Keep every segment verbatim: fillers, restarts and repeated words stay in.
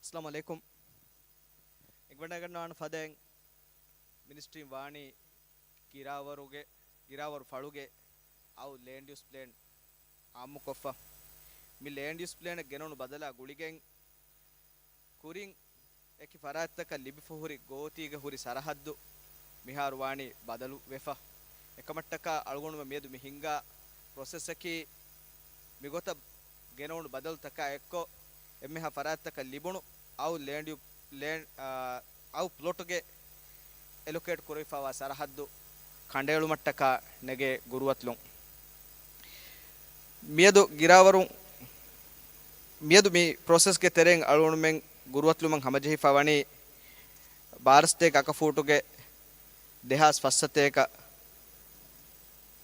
އައްސަލާމު ޢަލައިކުމް. އެނގިވަޑައިގަންނަވާނެ ފަދައިން މިނިސްޓްރީން ވާނީ ގިރާވަރުގެ، ގިރާވަރު ފަޅުގެ އައު ލޭންޑް ޔޫސް ޕްލޭން އާއްމުކޮށްފަ. މި ލޭންޑް ޔޫސް ޕްލޭނަށް ގެނައުނު ބަދަލާ ގުޅިގެން ކުރިން އެކި ފަރާތްތަކަށް ލިބިފަ ހުރި ގޯތީގެ ހުރި ސަރަހައްދު މިހާރު ވާނީ ބަދަލު ވެފަ. އެކަމަށްޓަކާ އަޅުގަނޑުމެން މިއަދު މި ހިންގާ ޕްރޮސެސަކީ މިގޮތަށް ގެނައުނު ބަދަލުތަކާ އެއްކޮށް، އެންމެހާ ފަރާތްތަކަށް ލިބުނު އައު ލޭންޑް ޔޫ-، ލޭން-، އާ، އައު ޕްލޮޓުގެ އެލޮކޭޓް ކުރެވިފައިވާ ސަރަހައްދު ކަނޑައެޅުމަށްޓަކާ ނެގޭ ގުރުއަތުލުން. މިއަދު ގިރާވަރު، މިއަދު މި ޕްރޮސެސްގެ ތެރެއިން އަޅުގަނޑުމެން ގުރުއަތުލުމަށް ހަމަޖެހިފަ ވަނީ ބާރަ ސަތޭކަ އަކަ ފޫޓުގެ ދެހާސް ފަސްސަތޭކަ،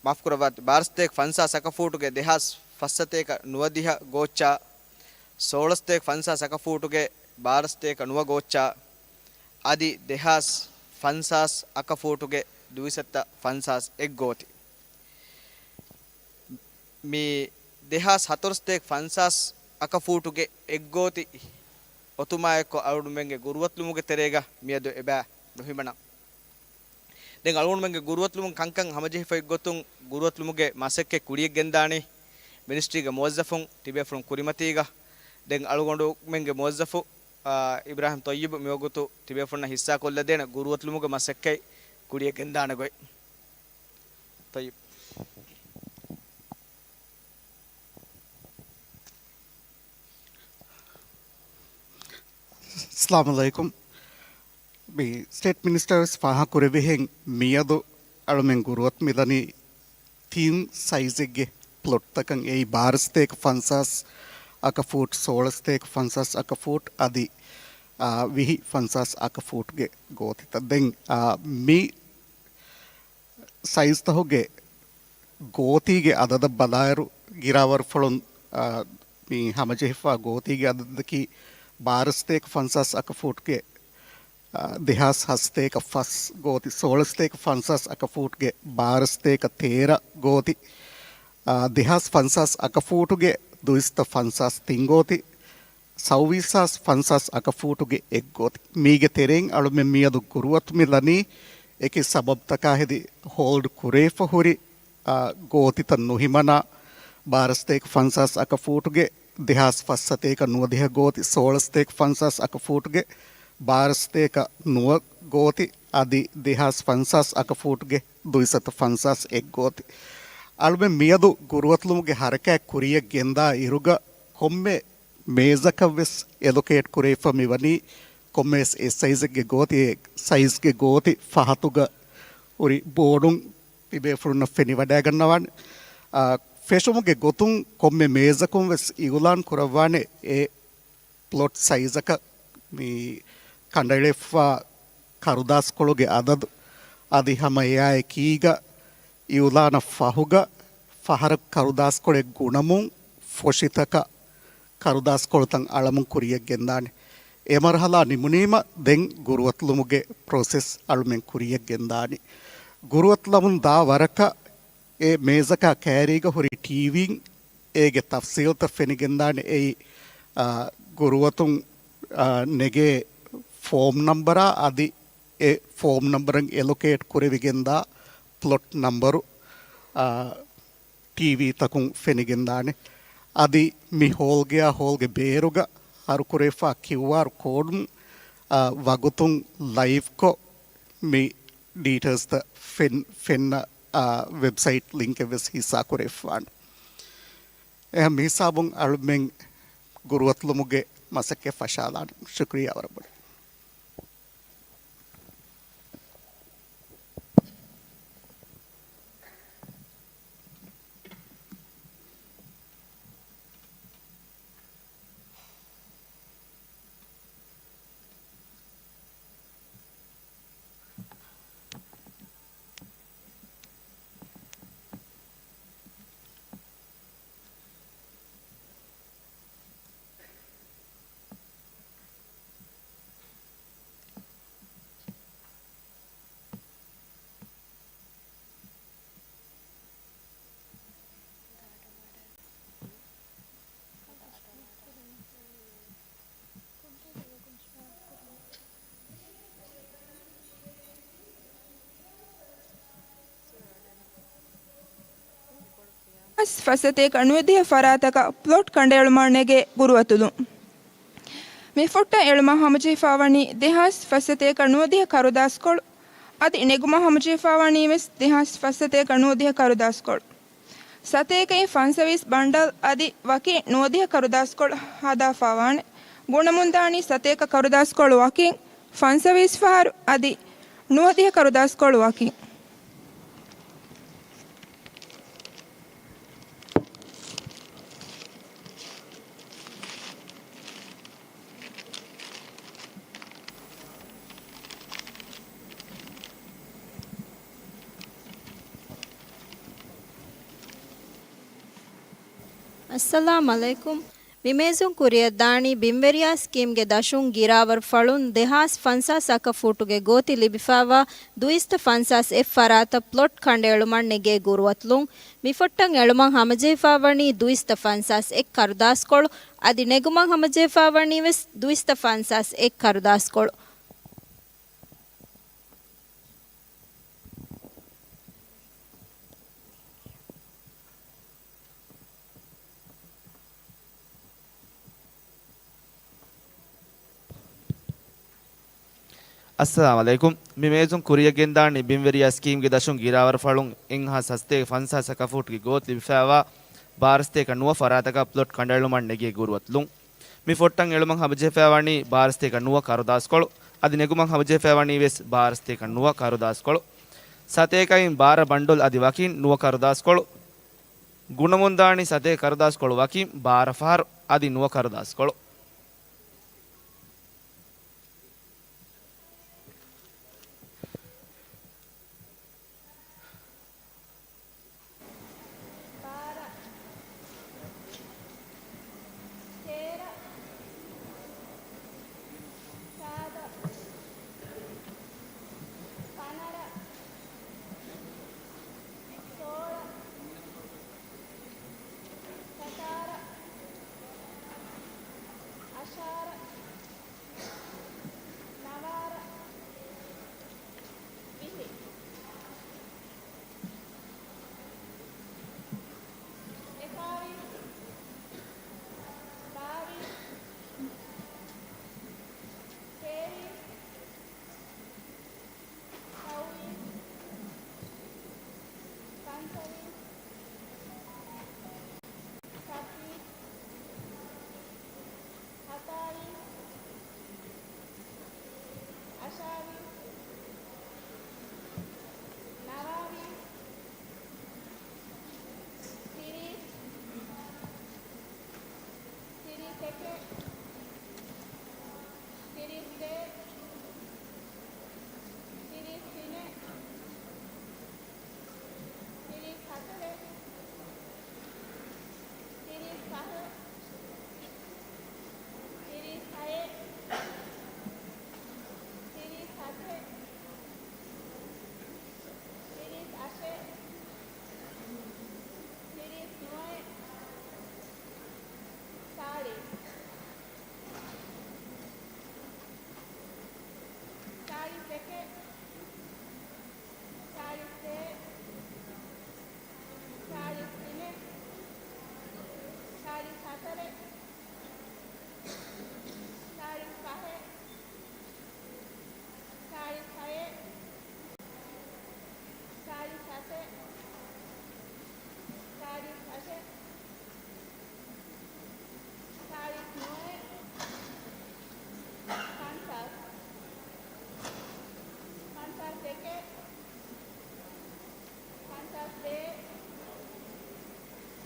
މާފުކުރައްވާ، ބާރަ ސަތޭކަ ފަންސާސް އަކަ ފޫޓުގެ ދެހާސް ފަސްސަތޭކަ ނުވަދިހަ ގޯއްޗާ، ސޯޅަ ސަތޭކަ ފަންސާސް އަކަ ފޫޓުގެ ބާރަ ސަތޭކަ ނުވަ ގޯއްޗާ، އަދި ދެހާސް ފަންސާސް އަކަ ފޫޓުގެ ދުވިސައްތަ ފަންސާސް އެއް ގޯތި. މި ދެހާސް ހަތަރު ސަތޭކަ ފަންސާސް އަކަ ފޫޓުގެ އެއް ގޯތި އޮތުމާއެއްކޮށް އަޅުގަނޑުމެންގެ ގުރުއަތުލުމުގެ ތެރޭގަ މިއަދު އެބަ ނުހިމަނަ. ދެން އަޅުގަނޑުމެންގެ ގުރުއަތުލުމުން ކަންކަން ހަމަޖެހިފައި ގޮތުން ގުރުއަތުލުމުގެ މަސައްކަތް ކުރިޔަށް ގެންދާނީ މިނިސްޓްރީގެ މުވައްޒަފުން ތިބޭފުޅުން ކުރިމަތީގަ. ދެން އަޅުގަނޑުމެންގެ މުވައްޒަފު، އާ، އިބްރާހިމް ޠައްޔިބު މިވަގުތު ތިބޭފުޅުންނަށް ހިއްސާކޮށްލަދޭނެ ގުރުއަތުލުމުގެ މަސައްކަތް ކުރިޔަށް ގެންދާނެ ގޮތް. ޠައްޔިބު. އައްސަލާމު ޢަލައިކުމް. މި ސްޓޭޓް މިނިސްޓަރ ވެސް ފާހަގަކުރެއްވިހެން، މިއަދު އަޅުމެން ގުރުއަތު މިލަނީ ތިން ސައިޒެއްގެ ޕްލޮޓްތަކަށް. އެއީ ބާރަ ސަތޭކަ ފަންސާސް އަކަ ފޫޓް، ސޯޅަ ސަތޭކަ ފަންސާސް އަކަ ފޫޓް، އަދި، އާ، ވިހި ފަންސާސް އަކަ ފޫޓްގެ ގޯތިތައް. ދެން، އާ، މި ސައިޒްތަހުގެ ގޯތީގެ އަދަދަށް ބަލާއިރު، ގިރާވަރުފަޅުން، އާ، މި ހަމަޖެހިފާ ގޯތީގެ އަދަދަކީ ބާރަ ސަތޭކަ ފަންސާސް އަކަ ފޫޓްގެ، އާ، ދެހާސް ހަސަތޭކަ ފަސް ގޯތި، ސޯޅަ ސަތޭކަ ފަންސާސް އަކަ ފޫޓްގެ ބާރަ ސަތޭކަ ތޭރަ ގޯތި، އާ، ދެހާސް ފަންސާސް އަކަ ފޫޓުގެ ދުވިސައްތަ ފަންސާސް ތިން ގޯތި، ސައުވީސް ހާސް ފަންސާސް އަކަ ފޫޓުގެ އެއް ގޯތި. މީގެ ތެރެއިން އަޅުމެން މިއަދު ގުރުއަތު މި ލަނީ އެކި ސަބަބުތަކާ ހެދި ހޯލްޑް ކުރެވިފަ ހުރި، އާ، ގޯތިތައް ނުހިމަނާ، ބާރަ ސަތޭކަ ފަންސާސް އަކަ ފޫޓުގެ ދެހާސް ފަސް ސަތޭކަ ނުވަދިހަ ގޯތި، ސޯޅަ ސަތޭކަ ފަންސާސް އަކަ ފޫޓުގެ ބާރަ ސަތޭކަ ނުވަ ގޯތި، އަދި ދެހާސް ފަންސާސް އަކަ ފޫޓުގެ ދުވިސައްތަ ފަންސާސް އެއް ގޯތި. އަޅުމެން މިއަދު ގުރުއަތުލުމުގެ ހަރަކާތް ކުރިޔަށް ގެންދާ އިރުގަ ކޮންމެ މޭޒަކަށް ވެސް އެލޮކޭޓް ކުރެވިފަ މިވަނީ ކޮންމެވެސް އެއް ސައިޒެއްގެ ގޯތި، އެ ސައިޒްގެ ގޯތި ފަހަތުގަ ހުރި ބޯޑުން ތިބޭފުޅުންނަށް ފެނިވަޑައިގަންނަވާނެ. އާ، ފެށުމުގެ ގޮތުން ކޮންމެ މޭޒަކުން ވެސް އިއުލާން ކުރައްވާނެ އެ ޕްލޮޓް ސައިޒަކަށް މި ކަނޑައެޅިފާ ކަރުދާސްކޮޅުގެ އަދަދު، އަދި ހަމަ އެއާއެކީގަ އިއުލާނަށް ފަހުގަ ފަހަރަކު ކަރުދާސްކޮޅެއް ގުނަމުން ފޮށިތަކަށް ކަރުދާސްކޮޅުތައް އަޅަމުން ކުރިޔަށް ގެންދާނެ. އެ މަރުހަލާ ނިމުނީމަ ދެން ގުރުއަތުލުމުގެ ޕްރޮސެސް އަޅުމެން ކުރިޔަށް ގެންދާނީ. ގުރުއަތުލަމުން ދާ ވަރަކަށް އެ މޭޒަކާ ކައިރީގަ ހުރި ޓީވީން އޭގެ ތަފްސީލްތައް ފެނިގެންދާނެ. އެއީ، އާ، ގުރުއަތުން، އާ، ނެގޭ ފޯމް ނަންބަރާ އަދި އެ ފޯމް ނަންބަރަށް އެލޮކޭޓް ކުރެވިގެންދާ ޕްލޮޓް ނަންބަރު، އާ، ޓީވީތަކުން ފެނިގެންދާނެ. އަދި މި ހޯލްގެއާ ހޯލްގެ ބޭރުގަ ހަރުކުރެވިފާ ކިއުއާރް ކޯޑުން، އާ، ވަގުތުން ލައިވްކޮށް މި ޑީޓެއިލްސްތައް ފެން-، ފެންނަ، އާ، ވެބްސައިޓް ލިންކެއް ވެސް ހިއްސާ ކުރެވިފާނެ. އެހެން މިހިސާބުން އަޅުމެން ގުރުއަތުލުމުގެ މަސައްކަތް ފަށާލާނެ. ޝުކުރިއްޔާ ވަރަށް ބޮޑަށް. ފަސްސަތޭކަ ނުވަދިހަ ފަރާތަކަށް ޕްލޮޓް ކަނޑައެޅުމަށް ނެގޭ ގުރުއަތުލުން. މި ފޮއްޓަށް އެޅުމަށް ހަމަޖެހިފައިވަނީ ދެހާސް ފަސްސަތޭކަ ނުވަދިހަ ކަރުދާސްކޮޅު އަދި ނެގުމަށް ހަމަޖެހިފައިވަނީ ވެސް ދެހާސް ފަސްސަތޭކަ ނުވަދިހަ ކަރުދާސްކޮޅު. ސަތޭކައިން ފަންސަވީސް ބަންޑަލް އަދި ވަކި ނުވަދިހަ ކަރުދާސްކޮޅު ހަދާފައިވާނެ. ގުނަމުންދާނީ ސަތޭކަ ކަރުދާސްކޮޅު ވަކިން، ފަންސަވީސް ފަހަރު އަދި ނުވަދިހަ ކަރުދާސްކޮޅު ވަކިން. އައްސަލާމް ޢަލައިކުމް. މި މޭޒުން ކުރިއަށްދާނީ ބިންވެރިޔާ ސްކީމްގެ ދަށުން ގިރާވަރު ފަޅުން ދެހާސް ފަންސާސް އަކަފޫޓުގެ ގޯތި ލިބިފައިވާ ދުއިސައްތަ ފަންސާސް އެއް ފަރާތަށް ޕްލޮޓް ކަނޑައެޅުމަށް ނެގޭ ގުރުއަތުލުން. މި ފޮއްޓަށް އެޅުމަށް ހަމަޖެހިފައިވަނީ ދުއިސައްތަ ފަންސާސް އެއް ކަރުދާސްކޮޅު އަދި ނެގުމަށް ހަމަޖެހިފައިވަނީ ވެސް ދުއިސައްތަ ފަންސާސް އެއް ކަރުދާސްކޮޅު. އައްސަލާމް ޢަލައިކުމް. މި މޭޒުން ކުރިއަށް ގެންދާނީ ބިންވެރިޔާ ސްކީމްގެ ދަށުން ގިރާވަރު ފަޅުން އެއްހާސް ހަސަތޭކަ ފަންސާސް އަކަފޫޓުގެ ގޯތި ލިބިފައިވާ ބާރަ ސަތޭކަ ނުވަ ފަރާތަކަށް ޕްލޮޓް ކަނޑައެޅުމަށް ނެގޭ ގުރުއަތުލުން. މި ފޮއްޓަށް އެޅުމަށް ހަމަޖެހިފައިވަނީ ބާރަ ސަތޭކަ ނުވަ ކަރުދާސްކޮޅު އަދި ނެގުމަށް ހަމަޖެހިފައިވަނީ ވެސް ބާރަ ސަތޭކަ ނުވަ ކަރުދާސްކޮޅު. ސަތޭކައިން ބާރަ ބަންޑުލް އަދި ވަކިން ނުވަ ކަރުދާސްކޮޅު. ގުނަމުންދާނީ ސަތޭކަ ކަރުދާސްކޮޅު ވަކިން ބާރަ ފަހަރު އަދި ނުވަ ކަރުދާސްކޮޅު. ބާރަ، ތޭރަ، ސާދަ، ފަނަރަ، ސޯޅަ، ސަތާރަ، އަށާރަ، ނަވާރަ، ވިހި، އެކާވީސް، ބާވީސް، ތޭވީސް، ސައުވީސް، ފަންސަވީސް، ސައްބީސް، ހަތާވީސް، އަށާވީސް، ނަވާވީސް، ތިރީސް، ތިރީސް އެކެއް، ތިރީސް ދޭއް، ތިރީސް ތިނެއް، ތިރީސް ހަތަރެއް، ތިރީސް ފަހެއް، ތިރީސް ހައެއް، ތިރީސް ހަތެއް، ތިރީސް އަށެއް، ތިރީސް ނުވައެއް، ސާޅީސް. ސާޅީސް އެކެއް، ސާޅީސް ދޭއް، ސާޅީސް ތިނެއް، ސާޅީސް ހަތަރެއް، ސާޅީސް ފަހެއް، ސާޅީސް ހައެއް، ސާޅީސް ހަތެއް، ސާޅީސް އަށެއް، ސާޅީސް ނުވައެއް، ފަންސާސް، ފަންސާސް އެކެއް، ފަންސާސް ދޭއް،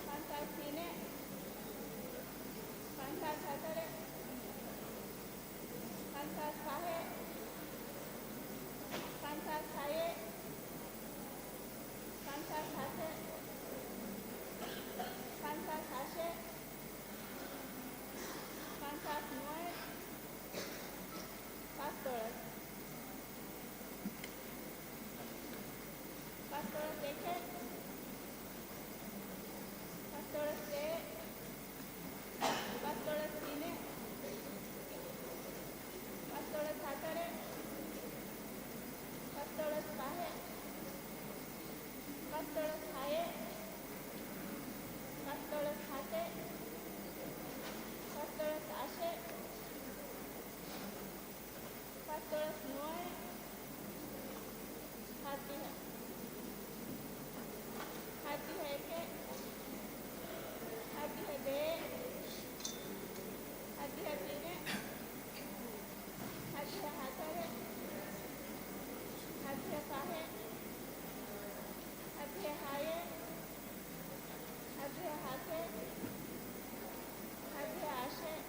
ފަންސާސް ތިނެއް، ފަންސާސް ހަތަރެއް، ފަންސާސް ފަހެއް، ފަންސާސް ހައެއް، ފަންސާސް ހަތެއް، ފަންސާސް އަށެއް، ފަންސާސް ނުވައެއް، ފަސްދޮޅަސް. ފަސްދޮޅަސް އެކެއް، ފަސްދޮޅަސް ދޭއް، ފަސްދޮޅަސް ތިނެއް، ފަސްދޮޅަސް ހަތަރެއް، ފަސްދޮޅަސް ފަހެއް، ފަސްދޮޅަސް ހައެއް، ދޮޅަސް ނުވައެއް. ހައްދިހަ. ހައްދިހަ އެކެއް. ހައްދިހަ ދެއެއް. ހައްދިހަ ތިނެއް. ހައްދިހަ ހަތަރެއް. ހައްދިހަ ފަހެއް. ހައްދިހަ ހައެއް. ހައްދިހަ ހަތެއް. ހައްދިހަ އަށެއް.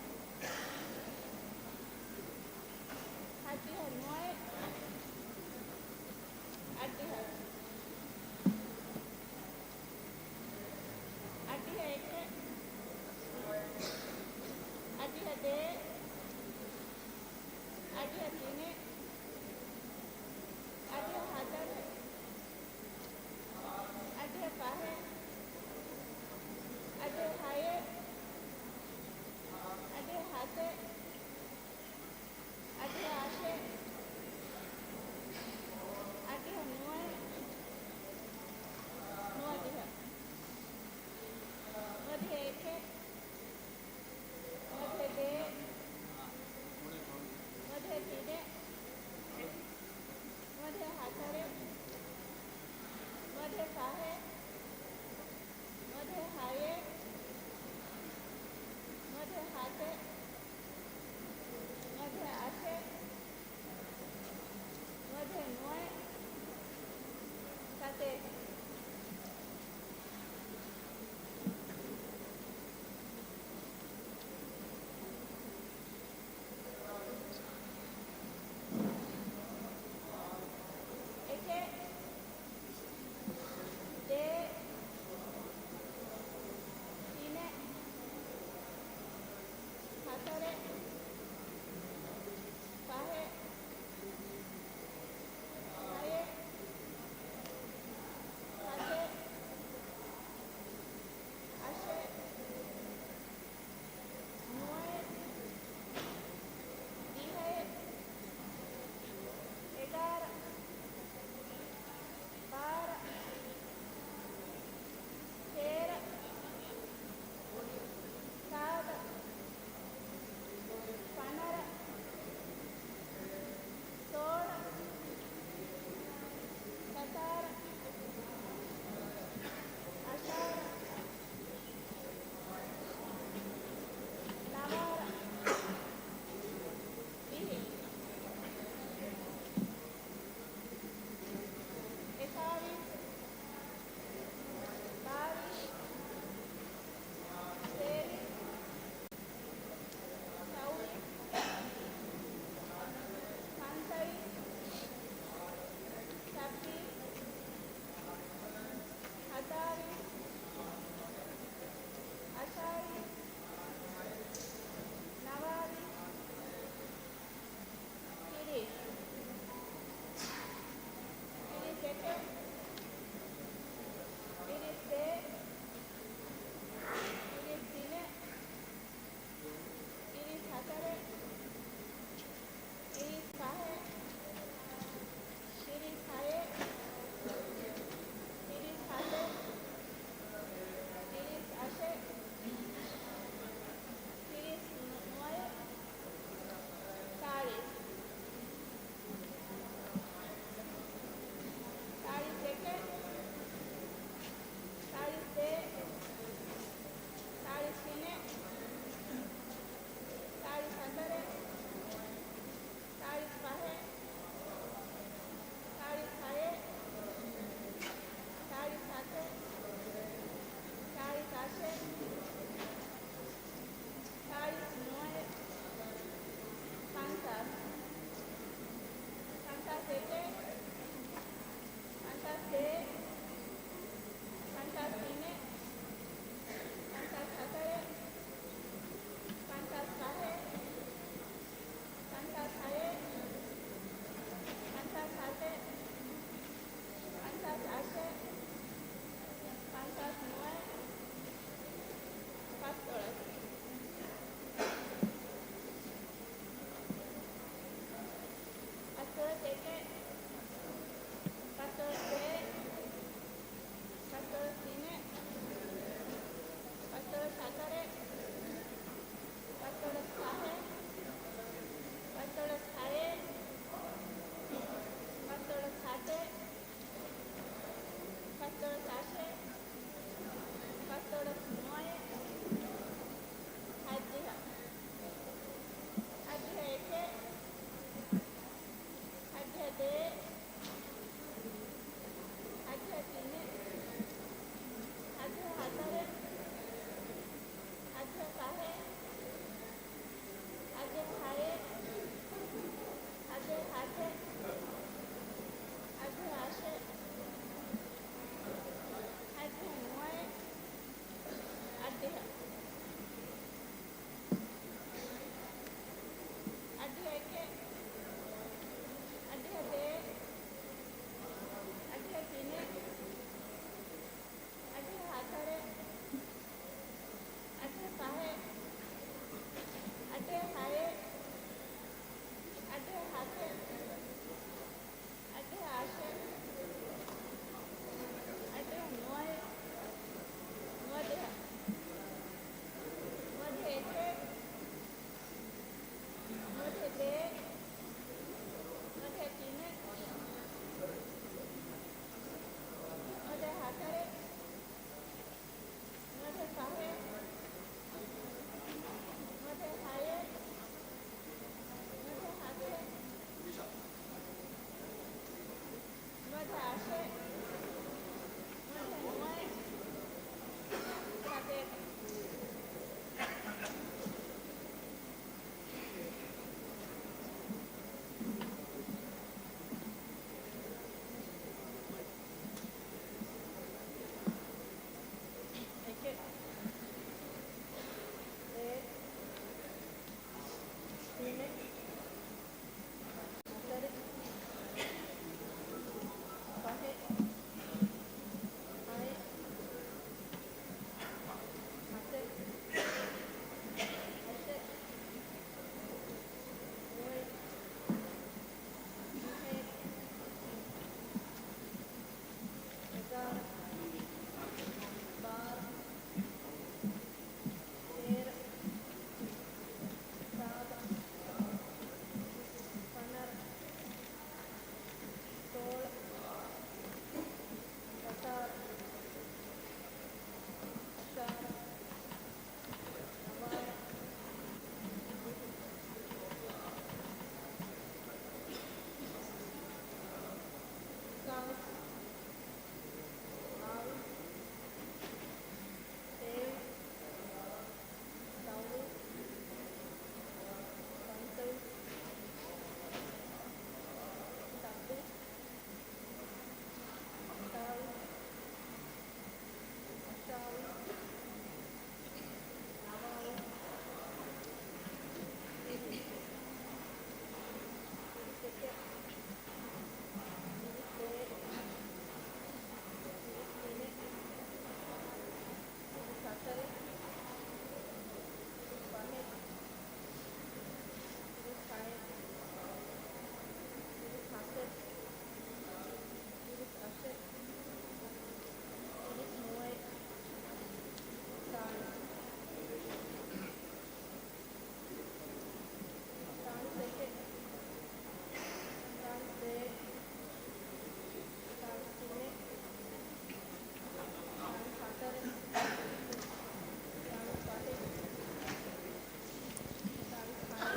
ހައްދިހަ ނުވައެއް. އައްޑިހަ. އައްޑިހަ އެކެއް. އައްޑިހަ ދެއެއް. އައްޑިހަ ތިނެއް. އައްޑިހަ ހަތަރެއް. އައްޑިހަ ފަހެއް. އައްޑިހަ ހައެއް. އައްޑިހަ ހަތެއް. އައްޑިހަ އަށެއް. އައްޑިހަ ނުވައެއް. ނުވަދިހަ. ނުވަދިހަ އެކެއް. ނުވަދިހަ ދެއެއް. ނުވަދިހަ ތިނެއް. ނުވަދިހަ ހަތަރެއް. ނުވަދިހަ ފަހެއް. ނުވަދިހަ ހައެއް. ނުވަދިހަ ހަތެއް. ނުވަދިހަ އަށެއް. ނުވަދިހަ ނުވައެއް. ސަތޭކަ. އެކެއް. ދެއެއް. ތިނެއް.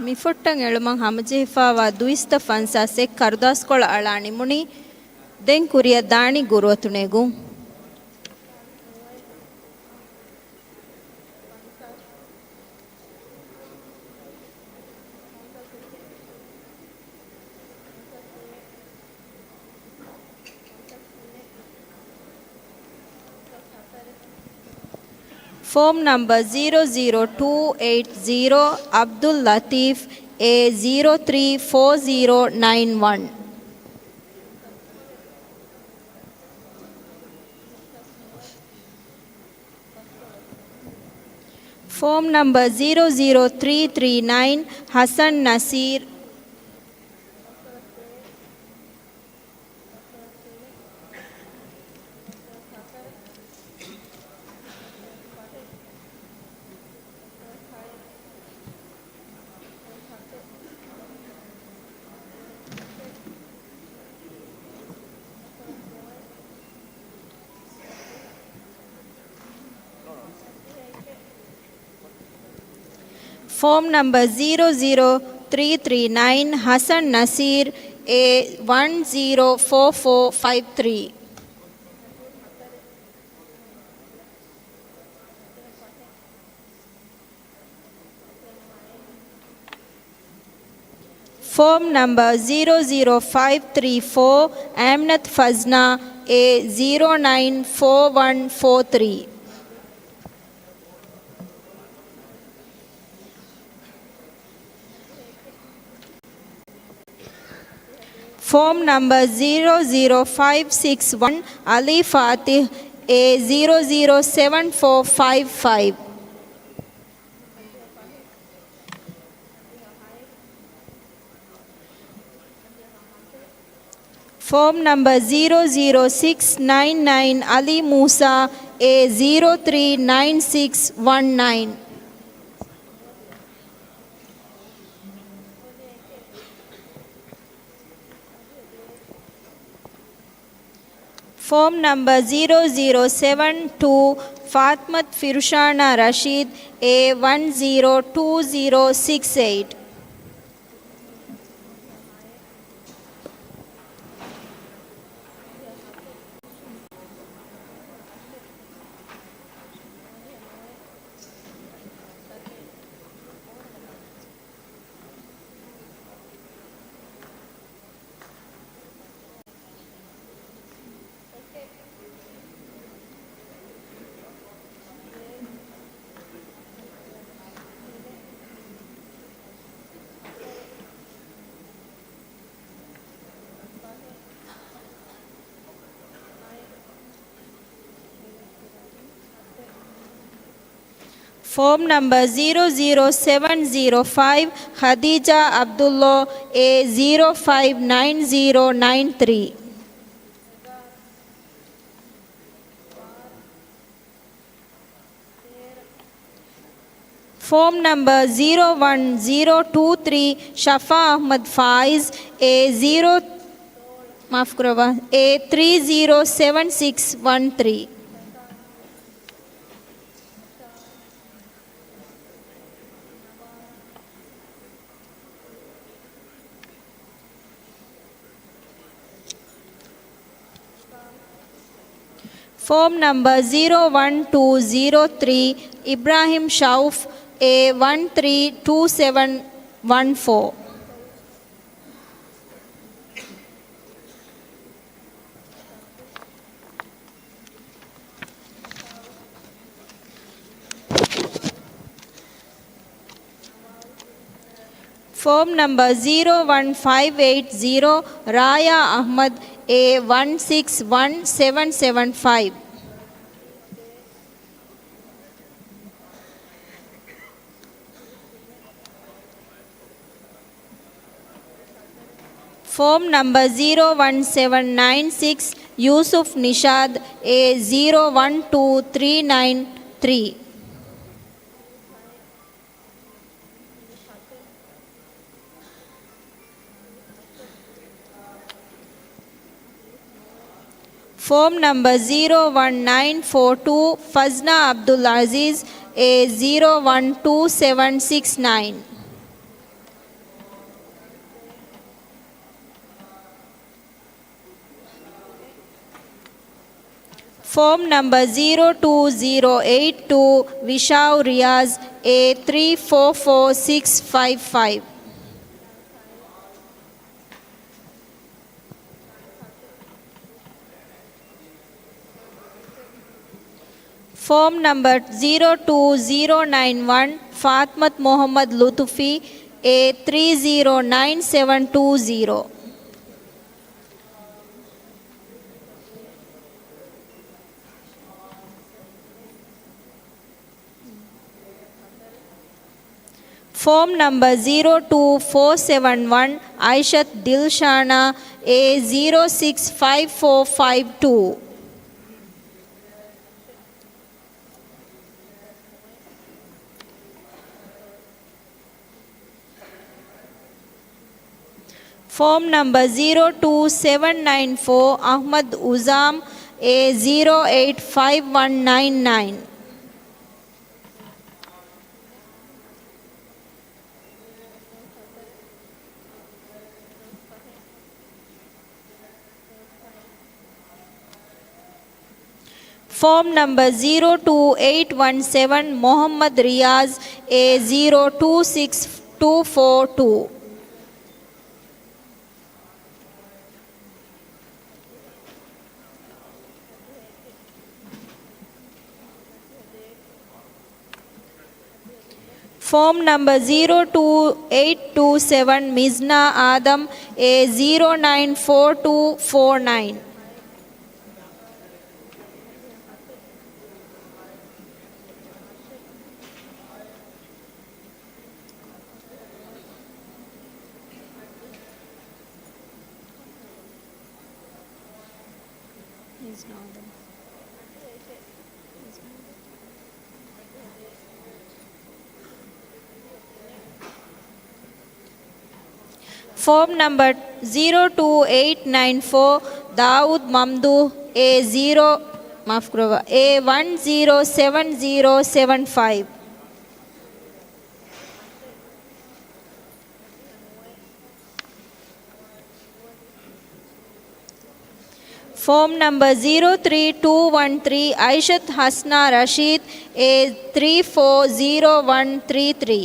މިފޮއްޓަށް އެޅުމަށް ހަމަޖެހިފައިވާ ދުއިސައްތަ ފަންސާސް އެއް ކަރުދާސްކޮޅަށް އަޅާ ނިމުނީ. ދެން ކުރިއަށް ދާނީ ގުރުއަތު ނެގުން. ފޯމް ނަމްބަރ ޒީރޯ ޒީރޯ ޓޫ އެއިޓް ޒީރޯ، އަބްދުލް ލަތީފް، އޭ ޒީރޯ ތްރީ ފޯ ޒީރޯ ނައިން ވަން. ފޯމް ނަމްބަރ ޒީރޯ ޒީރޯ ތްރީ ތްރީ ނައިން، ހަސަން ނަސީރް. ފޯމް ނަމްބަރ ޒީރޯ ޒީރޯ ތްރީ ތްރީ ނައިން، ހަސަން ނަސީރް، އޭ ވަން ޒީރޯ ފޯ ފޯ ފައިވް ތްރީ. ފޯމް ނަމްބަރ ޒީރޯ ޒީރޯ ފައިވް ތްރީ ފޯ، އަމްނަތް ފަޒްނާ، އޭ ޒީރޯ ނައިން ފޯ ވަން ފޯ ތްރީ. ފޯމް ނަމްބަރ ޒީރޯ ޒީރޯ ފައިވް ސިކްސް ވަން، އަލީ ފާތިހް، އޭ ޒީރޯ ޒީރޯ ސެވަން ފޯ ފައިވް ފައިވް. ފޯމް ނަމްބަރ ޒީރޯ ޒީރޯ ސިކްސް ނައިން ނައިން، އަލީ މޫސާ، އޭ ޒީރޯ ތްރީ ނައިން ސިކްސް ވަން ނައިން. ފޯމް ނަމްބަރ ޒީރޯ ޒީރޯ ސެވަން ޓޫ، ފާތްމަތު ފިރުޝާނާ ރަޝީދް، އޭ ވަން ޒީރޯ ޓޫ ޒީރޯ ސިކްސް އެއިޓް. ފޯމް ނަމްބަރ ޒީރޯ ޒީރޯ ސެވަން ޒީރޯ ފައިވް، ޚަދީޖާ އަބްދުﷲ، އޭ ޒީރޯ ފައިވް ނައިން ޒީރޯ ނައިން ތްރީ. ފޯމް ނަމްބަރ ޒީރޯ ވަން ޒީރޯ ޓޫ ތްރީ، ޝަފާ އަޙްމަދު ފާއިޒް، އޭ ޒީރޯ، މާފުކުރައްވާ، އޭ ތްރީ ޒީރޯ ސެވަން ސިކްސް ވަން ތްރީ. ފޯމް ނަމްބަރ ޒީރޯ ވަން ޓޫ ޒީރޯ ތްރީ، އިބްރާހިމް ޝައުފް، އޭ ވަން ތްރީ ޓޫ ސެވަން ވަން ފޯ. ފޯމް ނަމްބަރ ޒީރޯ ވަން ފައިވް އެއިޓް ޒީރޯ، ރާޔާ އަޙްމަދު، އޭ ވަން ސިކްސް ވަން ސެވަން ސެވަން ފައިވް. ފޯމް ނަމްބަރ ޒީރޯ ވަން ސެވަން ނައިން ސިކްސް، ޔޫސުފް ނިޝާދް، އޭ ޒީރޯ ވަން ޓޫ ތްރީ ނައިން ތްރީ. ފޯމް ނަމްބަރ ޒީރޯ ވަން ނައިން ފޯ ޓޫ، ފަޒްނާ އަބްދުލް އަޒީޒް، އޭ ޒީރޯ ވަން ޓޫ ސެވަން ސިކްސް ނައިން. ފޯމް ނަމްބަރ ޒީރޯ ޓޫ ޒީރޯ އެއިޓް ޓޫ، ވިޝާއު ރިޔާޒް، އޭ ތްރީ ފޯ ފޯ ސިކްސް ފައިވް ފައިވް. ފޯމް ނަމްބަރ ޒީރޯ ޓޫ ޒީރޯ ނައިން ވަން، ފާތްމަތު މުހައްމަދު ލުތުފީ، އޭ ތްރީ ޒީރޯ ނައިން ސެވަން ޓޫ ޒީރޯ. ފޯމް ނަމްބަރ ޒީރޯ ޓޫ ފޯ ސެވަން ވަން، އައިޝަތު ދިލްޝާނާ، އޭ ޒީރޯ ސިކްސް ފައިވް ފޯ ފައިވް ޓޫ. ފޯމް ނަމްބަރ ޒީރޯ ޓޫ ސެވަން ނައިން ފޯ، އަޙްމަދު އުޒާމް، އޭ ޒީރޯ އެއިޓް ފައިވް ވަން ނައިން ނައިން. ފޯމް ނަމްބަރ ޒީރޯ ޓޫ އެއިޓް ވަން ސެވަން، މުޙައްމަދު ރިޔާޒް، އޭ ޒީރޯ ޓޫ ސިކްސް ޓޫ ފޯ ޓޫ. ފޯމް ނަމްބަރ ޒީރޯ ޓޫ އެއިޓް ޓޫ ސެވަން، މިޒްނާ އާދަމް، އޭ ޒީރޯ ނައިން ފޯ ޓޫ ފޯ ނައިން. ފޯމް ނަމްބަރ ޒީރޯ ޓޫ އެއިޓް ނައިން ފޯ، ދާއޫދު މަމްދޫޙް، އޭ ޒީރޯ، މާފުކުރައްވާ، އޭ ވަން ޒީރޯ ސެވަން ޒީރޯ ސެވަން ފައިވް. ފޯމް ނަމްބަރ ޒީރޯ ތްރީ ޓޫ ވަން ތްރީ، އައިޝަތު ހަސްނާ ރަޝީދު، އޭ ތްރީ ފޯ ޒީރޯ ވަން ތްރީ ތްރީ.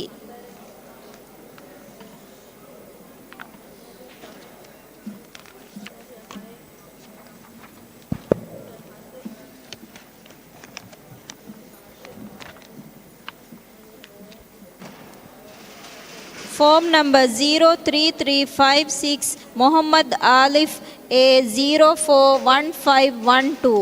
ފޯމް ނަމްބަރ ޒީރޯ ތްރީ ތްރީ ފައިވް ސިކްސް، މުޙައްމަދު އާލިފް، އޭ ޒީރޯ ފޯ ވަން ފައިވް ވަން ޓޫ.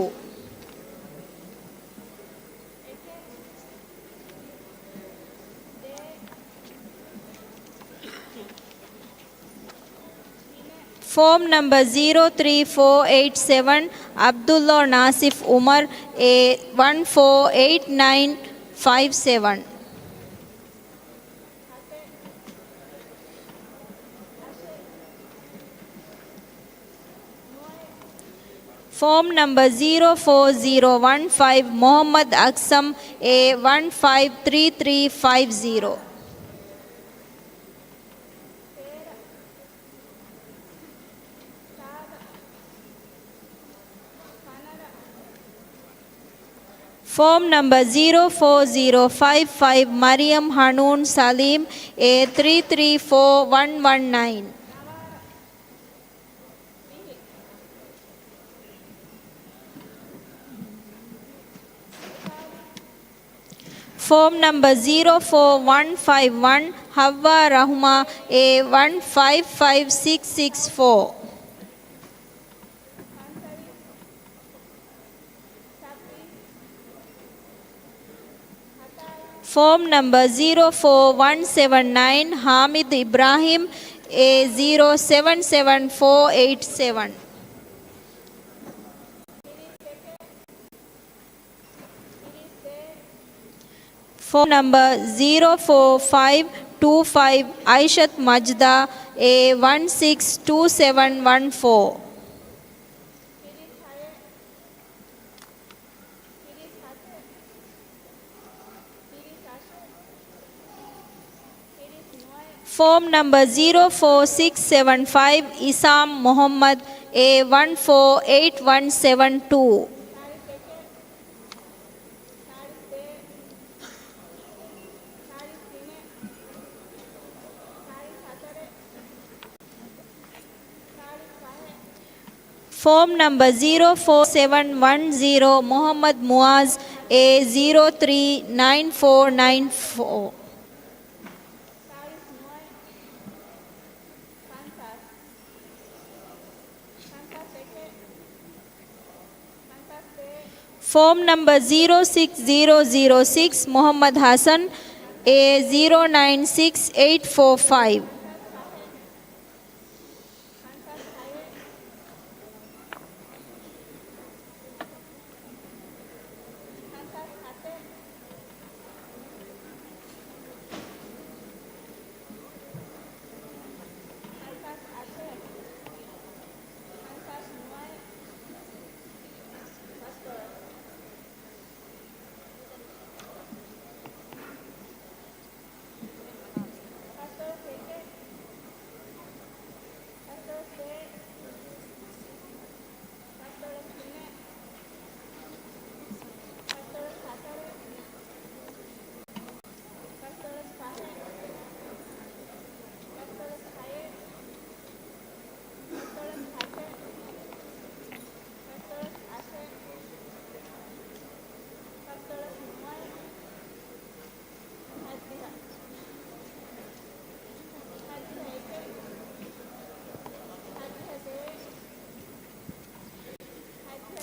ފޯމް ނަމްބަރ ޒީރޯ ތްރީ ފޯ އެއިޓް ސެވަން، ޢަބްދުﷲ ނާސިފް ޢުމަރު، އޭ ވަން ފޯ އެއިޓް ނައިން ފައިވް ސެވަން. ފޯމް ނަމްބަރ ޒީރޯ ފޯ ޒީރޯ ވަން ފައިވް، މުޙައްމަދު އަކްސަމް، އޭ ވަން ފައިވް ތްރީ ތްރީ ފައިވް ޒީރޯ. ފޯމް ނަމްބަރ ޒީރޯ ފޯ ޒީރޯ ފައިވް ފައިވް، މަރިޔަމް ޙަނޫން ސަލީމް، އޭ ތްރީ ތްރީ ފޯ ވަން ވަން ނައިން. ފޯމް ނަމްބަރ ޒީރޯ ފޯ ވަން ފައިވް ވަން، ޙައްވާ ރަޙުމާ، އޭ ވަން ފައިވް ފައިވް ސިކްސް ސިކްސް ފޯ. ފޯމް ނަމްބަރ ޒީރޯ ފޯ ވަން ސެވަން ނައިން، ޙާމިދު އިބްރާހީމް، އޭ ޒީރޯ ސެވަން ސެވަން ފޯ އެއިޓް ސެވަން. ފޯމް ނަމްބަރ ޒީރޯ ފޯ ފައިވް ޓޫ ފައިވް، އައިޝަތު މަޖްދާ، އޭ ވަން ސިކްސް ޓޫ ސެވަން ވަން ފޯ. ފޯމް ނަމްބަރ ޒީރޯ ފޯ ސިކްސް ސެވަން ފައިވް، އިސާމް މުޙައްމަދު، އޭ ވަން ފޯ އެއިޓް ވަން ސެވަން ޓޫ. ފޯމް ނަމްބަ ޒީރޯ ފޯ ސެވަން ވަން ޒީރޯ، މުޙައްމަދު މުޢާޒް، އޭ ޒީރޯ ތްރީ ނައިން ފޯ ނައިން ފޯ. ފޯމް ނަމްބަ ޒީރޯ ސިކްސް ޒީރޯ ޒީރޯ ސިކްސް، މުޙައްމަދު ޙަސަން، އޭ ޒީރޯ ނައިން ސިކްސް އެއިޓް ފޯ ފައިވް.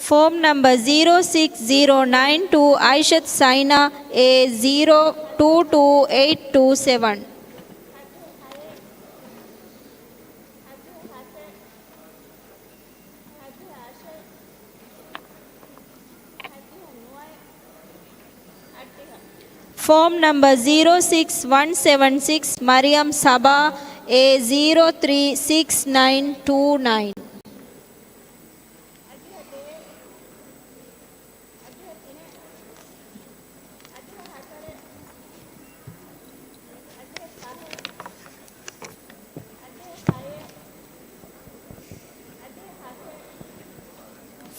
ފޯމް ނަމްބަ ޒީރޯ ސިކްސް ޒީރޯ ނައިން ޓޫ، އައިޝަތު ސައިނާ، އޭ ޒީރޯ ޓޫ ޓޫ އެއިޓް ޓޫ ސެވަން. ފޯމް ނަމްބަ ޒީރޯ ސިކްސް ވަން ސެވަން ސިކްސް، މަރިޔަމް ސަބާ، އޭ ޒީރޯ ތްރީ ސިކްސް ނައިން ޓޫ ނައިން.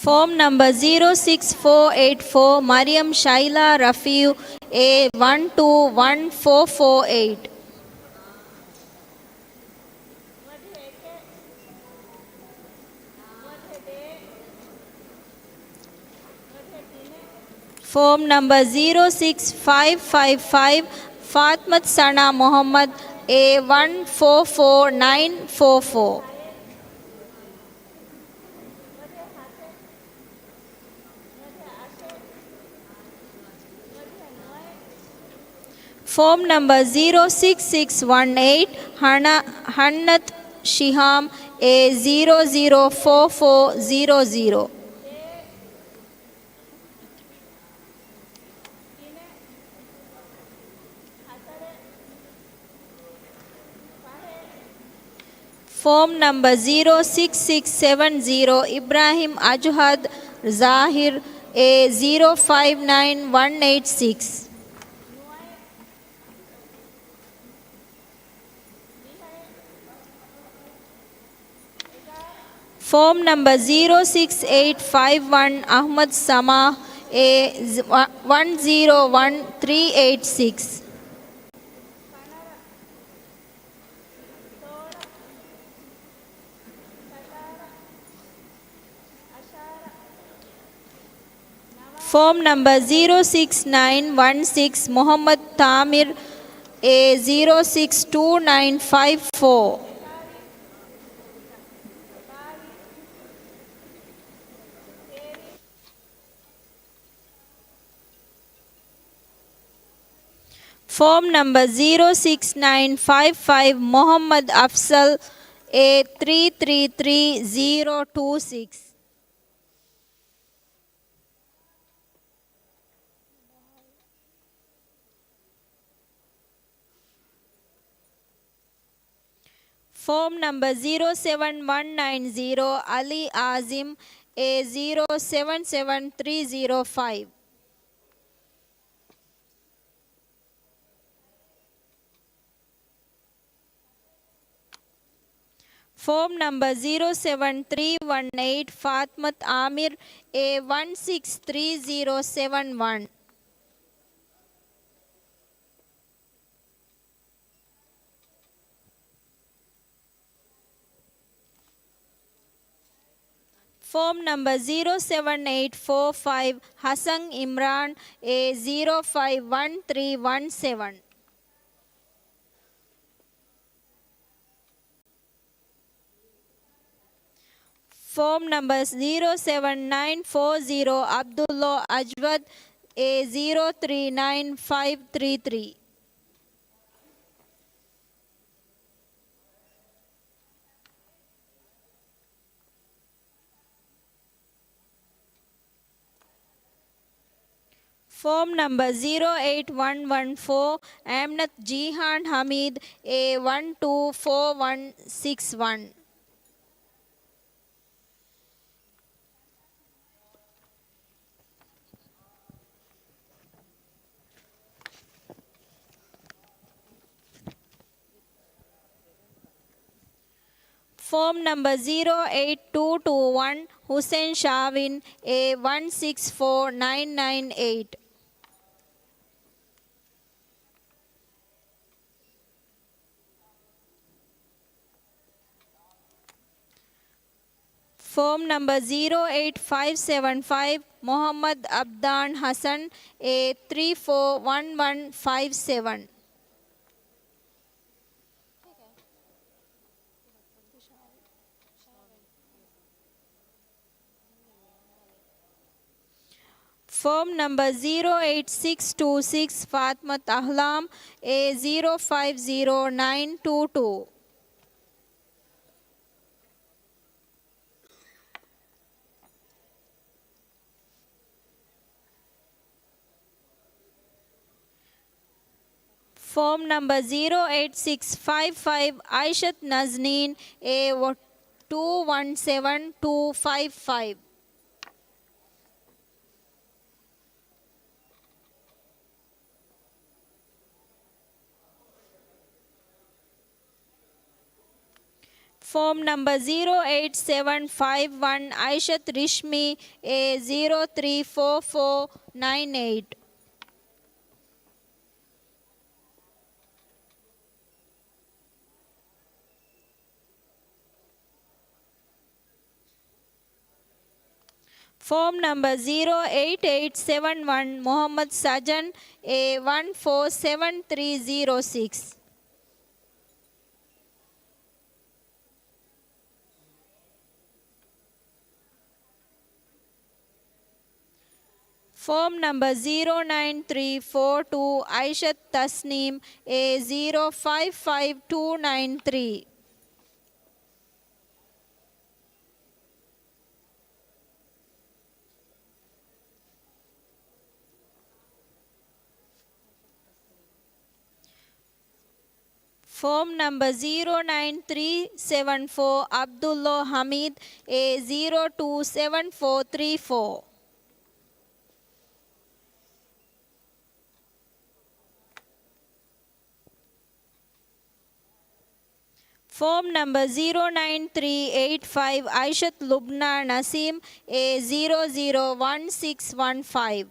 ފޯމް ނަމްބަ ޒީރޯ ސިކްސް ފޯ އެއިޓް ފޯ، މަރިޔަމް ޝައިލާ ރަފީޢު، އޭ ވަން ޓޫ ވަން ފޯ ފޯ އެއިޓް. ފޯމް ނަމްބަ ޒީރޯ ސިކްސް ފައިވް ފައިވް ފައިވް، ފާތްމަތު ސަނާ މުޙައްމަދު، އޭ ވަން ފޯ ފޯ ނައިން ފޯ ފޯ. ފޯމް ނަމްބަ ޒީރޯ ސިކްސް ސިކްސް ވަން އެއިޓް، ހަނަ-، ހަންނަތު ޝިހާމް، އޭ ޒީރޯ ޒީރޯ ފޯ ފޯ ޒީރޯ ޒީރޯ. ފޯމް ނަމްބަ ޒީރޯ ސިކްސް ސިކްސް ސެވަން ޒީރޯ، އިބްރާހިމް އަޖުހަދު ޒާހިރު، އޭ ޒީރޯ ފައިވް ނައިން ވަން އެއިޓް ސިކްސް. ފޯމް ނަމްބަ ޒީރޯ ސިކްސް އެއިޓް ފައިވް ވަން، އަޙްމަދު ސަމާ، އޭ ވަން ޒީރޯ ވަން ތްރީ އެއިޓް ސިކްސް. ފޯމް ނަމްބަ ޒީރޯ ސިކްސް ނައިން ވަން ސިކްސް، މުޙައްމަދު ތާމިރު، އޭ ޒީރޯ ސިކްސް ޓޫ ނައިން ފައިވް ފޯ. ފޯމް ނަމްބަ ޒީރޯ ސިކްސް ނައިން ފައިވް ފައިވް، މުޙައްމަދު އަފްޒަލް، އޭ ތްރީ ތްރީ ތްރީ ޒީރޯ ޓޫ ސިކްސް. ފޯމް ނަމްބަ ޒީރޯ ސެވަން ވަން ނައިން ޒީރޯ، އަލީ އާޒިމް، އޭ ޒީރޯ ސެވަން ސެވަން ތްރީ ޒީރޯ ފައިވް. ފޯމް ނަމްބަ ޒީރޯ ސެވަން ތްރީ ވަން އެއިޓް، ފާތްމަތު އާމިރު، އޭ ވަން ސިކްސް ތްރީ ޒީރޯ ސެވަން ވަން. ފޯމް ނަމްބަރ ޒީރޯ ސެވަން އެއިޓް ފޯ ފައިވް، ހަސަން އިމްރާން، އޭ ޒީރޯ ފައިވް ވަން ތްރީ ވަން ސެވަން. ފޯމް ނަމްބަރ ޒީރޯ ސެވަން ނައިން ފޯ ޒީރޯ، ޢަބްދުﷲ އަޖްވަދް، އޭ ޒީރޯ ތްރީ ނައިން ފައިވް ތްރީ ތްރީ. ފޯމް ނަމްބަރ ޒީރޯ އެއިޓް ވަން ވަން ފޯ، އަމްނަތް ޖީހާން ހަމީދު، އޭ ވަން ޓޫ ފޯ ވަން ސިކްސް ވަން. ފޯމް ނަމްބަރ ޒީރޯ އެއިޓް ޓޫ ޓޫ ވަން، ހުސެން ޝާވިން، އޭ ވަން ސިކްސް ފޯ ނައިން ނައިން އެއިޓް. ފޯމް ނަމްބަރ ޒީރޯ އެއިޓް ފައިވް ސެވަން ފައިވް، މުޙައްމަދު އަބްދާން ޙަސަން، އޭ ތްރީ ފޯ ވަން ވަން ފައިވް ސެވަން. ފޯމް ނަމްބަރ ޒީރޯ އެއިޓް ސިކްސް ޓޫ ސިކްސް، ފާތިމަތު އަހްލާމް، އޭ ޒީރޯ ފައިވް ޒީރޯ ނައިން ޓޫ ޓޫ. ފޯމް ނަމްބަރ ޒީރޯ އެއިޓް ސިކްސް ފައިވް ފައިވް، އައިޝަތު ނަޒްނީން، އޭ ޓޫ ވަން ސެވަން ޓޫ ފައިވް ފައިވް. ފޯމް ނަމްބަރ ޒީރޯ އެއިޓް ސެވަން ފައިވް ވަން، އައިޝަތު ރިޝްމީ، އޭ ޒީރޯ ތްރީ ފޯ ފޯ ނައިން އެއިޓް. ފޯމް ނަމްބަރ ޒީރޯ އެއިޓް އެއިޓް ސެވަން ވަން، މުޙައްމަދު ސަޖަން، އޭ ވަން ފޯ ސެވަން ތްރީ ޒީރޯ ސިކްސް. ފޯމް ނަމްބަރ ޒީރޯ ނައިން ތްރީ ފޯ ޓޫ، އައިޝަތު ތަސްނީމް، އޭ ޒީރޯ ފައިވް ފައިވް ޓޫ ނައިން ތްރީ. ފޯމް ނަމްބަރ ޒީރޯ ނައިން ތްރީ ސެވަން ފޯ، ޢަބްދުﷲ ޙަމީދު، އޭ ޒީރޯ ޓޫ ސެވަން ފޯ ތްރީ ފޯ. ފޯމް ނަމްބަރ ޒީރޯ ނައިން ތްރީ އެއިޓް ފައިވް، އައިޝަތު ލުބްނާ ނަސީމް، އޭ ޒީރޯ ޒީރޯ ވަން ސިކްސް ވަން ފައިވް.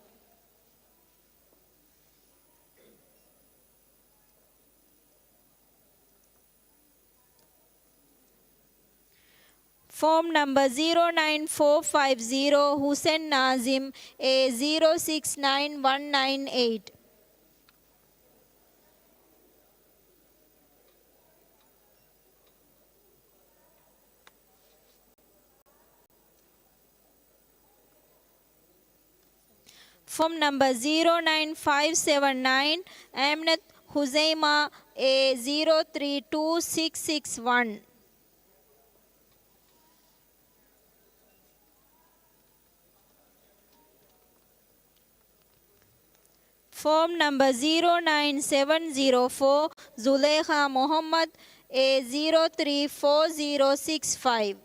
ފޯމް ނަމްބަރ ޒީރޯ ނައިން ފޯ ފައިވް ޒީރޯ، ހުސެން ނާޒިމް، އޭ ޒީރޯ ސިކްސް ނައިން ވަން ނައިން އެއިޓް. ފޯމް ނަމްބަރ ޒީރޯ ނައިން ފައިވް ސެވަން ނައިން، އަމްނަތު ހުޒައިމާ، އޭ ޒީރޯ ތްރީ ޓޫ ސިކްސް ސިކްސް ވަން. ފޯމް ނަމްބަރ ޒީރޯ ނައިން ސެވަން ޒީރޯ ފޯ، ޒުލޭޚާ މުޙައްމަދު، އޭ ޒީރޯ ތްރީ ފޯ ޒީރޯ ސިކްސް ފައިވް.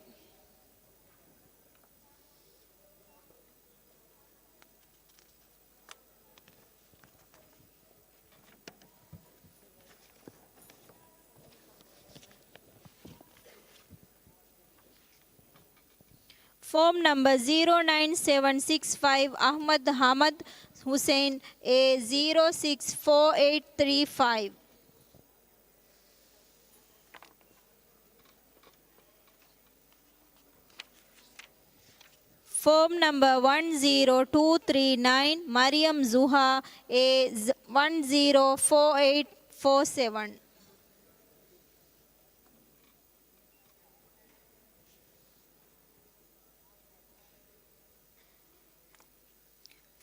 ފޯމް ނަމްބަރ ޒީރޯ ނައިން ސެވަން ސިކްސް ފައިވް، އަޙްމަދު ޙަމަދު ޙުސައިން، އޭ ޒީރޯ ސިކްސް ފޯ އެއިޓް ތްރީ ފައިވް. ފޯމް ނަމްބަރ ވަން ޒީރޯ ޓޫ ތްރީ ނައިން، މަރިޔަމް ޒުހާ، އޭ ވަން ޒީރޯ ފޯ އެއިޓް ފޯ ސެވަން.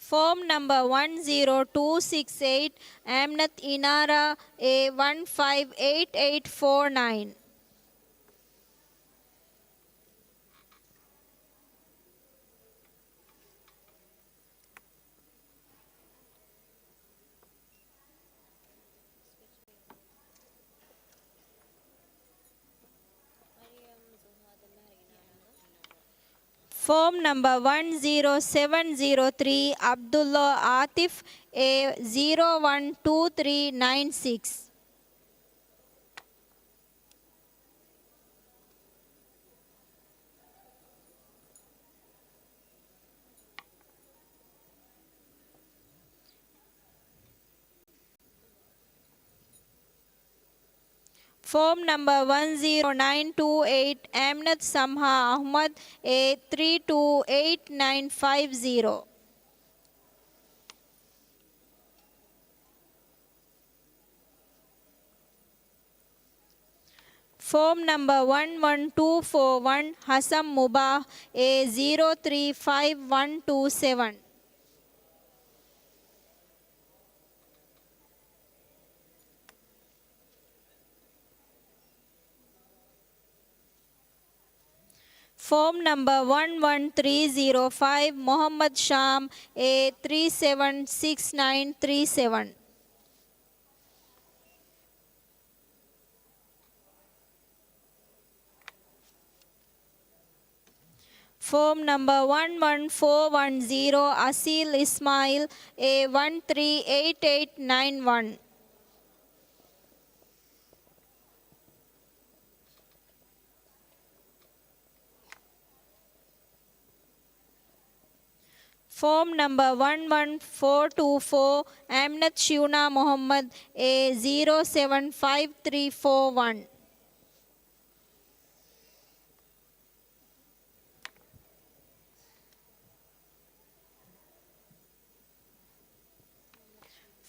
ފޯމް ނަމްބަރ ވަން ޒީރޯ ޓޫ ސިކްސް އެއިޓް، އަމްނަތް އިނާރާ، އޭ ވަން ފައިވް އެއިޓް އެއިޓް ފޯ ނައިން. ފޯމް ނަމްބަރ ވަން ޒީރޯ ސެވަން ޒީރޯ ތްރީ، ޢަބްދުﷲ ޢާތިފް، އޭ ޒީރޯ ވަން ޓޫ ތްރީ ނައިން ސިކްސް. ފޯމް ނަމްބަރ ވަން ޒީރޯ ނައިން ޓޫ އެއިޓް، އަމްނަތް ސަމްހާ އަޙްމަދު، އޭ ތްރީ ޓޫ އެއިޓް ނައިން ފައިވް ޒީރޯ. ފޯމް ނަމްބަރ ވަން ވަން ޓޫ ފޯ ވަން، ޙަސަން މުބާހް، އޭ ޒީރޯ ތްރީ ފައިވް ވަން ޓޫ ސެވަން. ފޯމް ނަމްބަރ ވަން ވަން ތްރީ ޒީރޯ ފައިވް، މުޙައްމަދު ޝާމް، އޭ ތްރީ ސެވަން ސިކްސް ނައިން ތްރީ ސެވަން. ފޯމް ނަމްބަރ ވަން ވަން ފޯ ވަން ޒީރޯ، އަސީލް އިސްމާއީލް، އޭ ވަން ތްރީ އެއިޓް އެއިޓް ނައިން ވަން. ފޯމް ނަމްބަރ ވަން ވަން ފޯ ޓޫ ފޯ، އަމްނަތް ޝިޔުނާ މުޙައްމަދު، އޭ ޒީރޯ ސެވަން ފައިވް ތްރީ ފޯ ވަން.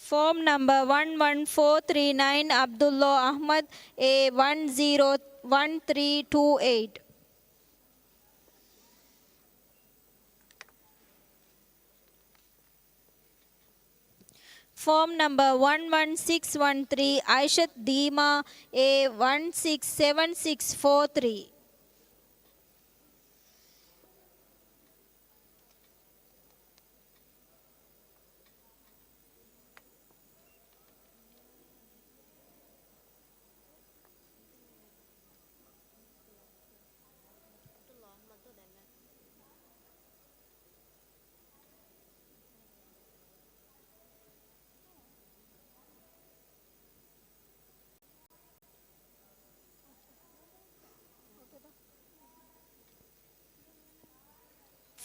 ފޯމް ނަމްބަރ ވަން ވަން ފޯ ތްރީ ނައިން، ޢަބްދުﷲ އަޙްމަދު، އޭ ވަން ޒީރޯ ވަން ތްރީ ޓޫ އެއިޓް. ފޯމް ނަމްބަރ ވަން ވަން ސިކްސް ވަން ތްރީ، އައިޝަތު ދީމާ، އޭ ވަން ސިކްސް ސެވަން ސިކްސް ފޯ ތްރީ.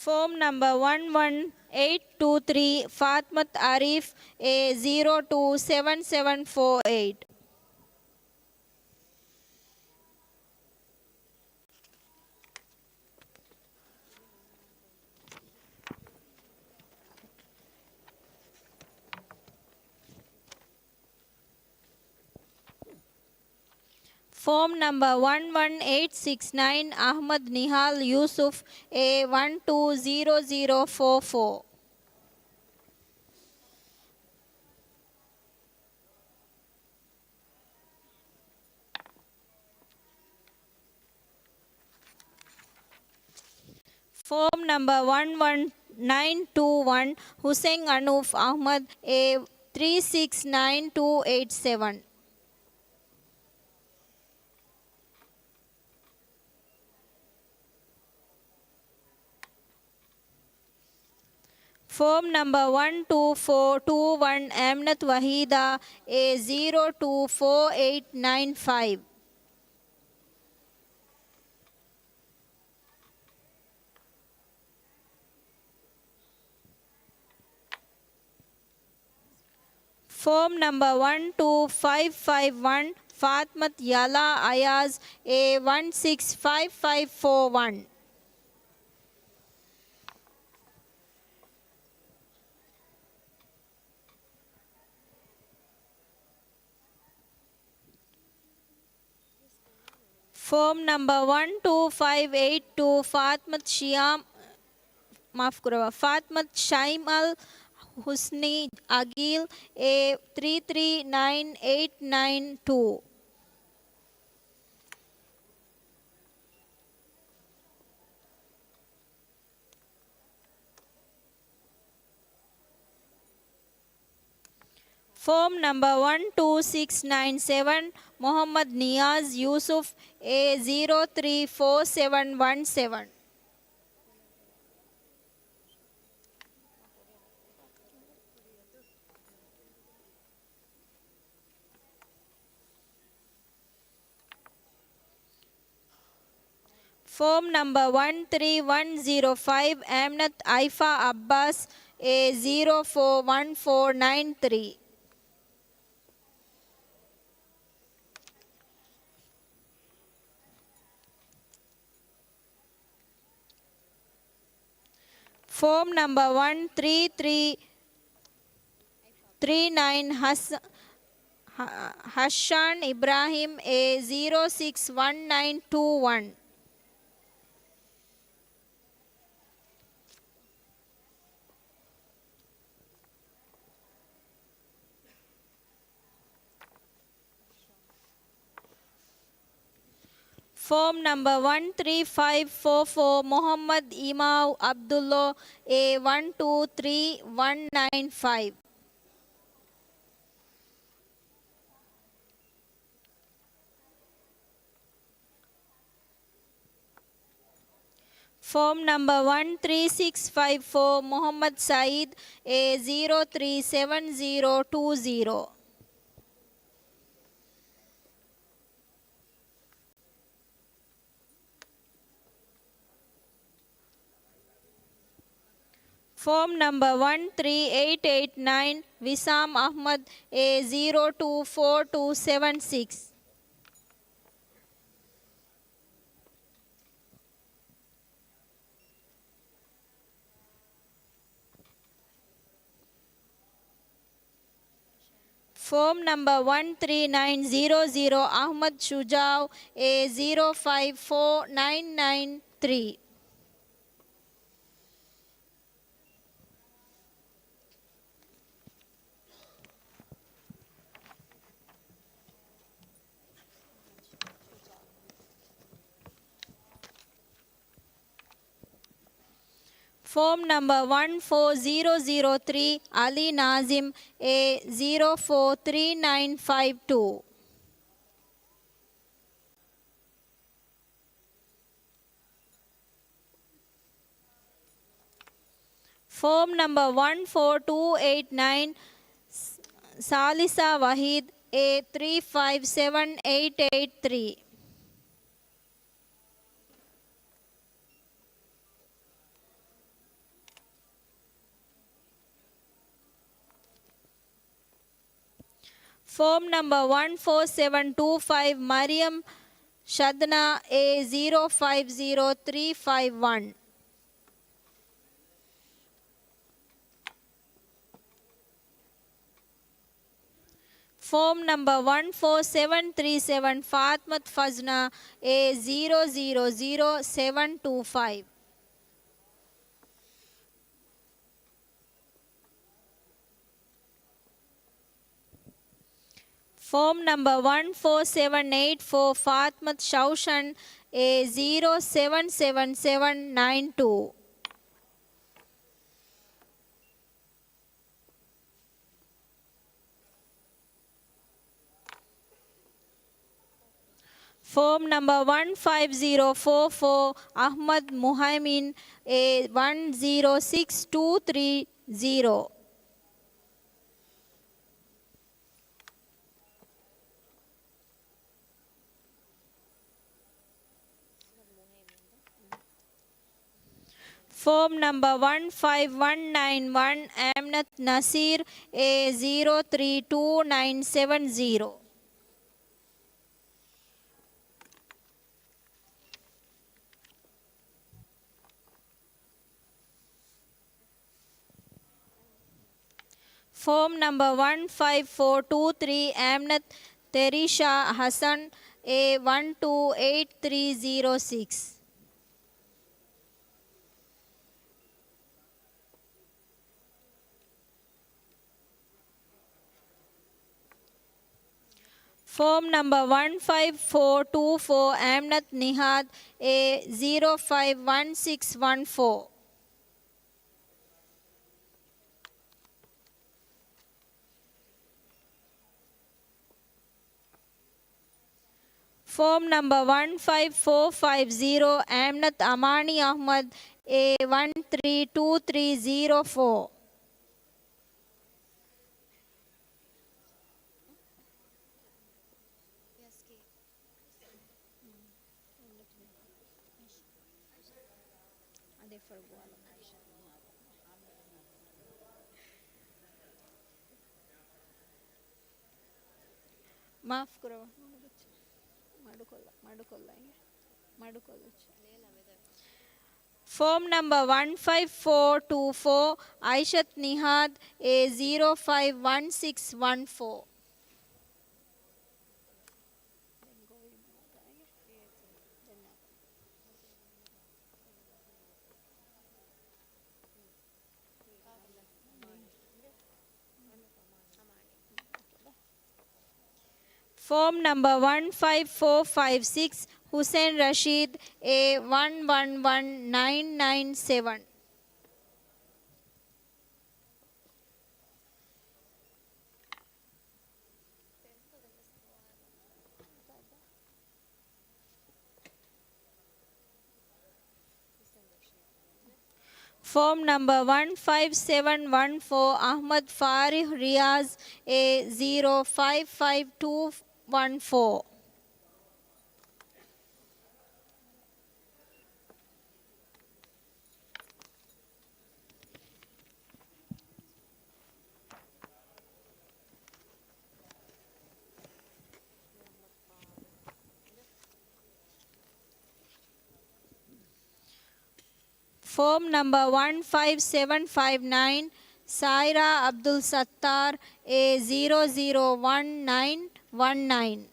ފޯމް ނަމްބަރ ވަން ވަން އެއިޓް ޓޫ ތްރީ، ފާތިމަތު އަރީފް، އޭ ޒީރޯ ޓޫ ސެވަން ސެވަން ފޯ އެއިޓް. ފޯމް ނަމްބަރ ވަން ވަން އެއިޓް ސިކްސް ނައިން، އަޙްމަދު ނިހާލް ޔޫސުފް، އޭ ވަން ޓޫ ޒީރޯ ޒީރޯ ފޯ ފޯ. ފޯމް ނަމްބަރ ވަން ވަން ނައިން ޓޫ ވަން، ޙުސެން އަނޫފް އަޙްމަދު، އޭ ތްރީ ސިކްސް ނައިން ޓޫ އެއިޓް ސެވަން. ފޯމް ނަމްބަރ ވަން ޓޫ ފޯ ޓޫ ވަން، އަމްނަތު ވަޙީދާ، އޭ ޒީރޯ ޓޫ ފޯ އެއިޓް ނައިން ފައިވް. ފޯމް ނަމްބަރ ވަން ޓޫ ފައިވް ފައިވް ވަން، ފާތިމަތު ޔަލާ އަޔާޒް، އޭ ވަން ސިކްސް ފައިވް ފައިވް ފޯ ވަން. ފޯމް ނަމްބަރ ވަން ޓޫ ފައިވް އެއިޓް ޓޫ، ފާތްމަތު ޝިޔާމް، މާފުކުރައްވާ، ފާތްމަތު ޝައިމަލް ހުސްނީ އަގީލް، އޭ ތްރީ ތްރީ ނައިން އެއިޓް ނައިން ޓޫ. ފޯމް ނަމްބަރ ވަން ޓޫ ސިކްސް ނައިން ސެވަން، މުޙައްމަދު ނިޔާޒް ޔޫސުފް، އޭ ޒީރޯ ތްރީ ފޯ ސެވަން ވަން ސެވަން. ފޯމް ނަމްބަރ ވަން ތްރީ ވަން ޒީރޯ ފައިވް، އައިމްނަތު އައިފާ އައްބާސް، އޭ ޒީރޯ ފޯ ވަން ފޯ ނައިން ތްރީ. ފޯމް ނަމްބަރ ވަން ތްރީ ތްރީ ތްރީ ނައިން ހަސް-، ހަ-، ހައްޝާން އިބްރާހިމް، އޭ ޒީރޯ ސިކްސް ވަން ނައިން ޓޫ ވަން. ފޯމް ނަމްބަރ ވަން ތްރީ ފައިވް ފޯ ފޯ، މުޙައްމަދު އިމާމް ޢަބްދުﷲ، އޭ ވަން ޓޫ ތްރީ ވަން ނައިން ފައިވް. ފޯމް ނަމްބަރ ވަން ތްރީ ސިކްސް ފައިވް ފޯ، މުޙައްމަދު ސައީދު، އޭ ޒީރޯ ތްރީ ސެވަން ޒީރޯ ޓޫ ޒީރޯ. ފޯމް ނަމްބަރ ވަން ތްރީ އެއިޓް އެއިޓް ނައިން، ވިސާމް އަޙްމަދު، އޭ ޒީރޯ ޓޫ ފޯ ޓޫ ސެވަން ސިކްސް. ފޯމް ނަމްބަރ ވަން ތްރީ ނައިން ޒީރޯ ޒީރޯ، އަޙްމަދު ޝުޖާއު، އޭ ޒީރޯ ފައިވް ފޯ ނައިން ނައިން ތްރީ. ފޯމް ނަމްބަރ ވަން ފޯ ޒީރޯ ޒީރޯ ތްރީ، އަލީ ނާޒިމް، އޭ ޒީރޯ ފޯ ތްރީ ނައިން ފައިވް ޓޫ. ފޯމް ނަމްބަރ ވަން ފޯ ޓޫ އެއިޓް ނައިން، ސާލިސާ ވަހީދު، އޭ ތްރީ ފައިވް ސެވަން އެއިޓް އެއިޓް ތްރީ. ފޯމް ނަމްބަރ ވަން ފޯ ސެވަން ޓޫ ފައިވް، މަރިޔަމް ޝަދްނާ، އޭ ޒީރޯ ފައިވް ޒީރޯ ތްރީ ފައިވް ވަން. ފޯމް ނަމްބަރ ވަން ފޯ ސެވަން ތްރީ ސެވަން، ފާތްމަތު ފަޒްނާ، އޭ ޒީރޯ ޒީރޯ ޒީރޯ ސެވަން ޓޫ ފައިވް. ފޯމް ނަމްބަރ ވަން ފޯ ސެވަން އެއިޓް ފޯ، ފާތްމަތު ޝައުޝަން، އޭ ޒީރޯ ސެވަން ސެވަން ސެވަން ނައިން ޓޫ. ފޯމް ނަމްބަރ ވަން ފައިވް ޒީރޯ ފޯ ފޯ، އަޙްމަދު މުހައިމިން، އޭ ވަން ޒީރޯ ސިކްސް ޓޫ ތްރީ ޒީރޯ. ފޯމް ނަމްބަރ ވަން ފައިވް ވަން ނައިން ވަން، އައިމްނަތު ނަސީރު، އޭ ޒީރޯ ތްރީ ޓޫ ނައިން ސެވަން ޒީރޯ. ފޯމް ނަމްބަރ ވަން ފައިވް ފޯ ޓޫ ތްރީ، އައިމްނަތު ދެރިޝާ ހަސަން، އޭ ވަން ޓޫ އެއިޓް ތްރީ ޒީރޯ ސިކްސް. ފޯމް ނަމްބަރ ވަން ފައިވް ފޯ ޓޫ ފޯ، އަމްނަތް ނިހާދް، އޭ ޒީރޯ ފައިވް ވަން ސިކްސް ވަން ފޯ. ފޯމް ނަމްބަރ ވަން ފައިވް ފޯ ފައިވް ޒީރޯ، އަމްނަތް އަމާނީ އަޙްމަދު، އޭ ވަން ތްރީ ޓޫ ތްރީ ޒީރޯ ފޯ. މާފުކުރައްވާ. މަޑުކޮށްލާ، މަޑުކޮށްލާ އިނގޭ. މަޑުކޮށްލައްޗޭ. ފޯމް ނަމްބަރ ވަން ފައިވް ފޯ ޓޫ ފޯ، އައިޝަތު ނިހާދު، އޭ ޒީރޯ ފައިވް ވަން ސިކްސް ވަން ފޯ. ފޯމް ނަމްބަރ ވަން ފައިވް ފޯ ފައިވް ސިކްސް، ހުސެން ރަޝީދު، އޭ ވަން ވަން ވަން ނައިން ނައިން ސެވަން. ފޯމް ނަމްބަރ ވަން ފައިވް ސެވަން ވަން ފޯ، އަޙްމަދު ފާރިހު ރިޔާޒު، އޭ ޒީރޯ ފައިވް ފައިވް ޓޫ ވަން ފޯ. ފޯމް ނަމްބަރ ވަން ފައިވް ސެވަން ފައިވް ނައިން، ސާއިރާ އަބްދުލް ސައްތާރު، އޭ ޒީރޯ ޒީރޯ ވަން ނައިން ވަން ނައިން.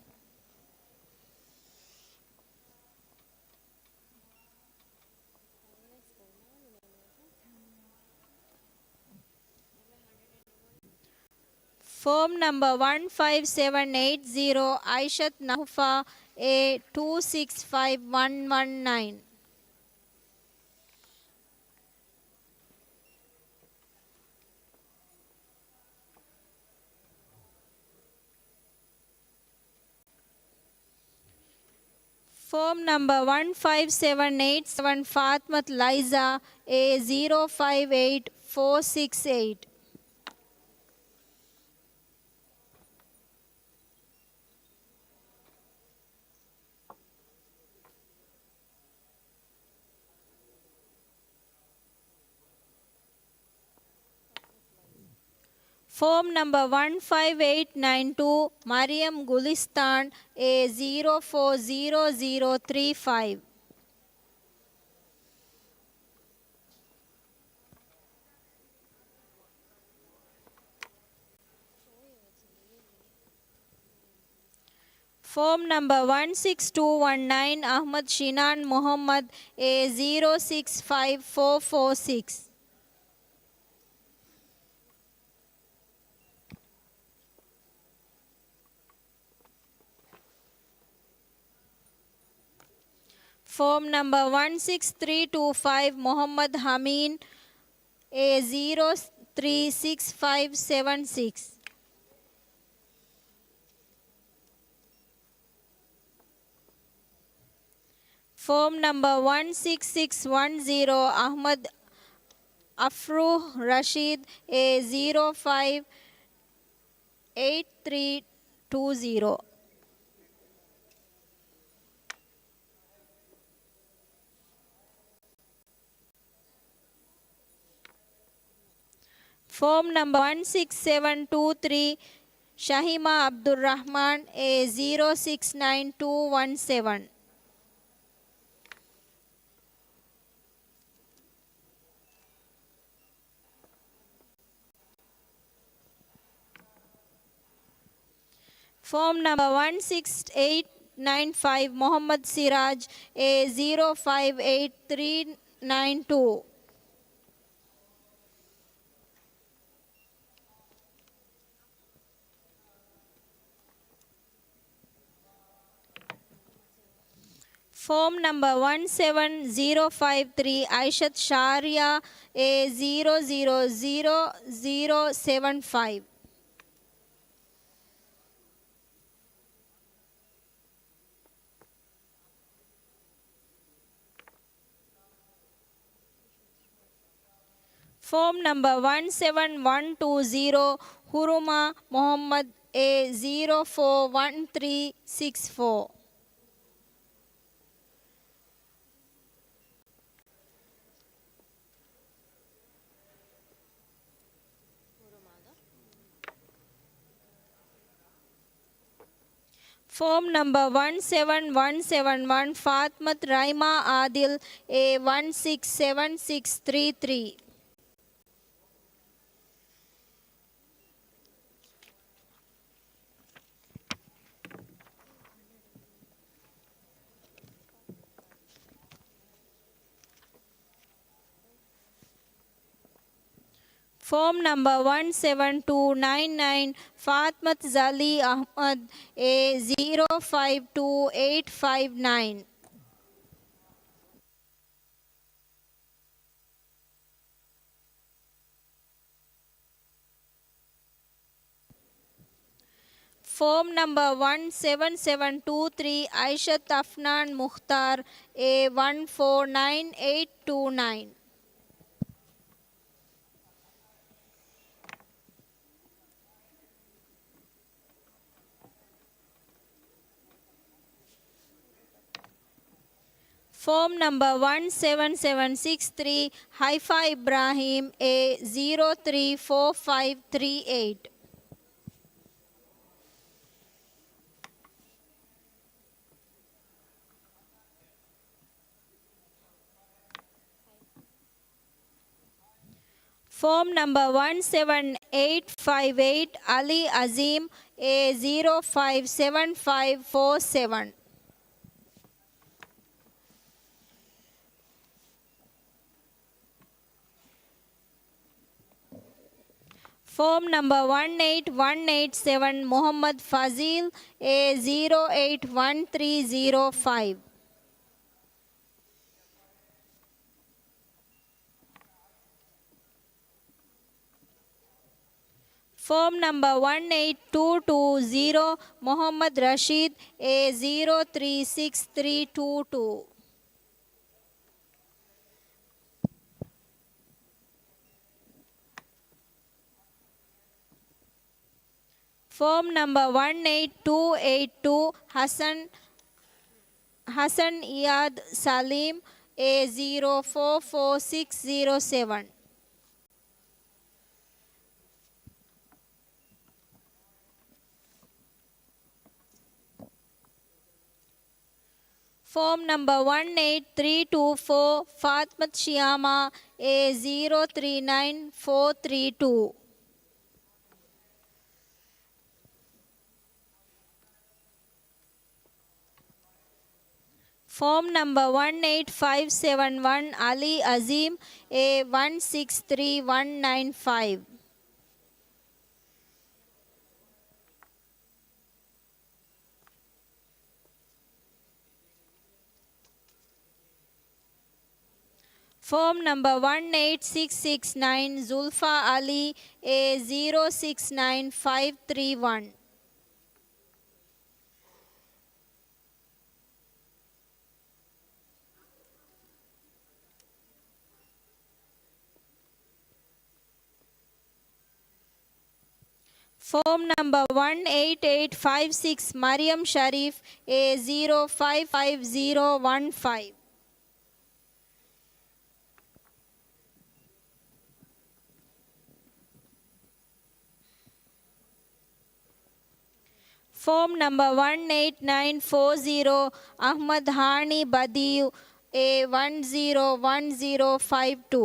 ފޯމް ނަމްބަރ ވަން ފައިވް ސެވަން އެއިޓް ޒީރޯ، އައިޝަތު ނަހުފާ، އޭ ޓޫ ސިކްސް ފައިވް ވަން ވަން ނައިން. ފޯމް ނަމްބަރ ވަން ފައިވް ސެވަން އެއިޓް ސެވަން، ފާތިމަތު ލައިޒާ، އޭ ޒީރޯ ފައިވް އެއިޓް ފޯ ސިކްސް އެއިޓް. ފޯމް ނަމްބަރ ވަން ފައިވް އެއިޓް ނައިން ޓޫ، މަރިޔަމް ގުލިސްތާން، އޭ ޒީރޯ ފޯ ޒީރޯ ޒީރޯ ތްރީ ފައިވް. ފޯމް ނަމްބަރ ވަން ސިކްސް ޓޫ ވަން ނައިން، އަޙްމަދު ޝިނާން މުޙައްމަދު، އޭ ޒީރޯ ސިކްސް ފައިވް ފޯ ފޯ ސިކްސް. ފޯމް ނަމްބަރ ވަން ސިކްސް ތްރީ ޓޫ ފައިވް، މުޙައްމަދު ހަމީން، އޭ ޒީރޯ ތްރީ ސިކްސް ފައިވް ސެވަން ސިކްސް. ފޯމް ނަމްބަރ ވަން ސިކްސް ސިކްސް ވަން ޒީރޯ، އަޙްމަދު އަފްރޫހް ރަޝީދު، އޭ ޒީރޯ ފައިވް އެއިޓް ތްރީ ޓޫ ޒީރޯ. ފޯމް ނަމްބަރ ވަން ސިކްސް ސެވަން ޓޫ ތްރީ، ޝަހީމާ އަބްދުއްރަޙްމާން، އޭ ޒީރޯ ސިކްސް ނައިން ޓޫ ވަން ސެވަން. ފޯމް ނަމްބަރ ވަން ސިކްސް އެއިޓް ނައިން ފައިވް، މުޙައްމަދު ސިރާޖް، އޭ ޒީރޯ ފައިވް އެއިޓް ތްރީ ނައިން ޓޫ. ފޯމް ނަމްބަރ ވަން ސެވަން ޒީރޯ ފައިވް ތްރީ، އައިޝަތު ޝާރިޔާ، އޭ ޒީރޯ ޒީރޯ ޒީރޯ ޒީރޯ ސެވަން ފައިވް. ފޯމް ނަމްބަރ ވަން ސެވަން ވަން ޓޫ ޒީރޯ، ހުރުމާ މުޙައްމަދު، އޭ ޒީރޯ ފޯ ވަން ތްރީ ސިކްސް ފޯ. ފޯމް ނަމްބަރ ވަން ސެވަން ވަން ސެވަން ވަން، ފާތިމަތު ރައިމާ އާދިލް، އޭ ވަން ސިކްސް ސެވަން ސިކްސް ތްރީ ތްރީ. ފޯމް ނަމްބަރ ވަން ސެވަން ޓޫ ނައިން ނައިން، ފާތިމަތު ޒަލީ އަޙްމަދު، އޭ ޒީރޯ ފައިވް ޓޫ އެއިޓް ފައިވް ނައިން. ފޯމް ނަމްބަރ ވަން ސެވަން ސެވަން ޓޫ ތްރީ، އައިޝަތު އަފްނާން މުޚްތާރު، އޭ ވަން ފޯ ނައިން އެއިޓް ޓޫ ނައިން. ފޯމް ނަމްބަރ ވަން ސެވަން ސެވަން ސިކްސް ތްރީ، ހައިފާ އިބްރާހީމް، އޭ ޒީރޯ ތްރީ ފޯ ފައިވް ތްރީ އެއިޓް. ފޯމް ނަމްބަރ ވަން ސެވަން އެއިޓް ފައިވް އެއިޓް، އަލީ އަޒީމް، އޭ ޒީރޯ ފައިވް ސެވަން ފައިވް ފޯ ސެވަން. ފޯމް ނަމްބަރ ވަން އެއިޓް ވަން އެއިޓް ސެވަން، މުޙައްމަދު ފަޒީލް، އޭ ޒީރޯ އެއިޓް ވަން ތްރީ ޒީރޯ ފައިވް. ފޯމް ނަމްބަރ ވަން އެއިޓް ޓޫ ޓޫ ޒީރޯ، މުޙައްމަދު ރަޝީދު، އޭ ޒީރޯ ތްރީ ސިކްސް ތްރީ ޓޫ ޓޫ. ފޯމް ނަމްބަރ ވަން އެއިޓް ޓޫ އެއިޓް ޓޫ، ޙަސަން، ޙަސަން އިޔާދު ސަލީމް، އޭ ޒީރޯ ފޯ ފޯ ސިކްސް ޒީރޯ ސެވަން. ފޯމް ނަމްބަރ ވަން އެއިޓް ތްރީ ޓޫ ފޯ، ފާތިމަތު ޝިޔާމާ، އޭ ޒީރޯ ތްރީ ނައިން ފޯ ތްރީ ޓޫ. ފޯމް ނަމްބަރ ވަން އެއިޓް ފައިވް ސެވަން ވަން، އަލީ އަޒީމް، އޭ ވަން ސިކްސް ތްރީ ވަން ނައިން ފައިވް. ފޯމް ނަމްބަރ ވަން އެއިޓް ސިކްސް ސިކްސް ނައިން، ޒުލްފާ އަލީ، އޭ ޒީރޯ ސިކްސް ނައިން ފައިވް ތްރީ ވަން. ފޯމް ނަމްބަރ ވަން އެއިޓް އެއިޓް ފައިވް ސިކްސް، މަރިޔަމް ޝަރީފް، އޭ ޒީރޯ ފައިވް ފައިވް ޒީރޯ ވަން ފައިވް. ފޯމް ނަމްބަރ ވަން އެއިޓް ނައިން ފޯ ޒީރޯ، އަޙްމަދު ހާނީ ބަދީއު، އޭ ވަން ޒީރޯ ވަން ޒީރޯ ފައިވް ޓޫ.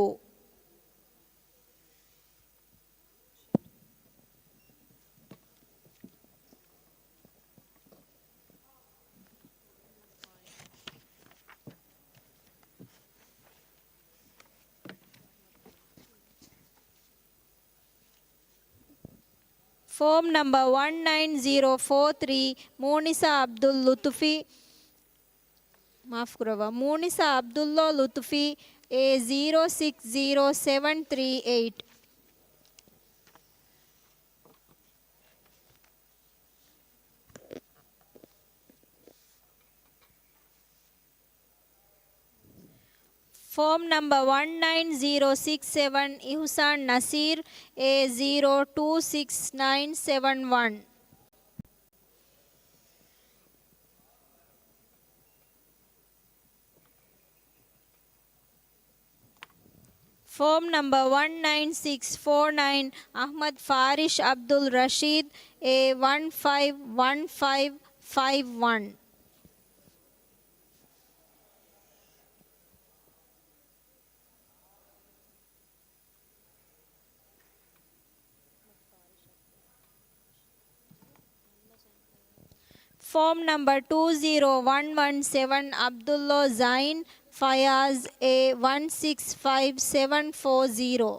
ފޯމް ނަމްބަރ ވަން ނައިން ޒީރޯ ފޯ ތްރީ، މޫނިސާ ޢަބްދުލް ލުޠުފީ، މާފުކުރައްވާ، މޫނިސާ ޢަބްދުﷲ ލުޠުފީ، އޭ ޒީރޯ ސިކްސް ޒީރޯ ސެވަން ތްރީ އެއިޓް. ފޯމް ނަމްބަރ ވަން ނައިން ޒީރޯ ސިކްސް ސެވަން، އިޙުސާން ނަޞީރު، އޭ ޒީރޯ ޓޫ ސިކްސް ނައިން ސެވަން ވަން. ފޯމް ނަމްބަރ ވަން ނައިން ސިކްސް ފޯ ނައިން، އަޙްމަދު ފާރިޝް ޢަބްދުއް ރަޝީދު، އޭ ވަން ފައިވް ވަން ފައިވް ފައިވް ވަން. ފޯމް ނަމްބަރ ޓޫ ޒީރޯ ވަން ވަން ސެވަން، ޢަބްދުﷲ ޒައިން ފަޔާޒް، އޭ ވަން ސިކްސް ފައިވް ސެވަން ފޯ ޒީރޯ.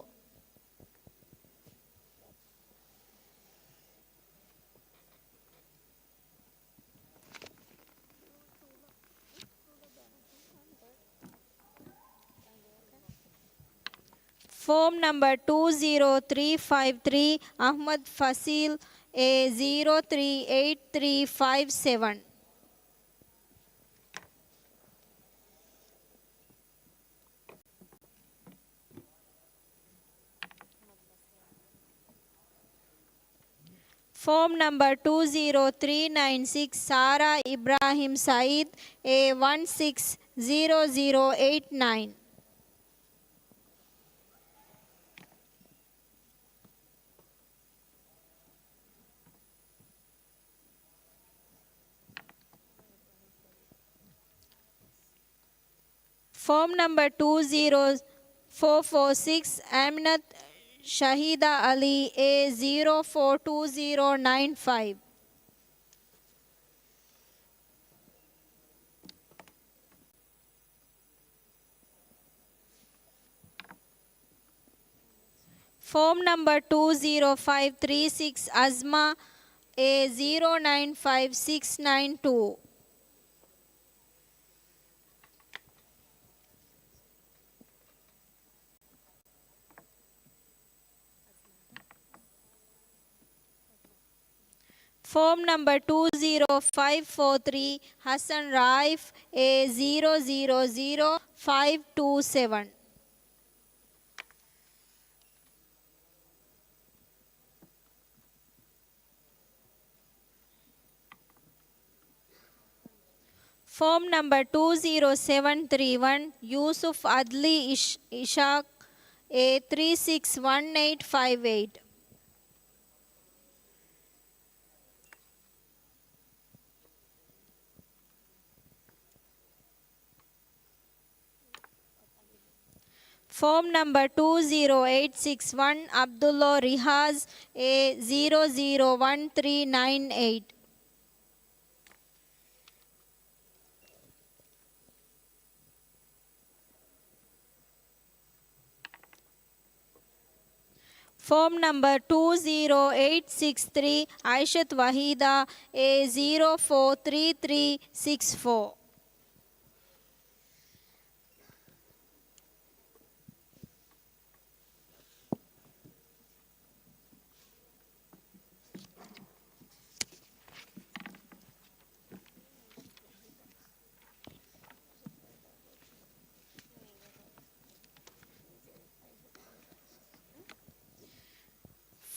ފޯމް ނަމްބަރ ޓޫ ޒީރޯ ތްރީ ފައިވް ތްރީ، އަޙްމަދު ފަޞީލް، އޭ ޒީރޯ ތްރީ އެއިޓް ތްރީ ފައިވް ސެވަން. ފޯމް ނަމްބަރ ޓޫ ޒީރޯ ތްރީ ނައިން ސިކްސް، ސާރާ އިބްރާހިމް ސައީދު، އޭ ވަން ސިކްސް ޒީރޯ ޒީރޯ އެއިޓް ނައިން. ފޯމް ނަމްބަރ ޓޫ ޒީރޯ ފޯ ފޯ ސިކްސް، އަމިނަތު ޝަހީދާ ޢަލީ، އޭ ޒީރޯ ފޯ ޓޫ ޒީރޯ ނައިން ފައިވް. ފޯމް ނަމްބަރ ޓޫ ޒީރޯ ފައިވް ތްރީ ސިކްސް، އަޒްމާ، އޭ ޒީރޯ ނައިން ފައިވް ސިކްސް ނައިން ޓޫ. ފޯމް ނަމްބަރ ޓޫ ޒީރޯ ފައިވް ފޯ ތްރީ، ޙަސަން ރައިފް، އޭ ޒީރޯ ޒީރޯ ޒީރޯ ފައިވް ޓޫ ސެވަން. ފޯމް ނަމްބަރ ޓޫ ޒީރޯ ސެވަން ތްރީ ވަން، ޔޫސުފް އަދްލީ އިޝް-، އިޝާޤް، އޭ ތްރީ ސިކްސް ވަން އެއިޓް ފައިވް އެއިޓް. ފޯމް ނަމްބަރ ޓޫ ޒީރޯ އެއިޓް ސިކްސް ވަން، ޢަބްދުﷲ ރިހާޒް، އޭ ޒީރޯ ޒީރޯ ވަން ތްރީ ނައިން އެއިޓް. ފޯމް ނަމްބަރ ޓޫ ޒީރޯ އެއިޓް ސިކްސް ތްރީ، ޢާއިޝަތު ވަޙީދާ، އޭ ޒީރޯ ފޯ ތްރީ ތްރީ ސިކްސް ފޯ.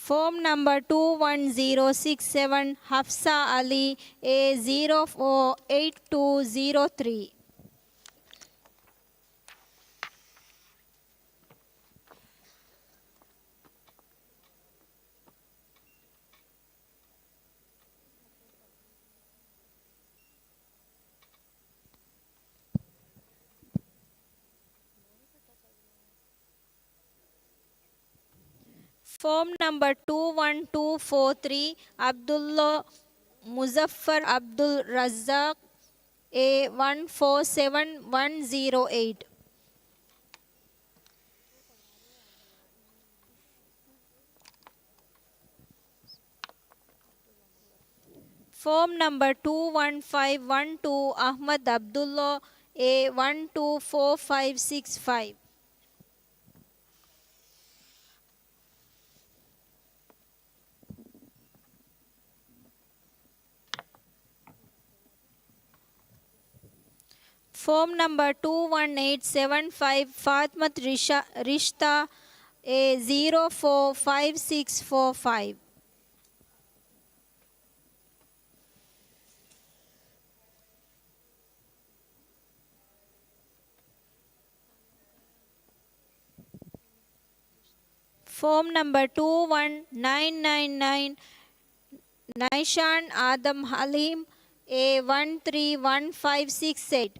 ފޯމް ނަމްބަރ ޓޫ ވަން ޒީރޯ ސިކްސް ސެވަން، ޙަފްޞާ ޢަލީ، އޭ ޒީރޯ ފޯ އެއިޓް ޓޫ ޒީރޯ ތްރީ. ފޯމް ނަމްބަރ ޓޫ ވަން ޓޫ ފޯ ތްރީ، ޢަބްދުﷲ މުޒައްފަރު ޢަބްދުއްރައްޒާޤް، އޭ ވަން ފޯ ސެވަން ވަން ޒީރޯ އެއިޓް. ފޯމް ނަމްބަރ ޓޫ ވަން ފައިވް ވަން ޓޫ، އަޙްމަދު ޢަބްދުﷲ، އޭ ވަން ޓޫ ފޯ ފައިވް ސިކްސް ފައިވް. ފޯމް ނަމްބަރ ޓޫ ވަން އެއިޓް ސެވަން ފައިވް، ފާތިމަތު ރިޝާ، ރިޝްތާ، އޭ ޒީރޯ ފޯ ފައިވް ސިކްސް ފޯ ފައިވް. ފޯމް ނަމްބަރ ޓޫ ވަން ނައިން ނައިން ނައިން، ނައިޝާން އާދަމް ޙަލީމް، އޭ ވަން ތްރީ ވަން ފައިވް ސިކްސް އެއިޓް.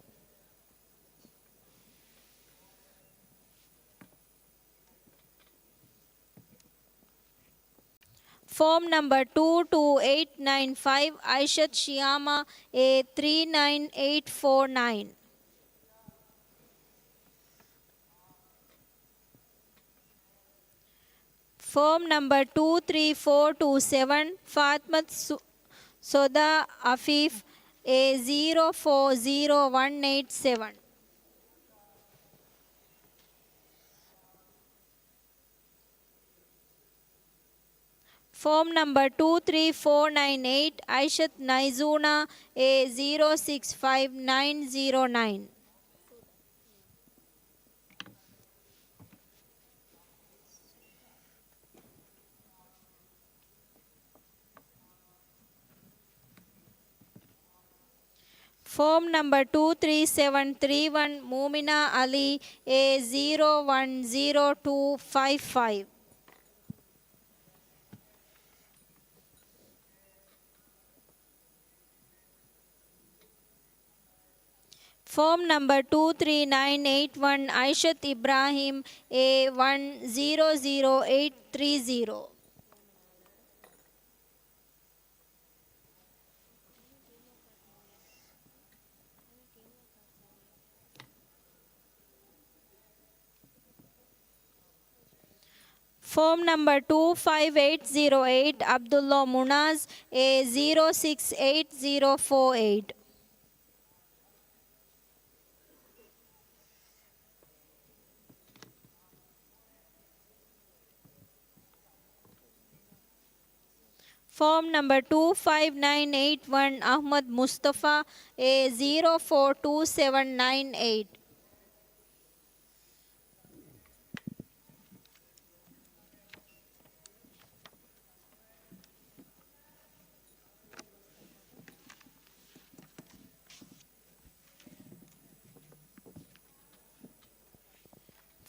ފޯމް ނަމްބަރ ޓޫ ޓޫ އެއިޓް ނައިން ފައިވް، އައިޝަތު ޝިޔާމާ، އޭ ތްރީ ނައިން އެއިޓް ފޯ ނައިން. ފޯމް ނަމްބަރ ޓޫ ތްރީ ފޯ ޓޫ ސެވަން، ފާތިމަތު ސު-، ސޮދާ އަފީފް، އޭ ޒީރޯ ފޯ ޒީރޯ ވަން އެއިޓް ސެވަން. ފޯމް ނަމްބަރ ޓޫ ތްރީ ފޯ ނައިން އެއިޓް، އައިޝަތު ނައިޒޫނާ، އޭ ޒީރޯ ސިކްސް ފައިވް ނައިން ޒީރޯ ނައިން. ފޯމް ނަމްބަރ ޓޫ ތްރީ ސެވަން ތްރީ ވަން، މޫމިނާ އަލީ، އޭ ޒީރޯ ވަން ޒީރޯ ޓޫ ފައިވް ފައިވް. ފޯމް ނަމްބަރ ޓޫ ތްރީ ނައިން އެއިޓް ވަން، އައިޝަތު އިބްރާހީމް، އޭ ވަން ޒީރޯ ޒީރޯ އެއިޓް ތްރީ ޒީރޯ. ފޯމް ނަމްބަރ ޓޫ ފައިވް އެއިޓް ޒީރޯ އެއިޓް، ޢަބްދުﷲ މުނާޒް، އޭ ޒީރޯ ސިކްސް އެއިޓް ޒީރޯ ފޯ އެއިޓް. ފޯމް ނަމްބަރ ޓޫ ފައިވް ނައިން އެއިޓް ވަން، އަޙްމަދު މުޞްޠަފާ، އޭ ޒީރޯ ފޯ ޓޫ ސެވަން ނައިން އެއިޓް.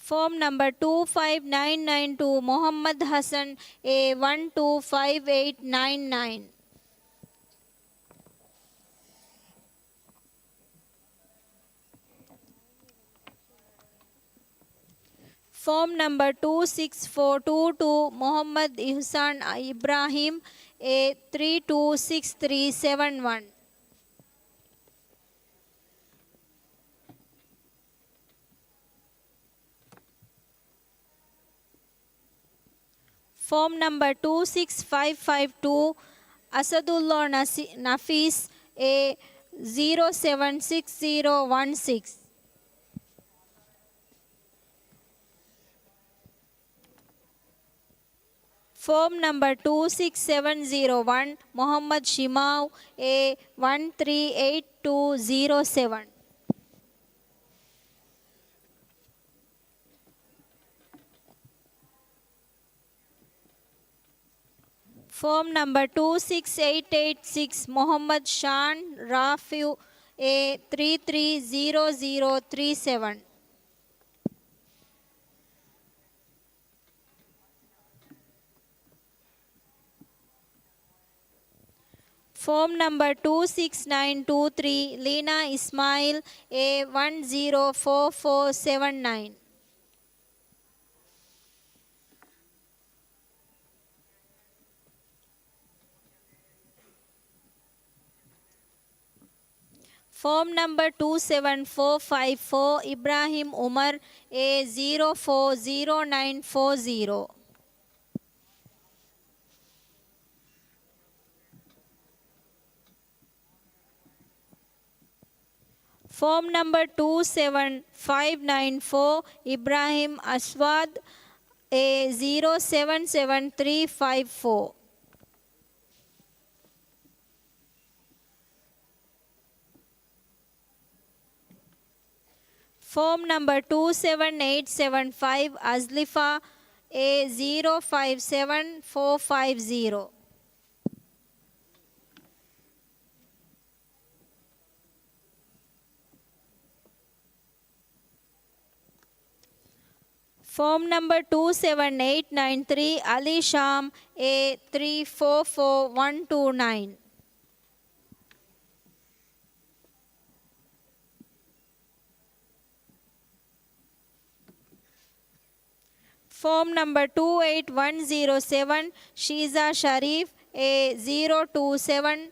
ފޯމް ނަމްބަރ ޓޫ ފައިވް ނައިން ނައިން ޓޫ، މުޙައްމަދު ޙަސަން، އޭ ވަން ޓޫ ފައިވް އެއިޓް ނައިން ނައިން. ފޯމް ނަމްބަރ ޓޫ ސިކްސް ފޯ ޓޫ ޓޫ، މުޙައްމަދު އިޙްސާން އިބްރާހީމް، އޭ ތްރީ ޓޫ ސިކްސް ތްރީ ސެވަން ވަން. ފޯމް ނަމްބަރ ޓޫ ސިކްސް ފައިވް ފައިވް ޓޫ، އަސަދުﷲ ނަސި-، ނަފީސް، އޭ ޒީރޯ ސެވަން ސިކްސް ޒީރޯ ވަން ސިކްސް. ފޯމް ނަމްބަރ ޓޫ ސިކްސް ސެވަން ޒީރޯ ވަން، މުޙައްމަދު ޝިމާއު، އޭ ވަން ތްރީ އެއިޓް ޓޫ ޒީރޯ ސެވަން. ފޯމް ނަމްބަރ ޓޫ ސިކްސް އެއިޓް އެއިޓް ސިކްސް، މުޙައްމަދު ޝާން ރާފިޢު، އޭ ތްރީ ތްރީ ޒީރޯ ޒީރޯ ތްރީ ސެވަން. ފޯމް ނަމްބަރ ޓޫ ސިކްސް ނައިން ޓޫ ތްރީ، ލީނާ އިސްމާޢީލް، އޭ ވަން ޒީރޯ ފޯ ފޯ ސެވަން ނައިން. ފޯމް ނަމްބަރ ޓޫ ސެވަން ފޯ ފައިވް ފޯ، އިބްރާހީމް އުމަރު، އޭ ޒީރޯ ފޯ ޒީރޯ ނައިން ފޯ ޒީރޯ. ފޯމް ނަމްބަރ ޓޫ ސެވަން ފައިވް ނައިން ފޯ، އިބްރާހިމް އަސްވާދް، އޭ ޒީރޯ ސެވަން ސެވަން ތްރީ ފައިވް ފޯ. ފޯމް ނަމްބަރ ޓޫ ސެވަން އެއިޓް ސެވަން ފައިވް، އަޒްލިފާ، އޭ ޒީރޯ ފައިވް ސެވަން ފޯ ފައިވް ޒީރޯ. ފޯމް ނަމްބަރ ޓޫ ސެވަން އެއިޓް ނައިން ތްރީ، އަލީ ޝާމް، އޭ ތްރީ ފޯ ފޯ ވަން ޓޫ ނައިން. ފޯމް ނަމްބަރ ޓޫ އެއިޓް ވަން ޒީރޯ ސެވަން، ޝީޒާ ޝަރީފް، އޭ ޒީރޯ ޓޫ ސެވަން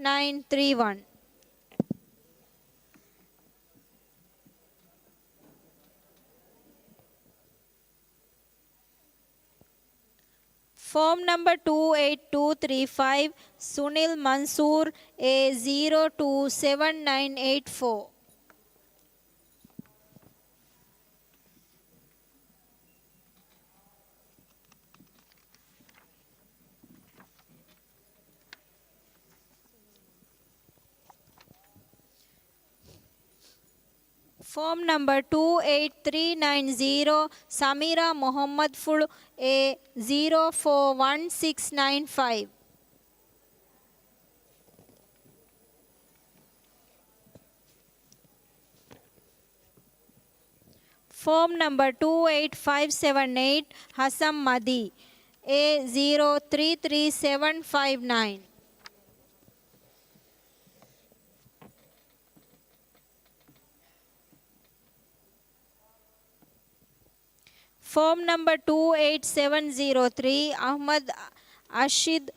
ނައިން ތްރީ ވަން. ފޯމް ނަމްބަރ ޓޫ އެއިޓް ޓޫ ތްރީ ފައިވް، ސުނިލް މަންސޫރް، އޭ ޒީރޯ ޓޫ ސެވަން ނައިން އެއިޓް ފޯ. ފޯމް ނަމްބަރ ޓޫ އެއިޓް ތްރީ ނައިން ޒީރޯ، ސަމީރާ މުޙައްމަދުފުޅު، އޭ ޒީރޯ ފޯ ވަން ސިކްސް ނައިން ފައިވް. ފޯމް ނަމްބަރ ޓޫ އެއިޓް ފައިވް ސެވަން އެއިޓް، ހަސަން މަދީ، އޭ ޒީރޯ ތްރީ ތްރީ ސެވަން ފައިވް ނައިން. ފޯމް ނަމްބަރ ޓޫ އެއިޓް ސެވަން ޒީރޯ ތްރީ، އަޙްމަދު އަޝިދު،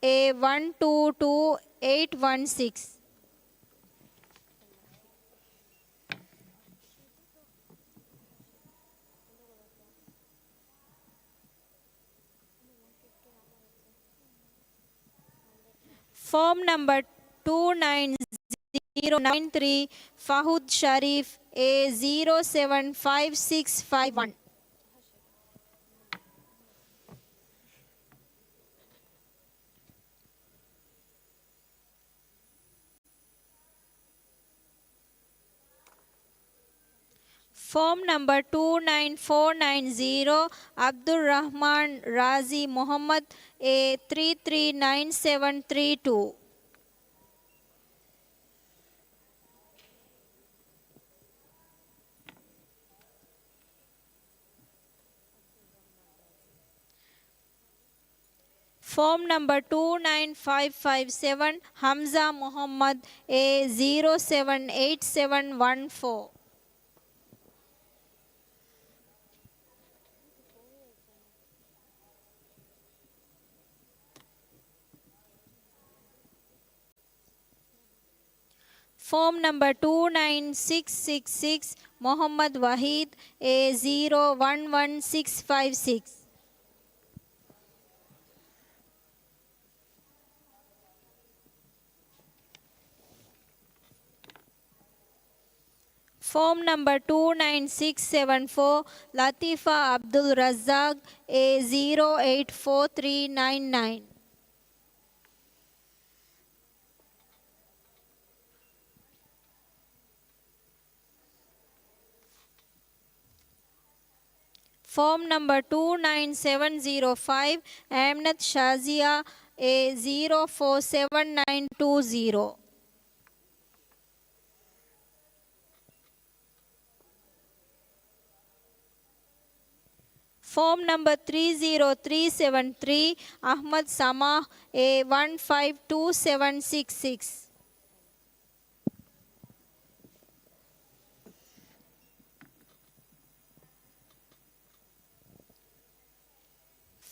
އޭ ވަން ޓޫ ޓޫ އެއިޓް ވަން ސިކްސް. ފޯމް ނަމްބަރ ޓޫ ނައިން ޒީރޯ ނައިން ތްރީ، ފަހުދު ޝަރީފް، އޭ ޒީރޯ ސެވަން ފައިވް ސިކްސް ފައިވް ވަން. ފޯމް ނަމްބަރ ޓޫ ނައިން ފޯ ނައިން ޒީރޯ، އަބްދުއްރަޙްމާން ރާޒީ މުޙައްމަދު، އޭ ތްރީ ތްރީ ނައިން ސެވަން ތްރީ ޓޫ. ފޯމް ނަމްބަރ ޓޫ ނައިން ފައިވް ފައިވް ސެވަން، ހަމްޒާ މުޙައްމަދު، އޭ ޒީރޯ ސެވަން އެއިޓް ސެވަން ވަން ފޯ. ފޯމް ނަމްބަރ ޓޫ ނައިން ސިކްސް ސިކްސް ސިކްސް، މުޙައްމަދު ވަޙީދު، އޭ ޒީރޯ ވަން ވަން ސިކްސް ފައިވް ސިކްސް. ފޯމް ނަމްބަރ ޓޫ ނައިން ސިކްސް ސެވަން ފޯ، ލަތީފާ އަބްދުލް ރައްޒާޤް، އޭ ޒީރޯ އެއިޓް ފޯ ތްރީ ނައިން ނައިން. ފޯމް ނަމްބަރ ޓޫ ނައިން ސެވަން ޒީރޯ ފައިވް، އަމިނަތު ޝާޒިޔާ، އޭ ޒީރޯ ފޯ ސެވަން ނައިން ޓޫ ޒީރޯ. ފޯމް ނަމްބަރ ތްރީ ޒީރޯ ތްރީ ސެވަން ތްރީ، އަޙްމަދު ސަމާޙް، އޭ ވަން ފައިވް ޓޫ ސެވަން ސިކްސް ސިކްސް.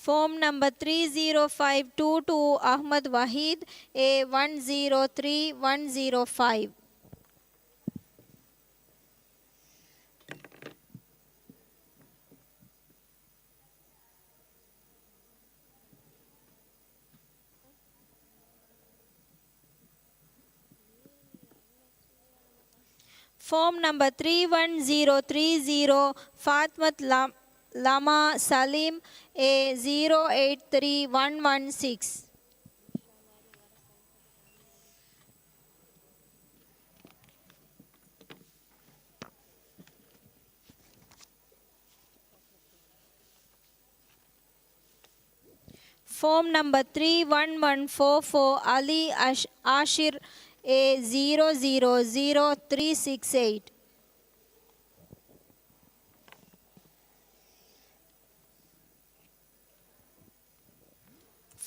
ފޯމް ނަމްބަރ ތްރީ ޒީރޯ ފައިވް ޓޫ ޓޫ، އަޙްމަދު ވަޙީދު، އޭ ވަން ޒީރޯ ތްރީ ވަން ޒީރޯ ފައިވް. ފޯމް ނަމްބަރ ތްރީ ވަން ޒީރޯ ތްރީ ޒީރޯ، ފާތްމަތު ލަ-، ލަމާ ސަލީމް، އޭ ޒީރޯ އެއިޓް ތްރީ ވަން ވަން ސިކްސް. ފޯމް ނަމްބަރ ތްރީ ވަން ވަން ފޯ ފޯ، އަލީ އަޝް-، އާޝިރް، އޭ ޒީރޯ ޒީރޯ ޒީރޯ ތްރީ ސިކްސް އެއިޓް.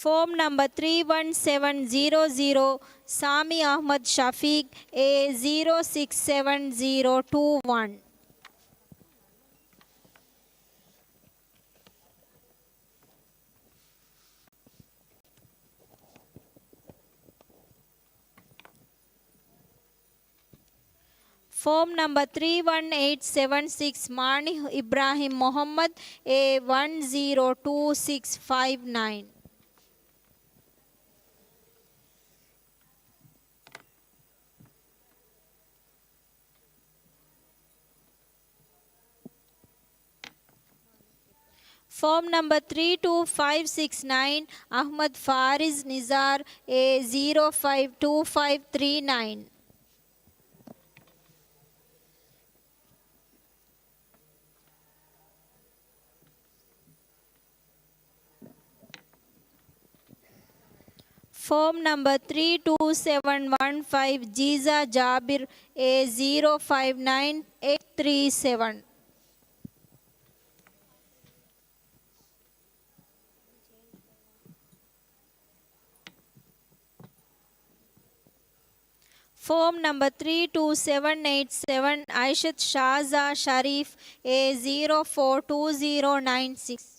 ފޯމް ނަމްބަރ ތްރީ ވަން ސެވަން ޒީރޯ ޒީރޯ، ސާމީ އަޙްމަދު ޝަފީޤް، އޭ ޒީރޯ ސިކްސް ސެވަން ޒީރޯ ޓޫ ވަން. ފޯމް ނަމްބަރ ތްރީ ވަން އެއިޓް ސެވަން ސިކްސް، މާނިހް އިބްރާހިމް މުޙައްމަދު، އޭ ވަން ޒީރޯ ޓޫ ސިކްސް ފައިވް ނައިން. ފޯމް ނަމްބަރ ތްރީ ޓޫ ފައިވް ސިކްސް ނައިން، އަޙްމަދު ފާރިޒް ނިޒާރް، އޭ ޒީރޯ ފައިވް ޓޫ ފައިވް ތްރީ ނައިން. ފޯމް ނަމްބަރ ތްރީ ޓޫ ސެވަން ވަން ފައިވް، ޖީޒާ ޖާބިރް، އޭ ޒީރޯ ފައިވް ނައިން އެއިޓް ތްރީ ސެވަން. ފޯމް ނަމްބަރ ތްރީ ޓޫ ސެވަން އެއިޓް ސެވަން، އައިޝަތު ޝާޒާ ޝަރީފް، އޭ ޒީރޯ ފޯ ޓޫ ޒީރޯ ނައިން ސިކްސް.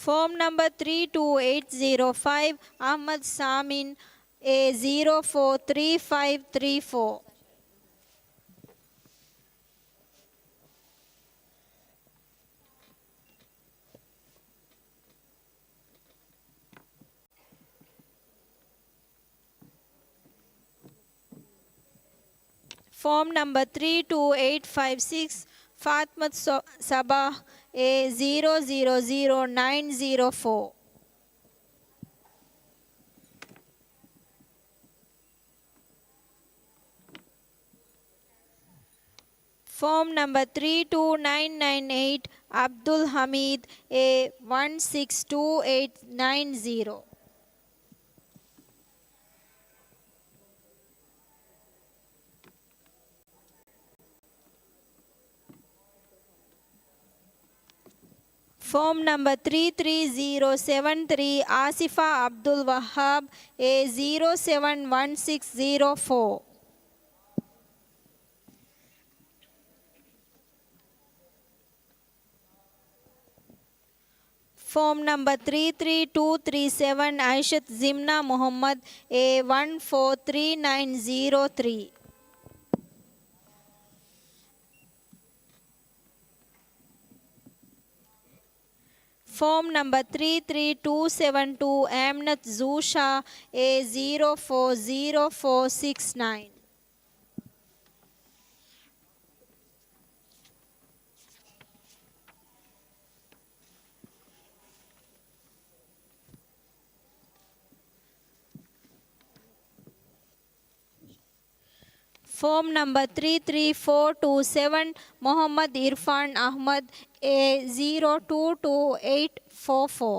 ފޯމް ނަމްބަރ ތްރީ ޓޫ އެއިޓް ޒީރޯ ފައިވް، އަޙްމަދު ސާމިން، އޭ ޒީރޯ ފޯ ތްރީ ފައިވް ތްރީ ފޯ. ފޯމް ނަމްބަރ ތްރީ ޓޫ އެއިޓް ފައިވް ސިކްސް، ފާތްމަތު ސޮ-، ސަބާހް، އޭ ޒީރޯ ޒީރޯ ޒީރޯ ނައިން ޒީރޯ ފޯ. ފޯމް ނަމްބަރ ތްރީ ޓޫ ނައިން ނައިން އެއިޓް، އަބްދުލް ޙަމީދު، އޭ ވަން ސިކްސް ޓޫ އެއިޓް ނައިން ޒީރޯ. ފޯމް ނަމްބަރ ތްރީ ތްރީ ޒީރޯ ސެވަން ތްރީ، އާސިފާ އަބްދުލް ވައްހާބް، އޭ ޒީރޯ ސެވަން ވަން ސިކްސް ޒީރޯ ފޯ. ފޯމް ނަމްބަރ ތްރީ ތްރީ ޓޫ ތްރީ ސެވަން، އައިޝަތު ޒިމްނާ މުޙައްމަދު، އޭ ވަން ފޯ ތްރީ ނައިން ޒީރޯ ތްރީ. ފޯމް ނަމްބަރ ތްރީ ތްރީ ޓޫ ސެވަން ޓޫ، އަމްނަތު ޒޫޝާ، އޭ ޒީރޯ ފޯ ޒީރޯ ފޯ ސިކްސް ނައިން. ފޯމް ނަމްބަރ ތްރީ ތްރީ ފޯ ޓޫ ސެވަން، މުޙައްމަދު އިރްފާން އަޙްމަދު، އޭ ޒީރޯ ޓޫ ޓޫ އެއިޓް ފޯ ފޯ.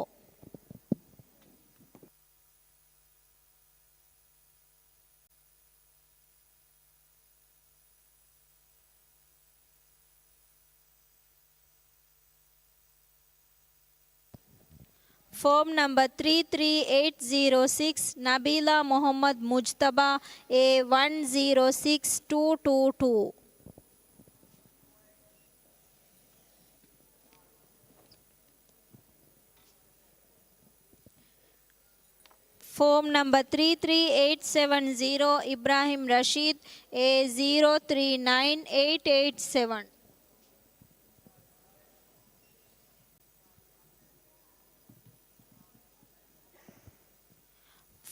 ފޯމް ނަމްބަރ ތްރީ ތްރީ އެއިޓް ޒީރޯ ސިކްސް، ނަބީލާ މުޙައްމަދު މުޖްތަބާ، އޭ ވަން ޒީރޯ ސިކްސް ޓޫ ޓޫ ޓޫ. ފޯމް ނަމްބަރ ތްރީ ތްރީ އެއިޓް ސެވަން ޒީރޯ، އިބްރާހިމް ރަޝީދު، އޭ ޒީރޯ ތްރީ ނައިން އެއިޓް އެއިޓް ސެވަން.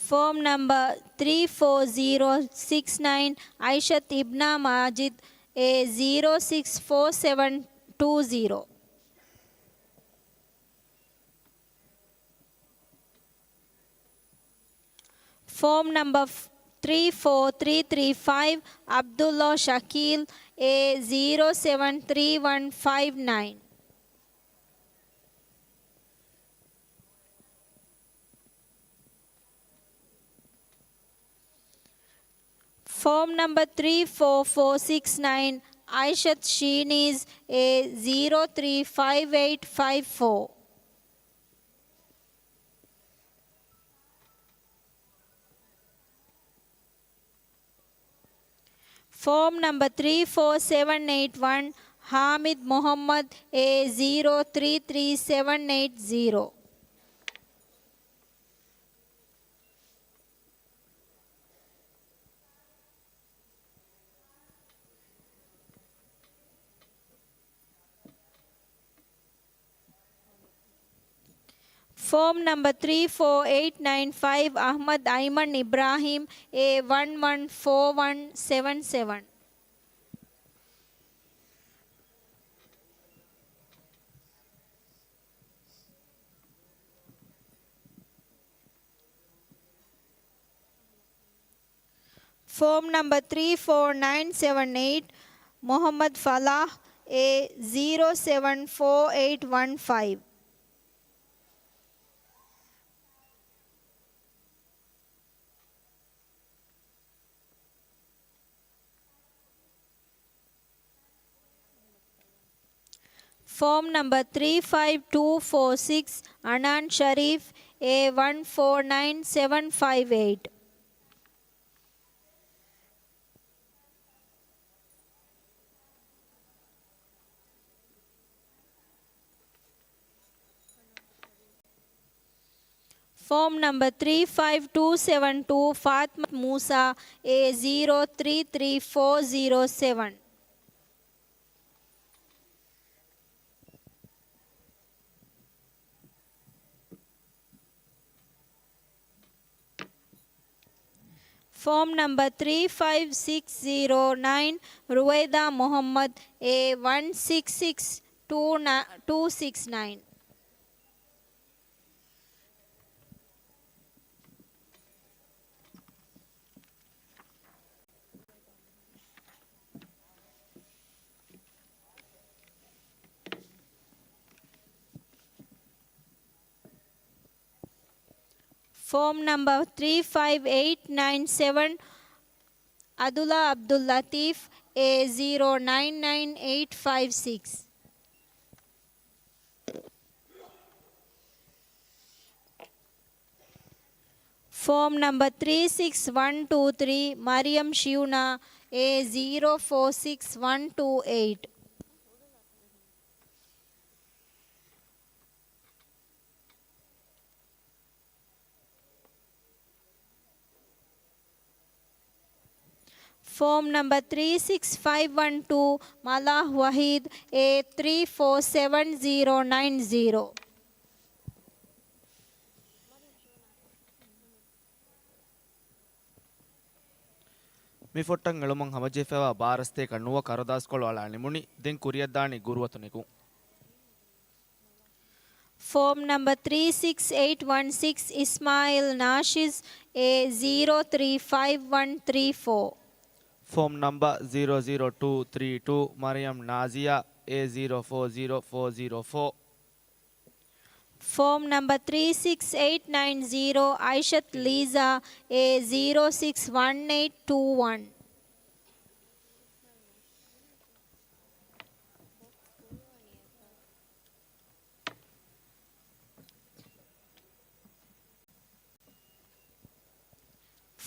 ފޯމް ނަމްބަރ ތްރީ ފޯ ޒީރޯ ސިކްސް ނައިން، އައިޝަތު އިބްނާ މާޖިދު، އޭ ޒީރޯ ސިކްސް ފޯ ސެވަން ޓޫ ޒީރޯ. ފޯމް ނަމްބަރ ތްރީ ފޯ ތްރީ ތްރީ ފައިވް، ޢަބްދުﷲ ޝަކީލް، އޭ ޒީރޯ ސެވަން ތްރީ ވަން ފައިވް ނައިން. ފޯމް ނަމްބަރ ތްރީ ފޯ ފޯ ސިކްސް ނައިން، އައިޝަތު ޝީނީޒް، އޭ ޒީރޯ ތްރީ ފައިވް އެއިޓް ފައިވް ފޯ. ފޯމް ނަމްބަރ ތްރީ ފޯ ސެވަން އެއިޓް ވަން، ހާމިދު މުޙައްމަދު، އޭ ޒީރޯ ތްރީ ތްރީ ސެވަން އެއިޓް ޒީރޯ. ފޯމް ނަމްބަރ ތްރީ ފޯ އެއިޓް ނައިން ފައިވް، އަޙްމަދު އައިމަން އިބްރާހީމް، އޭ ވަން ވަން ފޯ ވަން ސެވަން ސެވަން. ފޯމް ނަމްބަރ ތްރީ ފޯ ނައިން ސެވަން އެއިޓް، މުޙައްމަދު ފަލާޙް، އޭ ޒީރޯ ސެވަން ފޯ އެއިޓް ވަން ފައިވް. ފޯމް ނަމްބަރ ތްރީ ފައިވް ޓޫ ފޯ ސިކްސް، އަނާން ޝަރީފް، އޭ ވަން ފޯ ނައިން ސެވަން ފައިވް އެއިޓް. ފޯމް ނަމްބަރ ތްރީ ފައިވް ޓޫ ސެވަން ޓޫ، ފާތިމަތު މޫސާ، އޭ ޒީރޯ ތްރީ ތްރީ ފޯ ޒީރޯ ސެވަން. ފޯމް ނަމްބަރ ތްރީ ފައިވް ސިކްސް ޒީރޯ ނައިން، ރުވައިދާ މުޙައްމަދު، އޭ ވަން ސިކްސް ސިކްސް ޓޫ ސިކްސް ނައިން. ފޯމް ނަމްބަރ ތްރީ ފައިވް އެއިޓް ނައިން ސެވަން، އަދުލާ ޢަބްދުއްލަޠީފް، އޭ ޒީރޯ ނައިން ނައިން އެއިޓް ފައިވް ސިކްސް. ފޯމް ނަމްބަރ ތްރީ ސިކްސް ވަން ޓޫ ތްރީ، މަރިޔަމް ޝިޔުނާ، އޭ ޒީރޯ ފޯ ސިކްސް ވަން ޓޫ އެއިޓް. ފޯމް ނަމްބަރ ތްރީ ސިކްސް ފައިވް ވަން ޓޫ، މަލާހް ވަހީދު، އޭ ތްރީ ފޯ ސެވަން ޒީރޯ ނައިން ޒީރޯ. މި ފޮއްޓަށް އެޅުމުން ހަމަޖެހިފައިވާ ބާރަސްތޭކަ ނުވަ ކަރުދާސްކޮޅު އަޅާ ނިމުނީ. ދެން ކުރިއަށްދާނީ ގުރުއަތު ނިކުން. ފޯމް ނަމްބަރ ތްރީ ސިކްސް އެއިޓް ވަން ސިކްސް، އިސްމާއީލް ނާޝިޒް، އޭ ޒީރޯ ތްރީ ފައިވް ވަން ތްރީ ފޯ. ފޯމް ނަމްބަރ ޒީރޯ ޒީރޯ ޓޫ ތްރީ ޓޫ، މަރިޔަމް ނާޒިޔާ، އޭ ޒީރޯ ފޯ ޒީރޯ ފޯ ޒީރޯ ފޯ. ފޯމް ނަމްބަރ ތްރީ ސިކްސް އެއިޓް ނައިން ޒީރޯ، އައިޝަތު ލީޒާ، އޭ ޒީރޯ ސިކްސް ވަން އެއިޓް ޓޫ ވަން.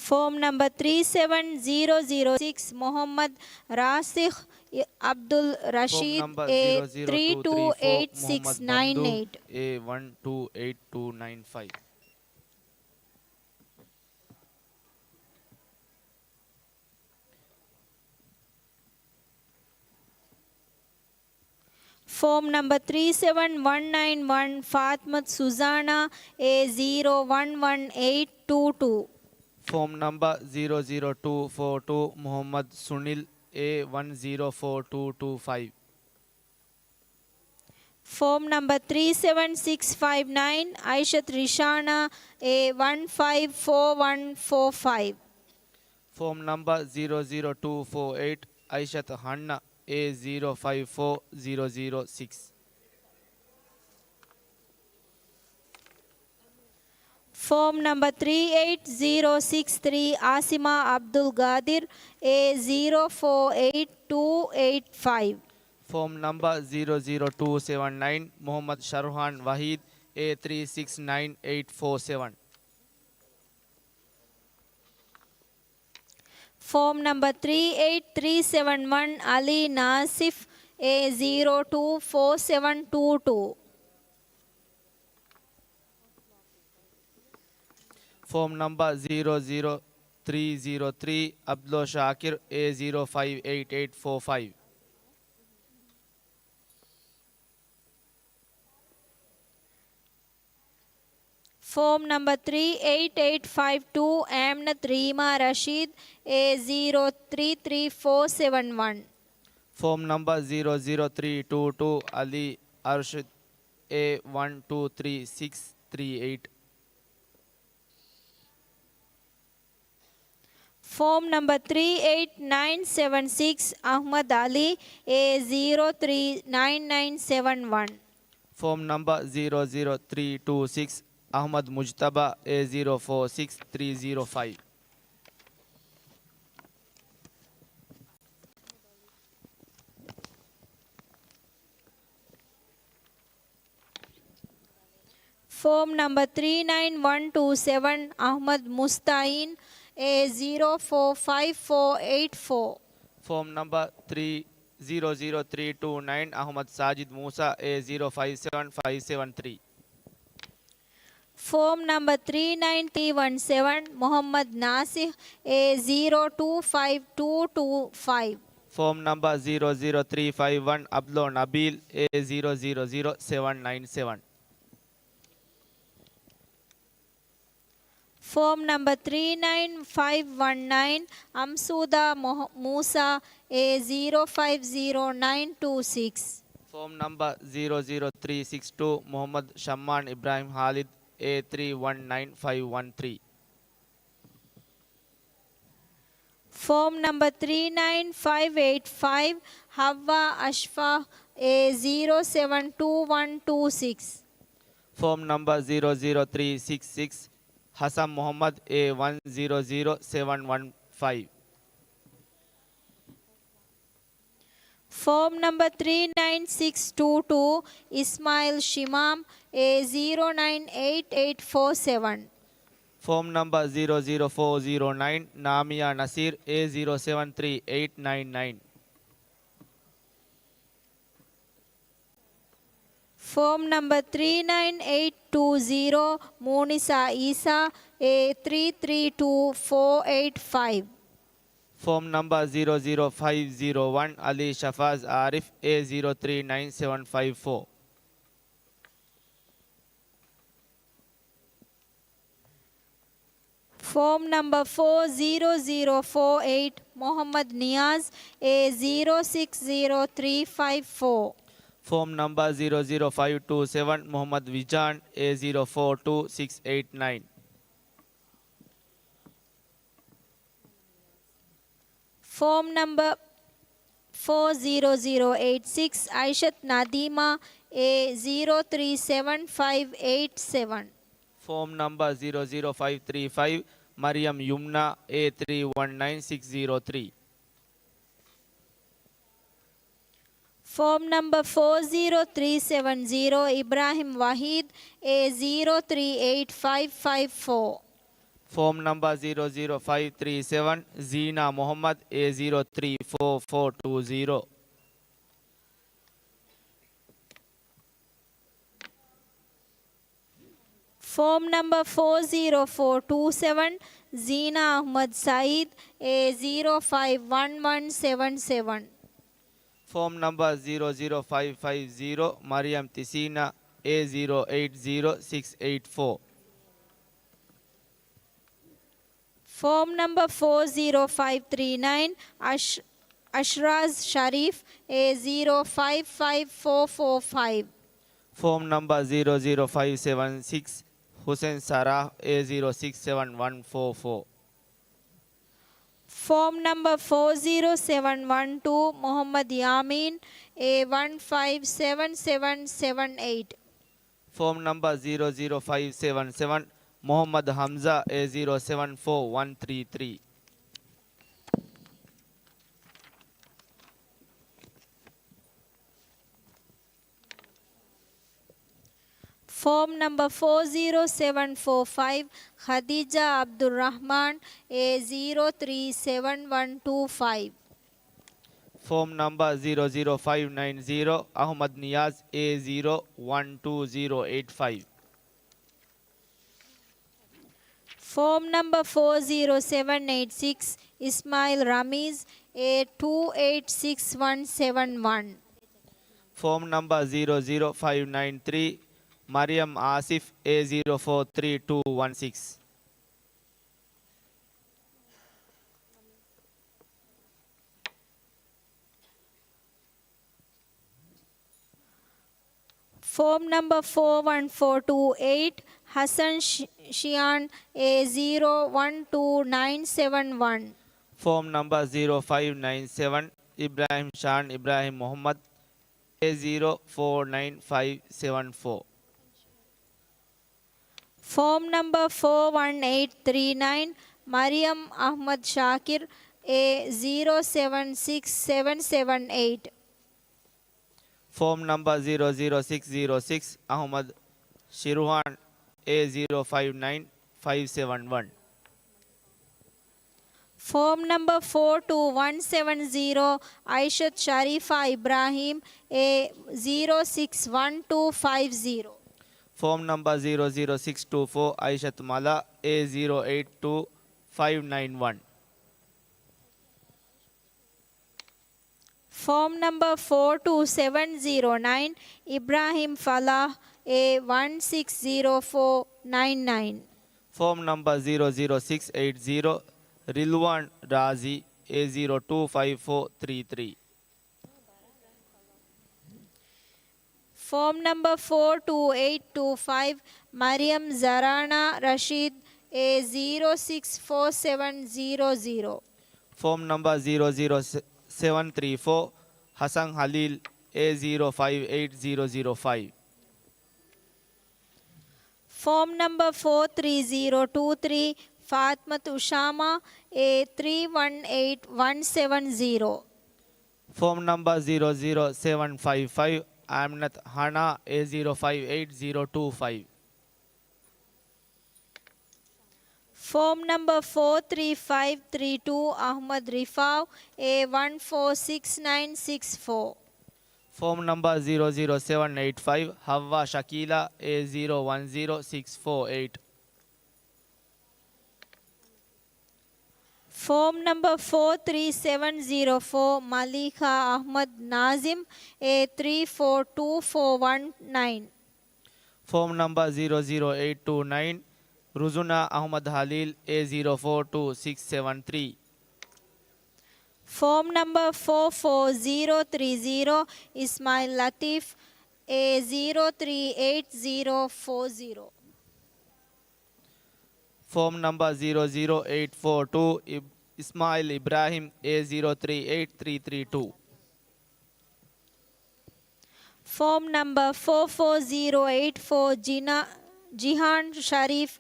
ފޯމް ނަމްބަރ ތްރީ ސެވަން ޒީރޯ ޒީރޯ ސިކްސް، މުޙައްމަދު ރާސިޚް ޢަބްދުލް ރަޝީދު، އޭ ތްރީ ޓޫ އެއިޓް ސިކްސް ނައިން އެއިޓް. އޭ ވަން ޓޫ އެއިޓް ޓޫ ނައިން ފައިވް. ފޯމް ނަމްބަރ ތްރީ ސެވެން ވަން ނައިން ވަން ފާތްމަތު ސުޒާނާ އޭ ޒީރޯ ވަން ވަން އެއިޓް ޓޫ ޓޫ. ފޯމް ނަމްބަރ ޒީރޯ ޒީރޯ ޓޫ ފޯ ޓޫ މުޙައްމަދު ސުނިލް އޭ ވަން ޒީރޯ ފޯ ޓޫ ޓޫ ފައިވް. ފޯމް ނަމްބަރ ތްރީ ސެވެން ސިކްސް ފައިވް ނައިން އައިޝަތު ރިޝާނާ އޭ ވަން ފައިވް ފޯ ވަން ފޯ ފައިވް. ފޯމް ނަމްބަރ ޒީރޯ ޒީރޯ ޓޫ ފޯ އެއިޓް އައިޝަތު ހަންނަ އޭ ޒީރޯ ފައިވް ފޯ ޒީރޯ ޒީރޯ ސިކްސް. ފޯމް ނަމްބަރ ތްރީ އެއިޓް ޒީރޯ ސިކްސް ތްރީ އާސިމާ އަބްދުލް ގާދިރު އޭ ޒީރޯ ފޯ އެއިޓް ޓޫ އެއިޓް ފައިވް. ފޯމް ނަމްބަރ ޒީރޯ ޒީރޯ ޓޫ ސެވެން ނައިން މުޙައްމަދު ޝަރުހާން ވަހީދު އޭ ތްރީ ސިކްސް ނައިން އެއިޓް ފޯ ސެވެން. ފޯމް ނަމްބަރ ތްރީ އެއިޓް ތްރީ ސެވެން ވަން އަލީ ނާސިފް އޭ ޒީރޯ ޓޫ ފޯ ސެވެން ޓޫ ޓޫ. ފޯމް ނަމްބަރ ޒީރޯ ޒީރޯ ތްރީ ޒީރޯ ތްރީ އަބްދުﷲ ޝާކިރު އޭ ޒީރޯ ފައިވް އެއިޓް އެއިޓް ފޯ ފައިވް. ފޯމް ނަމްބަރ ތްރީ އެއިޓް އެއިޓް ފައިވް ޓޫ އަމްނަތު ރީމާ ރަޝީދު އޭ ޒީރޯ ތްރީ ތްރީ ފޯ ސެވެން ވަން. ފޯމް ނަމްބަރ ޒީރޯ ޒީރޯ ތްރީ ޓޫ ޓޫ އަލީ އަރްޝަދު އޭ ވަން ޓޫ ތްރީ ސިކްސް ތްރީ އެއިޓް. ފޯމް ނަމްބަރ ތްރީ އެއިޓް ނައިން ސެވެން ސިކްސް އަޙްމަދު އަލީ އޭ ޒީރޯ ތްރީ ނައިން ނައިން ސެވެން ވަން. ފޯމް ނަމްބަރ ޒީރޯ ޒީރޯ ތްރީ ޓޫ ސިކްސް އަޙްމަދު މުޖްތަބާ އޭ ޒީރޯ ފޯ ސިކްސް ތްރީ ޒީރޯ ފައިވް. ފޯމް ނަމްބަރ ތްރީ ނައިން ވަން ޓޫ ސެވެން އަޙްމަދު މުސްތަޢީން އޭ ޒީރޯ ފޯ ފައިވް ފޯ އެއިޓް ފޯ. ފޯމް ނަމްބަރ ތްރީ ޒީރޯ ޒީރޯ ތްރީ ޓޫ ނައިން އަޙްމަދު ސާޖިދު މޫސާ އޭ ޒީރޯ ފައިވް ސެވެން ފައިވް ސެވެން ތްރީ. ފޯމް ނަމްބަރ ތްރީ ނައިން ތްރީ ވަން ސެވެން މުޙައްމަދު ނާސިޙް އޭ ޒީރޯ ޓޫ ފައިވް ޓޫ ޓޫ ފައިވް. ފޯމް ނަމްބަރ ޒީރޯ ޒީރޯ ތްރީ ފައިވް ވަން އަބްދުﷲ ނަބީލް އޭ ޒީރޯ ޒީރޯ ޒީރޯ ސެވެން ނައިން ސެވެން. ފޯމް ނަމްބަރ ތްރީ ނައިން ފައިވް ވަން ނައިން އަމްސޫދާ މުޙް-، މޫސާ އޭ ޒީރޯ ފައިވް ޒީރޯ ނައިން ޓޫ ސިކްސް. ފޯމް ނަމްބަރ ޒީރޯ ޒީރޯ ތްރީ ސިކްސް ޓޫ މުޙައްމަދު ޝައްމާން އިބްރާހިމް ހާލިދު އޭ ތްރީ ވަން ނައިން ފައިވް ވަން ތްރީ. ފޯމް ނަމްބަރ ތްރީ ނައިން ފައިވް އެއިޓް ފައިވް ހައްވާ އަޝްފާ އޭ ޒީރޯ ސެވެން ޓޫ ވަން ޓޫ ސިކްސް. ފޯމް ނަމްބަރ ޒީރޯ ޒީރޯ ތްރީ ސިކްސް ސިކްސް ހަސަން މުޙައްމަދު އޭ ވަން ޒީރޯ ޒީރޯ ސެވެން ވަން ފައިވް. ފޯމް ނަމްބަރ ތްރީ ނައިން ސިކްސް ޓޫ ޓޫ އިސްމާއިލް ޝިމާމް އޭ ޒީރޯ ނައިން އެއިޓް އެއިޓް ފޯ ސެވެން. ފޯމް ނަމްބަރ ޒީރޯ ޒީރޯ ފޯ ޒީރޯ ނައިން ނާމިޔާ ނަސީރް އޭ ޒީރޯ ސެވެން ތްރީ އެއިޓް ނައިން ނައިން. ފޯމް ނަމްބަރ ތްރީ ނައިން އެއިޓް ޓޫ ޒީރޯ މޫނިސާ އީސާ އޭ ތްރީ ތްރީ ޓޫ ފޯ އެއިޓް ފައިވް. ފޯމް ނަމްބަރ ޒީރޯ ޒީރޯ ފައިވް ޒީރޯ ވަން އަލީ ޝަފާޒް އާރިފް އޭ ޒީރޯ ތްރީ ނައިން ސެވެން ފައިވް ފޯ. ފޯމް ނަމްބަރ ފޯ ޒީރޯ ޒީރޯ ފޯ އެއިޓް މުޙައްމަދު ނިޔާޒް އޭ ޒީރޯ ސިކްސް ޒީރޯ ތްރީ ފައިވް ފޯ. ފޯމް ނަމްބަރ ޒީރޯ ޒީރޯ ފައިވް ޓޫ ސެވެން މުޙައްމަދު ވިޖާން އޭ ޒީރޯ ފޯ ޓޫ ސިކްސް އެއިޓް ނައިން. ފޯމް ނަމްބަރ ފޯ ޒީރޯ ޒީރޯ އެއިޓް ސިކްސް އައިޝަތު ނަދީމާ އޭ ޒީރޯ ތްރީ ސެވެން ފައިވް އެއިޓް ސެވެން. ފޯމް ނަމްބަރ ޒީރޯ ޒީރޯ ފައިވް ތްރީ ފައިވް މަރިޔަމް ޔުމްނާ އޭ ތްރީ ވަން ނައިން ސިކްސް ޒީރޯ ތްރީ. ފޯމް ނަމްބަރ ފޯ ޒީރޯ ތްރީ ސެވެން ޒީރޯ އިބްރާހިމް ވަހީދު އޭ ޒީރޯ ތްރީ އެއިޓް ފައިވް ފައިވް ފޯ. ފޯމް ނަމްބަރ ޒީރޯ ޒީރޯ ފައިވް ތްރީ ސެވެން ޒީނާ މުޙައްމަދު އޭ ޒީރޯ ތްރީ ފޯ ފޯ ޓޫ ޒީރޯ. ފޯމް ނަމްބަރ ފޯ ޒީރޯ ފޯ ޓޫ ސެވެން ޒީނާ އަޙްމަދު ސައީދު އޭ ޒީރޯ ފައިވް ވަން ވަން ސެވެން ސެވެން. ފޯމް ނަމްބަރ ޒީރޯ ޒީރޯ ފައިވް ފައިވް ޒީރޯ، މަރިޔަމް ތިސީނާ، އޭ ޒީރޯ އެއިޓް ޒީރޯ ސިކްސް އެއިޓް ފޯ. ފޯމް ނަމްބަރ ފޯ ޒީރޯ ފައިވް ތްރީ ނައިން، އަޝް-، އަޝްރާޒް ޝަރީފް، އޭ ޒީރޯ ފައިވް ފައިވް ފޯ ފޯ ފައިވް. ފޯމް ނަމްބަރ ޒީރޯ ޒީރޯ ފައިވް ސެވަން ސިކްސް، ހުސެން ސަރާހް، އޭ ޒީރޯ ސިކްސް ސެވަން ވަން ފޯ ފޯ. ފޯމް ނަމްބަރ ފޯ ޒީރޯ ސެވަން ވަން ޓޫ، މުހައްމަދު ޔާމީން، އޭ ވަން ފައިވް ސެވަން ސެވަން ސެވަން އެއިޓް. ފޯމް ނަމްބަރ ޒީރޯ ޒީރޯ ފައިވް ސެވަން ސެވަން، މުހައްމަދު ހަމްޒާ، އޭ ޒީރޯ ސެވަން ފޯ ވަން ތްރީ ތްރީ. ފޯމް ނަމްބަރ ފޯ ޒީރޯ ސެވަން ފޯ ފައިވް، ޚަދީޖާ އަބްދުއްރަޙްމާން، އޭ ޒީރޯ ތްރީ ސެވަން ވަން ޓޫ ފައިވް. ފޯމް ނަމްބަރ ޒީރޯ ޒީރޯ ފައިވް ނައިން ޒީރޯ، އަޙްމަދު ނިޔާޒް، އޭ ޒީރޯ ވަން ޓޫ ޒީރޯ އެއިޓް ފައިވް. ފޯމް ނަމްބަރ ފޯ ޒީރޯ ސެވަން އެއިޓް ސިކްސް، އިސްމާއިލް ރަމީޒް، އޭ ޓޫ އެއިޓް ސިކްސް ވަން ސެވަން ވަން. ފޯމް ނަމްބަރ ޒީރޯ ޒީރޯ ފައިވް ނައިން ތްރީ، މަރިޔަމް އާސިފް، އޭ ޒީރޯ ފޯ ތްރީ ޓޫ ވަން ސިކްސް. ފޯމް ނަމްބަރ ފޯ ވަން ފޯ ޓޫ އެއިޓް، ހަސަން ޝި-، ޝިޔާން، އޭ ޒީރޯ ވަން ޓޫ ނައިން ސެވަން ވަން. ފޯމް ނަމްބަރ ޒީރޯ ފައިވް ނައިން ސެވަން، އިބްރާހިމް ޝާން އިބްރާހިމް މުޙައްމަދު، އޭ ޒީރޯ ފޯ ނައިން ފައިވް ސެވަން ފޯ. ފޯމް ނަމްބަރ ފޯ ވަން އެއިޓް ތްރީ ނައިން، މަރިޔަމް އަޙްމަދު ޝާކިރު، އޭ ޒީރޯ ސެވަން ސިކްސް ސެވަން ސެވަން އެއިޓް. ފޯމް ނަމްބަރ ޒީރޯ ޒީރޯ ސިކްސް ޒީރޯ ސިކްސް، އަޙްމަދު ޝިރުހާން، އޭ ޒީރޯ ފައިވް ނައިން ފައިވް ސެވަން ވަން. ފޯމް ނަމްބަރ ފޯ ޓޫ ވަން ސެވަން ޒީރޯ، އައިޝަތު ޝަރީފާ އިބްރާހީމް، އޭ ޒީރޯ ސިކްސް ވަން ޓޫ ފައިވް ޒީރޯ. ފޯމް ނަމްބަރ ޒީރޯ ޒީރޯ ސިކްސް ޓޫ ފޯ، އައިޝަތު މަލާ، އޭ ޒީރޯ އެއިޓް ޓޫ ފައިވް ނައިން ވަން. ފޯމް ނަމްބަރ ފޯ ޓޫ ސެވަން ޒީރޯ ނައިން، އިބްރާހިމް ފަލާހް، އޭ ވަން ސިކްސް ޒީރޯ ފޯ ނައިން ނައިން. ފޯމް ނަމްބަރ ޒީރޯ ޒީރޯ ސިކްސް އެއިޓް ޒީރޯ، ރިލްވާން ރާޒީ، އޭ ޒީރޯ ޓޫ ފައިވް ފޯ ތްރީ ތްރީ. ފޯމް ނަމްބަރ ފޯ ޓޫ އެއިޓް ޓޫ ފައިވް، މަރިޔަމް ޒަރާނާ ރަޝީދު، އޭ ޒީރޯ ސިކްސް ފޯ ސެވަން ޒީރޯ ޒީރޯ. ފޯމް ނަމްބަރ ޒީރޯ ޒީރޯ ސެވަން ތްރީ ފޯ، ހަސަން ހަލީލް، އޭ ޒީރޯ ފައިވް އެއިޓް ޒީރޯ ޒީރޯ ފައިވް. ފޯމް ނަމްބަރ ފޯ ތްރީ ޒީރޯ ޓޫ ތްރީ، ފާތްމަތު އުޝާމާ، އޭ ތްރީ ވަން އެއިޓް ވަން ސެވަން ޒީރޯ. ފޯމް ނަމްބަރ ޒީރޯ ޒީރޯ ސެވަން ފައިވް ފައިވް، އާމިނަތު ހަނާ، އޭ ޒީރޯ ފައިވް އެއިޓް ޒީރޯ ޓޫ ފައިވް. ފޯމް ނަމްބަރ ފޯ ތްރީ ފައިވް ތްރީ ޓޫ، އަޙްމަދު ރިފާއު، އޭ ވަން ފޯ ސިކްސް ނައިން ސިކްސް ފޯ. ފޯމް ނަމްބަރ ޒީރޯ ޒީރޯ ސެވަން އެއިޓް ފައިވް، ހައްވާ ޝަކީލާ، އޭ ޒީރޯ ވަން ޒީރޯ ސިކްސް ފޯ އެއިޓް. ފޯމް ނަމްބަރ ފޯ ތްރީ ސެވަން ޒީރޯ ފޯ، މަލީކާ އަޙްމަދު ނާޒިމް، އޭ ތްރީ ފޯ ޓޫ ފޯ ވަން ނައިން. ފޯމް ނަމްބަރ ޒީރޯ ޒީރޯ އެއިޓް ޓޫ ނައިން، ރުޒުނާ އަޙްމަދު ހަލީލް، އޭ ޒީރޯ ފޯ ޓޫ ސިކްސް ސެވަން ތްރީ. ފޯމް ނަމްބަރ ފޯ ފޯ ޒީރޯ ތްރީ ޒީރޯ، އިސްމާއިލް ލަތީފް، އޭ ޒީރޯ ތްރީ އެއިޓް ޒީރޯ ފޯ ޒީރޯ. ފޯމް ނަމްބަރ ޒީރޯ ޒީރޯ އެއިޓް ފޯ ޓޫ، އި-، އިސްމާއިލް އިބްރާހިމް، އޭ ޒީރޯ ތްރީ އެއިޓް ތްރީ ތްރީ ޓޫ. ފޯމް ނަމްބަރ ފޯ ފޯ ޒީރޯ އެއިޓް ފޯ، ޖިނާ-، ޖިހާން ޝަރީފް،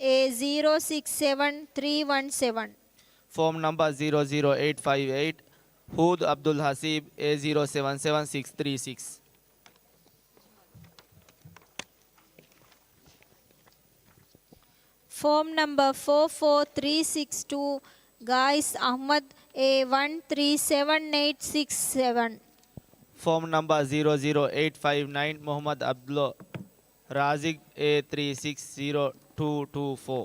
އޭ ޒީރޯ ސިކްސް ސެވަން ތްރީ ވަން ސެވަން. ފޯމް ނަމްބަރ ޒީރޯ ޒީރޯ އެއިޓް ފައިވް އެއިޓް، ހޫދު އަބްދުލް ހަސީބް، އޭ ޒީރޯ ސެވަން ސެވަން ސިކްސް ތްރީ ސިކްސް. ފޯމް ނަމްބަރ ފޯ ފޯ ތްރީ ސިކްސް ޓޫ، ގާއިސް އަޙްމަދު، އޭ ވަން ތްރީ ސެވަން އެއިޓް ސިކްސް ސެވަން. ފޯމް ނަމްބަރ ޒީރޯ ޒީރޯ އެއިޓް ފައިވް ނައިން، މުޙައްމަދު އަބްދުއްލާ ރާޒިގް، އޭ ތްރީ ސިކްސް ޒީރޯ ޓޫ ޓޫ ފޯ.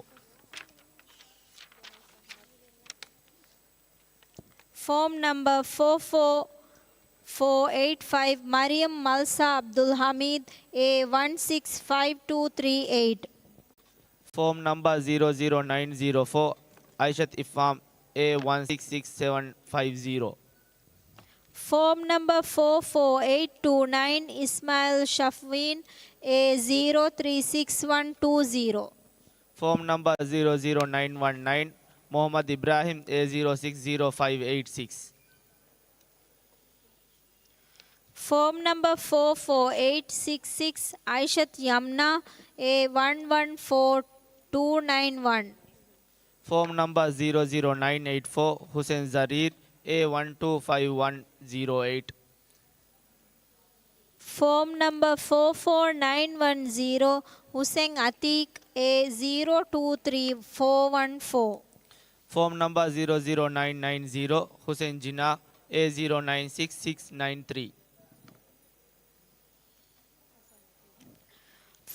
ފޯމް ނަމްބަރ ފޯ ފޯ four eight five, މަރިޔަމް މަލްސާ އަބްދުލް ހަމީދު A one six five two three eight. ފޯމް ނަމްބަރ zero zero nine zero four, އައިޝަތު އިފްހާމް A one six six seven five zero. ފޯމް ނަމްބަރ four four eight two nine، އިސްމާއިލް ޝަފްވީން A zero three six one two zero. ފޯމް ނަމްބަރ zero zero nine one nine، މުޙައްމަދު އިބްރާހިމް A zero six zero five eight six. ފޯމް ނަމްބަރ four four eight six six، އައިޝަތު ޔަމްނާ A one one four two nine one. ފޯމް ނަމްބަރ zero zero nine eight four، ޙުސެން ޒަރީރް A one two five one zero eight. ފޯމް ނަމްބަރ four four nine one zero، ޙުސެން އަތީޤް A zero two three four one four. ފޯމް ނަމްބަރ zero zero nine nine zero، ޙުސެން ޖިނާ A zero nine six six nine three.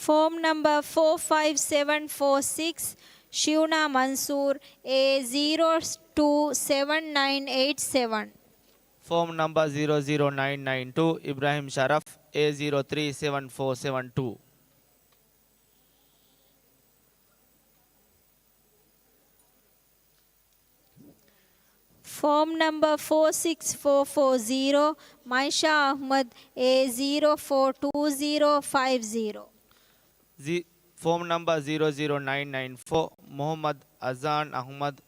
ފޯމް ނަމްބަރ four five seven four six، ޝިއުނާ މަންސޫރް A zero two seven nine eight seven. ފޯމް ނަމްބަރ zero zero nine nine two، އިބްރާހިމް ޝަރަފް A zero three seven four seven two. ފޯމް ނަމްބަރ four six four four zero، މައިޝާ އަޙްމަދު A zero four two zero five zero. ޒި-، ފޯމް ނަމްބަރ zero zero nine nine four، މުޙައްމަދު އަޒާން އަޙްމަދު.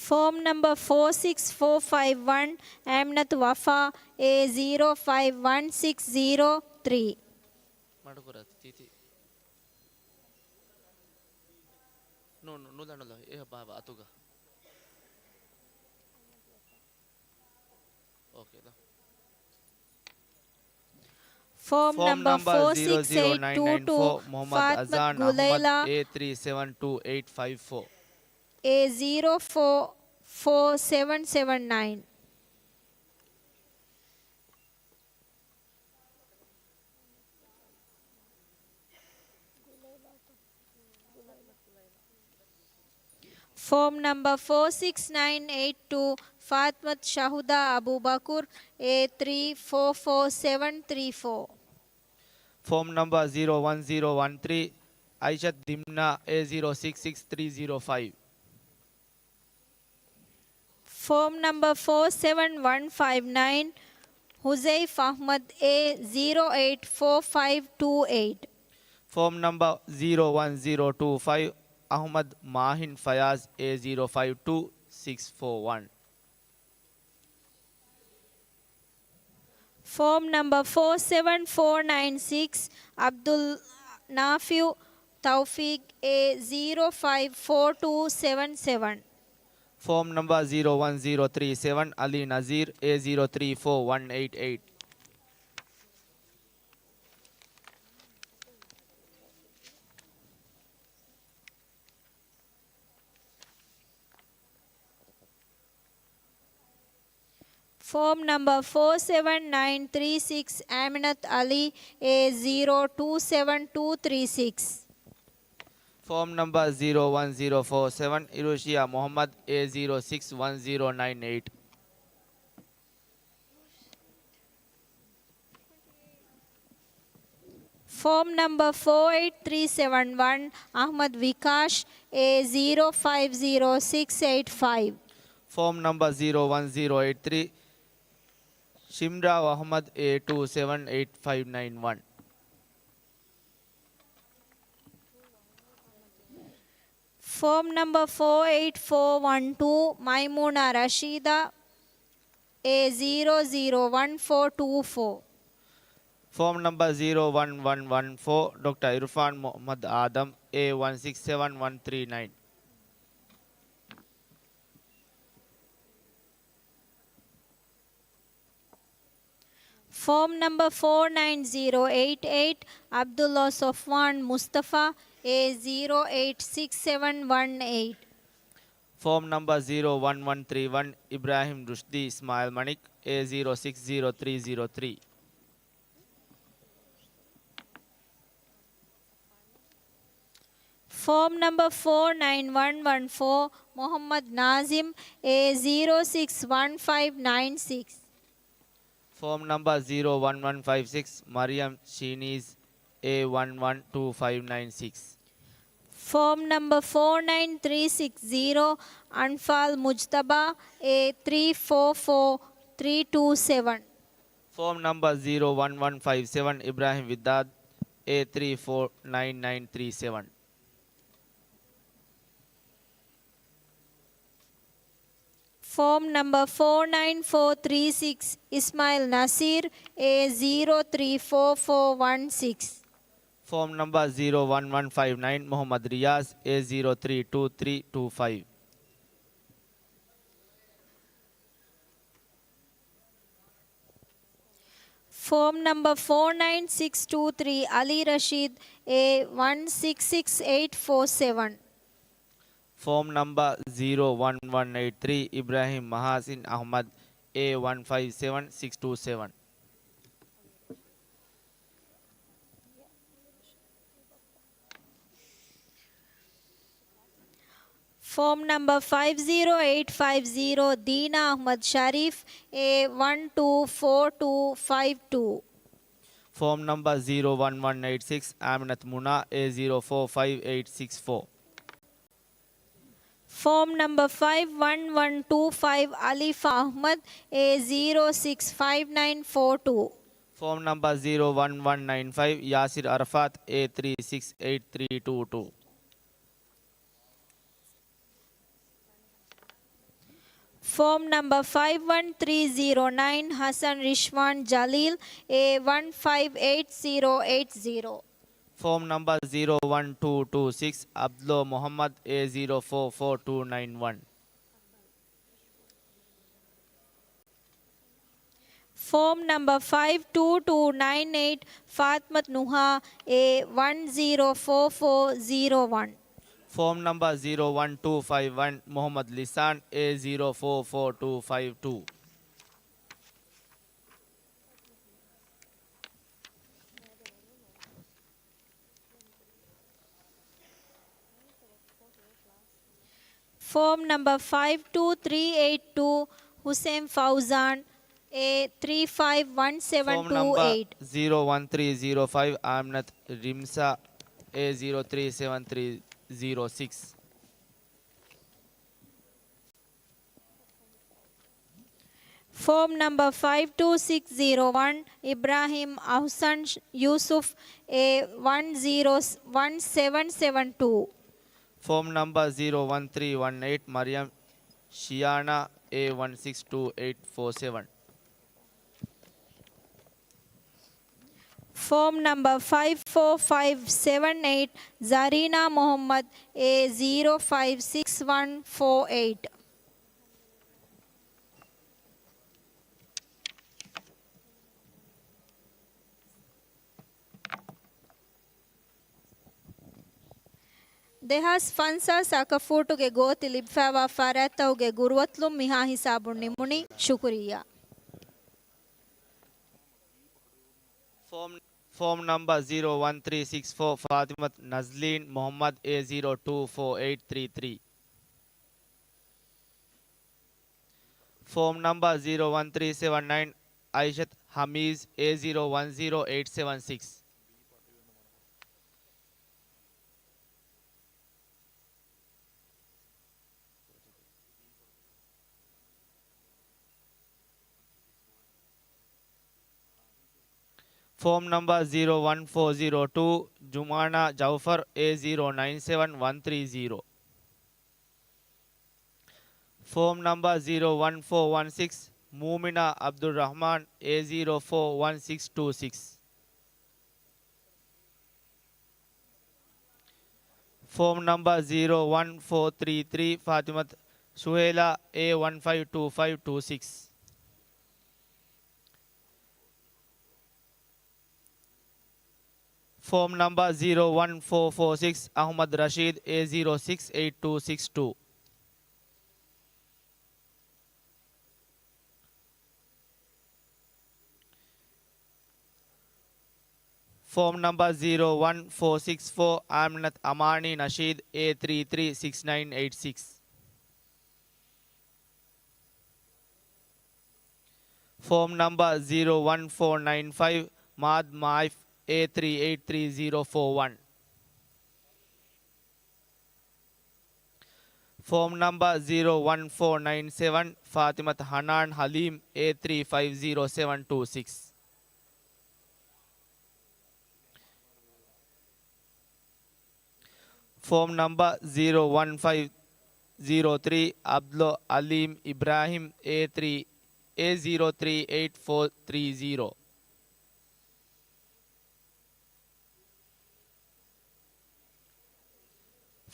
ފޯމް ނަމްބަރ four six four five one، އައިމްނަތު ވަފާ A zero five one six zero three. މަޑުކުރާތި ތީތި. ނޫން، ނުލަ، ނުލަ. އެހަ ބާބަ އަތުގަ. އޯކޭ ދޯ. ފޯމް ފޯމް ނަމްބަރ ނަމްބަރ four six eight two two، މުޙައްމަދު ފާތްމަތު އަޒާން ގުލައިލާ އަޙްމަދު A three seven two eight five four. A zero four four seven seven nine. ފޯމް ނަމްބަރ four six nine eight two، ފާތްމަތު ޝަހުދާ އަބޫބަކުރު A three four four seven three four. ފޯމް ނަމްބަރ zero one zero one three، އައިޝަތު ދިމްނާ A zero six six three zero five. ފޯމް ނަމްބަރ four seven one five nine، ޙުޒައިފް އަޙްމަދު A zero eight four five two eight. ފޯމް ނަމްބަރ zero one zero two five، އަޙްމަދު މާހިން ފަޔާޒް A zero five two six four one. ފޯމް ނަމްބަރ four seven four nine six، ޢަބްދުލް ނާފިޢު ތައުފީޤް A zero five four two seven seven. ފޯމް ނަމްބަރ zero one zero three seven، ޢަލީ ނަޒީރު A zero three four one eight eight. ފޯމް ނަމްބަރ four seven nine three six، އައިމިނަތު ޢަލީ A zero two seven two three six. ފޯމް ނަމްބަރ zero one zero four seven، އިރުޝިޔާ މުޙައްމަދު A zero six one zero nine eight. ފޯމް ނަމްބަރ four eight three seven one، އަޙްމަދު ވިކާޝް A zero five zero six eight five. ފޯމް ނަމްބަރ zero one zero eight three، ޝިމްރާ އަޙްމަދު A two seven eight five nine one. ފޯމް ނަމްބަރ four eight four one two، މައިމޫނާ ރަޝީދާ A zero zero one four two four. ފޯމް ނަމްބަރ zero one one one four، ޑޮކްޓަރ އިރުފާން މުޙައްމަދު އާދަމް A one six seven one three nine. ފޯމް ނަމްބަރ four nine zero eight eight، ޢަބްދުﷲ ޞޮފްވާން މުޞްޠަފާ A zero eight six seven one eight. ފޯމް ނަމްބަރ zero one one three one، އިބްރާހިމް ރުޝްދީ އިސްމާޢީލް މަނިކް A zero six zero three zero three. ފޯމް ނަމްބަރ ފޯ ނައިން ވަން ވަން ފޯ، މުޙައްމަދު ނާޒިމް، އޭ ޒީރޯ ސިކްސް ވަން ފައިވް ނައިން ސިކްސް. ފޯމް ނަމްބަރ ޒީރޯ ވަން ވަން ފައިވް ސިކްސް، މަރިޔަމް ޝީނީޒް، އޭ ވަން ވަން ޓޫ ފައިވް ނައިން ސިކްސް. ފޯމް ނަމްބަރ ފޯ ނައިން ތްރީ ސިކްސް ޒީރޯ، އަންފާލް މުޖްތަބާ، އޭ ތްރީ ފޯ ފޯ ތްރީ ޓޫ ސެވަން. ފޯމް ނަމްބަރ ޒީރޯ ވަން ވަން ފައިވް ސެވަން، އިބްރާހިމް ވިދާދް، އޭ ތްރީ ފޯ ނައިން ނައިން ތްރީ ސެވަން. ފޯމް ނަމްބަރ ފޯ ނައިން ފޯ ތްރީ ސިކްސް، އިސްމާއިލް ނަސީރް، އޭ ޒީރޯ ތްރީ ފޯ ފޯ ވަން ސިކްސް. ފޯމް ނަމްބަރ ޒީރޯ ވަން ވަން ފައިވް ނައިން، މުޙައްމަދު ރިޔާޒް، އޭ ޒީރޯ ތްރީ ޓޫ ތްރީ ޓޫ ފައިވް. ފޯމް ނަމްބަރ ފޯ ނައިން ސިކްސް ޓޫ ތްރީ، އަލީ ރަޝީދް، އޭ ވަން ސިކްސް ސިކްސް އެއިޓް ފޯ ސެވަން. ފޯމް ނަމްބަރ ޒީރޯ ވަން ވަން އެއިޓް ތްރީ، އިބްރާހިމް މަހާސިން އަޙްމަދު، އޭ ވަން ފައިވް ސެވަން ސިކްސް ޓޫ ސެވަން. ފޯމް ނަމްބަރ ފައިވް ޒީރޯ އެއިޓް ފައިވް ޒީރޯ، ދީނާ އަޙްމަދު ޝަރީފް، އޭ ވަން ޓޫ ފޯ ޓޫ ފައިވް ޓޫ. ފޯމް ނަމްބަރ ޒީރޯ ވަން ވަން އެއިޓް ސިކްސް، އާމިނަތު މުނާ، އޭ ޒީރޯ ފޯ ފައިވް އެއިޓް ސިކްސް ފޯ. ފޯމް ނަމްބަރ ފައިވް ވަން ވަން ޓޫ ފައިވް، އަލީފާ އަޙްމަދު، އޭ ޒީރޯ ސިކްސް ފައިވް ނައިން ފޯ ޓޫ. ފޯމް ނަމްބަރ ޒީރޯ ވަން ވަން ނައިން ފައިވް، ޔާސިރު އަރަފާތު، އޭ ތްރީ ސިކްސް އެއިޓް ތްރީ ޓޫ ޓޫ. ފޯމް ނަމްބަރ ފައިވް ވަން ތްރީ ޒީރޯ ނައިން، ހަސަން ރިޝްވާން ޖަލީލް، އޭ ވަން ފައިވް އެއިޓް ޒީރޯ އެއިޓް ޒީރޯ. ފޯމް ނަމްބަރ ޒީރޯ ވަން ޓޫ ޓޫ ސިކްސް، އަބްދުﷲ މުޙައްމަދު، އޭ ޒީރޯ ފޯ ފޯ ޓޫ ނައިން ވަން. ފޯމް ނަމްބަރ ފައިވް ޓޫ ޓޫ ނައިން އެއިޓް، ފާތިމަތު ނުހާ، އޭ ވަން ޒީރޯ ފޯ ފޯ ޒީރޯ ވަން. ފޯމް ނަމްބަރ ޒީރޯ ވަން ޓޫ ފައިވް ވަން، މުޙައްމަދު ލިސާން، އޭ ޒީރޯ ފޯ ފޯ ޓޫ ފައިވް ޓޫ. ފޯމް ނަމްބަރ ފައިވް ޓޫ ތްރީ އެއިޓް ޓޫ، ހުސެން ފައުޒާން، އޭ ތްރީ ފައިވް ވަން ސެވަން ޓޫ އެއިޓް. ޒީރޯ ވަން ތްރީ ޒީރޯ ފައިވް، އާމިނަތު ރިމްސާ، އޭ ޒީރޯ ތްރީ ސެވަން ތްރީ ޒީރޯ ސިކްސް. ފޯމް ނަމްބަރ ފައިވް ޓޫ ސިކްސް ޒީރޯ ވަން، އިބްރާހިމް އަޙުސަން ޔޫސުފް، އޭ ވަން ޒީރޯ ވަން ސެވަން ސެވަން ޓޫ. ފޯމް ނަމްބަރ ޒީރޯ ވަން ތްރީ ވަން އެއިޓް، މަރިޔަމް ޝިޔާނާ، އޭ ވަން ސިކްސް ޓޫ އެއިޓް ފޯ ސެވަން. ފޯމް ނަމްބަރ ފައިވް ފޯ ފައިވް ސެވަން އެއިޓް، ޒަރީނާ މުޙައްމަދު، އޭ ޒީރޯ ފައިވް ސިކްސް ވަން ފޯ އެއިޓް. ދެހާސް ފަންސާސް އަކަފޫޓުގެ ގޯތި ލިބިފައިވާ ފަރާތްތަކުގެ ގުރުއަތުލުން މިހާ ހިސާބުން ނިމުނީ. ޝުކުރިއްޔާ. ފޯމް، ފޯމް ނަމްބަރ ޒީރޯ ވަން ތްރީ ސިކްސް ފޯ، ފާތިމަތު ނަޒްލީން މުޙައްމަދު، އޭ ޒީރޯ ޓޫ ފޯ އެއިޓް ތްރީ ތްރީ. ފޯމް ނަމްބަރ ޒީރޯ ވަން ތްރީ ސެވަން ނައިން، އައިޝަތު ހަމީޒް، އޭ ޒީރޯ ވަން ޒީރޯ އެއިޓް ސެވަން ސިކްސް. ފޯމް ނަމްބަރ ޒީރޯ ވަން ފޯ ޒީރޯ ޓޫ، ޖުމާނާ ޖައުފަރު، އޭ ޒީރޯ ނައިން ސެވަން ވަން ތްރީ ޒީރޯ. ފޯމް ނަމްބަރ ޒީރޯ ވަން ފޯ ވަން ސިކްސް، މޫމިނާ އަބްދުއްރަޙްމާން، އޭ ޒީރޯ ފޯ ވަން ސިކްސް ޓޫ ސިކްސް. ފޯމް ނަމްބަރ ޒީރޯ ވަން ފޯ ތްރީ ތްރީ، ފާތިމަތު ސުހޭލާ، އޭ ވަން ފައިވް ޓޫ ފައިވް ޓޫ ސިކްސް. ފޯމް ނަމްބަރ ޒީރޯ ވަން ފޯ ފޯ ސިކްސް، އަޙްމަދު ރަޝީދު، އޭ ޒީރޯ ސިކްސް އެއިޓް ޓޫ ސިކްސް ޓޫ. ފޯމް ނަމްބަރ ޒީރޯ ވަން ފޯ ސިކްސް ފޯ، އާމިނަތު އަމާނީ ނަޝީދު، އޭ ތްރީ ތްރީ ސިކްސް ނައިން އެއިޓް ސިކްސް. ފޯމް ނަމްބަރ ޒީރޯ ވަން ފޯ ނައިން ފައިވް، މާދް މާތް، އޭ ތްރީ އެއިޓް ތްރީ ޒީރޯ ފޯ ވަން. ފޯމް ނަމްބަރ ޒީރޯ ވަން ފޯ ނައިން ސެވަން، ފާތިމަތު ހަނާން ހަލީމް، އޭ ތްރީ ފައިވް ޒީރޯ ސެވަން ޓޫ ސިކްސް. ފޯމް ނަމްބަރ ޒީރޯ ވަން ފައިވް ޒީރޯ ތްރީ، އަބްދުލް އަލީމް އިބްރާހިމް، އޭ ތްރީ، އޭ ޒީރޯ ތްރީ އެއިޓް ފޯ ތްރީ ޒީރޯ.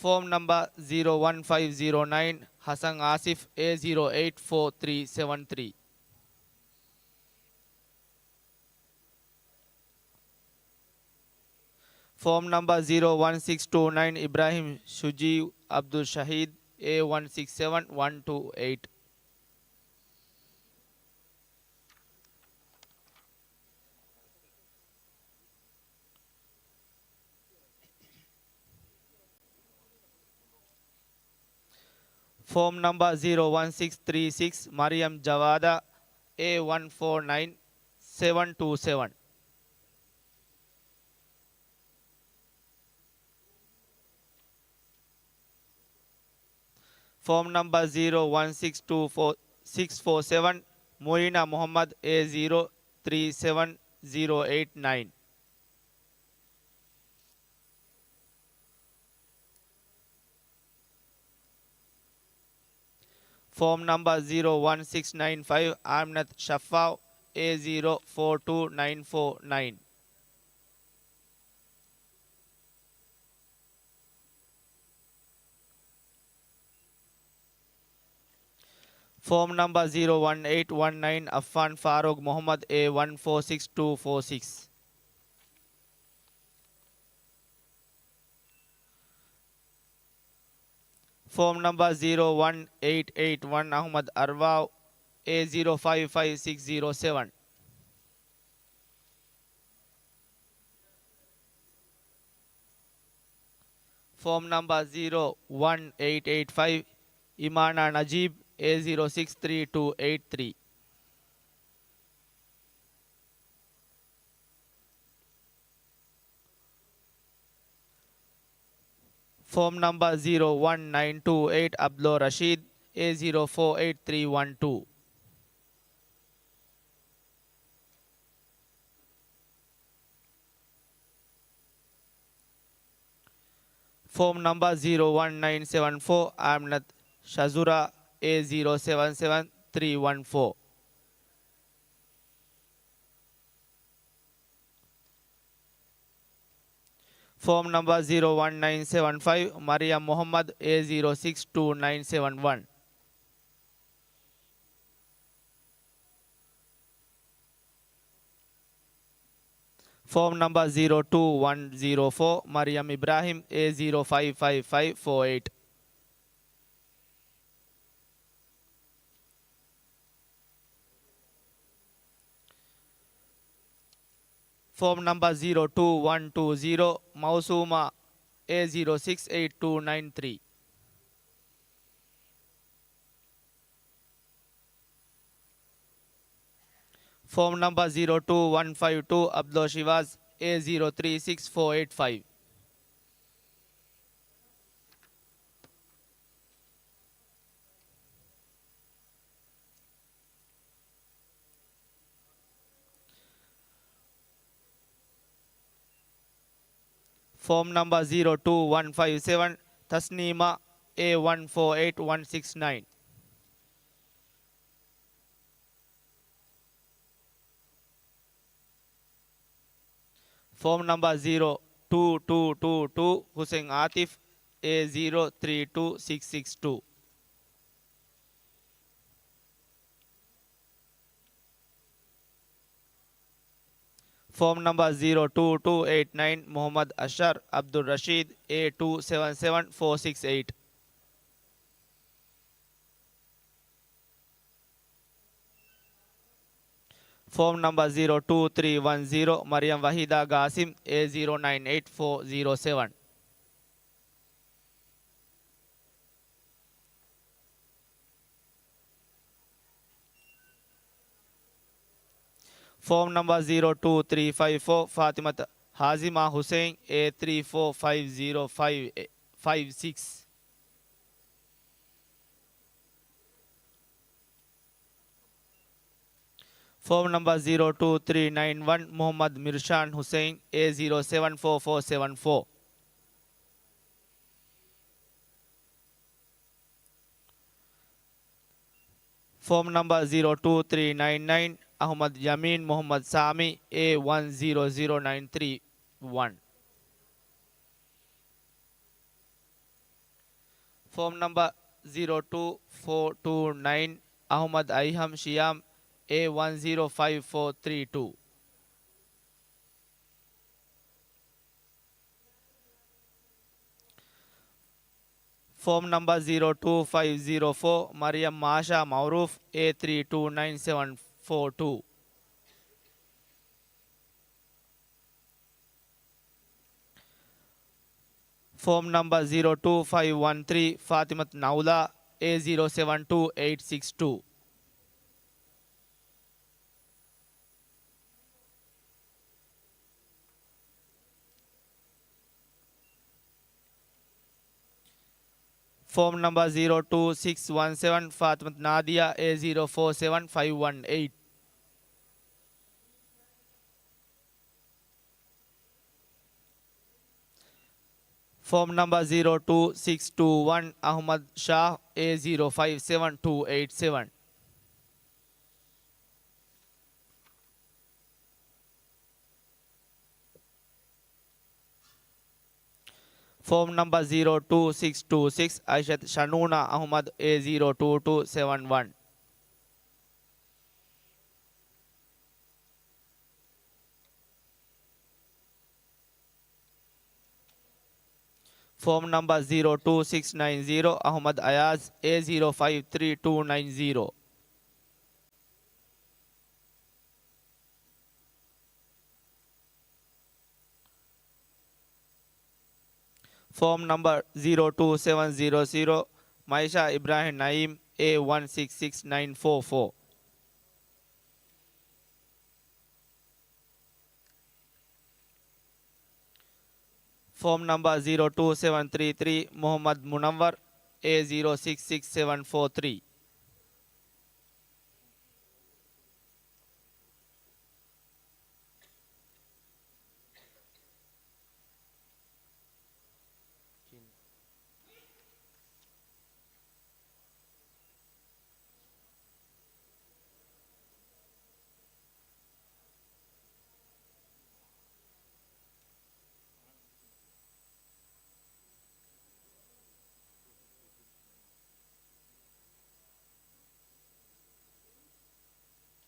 ފޯމް ނަމްބަރ ޒީރޯ ވަން ފައިވް ޒީރޯ ނައިން، ހަސަން އާސިފް، އޭ ޒީރޯ އެއިޓް ފޯ ތްރީ ސެވަން ތްރީ. ފޯމް ނަމްބަރ ޒީރޯ ވަން ސިކްސް ޓޫ ނައިން، އިބްރާހިމް ޝުޖީއު އަބްދުލް ޝަހީދު، އޭ ވަން ސިކްސް ސެވަން ވަން ޓޫ އެއިޓް. ފޯމް ނަމްބަރ ޒީރޯ ވަން ސިކްސް ތްރީ ސިކްސް، މަރިޔަމް ޖަވާދާ، އޭ ވަން ފޯ ނައިން ސެވަން ޓޫ ސެވަން. ފޯމް ނަމްބަރ ޒީރޯ ވަން ސިކްސް ޓޫ ފޯ ސިކްސް ފޯ ސެވަން، މުއިނާ މުހައްމަދު، އޭ ޒީރޯ ތްރީ ސެވަން ޒީރޯ އެއިޓް ނައިން. ފޯމް ނަމްބަރ ޒީރޯ ވަން ސިކްސް ނައިން ފައިވް، އާމިނަތު ޝައްފާއު، އޭ ޒީރޯ ފޯ ޓޫ ނައިން ފޯ ނައިން. ފޯމް ނަމްބަރ ޒީރޯ ވަން އެއިޓް ވަން ނައިން، އަފްފާން ފާރޫޤް މުހައްމަދު، އޭ ވަން ފޯ ސިކްސް ޓޫ ފޯ ސިކްސް. ފޯމް ނަމްބަރ ޒީރޯ ވަން އެއިޓް އެއިޓް ވަން، އަޙްމަދު އަރްވާއު، އޭ ޒީރޯ ފައިވް ފައިވް ސިކްސް ޒީރޯ ސެވަން. ފޯމް ނަމްބަރ ޒީރޯ ވަން އެއިޓް އެއިޓް ފައިވް، އިމާނާ ނަޖީބް، އޭ ޒީރޯ ސިކްސް ތްރީ ޓޫ އެއިޓް ތްރީ. ފޯމް ނަމްބަރ ޒީރޯ ވަން ނައިން ޓޫ އެއިޓް، އަބްދުލް ރަޝީދު، އޭ ޒީރޯ ފޯ އެއިޓް ތްރީ ވަން ޓޫ. ފޯމް ނަމްބަރ ޒީރޯ ވަން ނައިން ސެވަން ފޯ، އާމިނަތު ޝަޒުރާ، އޭ ޒީރޯ ސެވަން ސެވަން ތްރީ ވަން ފޯ. ފޯމް ނަމްބަރ ޒީރޯ ވަން ނައިން ސެވަން ފައިވް، މަރިޔަމް މުހައްމަދު، އޭ ޒީރޯ ސިކްސް ޓޫ ނައިން ސެވަން ވަން. ފޯމް ނަމްބަރ ޒީރޯ ޓޫ ވަން ޒީރޯ ފޯ، މަރިޔަމް އިބްރާހިމް، އޭ ޒީރޯ ފައިވް ފައިވް ފައިވް ފޯ އެއިޓް. ފޯމް ނަމްބަރ ޒީރޯ ޓޫ ވަން ޓޫ ޒީރޯ، މައުސޫމާ، އޭ ޒީރޯ ސިކްސް އެއިޓް ޓޫ ނައިން ތްރީ. ފޯމް ނަމްބަރ ޒީރޯ ޓޫ ވަން ފައިވް ޓޫ، އަބްދުލް ޝިވާޒް، އޭ ޒީރޯ ތްރީ ސިކްސް ފޯ އެއިޓް ފައިވް. ފޯމް ނަމްބަރ ޒީރޯ ޓޫ ވަން ފައިވް ސެވަން، ތަސްނީމާ، އޭ ވަން ފޯ އެއިޓް ވަން ސިކްސް ނައިން. ފޯމް ނަމްބަރ ޒީރޯ ޓޫ ޓޫ ޓޫ ޓޫ، ހުސެން އާތިފް، އޭ ޒީރޯ ތްރީ ޓޫ ސިކްސް ސިކްސް ޓޫ. ފޯމް ނަމްބަރ ޒީރޯ ޓޫ ޓޫ އެއިޓް ނައިން، މުހައްމަދު އަޝްރަފް އަބްދުއްރަޝީދު، އޭ ޓޫ ސެވަން ސެވަން ފޯ ސިކްސް އެއިޓް. ފޯމް ނަމްބަރ ޒީރޯ ޓޫ ތްރީ ވަން ޒީރޯ، މަރިޔަމް ވަހީދާ ގާސިމް، އޭ ޒީރޯ ނައިން އެއިޓް ފޯ ޒީރޯ ސެވަން. ފޯމް ނަމްބަރ ޒީރޯ ޓޫ ތްރީ ފައިވް ފޯ، ފާތިމަތު ހާޒިމާ ހުސެއިން، އޭ ތްރީ ފޯ ފައިވް ޒީރޯ ފައިވް އެ، ފައިވް ސިކްސް. ފޯމް ނަމްބަރ ޒީރޯ ޓޫ ތްރީ ނައިން ވަން، މުހައްމަދު މިރްޝާން ހުސެއިން، އޭ ޒީރޯ ސެވަން ފޯ ފޯ ސެވަން ފޯ. ފޯމް ނަމްބަރ ޒީރޯ ޓޫ ތްރީ ނައިން ނައިން، އަހުމަދު ޔަމީން މުހައްމަދު ސާމީ، އޭ ވަން ޒީރޯ ޒީރޯ ނައިން ތްރީ ވަން. ފޯމް ނަމްބަރ ޒީރޯ ޓޫ ފޯ ޓޫ ނައިން، އަހުމަދު އައިހަމް ޝިޔާމް، އޭ ވަން ޒީރޯ ފައިވް ފޯ ތްރީ ޓޫ. ފޯމް ނަމްބަރ ޒީރޯ ޓޫ ފައިވް ޒީރޯ ފޯ، މަރިޔަމް މާޝާ މައުރޫފް، އޭ ތްރީ ޓޫ ނައިން ސެވަން ފޯ ޓޫ. ފޯމް ނަމްބަރ ޒީރޯ ޓޫ ފައިވް ވަން ތްރީ، ފާތިމަތު ނައުލާ، އޭ ޒީރޯ ސެވަން ޓޫ އެއިޓް ސިކްސް ޓޫ. ފޯމް ނަމްބަރ ޒީރޯ ޓޫ ސިކްސް ވަން ސެވަން، ފާތިމަތު ނާދިޔާ، އޭ ޒީރޯ ފޯ ސެވަން ފައިވް ވަން އެއިޓް. ފޯމް ނަމްބަރ ޒީރޯ ޓޫ ސިކްސް ޓޫ ވަން، އަހުމަދު ޝާހް، އޭ ޒީރޯ ފައިވް ސެވަން ޓޫ އެއިޓް ސެވަން. ފޯމް ނަމްބަރ ޒީރޯ ޓޫ ސިކްސް ޓޫ ސިކްސް، އައިޝަތު ޝަނޫނާ އަހުމަދު، އޭ ޒީރޯ ޓޫ ޓޫ ސެވަން ވަން. ފޯމް ނަމްބަރ ޒީރޯ ޓޫ ސިކްސް ނައިން ޒީރޯ، އަހުމަދު އަޔާޒް، އޭ ޒީރޯ ފައިވް ތްރީ ޓޫ ނައިން ޒީރޯ. ފޯމް ނަމްބަރ ޒީރޯ ޓޫ ސެވަން ޒީރޯ ޒީރޯ، މައިޝާ އިބްރާހިމް ނައީމް، އޭ ވަން ސިކްސް ސިކްސް ނައިން ފޯ ފޯ. ފޯމް ނަމްބަރ ޒީރޯ ޓޫ ސެވަން ތްރީ ތްރީ، މުހައްމަދު މުނައްވަރު، އޭ ޒީރޯ ސިކްސް ސިކްސް ސެވަން ފޯ ތްރީ.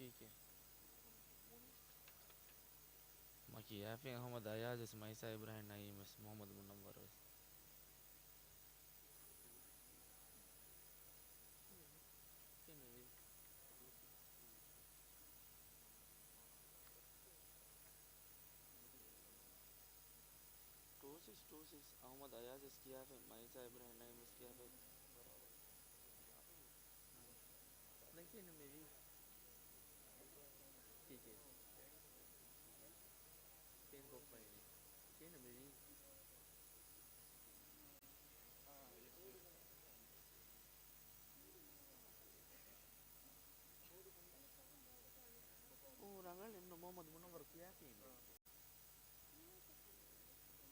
ކީކޭ؟ މަ ކިޔާފިން އަހުމަދު އަޔާޒް ވެސް، މައިޝާ އިބްރާހިމް ނައީމް ވެސް، މުހައްމަދު މުނައްވަރު ވެސް. ޓޫ ސިކްސް ޓޫ ސިކްސް، އަހުމަދު އަޔާޒް ވެސް ކިޔާފިން، މައިޝާ އިބްރާހިމް ނައީމް ވެސް ކިޔާފިން. ދެން ކިހިނެއް މިވީ؟ ކީކޭ؟ ކެން ކޮށްފައިނީ. ކިހިނެއް މިވީ؟ އޫ، ރަނގަޅު އިންނު މުހައްމަދު މުނައްވަރު ކިޔާފީމޭ.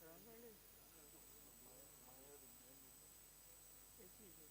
ރަނގަޅު. އެކީގެ.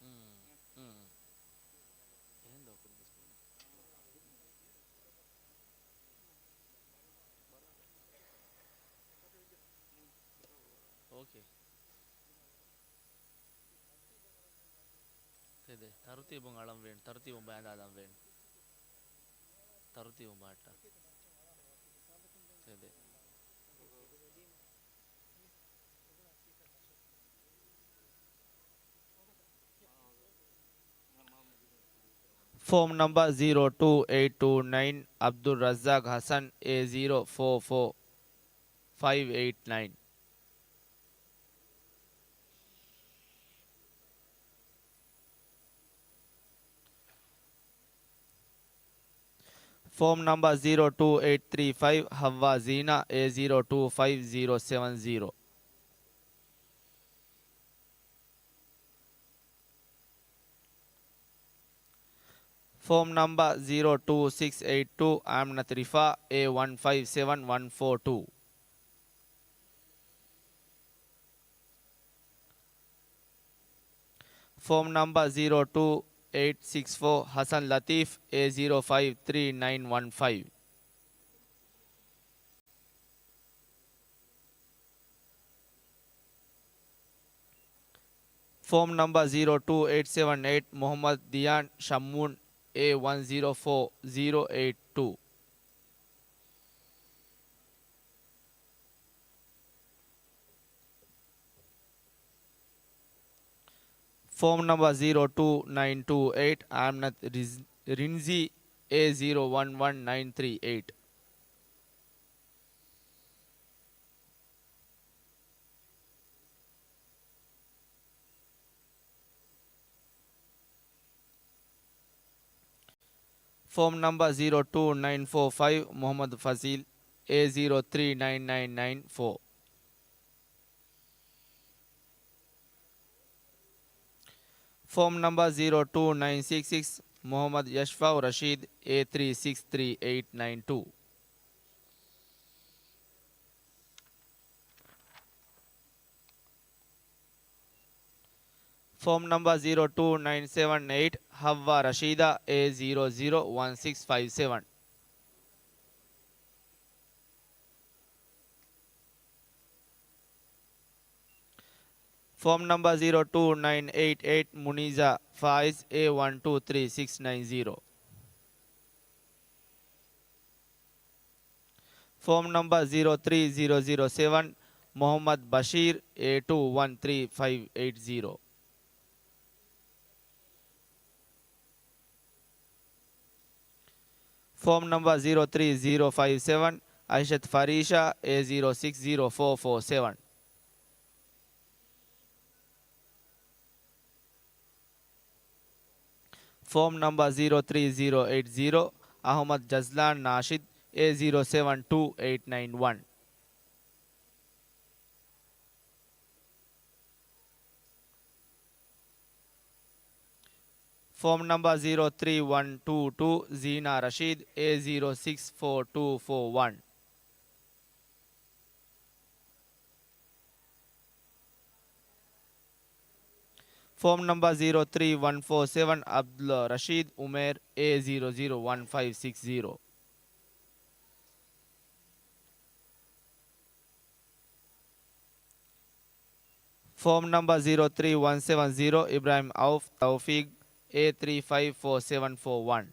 ހުން. ހުން. އެހެން ދޯ ކުރިން ވެސް ބުނީ. އޯކޭ. ތެދެއް. ތަރުތީބުން އަޅަން ވޭން. ތަރުތީބުން ބައިންދާލަން ވޭން. ތަރުތީބުން ބަހައްޓާ. ތެދެއް. ފޯމް ނަމްބަރ ޒީރޯ ޓޫ އެއިޓް ޓޫ ނައިން، އަބްދުއް ރައްޒާޤް ހަސަން، އޭ ޒީރޯ ފޯ ފޯ ފައިވް އެއިޓް ނައިން. ފޯމް ނަމްބަރ ޒީރޯ ޓޫ އެއިޓް ތްރީ ފައިވް، ހައްވާ ޒީނާ، އޭ ޒީރޯ ޓޫ ފައިވް ޒީރޯ ސެވަން ޒީރޯ. ފޯމް ނަމްބަރ ޒީރޯ ޓޫ ސިކްސް އެއިޓް ޓޫ، އާމިނަތު ރިފާ، އޭ ވަން ފައިވް ސެވަން ވަން ފޯ ޓޫ. ފޯމް ނަމްބަރ ޒީރޯ ޓޫ އެއިޓް ސިކްސް ފޯ، ހަސަން ލަތީފް، އޭ ޒީރޯ ފައިވް ތްރީ ނައިން ވަން ފައިވް. ފޯމް ނަމްބަރ ޒީރޯ ޓޫ އެއިޓް ސެވަން އެއިޓް، މުޙައްމަދު ދިޔާން ޝައްމޫން، އޭ ވަން ޒީރޯ ފޯ ޒީރޯ އެއިޓް ޓޫ. ފޯމް ނަމްބަރ ޒީރޯ ޓޫ ނައިން ޓޫ އެއިޓް، އާމިނަތު ރިޒް-، ރިންޒީ، އޭ ޒީރޯ ވަން ވަން ނައިން ތްރީ އެއިޓް. ފޯމް ނަމްބަރ ޒީރޯ ޓޫ ނައިން ފޯ ފައިވް، މުޙައްމަދު ފަޒީލް، އޭ ޒީރޯ ތްރީ ނައިން ނައިން ނައިން ފޯ. ފޯމް ނަމްބަރ ޒީރޯ ޓޫ ނައިން ސިކްސް ސިކްސް، މުޙައްމަދު ޔަޝްފާއު ރަޝީދު، އޭ ތްރީ ސިކްސް ތްރީ އެއިޓް ނައިން ޓޫ. ފޯމް ނަމްބަރ ޒީރޯ ޓޫ ނައިން ސެވަން އެއިޓް، ހައްވާ ރަޝީދާ، އޭ ޒީރޯ ޒީރޯ ވަން ސިކްސް ފައިވް ސެވަން. ފޯމް ނަމްބަރ ޒީރޯ ޓޫ ނައިން އެއިޓް އެއިޓް، މުނީޒާ ފާއިޒް، އޭ ވަން ޓޫ ތްރީ ސިކްސް ނައިން ޒީރޯ. ފޯމް ނަމްބަރ ޒީރޯ ތްރީ ޒީރޯ ޒީރޯ ސެވަން، މުޙައްމަދު ބަޝީރު، އޭ ޓޫ ވަން ތްރީ ފައިވް އެއިޓް ޒީރޯ. ފޯމް ނަމްބަރ ޒީރޯ ތްރީ ޒީރޯ ފައިވް ސެވަން، އައިޝަތު ފަރީޝާ، އޭ ޒީރޯ ސިކްސް ޒީރޯ ފޯ ފޯ ސެވަން. ފޯމް ނަމްބަރ ޒީރޯ ތްރީ ޒީރޯ އެއިޓް ޒީރޯ، އަޙްމަދު ޖަޒްލާން ނާޝިދު، އޭ ޒީރޯ ސެވަން ޓޫ އެއިޓް ނައިން ވަން. ފޯމް ނަމްބަރ ޒީރޯ ތްރީ ވަން ޓޫ ޓޫ، ޒީނާ ރަޝީދު، އޭ ޒީރޯ ސިކްސް ފޯ ޓޫ ފޯ ވަން. ފޯމް ނަމްބަރ ޒީރޯ ތްރީ ވަން ފޯ ސެވަން، އަބްދުﷲ ރަޝީދު އުމޭރު، އޭ ޒީރޯ ޒީރޯ ވަން ފައިވް ސިކްސް ޒީރޯ. ފޯމް ނަމްބަރ ޒީރޯ ތްރީ ވަން ސެވަން ޒީރޯ، އިބްރާހިމް އައުފް ތައުފީގް، އޭ ތްރީ ފައިވް ފޯ ސެވަން ފޯ ވަން.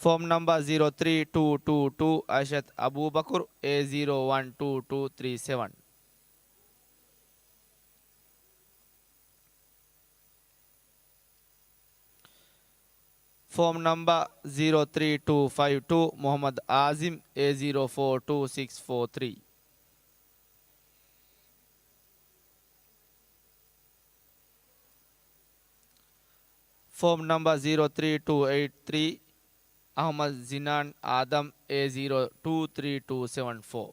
ފޯމް ނަމްބަރ ޒީރޯ ތްރީ ޓޫ ޓޫ ޓޫ، އައިޝަތު އަބޫބަކުރު، އޭ ޒީރޯ ވަން ޓޫ ޓޫ ތްރީ ސެވަން. ފޯމް ނަމްބަރ ޒީރޯ ތްރީ ޓޫ ފައިވް ޓޫ، މުޙައްމަދު އާޒިމް، އޭ ޒީރޯ ފޯ ޓޫ ސިކްސް ފޯ ތްރީ. ފޯމް ނަމްބަރ ޒީރޯ ތްރީ ޓޫ އެއިޓް ތްރީ، އަޙްމަދު ޒިނާން އާދަމް، އޭ ޒީރޯ ޓޫ ތްރީ ޓޫ ސެވަން ފޯ.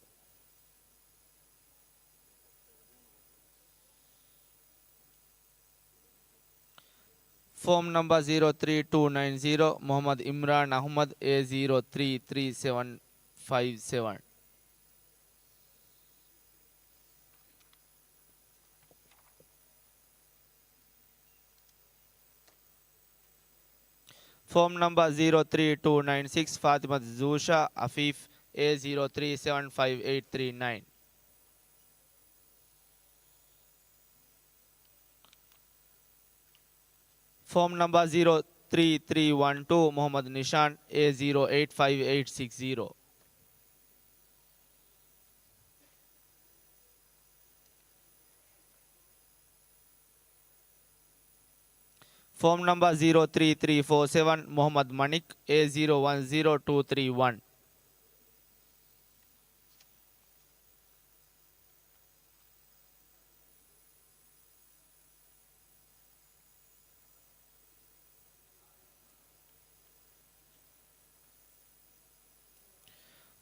ފޯމް ނަމްބަރ ޒީރޯ ތްރީ ޓޫ ނައިން ޒީރޯ، މުޙައްމަދު އިމްރާން އަޙްމަދު، އޭ ޒީރޯ ތްރީ ތްރީ ސެވަން ފައިވް ސެވަން. ފޯމް ނަމްބަރ ޒީރޯ ތްރީ ޓޫ ނައިން ސިކްސް، ފާތިމަތު ޒޫޝާ އަފީފް، އޭ ޒީރޯ ތްރީ ސެވަން ފައިވް އެއިޓް ތްރީ ނައިން. ފޯމް ނަމްބަރ ޒީރޯ ތްރީ ތްރީ ވަން ޓޫ، މުޙައްމަދު ނިޝާން، އޭ ޒީރޯ އެއިޓް ފައިވް އެއިޓް ސިކްސް ޒީރޯ. ފޯމް ނަމްބަރ ޒީރޯ ތްރީ ތްރީ ފޯ ސެވަން، މުޙައްމަދު މަނިކް، އޭ ޒީރޯ ވަން ޒީރޯ ޓޫ ތްރީ ވަން.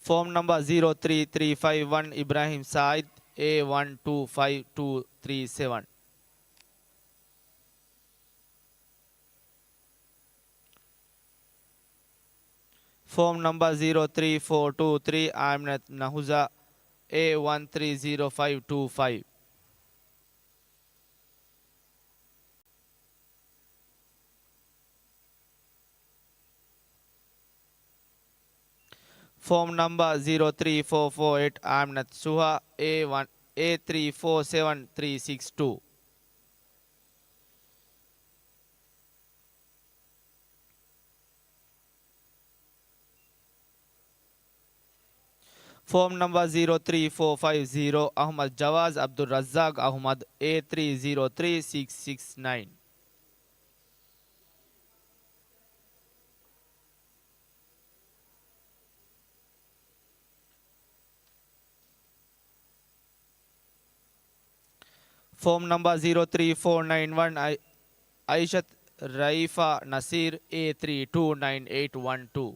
ފޯމް ނަމްބަރ ޒީރޯ ތްރީ ތްރީ ފައިވް ވަން، އިބްރާހިމް ސާއިދު، އޭ ވަން ޓޫ ފައިވް ޓޫ ތްރީ ސެވަން. ފޯމް ނަމްބަރ ޒީރޯ ތްރީ ފޯ ޓޫ ތްރީ، އާމިނަތު ނަހުޒާ، އޭ ވަން ތްރީ ޒީރޯ ފައިވް ޓޫ ފައިވް. ފޯމް ނަމްބަރ ޒީރޯ ތްރީ ފޯ ފޯ އެއިޓް، އާމިނަތު ސުހާ، އޭ ވަން، އޭ ތްރީ ފޯ ސެވަން ތްރީ ސިކްސް ޓޫ. ފޯމް ނަމްބަރ ޒީރޯ ތްރީ ފޯ ފައިވް ޒީރޯ، އަޙްމަދު ޖަވާޒް ޢަބްދުއްރައްޒާޤް އަޙްމަދު، އޭ ތްރީ ޒީރޯ ތްރީ ސިކްސް ސިކްސް ނައިން. ފޯމް ނަމްބަރ ޒީރޯ ތްރީ ފޯ ނައިން ވަން، އައި-، އައިޝަތު ރައީފާ ނަސީރު، އޭ ތްރީ ޓޫ ނައިން އެއިޓް ވަން ޓޫ.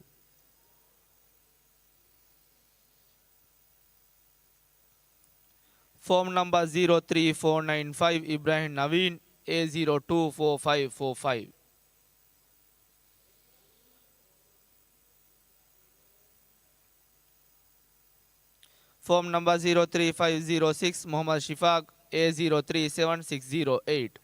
ފޯމް ނަމްބަރ ޒީރޯ ތްރީ ފޯ ނައިން ފައިވް، އިބްރާހިމް ނަވީން، އޭ ޒީރޯ ޓޫ ފޯ ފައިވް ފޯ ފައިވް. ފޯމް ނަމްބަރ ޒީރޯ ތްރީ ފައިވް ޒީރޯ ސިކްސް، މުޙައްމަދު ޝިފާޤް، އޭ ޒީރޯ ތްރީ ސެވަން ސިކްސް ޒީރޯ އެއިޓް.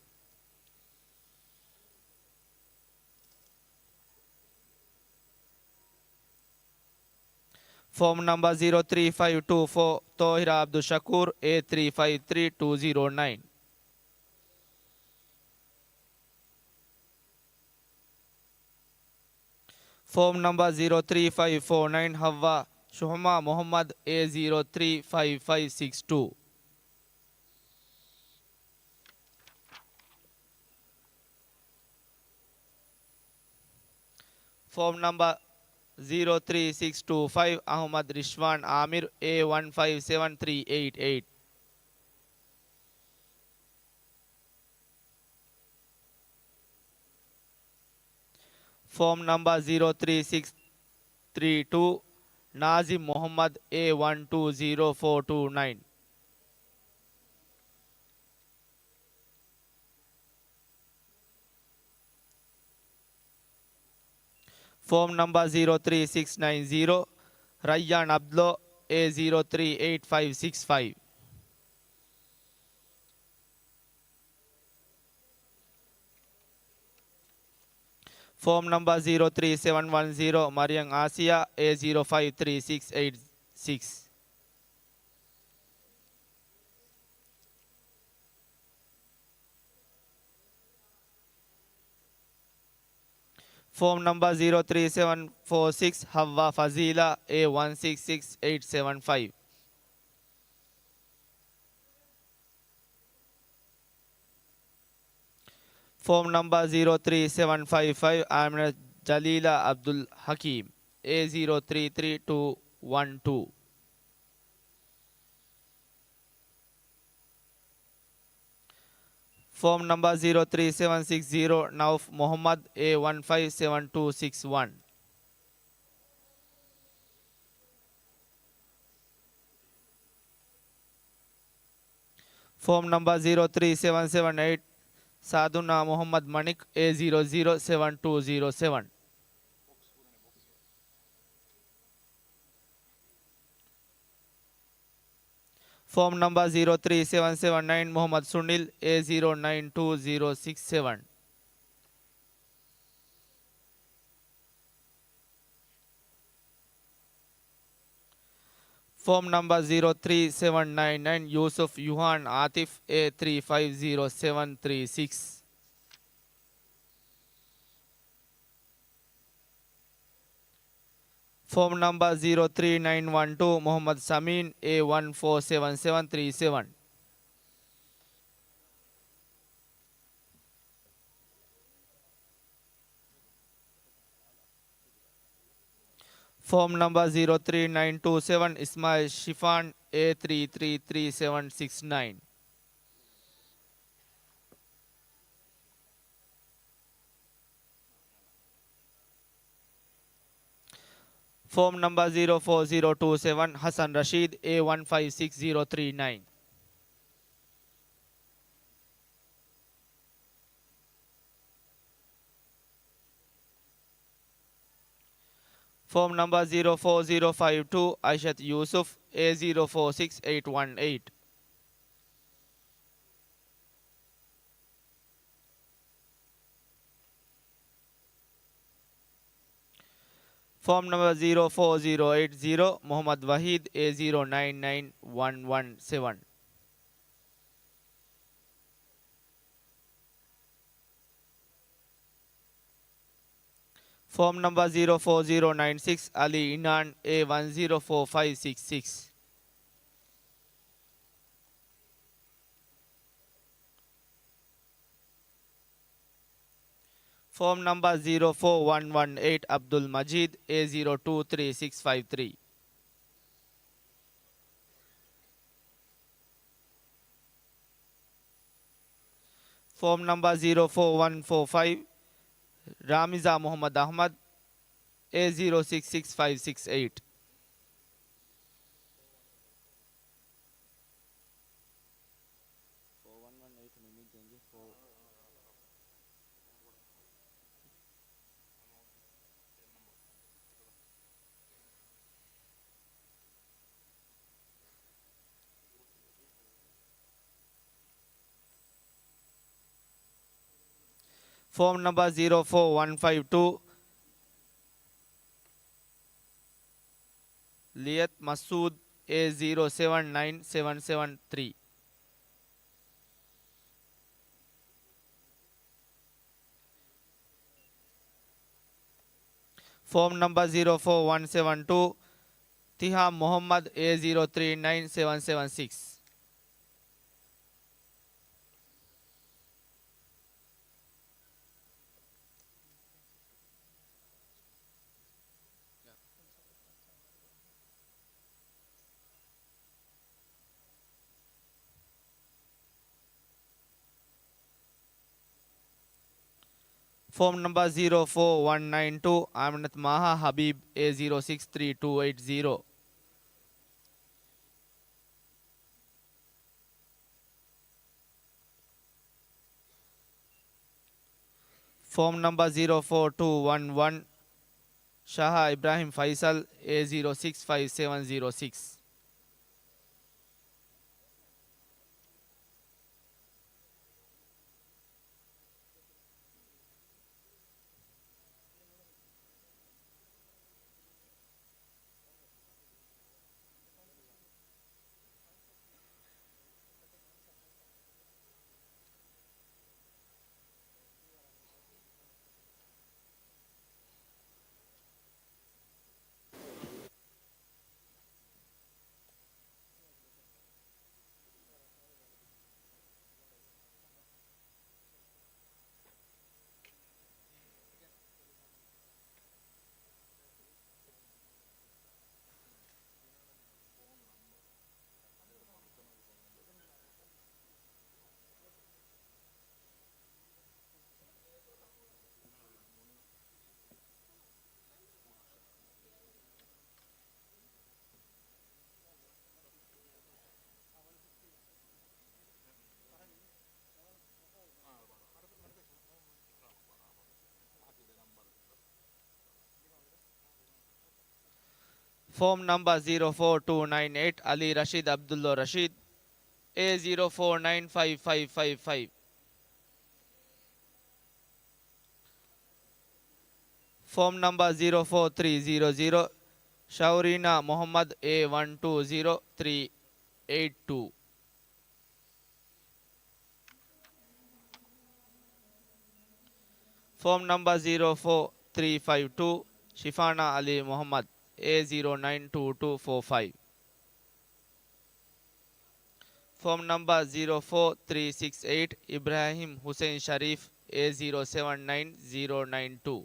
ފޯމް ނަމްބަރ ޒީރޯ ތްރީ ފައިވް ޓޫ ފޯ، ޠާހިރާ ޢަބްދުއްޝަކޫރު، އޭ ތްރީ ފައިވް ތްރީ ޓޫ ޒީރޯ ނައިން. ފޯމް ނަމްބަރ ޒީރޯ ތްރީ ފައިވް ފޯ ނައިން، ޙައްވާ ޝުހުމާ މުޙައްމަދު، އޭ ޒީރޯ ތްރީ ފައިވް ފައިވް ސިކްސް ޓޫ. ފޯމް ނަމްބަރ ޒީރޯ ތްރީ ސިކްސް ޓޫ ފައިވް، އަޙްމަދު ރިޝްވާން އާމިރު، އޭ ވަން ފައިވް ސެވަން ތްރީ އެއިޓް އެއިޓް. ފޯމް ނަމްބަރ ޒީރޯ ތްރީ ސިކްސް ތްރީ ޓޫ، ނާޒިމް މުޙައްމަދު، އޭ ވަން ޓޫ ޒީރޯ ފޯ ޓޫ ނައިން. ފޯމް ނަމްބަރ ޒީރޯ ތްރީ ސިކްސް ނައިން ޒީރޯ، ރައްޔާން ޢަބްދުﷲ، އޭ ޒީރޯ ތްރީ އެއިޓް ފައިވް ސިކްސް ފައިވް. ފޯމް ނަމްބަރ ޒީރޯ ތްރީ ސެވަން ވަން ޒީރޯ، މަރިޔަމް އާސިޔާ، އޭ ޒީރޯ ފައިވް ތްރީ ސިކްސް އެއިޓް ސިކްސް. ފޯމް ނަމްބަރ ޒީރޯ ތްރީ ސެވަން ފޯ ސިކްސް، ޙައްވާ ފަޒީލާ، އޭ ވަން ސިކްސް ސިކްސް އެއިޓް ސެވަން ފައިވް. ފޯމް ނަމްބަރ ޒީރޯ ތްރީ ސެވަން ފައިވް ފައިވް، އާމިނަ ޖަލީލާ ޢަބްދުލް ޙަކީމް، އޭ ޒީރޯ ތްރީ ތްރީ ޓޫ ވަން ޓޫ. ފޯމް ނަމްބަރ ޒީރޯ ތްރީ ސެވަން ސިކްސް ޒީރޯ، ނައުފް މުޙައްމަދު، އޭ ވަން ފައިވް ސެވަން ޓޫ ސިކްސް ވަން. ފޯމް ނަމްބަރ ޒީރޯ ތްރީ ސެވަން ސެވަން އެއިޓް، ސާދުންނާ މުޙައްމަދު މަނިކް، އޭ ޒީރޯ ޒީރޯ ސެވަން ޓޫ ޒީރޯ ސެވަން. ފޯމް ނަމްބަރ ޒީރޯ ތްރީ ސެވަން ސެވަން ނައިން މުޙައްމަދު ސުނިލް، އޭ ޒީރޯ ނައިން ޓޫ ޒީރޯ ސިކްސް ސެވަން. ފޯމް ނަމްބަރ ޒީރޯ ތްރީ ސެވަން ނައިން ނައިން ޔޫސުފް ޔުހާން އާތިފް، އޭ ތްރީ ފައިވް ޒީރޯ ސެވަން ތްރީ ސިކްސް. ފޯމް ނަމްބަރ ޒީރޯ ތްރީ ނައިން ވަން ޓޫ މުޙައްމަދު ސަމީން، އޭ ވަން ފޯ ސެވަން ސެވަން ތްރީ ސެވަން. ފޯމް ނަމްބަރ ޒީރޯ ތްރީ ނައިން ޓޫ ސެވަން އިސްމާއިލް ޝިފާން، އޭ ތްރީ ތްރީ ތްރީ ސެވަން ސިކްސް ނައިން. ފޯމް ނަމްބަރ ޒީރޯ ފޯ ޒީރޯ ޓޫ ސެވަން ހަސަން ރަޝީދް، އޭ ވަން ފައިވް ސިކްސް ޒީރޯ ތްރީ ނައިން. ފޯމް ނަމްބަރ ޒީރޯ ފޯ ޒީރޯ ފައިވް ޓޫ އައިޝަތު ޔޫސުފް، އޭ ޒީރޯ ފޯ ސިކްސް އެއިޓް ވަން އެއިޓް. ފޯމް ނަމްބަރ ޒީރޯ ފޯ ޒީރޯ އެއިޓް ޒީރޯ މުޙައްމަދު ވަޙީދް، އޭ ޒީރޯ ނައިން ނައިން ވަން ވަން ސެވަން. ފޯމް ނަމްބަރ ޒީރޯ ފޯ ޒީރޯ ނައިން ސިކްސް އަލީ އިނާން، އޭ ވަން ޒީރޯ ފޯ ފައިވް ސިކްސް ސިކްސް. ފޯމް ނަމްބަރ ޒީރޯ ފޯ ވަން ވަން އެއިޓް އަބްދުލް މަޖީދް، އޭ ޒީރޯ ޓޫ ތްރީ ސިކްސް ފައިވް ތްރީ. ފޯމް ނަމްބަރ ޒީރޯ ފޯ ވަން ފޯ ފައިވް ރާމިޒާ މުޙައްމަދު އަޙްމަދު، އޭ ޒީރޯ ސިކްސް ސިކްސް ފައިވް ސިކްސް އެއިޓް. ފޯމް ނަމްބަރ ޒީރޯ ފޯ ވަން ފައިވް ޓޫ ލިޔަތު މަސްއޫދު، އޭ ޒީރޯ ސެވަން ނައިން ސެވަން ސެވަން ތްރީ. ފޯމް ނަމްބަރ ޒީރޯ ފޯ ވަން ސެވަން ޓޫ ތިހާމް މުޙައްމަދު، އޭ ޒީރޯ ތްރީ ނައިން ސެވަން ސެވަން ސިކްސް. ފޯމް ނަމްބަރ ޒީރޯ ފޯ ވަން ނައިން ޓޫ އާމިނަތު މާހާ ހަބީބް، އޭ ޒީރޯ ސިކްސް ތްރީ ޓޫ އެއިޓް ޒީރޯ. ފޯމް ނަމްބަރ ޒީރޯ ފޯ ޓޫ ވަން ވަން ޝާހާ އިބްރާހިމް ފައިސަލް، އޭ ޒީރޯ ސިކްސް ފައިވް ސެވަން ޒީރޯ ސިކްސް. ފޯމް ނަމްބަރ ޒީރޯ ފޯ ޓޫ ނައިން އެއިޓް، އަލީ ރަޝީދު ޢަބްދުﷲ ރަޝީދު، އޭ ޒީރޯ ފޯ ނައިން ފައިވް ފައިވް ފައިވް ފައިވް. ފޯމް ނަމްބަރ ޒީރޯ ފޯ ތްރީ ޒީރޯ ޒީރޯ، ޝައުރީނާ މުޙައްމަދު، އޭ ވަން ޓޫ ޒީރޯ ތްރީ އެއިޓް ޓޫ. ފޯމް ނަމްބަރ ޒީރޯ ފޯ ތްރީ ފައިވް ޓޫ، ޝިފާނާ ޢަލީ މުޙައްމަދު، އޭ ޒީރޯ ނައިން ޓޫ ޓޫ ފޯ ފައިވް. ފޯމް ނަމްބަރ ޒީރޯ ފޯ ތްރީ ސިކްސް އެއިޓް، އިބްރާހިމް ޙުސައިން ޝަރީފް، އޭ ޒީރޯ ސެވަން ނައިން ޒީރޯ ނައިން ޓޫ.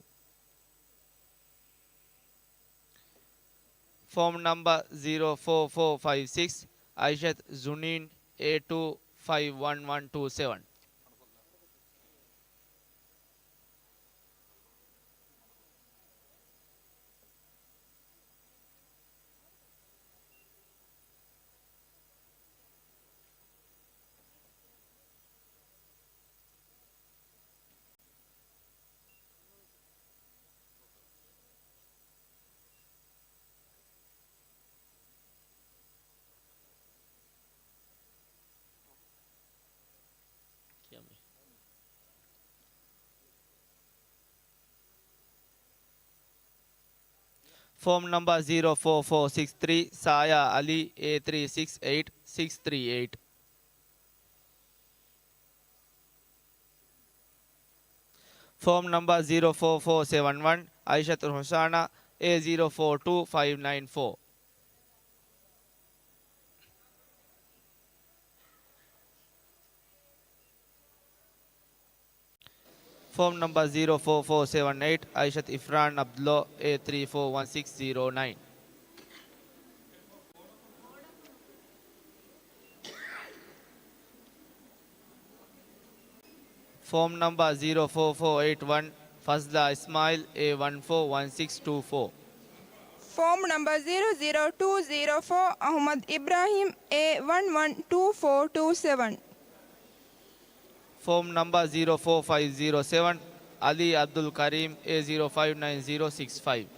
ފޯމް ނަމްބަރ ޒީރޯ ފޯ ފޯ ފައިވް ސިކްސް، އައިޝަތު ޒުނީން، އޭ ޓޫ ފައިވް ވަން ވަން ޓޫ ސެވަން. ފޯމް ނަމްބަރ ޒީރޯ ފޯ ފޯ ސިކްސް ތްރީ، ސާޔާ ޢަލީ، އޭ ތްރީ ސިކްސް އެއިޓް ސިކްސް ތްރީ އެއިޓް. ފޯމް ނަމްބަރ ޒީރޯ ފޯ ފޯ ސެވަން ވަން، އައިޝަތު ރުޚްސާނާ، އޭ ޒީރޯ ފޯ ޓޫ ފައިވް ނައިން ފޯ. ފޯމް ނަމްބަރ ޒީރޯ ފޯ ފޯ ސެވަން އެއިޓް، އައިޝަތު އިފްރާން ޢަބްދުﷲ، އޭ ތްރީ ފޯ ވަން ސިކްސް ޒީރޯ ނައިން. ފޯމް ނަމްބަރ ޒީރޯ ފޯ ފޯ އެއިޓް ވަން، ފަޒްލާ އިސްމާޢީލް، އޭ ވަން ފޯ ވަން ސިކްސް ޓޫ ފޯ. ފޯމް ނަމްބަރ ޒީރޯ ޒީރޯ ޓޫ ޒީރޯ ފޯ، އަޙުމަދު އިބްރާހިމް، އޭ ވަން ވަން ޓޫ ފޯ ޓޫ ސެވަން. ފޯމް ނަމްބަރ ޒީރޯ ފޯ ފައިވް ޒީރޯ ސެވަން، ޢަލީ ޢަބްދުލް ކަރީމް، އޭ ޒީރޯ ފައިވް ނައިން ޒީރޯ ސިކްސް ފައިވް.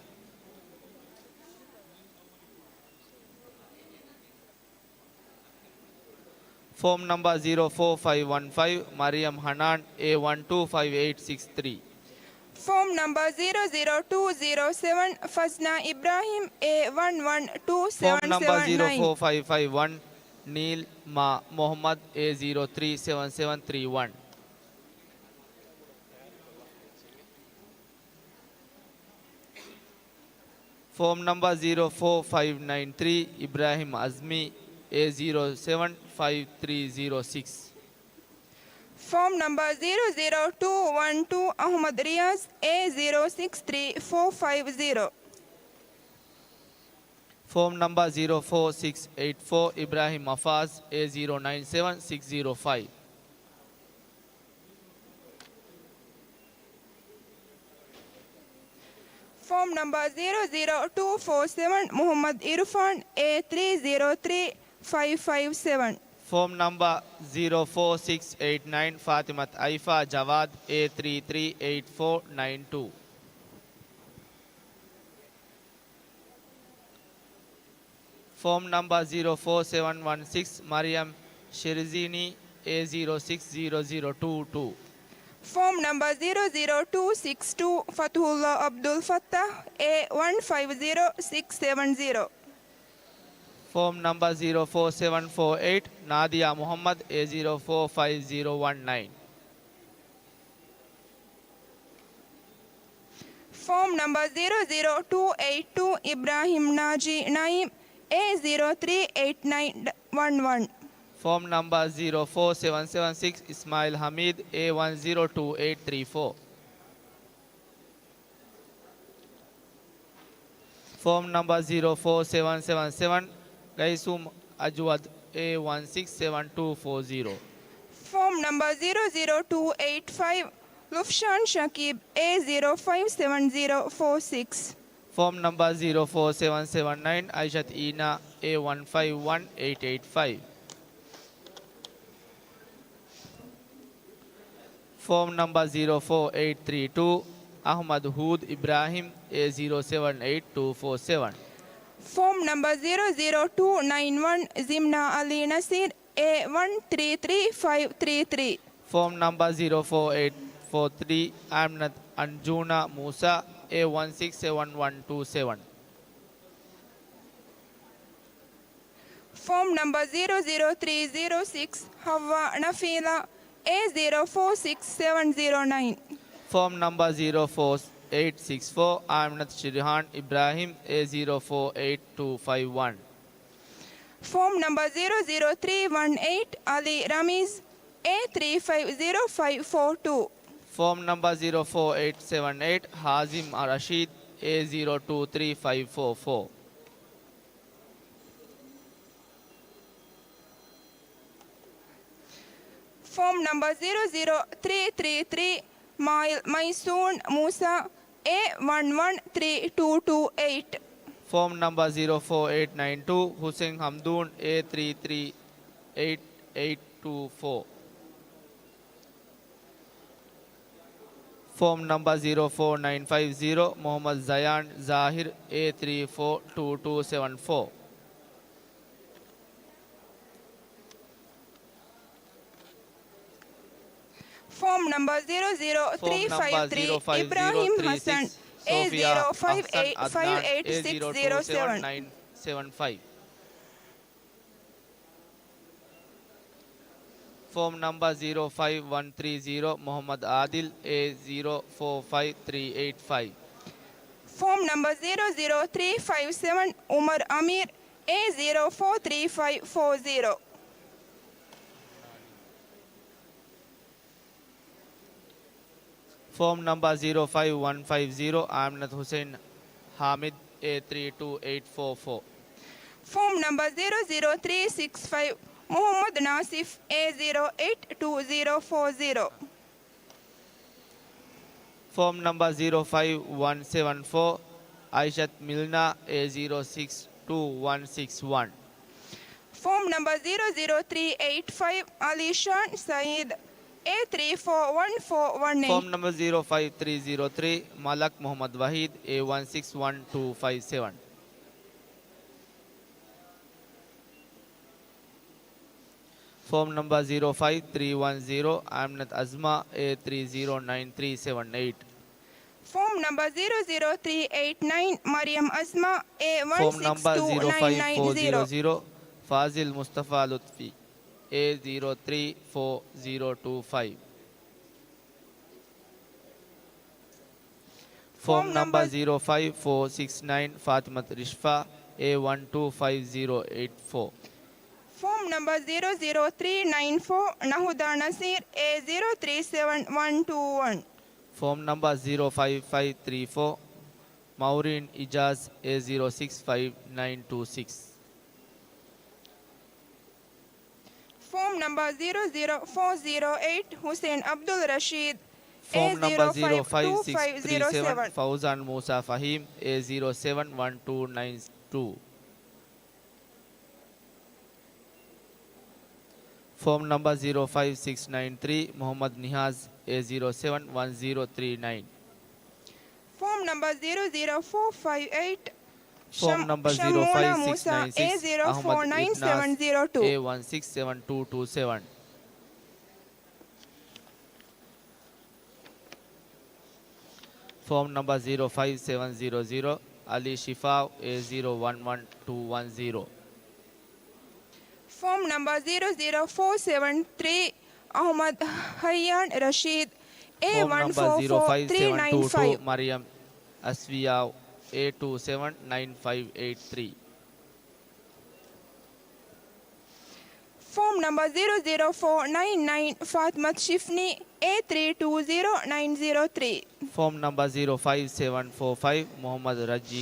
ފޯމް ނަމްބަރ ޒީރޯ ފޯ ފައިވް ވަން ފައިވް، މަރިޔަމް ޙަނާން، އޭ ވަން ޓޫ ފައިވް އެއިޓް ސިކްސް ތްރީ. ފޯމް ނަމްބަރ ޒީރޯ ޒީރޯ ޓޫ ޒީރޯ ސެވަން، ފަޒްނާ އިބްރާހިމް، އޭ ވަން ވަން ޓޫ ސެވަން ސެވަން ނައިން. ފޯމް ނަމްބަރ ޒީރޯ ފޯ ފައިވް ފައިވް ވަން، ނީލްމާ މުޙައްމަދު، އޭ ޒީރޯ ތްރީ ސެވަން ސެވަން ތްރީ ވަން. ފޯމް ނަމްބަރ ޒީރޯ ފޯ ފައިވް ނައިން ތްރީ، އިބްރާހިމް އަޒްމީ، އޭ ޒީރޯ ސެވަން ފައިވް ތްރީ ޒީރޯ ސިކްސް. ފޯމް ނަމްބަރ ޒީރޯ ޒީރޯ ޓޫ ވަން ޓޫ، އަޙުމަދު ރިޔާޒް، އޭ ޒީރޯ ސިކްސް ތްރީ ފޯ ފައިވް ޒީރޯ. ފޯމް ނަމްބަރ ޒީރޯ ފޯ ސިކްސް އެއިޓް ފޯ، އިބްރާހިމް އަފާޒް، އޭ ޒީރޯ ނައިން ސެވަން ސިކްސް ޒީރޯ ފައިވް. ފޯމް ނަމްބަރ ޒީރޯ ޒީރޯ ޓޫ ފޯ ސެވަން، މުޙައްމަދު އިރުފާން، އޭ ތްރީ ޒީރޯ ތްރީ ފައިވް ފައިވް ސެވަން. ފޯމް ނަމްބަރ ޒީރޯ ފޯ ސިކްސް އެއިޓް ނައިން، ފާތިމަތު އައިފާ ޖަވާދު، އޭ ތްރީ ތްރީ އެއިޓް ފޯ ނައިން ޓޫ. ފޯމް ނަމްބަރ ޒީރޯ ފޯ ސެވަން ވަން ސިކްސް، މަރިޔަމް ޝިރްޒީނީ، އޭ ޒީރޯ ސިކްސް ޒީރޯ ޒީރޯ ޓޫ ޓޫ. ފޯމް ނަމްބަރ ޒީރޯ ޒީރޯ ޓޫ ސިކްސް ޓޫ، ފަތުޙުﷲ ޢަބްދުލް ފައްތާޙް، އޭ ވަން ފައިވް ޒީރޯ ސިކްސް ސެވަން ޒީރޯ. ފޯމް ނަމްބަރ ޒީރޯ ފޯ ސެވަން ފޯ އެއިޓް، ނާދިޔާ މުޙައްމަދު، އޭ ޒީރޯ ފޯ ފައިވް ޒީރޯ ވަން ނައިން. ފޯމް ނަމްބަރ ޒީރޯ ޒީރޯ ޓޫ އެއިޓް ޓޫ، އިބްރާހިމް ނާޖީ ނައީމް، އޭ ޒީރޯ ތްރީ އެއިޓް ނައިން ވަން ވަން. ފޯމް ނަމްބަރ ޒީރޯ ފޯ ސެވަން ސެވަން ސިކްސް، އިސްމާޢީލް ޙަމީދު، އޭ ވަން ޒީރޯ ޓޫ އެއިޓް ތްރީ ފޯ. ފޯމް ނަމްބަރ ޒީރޯ ފޯ ސެވަން ސެވަން ސެވަން، ގައިސޫމް އަޖުވަދު، އޭ ވަން ސިކްސް ސެވަން ޓޫ ފޯ ޒީރޯ. ފޯމް ނަމްބަރ ޒީރޯ ޒީރޯ ޓޫ އެއިޓް ފައިވް، ލުފްޝާން ޝަކީބް، އޭ ޒީރޯ ފައިވް ސެވަން ޒީރޯ ފޯ ސިކްސް. ފޯމް ނަމްބަރ ޒީރޯ ފޯ ސެވަން ސެވަން ނައިން، އައިޝަތު އީނާ، އޭ ވަން ފައިވް ވަން އެއިޓް އެއިޓް ފައިވް. ފޯމް ނަމްބަރ ޒީރޯ ފޯ އެއިޓް ތްރީ ޓޫ، އަޙްމަދު ހޫދު އިބްރާހިމް، އޭ ޒީރޯ ސެވަން އެއިޓް ޓޫ ފޯ ސެވަން. ފޯމް ނަމްބަރ ޒީރޯ ޒީރޯ ޓޫ ނައިން ވަން، ޒިމްނާ އަލީ ނަސީރް، އޭ ވަން ތްރީ ތްރީ ފައިވް ތްރީ ތްރީ. ފޯމް ނަމްބަރ ޒީރޯ ފޯ އެއިޓް ފޯ ތްރީ، އަމްނަތް އަންޖޫނާ މޫސާ، އޭ ވަން ސިކްސް ސެވަން ވަން ޓޫ ސެވަން. ފޯމް ނަމްބަރ ޒީރޯ ޒީރޯ ތްރީ ޒީރޯ ސިކްސް، ހައްވާ ނަފީލާ، އޭ ޒީރޯ ފޯ ސިކްސް ސެވަން ޒީރޯ ނައިން. ފޯމް ނަމްބަރ ޒީރޯ ފޯ އެއިޓް ސިކްސް ފޯ، އާމިނަތު ޝިރިހާން އިބްރާހިމް، އޭ ޒީރޯ ފޯ އެއިޓް ޓޫ ފައިވް ވަން. ފޯމް ނަމްބަރ ޒީރޯ ޒީރޯ ތްރީ ވަން އެއިޓް، އަލީ ރަމީޒް، އޭ ތްރީ ފައިވް ޒީރޯ ފައިވް ފޯ ޓޫ. ފޯމް ނަމްބަރ ޒީރޯ ފޯ އެއިޓް ސެވަން އެއިޓް، ހާޒިމް ރަޝީދް، އޭ ޒީރޯ ޓޫ ތްރީ ފައިވް ފޯ ފޯ. ފޯމް ނަމްބަރ ޒީރޯ ޒީރޯ ތްރީ ތްރީ ތްރީ، މާއިލް މައިސޫން މޫސާ، އޭ ވަން ވަން ތްރީ ޓޫ ޓޫ އެއިޓް. ފޯމް ނަމްބަރ ޒީރޯ ފޯ އެއިޓް ނައިން ޓޫ، ހުސެން ހަމްދޫން، އޭ ތްރީ ތްރީ އެއިޓް އެއިޓް ޓޫ ފޯ. ފޯމް ނަމްބަރ ޒީރޯ ފޯ ނައިން ފައިވް ޒީރޯ، މުހައްމަދު ޒަޔާން ޒާހިރް، އޭ ތްރީ ފޯ ޓޫ ޓޫ ސެވަން ފޯ. ފޯމް ނަމްބަރ ޒީރޯ ޒީރޯ ތްރީ ފައިވް ތްރީ، އިބްރާހިމް ހަސަން، އޭ ޒީރޯ ފައިވް އެއިޓް ފައިވް އެއިޓް ސިކްސް ޒީރޯ ސެވަން. ސެވަން ފައިވް. ފޯމް ނަމްބަރ ޒީރޯ ފައިވް ވަން ތްރީ ޒީރޯ، މުހައްމަދު އާދިލް، އޭ ޒީރޯ ފޯ ފައިވް ތްރީ އެއިޓް ފައިވް. ފޯމް ނަމްބަރ ޒީރޯ ޒީރޯ ތްރީ ފައިވް ސެވަން، އުމަރު އަމީރް، އޭ ޒީރޯ ފޯ ތްރީ ފައިވް ފޯ ޒީރޯ. ފޯމް ނަމްބަރ ޒީރޯ ފައިވް ވަން ފައިވް ޒީރޯ، އާމިނަތު ހުސެން ހާމިދު، އޭ ތްރީ ޓޫ އެއިޓް ފޯ ފޯ. ފޯމް ނަމްބަރ ޒީރޯ ޒީރޯ ތްރީ ސިކްސް ފައިވް، މުހައްމަދު ނާސިފް، އޭ ޒީރޯ އެއިޓް ޓޫ ޒީރޯ ފޯ ޒީރޯ. ފޯމް ނަމްބަރ ޒީރޯ ފައިވް ވަން ސެވަން ފޯ، އައިޝަތު މިލްނާ، އޭ ޒީރޯ ސިކްސް ޓޫ ވަން ސިކްސް ވަން. ފޯމް ނަމްބަރ ޒީރޯ ޒީރޯ ތްރީ އެއިޓް ފައިވް، އަލީޝާން ސައީދު، އޭ ތްރީ ފޯ ވަން ފޯ ވަން އެއިޓް. ފޯމް ނަމްބަރ ޒީރޯ ފައިވް ތްރީ ޒީރޯ ތްރީ، މަލަކް މުހައްމަދު ވަހީދު، އޭ ވަން ސިކްސް ވަން ޓޫ ފައިވް ސެވަން. ފޯމް ނަމްބަރ ޒީރޯ ފައިވް ތްރީ ވަން ޒީރޯ، އާމިނަތު އަޒްމާ، އޭ ތްރީ ޒީރޯ ނައިން ތްރީ ސެވަން އެއިޓް. ފޯމް ނަމްބަރ ޒީރޯ ޒީރޯ ތްރީ އެއިޓް ނައިން، މަރިޔަމް އަޒްމާ، އޭ ވަން ސިކްސް ޓޫ ނައިން ނައިން ޒީރޯ. ފާޒިލް މުސްތަފާ ލުތްފީ، އޭ ޒީރޯ ތްރީ ފޯ ޒީރޯ ޓޫ ފައިވް. ފޯމް ނަމްބަރ ޒީރޯ ފައިވް ފޯ ސިކްސް ނައިން، ފާތިމަތު ރިޝްފާ، އޭ ވަން ޓޫ ފައިވް ޒީރޯ އެއިޓް ފޯ. ފޯމް ނަމްބަރ ޒީރޯ ޒީރޯ ތްރީ ނައިން ފޯ، ނަހުދާ ނަސީރް، އޭ ޒީރޯ ތްރީ ސެވަން ވަން ޓޫ ވަން. ފޯމް ނަމްބަރ ޒީރޯ ފައިވް ފައިވް ތްރީ ފޯ، މައުރީން އިޖާޒް، އޭ ޒީރޯ ސިކްސް ފައިވް ނައިން ޓޫ ސިކްސް. ފޯމް ނަމްބަރ ޒީރޯ ޒީރޯ ފޯ ޒީރޯ އެއިޓް، ހުސެން އަބްދުލް ރަޝީދު، އޭ ޒީރޯ ފައިވް ޓޫ ފައިވް ޒީރޯ ސެވަން. ފައުޒާން މޫސާ ފަހީމް، އޭ ޒީރޯ ސެވަން ވަން ޓޫ ނައިން ޓޫ. ފޯމް ނަމްބަރ ޒީރޯ ފައިވް ސިކްސް ނައިން ތްރީ، މުހައްމަދު ނިހާޒް، އޭ ޒީރޯ ސެވަން ވަން ޒީރޯ ތްރީ ނައިން. ފޯމް ނަމްބަރ ޒީރޯ ޒީރޯ ފޯ ފައިވް އެއިޓް، ފޯމް ނަމްބަރ ޝަމް-، ޝަމޫނާ މޫސާ، އޭ ޒީރޯ ފޯ ނައިން ސެވަން ޒީރޯ ޓޫ. އޭ ވަން ސިކްސް ސެވަން ޓޫ ޓޫ ސެވަން. ފޯމް ނަމްބަރ ޒީރޯ ފައިވް ސެވަން ޒީރޯ ޒީރޯ، އަލީ ޝިފާއު، އޭ ޒީރޯ ވަން ވަން ޓޫ ވަން ޒީރޯ. ފޯމް ނަމްބަރ ޒީރޯ ޒީރޯ ފޯ ސެވަން ތްރީ، އަހުމަދު ހައްޔާން ރަޝީދު، އޭ ވަން ފޯ ފޯ ތްރީ ނައިން ފައިވް. މަރިޔަމް އަސްވިޔާއު، އޭ ޓޫ ސެވަން ނައިން ފައިވް އެއިޓް ތްރީ. ފޯމް ނަމްބަރ ޒީރޯ ޒީރޯ ފޯ ނައިން ނައިން، ފާތިމަތު ޝިފްނީ، އޭ ތްރީ ޓޫ ޒީރޯ ނައިން ޒީރޯ ތްރީ. ފޯމް ނަމްބަރ ޒީރޯ ފައިވް ސެވަން ފޯ ފައިވް، މުހައްމަދު ރައްޖީ،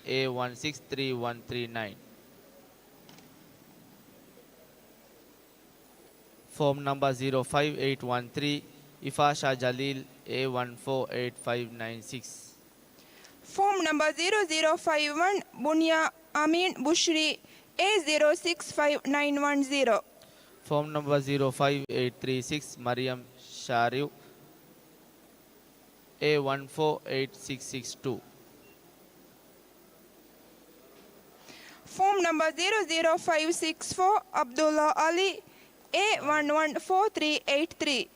އޭ ވަން ސިކްސް ތްރީ ވަން ތްރީ ނައިން. ފޯމް ނަމްބަރ ޒީރޯ ފައިވް އެއިޓް ވަން ތްރީ، އިފާޝާ ޖަލީލް، އޭ ވަން ފޯ އެއިޓް ފައިވް ނައިން ސިކްސް. ފޯމް ނަމްބަރ ޒީރޯ ޒީރޯ ފައިވް ވަން، ބުންޔާ އަމީން ބުޝްރީ، އޭ ޒީރޯ ސިކްސް ފައިވް ނައިން ވަން ޒީރޯ. ފޯމް ނަމްބަރ ޒީރޯ ފައިވް އެއިޓް ތްރީ ސިކްސް، މަރިޔަމް ޝާރިއު، އޭ ވަން ފޯ އެއިޓް ސިކްސް ސިކްސް ޓޫ. Form number zero zero five six four, Abdullah Ali, A one one four three eight three.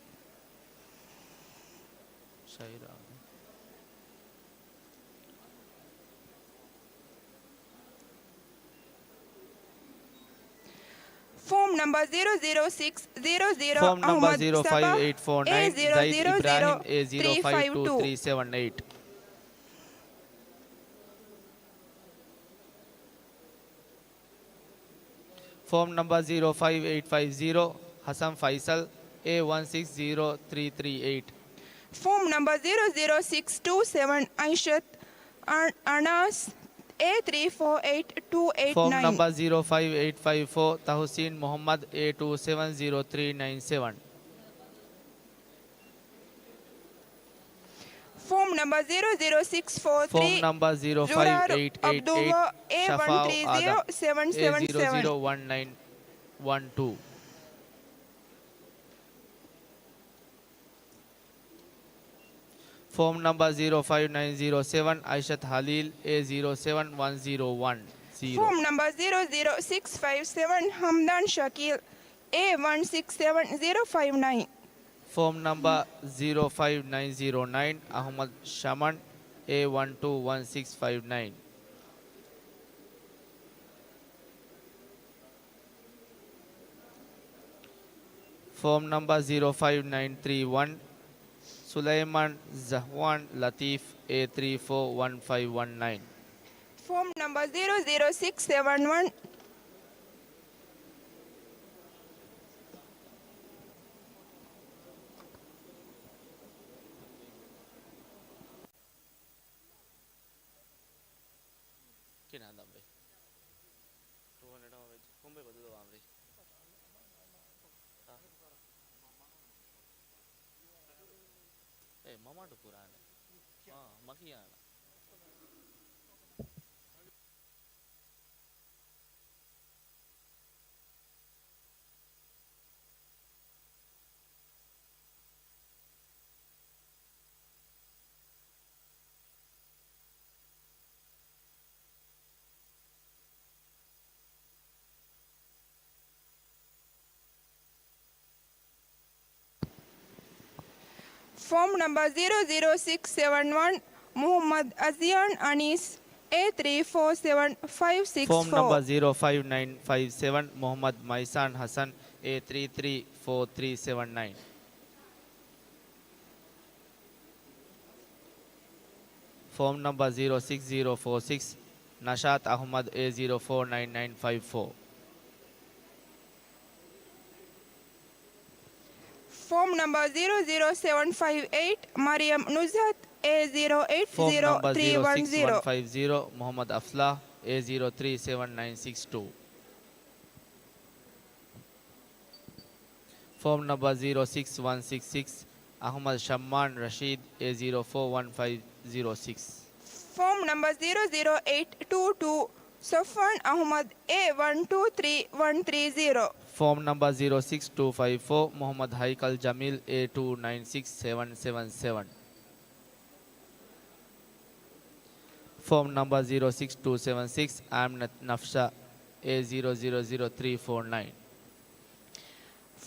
Form number zero zero six zero zero, Form number Ahmad Sabah, zero five eight four nine, A zero zero zero three five two. Zaid Ibrahim, A zero five two three seven eight. Form number zero five eight five zero, Hassan Faisal, A one six zero three three eight. Form number zero zero six two seven, Aishat An-, Anas, A three four eight two eight nine. Form number zero five eight five four, Tahusin Muhammad, A two seven zero three nine seven. Form number zero zero six four three, Form number zero five eight eight eight, Zurar Abdullah, Shafau Adam, A one three zero seven seven seven. A zero zero one nine one two. Form number zero five nine zero seven, Aishat Halil, A zero seven one zero one zero. Form number zero zero six five seven, Hamdan Shakil, A one six seven zero five nine. Form number zero five nine zero nine, Ahmad Shaman, A one two one six five nine. Form number zero five nine three one, Sulaiman Zahwan Latif, A three four one five one nine. Form number zero zero six seven one. ކިނާ ދަނބެ؟ ޓޫ ހަންޑްރެޑް ވެއްޖެ. ކޮންބޭ ބަދަލުވާންވީ؟ އާ. އޭ، މަމާޓު ކުރާނެ. އާ، މަ ކިޔާނަ. Form number zero zero six seven one, Muhammad Azian Anis, A three four seven five six four. Form number zero five nine five seven, Muhammad Maisan Hassan, A three three four three seven nine. Form number zero six zero four six, Nashat Ahmad, A zero four nine nine five four. Form number zero zero seven five eight, Mariam Nuzhat, A zero eight zero three one zero. Form number zero six one five zero, Muhammad Aflah, A zero three seven nine six two. Form number zero six one six six, Ahmad Shamman Rashid, A zero four one five zero six. Form number zero zero eight two two, Safwan Ahmad, A one two three one three zero. Form number zero six two five four, Muhammad Haikal Jamil, A two nine six seven seven seven. Form number zero six two seven six, Aminat Nafsa, A zero zero zero three four nine.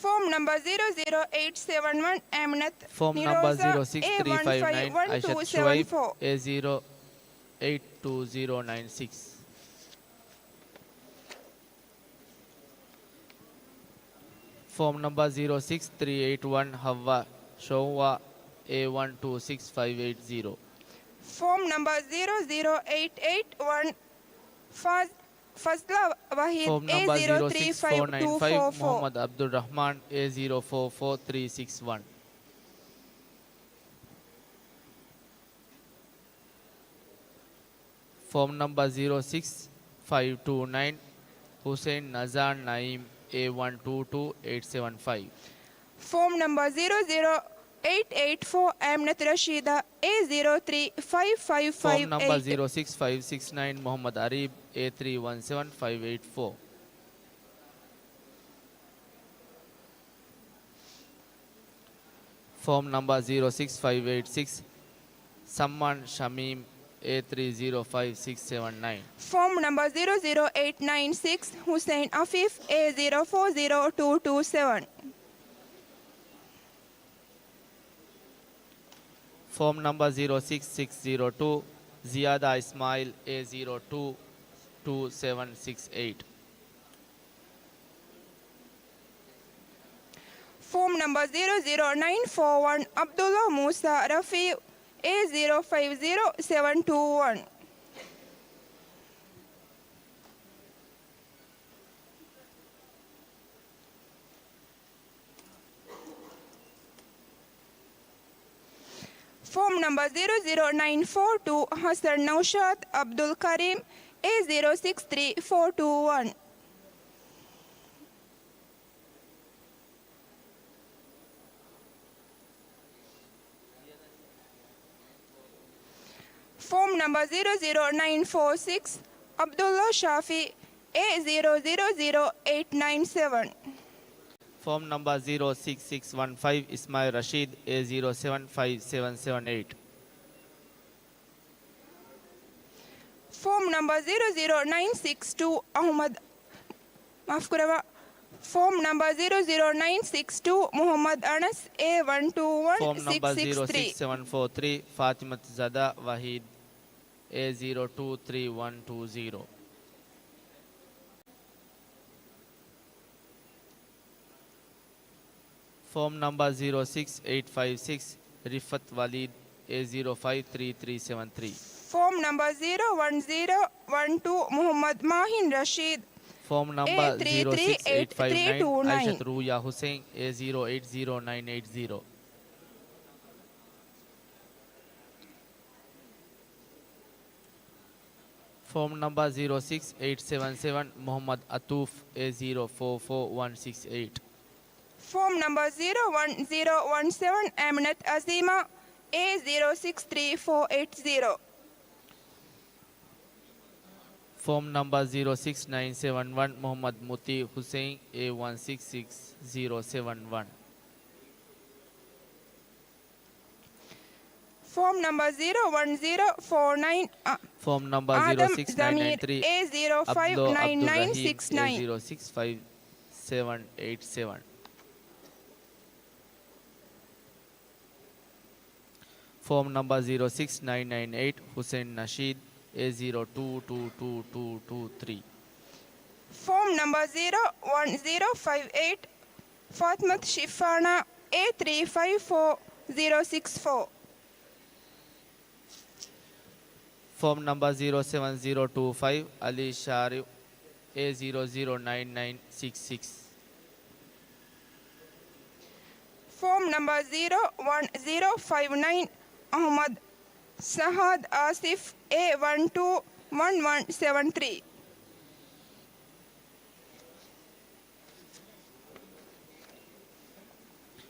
Form number zero zero eight seven one, Aminat Niroza, A one five one two seven four. Form number zero six three five nine, Aishat Shuaib, A zero eight two zero nine six. Form number zero six three eight one, Hawwa Shonwa, A one two six five eight zero. Form number zero zero eight eight one, Faz-, Fazla Wahid, A zero three five two four four. Form number zero six four nine five, Muhammad Abdul Rahman, A zero four four three six one. Form number zero six five two nine, Hussein Nazan Naeem, A one two two eight seven five. Form number zero zero eight eight four, Aminat Rashida, A zero three five five five eight. Form number zero six five six nine, Muhammad Arif, A three one seven five eight four. Form number zero six five eight six, Samman Shamim, A three zero five six seven nine. Form number zero zero eight nine six, Hussein Afif, A zero four zero two two seven. Form number zero six six zero two, Ziada Ismail, A zero two two seven six eight. Form number zero zero nine four one, Abdullah Musa Rafi, A zero five zero seven two one. Form number zero zero nine four two, Hassan Naushad Abdul Karim, A zero six three four two one. Form number zero zero nine four six, Abdullah Shafi, A zero zero zero eight nine seven. Form number zero six six one five, Ismail Rashid, A zero seven five seven seven eight. Form number zero zero nine six two, Ahmad, މާފުކުރަވާ. Form number zero zero nine six two, Muhammad Anas, A one two one six six three. Form number zero six seven four three, Fatimat Zada Wahid, A zero two three one two zero. Form number zero six eight five six, Rifat Walid, A zero five three three seven three. Form number zero one zero one two, Muhammad Mahin Rashid, Form number zero six eight five nine, Aishat Ruya Hussain, A zero eight zero nine eight zero. Form number zero six eight seven seven, Muhammad Atuf, A zero four four one six eight. Form number zero one zero one seven, Aminat Azima, A zero six three four eight zero. Form number zero six nine seven one, Muhammad Muti Hussain, A one six six zero seven one. Form number zero one zero four nine, uh, Form number zero six nine nine three, A zero five nine nine six nine. Abdul Rahim, A zero six five seven eight seven. Form number zero six nine nine eight, Hussein Nasheed, A zero two two two two two three. Form number zero one zero five eight, Fatmat Shifana, A three five four zero six four. Form number zero seven zero two five, Ali Sharif, A zero zero nine nine six six. Form number zero one zero five nine, Ahmad Sahad Asif, A one two one one seven three.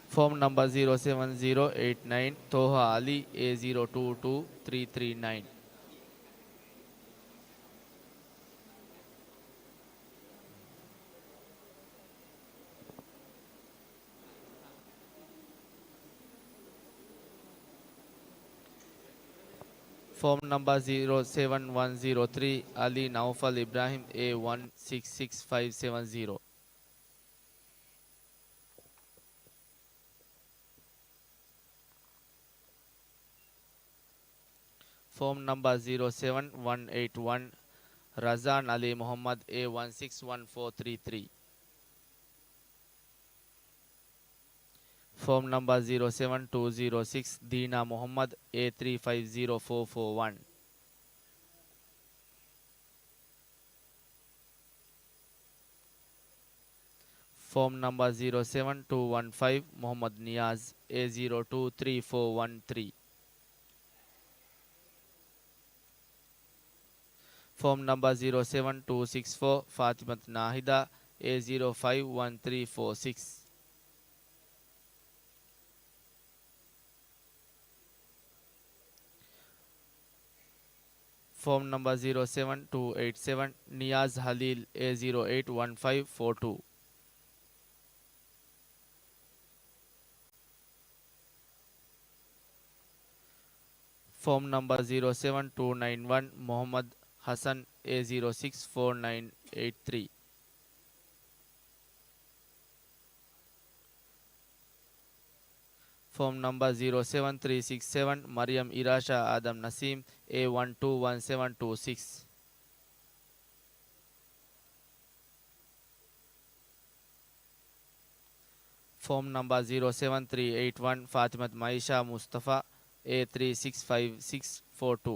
Form number zero seven zero eight nine, Toha Ali, A zero two two three three nine. Form number zero seven one zero three, Ali Naufal Ibrahim, A one six six five seven zero. Form number zero seven one eight one, Razan Ali Muhammad, A one six one four three three. Form number zero seven two zero six, Dina Muhammad, A three five zero four four one. Form number zero seven two one five, Muhammad Niyaz, A zero two three four one three. Form number zero seven two six four, Fatimat Nahida, A zero five one three four six. Form number zero seven two eight seven, Niyaz Halil, A zero eight one five four two. ފޯމް ނަމްބަރ ޒީރޯ ސެވަން ޓޫ ނައިން ވަން މުޙައްމަދު ޙަސަން، އޭ ޒީރޯ ސިކްސް ފޯރް ނައިން އެއިޓް ތްރީ. ފޯމް ނަމްބަރ ޒީރޯ ސެވަން ތްރީ ސިކްސް ސެވަން މަރިޔަމް އިރާޝާ އާދަމް ނަސީމް، އޭ ވަން ޓޫ ވަން ސެވަން ޓޫ ސިކްސް. ފޯމް ނަމްބަރ ޒީރޯ ސެވަން ތްރީ އެއިޓް ވަން ފާތިމަތު މައިޝާ މުސްތަފާ، އޭ ތްރީ ސިކްސް ފައިވް ސިކްސް ފޯރް ޓޫ.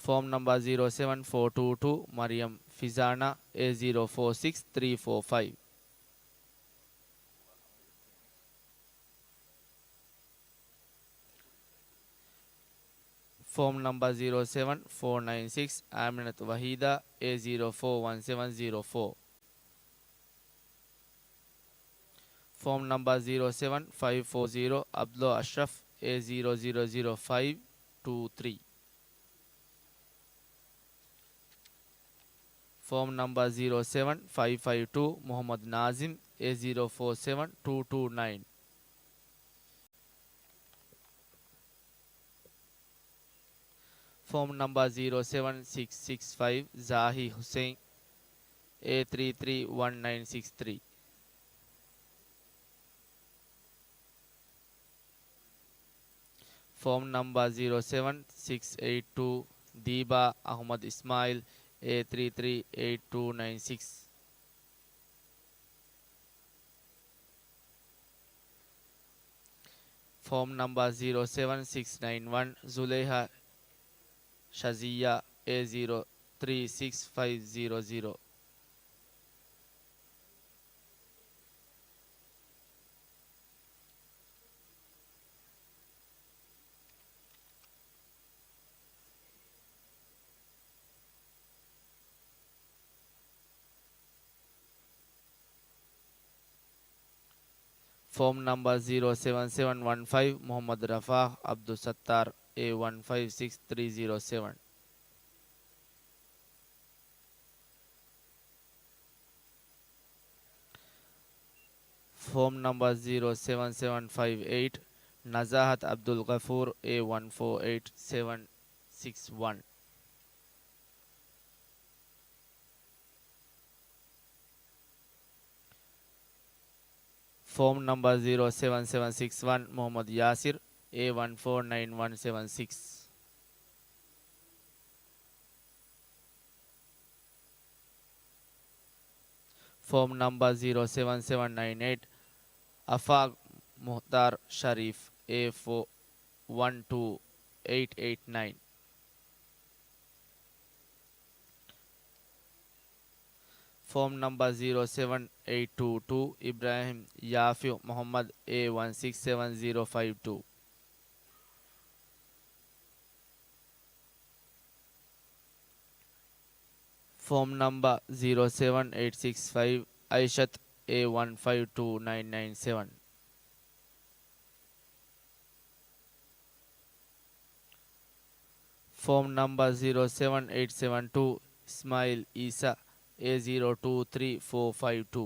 ފޯމް ނަމްބަރ ޒީރޯ ސެވަން ފޯރް ޓޫ ޓޫ މަރިޔަމް ފިޒާނާ، އޭ ޒީރޯ ފޯރް ސިކްސް ތްރީ ފޯރް ފައިވް. ފޯމް ނަމްބަރ ޒީރޯ ސެވަން ފޯރް ނައިން ސިކްސް އާމިނަތު ވަހީދާ، އޭ ޒީރޯ ފޯރް ވަން ސެވަން ޒީރޯ ފޯރް. ފޯމް ނަމްބަރ ޒީރޯ ސެވަން ފައިވް ފޯރް ޒީރޯ އަބްދުﷲ އަޝްރަފް، އޭ ޒީރޯ ޒީރޯ ޒީރޯ ފައިވް ޓޫ ތްރީ. ފޯމް ނަމްބަރ ޒީރޯ ސެވަން ފައިވް ފައިވް ޓޫ މުޙައްމަދު ނާޒިމް، އޭ ޒީރޯ ފޯރް ސެވަން ޓޫ ޓޫ ނައިން. ފޯމް ނަމްބަރ ޒީރޯ ސެވަން ސިކްސް ސިކްސް ފައިވް ޒާހި ހުސެއިން، އޭ ތްރީ ތްރީ ވަން ނައިން ސިކްސް ތްރީ. ފޯމް ނަމްބަރ ޒީރޯ ސެވަން ސިކްސް އެއިޓް ޓޫ ދީބާ އަޙްމަދު އިސްމާޢީލް، އޭ ތްރީ ތްރީ އެއިޓް ޓޫ ނައިން ސިކްސް. ފޯމް ނަމްބަރ ޒީރޯ ސެވަން ސިކްސް ނައިން ވަން ޒުލައިޙާ ޝަޒިއްޔާ، އޭ ޒީރޯ ތްރީ ސިކްސް ފައިވް ޒީރޯ ޒީރޯ. ފޯމް ނަމްބަރ ޒީރޯ ސެވަން ސެވަން ވަން ފައިވް މުޙައްމަދު ރަފާޙް ޢަބްދުއްސައްތާރު، އޭ ވަން ފައިވް ސިކްސް ތްރީ ޒީރޯ ސެވަން. ފޯމް ނަމްބަރ ޒީރޯ ސެވަން ސެވަން ފައިވް އެއިޓް ނަޒާހަތު ޢަބްދުލްޣަފޫރު، އޭ ވަން ފޯރް އެއިޓް ސެވަން ސިކްސް ވަން. ފޯމް ނަމްބަރ ޒީރޯ ސެވަން ސެވަން ސިކްސް ވަން މުޙައްމަދު ޔާސިރު، އޭ ވަން ފޯރް ނައިން ވަން ސެވަން ސިކްސް. ފޯމް ނަމްބަރ ޒީރޯ ސެވަން ސެވަން ނައިން އެއިޓް އަފާގް މުޚްތާރު ޝަރީފް، އޭ ފޯރް ވަން ޓޫ އެއިޓް އެއިޓް ނައިން. ފޯމް ނަމްބަރ ޒީރޯ ސެވަން އެއިޓް ޓޫ ޓޫ އިބްރާހިމް ޔާފިޢު މުޙައްމަދު، އޭ ވަން ސިކްސް ސެވަން ޒީރޯ ފައިވް ޓޫ. ފޯމް ނަމްބަރ ޒީރޯ ސެވަން އެއިޓް ސިކްސް ފައިވް އައިޝަތު، އޭ ވަން ފައިވް ޓޫ ނައިން ނައިން ސެވަން. ފޯމް ނަމްބަރ ޒީރޯ ސެވަން އެއިޓް ސެވަން ޓޫ އިސްމާޢީލް އީސާ، އޭ ޒީރޯ ޓޫ ތްރީ ފޯރް ފައިވް ޓޫ.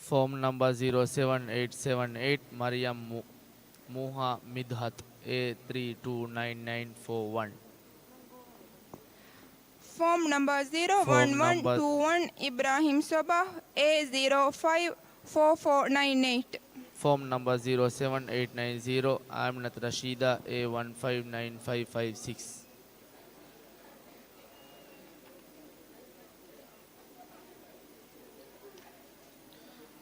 ފޯމް ނަމްބަރ ޒީރޯ ސެވަން އެއިޓް ސެވަން އެއިޓް މަރިޔަމް މޫ-، މޫހާ މިދްޙަތު، އޭ ތްރީ ޓޫ ނައިން ނައިން ފޯރް ވަން. ފޯމް ނަމްބަރ ޒީރޯ ވަން ވަން ޓޫ ވަން އިބްރާހިމް ޞަބާޙް، އޭ ޒީރޯ ފައިވް ފޯރް ފޯރް ނައިން އެއިޓް. ފޯމް ނަމްބަރ ޒީރޯ ސެވަން އެއިޓް ނައިން ޒީރޯ އާމިނަތު ރަޝީދާ، އޭ ވަން ފައިވް ނައިން ފައިވް ފައިވް ސިކްސް.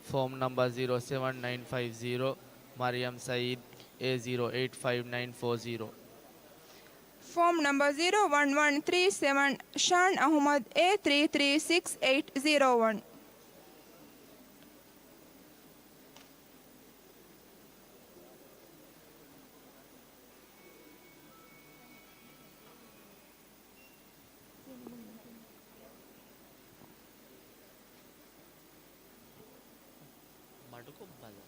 ފޯމް ނަމްބަރ ޒީރޯ ސެވަން ނައިން ފައިވް ޒީރޯ މަރިޔަމް ސައީދު، އޭ ޒީރޯ އެއިޓް ފައިވް ނައިން ފޯރް ޒީރޯ. ފޯމް ނަމްބަރ ޒީރޯ ވަން ވަން ތްރީ ސެވަން ޝާން އަޙުމަދު، އޭ ތްރީ ތްރީ ސިކްސް އެއިޓް ޒީރޯ ވަން. މަޑުކޮށް ބަލަ.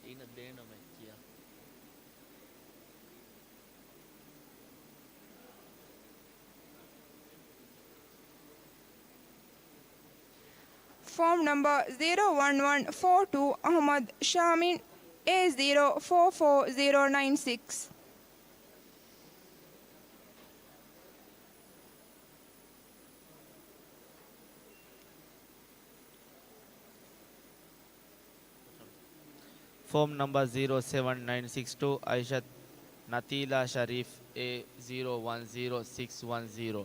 އޭނަ ދޭނަމޭ ކިޔާ. ފޯމް ނަމްބަރ ޒީރޯ ވަން ވަން ފޯ ޓޫ އަހުމަދު ޝާމިން، އޭ ޒީރޯ ފޯ ފޯ ޒީރޯ ނައިން ސިކްސް. ފޯމް ނަމްބަރ ޒީރޯ ސެވަން ނައިން ސިކްސް ޓޫ އައިޝަތު ނަތީލާ ޝަރީފް، އޭ ޒީރޯ ވަން ޒީރޯ ސިކްސް ވަން ޒީރޯ.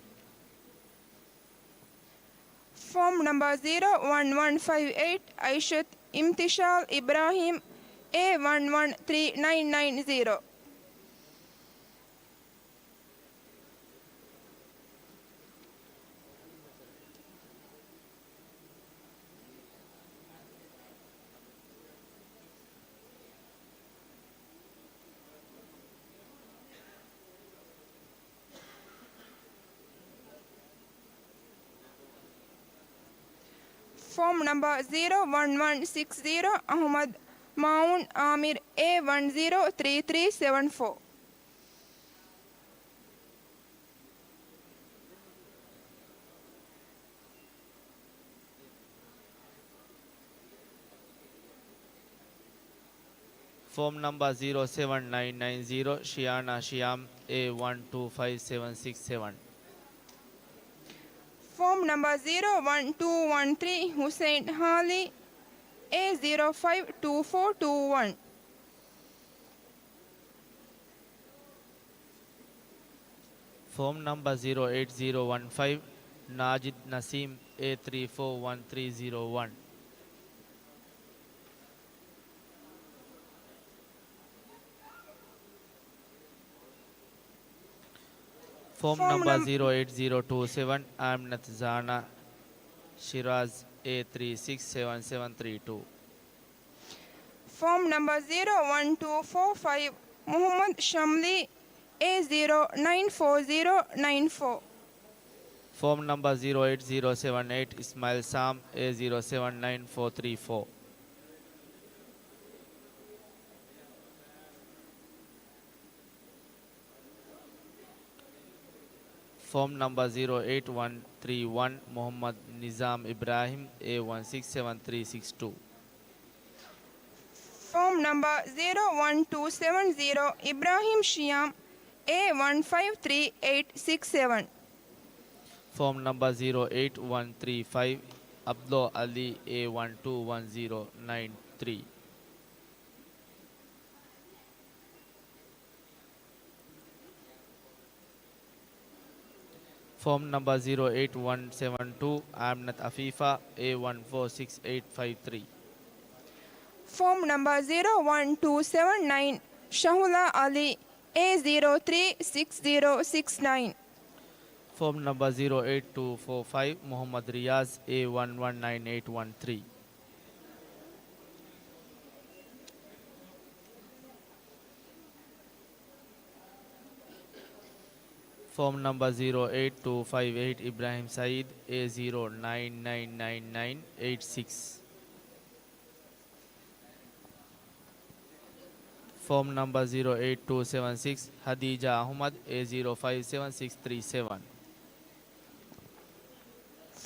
ފޯމް ނަމްބަރ ޒީރޯ ވަން ވަން ފައިވް އެއިޓް އައިޝަތު އިމްތިޝާލް އިބްރާހީމް، އޭ ވަން ވަން ތްރީ ނައިން ނައިން ޒީރޯ. ފޯމް ނަމްބަރ ޒީރޯ ވަން ވަން ސިކްސް ޒީރޯ އަހުމަދު މާއުން އާމިރު، އޭ ވަން ޒީރޯ ތްރީ ތްރީ ސެވަން ފޯ. ފޯމް ނަމްބަރ ޒީރޯ ސެވަން ނައިން ނައިން ޒީރޯ ޝިޔާނާ ޝިޔާމް، އޭ ވަން ޓޫ ފައިވް ސެވަން ސިކްސް ސެވަން. ފޯމް ނަމްބަރ ޒީރޯ ވަން ޓޫ ވަން ތްރީ ހުސެއިން ހާލީ، އޭ ޒީރޯ ފައިވް ޓޫ ފޯ ޓޫ ވަން. ފޯމް ނަމްބަރ ޒީރޯ އެއިޓް ޒީރޯ ވަން ފައިވް ނާޖިދް ނަސީމް، އޭ ތްރީ ފޯ ވަން ތްރީ ޒީރޯ ވަން. ފޯމް ފޯމް ނަމްބަރ ނަމް- ޒީރޯ އެއިޓް ޒީރޯ ޓޫ ސެވަން އާމިނަތު ޒާނާ ޝިރާޒް، އޭ ތްރީ ސިކްސް ސެވަން ސެވަން ތްރީ ޓޫ. ފޯމް ނަމްބަރ ޒީރޯ ވަން ޓޫ ފޯ ފައިވް މުހައްމަދު ޝަމްލީ، އޭ ޒީރޯ ނައިން ފޯ ޒީރޯ ނައިން ފޯ. ފޯމް ނަމްބަރ ޒީރޯ އެއިޓް ޒީރޯ ސެވަން އެއިޓް އިސްމާއިލް ސާމް، އޭ ޒީރޯ ސެވަން ނައިން ފޯ ތްރީ ފޯ. ފޯމް ނަމްބަރ ޒީރޯ އެއިޓް ވަން ތްރީ ވަން މުހައްމަދު ނިޒާމް އިބްރާހިމް، އޭ ވަން ސިކްސް ސެވަން ތްރީ ސިކްސް ޓޫ. ފޯމް ނަމްބަރ ޒީރޯ ވަން ޓޫ ސެވަން ޒީރޯ އިބްރާހިމް ޝިޔާމް، އޭ ވަން ފައިވް ތްރީ އެއިޓް ސިކްސް ސެވަން. ފޯމް ނަމްބަރ ޒީރޯ އެއިޓް ވަން ތްރީ ފައިވް އަބްދޯ އަލީ، އޭ ވަން ޓޫ ވަން ޒީރޯ ނައިން ތްރީ. ފޯމް ނަމްބަރ ޒީރޯ އެއިޓް ވަން ސެވަން ޓޫ އާމިނަތު އަފީފާ، އޭ ވަން ފޯ ސިކްސް އެއިޓް ފައިވް ތްރީ. ފޯމް ނަމްބަރ ޒީރޯ ވަން ޓޫ ސެވަން ނައިން ޝަހުލާ އަލީ، އޭ ޒީރޯ ތްރީ ސިކްސް ޒީރޯ ސިކްސް ނައިން. ފޯމް ނަމްބަރ ޒީރޯ އެއިޓް ޓޫ ފޯ ފައިވް މުހައްމަދު ރިޔާޒް، އޭ ވަން ވަން ނައިން އެއިޓް ވަން ތްރީ. ފޯމް ނަމްބަރ ޒީރޯ އެއިޓް ޓޫ ފައިވް އެއިޓް އިބްރާހިމް ސައީދު، އޭ ޒީރޯ ނައިން ނައިން ނައިން ނައިން އެއިޓް ސިކްސް. ފޯމް ނަމްބަރ ޒީރޯ އެއިޓް ޓޫ ސެވަން ސިކްސް ހަދީޖާ އަހުމަދު، އޭ ޒީރޯ ފައިވް ސެވަން ސިކްސް ތްރީ ސެވަން.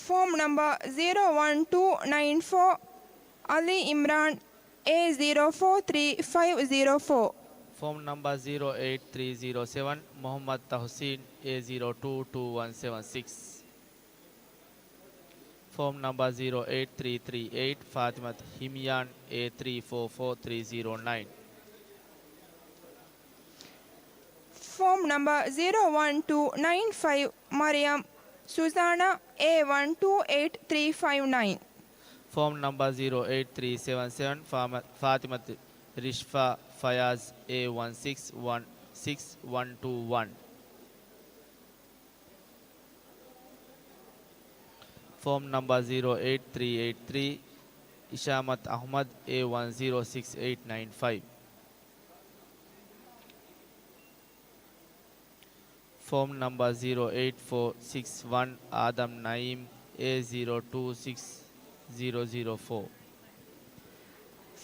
ފޯމް ނަމްބަރ ޒީރޯ ވަން ޓޫ ނައިން ފޯ އަލީ އިމްރާން، އޭ ޒީރޯ ފޯ ތްރީ ފައިވް ޒީރޯ ފޯ. ފޯމް ނަމްބަރ ޒީރޯ އެއިޓް ތްރީ ޒީރޯ ސެވަން މުހައްމަދު ތަހުސީން، އޭ ޒީރޯ ޓޫ ޓޫ ވަން ސެވަން ސިކްސް. ފޯމް ނަމްބަރ ޒީރޯ އެއިޓް ތްރީ ތްރީ އެއިޓް ފާތިމަތު ހިމްޔާން، އޭ ތްރީ ފޯ ފޯ ތްރީ ޒީރޯ ނައިން. ފޯމް ނަމްބަރ ޒީރޯ ވަން ޓޫ ނައިން ފައިވް މަރިޔަމް ސުޒާނާ، އޭ ވަން ޓޫ އެއިޓް ތްރީ ފައިވް ނައިން. ފޯމް ނަމްބަރ ޒީރޯ އެއިޓް ތްރީ ސެވަން ސެވަން ފާމަ-، ފާތިމަތު ރިޝްފާ ފަޔާޒް، އޭ ވަން ސިކްސް ވަން ސިކްސް ވަން ޓޫ ވަން. ފޯމް ނަމްބަރ ޒީރޯ އެއިޓް ތްރީ އެއިޓް ތްރީ އިޝާމަތު އަހުމަދު، އޭ ވަން ޒީރޯ ސިކްސް އެއިޓް ނައިން ފައިވް. ފޯމް ނަމްބަރ ޒީރޯ އެއިޓް ފޯ ސިކްސް ވަން އާދަމް ނައީމް، އޭ ޒީރޯ ޓޫ ސިކްސް ޒީރޯ ޒީރޯ ފޯ.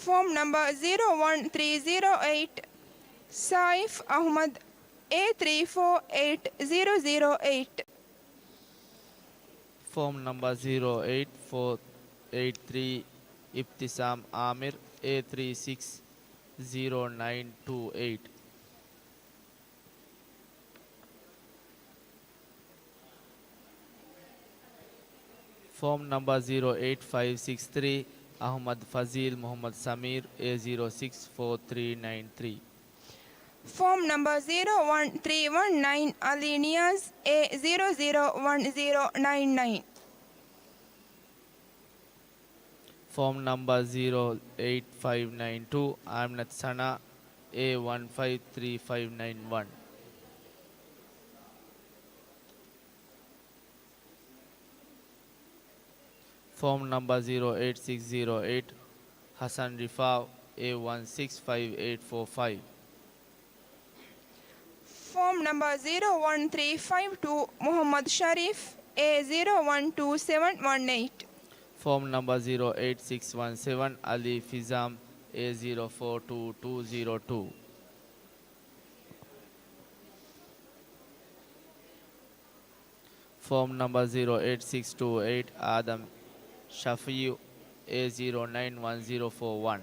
ފޯމް ނަމްބަރ ޒީރޯ ވަން ތްރީ ޒީރޯ އެއިޓް ސާއިފް އަހުމަދު، އޭ ތްރީ ފޯ އެއިޓް ޒީރޯ ޒީރޯ އެއިޓް. ފޯމް ނަމްބަރ ޒީރޯ އެއިޓް ފޯ eight three, އިބްތިސާމް އާމިރު، A three six zero nine two eight. ފޯމް ނަމްބަރ zero eight five six three، އަހުމަދު ފަޒީލް މުހައްމަދު ސަމީރު، A zero six four three nine three. ފޯމް ނަމްބަރ zero one three one nine، އަލީ ނިޔާޒް، A zero zero one zero nine nine. ފޯމް ނަމްބަރ zero eight five nine two، އާމިނަތު ސަނާ، A one five three five nine one. ފޯމް ނަމްބަރ zero eight six zero eight، ހަސަން ރިފާއު، A one six five eight four five. ފޯމް ނަމްބަރ zero one three five two، މުހައްމަދު ޝަރީފް، A zero one two seven one eight. ފޯމް ނަމްބަރ zero eight six one seven، އަލީ ފިޒާމް، A zero four two two zero two. ފޯމް ނަމްބަރ zero eight six two eight، އާދަމް ޝަފީއު، A zero nine one zero four one.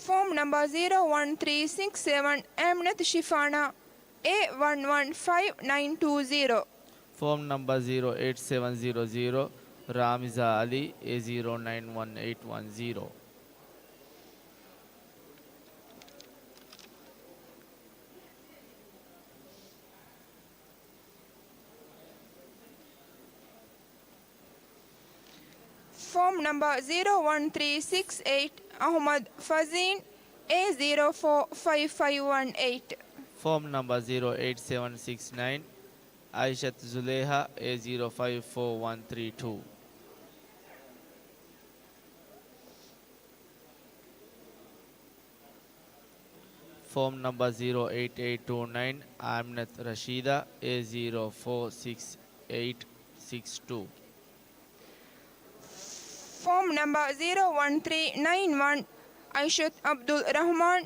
ފޯމް ނަމްބަރ zero one three six seven، އަމިނަތު ޝިފާނާ، A one one five nine two zero. ފޯމް ނަމްބަރ zero eight seven zero zero، ރާމިޒާ އަލީ، A zero nine one eight one zero. ފޯމް ނަމްބަރ zero one three six eight، އަހުމަދު ފަޒީން، A zero four five five one eight. ފޯމް ނަމްބަރ zero eight seven six nine، އައިޝަތު ޒުލޭހާ، A zero five four one three two. ފޯމް ނަމްބަރ zero eight eight two nine، އާމިނަތު ރަޝީދާ، A zero four six eight six two. ފޯމް ނަމްބަރ zero one three nine one، އައިޝަތު އަބްދުލް ރަޙްމާން،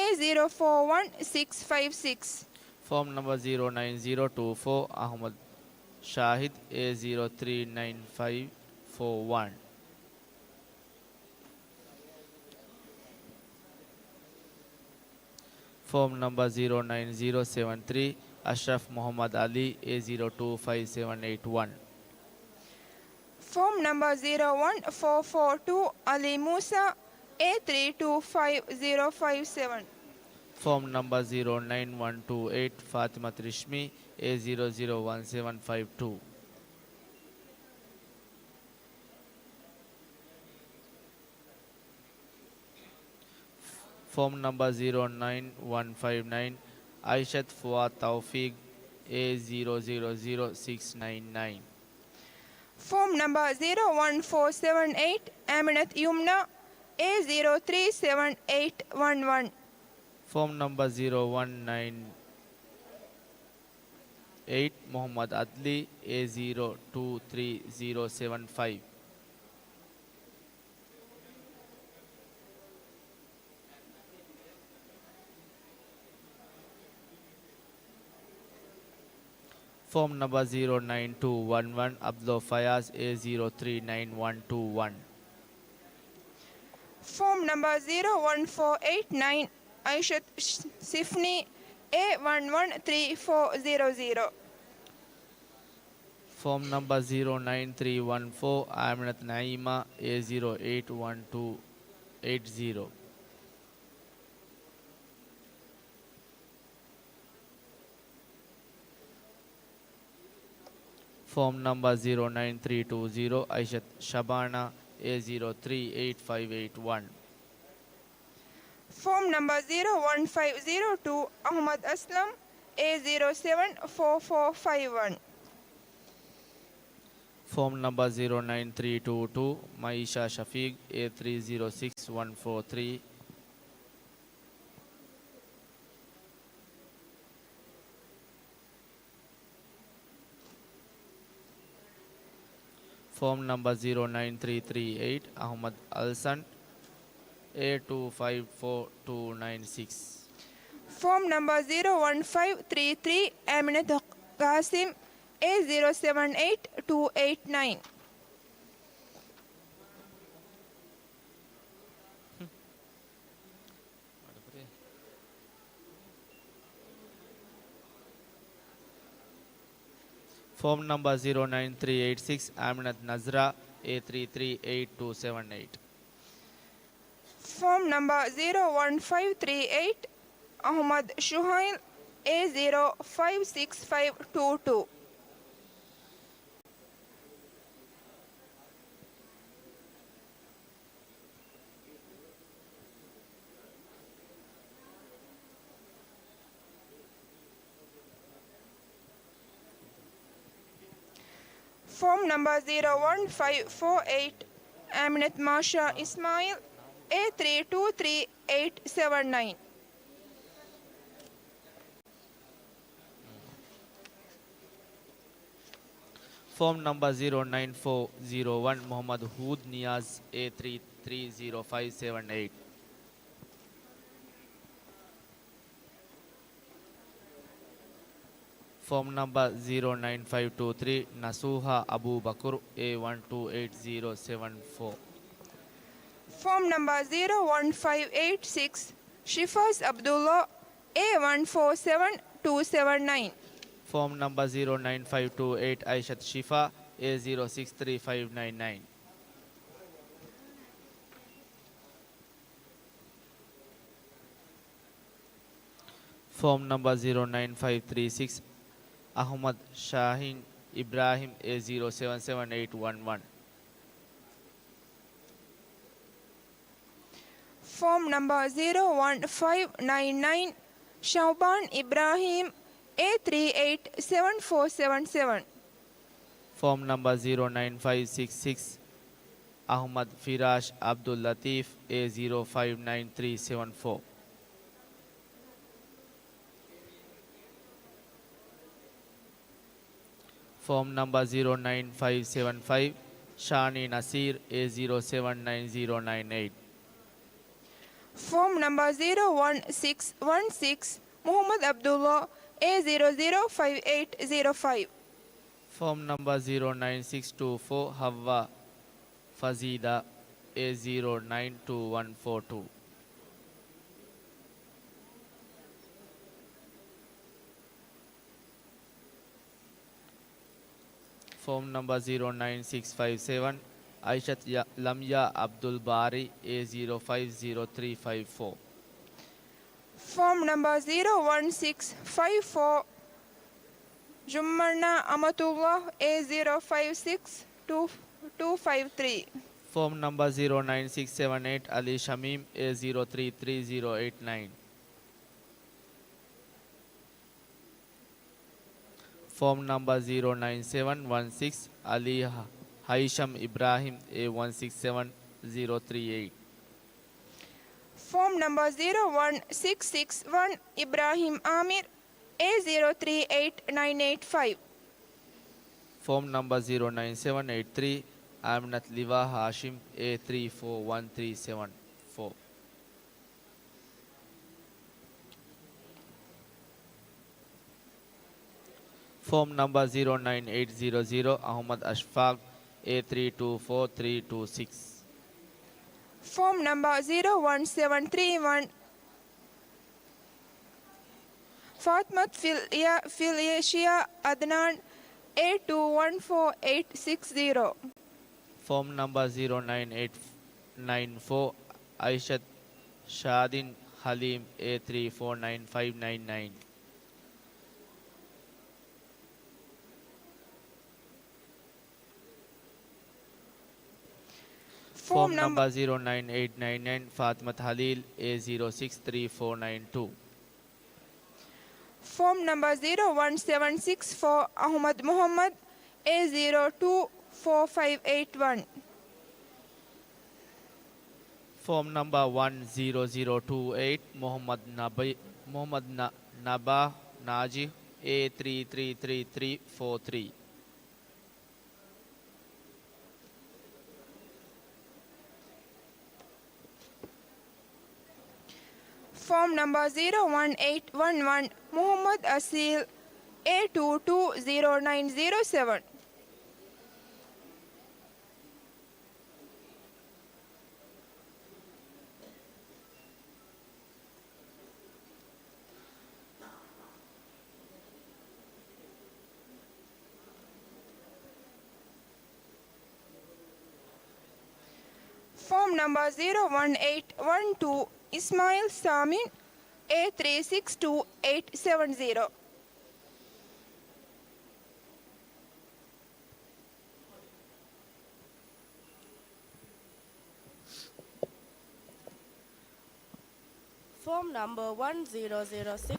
A zero four one six five six. ފޯމް ނަމްބަރ zero nine zero two four، އަޙްމަދު ޝާހިދު، A zero three nine five four one. ފޯމް ނަމްބަރ zero nine zero seven three، އަޝްރަފް މުޙައްމަދު އަލީ، A zero two five seven eight one. ފޯމް ނަމްބަރ zero one four four two، އަލީ މޫސާ، A three two five zero five seven. ފޯމް ނަމްބަރ zero nine one two eight، ފާތިމަތު ރިޝްމީ، A zero zero one seven five two. ފޯމް ނަމްބަރ zero nine one five nine، އައިޝަތު ފުއާދު ތައުފީގު، A zero zero zero six nine nine. ފޯމް ނަމްބަރ zero one four seven eight، އަމިނަތު ޔުމްނާ، A zero three seven eight one one. ފޯމް ނަމްބަރ zero one nine eight، މުޙައްމަދު އަދްލީ، A zero two three zero seven five. ފޯމް ނަމްބަރ zero nine two one one، ޢަބްދުﷲ ފަޔާޒް، A zero three nine one two one. ފޯމް ނަމްބަރ zero one four eight nine، އައިޝަތު ސިފްނީ، A one one three four zero zero. ފޯމް ނަމްބަރ zero nine three one four، އާމިނަތު ނައީމާ، A zero eight one two eight zero. ފޯމް ނަމްބަރ zero nine three two zero، އައިޝަތު ޝަބާނާ، A zero three eight five eight one. ފޯމް ނަމްބަރ zero one five zero two، އަޙްމަދު އަސްލަމް، A zero seven four four five one. ފޯމް ނަމްބަރ zero nine three two two، މައިޝާ ޝަފީގް، A three zero six one four three. ފޯމް ނަމްބަރ zero nine three three eight، އަޙްމަދު އަލްސަން، A two five four two nine six. ފޯމް ނަމްބަރ zero one five three three، އަމިނަތު ގާސިމް، A zero seven eight two eight nine. ފޯމް ނަމްބަރ ޒީރޯ ނައިން ތްރީ އެއިޓް ސިކްސް، އާމިނަތު ނަޒްރާ، އޭ ތްރީ ތްރީ އެއިޓް ޓޫ ސެވެން އެއިޓް. ފޯމް ނަމްބަރ ޒީރޯ ވަން ފައިވް ތްރީ އެއިޓް، އަހުމަދު ޝުހައިލް، އޭ ޒީރޯ ފައިވް ސިކްސް ފައިވް ޓޫ ޓޫ. ފޯމް ނަމްބަރ ޒީރޯ ވަން ފައިވް ފޯ އެއިޓް، އާމިނަތު މާޝާ އިސްމާއިލް، އޭ ތްރީ ޓޫ ތްރީ އެއިޓް ސެވެން ނައިން. ފޯމް ނަމްބަރ ޒީރޯ ނައިން ފޯ ޒީރޯ ވަން، މުޙައްމަދު ހޫދް ނިޔާޒް، އޭ ތްރީ ތްރީ ޒީރޯ ފައިވް ސެވެން އެއިޓް. ފޯމް ނަމްބަރ ޒީރޯ ނައިން ފައިވް ޓޫ ތްރީ، ނަސޫހާ އަބޫބަކުރު، އޭ ވަން ޓޫ އެއިޓް ޒީރޯ ސެވެން ފޯ. ފޯމް ނަމްބަރ ޒީރޯ ވަން ފައިވް އެއިޓް ސިކްސް، ޝިފާޒް އަބްދުﷲ، އޭ ވަން ފޯ ސެވެން ޓޫ ސެވެން ނައިން. ފޯމް ނަމްބަރ ޒީރޯ ނައިން ފައިވް ޓޫ އެއިޓް، އައިޝަތު ޝިފާ، އޭ ޒީރޯ ސިކްސް ތްރީ ފައިވް ނައިން ނައިން. ފޯމް ނަމްބަރ ޒީރޯ ނައިން ފައިވް ތްރީ ސިކްސް، އަޙުމަދު ޝާހީން އިބްރާހިމް، އޭ ޒީރޯ ސެވެން ސެވެން އެއިޓް ވަން ވަން. ފޯމް ނަމްބަރ ޒީރޯ ވަން ފައިވް ނައިން ނައިން، ޝައުބާން އިބްރާހީމް، އޭ ތްރީ އެއިޓް ސެވެން ފޯ ސެވެން ސެވެން. ފޯމް ނަމްބަރ ޒީރޯ ނައިން ފައިވް ސިކްސް ސިކްސް، އަޙުމަދު ފިރާޝް އަބްދުއްލަޠީފް، އޭ ޒީރޯ ފައިވް ނައިން ތްރީ ސެވެން ފޯ. ފޯމް ނަމްބަރ ޒީރޯ ނައިން ފައިވް ސެވެން ފައިވް، ޝާނީ ނަސީރް، އޭ ޒީރޯ ސެވެން ނައިން ޒީރޯ ނައިން އެއިޓް. ފޯމް ނަމްބަރ ޒީރޯ ވަން ސިކްސް ވަން ސިކްސް، މުޙައްމަދު އަބްދުﷲ، އޭ ޒީރޯ ޒީރޯ ފައިވް އެއިޓް ޒީރޯ ފައިވް. ފޯމް ނަމްބަރ ޒީރޯ ނައިން ސިކްސް ޓޫ ފޯ، ޙައްވާ ފަޒީދާ، އޭ ޒީރޯ ނައިން ޓޫ ވަން ފޯ ޓޫ. ފޯމް ނަމްބަރ ޒީރޯ ނައިން ސިކްސް ފައިވް ސެވެން، އައިޝަތު ޔަ-، ލަމްޔާ އަބްދުލް ބާރީ، އޭ ޒީރޯ ފައިވް ޒީރޯ ތްރީ ފައިވް ފޯ. ފޯމް ނަމްބަރ ޒީރޯ ވަން ސިކްސް ފައިވް ފޯ، ޖުމްމަންނާ އަމަތުﷲ، އޭ ޒީރޯ ފައިވް ސިކްސް ޓޫ ޓޫ ފައިވް ތްރީ. ފޯމް ނަމްބަރ ޒީރޯ ނައިން ސިކްސް ސެވެން އެއިޓް، އަލީ ޝަމީމް، އޭ ޒީރޯ ތްރީ ތްރީ ޒީރޯ އެއިޓް ނައިން. ފޯމް ނަމްބަރ ޒީރޯ ނައިން ސެވެން ވަން ސިކްސް، އަލީ ހަ-، ހައިޝަމް އިބްރާހިމް، އޭ ވަން ސިކްސް ސެވެން ޒީރޯ ތްރީ އެއިޓް. ފޯމް ނަމްބަރ ޒީރޯ ވަން ސިކްސް ސިކްސް ވަން، އިބްރާހިމް އާމިރު، އޭ ޒީރޯ ތްރީ އެއިޓް ނައިން އެއިޓް ފައިވް. ފޯމް ނަމްބަރ ޒީރޯ ނައިން ސެވެން އެއިޓް ތްރީ، އާމިނަތު ލިވާ ހާޝިމް، އޭ ތްރީ ފޯ ވަން ތްރީ ސެވެން ފޯ. ފޯމް ނަމްބަރ ޒީރޯ ނައިން އެއިޓް ޒީރޯ ޒީރޯ، އަޙުމަދު އަޝްފާޤް، އޭ ތްރީ ޓޫ ފޯ ތްރީ ޓޫ ސިކްސް. ފޯމް ނަމްބަރ ޒީރޯ ވަން ސެވެން ތްރީ ވަން، ފާތިމަތު ފިލް-، ފިލްއޭޝިޔާ އަދްނާން، އޭ ޓޫ ވަން ފޯ އެއިޓް ސިކްސް ޒީރޯ. ފޯމް ނަމްބަރ ޒީރޯ ނައިން އެއިޓް ނައިން ފޯ، އައިޝަތު ޝާދިން ޙަލީމް، އޭ ތްރީ ފޯ ނައިން ފައިވް ނައިން ނައިން. ފޯމް ނަމްބަރ ޒީރޯ ނައިން އެއިޓް ނައިން ނައިން، ފާތިމަތު ހަލީލް، އޭ ޒީރޯ ސިކްސް ތްރީ ފޯ ނައިން ޓޫ. ފޯމް ނަމްބަރ ޒީރޯ ވަން ސެވެން ސިކްސް ފޯ، އަޙުމަދު މުޙައްމަދު، އޭ ޒީރޯ ޓޫ ފޯ ފައިވް އެއިޓް ވަން. ފޯމް ނަމްބަރ ވަން ޒީރޯ ޒީރޯ ޓޫ އެއިޓް، މުޙައްމަދު ނަބީ، މުޙައްމަދު ނަ-، ނަބާ ނާޖިޙް، އޭ ތްރީ ތްރީ ތްރީ ތްރީ ފޯ ތްރީ. ފޯމް ނަމްބަރ ޒީރޯ ވަން އެއިޓް ވަން ވަން، މުޙައްމަދު އަސީލް، އޭ ޓޫ ޓޫ ޒީރޯ ނައިން ޒީރޯ ސެވެން. Form number zero one eight one two, Ismail Samin, A three six two eight seven zero. Form number one zero zero six.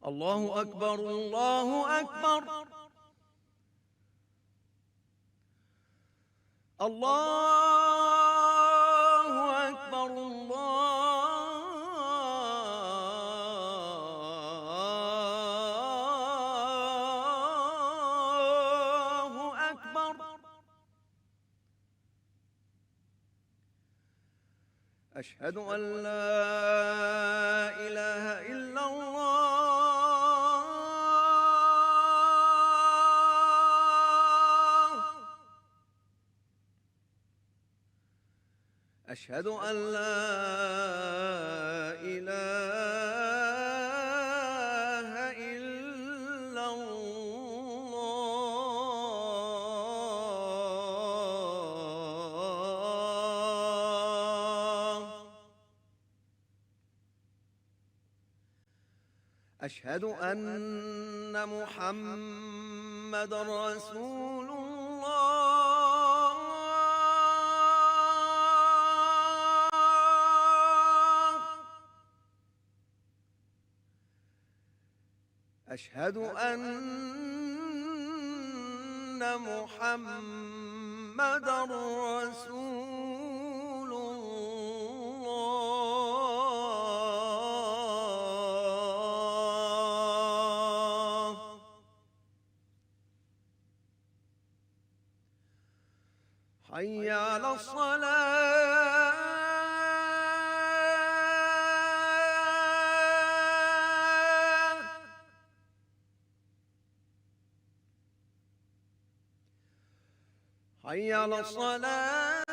الله أكبر، الله أكبر. الله أكبر، الله أكبر. أشهد أن لا إله إلا الله. أشهد أن لا إله إلا الله. أشهد أن محمدا رسول الله. أشهد أن محمدا رسول الله. حي على الصلاة. حي على الصلاة.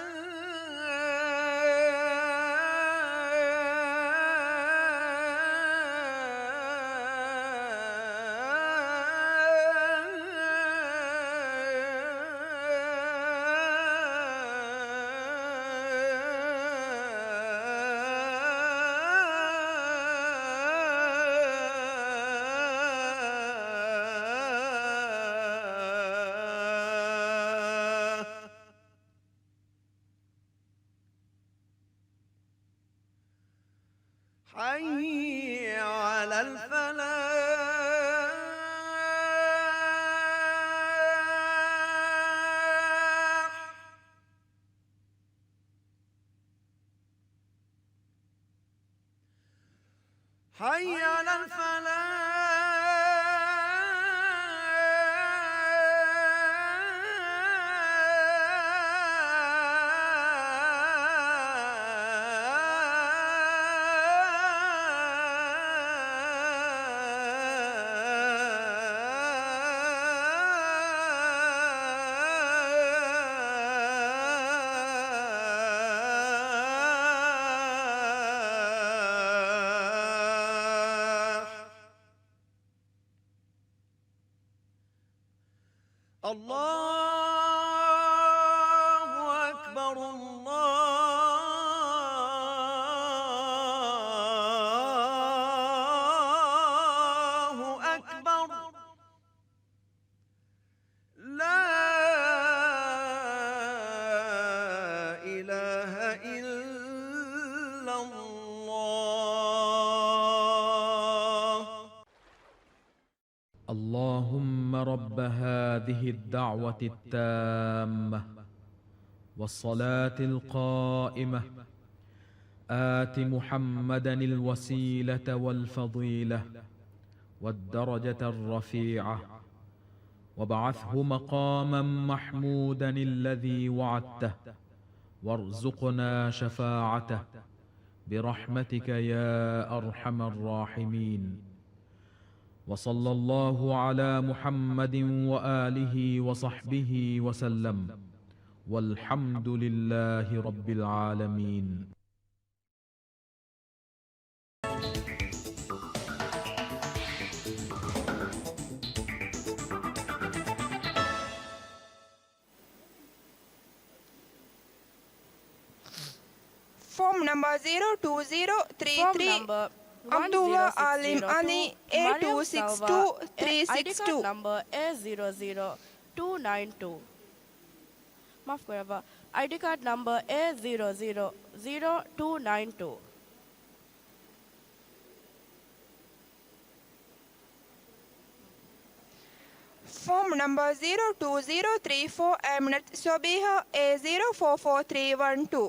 حي على الفلاح. حي على الفلاح. الله أكبر، الله أكبر. لا إله إلا الله. اللهم رب هذه الدعوة التامة والصلاة القائمة، آت محمدا الوسيلة والفضيلة والدرجة الرفيعة، وابعثه مقاما محمودا الذي وعدته، وارزقنا شفاعته برحمتك يا أرحم الراحمين. وصلى الله على محمد وآله وصحبه وسلم. والحمد لله رب العالمين. Form number zero two zero three three, Abdullah Alim Ali, A two six two three six two. Number A zero zero two nine two. މާފުކުރައްވާ. އައިޑީ ކާޑް ނަމްބަރ A zero zero zero two nine two. Form number zero two zero three four, Aminat Sobiha, A zero four four three one two.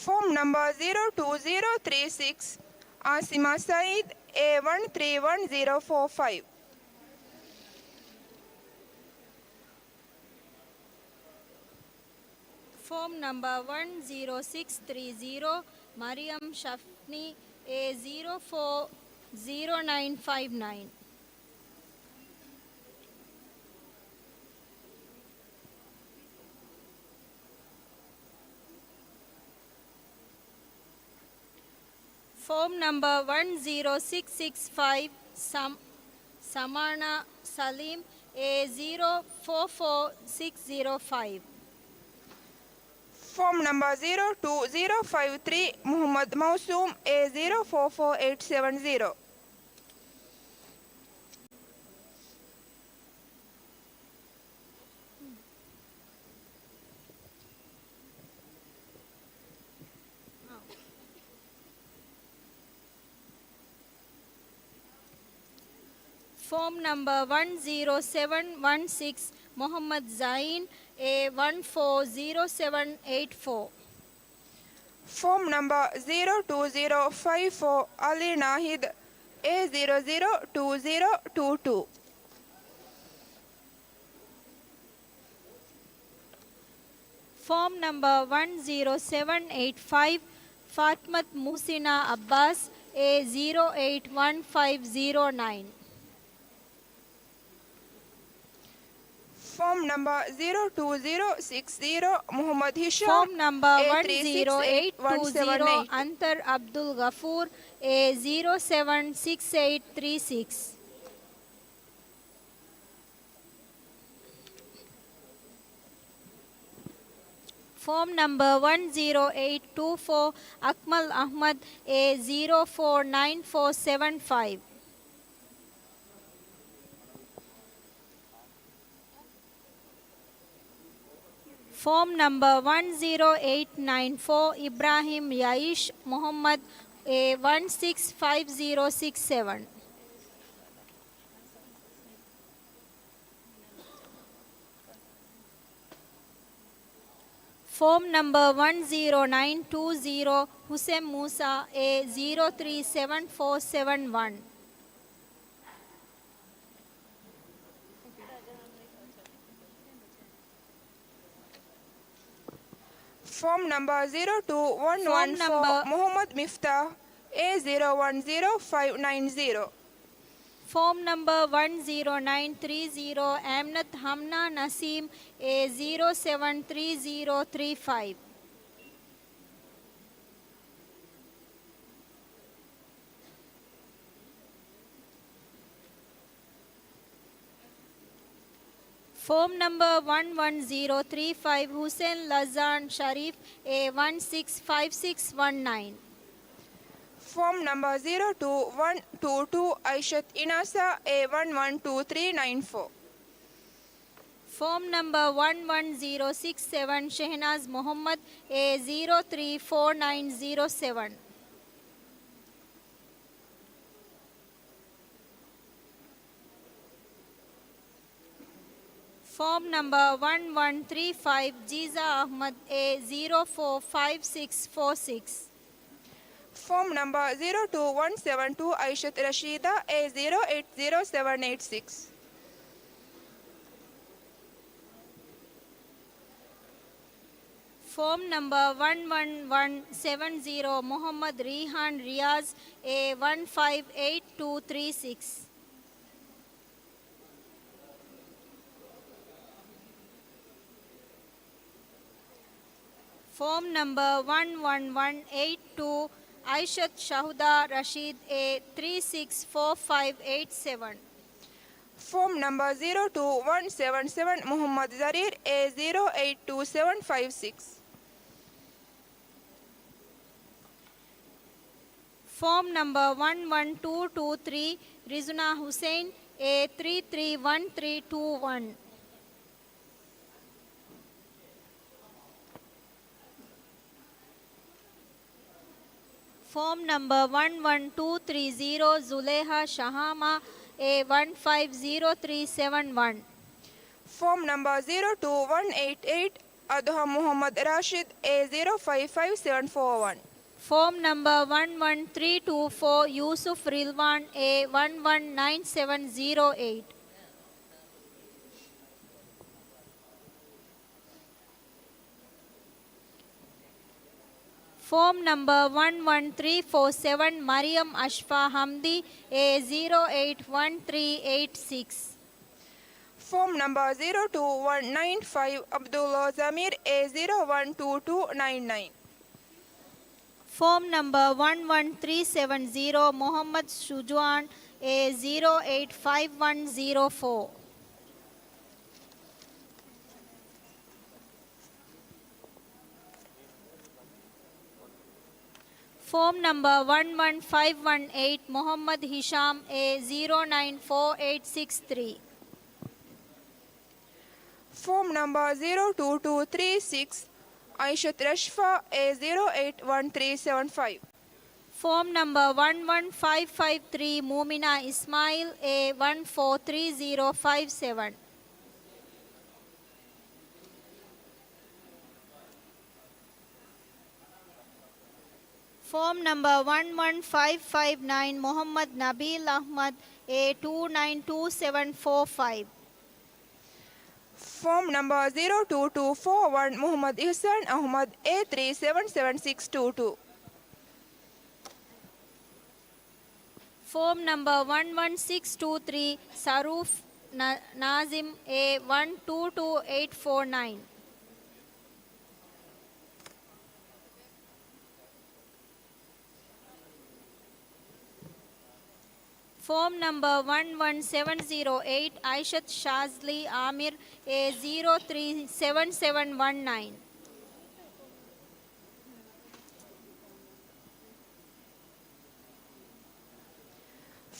Form number zero two zero three six, Asima Saeed, A one three one zero four five. Form number one zero six three zero, Mariam Shafni, A zero four zero nine five nine. Form number one zero six six five, Sam-, Samana Salim, A zero four four six zero five. Form number zero two zero five three, Muhammad Mausum, A zero four four eight seven zero. Form number one zero seven one six, Mohammad Zain, A one four zero seven eight four. Form number zero two zero five four, Ali Nahid, A zero zero two zero two two. Form number one zero seven eight five, Fatmat Muhsina Abbas, A zero eight one five zero nine. Form number zero two zero six zero, Muhammad Hisham, Form number A three six eight one seven eight. One zero eight two zero, Antar Abdul Ghafoor, A zero seven six eight three six. Form number one zero eight two four, Akmal Ahmad, A zero four nine four seven five. Form number one zero eight nine four, Ibrahim Yaish Muhammad, A one six five zero six seven. Form number one zero nine two zero, Hussein Musa, A zero three seven four seven one. Form number zero two one one four, Muhammad Miftah, A zero one zero five nine zero. Form number one zero nine three zero, Aminat Hamna Naseem, A zero seven three zero three five. Form number one one zero three five, Hussein Lazan Sharif, A one six five six one nine. Form number zero two one two two, Aishat Inasa, A one one two three nine four. Form number one one zero six seven, Shehnaz Mohammad, A zero three four nine zero seven. Form number one one three five, Jiza Ahmad, A zero four five six four six. Form number zero two one seven two, Aishat Rashida, A zero eight zero seven eight six. ފޯމް ނަމްބަރ ވަން ވަން ވަން ސެވަން ޒީރޯ، މުޙައްމަދު ރީޙާން ރިޔާޒް، އޭ ވަން ފައިވް އެއިޓް ޓޫ ތްރީ ސިކްސް. ފޯމް ނަމްބަރ ވަން ވަން ވަން އެއިޓް ޓޫ، އައިޝަތު ޝަހުދާ ރަޝީދު، އޭ ތްރީ ސިކްސް ފޯ ފައިވް އެއިޓް ސެވަން. ފޯމް ނަމްބަރ ޒީރޯ ޓޫ ވަން ސެވަން ސެވަން، މުޙައްމަދު ޒަރީރު، އޭ ޒީރޯ އެއިޓް ޓޫ ސެވަން ފައިވް ސިކްސް. ފޯމް ނަމްބަރ ވަން ވަން ޓޫ ޓޫ ތްރީ، ރިޒުނާ ހުސެއިން، އޭ ތްރީ ތްރީ ވަން ތްރީ ޓޫ ވަން. ފޯމް ނަމްބަރ ވަން ވަން ޓޫ ތްރީ ޒީރޯ، ޒުލޭހާ ޝަހާމާ، އޭ ވަން ފައިވް ޒީރޯ ތްރީ ސެވަން ވަން. ފޯމް ނަމްބަރ ޒީރޯ ޓޫ ވަން އެއިޓް އެއިޓް، އަދުހަ މުޙައްމަދު ރާޝިދު، އޭ ޒީރޯ ފައިވް ފައިވް ސެވަން ފޯ ވަން. ފޯމް ނަމްބަރ ވަން ވަން ތްރީ ޓޫ ފޯ، ޔޫސުފް ރިލްވާން، އޭ ވަން ވަން ނައިން ސެވަން ޒީރޯ އެއިޓް. ފޯމް ނަމްބަރ ވަން ވަން ތްރީ ފޯ ސެވަން، މަރިޔަމް އަޝްފާ ހަމްދީ، އޭ ޒީރޯ އެއިޓް ވަން ތްރީ އެއިޓް ސިކްސް. ފޯމް ނަމްބަރ ޒީރޯ ޓޫ ވަން ނައިން ފައިވް، އަބްދުﷲ ޒަމީރު، އޭ ޒީރޯ ވަން ޓޫ ޓޫ ނައިން ނައިން. ފޯމް ނަމްބަރ ވަން ވަން ތްރީ ސެވަން ޒީރޯ، މުޙައްމަދު ޝުޖާޢާން، އޭ ޒީރޯ އެއިޓް ފައިވް ވަން ޒީރޯ ފޯ. ފޯމް ނަމްބަރ ވަން ވަން ފައިވް ވަން އެއިޓް، މުޙައްމަދު ހިޝާމް، އޭ ޒީރޯ ނައިން ފޯ އެއިޓް ސިކްސް ތްރީ. ފޯމް ނަމްބަރ ޒީރޯ ޓޫ ޓޫ ތްރީ ސިކްސް، އައިޝަތު ރަޝްފާ، އޭ ޒީރޯ އެއިޓް ވަން ތްރީ ސެވަން ފައިވް. ފޯމް ނަމްބަރ ވަން ވަން ފައިވް ފައިވް ތްރީ، މޫމިނާ އިސްމާއީލް، އޭ ވަން ފޯ ތްރީ ޒީރޯ ފައިވް ސެވަން. ފޯމް ނަމްބަރ ވަން ވަން ފައިވް ފައިވް ނައިން، މުޙައްމަދު ނަބީލް އަޙްމަދު، އޭ ޓޫ ނައިން ޓޫ ސެވަން ފޯ ފައިވް. ފޯމް ނަމްބަރ ޒީރޯ ޓޫ ޓޫ ފޯ ވަން، މުޙައްމަދު އިޙްސާން އަޙްމަދު، އޭ ތްރީ ސެވަން ސެވަން ސިކްސް ޓޫ ޓޫ. ފޯމް ނަމްބަރ ވަން ވަން ސިކްސް ޓޫ ތްރީ، ސަރޫފް ނަ-، ނާޒިމް، އޭ ވަން ޓޫ ޓޫ އެއިޓް ފޯ ނައިން. ފޯމް ނަމްބަރ ވަން ވަން ސެވަން ޒީރޯ އެއިޓް، އައިޝަތު ޝާޒްލީ އާމިރު، އޭ ޒީރޯ ތްރީ ސެވަން ސެވަން ވަން ނައިން.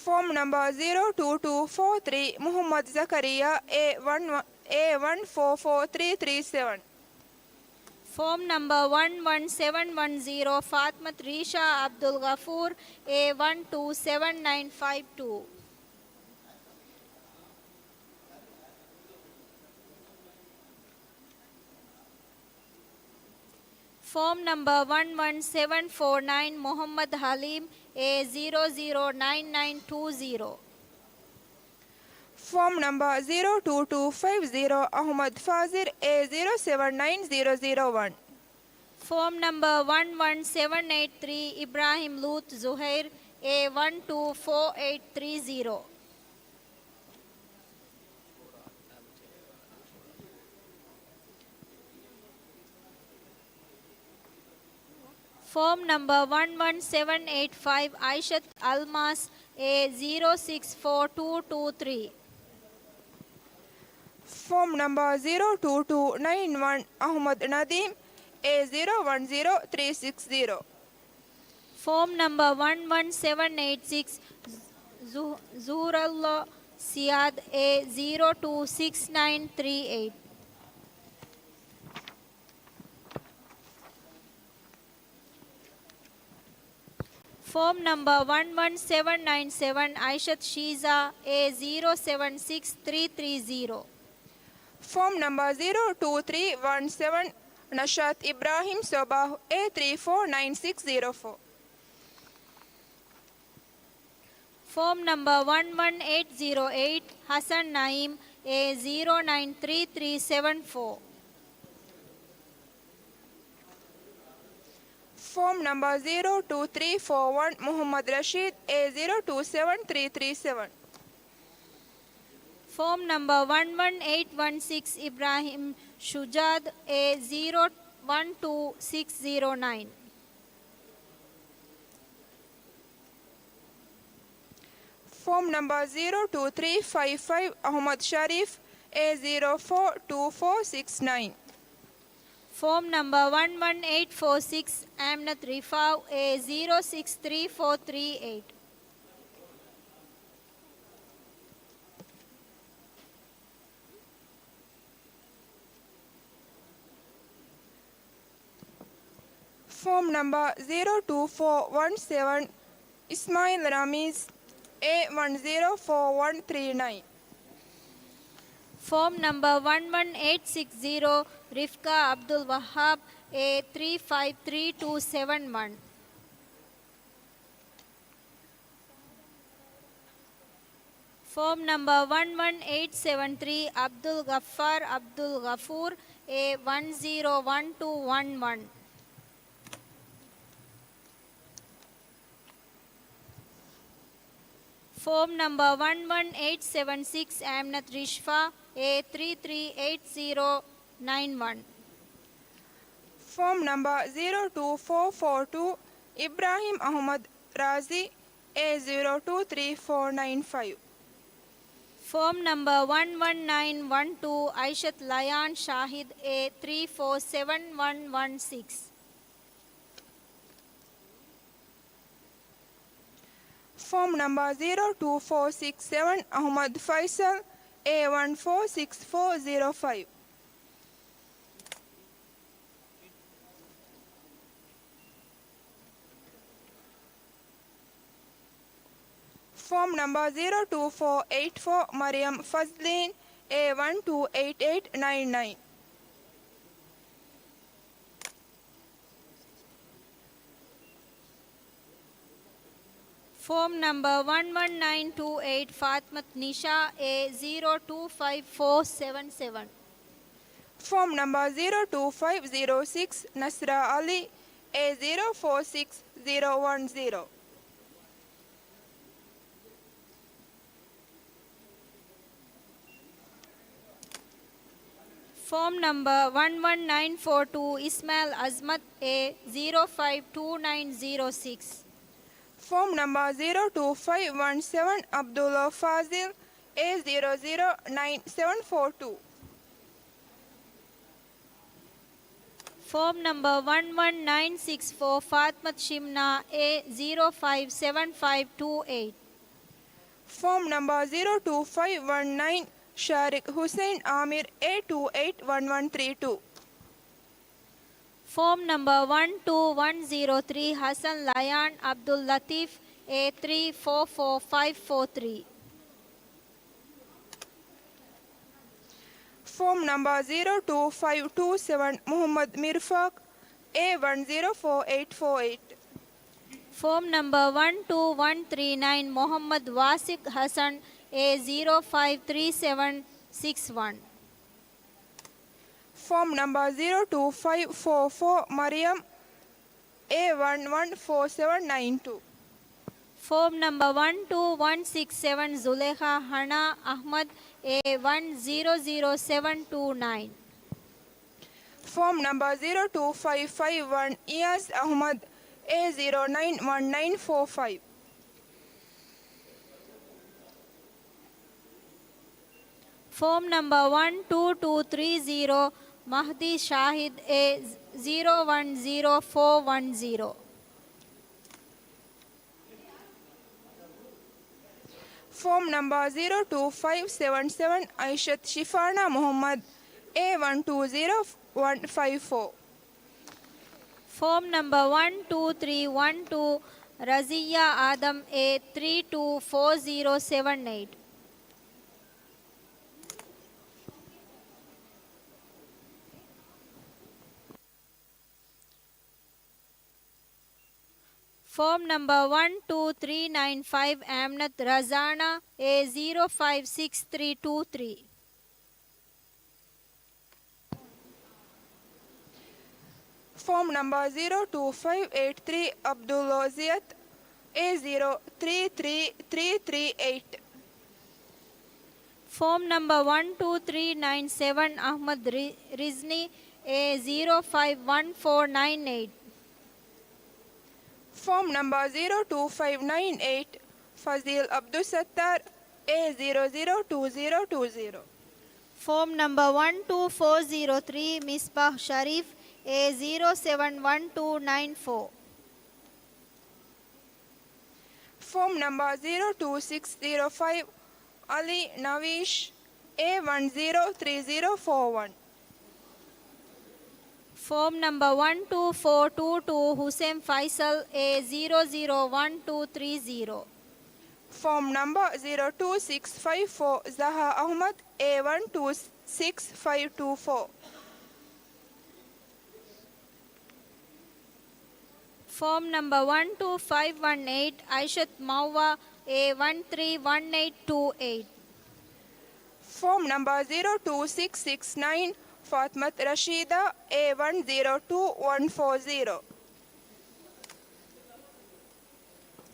ފޯމް ނަމްބަރ ޒީރޯ ޓޫ ޓޫ ފޯ ތްރީ، މުޙައްމަދު ޒަކަރިއްޔާ، އޭ ވަން، އޭ ވަން ފޯ ފޯ ތްރީ ތްރީ ސެވަން. ފޯމް ނަމްބަރ ވަން ވަން ސެވަން ވަން ޒީރޯ، ފާތިމަތު ރީޝާ އަބްދުލްޣަފޫރު، އޭ ވަން ޓޫ ސެވަން ނައިން ފައިވް ޓޫ. ފޯމް ނަމްބަރ ވަން ވަން ސެވަން ފޯ ނައިން، މުޙައްމަދު ހަލީމް، އޭ ޒީރޯ ޒީރޯ ނައިން ނައިން ޓޫ ޒީރޯ. ފޯމް ނަމްބަރ ޒީރޯ ޓޫ ޓޫ ފައިވް ޒީރޯ، އަޙްމަދު ފާޒިލް، އޭ ޒީރޯ ސެވަން ނައިން ޒީރޯ ޒީރޯ ވަން. ފޯމް ނަމްބަރ ވަން ވަން ސެވަން އެއިޓް ތްރީ، އިބްރާހިމް ލޫޠު ޒުހައިރު، އޭ ވަން ޓޫ ފޯ އެއިޓް ތްރީ ޒީރޯ. ފޯމް ނަމްބަރ ވަން ވަން ސެވަން އެއިޓް ފައިވް، އައިޝަތު އަލްމާސް، އޭ ޒީރޯ ސިކްސް ފޯ ޓޫ ޓޫ ތްރީ. ފޯމް ނަމްބަރ ޒީރޯ ޓޫ ޓޫ ނައިން ވަން، އަޙްމަދު ނަދީމް، އޭ ޒީރޯ ވަން ޒީރޯ ތްރީ ސިކްސް ޒީރޯ. ފޯމް ނަމްބަރ ވަން ވަން ސެވަން އެއިޓް ސިކްސް، ޒު-، ޒުހުރައްލާ ސިޔާދު، އޭ ޒީރޯ ޓޫ ސިކްސް ނައިން ތްރީ އެއިޓް. ފޯމް ނަމްބަރ ވަން ވަން ސެވަން ނައިން ސެވަން، އައިޝަތު ޝީޒާ، އޭ ޒީރޯ ސެވަން ސިކްސް ތްރީ ތްރީ ޒީރޯ. ފޯމް ނަމްބަރ ޒީރޯ ޓޫ ތްރީ ވަން ސެވަން، ނަޝާތު އިބްރާހިމް ސޮބާހް، އޭ ތްރީ ފޯ ނައިން ސިކްސް ޒީރޯ ފޯ. ފޯމް ނަމްބަރ ވަން ވަން އެއިޓް ޒީރޯ އެއިޓް، ހަސަން ނައީމް، އޭ ޒީރޯ ނައިން ތްރީ ތްރީ ސެވަން ފޯ. Form number zero two three four one, Muhammad Rashid, A zero two seven three three seven. Form number one one eight one six, Ibrahim Shujad, A zero one two six zero nine. Form number zero two three five five, Ahmad Sharif, A zero four two four six nine. Form number one one eight four six, Amnat Rifau, A zero six three four three eight. Form number zero two four one seven, Ismail Ramiz, A one zero four one three nine. Form number one one eight six zero, Rifka Abdul Wahab, A three five three two seven one. Form number one one eight seven three, Abdul Ghaffar Abdul Ghafoor, A one zero one two one one. Form number one one eight seven six, Amnat Rishfa, A three three eight zero nine one. Form number zero two four four two, Ibrahim Ahmad Razi, A zero two three four nine five. Form number one one nine one two, Aishat Layan Shahid, A three four seven one one six. Form number zero two four six seven, Ahmad Faisal, A one four six four zero five. Form number zero two four eight four, Mariam Fazlin, A one two eight eight nine nine. Form number one one nine two eight, Fatmat Nisha, A zero two five four seven seven. Form number zero two five zero six, Nasra Ali, A zero four six zero one zero. Form number one one nine four two, Ismail Azmat, A zero five two nine zero six. Form number zero two five one seven, Abdullah Fazil, A zero zero nine seven four two. Form number one one nine six four, Fatmat Shimna, A zero five seven five two eight. Form number zero two five one nine, Sharik Hussein Amir, A two eight one one three two. Form number one two one zero three, Hassan Layan Abdul Latif, A three four four five four three. Form number zero two five two seven, Muhammad Mirfaq, A one zero four eight four eight. Form number one two one three nine, Muhammad Wasiq Hassan, A zero five three seven six one. Form number zero two five four four, Mariam, A one one four seven nine two. Form number one two one six seven, Zulekha Hana Ahmad, A one zero zero seven two nine. Form number zero two five five one, Iyas Ahmad, A zero nine one nine four five. Form number one two two three zero, Mahdi Shahid, A zero one zero four one zero. Form number zero two five seven seven, Aishat Shifana Muhammad, A one two zero one five four. Form number one two three one two, Raziya Adam, A three two four zero seven eight. Form number one two three nine five, Amnat Razana, A zero five six three two three. Form number zero two five eight three Abdul Loziyat, A zero three three three three eight. Form number one two three nine seven Ahmad Ri-, Rizni, A zero five one four nine eight. Form number zero two five nine eight Fazil Abdul Sattar, A zero zero two zero two zero. Form number one two four zero three Misbah Sharif, A zero seven one two nine four. Form number zero two six zero five Ali Navish, A one zero three zero four one. Form number one two four two two Hussein Faisal, A zero zero one two three zero. Form number zero two six five four Zaha Ahmad, A one two six five two four. Form number one two five one eight Aishat Mawwa, A one three one eight two eight. Form number zero two six six nine Fatmat Rashida, A one zero two one four zero.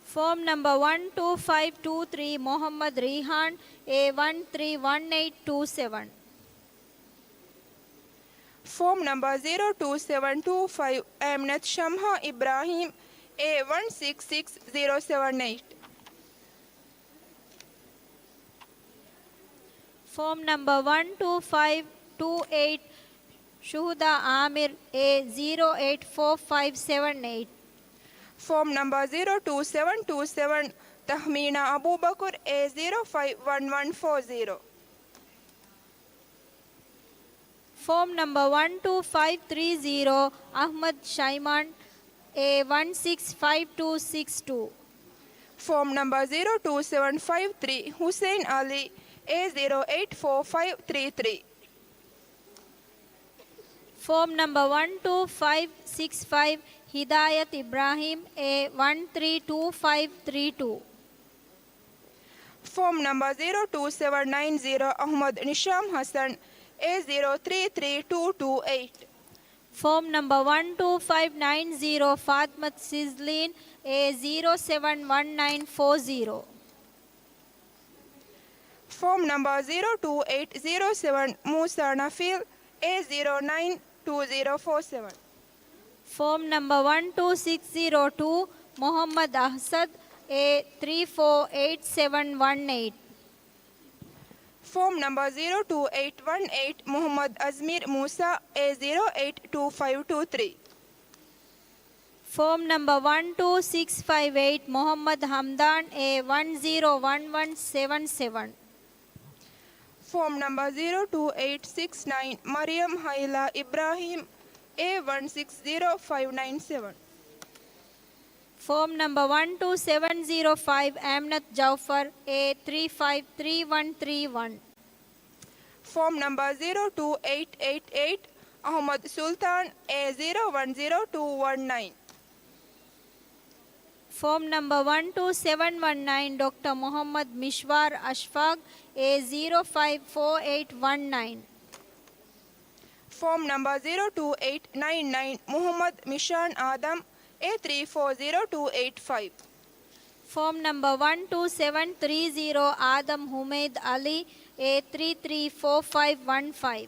Form number one two five two three Mohammad Rihan, A one three one eight two seven. Form number zero two seven two five Aminat Shamha Ibrahim, A one six six zero seven eight. Form number one two five two eight Shuhuda Amir, A zero eight four five seven eight. Form number zero two seven two seven Tahmina Abubakar, A zero five one one four zero. Form number one two five three zero Ahmad Shaiman, A one six five two six two. Form number zero two seven five three Hussein Ali, A zero eight four five three three. Form number one two five six five Hidayat Ibrahim, A one three two five three two. Form number zero two seven nine zero Ahmad Nisham Hassan, A zero three three two two eight. Form number one two five nine zero Fatmat Sizlin, A zero seven one nine four zero. Form number zero two eight zero seven Musa Nafil, A zero nine two zero four seven. Form number one two six zero two Muhammad Ahsad, A three four eight seven one eight. Form number zero two eight one eight Muhammad Azmir Musa, A zero eight two five two three. Form number one two six five eight Muhammad Hamdan, A one zero one one seven seven. Form number zero two eight six nine Mariam Haila Ibrahim, A one six zero five nine seven. Form number one two seven zero five Aminat Jaufar, A three five three one three one. Form number zero two eight eight eight Ahmad Sultan, A zero one zero two one nine. Form number one two seven one nine Doctor Muhammad Mishwar Ashfaq, A zero five four eight one nine. Form number zero two eight nine nine Muhammad Mishan Adam, A three four zero two eight five. Form number one two seven three zero Adam Humaid Ali, A three three four five one five.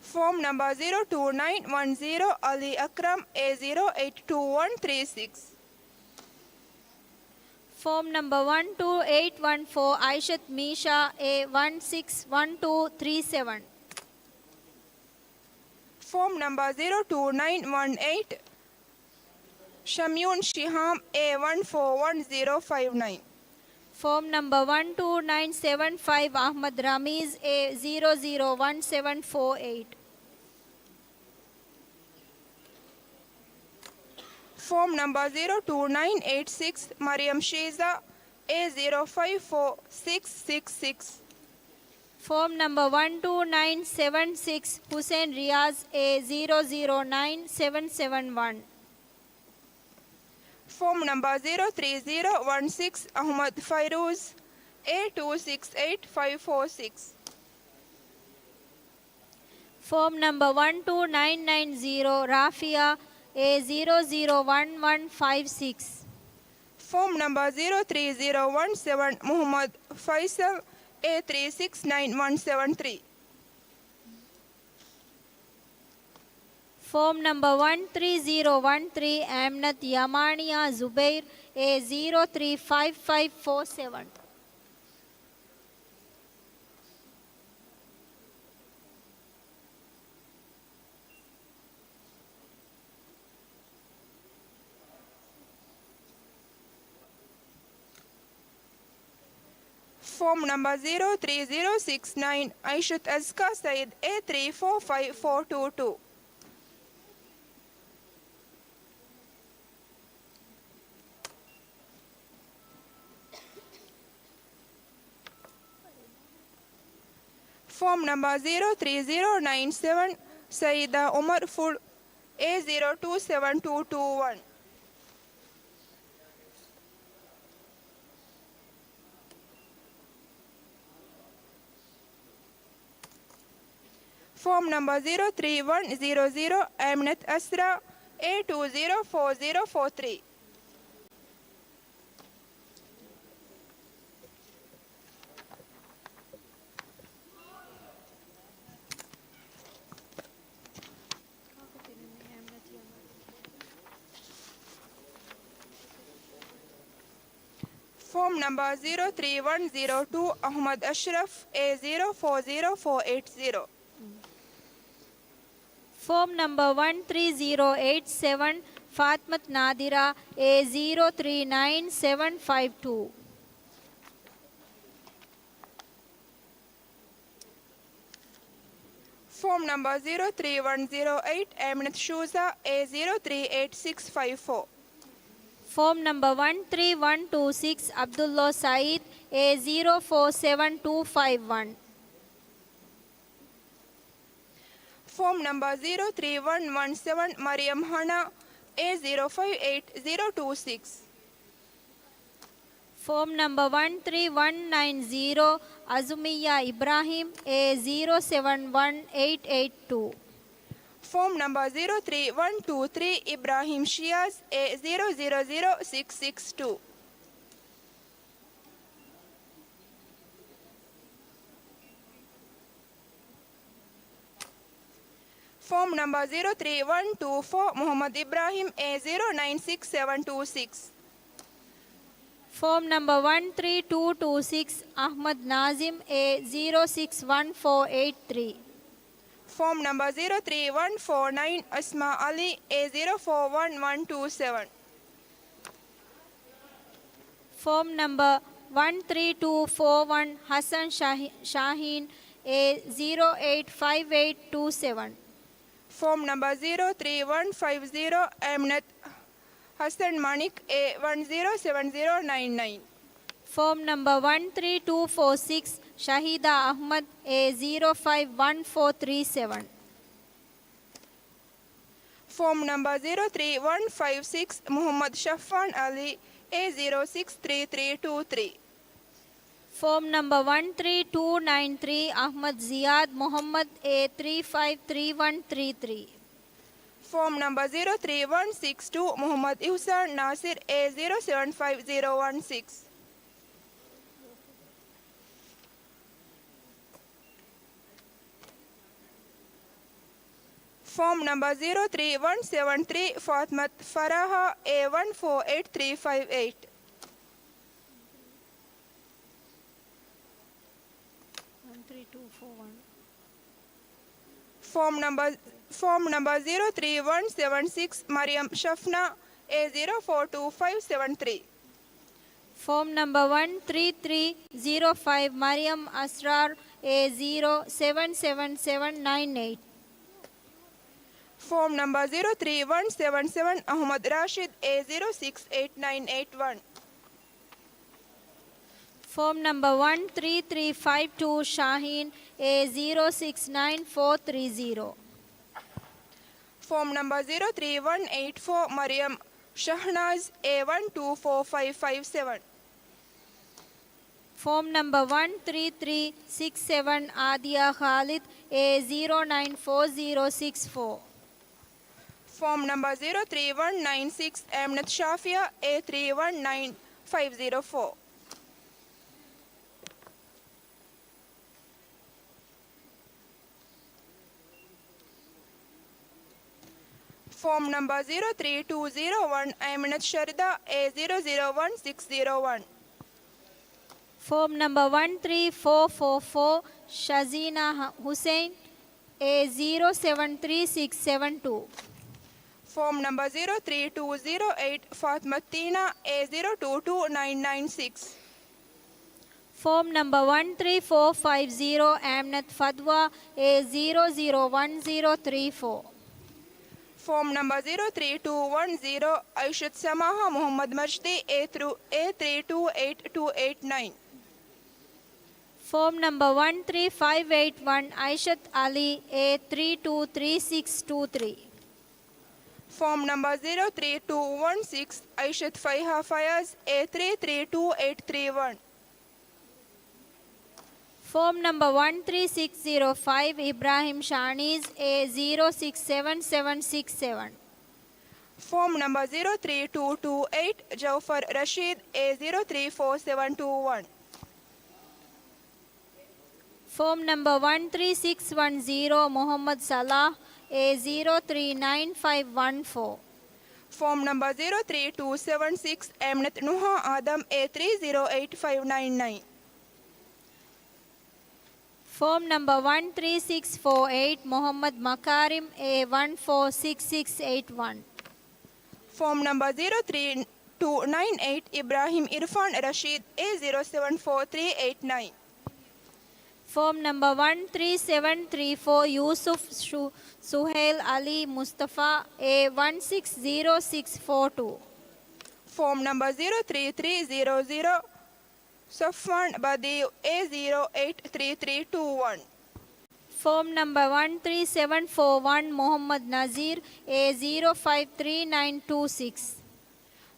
Form number zero two nine one zero Ali Akram, A zero eight two one three six. Form number one two eight one four Aishat Misha, A one six one two three seven. Form number zero two nine one eight Shamyun Shiham, A one four one zero five nine. Form number one two nine seven five Ahmad Ramiz, A zero zero one seven four eight. Form number zero two nine eight six Mariam Shiza, A zero five four six six six. Form number one two nine seven six Hussein Riaz, A zero zero nine seven seven one. Form number zero three zero one six Ahmad Fairuz, A two six eight five four six. ފޯމް ނަމްބަރ ވަން ޓޫ ނައިން ނައިން ޒީރޯ، ރާފިއާ، އޭ ޒީރޯ ޒީރޯ ވަން ވަން ފައިވް ސިކްސް. ފޯމް ނަމްބަރ ޒީރޯ ތްރީ ޒީރޯ ވަން ސެވަން، މުޙައްމަދު ފައިސަލް، އޭ ތްރީ ސިކްސް ނައިން ވަން ސެވަން ތްރީ. ފޯމް ނަމްބަރ ވަން ތްރީ ޒީރޯ ވަން ތްރީ، އައިމްނަތް ޔަމާނިއާ ޒުބައިރު، އޭ ޒީރޯ ތްރީ ފައިވް ފައިވް ފޯ ސެވަން. ފޯމް ނަމްބަރ ޒީރޯ ތްރީ ޒީރޯ ސިކްސް ނައިން، އައިޝަތު އަޒްކާ ސައީދު، އޭ ތްރީ ފޯ ފައިވް ފޯ ޓޫ ޓޫ. ފޯމް ނަމްބަރ ޒީރޯ ތްރީ ޒީރޯ ނައިން ސެވަން، ސައީދާ އުމަރު ފުޅު، އޭ ޒީރޯ ޓޫ ސެވަން ޓޫ ޓޫ ވަން. ފޯމް ނަމްބަރ ޒީރޯ ތްރީ ވަން ޒީރޯ ޒީރޯ، އައިމްނަތް އަސްރާ، އޭ ޓޫ ޒީރޯ ފޯ ޒީރޯ ފޯ ތްރީ. ފޯމް ނަމްބަރ ޒީރޯ ތްރީ ވަން ޒީރޯ ޓޫ، އަޙްމަދު އަޝްރަފް، އޭ ޒީރޯ ފޯ ޒީރޯ ފޯ އެއިޓް ޒީރޯ. ފޯމް ނަމްބަރ ވަން ތްރީ ޒީރޯ އެއިޓް ސެވަން، ފާތިމަތު ނާދިރާ، އޭ ޒީރޯ ތްރީ ނައިން ސެވަން ފައިވް ޓޫ. ފޯމް ނަމްބަރ ޒީރޯ ތްރީ ވަން ޒީރޯ އެއިޓް، އައިމްނަތު ޝޫޒާ، އޭ ޒީރޯ ތްރީ އެއިޓް ސިކްސް ފައިވް ފޯ. ފޯމް ނަމްބަރ ވަން ތްރީ ވަން ޓޫ ސިކްސް، ޢަބްދުﷲ ސައީދު، އޭ ޒީރޯ ފޯ ސެވަން ޓޫ ފައިވް ވަން. ފޯމް ނަމްބަރ ޒީރޯ ތްރީ ވަން ވަން ސެވަން، މަރިޔަމް ހަނާ، އޭ ޒީރޯ ފައިވް އެއިޓް ޒީރޯ ޓޫ ސިކްސް. ފޯމް ނަމްބަރ ވަން ތްރީ ވަން ނައިން ޒީރޯ، އަޒުމިއްޔާ އިބްރާހީމް، އޭ ޒީރޯ ސެވަން ވަން އެއިޓް އެއިޓް ޓޫ. ފޯމް ނަމްބަރ ޒީރޯ ތްރީ ވަން ޓޫ ތްރީ، އިބްރާހީމް ޝިޔާޒް، އޭ ޒީރޯ ޒީރޯ ޒީރޯ ސިކްސް ސިކްސް ޓޫ. ފޯމް ނަމްބަރ ޒީރޯ ތްރީ ވަން ޓޫ ފޯ، މުޙައްމަދު އިބްރާހީމް، އޭ ޒީރޯ ނައިން ސިކްސް ސެވަން ޓޫ ސިކްސް. ފޯމް ނަމްބަރ ވަން ތްރީ ޓޫ ޓޫ ސިކްސް، އަޙްމަދު ނާޒިމް، އޭ ޒީރޯ ސިކްސް ވަން ފޯ އެއިޓް ތްރީ. ފޯމް ނަމްބަރ ޒީރޯ ތްރީ ވަން ފޯ ނައިން، އަސްމާ އަލީ، އޭ ޒީރޯ ފޯ ވަން ވަން ޓޫ ސެވަން. ފޯމް ނަމްބަރ ވަން ތްރީ ޓޫ ފޯ ވަން، ޙަސަން ޝާހި-، ޝާހީން، އޭ ޒީރޯ އެއިޓް ފައިވް އެއިޓް ޓޫ ސެވަން. ފޯމް ނަމްބަރ ޒީރޯ ތްރީ ވަން ފައިވް ޒީރޯ، އައިމްނަތު ޙަސަން މަނިކް، އޭ ވަން ޒީރޯ ސެވަން ޒީރޯ ނައިން ނައިން. ފޯމް ނަމްބަރ ވަން ތްރީ ޓޫ ފޯ ސިކްސް، ޝަހީދާ އަޙްމަދު، އޭ ޒީރޯ ފައިވް ވަން ފޯ ތްރީ ސެވަން. ފޯމް ނަމްބަރ ޒީރޯ ތްރީ ވަން ފައިވް ސިކްސް، މުޙައްމަދު ޝަފްއާން އަލީ، އޭ ޒީރޯ ސިކްސް ތްރީ ތްރީ ޓޫ ތްރީ. ފޯމް ނަމްބަރ ވަން ތްރީ ޓޫ ނައިން ތްރީ، އަޙްމަދު ޒިޔާދު މުޙައްމަދު، އޭ ތްރީ ފައިވް ތްރީ ވަން ތްރީ ތްރީ. ފޯމް ނަމްބަރ ޒީރޯ ތްރީ ވަން ސިކްސް ޓޫ، މުޙައްމަދު އިޙުސާން ނާސިރު، އޭ ޒީރޯ ސެވަން ފައިވް ޒީރޯ ވަން ސިކްސް. ފޯމް ނަމްބަރ ޒީރޯ ތްރީ ވަން ސެވަން ތްރީ، ފާތިމަތު ފަރާހާ، އޭ ވަން ފޯ އެއިޓް ތްރީ ފައިވް އެއިޓް. ވަން ތްރީ ޓޫ ފޯ ވަން. ފޯމް ނަމްބަރ، ފޯމް ނަމްބަރ ޒީރޯ ތްރީ ވަން ސެވަން ސިކްސް، މަރިޔަމް ޝަފްނާ، އޭ ޒީރޯ ފޯ ޓޫ ފައިވް ސެވަން ތްރީ. ފޯމް ނަމްބަރ ވަން ތްރީ ތްރީ ޒީރޯ ފައިވް، މަރިޔަމް އަސްރާރު، އޭ ޒީރޯ ސެވަން ސެވަން ސެވަން ނައިން އެއިޓް. ފޯމް ނަމްބަރ ޒީރޯ ތްރީ ވަން ސެވަން ސެވަން، އަޙްމަދު ރާޝިދު، އޭ ޒީރޯ ސިކްސް އެއިޓް ނައިން އެއިޓް ވަން. ފޯމް ނަމްބަރ ވަން ތްރީ ތްރީ ފައިވް ޓޫ، ޝާހީން، އޭ ޒީރޯ ސިކްސް ނައިން ފޯ ތްރީ ޒީރޯ. ފޯމް ނަމްބަރ ޒީރޯ ތްރީ ވަން އެއިޓް ފޯ، މަރިޔަމް ޝަހްނާޒް، އޭ ވަން ޓޫ ފޯ ފައިވް ފައިވް ސެވަން. ފޯމް ނަމްބަރ ވަން ތްރީ ތްރީ ސިކްސް ސެވަން އާދިޔާ ޚާލިދު، އޭ ޒީރޯ ނައިން ފޯ ޒީރޯ ސިކްސް ފޯ. ފޯމް ނަމްބަރ ޒީރޯ ތްރީ ވަން ނައިން ސިކްސް އަމްނަތު ޝާފިޔާ، އޭ ތްރީ ވަން ނައިން ފައިވް ޒީރޯ ފޯ. ފޯމް ނަމްބަރ ޒީރޯ ތްރީ ޓޫ ޒީރޯ ވަން އައިމިނަތު ޝަރިދާ، އޭ ޒީރޯ ޒީރޯ ވަން ސިކްސް ޒީރޯ ވަން. ފޯމް ނަމްބަރ ވަން ތްރީ ފޯ ފޯ ފޯ ޝަޒީނާ ހު-، ހުސެއިން، އޭ ޒީރޯ ސެވަން ތްރީ ސިކްސް ސެވަން ޓޫ. ފޯމް ނަމްބަރ ޒީރޯ ތްރީ ޓޫ ޒީރޯ އެއިޓް ފާތިމަތު ތީނާ، އޭ ޒީރޯ ޓޫ ޓޫ ނައިން ނައިން ސިކްސް. ފޯމް ނަމްބަރ ވަން ތްރީ ފޯ ފައިވް ޒީރޯ އަމްނަތު ފަދުވާ، އޭ ޒީރޯ ޒީރޯ ވަން ޒީރޯ ތްރީ ފޯ. ފޯމް ނަމްބަރ ޒީރޯ ތްރީ ޓޫ ވަން ޒީރޯ އައިޝަތު ސަމާހާ މުހައްމަދު މަޖްދީ، އޭ ތްރޫ، އޭ ތްރީ ޓޫ އެއިޓް ޓޫ އެއިޓް ނައިން. ފޯމް ނަމްބަރ ވަން ތްރީ ފައިވް އެއިޓް ވަން އައިޝަތު އަލީ، އޭ ތްރީ ޓޫ ތްރީ ސިކްސް ޓޫ ތްރީ. ފޯމް ނަމްބަރ ޒީރޯ ތްރީ ޓޫ ވަން ސިކްސް އައިޝަތު ފައިހާ ފަޔާޒް، އޭ ތްރީ ތްރީ ޓޫ އެއިޓް ތްރީ ވަން. ފޯމް ނަމްބަރ ވަން ތްރީ ސިކްސް ޒީރޯ ފައިވް އިބްރާހިމް ޝާނީޒް، އޭ ޒީރޯ ސިކްސް ސެވަން ސެވަން ސިކްސް ސެވަން. ފޯމް ނަމްބަރ ޒީރޯ ތްރީ ޓޫ ޓޫ އެއިޓް ޖައުފަރު ރަޝީދު، އޭ ޒީރޯ ތްރީ ފޯ ސެވަން ޓޫ ވަން. ފޯމް ނަމްބަރ ވަން ތްރީ ސިކްސް ވަން ޒީރޯ މުހައްމަދު ސަލާހް، އޭ ޒީރޯ ތްރީ ނައިން ފައިވް ވަން ފޯ. ފޯމް ނަމްބަރ ޒީރޯ ތްރީ ޓޫ ސެވަން ސިކްސް އަމްނަތު ނުހާ އާދަމް، އޭ ތްރީ ޒީރޯ އެއިޓް ފައިވް ނައިން ނައިން. ފޯމް ނަމްބަރ ވަން ތްރީ ސިކްސް ފޯ އެއިޓް މުހައްމަދު މަކާރިމް، އޭ ވަން ފޯ ސިކްސް ސިކްސް އެއިޓް ވަން. ފޯމް ނަމްބަރ ޒީރޯ ތްރީ ޓޫ ނައިން އެއިޓް އިބްރާހިމް އިރްފާން ރަޝީދު، އޭ ޒީރޯ ސެވަން ފޯ ތްރީ އެއިޓް ނައިން. ފޯމް ނަމްބަރ ވަން ތްރީ ސެވަން ތްރީ ފޯ ޔޫސުފް ޝު-، ސުހޭލް އަލީ މުސްތަފާ، އޭ ވަން ސިކްސް ޒީރޯ ސިކްސް ފޯ ޓޫ. ފޯމް ނަމްބަރ ޒީރޯ ތްރީ ތްރީ ޒީރޯ ޒީރޯ ސޮފްވާން ބަދީއު، އޭ ޒީރޯ އެއިޓް ތްރީ ތްރީ ޓޫ ވަން. ފޯމް ނަމްބަރ ވަން ތްރީ ސެވަން ފޯ ވަން މުހައްމަދު ނަޒީރު، އޭ ޒީރޯ ފައިވް ތްރީ ނައިން ޓޫ ސިކްސް.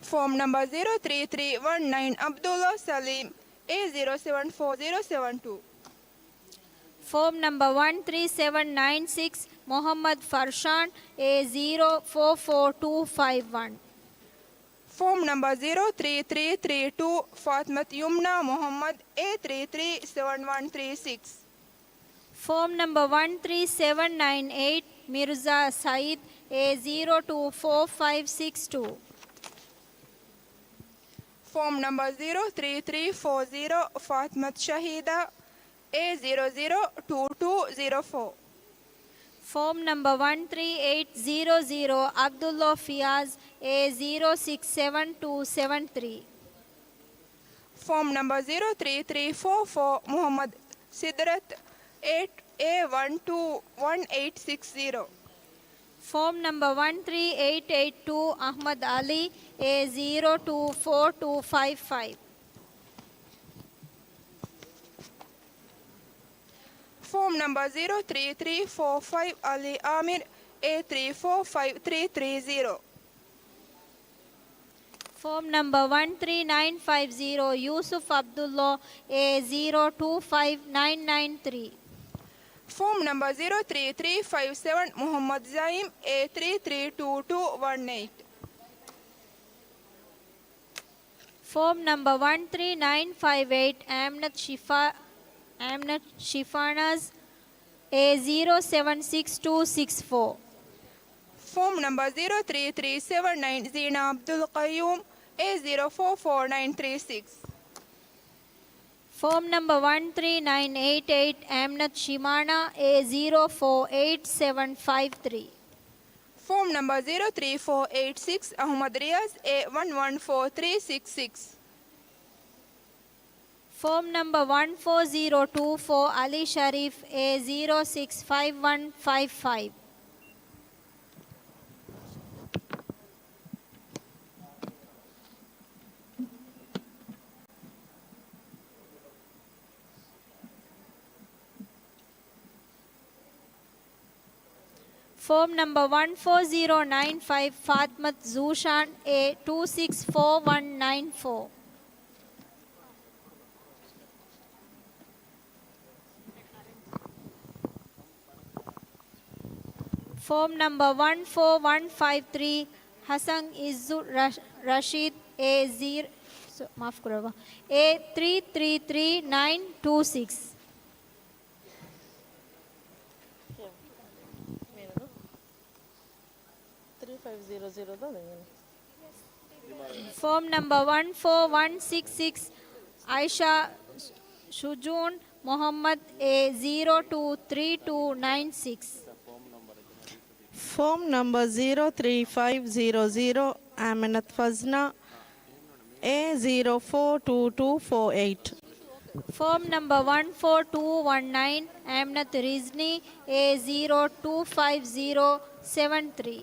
ފޯމް ނަމްބަރ ޒީރޯ ތްރީ ތްރީ ވަން ނައިން އަބްދުﷲ ސަލީމް، އޭ ޒީރޯ ސެވަން ފޯ ޒީރޯ ސެވަން ޓޫ. ފޯމް ނަމްބަރ ވަން ތްރީ ސެވަން ނައިން ސިކްސް މުހައްމަދު ފަރްޝާން، އޭ ޒީރޯ ފޯ ފޯ ޓޫ ފައިވް ވަން. ފޯމް ނަމްބަރ ޒީރޯ ތްރީ ތްރީ ތްރީ ޓޫ ފާތިމަތު ޔުމްނާ މުހައްމަދު، އޭ ތްރީ ތްރީ ސެވަން ވަން ތްރީ ސިކްސް. ފޯމް ނަމްބަރ ވަން ތްރީ ސެވަން ނައިން އެއިޓް މިރުޒާ ސައީދު، އޭ ޒީރޯ ޓޫ ފޯ ފައިވް ސިކްސް ޓޫ. ފޯމް ނަމްބަރ ޒީރޯ ތްރީ ތްރީ ފޯ ޒީރޯ ފާތިމަތު ޝަހީދާ، އޭ ޒީރޯ ޒީރޯ ޓޫ ޓޫ ޒީރޯ ފޯ. ފޯމް ނަމްބަރ ވަން ތްރީ އެއިޓް ޒީރޯ ޒީރޯ އަބްދުﷲ ފިޔާޒް، އޭ ޒީރޯ ސިކްސް ސެވަން ޓޫ ސެވަން ތްރީ. ފޯމް ނަމްބަރ ޒީރޯ ތްރީ ތްރީ ފޯ ފޯ މުހައްމަދު ސިދްރަތު، އޭ އެއް އެ ވަން ޓޫ ވަން އެއިޓް ސިކްސް ޒީރޯ. ފޯމް ނަމްބަރ ވަން ތްރީ އެއިޓް އެއިޓް ޓޫ އަޙްމަދު އަލީ، އޭ ޒީރޯ ޓޫ ފޯ ޓޫ ފައިވް ފައިވް. ފޯމް ނަމްބަރ ޒީރޯ ތްރީ ތްރީ ފޯ ފައިވް އަލީ އާމިރު، އޭ ތްރީ ފޯ ފައިވް ތްރީ ތްރީ ޒީރޯ. ފޯމް ނަމްބަރ ވަން ތްރީ ނައިން ފައިވް ޒީރޯ ޔޫސުފް އަބްދުﷲ، އޭ ޒީރޯ ޓޫ ފައިވް ނައިން ނައިން ތްރީ. ފޯމް ނަމްބަރ ޒީރޯ ތްރީ ތްރީ ފައިވް ސެވަން މުހައްމަދު ޒައީމް، އޭ ތްރީ ތްރީ ޓޫ ޓޫ ވަން އެއިޓް. ފޯމް ނަމްބަރ ވަން ތްރީ ނައިން ފައިވް އެއިޓް އަމްނަތު ޝިފާ، އަމްނަތު ޝިފާނާޒް، އޭ ޒީރޯ ސެވަން ސިކްސް ޓޫ ސިކްސް ފޯ. ފޯމް ނަމްބަރ ޒީރޯ ތްރީ ތްރީ ސެވަން ނައިން ޒީނާ އަބްދުލް ޤައްޔޫމް، އޭ ޒީރޯ ފޯ ފޯ ނައިން ތްރީ ސިކްސް. ފޯމް ނަމްބަރ ވަން ތްރީ ނައިން އެއިޓް އެއިޓް އަމްނަތު ޝިމާނާ، އޭ ޒީރޯ ފޯ އެއިޓް ސެވަން ފައިވް ތްރީ. ފޯމް ނަމްބަރ ޒީރޯ ތްރީ ފޯ އެއިޓް ސިކްސް އަޙްމަދު ރިޔާޒް، އޭ ވަން ވަން ފޯ ތްރީ ސިކްސް ސިކްސް. ފޯމް ނަމްބަރ ވަން ފޯ ޒީރޯ ޓޫ ފޯ އަލީ ޝަރީފް، އޭ ޒީރޯ ސިކްސް ފައިވް ވަން ފައިވް ފައިވް. ފޯމް ނަމްބަރ ވަން ފޯ ޒީރޯ ނައިން ފައިވް ފާތިމަތު ޒޫޝާން، އޭ ޓޫ ސިކްސް ފޯ ވަން ނައިން ފޯ. ފޯމް ނަމްބަރ ވަން ފޯ ވަން ފައިވް ތްރީ، ހަސަން އިއްޒު ރަޝް-، ރަޝީދް، އޭ ޒީރޯ، ސޯ، މާފު ކުރައްވާ، އޭ ތްރީ ތްރީ ތްރީ ނައިން ޓޫ ސިކްސް. ތްރީ ފައިވް ޒީރޯ ޒީރޯ ދޯ ދެން. ފޯމް ނަމްބަރ ވަން ފޯ ވަން ސިކްސް ސިކްސް، އައިޝާ ޝުޖޫން މުޙައްމަދު، އޭ ޒީރޯ ޓޫ ތްރީ ޓޫ ނައިން ސިކްސް. ފޯމް ނަމްބަރ ޒީރޯ ތްރީ ފައިވް ޒީރޯ ޒީރޯ، އާމިނަތު ފަޒްނާ، އޭ ޒީރޯ ފޯ ޓޫ ޓޫ ފޯ އެއިޓް. ފޯމް ނަމްބަރ ވަން ފޯ ޓޫ ވަން ނައިން، އާމިނަތު ރިޒްނީ، އޭ ޒީރޯ ޓޫ ފައިވް ޒީރޯ ސެވަން ތްރީ.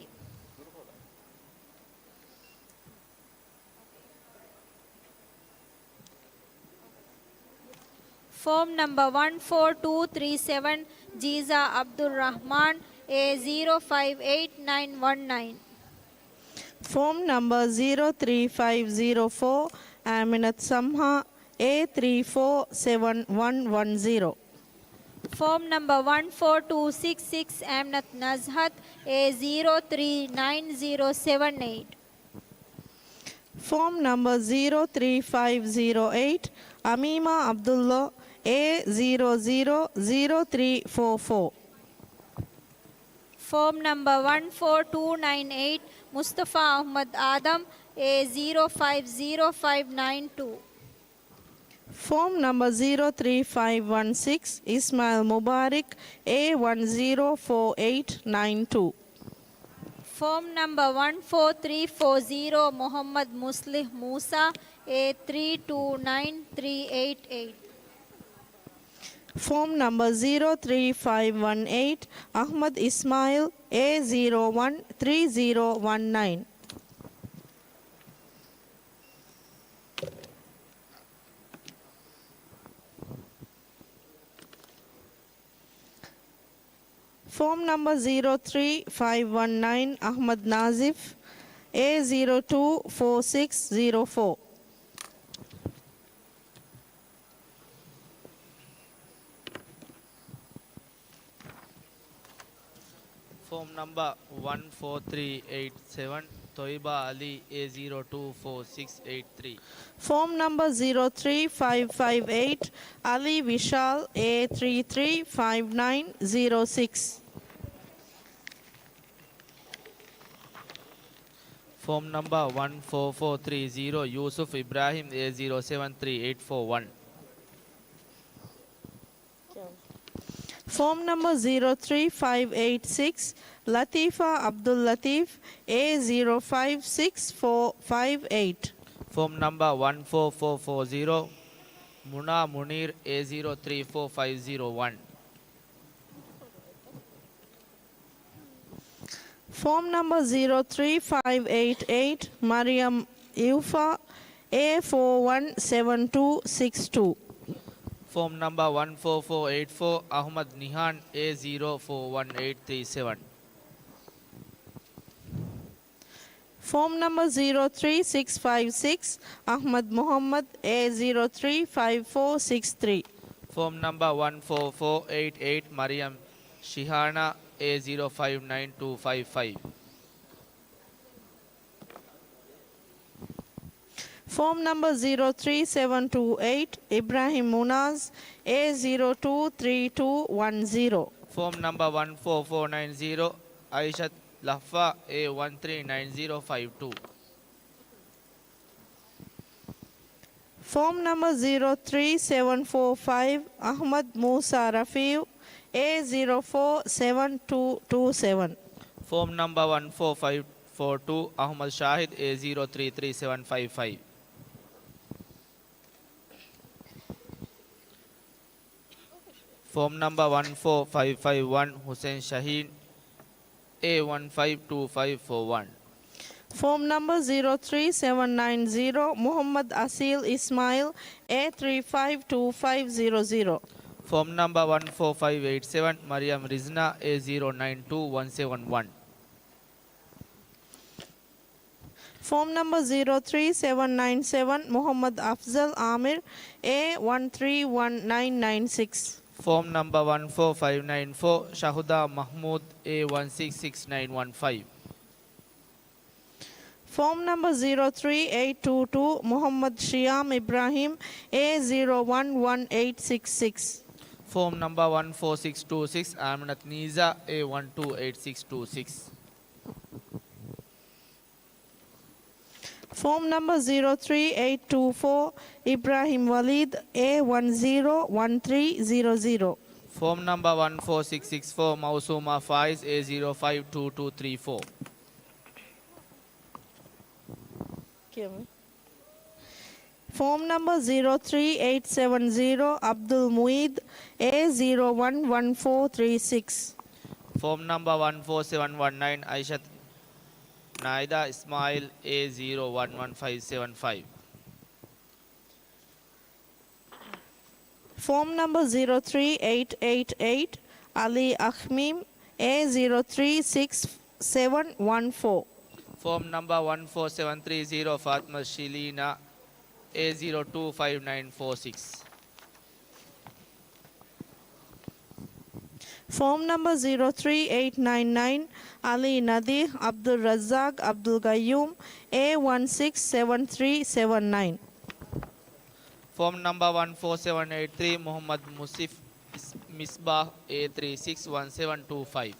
ފޯމް ނަމްބަރ ވަން ފޯ ޓޫ ތްރީ ސެވަން، ޖީޒާ އަބްދުއްރަޙްމާން، އޭ ޒީރޯ ފައިވް އެއިޓް ނައިން ވަން ނައިން. ފޯމް ނަމްބަރ ޒީރޯ ތްރީ ފައިވް ޒީރޯ ފޯ، އާމިނަތު ސަމްހާ، އޭ ތްރީ ފޯ ސެވަން ވަން ވަން ޒީރޯ. ފޯމް ނަމްބަރ ވަން ފޯ ޓޫ ސިކްސް ސިކްސް، އާމިނަތު ނަޒްހަތު، އޭ ޒީރޯ ތްރީ ނައިން ޒީރޯ ސެވަން އެއިޓް. ފޯމް ނަމްބަރ ޒީރޯ ތްރީ ފައިވް ޒީރޯ އެއިޓް، އަމީމާ އަބްދުއްލާ، އޭ ޒީރޯ ޒީރޯ ޒީރޯ ތްރީ ފޯ ފޯ. ފޯމް ނަމްބަރ ވަން ފޯ ޓޫ ނައިން އެއިޓް، މުޞްޠަފާ އަޙްމަދު އާދަމް، އޭ ޒީރޯ ފައިވް ޒީރޯ ފައިވް ނައިން ޓޫ. ފޯމް ނަމްބަރ ޒީރޯ ތްރީ ފައިވް ވަން ސިކްސް، އިސްމާއިލް މުބާރިކް، އޭ ވަން ޒީރޯ ފޯ އެއިޓް ނައިން ޓޫ. ފޯމް ނަމްބަރ ވަން ފޯ ތްރީ ފޯ ޒީރޯ، މުޙައްމަދު މުޞްލިޙް މޫސާ، އޭ ތްރީ ޓޫ ނައިން ތްރީ އެއިޓް އެއިޓް. ފޯމް ނަމްބަރ ޒީރޯ ތްރީ ފައިވް ވަން އެއިޓް، އަޙްމަދު އިސްމާއިލް، އޭ ޒީރޯ ވަން ތްރީ ޒީރޯ ވަން ނައިން. ފޯމް ނަމްބަރ ޒީރޯ ތްރީ ފައިވް ވަން ނައިން، އަޙްމަދު ނާޒިފް، އޭ ޒީރޯ ޓޫ ފޯ ސިކްސް ޒީރޯ ފޯ. ފޯމް ނަމްބަރ ވަން ފޯ ތްރީ އެއިޓް ސެވަން، ތޮއިބާ އަލީ، އޭ ޒީރޯ ޓޫ ފޯ ސިކްސް އެއިޓް ތްރީ. ފޯމް ނަމްބަރ ޒީރޯ ތްރީ ފައިވް ފައިވް އެއިޓް، އަލީ ވިޝާލް، އޭ ތްރީ ތްރީ ފައިވް ނައިން ޒީރޯ ސިކްސް. ފޯމް ނަމްބަރ ވަން ފޯ ފޯ ތްރީ ޒީރޯ، ޔޫސުފް އިބްރާހިމް، އޭ ޒީރޯ ސެވަން ތްރީ އެއިޓް ފޯ ވަން. ފޯމް ނަމްބަރ ޒީރޯ ތްރީ ފައިވް އެއިޓް ސިކްސް، ލަތީފާ އަބްދުއްލަތީފް، އޭ ޒީރޯ ފައިވް ސިކްސް ފޯ ފައިވް އެއިޓް. ފޯމް ނަމްބަރ ވަން ފޯ ފޯ ފޯ ޒީރޯ، މުނާ މުނީރް، އޭ ޒީރޯ ތްރީ ފޯ ފައިވް ޒީރޯ ވަން. ފޯމް ނަމްބަރ ޒީރޯ ތްރީ ފައިވް އެއިޓް އެއިޓް، މަރިޔަމް އިއުފާ، އޭ ފޯ ވަން ސެވަން ޓޫ ސިކްސް ޓޫ. ފޯމް ނަމްބަރ ވަން ފޯ ފޯ އެއިޓް ފޯ، އަޙްމަދު ނިހާން، އޭ ޒީރޯ ފޯ ވަން އެއިޓް ތްރީ ސެވަން. ފޯމް ނަމްބަރ ޒީރޯ ތްރީ ސިކްސް ފައިވް ސިކްސް، އަޙްމަދު މުޙައްމަދު، އޭ ޒީރޯ ތްރީ ފައިވް ފޯ ސިކްސް ތްރީ. ފޯމް ނަމްބަރ ވަން ފޯ ފޯ އެއިޓް އެއިޓް، މަރިޔަމް ޝިހާނާ، އޭ ޒީރޯ ފައިވް ނައިން ޓޫ ފައިވް ފައިވް. ފޯމް ނަމްބަރ ޒީރޯ ތްރީ ސެވަން ޓޫ އެއިޓް، އިބްރާހިމް މުނާޒް، އޭ ޒީރޯ ޓޫ ތްރީ ޓޫ ވަން ޒީރޯ. ފޯމް ނަމްބަރ ވަން ފޯ ފޯ ނައިން ޒީރޯ، އައިޝަތު ލަހްފާ، އޭ ވަން ތްރީ ނައިން ޒީރޯ ފައިވް ޓޫ. ފޯމް ނަމްބަރ ޒީރޯ ތްރީ ސެވަން ފޯ ފައިވް، އަޙްމަދު މޫސާ ރަފީޢު، އޭ ޒީރޯ ފޯ ސެވަން ޓޫ ޓޫ ސެވަން. ފޯމް ނަމްބަރ ވަން ފޯ ފައިވް ފޯ ޓޫ، އަޙްމަދު ޝާހިދު، އޭ ޒީރޯ ތްރީ ތްރީ ސެވަން ފައިވް ފައިވް. ފޯމް ނަމްބަރ ވަން ފޯ ފައިވް ފައިވް ވަން، ހުސެން ޝަހީން، އޭ ވަން ފައިވް ޓޫ ފައިވް ފޯ ވަން. ފޯމް ނަމްބަރ ޒީރޯ ތްރީ ސެވަން ނައިން ޒީރޯ، މުޙައްމަދު އަސީލް އިސްމާއިލް، އޭ ތްރީ ފައިވް ޓޫ ފައިވް ޒީރޯ ޒީރޯ. ފޯމް ނަމްބަރ ވަން ފޯ ފައިވް އެއިޓް ސެވަން، މަރިޔަމް ރިޒްނާ، އޭ ޒީރޯ ނައިން ޓޫ ވަން ސެވަން ވަން. ފޯމް ނަމްބަރ ޒީރޯ ތްރީ ސެވަން ނައިން ސެވަން، މުޙައްމަދު އަފްޒަލް އާމިރު، އޭ ވަން ތްރީ ވަން ނައިން ނައިން ސިކްސް. ފޯމް ނަމްބަ ވަން ފޯ ފައިވް ނައިން ފޯ، ޝަހުދާ މަޙްމޫދު، އޭ ވަން ސިކްސް ސިކްސް ނައިން ވަން ފައިވް. ފޯމް ނަމްބަ ޒީރޯ ތްރީ އެއިޓް ޓޫ ޓޫ، މުޙައްމަދު ޝިޔާމް އިބްރާހީމް، އޭ ޒީރޯ ވަން ވަން އެއިޓް ސިކްސް ސިކްސް. ފޯމް ނަމްބަ ވަން ފޯ ސިކްސް ޓޫ ސިކްސް، އާމިނަތު ނީޒާ، އޭ ވަން ޓޫ އެއިޓް ސިކްސް ޓޫ ސިކްސް. ފޯމް ނަމްބަ ޒީރޯ ތްރީ އެއިޓް ޓޫ ފޯ، އިބްރާހީމް ވަލީދު، އޭ ވަން ޒީރޯ ވަން ތްރީ ޒީރޯ ޒީރޯ. ފޯމް ނަމްބަ ވަން ފޯ ސިކްސް ސިކްސް ފޯ، މައުސޫމާ ފާއިޒް، އޭ ޒީރޯ ފައިވް ޓޫ ޓޫ ތްރީ ފޯ. ކިޔަމު. ފޯމް ނަމްބަ ޒީރޯ ތްރީ އެއިޓް ސެވަން ޒީރޯ، އަބްދުލް މުއީދު، އޭ ޒީރޯ ވަން ވަން ފޯ ތްރީ ސިކްސް. ފޯމް ނަމްބަ ވަން ފޯ ސެވަން ވަން ނައިން، އައިޝަތު ނާއިދާ އިސްމާއިލް، އޭ ޒީރޯ ވަން ވަން ފައިވް ސެވަން ފައިވް. ފޯމް ނަމްބަ ޒީރޯ ތްރީ އެއިޓް އެއިޓް އެއިޓް، އަލީ އަޚްމީމް، އޭ ޒީރޯ ތްރީ ސިކްސް ސެވަން ވަން ފޯ. ފޯމް ނަމްބަ ވަން ފޯ ސެވަން ތްރީ ޒީރޯ، ފާތިމަ ޝިލީނާ، އޭ ޒީރޯ ޓޫ ފައިވް ނައިން ފޯ ސިކްސް. ފޯމް ނަމްބަ ޒީރޯ ތްރީ އެއިޓް ނައިން ނައިން، އަލީ ނަދީހް، އަބްދުއްރައްޒާޤް، އަބްދުލް ގައްޔޫމް، އޭ ވަން ސިކްސް ސެވަން ތްރީ ސެވަން ނައިން. ފޯމް ނަމްބަ ވަން ފޯ ސެވަން އެއިޓް ތްރީ، މުޙައްމަދު މުސިފް މިސްބާހް، އޭ ތްރީ ސިކްސް ވަން ސެވަން ޓޫ ފައިވް.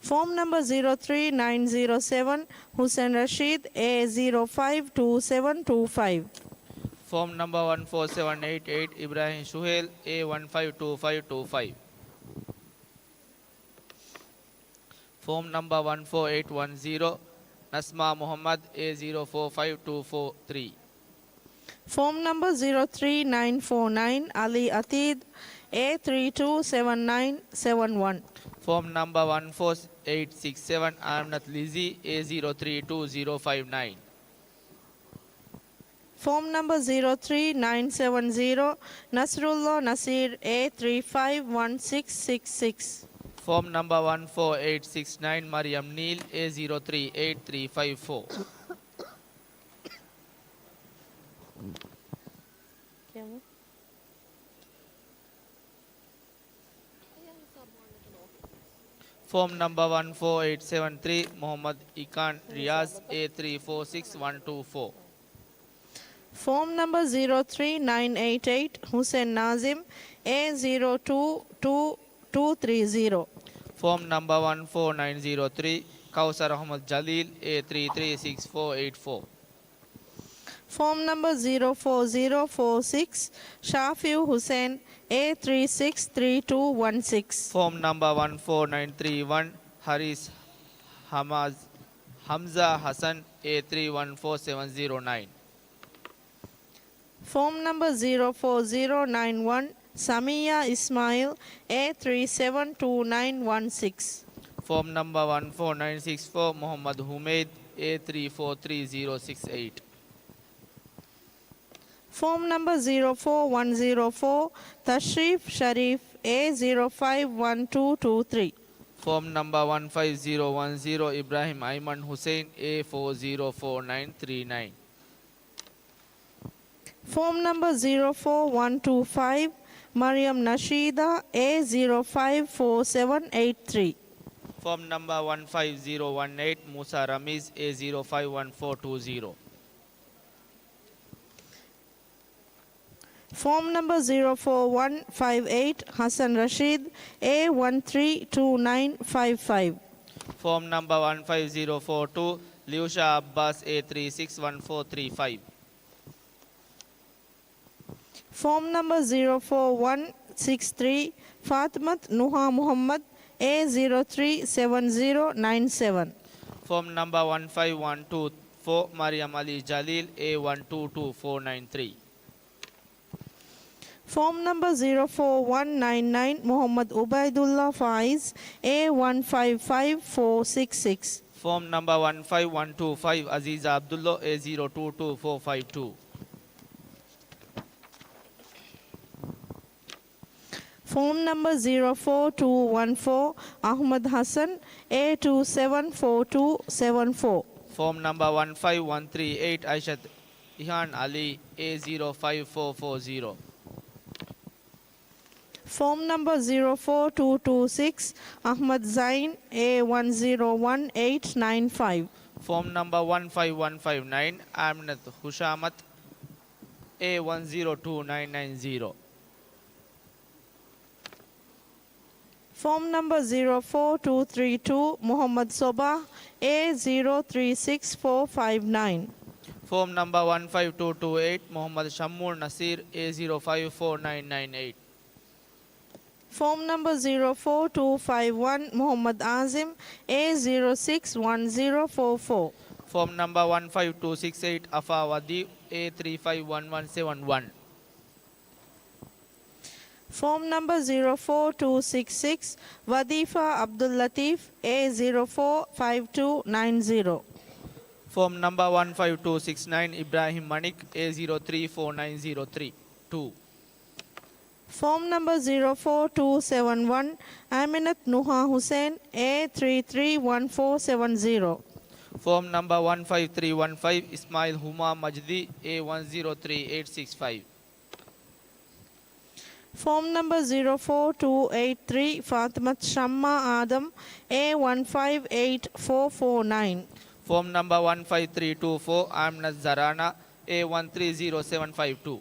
ފޯމް ނަމްބަ ޒީރޯ ތްރީ ނައިން ޒީރޯ ސެވަން، ހުސެން ރަޝީދު، އޭ ޒީރޯ ފައިވް ޓޫ ސެވަން ޓޫ ފައިވް. ފޯމް ނަމްބަ ވަން ފޯ ސެވަން އެއިޓް އެއިޓް، އިބްރާހީމް ޝުހޭލް، އޭ ވަން ފައިވް ޓޫ ފައިވް ޓޫ ފައިވް. ފޯމް ނަމްބަ ވަން ފޯ އެއިޓް ވަން ޒީރޯ، ނަސްމާ މުޙައްމަދު، އޭ ޒީރޯ ފޯ ފައިވް ޓޫ ފޯ ތްރީ. ފޯމް ނަމްބަ ޒީރޯ ތްރީ ނައިން ފޯ ނައިން، އަލީ އަތީދު، އޭ ތްރީ ޓޫ ސެވަން ނައިން ސެވަން ވަން. ފޯމް ނަމްބަ ވަން ފޯ އެއިޓް ސިކްސް ސެވަން، އާމިނަތު ލިޒީ، އޭ ޒީރޯ ތްރީ ޓޫ ޒީރޯ ފައިވް ނައިން. ފޯމް ނަމްބަ ޒީރޯ ތްރީ ނައިން ސެވަން ޒީރޯ، ނަސްރުއްލާ ނަސީރު، އޭ ތްރީ ފައިވް ވަން ސިކްސް ސިކްސް ސިކްސް. ފޯމް ނަމްބަ ވަން ފޯ އެއިޓް ސިކްސް ނައިން، މަރިޔަމް ނީލް، އޭ ޒީރޯ ތްރީ އެއިޓް ތްރީ ފައިވް ފޯ. ކިޔަމު. ފޯމް ނަމްބަ ވަން ފޯ އެއިޓް ސެވަން ތްރީ، މުޙައްމަދު އިކާން ރިޔާޒް، އޭ ތްރީ ފޯ ސިކްސް ވަން ޓޫ ފޯ. ފޯމް ނަމްބަ ޒީރޯ ތްރީ ނައިން އެއިޓް އެއިޓް، ހުސެން ނާޒިމް، އޭ ޒީރޯ ޓޫ ޓޫ ޓޫ ތްރީ ޒީރޯ. ފޯމް ނަމްބަ ވަން ފޯ ނައިން ޒީރޯ ތްރީ، ކައުސަރު އަޙްމަދު ޖަލީލް، އޭ ތްރީ ތްރީ ސިކްސް ފޯ އެއިޓް ފޯ. ފޯމް ނަމްބަ ޒީރޯ ފޯ ޒީރޯ ފޯ ސިކްސް، ޝާފިއު ހުސެން، އޭ ތްރީ ސިކްސް ތްރީ ޓޫ ވަން ސިކްސް. ފޯމް ނަމްބަ ވަން ފޯ ނައިން ތްރީ ވަން، ހަރީސް ހަމާޒް، ހަމްޒާ ހަސަން، އޭ ތްރީ ވަން ފޯ ސެވަން ޒީރޯ ނައިން. ފޯމް ނަމްބަ ޒީރޯ ފޯ ޒީރޯ ނައިން ވަން، ސަމިއްޔާ އިސްމާއިލް، އޭ ތްރީ ސެވަން ޓޫ ނައިން ވަން ސިކްސް. ފޯމް ނަމްބަ ވަން ފޯ ނައިން ސިކްސް ފޯ، މުޙައްމަދު ހުމައިދު، އޭ ތްރީ ފޯ ތްރީ ޒީރޯ ސިކްސް އެއިޓް. ފޯމް ނަމްބަ ޒީރޯ ފޯ ވަން ޒީރޯ ފޯ، ތަޝްރީފް ޝަރީފް، އޭ ޒީރޯ ފައިވް ވަން ޓޫ ޓޫ ތްރީ. ފޯމް ނަމްބަ ވަން ފައިވް ޒީރޯ ވަން ޒީރޯ، އިބްރާހީމް އައިމަން ހުސެއިން، އޭ ފޯ ޒީރޯ ފޯ ނައިން ތްރީ ނައިން. ފޯމް ނަމްބަ ޒީރޯ ފޯ ވަން ޓޫ ފައިވް، މަރިޔަމް ނަޝީދާ، އޭ ޒީރޯ ފައިވް ފޯ ސެވަން އެއިޓް ތްރީ. ފޯމް ނަމްބަ ވަން ފައިވް ޒީރޯ ވަން އެއިޓް، މޫސާ ރަމީޒް، އޭ ޒީރޯ ފައިވް ވަން ފޯ ޓޫ ޒީރޯ. ފޯމް ނަމްބަ ޒީރޯ ފޯ ވަން ފައިވް އެއިޓް، ހަސަން ރަޝީދް، އޭ ވަން ތްރީ ޓޫ ނައިން ފައިވް ފައިވް. ފޯމް ނަމްބަ ވަން ފައިވް ޒީރޯ ފޯ ޓޫ، ލިޔުޝާ އައްބާސް، އޭ ތްރީ ސިކްސް ވަން ފޯ ތްރީ ފައިވް. ފޯމް ނަމްބަ ޒީރޯ ފޯ ވަން ސިކްސް ތްރީ، ފާތިމަތު ނުހާ މުޙައްމަދު، އޭ ޒީރޯ ތްރީ ސެވަން ޒީރޯ ނައިން ސެވަން. ފޯމް ނަމްބަ ވަން ފައިވް ވަން ޓޫ ފޯ، މަރިޔަމް އަލީ ޖަލީލް، އޭ ވަން ޓޫ ޓޫ ފޯ ނައިން ތްރީ. ފޯމް ނަމްބަ ޒީރޯ ފޯ ވަން ނައިން ނައިން، މުޙައްމަދު އުބައިދުއްލާ ފާއިޒް، އޭ ވަން ފައިވް ފައިވް ފޯ ސިކްސް ސިކްސް. ފޯމް ނަމްބަ ވަން ފައިވް ވަން ޓޫ ފައިވް، އަޒީޒާ އަބްދުއްލޯ، އޭ ޒީރޯ ޓޫ ޓޫ ފޯ ފައިވް ޓޫ. ފޯމް ނަމްބަ ޒީރޯ ފޯ ޓޫ ވަން ފޯ، އަޙްމަދު ހަސަން، އޭ ޓޫ ސެވަން ފޯ ޓޫ ސެވަން ފޯ. ފޯމް ނަމްބަ ވަން ފައިވް ވަން ތްރީ އެއިޓް، އައިޝަތު އިހާން އަލީ، އޭ ޒީރޯ ފައިވް ފޯ ފޯ ޒީރޯ. ފޯމް ނަމްބަރ ޒީރޯ ފޯ ޓޫ ޓޫ ސިކްސް، އަޙްމަދު ޒައިން، އޭ ވަން ޒީރޯ ވަން އެއިޓް ނައިން ފައިވް. ފޯމް ނަމްބަރ ވަން ފައިވް ވަން ފައިވް ނައިން، އާމިނަތު ހުޝާމަތު، އޭ ވަން ޒީރޯ ޓޫ ނައިން ނައިން ޒީރޯ. ފޯމް ނަމްބަރ ޒީރޯ ފޯ ޓޫ ތްރީ ޓޫ، މުޙައްމަދު ޞޮބާޙް، އޭ ޒީރޯ ތްރީ ސިކްސް ފޯ ފައިވް ނައިން. ފޯމް ނަމްބަރ ވަން ފައިވް ޓޫ ޓޫ އެއިޓް، މުޙައްމަދު ޝައްމޫން ނަސީރު، އޭ ޒީރޯ ފައިވް ފޯ ނައިން ނައިން އެއިޓް. ފޯމް ނަމްބަރ ޒީރޯ ފޯ ޓޫ ފައިވް ވަން، މުޙައްމަދު އާޒިމް، އޭ ޒީރޯ ސިކްސް ވަން ޒީރޯ ފޯ ފޯ. ފޯމް ނަމްބަރ ވަން ފައިވް ޓޫ ސިކްސް އެއިޓް، އަފާ ވަދީޢު، އޭ ތްރީ ފައިވް ވަން ވަން ސެވަން ވަން. ފޯމް ނަމްބަރ ޒީރޯ ފޯ ޓޫ ސިކްސް ސިކްސް، ވަދީފާ އަބްދުއްލަތީފް، އޭ ޒީރޯ ފޯ ފައިވް ޓޫ ނައިން ޒީރޯ. ފޯމް ނަމްބަރ ވަން ފައިވް ޓޫ ސިކްސް ނައިން، އިބްރާހިމް މަނިކް، އޭ ޒީރޯ ތްރީ ފޯ ނައިން ޒީރޯ ތްރީ ޓޫ. ފޯމް ނަމްބަރ ޒީރޯ ފޯ ޓޫ ސެވަން ވަން، އާމިނަތު ނުހާ ހުސެން، އޭ ތްރީ ތްރީ ވަން ފޯ ސެވަން ޒީރޯ. ފޯމް ނަމްބަރ ވަން ފައިވް ތްރީ ވަން ފައިވް، އިސްމާއިލް ހުމާ މަޖްދީ، އޭ ވަން ޒީރޯ ތްރީ އެއިޓް ސިކްސް ފައިވް. ފޯމް ނަމްބަރ ޒީރޯ ފޯ ޓޫ އެއިޓް ތްރީ، ފާތިމަތު ޝައްމާ އާދަމް، އޭ ވަން ފައިވް އެއިޓް ފޯ ފޯ ނައިން. ފޯމް ނަމްބަރ ވަން ފައިވް ތްރީ ޓޫ ފޯ، އާމިނަތު ޒަރާނާ، އޭ ވަން ތްރީ ޒީރޯ ސެވަން ފައިވް ޓޫ.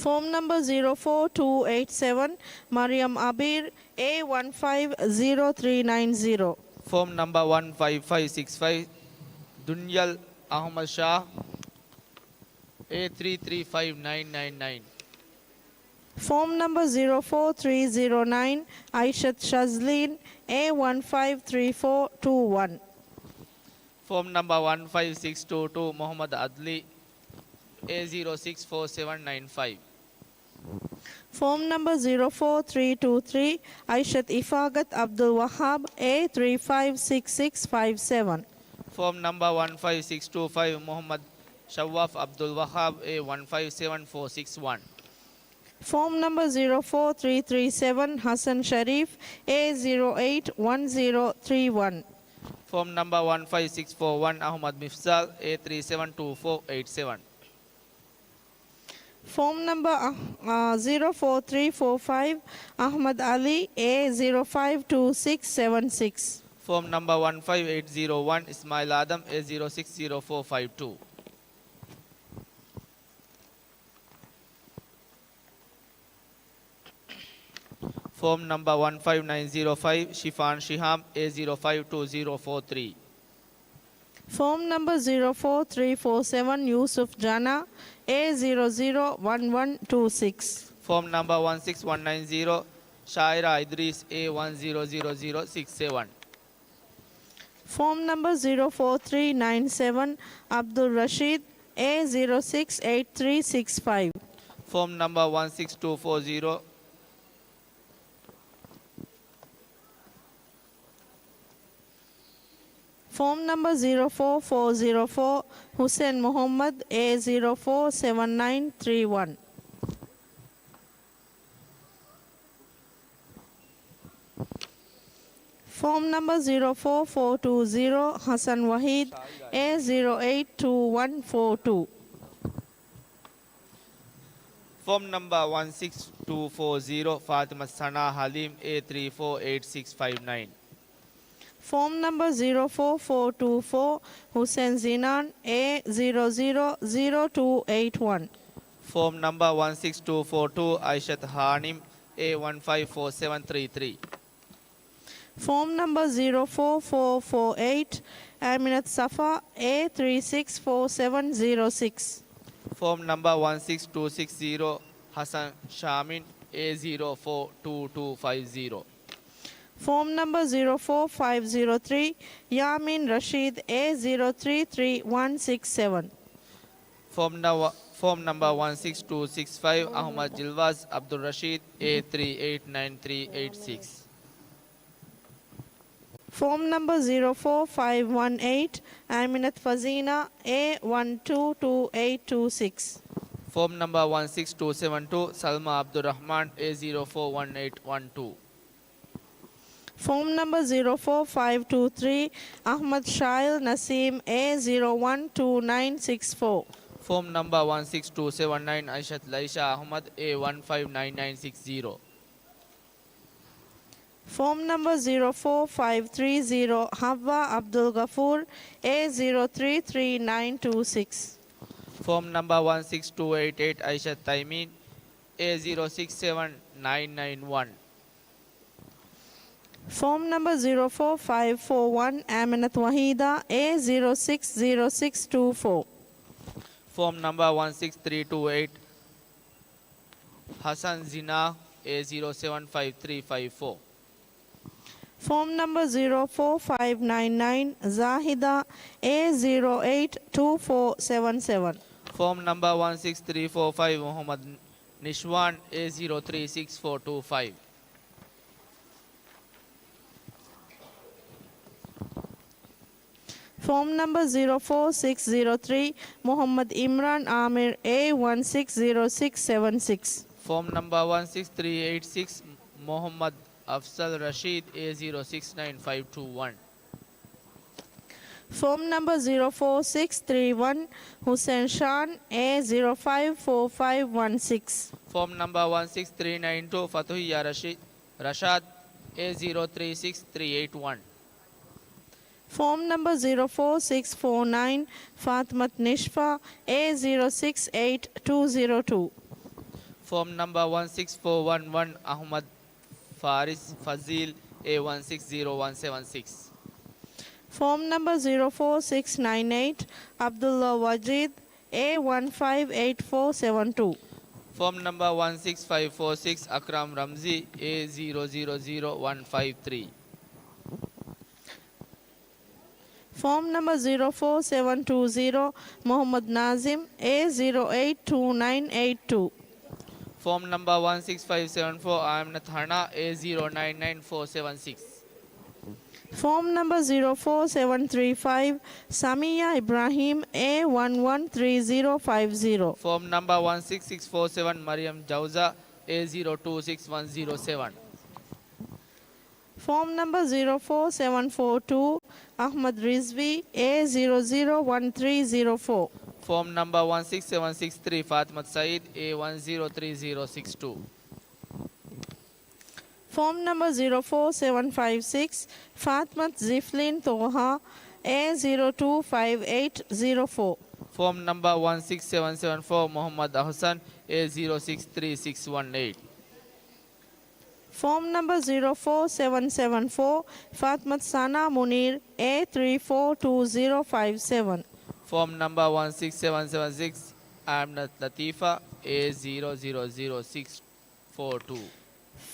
ފޯމް ނަމްބަރ ޒީރޯ ފޯ ޓޫ އެއިޓް ސެވަން، މަރިޔަމް އަބީރް، އޭ ވަން ފައިވް ޒީރޯ ތްރީ ނައިން ޒީރޯ. ފޯމް ނަމްބަރ ވަން ފައިވް ފައިވް ސިކްސް ފައިވް، ދުންޔަލް އަޙްމަދު ޝާ، އޭ ތްރީ ތްރީ ފައިވް ނައިން ނައިން ނައިން. ފޯމް ނަމްބަރ ޒީރޯ ފޯ ތްރީ ޒީރޯ ނައިން، އައިޝަތު ޝަޒްލީން، އޭ ވަން ފައިވް ތްރީ ފޯ ޓޫ ވަން. ފޯމް ނަމްބަރ ވަން ފައިވް ސިކްސް ޓޫ ޓޫ، މުޙައްމަދު އަދްލީ، އޭ ޒީރޯ ސިކްސް ފޯ ސެވަން ނައިން ފައިވް. ފޯމް ނަމްބަރ ޒީރޯ ފޯ ތްރީ ޓޫ ތްރީ، އައިޝަތު އިފާގަތު އަބްދުލް ވައްހާބް، އޭ ތްރީ ފައިވް ސިކްސް ސިކްސް ފައިވް ސެވަން. ފޯމް ނަމްބަރ ވަން ފައިވް ސިކްސް ޓޫ ފައިވް، މުޙައްމަދު ޝައްވާފް އަބްދުލް ވައްހާބް، އޭ ވަން ފައިވް ސެވަން ފޯ ސިކްސް ވަން. ފޯމް ނަމްބަރ ޒީރޯ ފޯ ތްރީ ތްރީ ސެވަން، ހަސަން ޝަރީފް، އޭ ޒީރޯ އެއިޓް ވަން ޒީރޯ ތްރީ ވަން. ފޯމް ނަމްބަރ ވަން ފައިވް ސިކްސް ފޯ ވަން، އަޙްމަދު މިފްޒާލް، އޭ ތްރީ ސެވަން ޓޫ ފޯ އެއިޓް ސެވަން. ފޯމް ނަމްބަރ، އަ، އަ، ޒީރޯ ފޯ ތްރީ ފޯ ފައިވް، އަޙްމަދު އަލީ، އޭ ޒީރޯ ފައިވް ޓޫ ސިކްސް ސެވަން ސިކްސް. ފޯމް ނަމްބަރ ވަން ފައިވް އެއިޓް ޒީރޯ ވަން، އިސްމާއިލް އާދަމް، އޭ ޒީރޯ ސިކްސް ޒީރޯ ފޯ ފައިވް ޓޫ. ފޯމް ނަމްބަރ ވަން ފައިވް ނައިން ޒީރޯ ފައިވް، ޝިފާން ޝިހާމް، އޭ ޒީރޯ ފައިވް ޓޫ ޒީރޯ ފޯ ތްރީ. ފޯމް ނަމްބަރ ޒީރޯ ފޯ ތްރީ ފޯ ސެވަން، ޔޫސުފް ޖަނާ، އޭ ޒީރޯ ޒީރޯ ވަން ވަން ޓޫ ސިކްސް. ފޯމް ނަމްބަރ ވަން ސިކްސް ވަން ނައިން ޒީރޯ، ޝާއިރާ އިދްރީސް، އޭ ވަން ޒީރޯ ޒީރޯ ޒީރޯ ސިކްސް ސެވަން. ފޯމް ނަމްބަރ ޒީރޯ ފޯ ތްރީ ނައިން ސެވަން، އަބްދުއް ރަޝީދް، އޭ ޒީރޯ ސިކްސް އެއިޓް ތްރީ ސިކްސް ފައިވް. ފޯމް ނަމްބަރ ވަން ސިކްސް ޓޫ ފޯ ޒީރޯ. ފޯމް ނަމްބަރ ޒީރޯ ފޯ ފޯ ޒީރޯ ފޯ، ހުސެން މުޙައްމަދު، އޭ ޒީރޯ ފޯ ސެވަން ނައިން ތްރީ ވަން. ފޯމް ނަމްބަރ ޒީރޯ ފޯ ފޯ ޓޫ ޒީރޯ، ހަސަން ވަޙީދު، އޭ ޒީރޯ އެއިޓް ޓޫ ވަން ފޯ ޓޫ. ފޯމް ނަމްބަރ ވަން ސިކްސް ޓޫ ފޯ ޒީރޯ، ފާތިމަ ސަނާ ޙަލީމް، އޭ ތްރީ ފޯ އެއިޓް ސިކްސް ފައިވް ނައިން. ފޯމް ނަމްބަރ ޒީރޯ ފޯ ފޯ ޓޫ ފޯ، ހުސެން ޒިނާން، އޭ ޒީރޯ ޒީރޯ ޒީރޯ ޓޫ އެއިޓް ވަން. ފޯމް ނަމްބަރ ވަން ސިކްސް ޓޫ ފޯ ޓޫ، އައިޝަތު ހާނިމް، އޭ ވަން ފައިވް ފޯ ސެވަން ތްރީ ތްރީ. ފޯމް ނަމްބަރ ޒީރޯ ފޯ ފޯ ފޯ އެއިޓް، އަމިނަތު ސަފާ، އޭ ތްރީ ސިކްސް ފޯ ސެވަން ޒީރޯ ސިކްސް. ފޯމް ނަމްބަރ ވަން ސިކްސް ޓޫ ސިކްސް ޒީރޯ، ހަސަން ޝާމިން، އޭ ޒީރޯ ފޯ ޓޫ ޓޫ ފައިވް ޒީރޯ. ފޯމް ނަމްބަރ ޒީރޯ ފޯ ފައިވް ޒީރޯ ތްރީ، ޔާމީން ރަޝީދު، އޭ ޒީރޯ ތްރީ ތްރީ ވަން ސިކްސް ސެވަން. ފޯމް ނަ-، ފޯމް ނަމްބަރ ވަން ސިކްސް ޓޫ ސިކްސް ފައިވް، އަޙްމަދު ޖިލްވާޒް އަބްދުއް ރަޝީދު، އޭ ތްރީ އެއިޓް ނައިން ތްރީ އެއިޓް ސިކްސް. ފޯމް ނަމްބަރ ޒީރޯ ފޯ ފައިވް ވަން އެއިޓް، އަމިނަތު ފަޒީނާ، އޭ ވަން ޓޫ ޓޫ އެއިޓް ޓޫ ސިކްސް. ފޯމް ނަމްބަރ ވަން ސިކްސް ޓޫ ސެވަން ޓޫ، ސަލްމާ އަބްދުއް ރަޙްމާން، އޭ ޒީރޯ ފޯ ވަން އެއިޓް ވަން ޓޫ. ފޯމް ނަމްބަރ ޒީރޯ ފޯ ފައިވް ޓޫ ތްރީ، އަޙްމަދު ޝާއިލް ނަސީމް، އޭ ޒީރޯ ވަން ޓޫ ނައިން ސިކްސް ފޯ. ފޯމް ނަމްބަރ ވަން ސިކްސް ޓޫ ސެވަން ނައިން އައިޝަތު ލައިޝާ އަޙްމަދު އޭ ވަން ފައިވް ނައިން ނައިން ސިކްސް ޒީރޯ. ފޯމް ނަމްބަރ ޒީރޯ ފޯ ފައިވް ތްރީ ޒީރޯ ޙައްވާ ޢަބްދުލްޣަފޫރު އޭ ޒީރޯ ތްރީ ތްރީ ނައިން ޓޫ ސިކްސް. ފޯމް ނަމްބަރ ވަން ސިކްސް ޓޫ އެއިޓް އެއިޓް އައިޝަތު ތައިމީން އޭ ޒީރޯ ސިކްސް ސެވަން ނައިން ނައިން ވަން. ފޯމް ނަމްބަރ ޒީރޯ ފޯ ފައިވް ފޯ ވަން އަމިނަތު ވަޙީދާ އޭ ޒީރޯ ސިކްސް ޒީރޯ ސިކްސް ޓޫ ފޯ. ފޯމް ނަމްބަރ ވަން ސިކްސް ތްރީ ޓޫ އެއިޓް ޙަސަން ޒިނާ އޭ ޒީރޯ ސެވަން ފައިވް ތްރީ ފައިވް ފޯ. ފޯމް ނަމްބަރ ޒީރޯ ފޯ ފައިވް ނައިން ނައިން ޒާހިދާ އޭ ޒީރޯ އެއިޓް ޓޫ ފޯ ސެވަން ސެވަން. ފޯމް ނަމްބަރ ވަން ސިކްސް ތްރީ ފޯ ފައިވް މުޙައްމަދު ނިޝްވާން އޭ ޒީރޯ ތްރީ ސިކްސް ފޯ ޓޫ ފައިވް. ފޯމް ނަމްބަރ ޒީރޯ ފޯ ސިކްސް ޒީރޯ ތްރީ މުޙައްމަދު އިމްރާން އާމިރު އޭ ވަން ސިކްސް ޒީރޯ ސިކްސް ސެވަން ސިކްސް. ފޯމް ނަމްބަރ ވަން ސިކްސް ތްރީ އެއިޓް ސިކްސް މުޙައްމަދު އަފްޒަލް ރަޝީދު އޭ ޒީރޯ ސިކްސް ނައިން ފައިވް ޓޫ ވަން. ފޯމް ނަމްބަރ ޒީރޯ ފޯ ސިކްސް ތްރީ ވަން ޙުސެން ޝާން އޭ ޒީރޯ ފައިވް ފޯ ފައިވް ވަން ސިކްސް. ފޯމް ނަމްބަރ ވަން ސިކްސް ތްރީ ނައިން ޓޫ ފަތުޙިއްޔާ ރަޝީ، ރަޝާދު އޭ ޒީރޯ ތްރީ ސިކްސް ތްރީ އެއިޓް ވަން. ފޯމް ނަމްބަރ ޒީރޯ ފޯ ސިކްސް ފޯ ނައިން ފާތިމަތު ނިޝްފާ އޭ ޒީރޯ ސިކްސް އެއިޓް ޓޫ ޒީރޯ ޓޫ. ފޯމް ނަމްބަރ ވަން ސިކްސް ފޯ ވަން ވަން އަޙްމަދު ފާރިސް ފަޒީލް އޭ ވަން ސިކްސް ޒީރޯ ވަން ސެވަން ސިކްސް. ފޯމް ނަމްބަރ ޒީރޯ ފޯ ސިކްސް ނައިން އެއިޓް ޢަބްދުﷲ ވަޖީދު އޭ ވަން ފައިވް އެއިޓް ފޯ ސެވަން ޓޫ. ފޯމް ނަމްބަރ ވަން ސިކްސް ފައިވް ފޯ ސިކްސް އަކްރަމް ރަމްޒީ އޭ ޒީރޯ ޒީރޯ ޒީރޯ ވަން ފައިވް ތްރީ. ފޯމް ނަމްބަރ ޒީރޯ ފޯ ސެވަން ޓޫ ޒީރޯ މުޙައްމަދު ނާޒިމް އޭ ޒީރޯ އެއިޓް ޓޫ ނައިން އެއިޓް ޓޫ. ފޯމް ނަމްބަރ ވަން ސިކްސް ފައިވް ސެވަން ފޯ އާމިނަތު ހަނާ އޭ ޒީރޯ ނައިން ނައިން ފޯ ސެވަން ސިކްސް. ފޯމް ނަމްބަރ ޒީރޯ ފޯ ސެވަން ތްރީ ފައިވް ސަމިއްޔާ އިބްރާހީމް އޭ ވަން ވަން ތްރީ ޒީރޯ ފައިވް ޒީރޯ. ފޯމް ނަމްބަރ ވަން ސިކްސް ސިކްސް ފޯ ސެވަން މަރިޔަމް ޖައުޒާ އޭ ޒީރޯ ޓޫ ސިކްސް ވަން ޒީރޯ ސެވަން. ފޯމް ނަމްބަރ ޒީރޯ ފޯ ސެވަން ފޯ ޓޫ އަޙްމަދު ރިޒްވީ އޭ ޒީރޯ ޒީރޯ ވަން ތްރީ ޒީރޯ ފޯ. ފޯމް ނަމްބަރ ވަން ސިކްސް ސެވަން ސިކްސް ތްރީ ފާތިމަތު ސައީދު އޭ ވަން ޒީރޯ ތްރީ ޒީރޯ ސިކްސް ޓޫ. ފޯމް ނަމްބަރ ޒީރޯ ފޯ ސެވަން ފައިވް ސިކްސް ފާތިމަތު ޒިފްލީން ޠޯހާ އޭ ޒީރޯ ޓޫ ފައިވް އެއިޓް ޒީރޯ ފޯ. ފޯމް ނަމްބަރ ވަން ސިކްސް ސެވަން ސެވަން ފޯ މުޙައްމަދު އަޙްސަން އޭ ޒީރޯ ސިކްސް ތްރީ ސިކްސް ވަން އެއިޓް. ފޯމް ނަމްބަރ ޒީރޯ ފޯ ސެވަން ސެވަން ފޯ ފާތިމަތު ސަނާ މުނީރު އޭ ތްރީ ފޯ ޓޫ ޒީރޯ ފައިވް ސެވަން. ފޯމް ނަމްބަރ ވަން ސިކްސް ސެވަން ސެވަން ސިކްސް އާމިނަތު ލަތީފާ އޭ ޒީރޯ ޒީރޯ ޒީރޯ ސިކްސް ފޯ ޓޫ.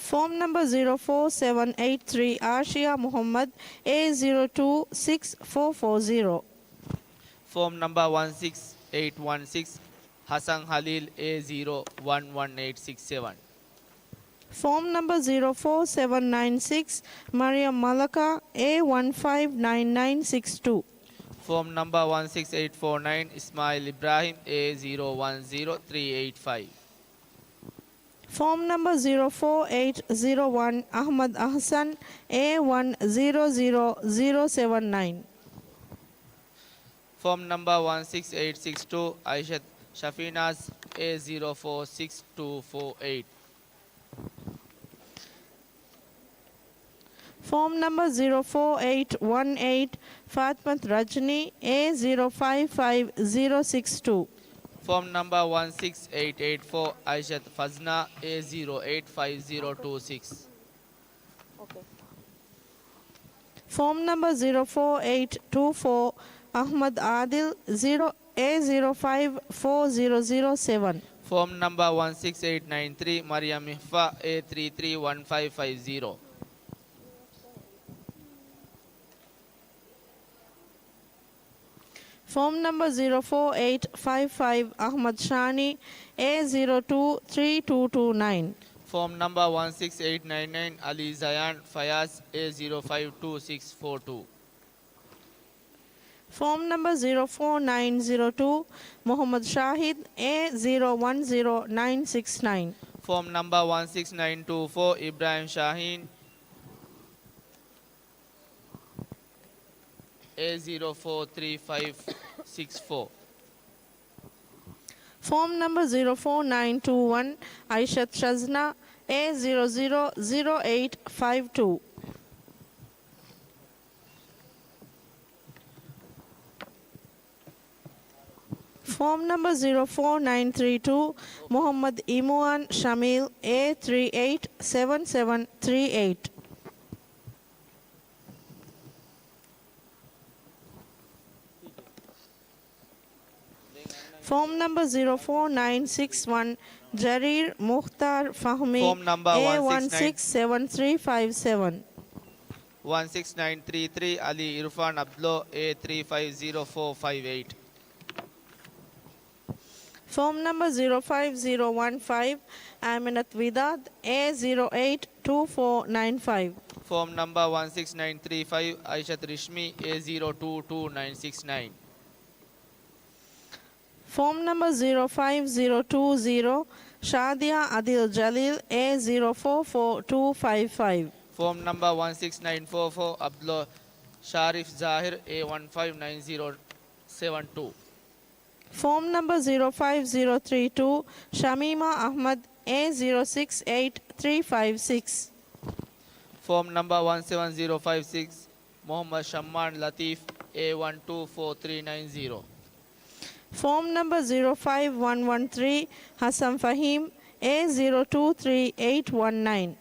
ފޯމް ނަމްބަރ ޒީރޯ ފޯ ސެވަން އެއިޓް ތްރީ އާޝިޔާ މުޙައްމަދު އޭ ޒީރޯ ޓޫ ސިކްސް ފޯ ފޯ ޒީރޯ. ފޯމް ނަމްބަރ ވަން ސިކްސް އެއިޓް ވަން ސިކްސް ޙަސަން ޚަލީލް އޭ ޒީރޯ ވަން ވަން އެއިޓް ސިކްސް ސެވަން. ފޯމް ނަމްބަރ ޒީރޯ ފޯ ސެވަން ނައިން ސިކްސް މަރިޔަމް މަލަކާ އޭ ވަން ފައިވް ނައިން ނައިން ސިކްސް ޓޫ. ފޯމް ނަމްބަރ ވަން ސިކްސް އެއިޓް ފޯ ނައިން އިސްމާއިލް އިބްރާހިމް އޭ ޒީރޯ ވަން ޒީރޯ ތްރީ އެއިޓް ފައިވް. ފޯމް ނަމްބަރ ޒީރޯ ފޯ އެއިޓް ޒީރޯ ވަން އަޙްމަދު އަޙްސަން އޭ ވަން ޒީރޯ ޒީރޯ ޒީރޯ ސެވަން ނައިން. ފޯމް ނަމްބަރ ވަން ސިކްސް އެއިޓް ސިކްސް ޓޫ އައިޝަތު ޝަފީނާޒް އޭ ޒީރޯ ފޯ ސިކްސް ޓޫ ފޯ އެއިޓް. ފޯމް ނަމްބަރ ޒީރޯ ފޯ އެއިޓް ވަން އެއިޓް ފާތިމަތު ރަޖްނީ އޭ ޒީރޯ ފައިވް ފައިވް ޒީރޯ ސިކްސް ޓޫ. ފޯމް ނަމްބަރ ވަން ސިކްސް އެއިޓް އެއިޓް ފޯ އައިޝަތު ފަޒްނާ އޭ ޒީރޯ އެއިޓް ފައިވް ޒީރޯ ޓޫ ސިކްސް. ފޯމް ނަމްބަރ ޒީރޯ ފޯ އެއިޓް ޓޫ ފޯ އަޙްމަދު އާދިލް ޒީރޯ އޭ ޒީރޯ ފައިވް ފޯ ޒީރޯ ޒީރޯ ސެވަން. ފޯމް ނަމްބަރ ވަން ސިކްސް އެއިޓް ނައިން ތްރީ މަރިޔަމް އިޚްފާ އޭ ތްރީ ތްރީ ވަން ފައިވް ފައިވް ޒީރޯ. ފޯމް ނަމްބަރ ޒީރޯ ފޯ އެއިޓް ފައިވް ފައިވް އަޙްމަދު ޝާނީ އޭ ޒީރޯ ޓޫ ތްރީ ޓޫ ޓޫ ނައިން. ފޯމް ނަމްބަރ ވަން ސިކްސް އެއިޓް ނައިން ނައިން އަލީ ޒަޔާން ފަޔާޒް އޭ ޒީރޯ ފައިވް ޓޫ ސިކްސް ފޯ ޓޫ. ފޯމް ނަމްބަރ ޒީރޯ ފޯ ނައިން ޒީރޯ ޓޫ މުޙައްމަދު ޝާހިދް އޭ ޒީރޯ ވަން ޒީރޯ ނައިން ސިކްސް ނައިން. ފޯމް ނަމްބަރ ވަން ސިކްސް ނައިން ޓޫ ފޯ އިބްރާހިމް ޝާހީން އޭ ޒީރޯ ފޯ ތްރީ ފައިވް ސިކްސް ފޯ. Form number zero four nine two one, Aishat Shazna, A zero zero zero eight five two. Form number zero four nine three two, Muhammad Imwan Shamil, A three eight seven seven three eight. Form number zero four nine six one, Jarir Mukhtar Fahmi, Form number A one six nine six seven three five seven. One six nine three three, Ali Irfan Abdullah, A three five zero four five eight. Form number zero five zero one five, Aminat Vidad, A zero eight two four nine five. Form number one six nine three five, Aishat Rishmi, A zero two two nine six nine. Form number zero five zero two zero, Shadia Adil Jalil, A zero four four two five five. Form number one six nine four four, Abdullah Sharif Zahir, A one five nine zero seven two. Form number zero five zero three two, Shamima Ahmad, A zero six eight three five six. Form number one seven zero five six, Muhammad Shamman Latif, A one two four three nine zero. Form number zero five one one three, Hassan Fahim, A zero two three eight one nine.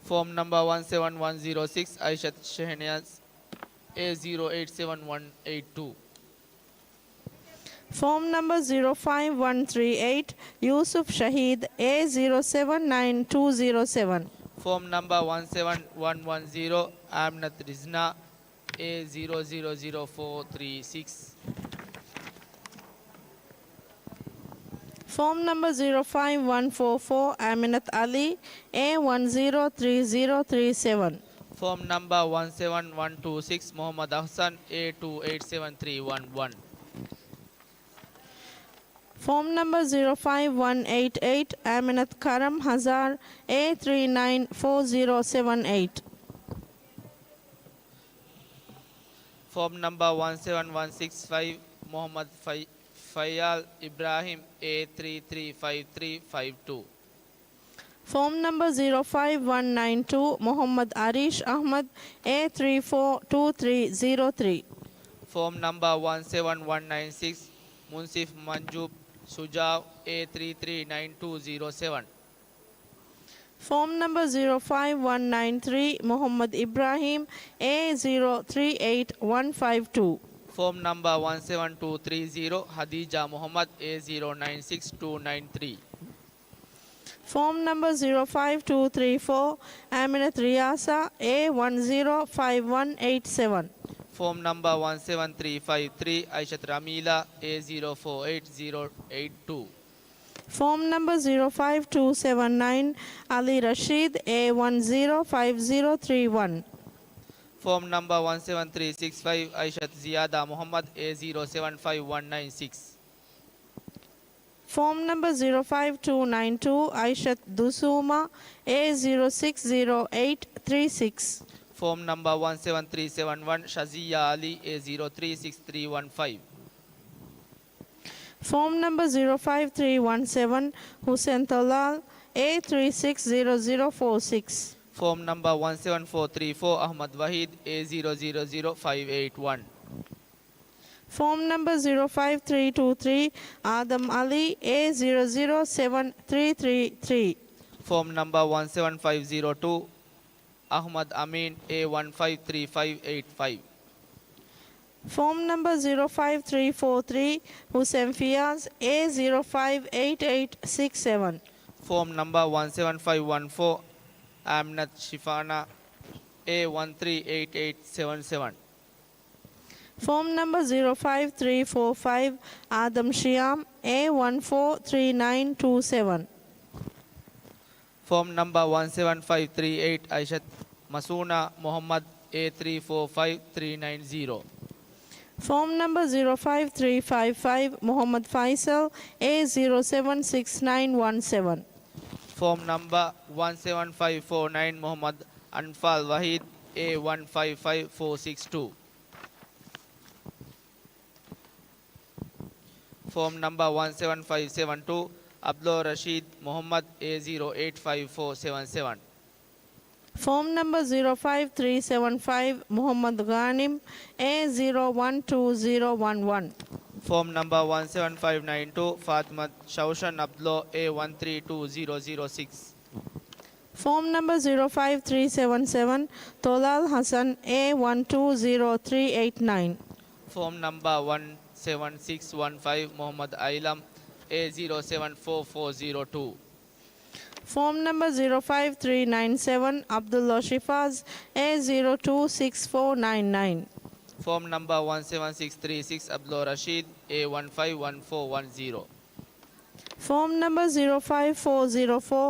Form number one seven one zero six, Aishat Shehnaz, A zero eight seven one eight two. Form number zero five one three eight, Yusuf Shahid, A zero seven nine two zero seven. Form number one seven one one zero, Aminat Rizna, A zero zero zero four three six. Form number zero five one four four, Aminat Ali, A one zero three zero three seven. Form number one seven one two six, Muhammad Ahsan, A two eight seven three one one. Form number zero five one eight eight, Aminat Karam Hazar, A three nine four zero seven eight. Form number one seven one six five, Muhammad Fai-, Fayal Ibrahim, A three three five three five two. Form number zero five one nine two, Muhammad Arish Ahmad, A three four two three zero three. Form number one seven one nine six, Munsif Manjub Sujao, A three three nine two zero seven. Form number zero five one nine three, Muhammad Ibrahim, A zero three eight one five two. Form number one seven two three zero, Hadija Muhammad, A zero nine six two nine three. Form number zero five two three four, Aminat Riyasa, A one zero five one eight seven. Form number one seven three five three, Aishat Ramila, A zero four eight zero eight two. Form number zero five two seven nine, Ali Rashid, A one zero five zero three one. Form number one seven three six five, Aishat Ziada Muhammad, A zero seven five one nine six. Form number zero five two nine two, Aishat Dusuma, A zero six zero eight three six. Form number one seven three seven one, Shazia Ali, A zero three six three one five. Form number zero five three one seven, Hussein Talal, A three six zero zero four six. Form number one seven four three four, Ahmad Wahid, A zero zero zero five eight one. Form number zero five three two three, Adam Ali, A zero zero seven three three three. Form number one seven five zero two, Ahmad Amin, A one five three five eight five. Form number zero five three four three, Hussein Fiaz, A zero five eight eight six seven. Form number one seven five one four, Aminat Shifana, A one three eight eight seven seven. Form number zero five three four five, Adam Shiam, A one four three nine two seven. Form number one seven five three eight, Aishat Masuna Muhammad, A three four five three nine zero. Form number zero five three five five, Muhammad Faisal, A zero seven six nine one seven. Form number one seven five four nine, Muhammad Anfal Wahid, A one five five four six two. ފޯމް ނަމްބަރ ވަން ސެވަން ފައިވް ސެވަން ޓޫ، އަބްދުލް ރަޝީދު މުޙައްމަދު، އޭ ޒީރޯ އެއިޓް ފައިވް ފޯ ސެވަން ސެވަން. ފޯމް ނަމްބަރ ޒީރޯ ފައިވް ތްރީ ސެވަން ފައިވް، މުޙައްމަދު ޣާނިމް، އޭ ޒީރޯ ވަން ޓޫ ޒީރޯ ވަން ވަން. ފޯމް ނަމްބަރ ވަން ސެވަން ފައިވް ނައިން ޓޫ، ފާތިމަތު ޝައުޝަން އަބްދުލް، އޭ ވަން ތްރީ ޓޫ ޒީރޯ ޒީރޯ ސިކްސް. ފޯމް ނަމްބަރ ޒީރޯ ފައިވް ތްރީ ސެވަން ސެވަން، ޠަލާލް ޙަސަން، އޭ ވަން ޓޫ ޒީރޯ ތްރީ އެއިޓް ނައިން. ފޯމް ނަމްބަރ ވަން ސެވަން ސިކްސް ވަން ފައިވް، މުޙައްމަދު އައިލަމް، އޭ ޒީރޯ ސެވަން ފޯ ފޯ ޒީރޯ ޓޫ. ފޯމް ނަމްބަރ ޒީރޯ ފައިވް ތްރީ ނައިން ސެވަން، ޢަބްދުﷲ ޝިފާޒް، އޭ ޒީރޯ ޓޫ ސިކްސް ފޯ ނައިން ނައިން. ފޯމް ނަމްބަރ ވަން ސެވަން ސިކްސް ތްރީ ސިކްސް، ޢަބްދުއްރަޝީދު، އޭ ވަން ފައިވް ވަން ފޯ ވަން ޒީރޯ. ފޯމް ނަމްބަރ ޒީރޯ ފައިވް ފޯ ޒީރޯ ފޯ،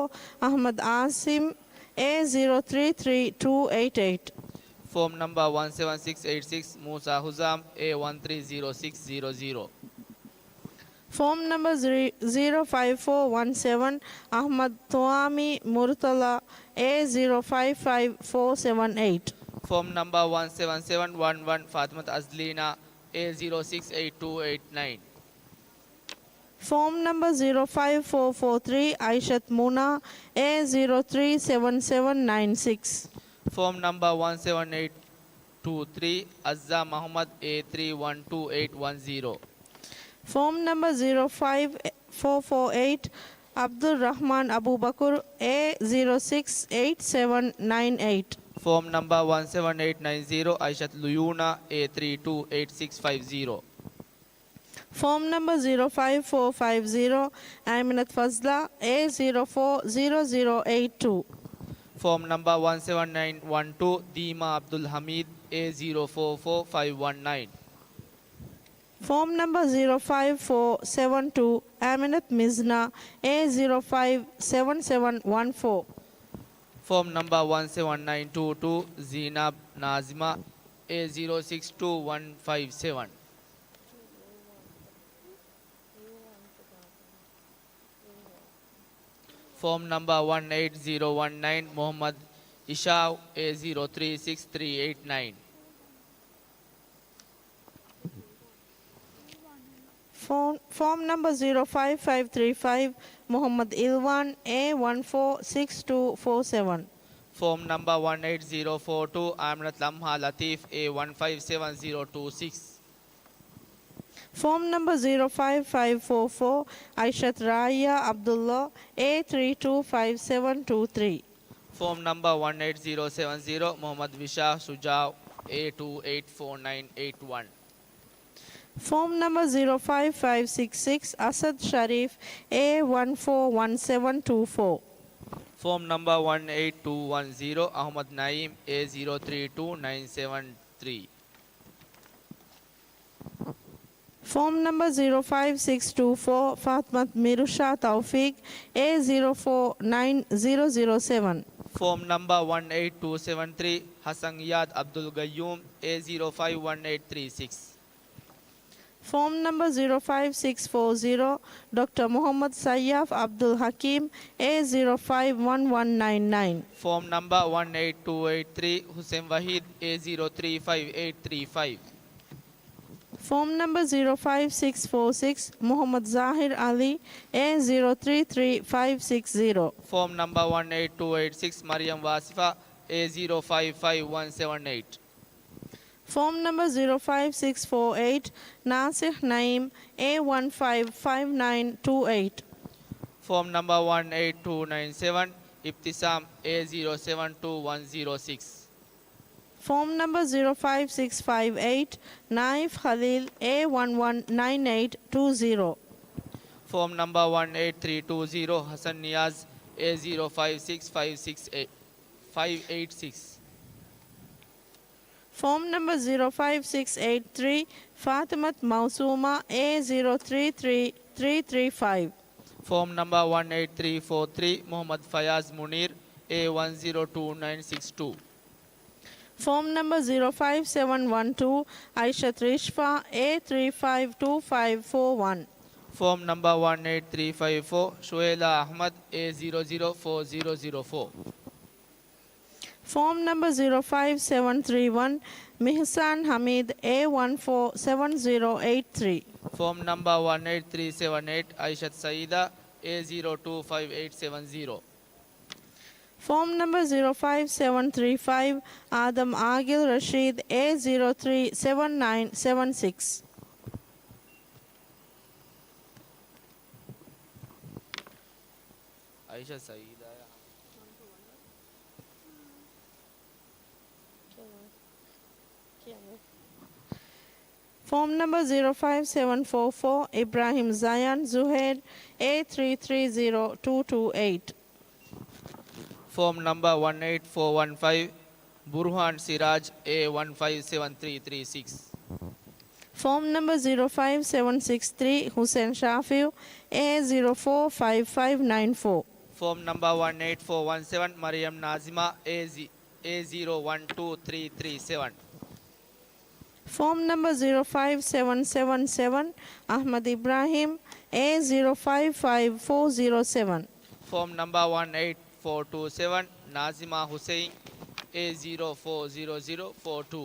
އަޙްމަދު އާސިމް، އޭ ޒީރޯ ތްރީ ތްރީ ޓޫ އެއިޓް އެއިޓް. ފޯމް ނަމްބަރ ވަން ސެވަން ސިކްސް އެއިޓް ސިކްސް، މޫސާ ހުޒާމް، އޭ ވަން ތްރީ ޒީރޯ ސިކްސް ޒީރޯ ޒީރޯ. ފޯމް ނަމްބަރ ޒީރޯ ފައިވް ފޯ ވަން ސެވަން، އަޙްމަދު ތުވާމީ މުރުތަޟާ، އޭ ޒީރޯ ފައިވް ފައިވް ފޯ ސެވަން އެއިޓް. ފޯމް ނަމްބަރ ވަން ސެވަން ސެވަން ވަން ވަން، ފާތިމަތު އަޒްލީނާ، އޭ ޒީރޯ ސިކްސް އެއިޓް ޓޫ އެއިޓް ނައިން. ފޯމް ނަމްބަރ ޒީރޯ ފައިވް ފޯ ފޯ ތްރީ، އައިޝަތު މުނާ، އޭ ޒީރޯ ތްރީ ސެވަން ސެވަން ނައިން ސިކްސް. ފޯމް ނަމްބަރ ވަން ސެވަން އެއިޓް ޓޫ ތްރީ، އައްޒާ މަޙުމަދު، އޭ ތްރީ ވަން ޓޫ އެއިޓް ވަން ޒީރޯ. ފޯމް ނަމްބަރ ޒީރޯ ފައިވް ފޯ ފޯ އެއިޓް، ޢަބްދުއްރަޙްމާން އަބޫބަކުރު، އޭ ޒީރޯ ސިކްސް އެއިޓް ސެވަން ނައިން އެއިޓް. ފޯމް ނަމްބަރ ވަން ސެވަން އެއިޓް ނައިން ޒީރޯ، އައިޝަތު ލުޔޫނާ، އޭ ތްރީ ޓޫ އެއިޓް ސިކްސް ފައިވް ޒީރޯ. ފޯމް ނަމްބަރ ޒީރޯ ފައިވް ފޯ ފައިވް ޒީރޯ، އައިމިނަތު ފަޒްލާ، އޭ ޒީރޯ ފޯ ޒީރޯ ޒީރޯ އެއިޓް ޓޫ. ފޯމް ނަމްބަރ ވަން ސެވަން ނައިން ވަން ޓޫ، ދީމާ ޢަބްދުލް ޙަމީދު، އޭ ޒީރޯ ފޯ ފޯ ފައިވް ވަން ނައިން. ފޯމް ނަމްބަރ ޒީރޯ ފައިވް ފޯ ސެވަން ޓޫ، އައިމިނަތު މިޒްނާ، އޭ ޒީރޯ ފައިވް ސެވަން ސެވަން ވަން ފޯ. ފޯމް ނަމްބަރ ވަން ސެވަން ނައިން ޓޫ ޓޫ، ޒީނާބް ނާޒިމާ، އޭ ޒީރޯ ސިކްސް ޓޫ ވަން ފައިވް ސެވަން. ފޯމް ނަމްބަރ ވަން އެއިޓް ޒީރޯ ވަން ނައިން، މުޙައްމަދު އިޝާއު، އޭ ޒީރޯ ތްރީ ސިކްސް ތްރީ އެއިޓް ނައިން. ފޯމް، ފޯމް ނަމްބަރ ޒީރޯ ފައިވް ފައިވް ތްރީ ފައިވް، މުޙައްމަދު އިލްވާން، އޭ ވަން ފޯ ސިކްސް ޓޫ ފޯ ސެވަން. ފޯމް ނަމްބަރ ވަން އެއިޓް ޒީރޯ ފޯ ޓޫ، އާމިނަތު ލަމްހާ ލަތީފް، އޭ ވަން ފައިވް ސެވަން ޒީރޯ ޓޫ ސިކްސް. ފޯމް ނަމްބަރ ޒީރޯ ފައިވް ފައިވް ފޯ ފޯ، އައިޝަތު ރާއިޔާ ޢަބްދުﷲ، އޭ ތްރީ ޓޫ ފައިވް ސެވަން ޓޫ ތްރީ. ފޯމް ނަމްބަރ ވަން އެއިޓް ޒީރޯ ސެވަން ޒީރޯ، މުޙައްމަދު ވިޝާ ޝުޖާއު، އޭ ޓޫ އެއިޓް ފޯ ނައިން އެއިޓް ވަން. ފޯމް ނަމްބަރ ޒީރޯ ފައިވް ފައިވް ސިކްސް ސިކްސް، އަސަދު ޝަރީފް، އޭ ވަން ފޯ ވަން ސެވަން ޓޫ ފޯ. ފޯމް ނަމްބަރ ވަން އެއިޓް ޓޫ ވަން ޒީރޯ، އަޙްމަދު ނައީމް، އޭ ޒީރޯ ތްރީ ޓޫ ނައިން ސެވަން ތްރީ. ފޯމް ނަމްބަރ ޒީރޯ ފައިވް ސިކްސް ޓޫ ފޯ، ފާތިމަތު މިރުޝާ ތައުފީޤް، އޭ ޒީރޯ ފޯ ނައިން ޒީރޯ ޒީރޯ ސެވަން. ފޯމް ނަމްބަރ ވަން އެއިޓް ޓޫ ސެވަން ތްރީ، ޙަސަން އިޔާދު ޢަބްދުލް ޤައްޔޫމް، އޭ ޒީރޯ ފައިވް ވަން އެއިޓް ތްރީ ސިކްސް. ފޯމް ނަމްބަރ ޒީރޯ ފައިވް ސިކްސް ފޯ ޒީރޯ، ޑޮކްޓަރ މުޙައްމަދު ސައްޔާފް ޢަބްދުލް ޙަކީމް، އޭ ޒީރޯ ފައިވް ވަން ވަން ނައިން ނައިން. ފޯމް ނަމްބަރ ވަން އެއިޓް ޓޫ އެއިޓް ތްރީ، ޙުސެން ވަޙީދު، އޭ ޒީރޯ ތްރީ ފައިވް އެއިޓް ތްރީ ފައިވް. ފޯމް ނަމްބަރ ޒީރޯ ފައިވް ސިކްސް ފޯ ސިކްސް، މުޙައްމަދު ޒާހިރު ޢަލީ، އޭ ޒީރޯ ތްރީ ތްރީ ފައިވް ސިކްސް ޒީރޯ. ފޯމް ނަމްބަރ ވަން އެއިޓް ޓޫ އެއިޓް ސިކްސް، މަރިޔަމް ވާސިފާ، އޭ ޒީރޯ ފައިވް ފައިވް ވަން ސެވަން އެއިޓް. ފޯމް ނަމްބަރ ޒީރޯ ފައިވް ސިކްސް ފޯ އެއިޓް، ނާސިޙް ނައީމް، އޭ ވަން ފައިވް ފައިވް ނައިން ޓޫ އެއިޓް. ފޯމް ނަމްބަރ ވަން އެއިޓް ޓޫ ނައިން ސެވަން، އިބްތިސާމް، އޭ ޒީރޯ ސެވަން ޓޫ ވަން ޒީރޯ ސިކްސް. ފޯމް ނަމްބަރ ޒީރޯ ފައިވް ސިކްސް ފައިވް އެއިޓް، ނާއިފް ޚަލީލް، އޭ ވަން ވަން ނައިން އެއިޓް ޓޫ ޒީރޯ. ފޯމް ނަމްބަރ ވަން އެއިޓް ތްރީ ޓޫ ޒީރޯ، ޙަސަން ނިޔާޒް، އޭ ޒީރޯ ފައިވް ސިކްސް ފައިވް ސިކްސް އެއިޓް، ފައިވް އެއިޓް ސިކްސް. ފޯމް ނަމްބަރ ޒީރޯ ފައިވް ސިކްސް އެއިޓް ތްރީ، ފާތިމަތު މައުސޫމާ، އޭ ޒީރޯ ތްރީ ތްރީ ތްރީ ތްރީ ފައިވް. ފޯމް ނަމްބަރ ވަން އެއިޓް ތްރީ ފޯ ތްރީ، މުޙައްމަދު ފަޔާޒް މުނީރް، އޭ ވަން ޒީރޯ ޓޫ ނައިން ސިކްސް ޓޫ. ފޯމް ނަމްބަރ ޒީރޯ ފައިވް ސެވަން ވަން ޓޫ، އައިޝަތު ރިޝްފާ، އޭ ތްރީ ފައިވް ޓޫ ފައިވް ފޯ ވަން. ފޯމް ނަމްބަރ ވަން އެއިޓް ތްރީ ފައިވް ފޯ، ޝުއޭލާ އަޙްމަދު، އޭ ޒީރޯ ޒީރޯ ފޯ ޒީރޯ ޒީރޯ ފޯ. ފޯމް ނަމްބަރ ޒީރޯ ފައިވް ސެވަން ތްރީ ވަން، މިޙްސާން ޙަމީދު، އޭ ވަން ފޯ ސެވަން ޒީރޯ އެއިޓް ތްރީ. ފޯމް ނަމްބަރ ވަން އެއިޓް ތްރީ ސެވަން އެއިޓް، އައިޝަތު ސައީދާ، އޭ ޒީރޯ ޓޫ ފައިވް އެއިޓް ސެވަން ޒީރޯ. ފޯމް ނަމްބަރ ޒީރޯ ފައިވް ސެވަން ތްރީ ފައިވް، އާދަމް އާގިލް ރަޝީދު، އޭ ޒީރޯ ތްރީ ސެވަން ނައިން ސެވަން ސިކްސް. އައިޝަތު ސައީދާ. ފޯމް ނަމްބަރ ޒީރޯ ފައިވް ސެވަން ފޯ ފޯ، އިބްރާހިމް ޒަޔާން ޒުހޭރް، އޭ ތްރީ ތްރީ ޒީރޯ ޓޫ ޓޫ އެއިޓް. ފޯމް ނަމްބަރ ވަން އެއިޓް ފޯ ވަން ފައިވް، ބުރުހާން ސިރާޖް، އޭ ވަން ފައިވް ސެވަން ތްރީ ތްރީ ސިކްސް. ފޯމް ނަމްބަރ ޒީރޯ ފައިވް ސެވަން ސިކްސް ތްރީ، ހުސެން ޝާފިއު، އޭ ޒީރޯ ފޯ ފައިވް ފައިވް ނައިން ފޯ. ފޯމް ނަމްބަރ ވަން އެއިޓް ފޯ ވަން ސެވަން، މަރިޔަމް ނާޒިމާ، އޭ ޒީ، އޭ ޒީރޯ ވަން ޓޫ ތްރީ ތްރީ ސެވަން. ފޯމް ނަމްބަރ ޒީރޯ ފައިވް ސެވަން ސެވަން ސެވަން، އަޙްމަދު އިބްރާހިމް، އޭ ޒީރޯ ފައިވް ފައިވް ފޯ ޒީރޯ ސެވަން. ފޯމް ނަމްބަރ ވަން އެއިޓް ފޯ ޓޫ ސެވަން، ނާޒިމާ ހުސެއިން، އޭ ޒީރޯ ފޯ ޒީރޯ ޒީރޯ ފޯ ޓޫ.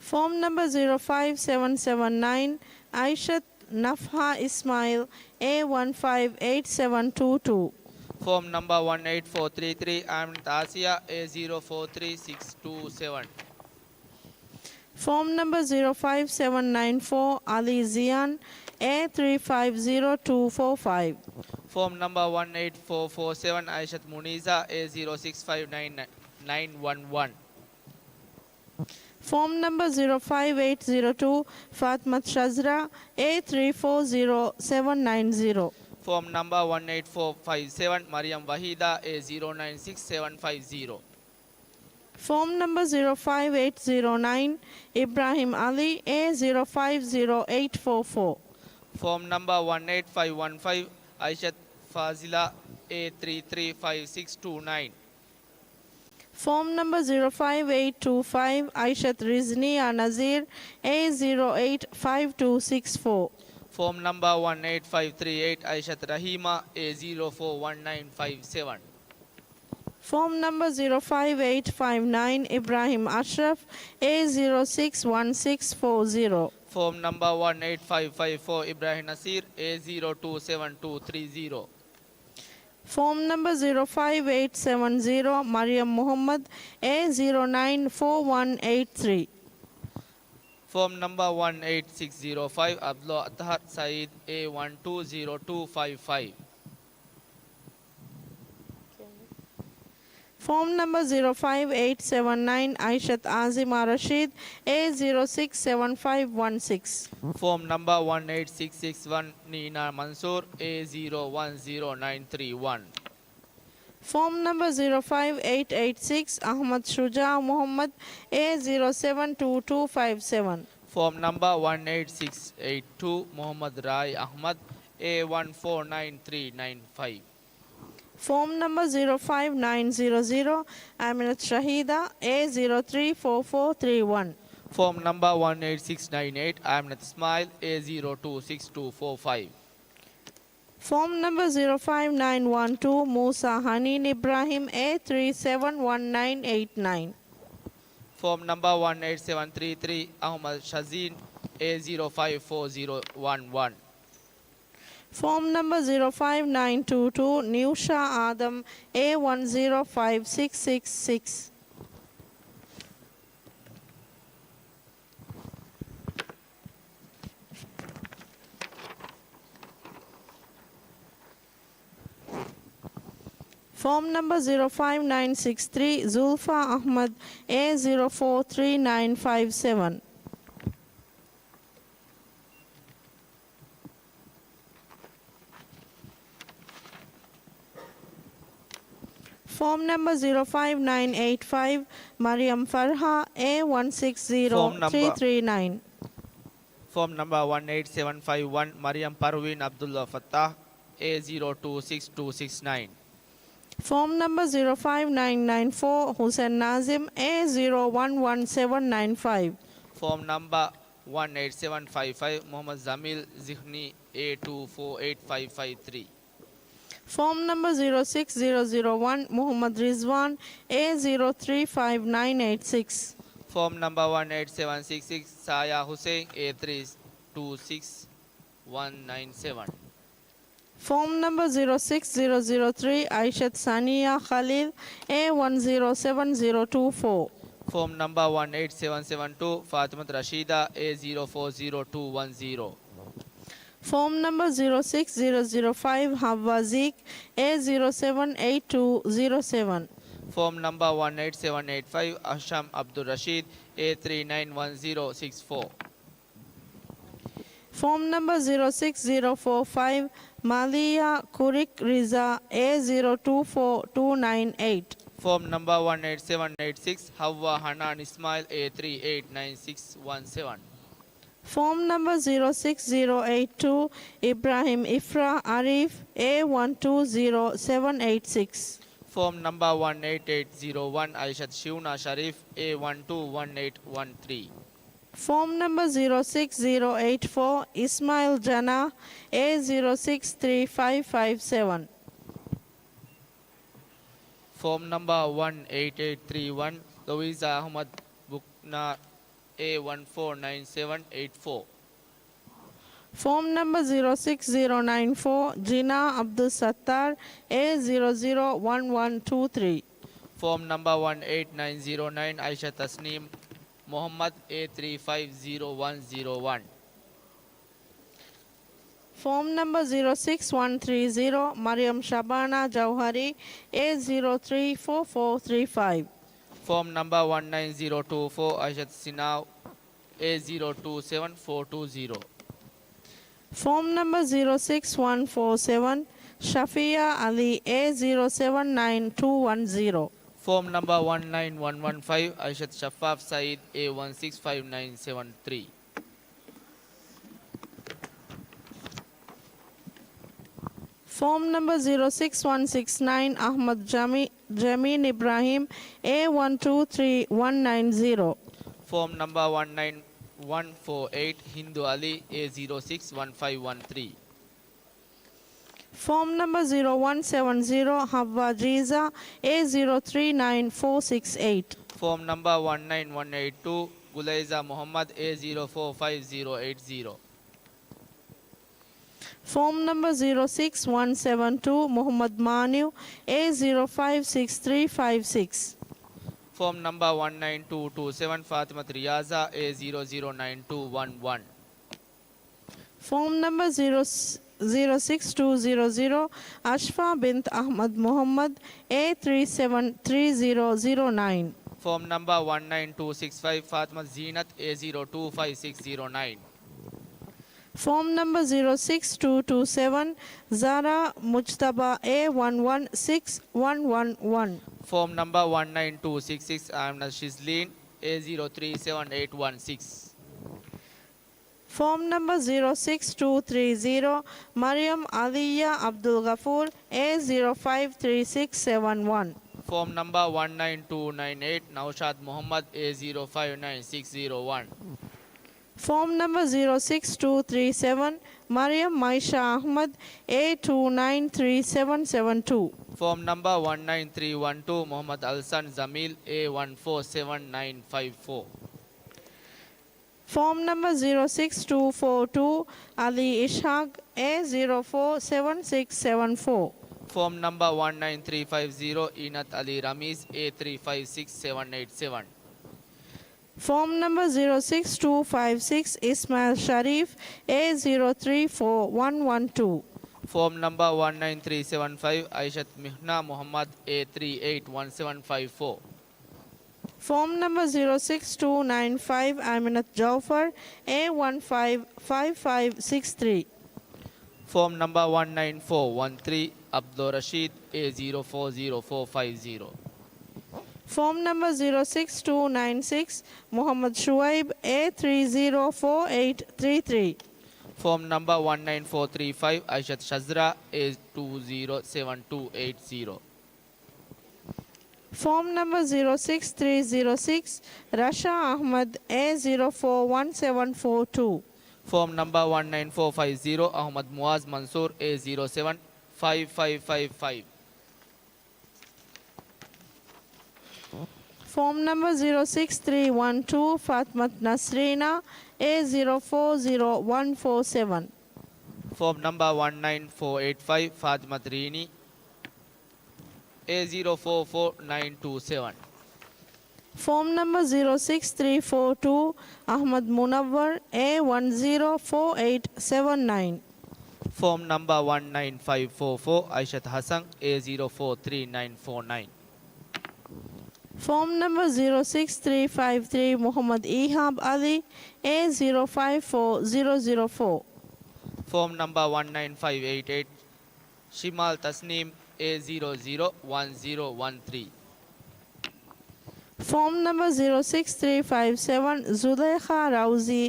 ފޯމް ނަމްބަރ ޒީރޯ ފައިވް ސެވަން ސެވަން ނައިން، އައިޝަތު ނަފްހާ އިސްމާއިލް، އޭ ވަން ފައިވް އެއިޓް ސެވަން ޓޫ ޓޫ. ފޯމް ނަމްބަރ ވަން އެއިޓް ފޯ ތްރީ ތްރީ، އާމިނަތު އާސިޔާ، އޭ ޒީރޯ ފޯ ތްރީ ސިކްސް ޓޫ ސެވަން. ފޯމް ނަމްބަރ ޒީރޯ ފައިވް ސެވަން ނައިން ފޯ، އަލީ ޒިޔާން، އޭ ތްރީ ފައިވް ޒީރޯ ޓޫ ފޯ ފައިވް. ފޯމް ނަމްބަރ ވަން އެއިޓް ފޯ ފޯ ސެވަން، އައިޝަތު މުނީޒާ، އޭ ޒީރޯ ސިކްސް ފައިވް ނައިން ނައިން ވަން ވަން. ފޯމް ނަމްބަރ ޒީރޯ ފައިވް އެއިޓް ޒީރޯ ޓޫ، ފާތިމަތު ޝަޒްރާ، އޭ ތްރީ ފޯ ޒީރޯ ސެވަން ނައިން ޒީރޯ. ފޯމް ނަމްބަރ ވަން އެއިޓް ފޯ ފައިވް ސެވަން، މަރިޔަމް ވަހީދާ، އޭ ޒީރޯ ނައިން ސިކްސް ސެވަން ފައިވް ޒީރޯ. ފޯމް ނަމްބަރ ޒީރޯ ފައިވް އެއިޓް ޒީރޯ ނައިން، އިބްރާހިމް އަލީ، އޭ ޒީރޯ ފައިވް ޒީރޯ އެއިޓް ފޯ ފޯ. ފޯމް ނަމްބަރ ވަން އެއިޓް ފައިވް ވަން ފައިވް، އައިޝަތު ފާޒިލާ، އޭ ތްރީ ތްރީ ފައިވް ސިކްސް ޓޫ ނައިން. ފޯމް ނަމްބަރ ޒީރޯ ފައިވް އެއިޓް ޓޫ ފައިވް، އައިޝަތު ރިޒްނިޔާ ނަޒީރް، އޭ ޒީރޯ އެއިޓް ފައިވް ޓޫ ސިކްސް ފޯ. ފޯމް ނަމްބަރ ވަން އެއިޓް ފައިވް ތްރީ އެއިޓް، އައިޝަތު ރަހީމާ، އޭ ޒީރޯ ފޯ ވަން ނައިން ފައިވް ސެވަން. ފޯމް ނަމްބަރ ޒީރޯ ފައިވް އެއިޓް ފައިވް ނައިން، އިބްރާހިމް އަޝްރަފް، އޭ ޒީރޯ ސިކްސް ވަން ސިކްސް ފޯ ޒީރޯ. ފޯމް ނަމްބަރ ވަން އެއިޓް ފައިވް ފައިވް ފޯ، އިބްރާހިމް ނަސީރް، އޭ ޒީރޯ ޓޫ ސެވަން ޓޫ ތްރީ ޒީރޯ. ފޯމް ނަމްބަރ ޒީރޯ ފައިވް އެއިޓް ސެވަން ޒީރޯ، މަރިޔަމް މުޙައްމަދު، އޭ ޒީރޯ ނައިން ފޯ ވަން އެއިޓް ތްރީ. ފޯމް ނަމްބަރ ވަން އެއިޓް ސިކްސް ޒީރޯ ފައިވް، އަބްދުﷲ އަޠްހަރު ސައީދު، އޭ ވަން ޓޫ ޒީރޯ ޓޫ ފައިވް ފައިވް. ފޯމް ނަމްބަރ ޒީރޯ ފައިވް އެއިޓް ސެވަން ނައިން، އައިޝަތު އާޒިމާ ރަޝީދު، އޭ ޒީރޯ ސިކްސް ސެވަން ފައިވް ވަން ސިކްސް. ފޯމް ނަމްބަރ ވަން އެއިޓް ސިކްސް ސިކްސް ވަން، ނީނާ މަންސޫރު، އޭ ޒީރޯ ވަން ޒީރޯ ނައިން ތްރީ ވަން. ފޯމް ނަމްބަރ ޒީރޯ ފައިވް އެއިޓް އެއިޓް ސިކްސް، އަޙްމަދު ޝުޖާއު މުޙައްމަދު، އޭ ޒީރޯ ސެވަން ޓޫ ޓޫ ފައިވް ސެވަން. ފޯމް ނަމްބަރ ވަން އެއިޓް ސިކްސް އެއިޓް ޓޫ، މުޙައްމަދު ރާއި އަޙްމަދު، އޭ ވަން ފޯ ނައިން ތްރީ ނައިން ފައިވް. ފޯމް ނަމްބަރ ޒީރޯ ފައިވް ނައިން ޒީރޯ ޒީރޯ، އާމިނަތު ޝަހީދާ، އޭ ޒީރޯ ތްރީ ފޯ ފޯ ތްރީ ވަން. ފޯމް ނަމްބަރ ވަން އެއިޓް ސިކްސް ނައިން އެއިޓް، އާމިނަތު އިސްމާއިލް، އޭ ޒީރޯ ޓޫ ސިކްސް ޓޫ ފޯ ފައިވް. ފޯމް ނަމްބަރ ޒީރޯ ފައިވް ނައިން ވަން ޓޫ، މޫސާ ހަނީން އިބްރާހިމް، އޭ ތްރީ ސެވަން ވަން ނައިން އެއިޓް ނައިން. ފޯމް ނަމްބަރ ވަން އެއިޓް ސެވަން ތްރީ ތްރީ، އަޙްމަދު ޝަޒީން، އޭ ޒީރޯ ފައިވް ފޯ ޒީރޯ ވަން ވަން. ފޯމް ނަމްބަރ ޒީރޯ ފައިވް ނައިން ޓޫ ޓޫ، ނިއުޝާ އާދަމް، އޭ ވަން ޒީރޯ ފައިވް ސިކްސް ސިކްސް ސިކްސް. ފޯމް ނަމްބަރ ޒީރޯ ފައިވް ނައިން ސިކްސް ތްރީ، ޒުލްފާ އަޙްމަދު، އޭ ޒީރޯ ފޯ ތްރީ ނައިން ފައިވް ސެވަން. ފޯމް ނަމްބަރ ޒީރޯ ފައިވް ނައިން އެއިޓް ފައިވް، މަރިޔަމް ފަރްހާ، އޭ ވަން ސިކްސް ޒީރޯ ތްރީ ތްރީ ނައިން. ފޯމް ނަމްބަރ ވަން އެއިޓް ސެވަން ފައިވް ވަން، މަރިޔަމް ޕަރުވީން އަބްދުﷲ ފައްތާހް، އޭ ޒީރޯ ޓޫ ސިކްސް ޓޫ ސިކްސް ނައިން. ފޯމް ނަމްބަރ ޒީރޯ ފައިވް ނައިން ނައިން ފޯ، ހުސެން ނާޒިމް، އޭ ޒީރޯ ވަން ވަން ސެވަން ނައިން ފައިވް. ފޯމް ނަމްބަރ ވަން އެއިޓް ސެވަން ފައިވް ފައިވް، މުޙައްމަދު ޒަމީލް ޒިހްނީ، އޭ ޓޫ ފޯ އެއިޓް ފައިވް ފައިވް ތްރީ. ފޯމް ނަމްބަރ ޒީރޯ ސިކްސް ޒީރޯ ޒީރޯ ވަން، މުޙައްމަދު ރިޒްވާން، އޭ ޒީރޯ ތްރީ ފައިވް ނައިން އެއިޓް ސިކްސް. ފޯމް ނަމްބަރ ވަން އެއިޓް ސެވަން ސިކްސް ސިކްސް، ސާޔާ ހުސެއިން، އޭ ތްރީ two six one nine seven. Form number zero six zero zero three, Aishat Sania Khalil, A one zero seven zero two four. Form number one eight seven seven two, Fatimat Rashida, A zero four zero two one zero. Form number zero six zero zero five, Hawwa Zik, A zero seven eight two zero seven. Form number one eight seven eight five, Asham Abdul Rashid, A three nine one zero six four. Form number zero six zero four five, Malia Kurik Riza, A zero two four two nine eight. Form number one eight seven eight six, Hawwa Hanan Ismail, A three eight nine six one seven. Form number zero six zero eight two, Ibrahim Ifra Arif, A one two zero seven eight six. Form number one eight eight zero one, Aishat Shiuna Sharif, A one two one eight one three. Form number zero six zero eight four, Ismail Jana, A zero six three five five seven. Form number one eight eight three one, Louisa Ahmad Bukna, A one four nine seven eight four. Form number zero six zero nine four, Jina Abdul Sattar, A zero zero one one two three. Form number one eight nine zero nine, Aisha Tasneem Mohammad, A three five zero one zero one. Form number zero six one three zero, Mariam Shabana Jauhari, A zero three four four three five. Form number one nine zero two four, Aishat Sinaw, A zero two seven four two zero. Form number zero six one four seven, Shafia Ali, A zero seven nine two one zero. Form number one nine one one five, Aishat Shaffaf Saeed, A one six five nine seven three. Form number zero six one six nine, Ahmad Jami, Jamin Ibrahim, A one two three one nine zero. Form number one nine one four eight, Hindu Ali, A zero six one five one three. Form number zero one seven zero, Hawwa Jiza, A zero three nine four six eight. Form number one nine one eight two, Gulaiza Muhammad, A zero four five zero eight zero. Form number zero six one seven two, Muhammad Maniu, A zero five six three five six. Form number one nine two two seven, Fatimat Riyaza, A zero zero nine two one one. Form number zero, zero six two zero zero, Ashfa bint Ahmad Muhammad, A three seven three zero zero nine. Form number one nine two six five, Fatimat Zeenat, A zero two five six zero nine. Form number zero six two two seven, Zara Mujtaba, A one one six one one one. Form number one nine two six six, Amna Shizleen, A zero three seven eight one six. Form number zero six two three zero, Mariam Aliya Abdul Ghafoor, A zero five three six seven one. Form number one nine two nine eight, Naushad Muhammad, A zero five nine six zero one. Form number zero six two three seven, Mariam Maisha Ahmad, A two nine three seven seven two. Form number one nine three one two, Muhammad Alsan Zamil, A one four seven nine five four. Form number zero six two four two, Ali Ishaq, A zero four seven six seven four. Form number one nine three five zero, Inat Ali Ramiz, A three five six seven eight seven. Form number zero six two five six, Ismail Sharif, A zero three four one one two. Form number one nine three seven five, Aishat Mihna Muhammad, A three eight one seven five four. Form number zero six two nine five, Aminat Jaufar, A one five five five six three. Form number one nine four one three, Abdul Rashid, A zero four zero four five zero. Form number zero six two nine six, Muhammad Shuaib, A three zero four eight three three. Form number one nine four three five, Aishat Shazra, A two zero seven two eight zero. Form number zero six three zero six, Rasha Ahmad, A zero four one seven four two. Form number one nine four five zero, Ahmad Muaz Mansoor, A zero seven five five five five. ފޯމް ނަމްބަރ ޒީރޯ ސިކްސް ތްރީ ވަން ޓޫ، ފާތިމަތު ނަސްރީނާ، އޭ ޒީރޯ ފޯ ޒީރޯ ވަން ފޯ ސެވަން. ފޯމް ނަމްބަރ ވަން ނައިން ފޯ އެއިޓް ފައިވް، ފާތިމަތު ރީނީ، އޭ ޒީރޯ ފޯ ފޯ ނައިން ޓޫ ސެވަން. ފޯމް ނަމްބަރ ޒީރޯ ސިކްސް ތްރީ ފޯ ޓޫ، އަޙްމަދު މުނައްވަރު، އޭ ވަން ޒީރޯ ފޯ އެއިޓް ސެވަން ނައިން. ފޯމް ނަމްބަރ ވަން ނައިން ފައިވް ފޯ ފޯ، އައިޝަތު ހަސަން، އޭ ޒީރޯ ފޯ ތްރީ ނައިން ފޯ ނައިން. ފޯމް ނަމްބަރ ޒީރޯ ސިކްސް ތްރީ ފައިވް ތްރީ، މުޙައްމަދު އީހާބް އަލީ، އޭ ޒީރޯ ފައިވް ފޯ ޒީރޯ ޒީރޯ ފޯ. ފޯމް ނަމްބަރ ވަން ނައިން ފައިވް އެއިޓް އެއިޓް، ޝިމާލް ތަސްނީމް، އޭ ޒީރޯ ޒީރޯ ވަން ޒީރޯ ވަން ތްރީ. ފޯމް ނަމްބަރ ޒީރޯ ސިކްސް ތްރީ ފައިވް ސެވަން، ޒުލައިޚާ ރައުޒީ،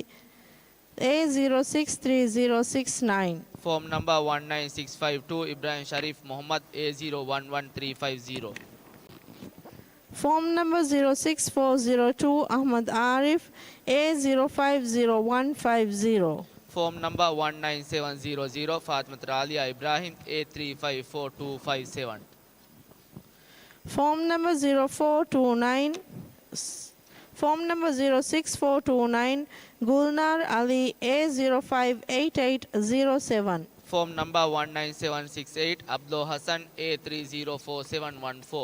އޭ ޒީރޯ ސިކްސް ތްރީ ޒީރޯ ސިކްސް ނައިން. ފޯމް ނަމްބަރ ވަން ނައިން ސިކްސް ފައިވް ޓޫ، އިބްރާހިމް ޝަރީފް މުޙައްމަދު، އޭ ޒީރޯ ވަން ވަން ތްރީ ފައިވް ޒީރޯ. ފޯމް ނަމްބަރ ޒީރޯ ސިކްސް ފޯ ޒީރޯ ޓޫ، އަޙްމަދު އާރިފް، އޭ ޒީރޯ ފައިވް ޒީރޯ ވަން ފައިވް ޒީރޯ. ފޯމް ނަމްބަރ ވަން ނައިން ސެވަން ޒީރޯ ޒީރޯ، ފާތިމަތު ރާލިޔާ އިބްރާހިމް، އޭ ތްރީ ފައިވް ފޯ ޓޫ ފައިވް ސެވަން. ފޯމް ނަމްބަރ ޒީރޯ ފޯ ޓޫ ނައިން، ފޯމް ނަމްބަރ ޒީރޯ ސިކްސް ފޯ ޓޫ ނައިން، ގުލްނާރް އަލީ، އޭ ޒީރޯ ފައިވް އެއިޓް އެއިޓް ޒީރޯ ސެވަން. ފޯމް ނަމްބަރ ވަން ނައިން ސެވަން ސިކްސް އެއިޓް، އަބްދުލް ހަސަން، އޭ ތްރީ ޒީރޯ ފޯ ސެވަން ވަން ފޯ.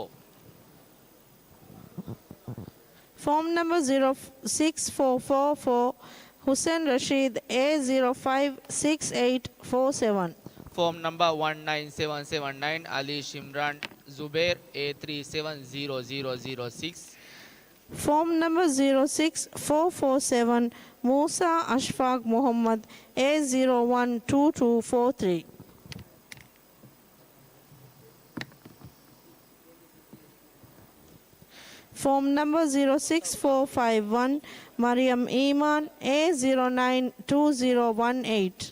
ފޯމް ނަމްބަރ ޒީރޯ ސިކްސް ފޯ ފޯ ފޯ، ހުސެން ރަޝީދު، އޭ ޒީރޯ ފައިވް ސިކްސް އެއިޓް ފޯ ސެވަން. ފޯމް ނަމްބަރ ވަން ނައިން ސެވަން ސެވަން ނައިން، އަލީ ޝިމްރާން ޒުބޭރު، އޭ ތްރީ ސެވަން ޒީރޯ ޒީރޯ ޒީރޯ ސިކްސް. ފޯމް ނަމްބަރ ޒީރޯ ސިކްސް ފޯ ފޯ ސެވަން، މޫސާ އަޝްފާޤް މުޙައްމަދު، އޭ ޒީރޯ ވަން ޓޫ ޓޫ ފޯ ތްރީ. ފޯމް ނަމްބަރ ޒީރޯ ސިކްސް ފޯ ފައިވް ވަން، މަރިޔަމް އީމާން، އޭ ޒީރޯ ނައިން ޓޫ ޒީރޯ ވަން އެއިޓް.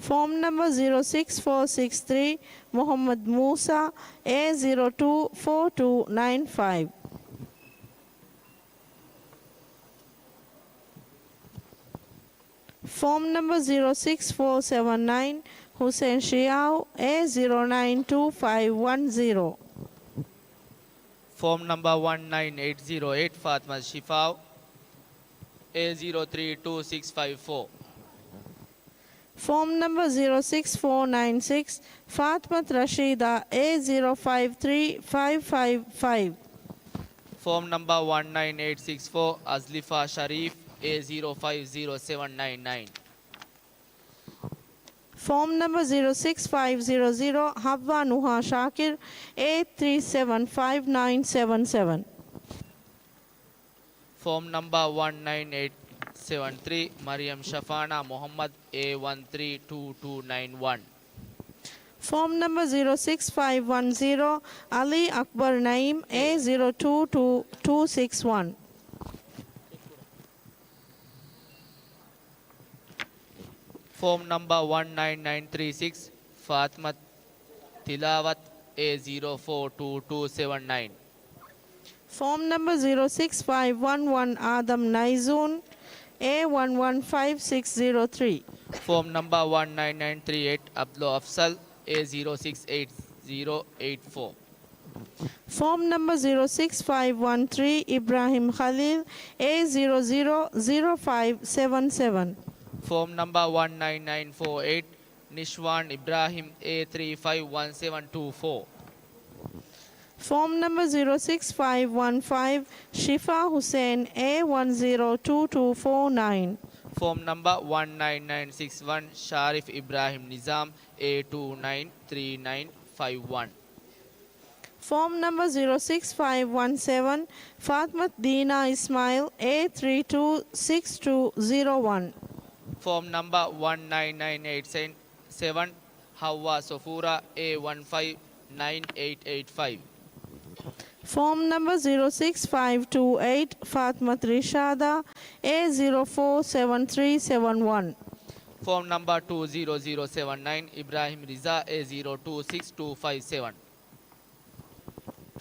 ފޯމް ނަމްބަރ ޒީރޯ ސިކްސް ފޯ ސިކްސް ތްރީ، މުޙައްމަދު މޫސާ، އޭ ޒީރޯ ޓޫ ފޯ ޓޫ ނައިން ފައިވް. ފޯމް ނަމްބަރ ޒީރޯ ސިކްސް ފޯ ސެވަން ނައިން، ހުސެން ޝިޔާއު، އޭ ޒީރޯ ނައިން ޓޫ ފައިވް ވަން ޒީރޯ. ފޯމް ނަމްބަރ ވަން ނައިން އެއިޓް ޒީރޯ އެއިޓް، ފާތިމަތު ޝިފާއު، އޭ ޒީރޯ ތްރީ ޓޫ ސިކްސް ފައިވް ފޯ. ފޯމް ނަމްބަރ ޒީރޯ ސިކްސް ފޯ ނައިން ސިކްސް، ފާތިމަތު ރަޝީދާ، އޭ ޒީރޯ ފައިވް ތްރީ ފައިވް ފައިވް ފައިވް. ފޯމް ނަމްބަރ ވަން ނައިން އެއިޓް ސިކްސް ފޯ، އަޒްލިފާ ޝަރީފް، އޭ ޒީރޯ ފައިވް ޒީރޯ ސެވަން ނައިން ނައިން. ފޯމް ނަމްބަރ ޒީރޯ ސިކްސް ފައިވް ޒީރޯ ޒީރޯ، ހައްވާ ނުހާ ޝާކިރު، އެއިޓް ތްރީ ސެވަން ފައިވް ނައިން ސެވަން ސެވަން. ފޯމް ނަމްބަރ ވަން ނައިން އެއިޓް ސެވަން ތްރީ، މަރިޔަމް ޝަފާނާ މުޙައްމަދު، އޭ ވަން ތްރީ ޓޫ ޓޫ ނައިން ވަން. ފޯމް ނަމްބަރ ޒީރޯ ސިކްސް ފައިވް ވަން ޒީރޯ، އަލީ އަކްބަރު ނައީމް، އޭ ޒީރޯ ޓޫ ޓޫ ޓޫ ސިކްސް ވަން. ފޯމް ނަމްބަރ ވަން ނައިން ނައިން ތްރީ ސިކްސް، ފާތިމަތު ތިލާވަތު، އޭ ޒީރޯ ފޯ ޓޫ ޓޫ ސެވަން ނައިން. ފޯމް ނަމްބަރ ޒީރޯ ސިކްސް ފައިވް ވަން ވަން، އާދަމް ނައިޒޫން، އޭ ވަން ވަން ފައިވް ސިކްސް ޒީރޯ ތްރީ. ފޯމް ނަމްބަރ ވަން ނައިން ނައިން ތްރީ އެއިޓް، އަބްދުލް އަފްޒަލް، އޭ ޒީރޯ ސިކްސް އެއިޓް ޒީރޯ އެއިޓް ފޯ. ފޯމް ނަމްބަރ ޒީރޯ ސިކްސް ފައިވް ވަން ތްރީ، އިބްރާހިމް ޚަލީލް، އޭ ޒީރޯ ޒީރޯ ޒީރޯ ފައިވް ސެވަން ސެވަން. ފޯމް ނަމްބަރ ވަން ނައިން ނައިން ފޯ އެއިޓް، ނިޝްވާން އިބްރާހިމް، އޭ ތްރީ ފައިވް ވަން ސެވަން ޓޫ ފޯ. ފޯމް ނަމްބަރ ޒީރޯ ސިކްސް ފައިވް ވަން ފައިވް، ޝިފާ ހުސެން، އޭ ވަން ޒީރޯ ޓޫ ޓޫ ފޯ ނައިން. ފޯމް ނަމްބަރ ވަން ނައިން ނައިން ސިކްސް ވަން، ޝާރިފް އިބްރާހިމް ނިޒާމް، އޭ ޓޫ ނައިން ތްރީ ނައިން ފައިވް ވަން. ފޯމް ނަމްބަރ ޒީރޯ ސިކްސް ފައިވް ވަން ސެވަން، ފާތިމަތު ދީނާ އިސްމާއިލް، އޭ ތްރީ ޓޫ ސިކްސް ޓޫ ޒީރޯ ވަން. ފޯމް ނަމްބަރ ވަން ނައިން ނައިން އެއިޓް ސެވަން، ހައްވާ ސޮފޫރާ، އޭ ވަން ފައިވް ނައިން އެއިޓް އެއިޓް ފައިވް. ފޯމް ނަމްބަރ ޒީރޯ ސިކްސް ފައިވް ޓޫ އެއިޓް، ފާތިމަތު ރިޝާދާ، އޭ ޒީރޯ ފޯ ސެވަން ތްރީ ސެވަން ވަން. ފޯމް ނަމްބަރ ޓޫ ޒީރޯ ޒީރޯ ސެވަން ނައިން، އިބްރާހިމް ރިޒާ، އޭ ޒީރޯ ޓޫ ސިކްސް ޓޫ ފައިވް ސެވަން.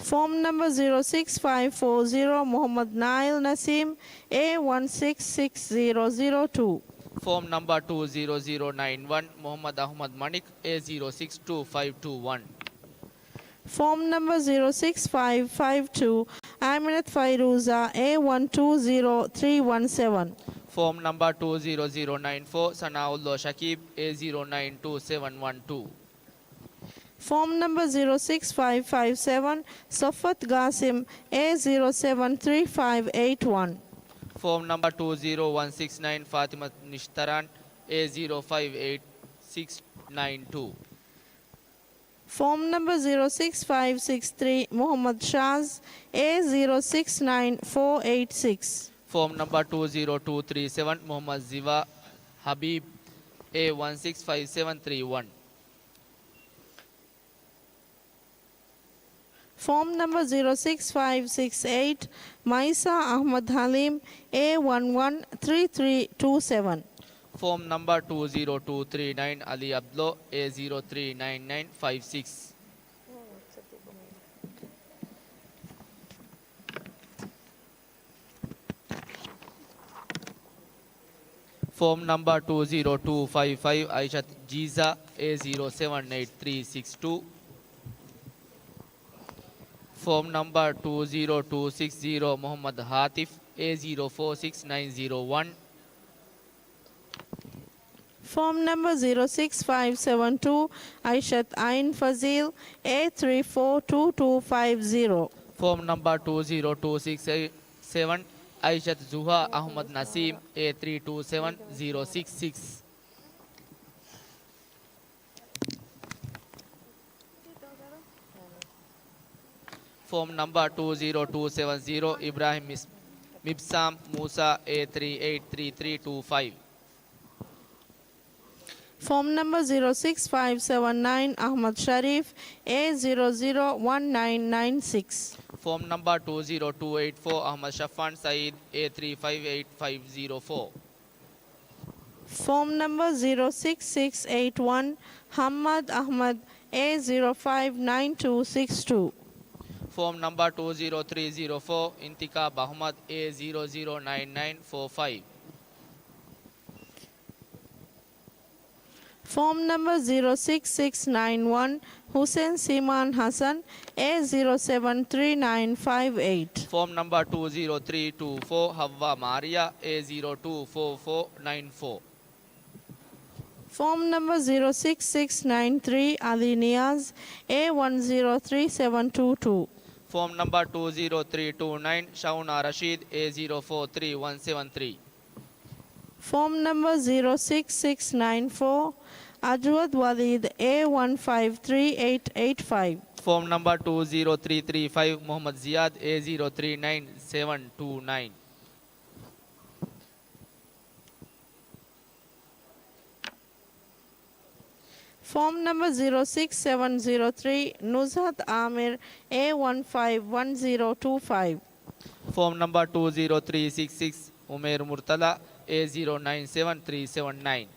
ފޯމް ނަމްބަރ ޒީރޯ ސިކްސް ފައިވް ފޯ ޒީރޯ، މުޙައްމަދު ނާއިލް ނަސީމް، އޭ ވަން ސިކްސް ސިކްސް ޒީރޯ ޒީރޯ ޓޫ. ފޯމް ނަމްބަރ ޓޫ ޒީރޯ ޒީރޯ ނައިން ވަން، މުޙައްމަދު އަޙްމަދު މަނިކް، އޭ ޒީރޯ ސިކްސް ޓޫ ފައިވް ޓޫ ވަން. ފޯމް ނަމްބަރ ޒީރޯ ސިކްސް ފައިވް ފައިވް ޓޫ، އައިމިނަތު ފައިރޫޒާ، އޭ ވަން ޓޫ ޒީރޯ ތްރީ ވަން ސެވަން. ފޯމް ނަމްބަރ ޓޫ ޒީރޯ ޒީރޯ ނައިން ފޯ، ސަނާއުﷲ ޝަކީބް، އޭ ޒީރޯ ނައިން ޓޫ ސެވަން ވަން ޓޫ. ފޯމް ނަމްބަރ ޒީރޯ ސިކްސް ފައިވް ފައިވް ސެވަން، ޞަފްވަތު ގާސިމް، އޭ ޒީރޯ ސެވަން ތްރީ ފައިވް އެއިޓް ވަން. ފޯމް ނަމްބަރ ޓޫ ޒީރޯ ވަން ސިކްސް ނައިން، ފާތިމަތު ނިޝްތަރާން، އޭ ޒީރޯ ފައިވް އެއިޓް ސިކްސް ނައިން ޓޫ. ފޯމް ނަމްބަރ ޒީރޯ ސިކްސް ފައިވް ސިކްސް ތްރީ، މުޙައްމަދު ޝާޒް، އޭ ޒީރޯ ސިކްސް ނައިން ފޯ އެއިޓް ސިކްސް. ފޯމް ނަމްބަރ ޓޫ ޒީރޯ ޓޫ ތްރީ ސެވަން، މުޙައްމަދު ޒިވާ ހަބީބް، އޭ ވަން ސިކްސް ފައިވް ސެވަން ތްރީ ވަން. ފޯމް ނަމްބަރ ޒީރޯ ސިކްސް ފައިވް ސިކްސް އެއިޓް، މައިސާ އަޙްމަދު ޙަލީމް، އޭ ވަން ވަން ތްރީ ތްރީ ޓޫ ސެވަން. ފޯމް ނަމްބަރ ޓޫ ޒީރޯ ޓޫ ތްރީ ނައިން، އަލީ ޢަބްދުﷲ، އޭ ޒީރޯ ތްރީ ނައިން ނައިން ފައިވް ސިކްސް. ފޯމް ނަމްބަރ ޓޫ ޒީރޯ ޓޫ ފައިވް ފައިވް، އައިޝަތު ޖީޒާ، އޭ ޒީރޯ ސެވަން އެއިޓް ތްރީ ސިކްސް ޓޫ. ފޯމް ނަމްބަރ ޓޫ ޒީރޯ ޓޫ ސިކްސް ޒީރޯ، މުޙައްމަދު ހާތިފް، އޭ ޒީރޯ ފޯ ސިކްސް ނައިން ޒީރޯ ވަން. ފޯމް ނަމްބަރ ޒީރޯ ސިކްސް ފައިވް ސެވަން ޓޫ، އައިޝަތު އައިން ފަޒީލް، އޭ ތްރީ ފޯ ޓޫ ޓޫ ފައިވް ޒީރޯ. ފޯމް ނަމްބަރ ޓޫ ޒީރޯ ޓޫ ސިކްސް ސެވަން، އައިޝަތު ޒުހާ އަޙްމަދު ނަސީމް، އޭ ތްރީ ޓޫ ސެވަން ޒީރޯ ސިކްސް ސިކްސް. ފޯމް ނަމްބަރ ޓޫ ޒީރޯ ޓޫ ސެވަން ޒީރޯ، އިބްރާހިމް މިސް-، މިބްސާމް މޫސާ، އޭ ތްރީ އެއިޓް ތްރީ ތްރީ ޓޫ ފައިވް. ފޯމް ނަމްބަރ ޒީރޯ ސިކްސް ފައިވް ސެވަން ނައިން، އަޙްމަދު ޝަރީފް، އޭ ޒީރޯ ޒީރޯ ވަން ނައިން ނައިން ސިކްސް. ފޯމް ނަމްބަރ ޓޫ ޒީރޯ ޓޫ އެއިޓް ފޯ، އަޙްމަދު ޝަފާން ސައީދު، އޭ ތްރީ ފައިވް އެއިޓް ފައިވް ޒީރޯ ފޯ. ފޯމް ނަމްބަރ ޒީރޯ ސިކްސް ސިކްސް އެއިޓް ވަން، ހައްމާދު އަޙްމަދު، އޭ ޒީރޯ ފައިވް ނައިން ޓޫ ސިކްސް ޓޫ. ފޯމް ނަމްބަރ ޓޫ ޒީރޯ ތްރީ ޒީރޯ ފޯ، އިންތިޚާބު އަޙްމަދު، އޭ ޒީރޯ ޒީރޯ ނައިން ނައިން ފޯ ފައިވް. ފޯމް ނަމްބަރ ޒީރޯ ސިކްސް ސިކްސް ނައިން ވަން، ހުސެން ސީމާން ހަސަން، އޭ ޒީރޯ ސެވަން ތްރީ ނައިން ފައިވް އެއިޓް. ފޯމް ނަމްބަރ ޓޫ ޒީރޯ ތްރީ ޓޫ ފޯ، ހައްވާ މާރިޔާ، އޭ ޒީރޯ ޓޫ ފޯ ފޯ ނައިން ފޯ. ފޯމް ނަމްބަރ ޒީރޯ ސިކްސް ސިކްސް ނައިން ތްރީ، އަލީ ނިޔާޒް، އޭ ވަން ޒީރޯ ތްރީ ސެވަން ޓޫ ޓޫ. ފޯމް ނަމްބަރ ޓޫ ޒީރޯ ތްރީ ޓޫ ނައިން، ޝައުނާ ރަޝީދު، އޭ ޒީރޯ ފޯ ތްރީ ވަން ސެވަން ތްރީ. ފޯމް ނަމްބަރ ޒީރޯ ސިކްސް ސިކްސް ނައިން ފޯ، އަޖްވަދު ވަލީދު، އޭ ވަން ފައިވް ތްރީ އެއިޓް އެއިޓް ފައިވް. ފޯމް ނަމްބަރ ޓޫ ޒީރޯ ތްރީ ތްރީ ފައިވް، މުޙައްމަދު ޒިޔާދު، އޭ ޒީރޯ ތްރީ ނައިން ސެވަން ޓޫ ނައިން. ފޯމް ނަމްބަރ ޒީރޯ ސިކްސް ސެވަން ޒީރޯ ތްރީ، ނުޒްހަތު އާމިރު، އޭ ވަން ފައިވް ވަން ޒީރޯ ޓޫ ފައިވް. ފޯމް ނަމްބަރ ޓޫ ޒީރޯ ތްރީ ސިކްސް ސިކްސް، އުމޭރު މުރްތަޟާ، އޭ ޒީރޯ ނައިން ސެވަން ތްރީ ސެވަން ނައިން.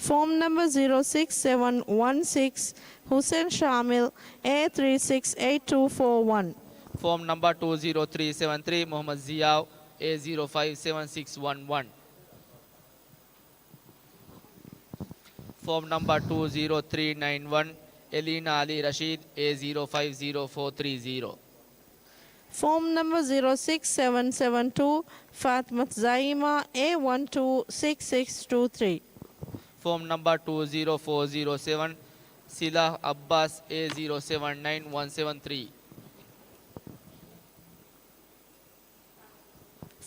ފޯމް ނަމްބަރ ޒީރޯ ސިކްސް ސެވަން ވަން ސިކްސް، ހުސެން ޝާމިލް، އޭ ތްރީ ސިކްސް އެއިޓް ޓޫ ފޯ ވަން. ފޯމް ނަމްބަރ ޓޫ ޒީރޯ ތްރީ ސެވަން ތްރީ، މުޙައްމަދު ޒިޔާއު، އޭ ޒީރޯ ފައިވް ސެވަން ސިކްސް ވަން ވަން. ފޯމް ނަމްބަރ ޓޫ ޒީރޯ ތްރީ ނައިން ވަން، އެލީނާ އަލީ ރަޝީދު، އޭ ޒީރޯ ފައިވް ޒީރޯ ފޯ ތްރީ ޒީރޯ. ފޯމް ނަމްބަރ ޒީރޯ ސިކްސް ސެވަން ސެވަން ޓޫ، ފާތިމަތު ޒައީމާ، އޭ ވަން ޓޫ ސިކްސް ސިކްސް ޓޫ ތްރީ. ފޯމް ނަމްބަރ ޓޫ ޒީރޯ ފޯ ޒީރޯ ސެވަން، ސިލާހް އައްބާސް، އޭ ޒީރޯ ސެވަން ނައިން ވަން ސެވަން ތްރީ.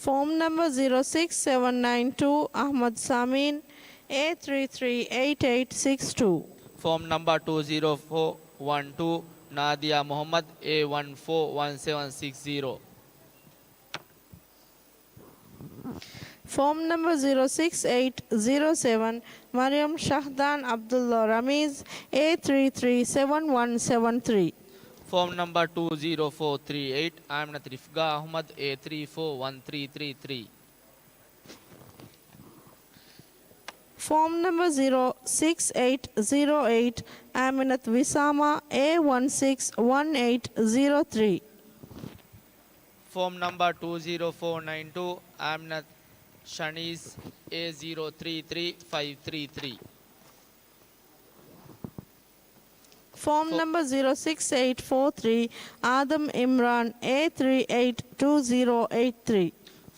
ފޯމް ނަމްބަރ ޒީރޯ ސިކްސް ސެވަން ނައިން ޓޫ، އަޙްމަދު ސާމީން، އޭ ތްރީ ތްރީ އެއިޓް އެއިޓް ސިކްސް ޓޫ. ފޯމް ނަމްބަރ ޓޫ ޒީރޯ ފޯ ވަން ޓޫ، ނާދިޔާ މުޙައްމަދު، އޭ ވަން ފޯ ވަން ސެވަން ސިކްސް ޒީރޯ. ފޯމް ނަމްބަރ ޒީރޯ ސިކްސް އެއިޓް ޒީރޯ ސެވަން، މަރިޔަމް ޝަހްދާން ޢަބްދުﷲ ރަމީޒް، އޭ ތްރީ ތްރީ ސެވަން ވަން ސެވަން ތްރީ. ފޯމް ނަމްބަރ ޓޫ ޒީރޯ ފޯ ތްރީ އެއިޓް، އާމިނަތު ރިފްގާ އަޙްމަދު، އޭ ތްރީ ފޯ ވަން ތްރީ ތްރީ ތްރީ. ފޯމް ނަމްބަރ ޒީރޯ ސިކްސް އެއިޓް ޒީރޯ އެއިޓް، އާމިނަތު ވިސާމާ، އޭ ވަން ސިކްސް ވަން އެއިޓް ޒީރޯ ތްރީ. ފޯމް ނަމްބަރ ޓޫ ޒީރޯ ފޯ ނައިން ޓޫ، އާމިނަތު ޝަނީސް އޭ ޒީރޯ ތްރީ ތްރީ ފައިވް ތްރީ ތްރީ. ފޯމް ނަމްބަރ ޒީރޯ ސިކްސް އެއިޓް ފޯ ތްރީ އާދަމް އިމްރާން އޭ ތްރީ އެއިޓް ޓޫ ޒީރޯ އެއިޓް ތްރީ.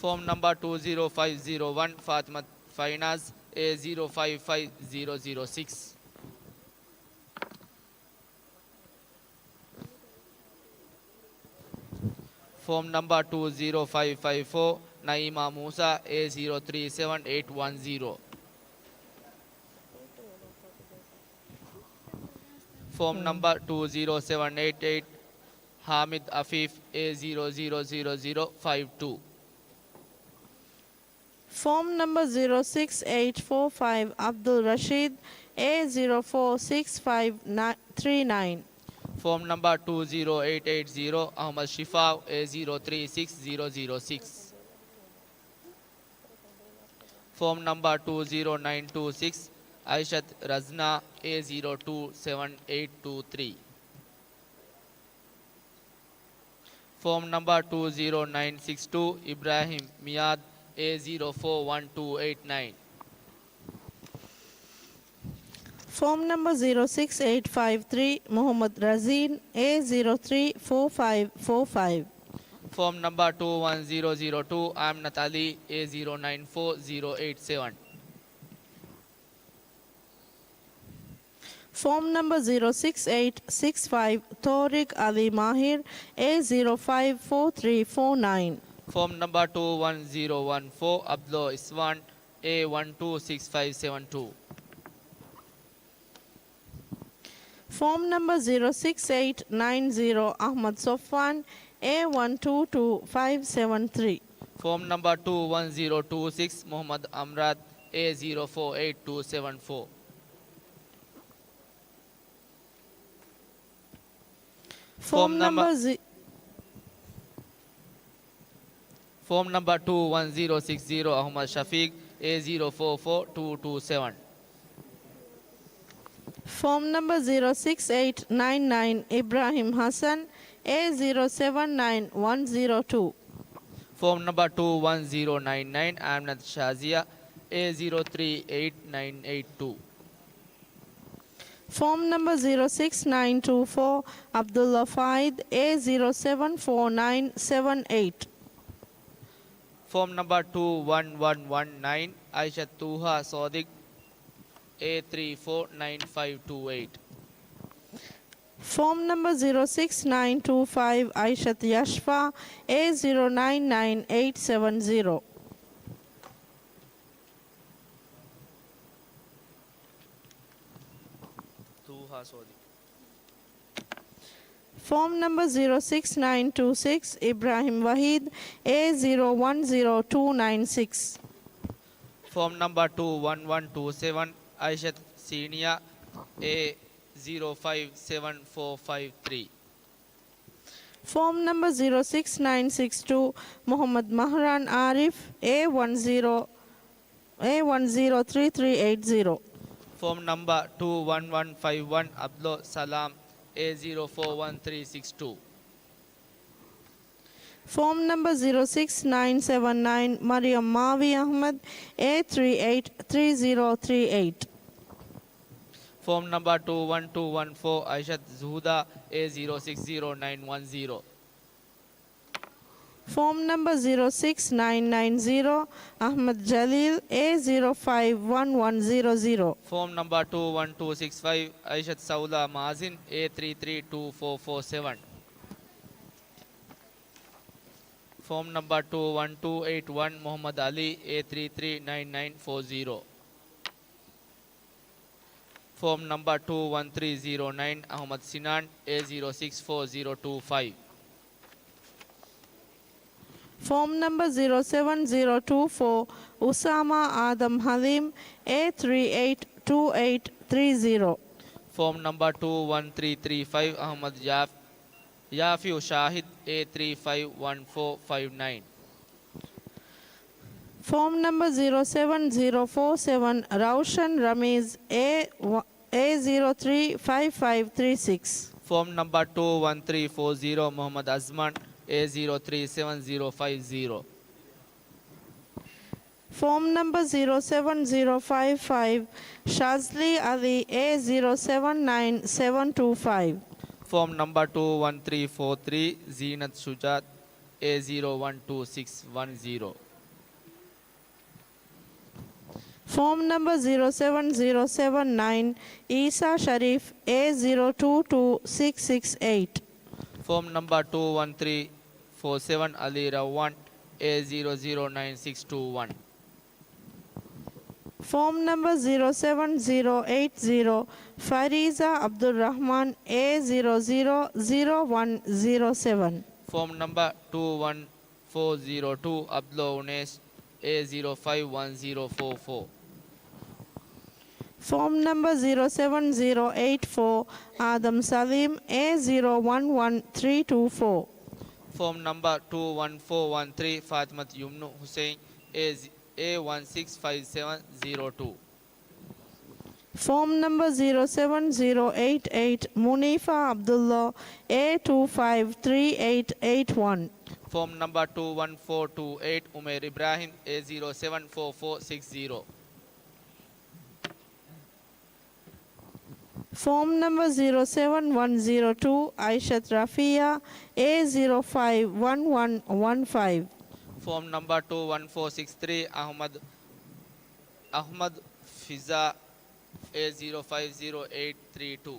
ފޯމް ނަމްބަރ ޓޫ ޒީރޯ ފައިވް ޒީރޯ ވަން ފާތިމަތު ފައިނާޒް އޭ ޒީރޯ ފައިވް ފައިވް ޒީރޯ ޒީރޯ ސިކްސް. ފޯމް ނަމްބަރ ޓޫ ޒީރޯ ފައިވް ފައިވް ފޯ ނައީމާ މޫސާ އޭ ޒީރޯ ތްރީ ސެވަން އެއިޓް ވަން ޒީރޯ. ފޯމް ނަމްބަރ ޓޫ ޒީރޯ ސެވަން އެއިޓް އެއިޓް ހާމިދު އަފީފް އޭ ޒީރޯ ޒީރޯ ޒީރޯ ޒީރޯ ފައިވް ޓޫ. ފޯމް ނަމްބަރ ޒީރޯ ސިކްސް އެއިޓް ފޯ ފައިވް އަބްދުލް ރަޝީދް އޭ ޒީރޯ ފޯ ސިކްސް ފައިވް ތްރީ ނައިން. ފޯމް ނަމްބަރ ޓޫ ޒީރޯ އެއިޓް އެއިޓް ޒީރޯ އަހުމަދު ޝިފާއު އޭ ޒީރޯ ތްރީ ސިކްސް ޒީރޯ ޒީރޯ ސިކްސް. ފޯމް ނަމްބަރ ޓޫ ޒީރޯ ނައިން ޓޫ ސިކްސް އައިޝަތު ރަޒްނާ އޭ ޒީރޯ ޓޫ ސެވަން އެއިޓް ޓޫ ތްރީ. ފޯމް ނަމްބަރ ޓޫ ޒީރޯ ނައިން ސިކްސް ޓޫ އިބްރާހިމް މިޔާދް އޭ ޒީރޯ ފޯ ވަން ޓޫ އެއިޓް ނައިން. ފޯމް ނަމްބަރ ޒީރޯ ސިކްސް އެއިޓް ފައިވް ތްރީ މުހައްމަދު ރަޒީން އޭ ޒީރޯ ތްރީ ފޯ ފައިވް ފޯ ފައިވް. ފޯމް ނަމްބަރ ޓޫ ވަން ޒީރޯ ޒީރޯ ޓޫ އަމްނަތު އަލީ އޭ ޒީރޯ ނައިން ފޯ ޒީރޯ އެއިޓް ސެވަން. ފޯމް ނަމްބަރ ޒީރޯ ސިކްސް އެއިޓް ސިކްސް ފައިވް ތޯރިޤް އަލީ މާހިރު އޭ ޒީރޯ ފައިވް ފޯ ތްރީ ފޯ ނައިން. ފޯމް ނަމްބަރ ޓޫ ވަން ޒީރޯ ވަން ފޯ އަބްދުﷲ އިސްވާން އޭ ވަން ޓޫ ސިކްސް ފައިވް ސެވަން ޓޫ. ފޯމް ނަމްބަރ ޒީރޯ ސިކްސް އެއިޓް ނައިން ޒީރޯ އަހްމަދު ސޮފްވާން އޭ ވަން ޓޫ ޓޫ ފައިވް ސެވަން ތްރީ. ފޯމް ނަމްބަރ ޓޫ ވަން ޒީރޯ ޓޫ ސިކްސް މުހައްމަދު އަމްރާދް އޭ ޒީރޯ ފޯ އެއިޓް ޓޫ ސެވަން ފޯ. ފޯމް ނަމްބަރ ޒީ- ފޯމް ނަމްބަރ ޓޫ ވަން ޒީރޯ ސިކްސް ޒީރޯ އަހުމަދު ޝަފީޤް އޭ ޒީރޯ ފޯ ފޯ ޓޫ ޓޫ ސެވަން. ފޯމް ނަމްބަރ ޒީރޯ ސިކްސް އެއިޓް ނައިން ނައިން އިބްރާހިމް ހަސަން އޭ ޒީރޯ ސެވަން ނައިން ވަން ޒީރޯ ޓޫ. ފޯމް ނަމްބަރ ޓޫ ވަން ޒީރޯ ނައިން ނައިން އަމްނަތު ޝާޒިޔާ އޭ ޒީރޯ ތްރީ އެއިޓް ނައިން އެއިޓް ޓޫ. ފޯމް ނަމްބަރ ޒީރޯ ސިކްސް ނައިން ޓޫ ފޯ އަބްދުﷲ ފާއިދު އޭ ޒީރޯ ސެވަން ފޯ ނައިން ސެވަން އެއިޓް. ފޯމް ނަމްބަރ ޓޫ ވަން ވަން ވަން ނައިން އައިޝަތު ޠޫހާ ސޯދިޤް އޭ ތްރީ ފޯ ނައިން ފައިވް ޓޫ އެއިޓް. ފޯމް ނަމްބަރ ޒީރޯ ސިކްސް ނައިން ޓޫ ފައިވް އައިޝަތު ޔަޝްފާ އޭ ޒީރޯ ނައިން ނައިން އެއިޓް ސެވަން ޒީރޯ. ޠޫހާ ސޯދިޤް. ފޯމް ނަމްބަރ ޒީރޯ ސިކްސް ނައިން ޓޫ ސިކްސް އިބްރާހިމް ވަހީދު އޭ ޒީރޯ ވަން ޒީރޯ ޓޫ ނައިން ސިކްސް. ފޯމް ނަމްބަރ ޓޫ ވަން ވަން ޓޫ ސެވަން އައިޝަތު ސީނިޔާ އޭ ޒީރޯ ފައިވް ސެވަން ފޯ ފައިވް ތްރީ. ފޯމް ނަމްބަރ ޒީރޯ ސިކްސް ނައިން ސިކްސް ޓޫ މުހައްމަދު މަހްރާން އާރިފް އޭ ވަން ޒީރޯ، އޭ ވަން ޒީރޯ ތްރީ ތްރީ އެއިޓް ޒީރޯ. ފޯމް ނަމްބަރ ޓޫ ވަން ވަން ފައިވް ވަން އަބްދުﷲ ސަލާމް އޭ ޒީރޯ ފޯ ވަން ތްރީ ސިކްސް ޓޫ. ފޯމް ނަމްބަރ ޒީރޯ ސިކްސް ނައިން ސެވަން ނައިން މަރިޔަމް މާވީ އަހްމަދު އޭ ތްރީ އެއިޓް ތްރީ ޒީރޯ ތްރީ އެއިޓް. ފޯމް ނަމްބަރ ޓޫ ވަން ޓޫ ވަން ފޯ އައިޝަތު ޒުހުދާ އޭ ޒީރޯ ސިކްސް ޒީރޯ ނައިން ވަން ޒީރޯ. ފޯމް ނަމްބަރ ޒީރޯ ސިކްސް ނައިން ނައިން ޒީރޯ އަހްމަދު ޖަލީލް އޭ ޒީރޯ ފައިވް ވަން ވަން ޒީރޯ ޒީރޯ. ފޯމް ނަމްބަރ ޓޫ ވަން ޓޫ ސިކްސް ފައިވް އައިޝަތު ސައުލާ މާޒިން އޭ ތްރީ ތްރީ ޓޫ ފޯ ފޯ ސެވަން. ފޯމް ނަމްބަރ ޓޫ ވަން ޓޫ އެއިޓް ވަން މުހައްމަދު އަލީ އޭ ތްރީ ތްރީ ނައިން ނައިން ފޯ ޒީރޯ. ފޯމް ނަމްބަރ ޓޫ ވަން ތްރީ ޒީރޯ ނައިން އަހްމަދު ސިނާން އޭ ޒީރޯ ސިކްސް ފޯ ޒީރޯ ޓޫ ފައިވް. ފޯމް ނަމްބަރ ޒީރޯ ސެވަން ޒީރޯ ޓޫ ފޯ އުސާމާ އާދަމް ހަލީމް އޭ ތްރީ އެއިޓް ޓޫ އެއިޓް ތްރީ ޒީރޯ. ފޯމް ނަމްބަރ ޓޫ ވަން ތްރީ ތްރީ ފައިވް އަހްމަދު ޔާ-، ޔާފިއު ޝާހިދު އޭ ތްރީ ފައިވް ވަން ފޯ ފައިވް ނައިން. ފޯމް ނަމްބަރ ޒީރޯ ސެވަން ޒީރޯ ފޯ ސެވަން ރައުޝަން ރަމީޒް އޭ ވަ-، އޭ ޒީރޯ ތްރީ ފައިވް ފައިވް ތްރީ ސިކްސް. ފޯމް ނަމްބަރ ޓޫ ވަން ތްރީ ފޯ ޒީރޯ މުހައްމަދު އަޒްމާން އޭ ޒީރޯ ތްރީ ސެވަން ޒީރޯ ފައިވް ޒީރޯ. ފޯމް ނަމްބަ ޒީރޯ ސެވަން ޒީރޯ ފައިވް ފައިވް، ޝާޒްލީ އަލީ، އޭ ޒީރޯ ސެވަން ނައިން ސެވަން ޓޫ ފައިވް. ފޯމް ނަމްބަ ޓޫ ވަން ތްރީ ފޯ ތްރީ، ޒީނަތް ޝުޖާއަތް، އޭ ޒީރޯ ވަން ޓޫ ސިކްސް ވަން ޒީރޯ. ފޯމް ނަމްބަ ޒީރޯ ސެވަން ޒީރޯ ސެވަން ނައިން، އީސާ ޝަރީފް، އޭ ޒީރޯ ޓޫ ޓޫ ސިކްސް ސިކްސް އެއިޓް. ފޯމް ނަމްބަ ޓޫ ވަން ތްރީ ފޯ ސެވަން، އަލީ ރައްވާން، އޭ ޒީރޯ ޒީރޯ ނައިން ސިކްސް ޓޫ ވަން. ފޯމް ނަމްބަ ޒީރޯ ސެވަން ޒީރޯ އެއިޓް ޒީރޯ، ފަރީޒާ އަބްދުއްރަޙްމާން، އޭ ޒީރޯ ޒީރޯ ޒީރޯ ވަން ޒީރޯ ސެވަން. ފޯމް ނަމްބަ ޓޫ ވަން ފޯ ޒީރޯ ޓޫ، އަބްދުﷲ އުނޭސް، އޭ ޒީރޯ ފައިވް ވަން ޒީރޯ ފޯ ފޯ. ފޯމް ނަމްބަ ޒީރޯ ސެވަން ޒީރޯ އެއިޓް ފޯ، އާދަމް ސަލީމް، އޭ ޒީރޯ ވަން ވަން ތްރީ ޓޫ ފޯ. ފޯމް ނަމްބަ ޓޫ ވަން ފޯ ވަން ތްރީ، ފާތިމަތު ޔުމްނު ޙުސައިން، އޭ ޒީ، އޭ ވަން ސިކްސް ފައިވް ސެވަން ޒީރޯ ޓޫ. ފޯމް ނަމްބަ ޒީރޯ ސެވަން ޒީރޯ އެއިޓް އެއިޓް، މުނީފާ އަބްދުﷲ، އޭ ޓޫ ފައިވް ތްރީ އެއިޓް އެއިޓް ވަން. ފޯމް ނަމްބަ ޓޫ ވަން ފޯ ޓޫ އެއިޓް، އުމޭރު އިބްރާހިމް، އޭ ޒީރޯ ސެވަން ފޯ ފޯ ސިކްސް ޒީރޯ. ފޯމް ނަމްބަ ޒީރޯ ސެވަން ވަން ޒީރޯ ޓޫ، އައިޝަތު ރަފީޢާ، އޭ ޒީރޯ ފައިވް ވަން ވަން ވަން ފައިވް. ފޯމް ނަމްބަ ޓޫ ވަން ފޯ ސިކްސް ތްރީ، އަޙްމަދު، އަޙްމަދު ފިޒާ، އޭ ޒީރޯ ފައިވް ޒީރޯ އެއިޓް ތްރީ ޓޫ.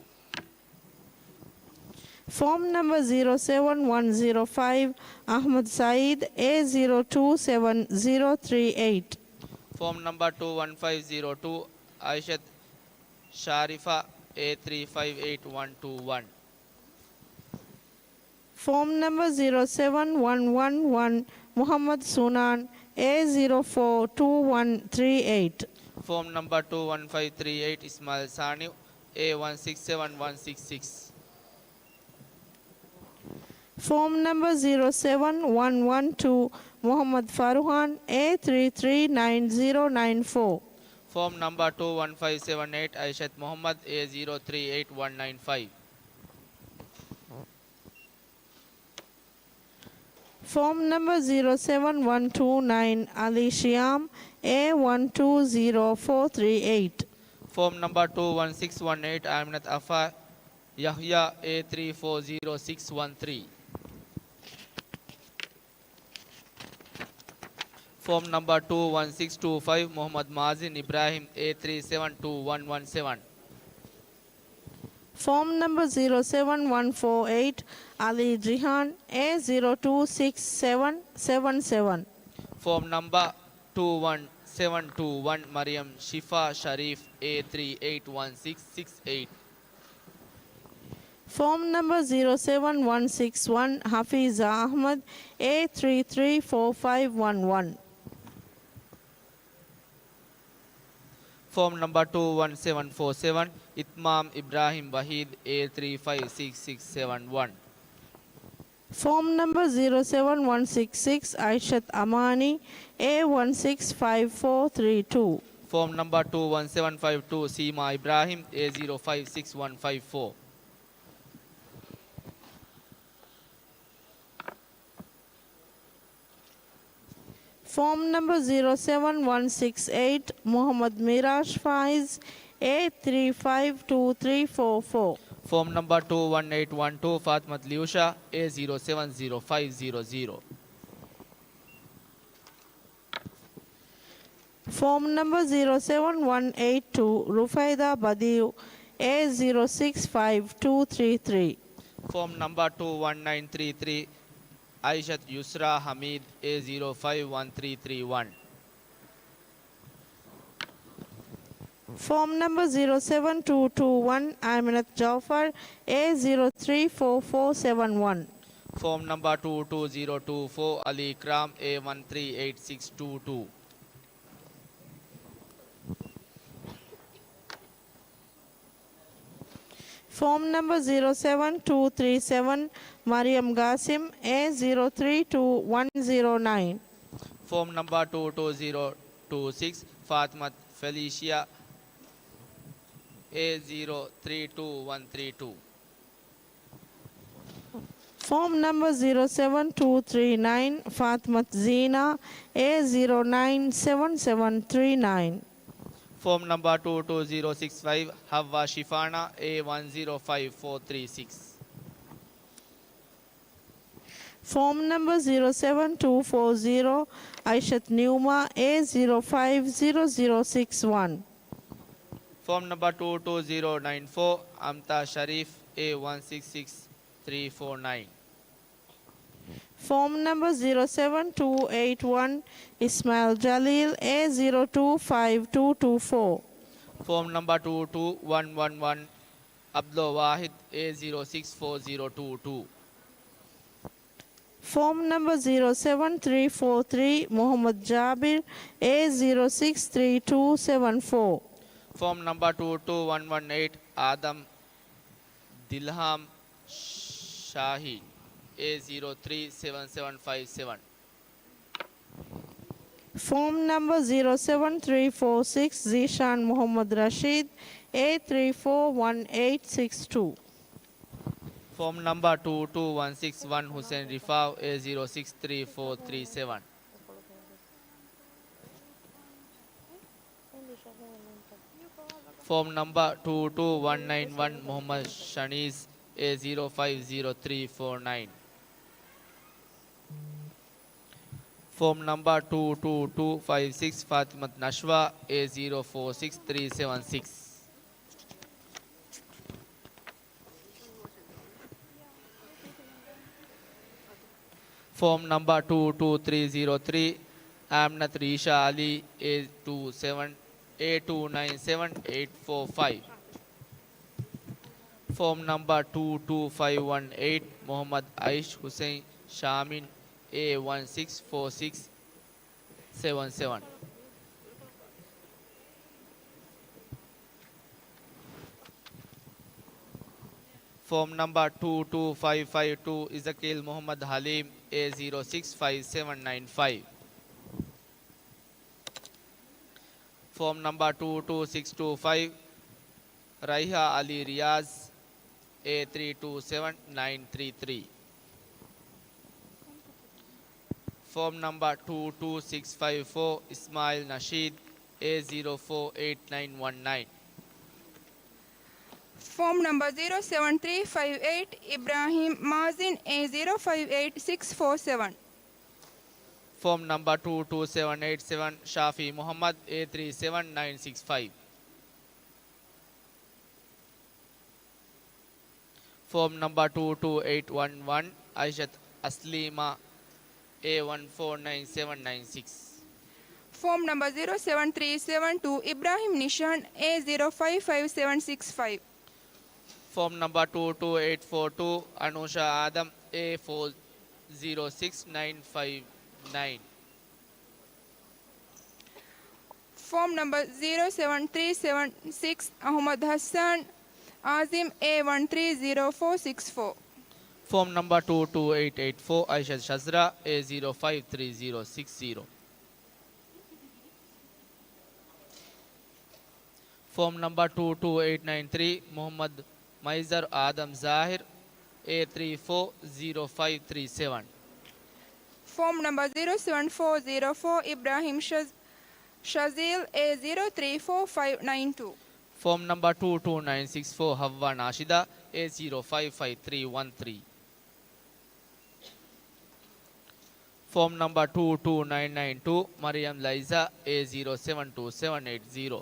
ފޯމް ނަމްބަ ޒީރޯ ސެވަން ވަން ޒީރޯ ފައިވް، އަޙްމަދު ސައީދު، އޭ ޒީރޯ ޓޫ ސެވަން ޒީރޯ ތްރީ އެއިޓް. ފޯމް ނަމްބަ ޓޫ ވަން ފައިވް ޒީރޯ ޓޫ، އައިޝަތު ޝާރިފާ، އޭ ތްރީ ފައިވް އެއިޓް ވަން ޓޫ ވަން. ފޯމް ނަމްބަ ޒީރޯ ސެވަން ވަން ވަން ވަން، މުޙައްމަދު ސުނާން، އޭ ޒީރޯ ފޯ ޓޫ ވަން ތްރީ އެއިޓް. ފޯމް ނަމްބަ ޓޫ ވަން ފައިވް ތްރީ އެއިޓް، އިސްމާއިލް ސާނިއު، އޭ ވަން ސިކްސް ސެވަން ވަން ސިކްސް ސިކްސް. ފޯމް ނަމްބަ ޒީރޯ ސެވަން ވަން ވަން ޓޫ، މުޙައްމަދު ފަރުހާން، އޭ ތްރީ ތްރީ ނައިން ޒީރޯ ނައިން ފޯ. ފޯމް ނަމްބަ ޓޫ ވަން ފައިވް ސެވަން އެއިޓް، އައިޝަތު މުޙައްމަދު، އޭ ޒީރޯ ތްރީ އެއިޓް ވަން ނައިން ފައިވް. ފޯމް ނަމްބަ ޒީރޯ ސެވަން ވަން ޓޫ ނައިން، އަލީ ޝިޔާމް، އޭ ވަން ޓޫ ޒީރޯ ފޯ ތްރީ އެއިޓް. ފޯމް ނަމްބަ ޓޫ ވަން ސިކްސް ވަން އެއިޓް، އާމިނަތު އަފާ ޔަޙްޔާ، އޭ ތްރީ ފޯ ޒީރޯ ސިކްސް ވަން ތްރީ. ފޯމް ނަމްބަ ޓޫ ވަން ސިކްސް ޓޫ ފައިވް، މުޙައްމަދު މާޒިން އިބްރާހިމް، އޭ ތްރީ ސެވަން ޓޫ ވަން ވަން ސެވަން. ފޯމް ނަމްބަ ޒީރޯ ސެވަން ވަން ފޯ އެއިޓް، އަލީ ޖިހާން، އޭ ޒީރޯ ޓޫ ސިކްސް ސެވަން ސެވަން ސެވަން. ފޯމް ނަމްބަ ޓޫ ވަން ސެވަން ޓޫ ވަން، މަރިޔަމް ޝިފާ ޝަރީފް، އޭ ތްރީ އެއިޓް ވަން ސިކްސް ސިކްސް އެއިޓް. ފޯމް ނަމްބަ ޒީރޯ ސެވަން ވަން ސިކްސް ވަން، ހަފީޒާ އަޙްމަދު، އޭ ތްރީ ތްރީ ފޯ ފައިވް ވަން ވަން. ފޯމް ނަމްބަ ޓޫ ވަން ސެވަން ފޯ ސެވަން، އިތްމާމް އިބްރާހިމް ވަޙީދު، އޭ ތްރީ ފައިވް ސިކްސް ސިކްސް ސެވަން ވަން. ފޯމް ނަމްބަ ޒީރޯ ސެވަން ވަން ސިކްސް ސިކްސް، އައިޝަތު އަމާނީ، އޭ ވަން ސިކްސް ފައިވް ފޯ ތްރީ ޓޫ. ފޯމް ނަމްބަ ޓޫ ވަން ސެވަން ފައިވް ޓޫ، ސީމާ އިބްރާހިމް، އޭ ޒީރޯ ފައިވް ސިކްސް ވަން ފައިވް ފޯ. ފޯމް ނަމްބަ ޒީރޯ ސެވަން ވަން ސިކްސް އެއިޓް، މުޙައްމަދު މިރާޝް ފާއިޒް، އޭ ތްރީ ފައިވް ޓޫ ތްރީ ފޯ ފޯ. ފޯމް ނަމްބަ ޓޫ ވަން އެއިޓް ވަން ޓޫ، ފާތިމަތު ލިޔުޝާ، އޭ ޒީރޯ ސެވަން ޒީރޯ ފައިވް ޒީރޯ ޒީރޯ. ފޯމް ނަމްބަ ޒީރޯ ސެވަން ވަން އެއިޓް ޓޫ، ރުފައިދާ ބަދީއު، އޭ ޒީރޯ ސިކްސް ފައިވް ޓޫ ތްރީ ތްރީ. ފޯމް ނަމްބަ ޓޫ ވަން ނައިން ތްރީ ތްރީ، އައިޝަތު ޔުސްރާ ހަމީދު، އޭ ޒީރޯ ފައިވް ވަން ތްރީ ތްރީ ވަން. ފޯމް ނަމްބަ ޒީރޯ ސެވަން ޓޫ ޓޫ ވަން، އައިމިނަތު ޖައުފަރު، އޭ ޒީރޯ ތްރީ ފޯ ފޯ ސެވަން ވަން. ފޯމް ނަމްބަ ޓޫ ޓޫ ޒީރޯ ޓޫ ފޯ، އަލީ އިކްރާމް، އޭ ވަން ތްރީ އެއިޓް ސިކްސް ޓޫ ޓޫ. ފޯމް ނަމްބަ ޒީރޯ ސެވަން ޓޫ ތްރީ ސެވަން، މަރިޔަމް ގާސިމް، އޭ ޒީރޯ ތްރީ ޓޫ ވަން ޒީރޯ ނައިން. ފޯމް ނަމްބަ ޓޫ ޓޫ ޒީރޯ ޓޫ ސިކްސް، ފާތިމަތު ފެލީޝިއާ، އޭ ޒީރޯ ތްރީ ޓޫ ވަން ތްރީ ޓޫ. ފޯމް ނަމްބަރ ޒީރޯ ސެވަން ޓޫ ތްރީ ނައިން، ފާތިމަތު ޒީނާ، އޭ ޒީރޯ ނައިން ސެވަން ސެވަން ތްރީ ނައިން. ފޯމް ނަމްބަރ ޓޫ ޓޫ ޒީރޯ ސިކްސް ފައިވް، ހައްވާ ޝިފާނާ، އޭ ވަން ޒީރޯ ފައިވް ފޯރް ތްރީ ސިކްސް. ފޯމް ނަމްބަރ ޒީރޯ ސެވަން ޓޫ ފޯރް ޒީރޯ، އައިޝަތު ނިއުމާ، އޭ ޒީރޯ ފައިވް ޒީރޯ ޒީރޯ ސިކްސް ވަން. ފޯމް ނަމްބަރ ޓޫ ޓޫ ޒީރޯ ނައިން ފޯރް، އަމްތާ ޝަރީފް، އޭ ވަން ސިކްސް ސިކްސް ތްރީ ފޯރް ނައިން. ފޯމް ނަމްބަރ ޒީރޯ ސެވަން ޓޫ އެއިޓް ވަން، އިސްމާއިލް ޖަލީލް، އޭ ޒީރޯ ޓޫ ފައިވް ޓޫ ޓޫ ފޯރް. ފޯމް ނަމްބަރ ޓޫ ޓޫ ވަން ވަން ވަން، އަބްދުލް ވާހިދް، އޭ ޒީރޯ ސިކްސް ފޯރް ޒީރޯ ޓޫ ޓޫ. ފޯމް ނަމްބަރ ޒީރޯ ސެވަން ތްރީ ފޯރް ތްރީ، މުޙައްމަދު ޖާބިރް، އޭ ޒީރޯ ސިކްސް ތްރީ ޓޫ ސެވަން ފޯރް. ފޯމް ނަމްބަރ ޓޫ ޓޫ ވަން ވަން އެއިޓް، އާދަމް ދިލްހާމް ޝާހީން، އޭ ޒީރޯ ތްރީ ސެވަން ސެވަން ފައިވް ސެވަން. ފޯމް ނަމްބަރ ޒީރޯ ސެވަން ތްރީ ފޯރް ސިކްސް، ޒީޝާން މުޙައްމަދު ރަޝީދް، އޭ ތްރީ ފޯރް ވަން އެއިޓް ސިކްސް ޓޫ. ފޯމް ނަމްބަރ ޓޫ ޓޫ ވަން ސިކްސް ވަން، ހުސެން ރިފާއު، އޭ ޒީރޯ ސިކްސް ތްރީ ފޯރް ތްރީ ސެވަން. ފޯމް ނަމްބަރ ޓޫ ޓޫ ވަން ނައިން ވަން، މުޙައްމަދު ޝަނީޒް، އޭ ޒީރޯ ފައިވް ޒީރޯ ތްރީ ފޯރް ނައިން. ފޯމް ނަމްބަރ ޓޫ ޓޫ ޓޫ ފައިވް ސިކްސް، ފާތިމަތު ނަޝްވާ، އޭ ޒީރޯ ފޯރް ސިކްސް ތްރީ ސެވަން ސިކްސް. ފޯމް ނަމްބަރ ޓޫ ޓޫ ތްރީ ޒީރޯ ތްރީ، އާމިނަތު ރީޝާ އަލީ، އޭ ޓޫ ސެވަން، އޭ ޓޫ ނައިން ސެވަން އެއިޓް ފޯރް ފައިވް. ފޯމް ނަމްބަރ ޓޫ ޓޫ ފައިވް ވަން އެއިޓް، މުޙައްމަދު އައިޝް ހުސެން ޝާމިން، އޭ ވަން ސިކްސް ފޯރް ސިކްސް ސެވަން ސެވަން. ފޯމް ނަމްބަރ ޓޫ ޓޫ ފައިވް ފައިވް ޓޫ، އިޒަކީލް މުޙައްމަދު ހަލީމް، އޭ ޒީރޯ ސިކްސް ފައިވް ސެވަން ނައިން ފައިވް. ފޯމް ނަމްބަރ ޓޫ ޓޫ ސިކްސް ޓޫ ފައިވް، ރައިހާ އަލީ ރިޔާޒް، އޭ ތްރީ ޓޫ ސެވަން ނައިން ތްރީ ތްރީ. ފޯމް ނަމްބަރ ޓޫ ޓޫ ސިކްސް ފައިވް ފޯރް، އިސްމާއިލް ނަޝީދް، އޭ ޒީރޯ ފޯރް އެއިޓް ނައިން ވަން ނައިން. ފޯމް ނަމްބަރ ޒީރޯ ސެވަން ތްރީ ފައިވް އެއިޓް، އިބްރާހީމް މާޒިން، އޭ ޒީރޯ ފައިވް އެއިޓް ސިކްސް ފޯރް ސެވަން. ފޯމް ނަމްބަރ ޓޫ ޓޫ ސެވަން އެއިޓް ސެވަން، ޝާފީ މުޙައްމަދު، އޭ ތްރީ ސެވަން ނައިން ސިކްސް ފައިވް. ފޯމް ނަމްބަރ ޓޫ ޓޫ އެއިޓް ވަން ވަން، އައިޝަތު އަސްލީމާ، އޭ ވަން ފޯރް ނައިން ސެވަން ނައިން ސިކްސް. ފޯމް ނަމްބަރ ޒީރޯ ސެވަން ތްރީ ސެވަން ޓޫ، އިބްރާހީމް ނިޝާން، އޭ ޒީރޯ ފައިވް ފައިވް ސެވަން ސިކްސް ފައިވް. ފޯމް ނަމްބަރ ޓޫ ޓޫ އެއިޓް ފޯރް ޓޫ، އަނޫޝާ އާދަމް، އޭ ފޯރް ޒީރޯ ސިކްސް ނައިން ފައިވް ނައިން. ފޯމް ނަމްބަރ ޒީރޯ ސެވަން ތްރީ ސެވަން ސިކްސް، އަޙުމަދު ހައްސާން އާޒިމް، އޭ ވަން ތްރީ ޒީރޯ ފޯރް ސިކްސް ފޯރް. ފޯމް ނަމްބަރ ޓޫ ޓޫ އެއިޓް އެއިޓް ފޯރް، އައިޝަތު ޝަޒްރާ، އޭ ޒީރޯ ފައިވް ތްރީ ޒީރޯ ސިކްސް ޒީރޯ. ފޯމް ނަމްބަރ ޓޫ ޓޫ އެއިޓް ނައިން ތްރީ، މުޙައްމަދު މައިޒަރު އާދަމް ޒާހިރު، އޭ ތްރީ ފޯރް ޒީރޯ ފައިވް ތްރީ ސެވަން. ފޯމް ނަމްބަރ ޒީރޯ ސެވަން ފޯރް ޒީރޯ ފޯރް، އިބްރާހީމް ޝަޒް-، ޝަޒީލް، އޭ ޒީރޯ ތްރީ ފޯރް ފައިވް ނައިން ޓޫ. ފޯމް ނަމްބަރ ޓޫ ޓޫ ނައިން ސިކްސް ފޯރް، ހައްވާ ނާޝިދާ، އޭ ޒީރޯ ފައިވް ފައިވް ތްރީ ވަން ތްރީ. ފޯމް ނަމްބަރ ޓޫ ޓޫ ނައިން ނައިން ޓޫ، މަރިޔަމް ލައިޒާ، އޭ ޒީރޯ ސެވަން ޓޫ ސެވަން އެއިޓް ޒީރޯ.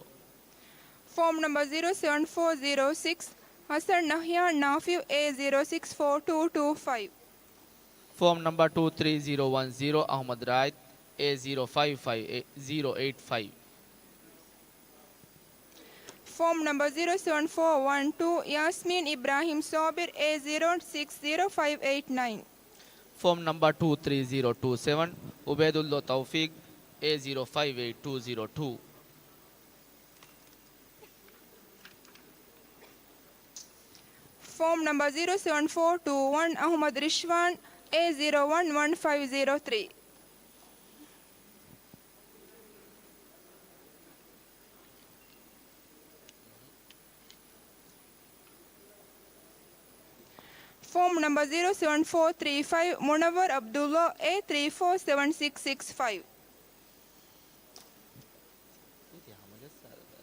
ފޯމް ނަމްބަރ ޒީރޯ ސެވަން ފޯރް ޒީރޯ ސިކްސް، ހަސަން ނަހްޔާން ނާފިޢު، އޭ ޒީރޯ ސިކްސް ފޯރް ޓޫ ޓޫ ފައިވް. ފޯމް ނަމްބަރ ޓޫ ތްރީ ޒީރޯ ވަން ޒީރޯ، އަޙުމަދު ރާއިދު، އޭ ޒީރޯ ފައިވް ފައިވް ޒީރޯ އެއިޓް ފައިވް. ފޯމް ނަމްބަރ ޒީރޯ ސެވަން ފޯރް ވަން ޓޫ، ޔާސްމީން އިބްރާހީމް ސޯބިރް، އޭ ޒީރޯ ސިކްސް ޒީރޯ ފައިވް އެއިޓް ނައިން. ފޯމް ނަމްބަރ ޓޫ ތްރީ ޒީރޯ ޓޫ ސެވަން، އުބައިދުﷲ ތައުފީޤް، އޭ ޒީރޯ ފައިވް އެއިޓް ޓޫ ޒީރޯ ޓޫ. ފޯމް ނަމްބަރ ޒީރޯ ސެވަން ފޯރް ޓޫ ވަން، އަޙުމަދު ރިޝްވާން، އޭ ޒީރޯ ވަން ވަން ފައިވް ޒީރޯ ތްރީ. ފޯމް ނަމްބަރ ޒީރޯ ސެވެން ފޯ ތްރީ ފައިވް، މުނައްވަރު އަބްދުﷲ، އޭ ތްރީ ފޯ ސެވެން ސިކްސް ސިކްސް ފައިވް. އޭތި ހަމަޖައްސާލަބަ.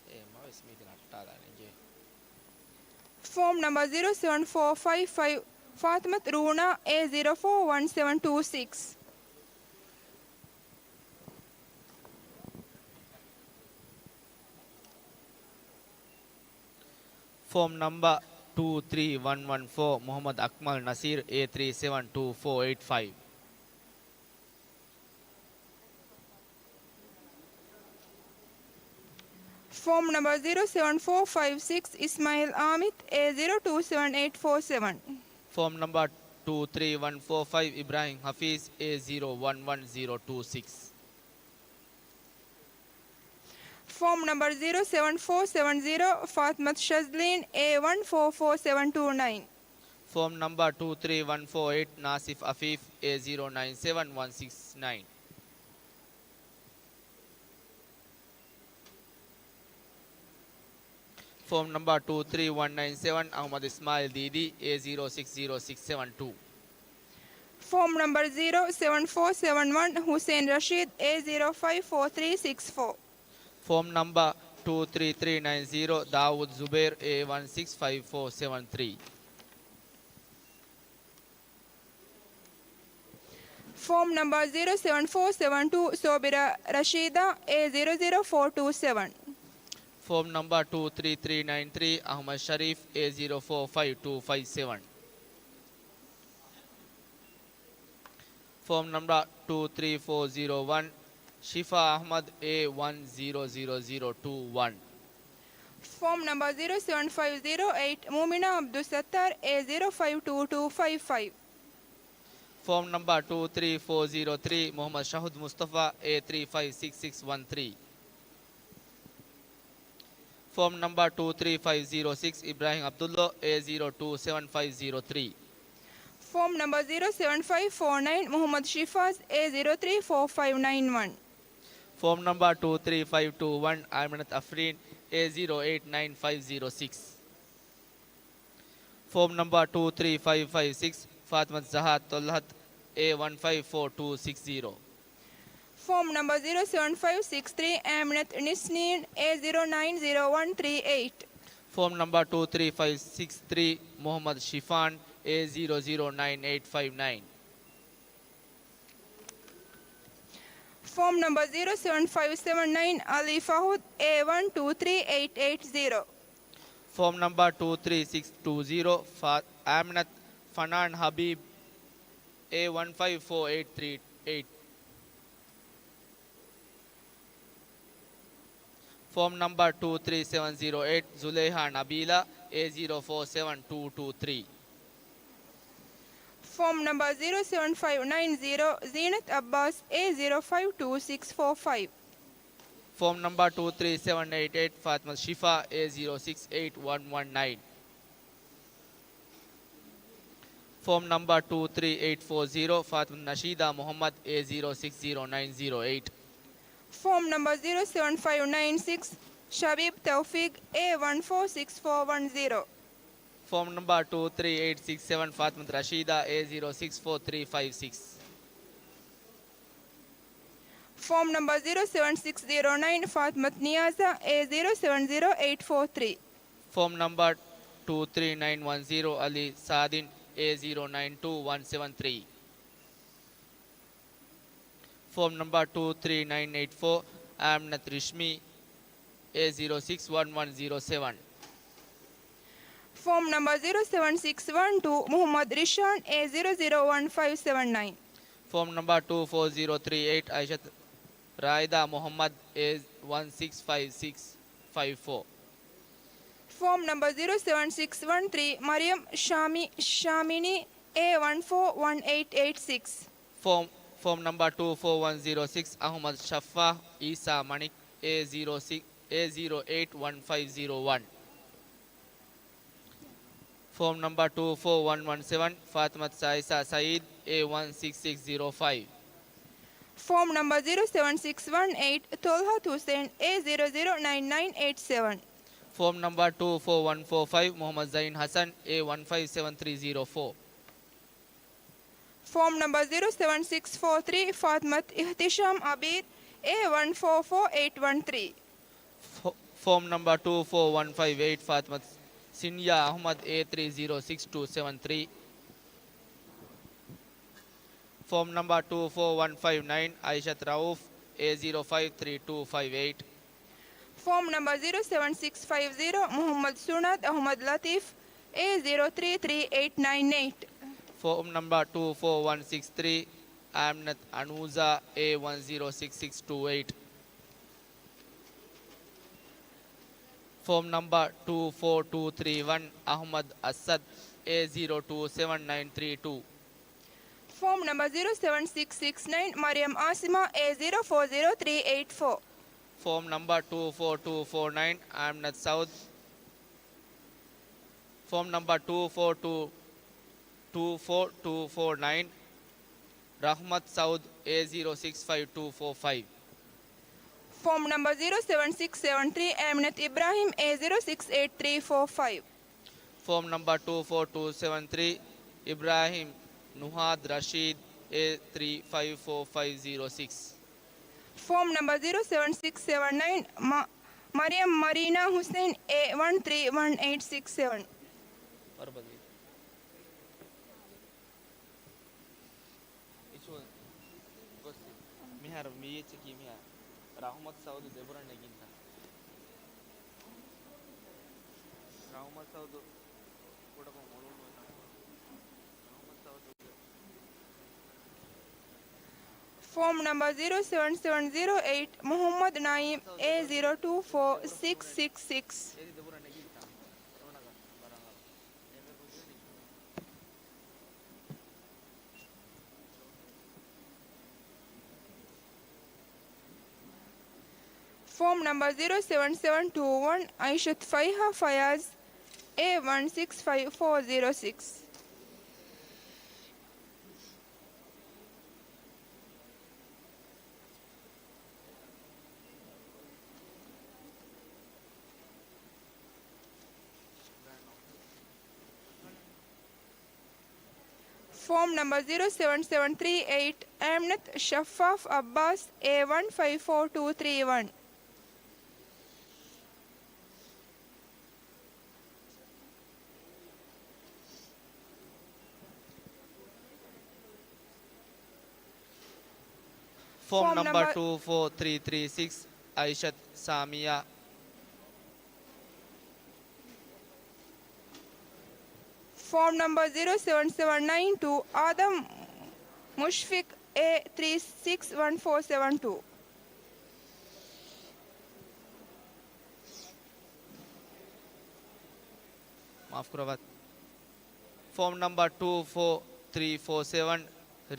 އޭ މަވެސް މީތި ނައްޓާލާނެ އިނގޭ. ފޯމް ނަމްބަރ ޒީރޯ ސެވެން ފޯ ފައިވް ފައިވް، ފާތިމަތު ރޫނާ، އޭ ޒީރޯ ފޯ ވަން ސެވެން ޓޫ ސިކްސް. ފޯމް ނަމްބަރ ޓޫ ތްރީ ވަން ވަން ފޯ، މުޙައްމަދު އަކްމަލް ނަސީރް، އޭ ތްރީ ސެވެން ޓޫ ފޯ އެއިޓް ފައިވް. ފޯމް ނަމްބަރ ޒީރޯ ސެވެން ފޯ ފައިވް ސިކްސް، އިސްމާއިލް އާމިދު، އޭ ޒީރޯ ޓޫ ސެވެން އެއިޓް ފޯ ސެވެން. ފޯމް ނަމްބަރ ޓޫ ތްރީ ވަން ފޯ ފައިވް، އިބްރާހިމް ހަފީޒް، އޭ ޒީރޯ ވަން ވަން ޒީރޯ ޓޫ ސިކްސް. ފޯމް ނަމްބަރ ޒީރޯ ސެވެން ފޯ ސެވެން ޒީރޯ، ފާތިމަތު ޝަޒްލީން، އޭ ވަން ފޯ ފޯ ސެވެން ޓޫ ނައިން. ފޯމް ނަމްބަރ ޓޫ ތްރީ ވަން ފޯ އެއިޓް، ނާސިފް އަފީފް، އޭ ޒީރޯ ނައިން ސެވެން ވަން ސިކްސް ނައިން. ފޯމް ނަމްބަރ ޓޫ ތްރީ ވަން ނައިން ސެވެން، އަޙްމަދު އިސްމާއިލް ދީދީ، އޭ ޒީރޯ ސިކްސް ޒީރޯ ސިކްސް ސެވެން ޓޫ. ފޯމް ނަމްބަރ ޒީރޯ ސެވެން ފޯ ސެވެން ވަން، ހުސެން ރަޝީދު، އޭ ޒީރޯ ފައިވް ފޯ ތްރީ ސިކްސް ފޯ. ފޯމް ނަމްބަރ ޓޫ ތްރީ ތްރީ ނައިން ޒީރޯ، ދާވޫދު ޒުބޭރު، އޭ ވަން ސިކްސް ފައިވް ފޯ ސެވެން ތްރީ. ފޯމް ނަމްބަރ ޒީރޯ ސެވެން ފޯ ސެވެން ޓޫ، ސޯބިރާ ރަޝީދާ، އޭ ޒީރޯ ޒީރޯ ފޯ ޓޫ ސެވެން. ފޯމް ނަމްބަރ ޓޫ ތްރީ ތްރީ ނައިން ތްރީ، އަޙްމަދު ޝަރީފް، އޭ ޒީރޯ ފޯ ފައިވް ޓޫ ފައިވް ސެވެން. ފޯމް ނަމްބަރ ޓޫ ތްރީ ފޯ ޒީރޯ ވަން، ޝިފާ އަޙްމަދު، އޭ ވަން ޒީރޯ ޒީރޯ ޒީރޯ ޓޫ ވަން. ފޯމް ނަމްބަރ ޒީރޯ ސެވެން ފައިވް ޒީރޯ އެއިޓް، މޫމިނާ އަބްދުއްސައްތާރު، އޭ ޒީރޯ ފައިވް ޓޫ ޓޫ ފައިވް ފައިވް. ފޯމް ނަމްބަރ ޓޫ ތްރީ ފޯ ޒީރޯ ތްރީ، މުޙައްމަދު ޝަހުދު މުޞްޠަފާ، އޭ ތްރީ ފައިވް ސިކްސް ސިކްސް ވަން ތްރީ. ފޯމް ނަމްބަރ ޓޫ ތްރީ ފައިވް ޒީރޯ ސިކްސް، އިބްރާހިމް އަބްދުﷲ، އޭ ޒީރޯ ޓޫ ސެވެން ފައިވް ޒީރޯ ތްރީ. ފޯމް ނަމްބަރ ޒީރޯ ސެވެން ފައިވް ފޯ ނައިން، މުޙައްމަދު ޝިފާޒް، އޭ ޒީރޯ ތްރީ ފޯ ފައިވް ނައިން ވަން. ފޯމް ނަމްބަރ ޓޫ ތްރީ ފައިވް ޓޫ ވަން، އައިމިނަތު އަފްރީން، އޭ ޒީރޯ އެއިޓް ނައިން ފައިވް ޒީރޯ ސިކްސް. ފޯމް ނަމްބަރ ޓޫ ތްރީ ފައިވް ފައިވް ސިކްސް، ފާތިމަތު ޒަހްރާ ޠަލްޙަތު، އޭ ވަން ފައިވް ފޯ ޓޫ ސިކްސް ޒީރޯ. ފޯމް ނަމްބަރ ޒީރޯ ސެވެން ފައިވް ސިކްސް ތްރީ، އައިމިނަތު ނިސްނީން، އޭ ޒީރޯ ނައިން ޒީރޯ ވަން ތްރީ އެއިޓް. ފޯމް ނަމްބަރ ޓޫ ތްރީ ފައިވް ސިކްސް ތްރީ، މުޙައްމަދު ޝިފާން، އޭ ޒީރޯ ޒީރޯ ނައިން އެއިޓް ފައިވް ނައިން. ފޯމް ނަމްބަރ ޒީރޯ ސެވެން ފައިވް ސެވެން ނައިން، އަލީ ފަހުދު، އޭ ވަން ޓޫ ތްރީ އެއިޓް އެއިޓް ޒީރޯ. ފޯމް ނަމްބަރ ޓޫ ތްރީ ސިކްސް ޓޫ ޒީރޯ، ފާ-، އައިމިނަތު ފަނާން ހަބީބް، އޭ ވަން ފައިވް ފޯ އެއިޓް ތްރީ އެއިޓް. ފޯމް ނަމްބަރ ޓޫ ތްރީ ސެވެން ޒީރޯ އެއިޓް، ޒުލޭހާ ނަބީލާ، އޭ ޒީރޯ ފޯ ސެވެން ޓޫ ޓޫ ތްރީ. ފޯމް ނަމްބަރ ޒީރޯ ސެވެން ފައިވް ނައިން ޒީރޯ، ޒީނަތު އައްބާސް، އޭ ޒީރޯ ފައިވް ޓޫ ސިކްސް ފޯ ފައިވް. ފޯމް ނަމްބަރ ޓޫ ތްރީ ސެވެން އެއިޓް އެއިޓް، ފާތިމަތު ޝިފާ، އޭ ޒީރޯ ސިކްސް އެއިޓް ވަން ވަން ނައިން. ފޯމް ނަމްބަރ ޓޫ ތްރީ އެއިޓް ފޯ ޒީރޯ، ފާތިމަތު ނަޝީދާ މުޙައްމަދު، އޭ ޒީރޯ ސިކްސް ޒީރޯ ނައިން ޒީރޯ އެއިޓް. ފޯމް ނަމްބަރ ޒީރޯ ސެވެން ފައިވް ނައިން ސިކްސް، ޝަބީބް ތައުފީޤް، އޭ ވަން ފޯ ސިކްސް ފޯ ވަން ޒީރޯ. ފޯމް ނަމްބަރ ޓޫ ތްރީ އެއިޓް ސިކްސް ސެވެން، ފާތިމަތު ރަޝީދާ، އޭ ޒީރޯ ސިކްސް ފޯ ތްރީ ފައިވް ސިކްސް. ފޯމް ނަމްބަރ ޒީރޯ ސެވެން ސިކްސް ޒީރޯ ނައިން، ފާތިމަތު ނިޔާޒާ، އޭ ޒީރޯ ސެވެން ޒީރޯ އެއިޓް ފޯ ތްރީ. ފޯމް ނަމްބަރ ޓޫ ތްރީ ނައިން ވަން ޒީރޯ، އަލީ ސާދިން، އޭ ޒީރޯ ނައިން ޓޫ ވަން ސެވެން ތްރީ. ފޯމް ނަމްބަރ ޓޫ ތްރީ ނައިން އެއިޓް ފޯ، އައިމިނަތު ރިޝްމީ، އޭ ޒީރޯ ސިކްސް ވަން ވަން ޒީރޯ ސެވެން. ފޯމް ނަމްބަރ ޒީރޯ ސެވެން ސިކްސް ވަން ޓޫ، މުޙައްމަދު ރިޝާން، އޭ ޒީރޯ ޒީރޯ ވަން ފައިވް ސެވެން ނައިން. ފޯމް ނަމްބަރ ޓޫ ފޯ ޒީރޯ ތްރީ އެއިޓް، އައިޝަތު ރާއިދާ މުޙައްމަދު، އޭ ވަން ސިކްސް ފައިވް ސިކްސް ފައިވް ފޯ. ފޯމް ނަމްބަރ ޒީރޯ ސެވެން ސިކްސް ވަން ތްރީ، މަރިޔަމް ޝާމި، ޝާމިނީ، އޭ ވަން ފޯ ވަން އެއިޓް އެއިޓް ސިކްސް. ފޯމް، ފޯމް ނަމްބަރ ޓޫ ފޯ ވަން ޒީރޯ ސިކްސް، އަޙްމަދު ޝައްފާ އީސާ މަނިކް، އޭ ޒީރޯ ސިކްސް، އޭ ޒީރޯ އެއިޓް ވަން ފައިވް ޒީރޯ ވަން. ފޯމް ނަމްބަރ ޓޫ ފޯ ވަން ވަން ސެވެން، ފާތިމަތު ސާއިސާ ސައީދު، އޭ ވަން ސިކްސް ސިކްސް ޒީރޯ ފައިވް. ފޯމް ނަމްބަރ ޒީރޯ ސެވެން ސިކްސް ވަން އެއިޓް، ޠަލްޙަތު ޙުސައިން، އޭ ޒީރޯ ޒީރޯ ނައިން ނައިން އެއިޓް ސެވެން. Form number two four one four five, Muhammad Zain Hassan, A one five seven three zero four. Form number zero seven six four three, Fatmat Ihtisham Abid, A one four four eight one three. Fo- Form number two four one five eight, Fatmat Sinya Ahmad, A three zero six two seven three. Form number two four one five nine, Aishat Rauf, A zero five three two five eight. Form number zero seven six five zero, Muhammad Sunad Ahmad Latif, A zero three three eight nine eight. Form number two four one six three, Aminat Anuza, A one zero six six two eight. Form number two four two three one, Ahmad Asad, A zero two seven nine three two. Form number zero seven six six nine, Mariam Asima, A zero four zero three eight four. Form number two four two four nine, Aminat Saud. Form number two four two two four two four nine, Rahmat Saud, A zero six five two four five. Form number zero seven six seven three, Aminat Ibrahim, A zero six eight three four five. Form number two four two seven three, Ibrahim Nuhad Rashid, A three five four five zero six. Form number zero seven six seven nine, Ma- Mariam Marina Hussein, A one three one eight six seven. ވަރަށް ބަދަލު. އިސްވަން ގޮސް މިހާރު މި އެއްޗަކީ މިހާ ރަހުމަތު ސައުދު ދެބުރަ ނެގިންތަ؟ ރަހުމަތު ސައުދު ކުޑަކޮށް އޮޅުން ނުވެތަ؟ ރަހުމަތު ސައުދު Form number zero seven seven zero eight, Muhammad Naeem, A zero two four six six six. Form number zero seven seven two one, Aishat Faiha Fayaz, A one six five four zero six. Form number zero seven seven three eight, Aminat Shaffaf Abbas, A one five four two three one. Form number two four three three six, Aishat Samia. Form number zero seven seven nine two, Adam Mushfiq, A three six one four seven two. މާފުކުރައްވާ. Form number two four three four seven,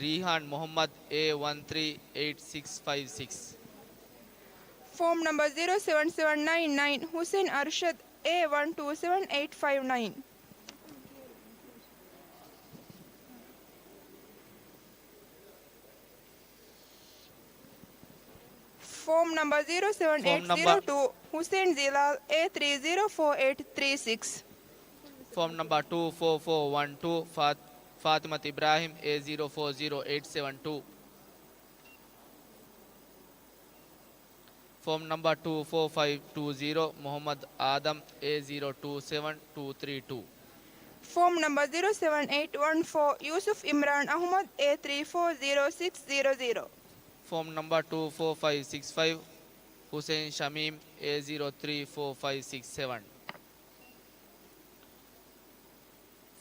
Rihan Muhammad, A one three eight six five six. Form number zero seven seven nine nine, Hussein Arshad, A one two seven eight five nine. Form number zero seven eight zero two, Hussein Zilal, A three zero four eight three six. Form number two four four one two, Fat- Fatimat Ibrahim, A zero four zero eight seven two. Form number two four five two zero, Muhammad Adam, A zero two seven two three two. Form number zero seven eight one four, Yusuf Imran Ahmad, A three four zero six zero zero. Form number two four five six five, Hussein Shamim, A zero three four five six seven.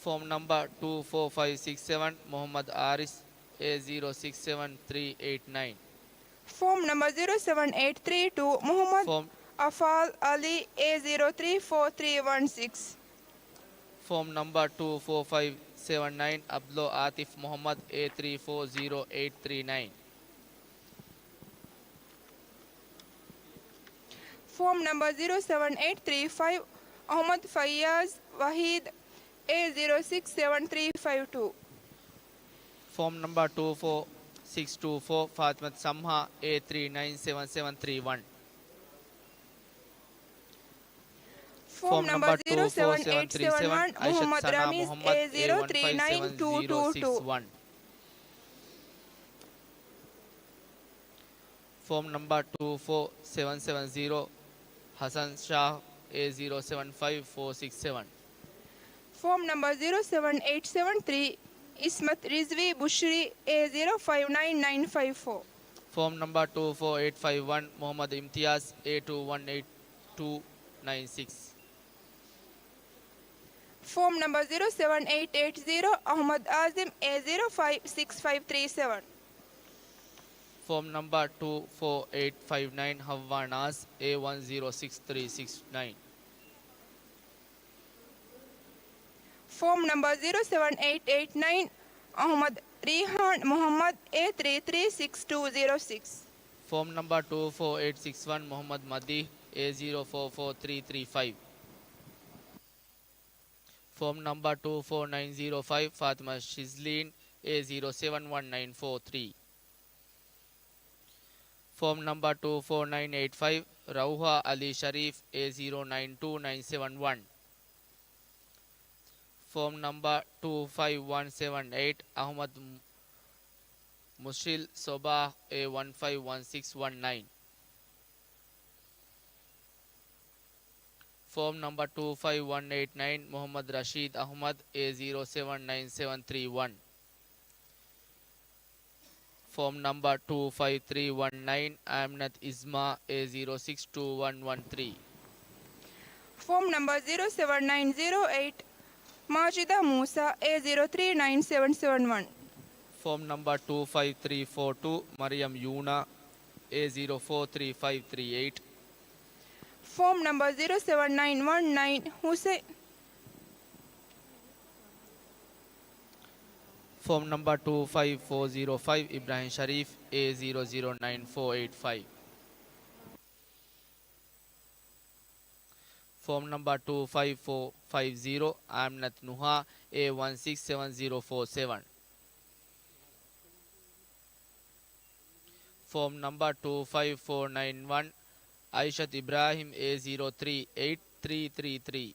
Form number two four five six seven, Muhammad Aris, A zero six seven three eight nine. Form number zero seven eight three two, Muhammad Afal Ali, A zero three four three one six. Form number two four five seven nine, Abdul Atif Muhammad, A three four zero eight three nine. Form number zero seven eight three five, Ahmad Fayyaz Wahid, A zero six seven three five two. Form number two four six two four, Fatimat Samha, A three nine seven seven three one. ފޯމް ނަމްބަރ ނަމްބަރ ޓޫ ފޯ ސެވެން އެއިޓް ސެވެން ވަން، މުހައްމަދު ސަނާ ރަމީޒް، މުހައްމަދު، އޭ ޒީރޯ ތްރީ ނައިން ޓޫ ޓޫ ޓޫ ޓޫ. އޭ ވަން ފައިވް ސެވެން ޒީރޯ ސިކްސް ވަން. ފޯމް ނަމްބަރ ޓޫ ފޯ ސެވެން ސެވެން ޒީރޯ، ހަސަން ޝާހް، އޭ ޒީރޯ ސެވެން ފައިވް ފޯ ސިކްސް ސެވެން. ފޯމް ނަމްބަރ ޒީރޯ ސެވެން އެއިޓް ސެވެން ތްރީ، އިސްމަތް ރިޒްވީ ބުޝްރީ، އޭ ޒީރޯ ފައިވް ނައިން ނައިން ފައިވް ފޯ. ފޯމް ނަމްބަރ ޓޫ ފޯ އެއިޓް ފައިވް ވަން، މުހައްމަދު އިމްތިޔާޒް، އޭ ޓޫ ވަން އެއިޓް ޓޫ ނައިން ސިކްސް. ފޯމް ނަމްބަރ ޒީރޯ ސެވެން އެއިޓް އެއިޓް ޒީރޯ، އަހުމަދު އާޒިމް، އޭ ޒީރޯ ފައިވް ސިކްސް ފައިވް ތްރީ ސެވެން. ފޯމް ނަމްބަރ ޓޫ ފޯ އެއިޓް ފައިވް ނައިން، ހައްވާ ނާޒް، އޭ ވަން ޒީރޯ ސިކްސް ތްރީ ސިކްސް ނައިން. ފޯމް ނަމްބަރ ޒީރޯ ސެވެން އެއިޓް އެއިޓް ނައިން، އަހުމަދު ރީހާން މުހައްމަދު، އޭ ތްރީ ތްރީ ސިކްސް ޓޫ ޒީރޯ ސިކްސް. ފޯމް ނަމްބަރ ޓޫ ފޯ އެއިޓް ސިކްސް ވަން، މުހައްމަދު މަދީހް، އޭ ޒީރޯ ފޯ ފޯ ތްރީ ތްރީ ފައިވް. ފޯމް ނަމްބަރ ޓޫ ފޯ ނައިން ޒީރޯ ފައިވް، ފާތިމަ ޝިޒްލީން، އޭ ޒީރޯ ސެވެން ވަން ނައިން ފޯ ތްރީ. ފޯމް ނަމްބަރ ޓޫ ފޯ ނައިން އެއިޓް ފައިވް، ރައުހާ އަލީ ޝަރީފް، އޭ ޒީރޯ ނައިން ޓޫ ނައިން ސެވެން ވަން. ފޯމް ނަމްބަރ ޓޫ ފައިވް ވަން ސެވެން އެއިޓް، އަހުމަދު މު-، މުޝިލް ސޮބާހް، އޭ ވަން ފައިވް ވަން ސިކްސް ވަން ނައިން. ފޯމް ނަމްބަރ ޓޫ ފައިވް ވަން އެއިޓް ނައިން، މުހައްމަދު ރަޝީދު އަހުމަދު، އޭ ޒީރޯ ސެވެން ނައިން ސެވެން ތްރީ ވަން. ފޯމް ނަމްބަރ ޓޫ ފައިވް ތްރީ ވަން ނައިން، އާމިނަތު އިޒްމާ، އޭ ޒީރޯ ސިކްސް ޓޫ ވަން ވަން ތްރީ. ފޯމް ނަމްބަރ ޒީރޯ ސެވެން ނައިން ޒީރޯ އެއިޓް، މާޖިދާ މޫސާ، އޭ ޒީރޯ ތްރީ ނައިން ސެވެން ސެވެން ވަން. ފޯމް ނަމްބަރ ޓޫ ފައިވް ތްރީ ފޯ ޓޫ، މަރިޔަމް ޔޫނާ، އޭ ޒީރޯ ފޯ ތްރީ ފައިވް ތްރީ އެއިޓް. ފޯމް ނަމްބަރ ޒީރޯ ސެވެން ނައިން ވަން ނައިން، ހުސެ-، ފޯމް ނަމްބަރ ޓޫ ފައިވް ފޯ ޒީރޯ ފައިވް، އިބްރާހިމް ޝަރީފް، އޭ ޒީރޯ ޒީރޯ ނައިން ފޯ އެއިޓް ފައިވް. ފޯމް ނަމްބަރ ޓޫ ފައިވް ފޯ ފައިވް ޒީރޯ، އާމިނަތު ނުހާ، އޭ ވަން ސިކްސް ސެވެން ޒީރޯ ފޯ ސެވެން. ފޯމް ނަމްބަރ ޓޫ ފައިވް ފޯ ނައިން ވަން، އައިޝަތު އިބްރާހިމް، އޭ ޒީރޯ ތްރީ އެއިޓް ތްރީ ތްރީ ތްރީ.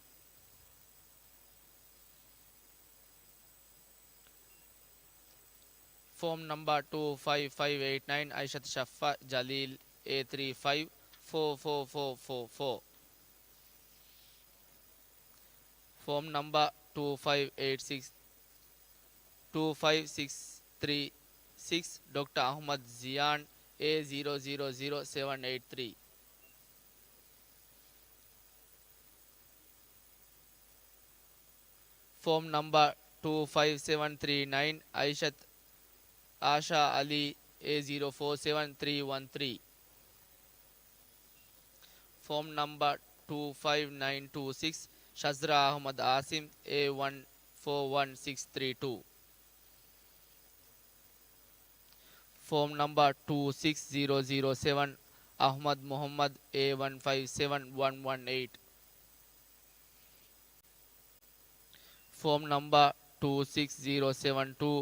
ފޯމް ނަމްބަރ ޓޫ ފައިވް ފައިވް އެއިޓް ނައިން، އައިޝަތު ޝައްފާ ޖަލީލް، އޭ ތްރީ ފައިވް ފޯ ފޯ ފޯ ފޯ ފޯ. ފޯމް ނަމްބަރ ޓޫ ފައިވް އެއިޓް ސިކްސް، ޓޫ ފައިވް ސިކްސް ތްރީ ސިކްސް، ޑޮކްޓަރ އަހުމަދު ޒިޔާން، އޭ ޒީރޯ ޒީރޯ ޒީރޯ ސެވެން އެއިޓް ތްރީ. ފޯމް ނަމްބަރ ޓޫ ފައިވް ސެވެން ތްރީ ނައިން، އައިޝަތު އާޝާ އަލީ، އޭ ޒީރޯ ފޯ ސެވެން ތްރީ ވަން ތްރީ. ފޯމް ނަމްބަރ ޓޫ ފައިވް ނައިން ޓޫ ސިކްސް، ޝަޒްރާ އަހުމަދު އާސިމް، އޭ ވަން ފޯ ވަން ސިކްސް ތްރީ ޓޫ. ފޯމް ނަމްބަރ ޓޫ ސިކްސް ޒީރޯ ޒީރޯ ސެވެން، އަހުމަދު މުހައްމަދު، އޭ ވަން ފައިވް ސެވެން ވަން ވަން އެއިޓް. ފޯމް ނަމްބަރ ޓޫ ސިކްސް ޒީރޯ ސެވެން ޓޫ،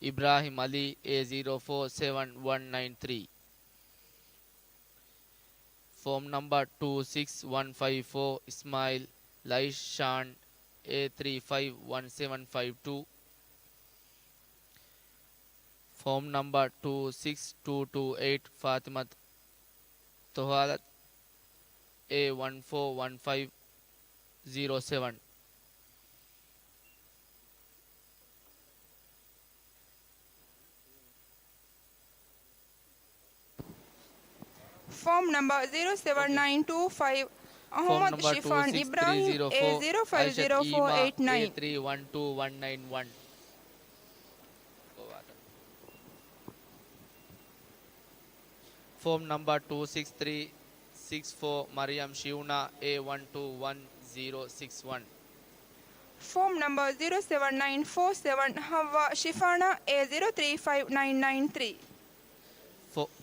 އިބްރާހިމް އަލީ، އޭ ޒީރޯ ފޯ ސެވެން ވަން ނައިން ތްރީ. ފޯމް ނަމްބަރ ޓޫ ސިކްސް ވަން ފައިވް ފޯ، އިސްމާއިލް ލައިޝާން، އޭ ތްރީ ފައިވް ވަން ސެވެން ފައިވް ޓޫ. ފޯމް ނަމްބަރ ޓޫ ސިކްސް ޓޫ ޓޫ އެއިޓް، ފާތިމަތު ތޮހާލަތު، އޭ ވަން ފޯ ވަން ފައިވް ޒީރޯ ސެވެން. ފޯމް ނަމްބަރ ޒީރޯ ސެވެން ނައިން ޓޫ ފައިވް، އަހުމަދު ޝިފާން އިބްރާހިމް، އޭ ޒީރޯ ފައިވް ޒީރޯ ފޯ އެއިޓް ނައިން. އޭ ތްރީ ވަން ޓޫ ވަން ނައިން ވަން. ފޯމް ނަމްބަރ ޓޫ ސިކްސް ތްރީ ސިކްސް ފޯ، މަރިޔަމް ޝިއުނާ، އޭ ވަން ޓޫ ވަން ޒީރޯ ސިކްސް ވަން. ފޯމް ނަމްބަރ ޒީރޯ ސެވެން ނައިން ފޯ ސެވެން، ހައްވާ ޝިފާނާ، އޭ ޒީރޯ ތްރީ ފައިވް ނައިން ނައިން ތްރީ. ފޯ-،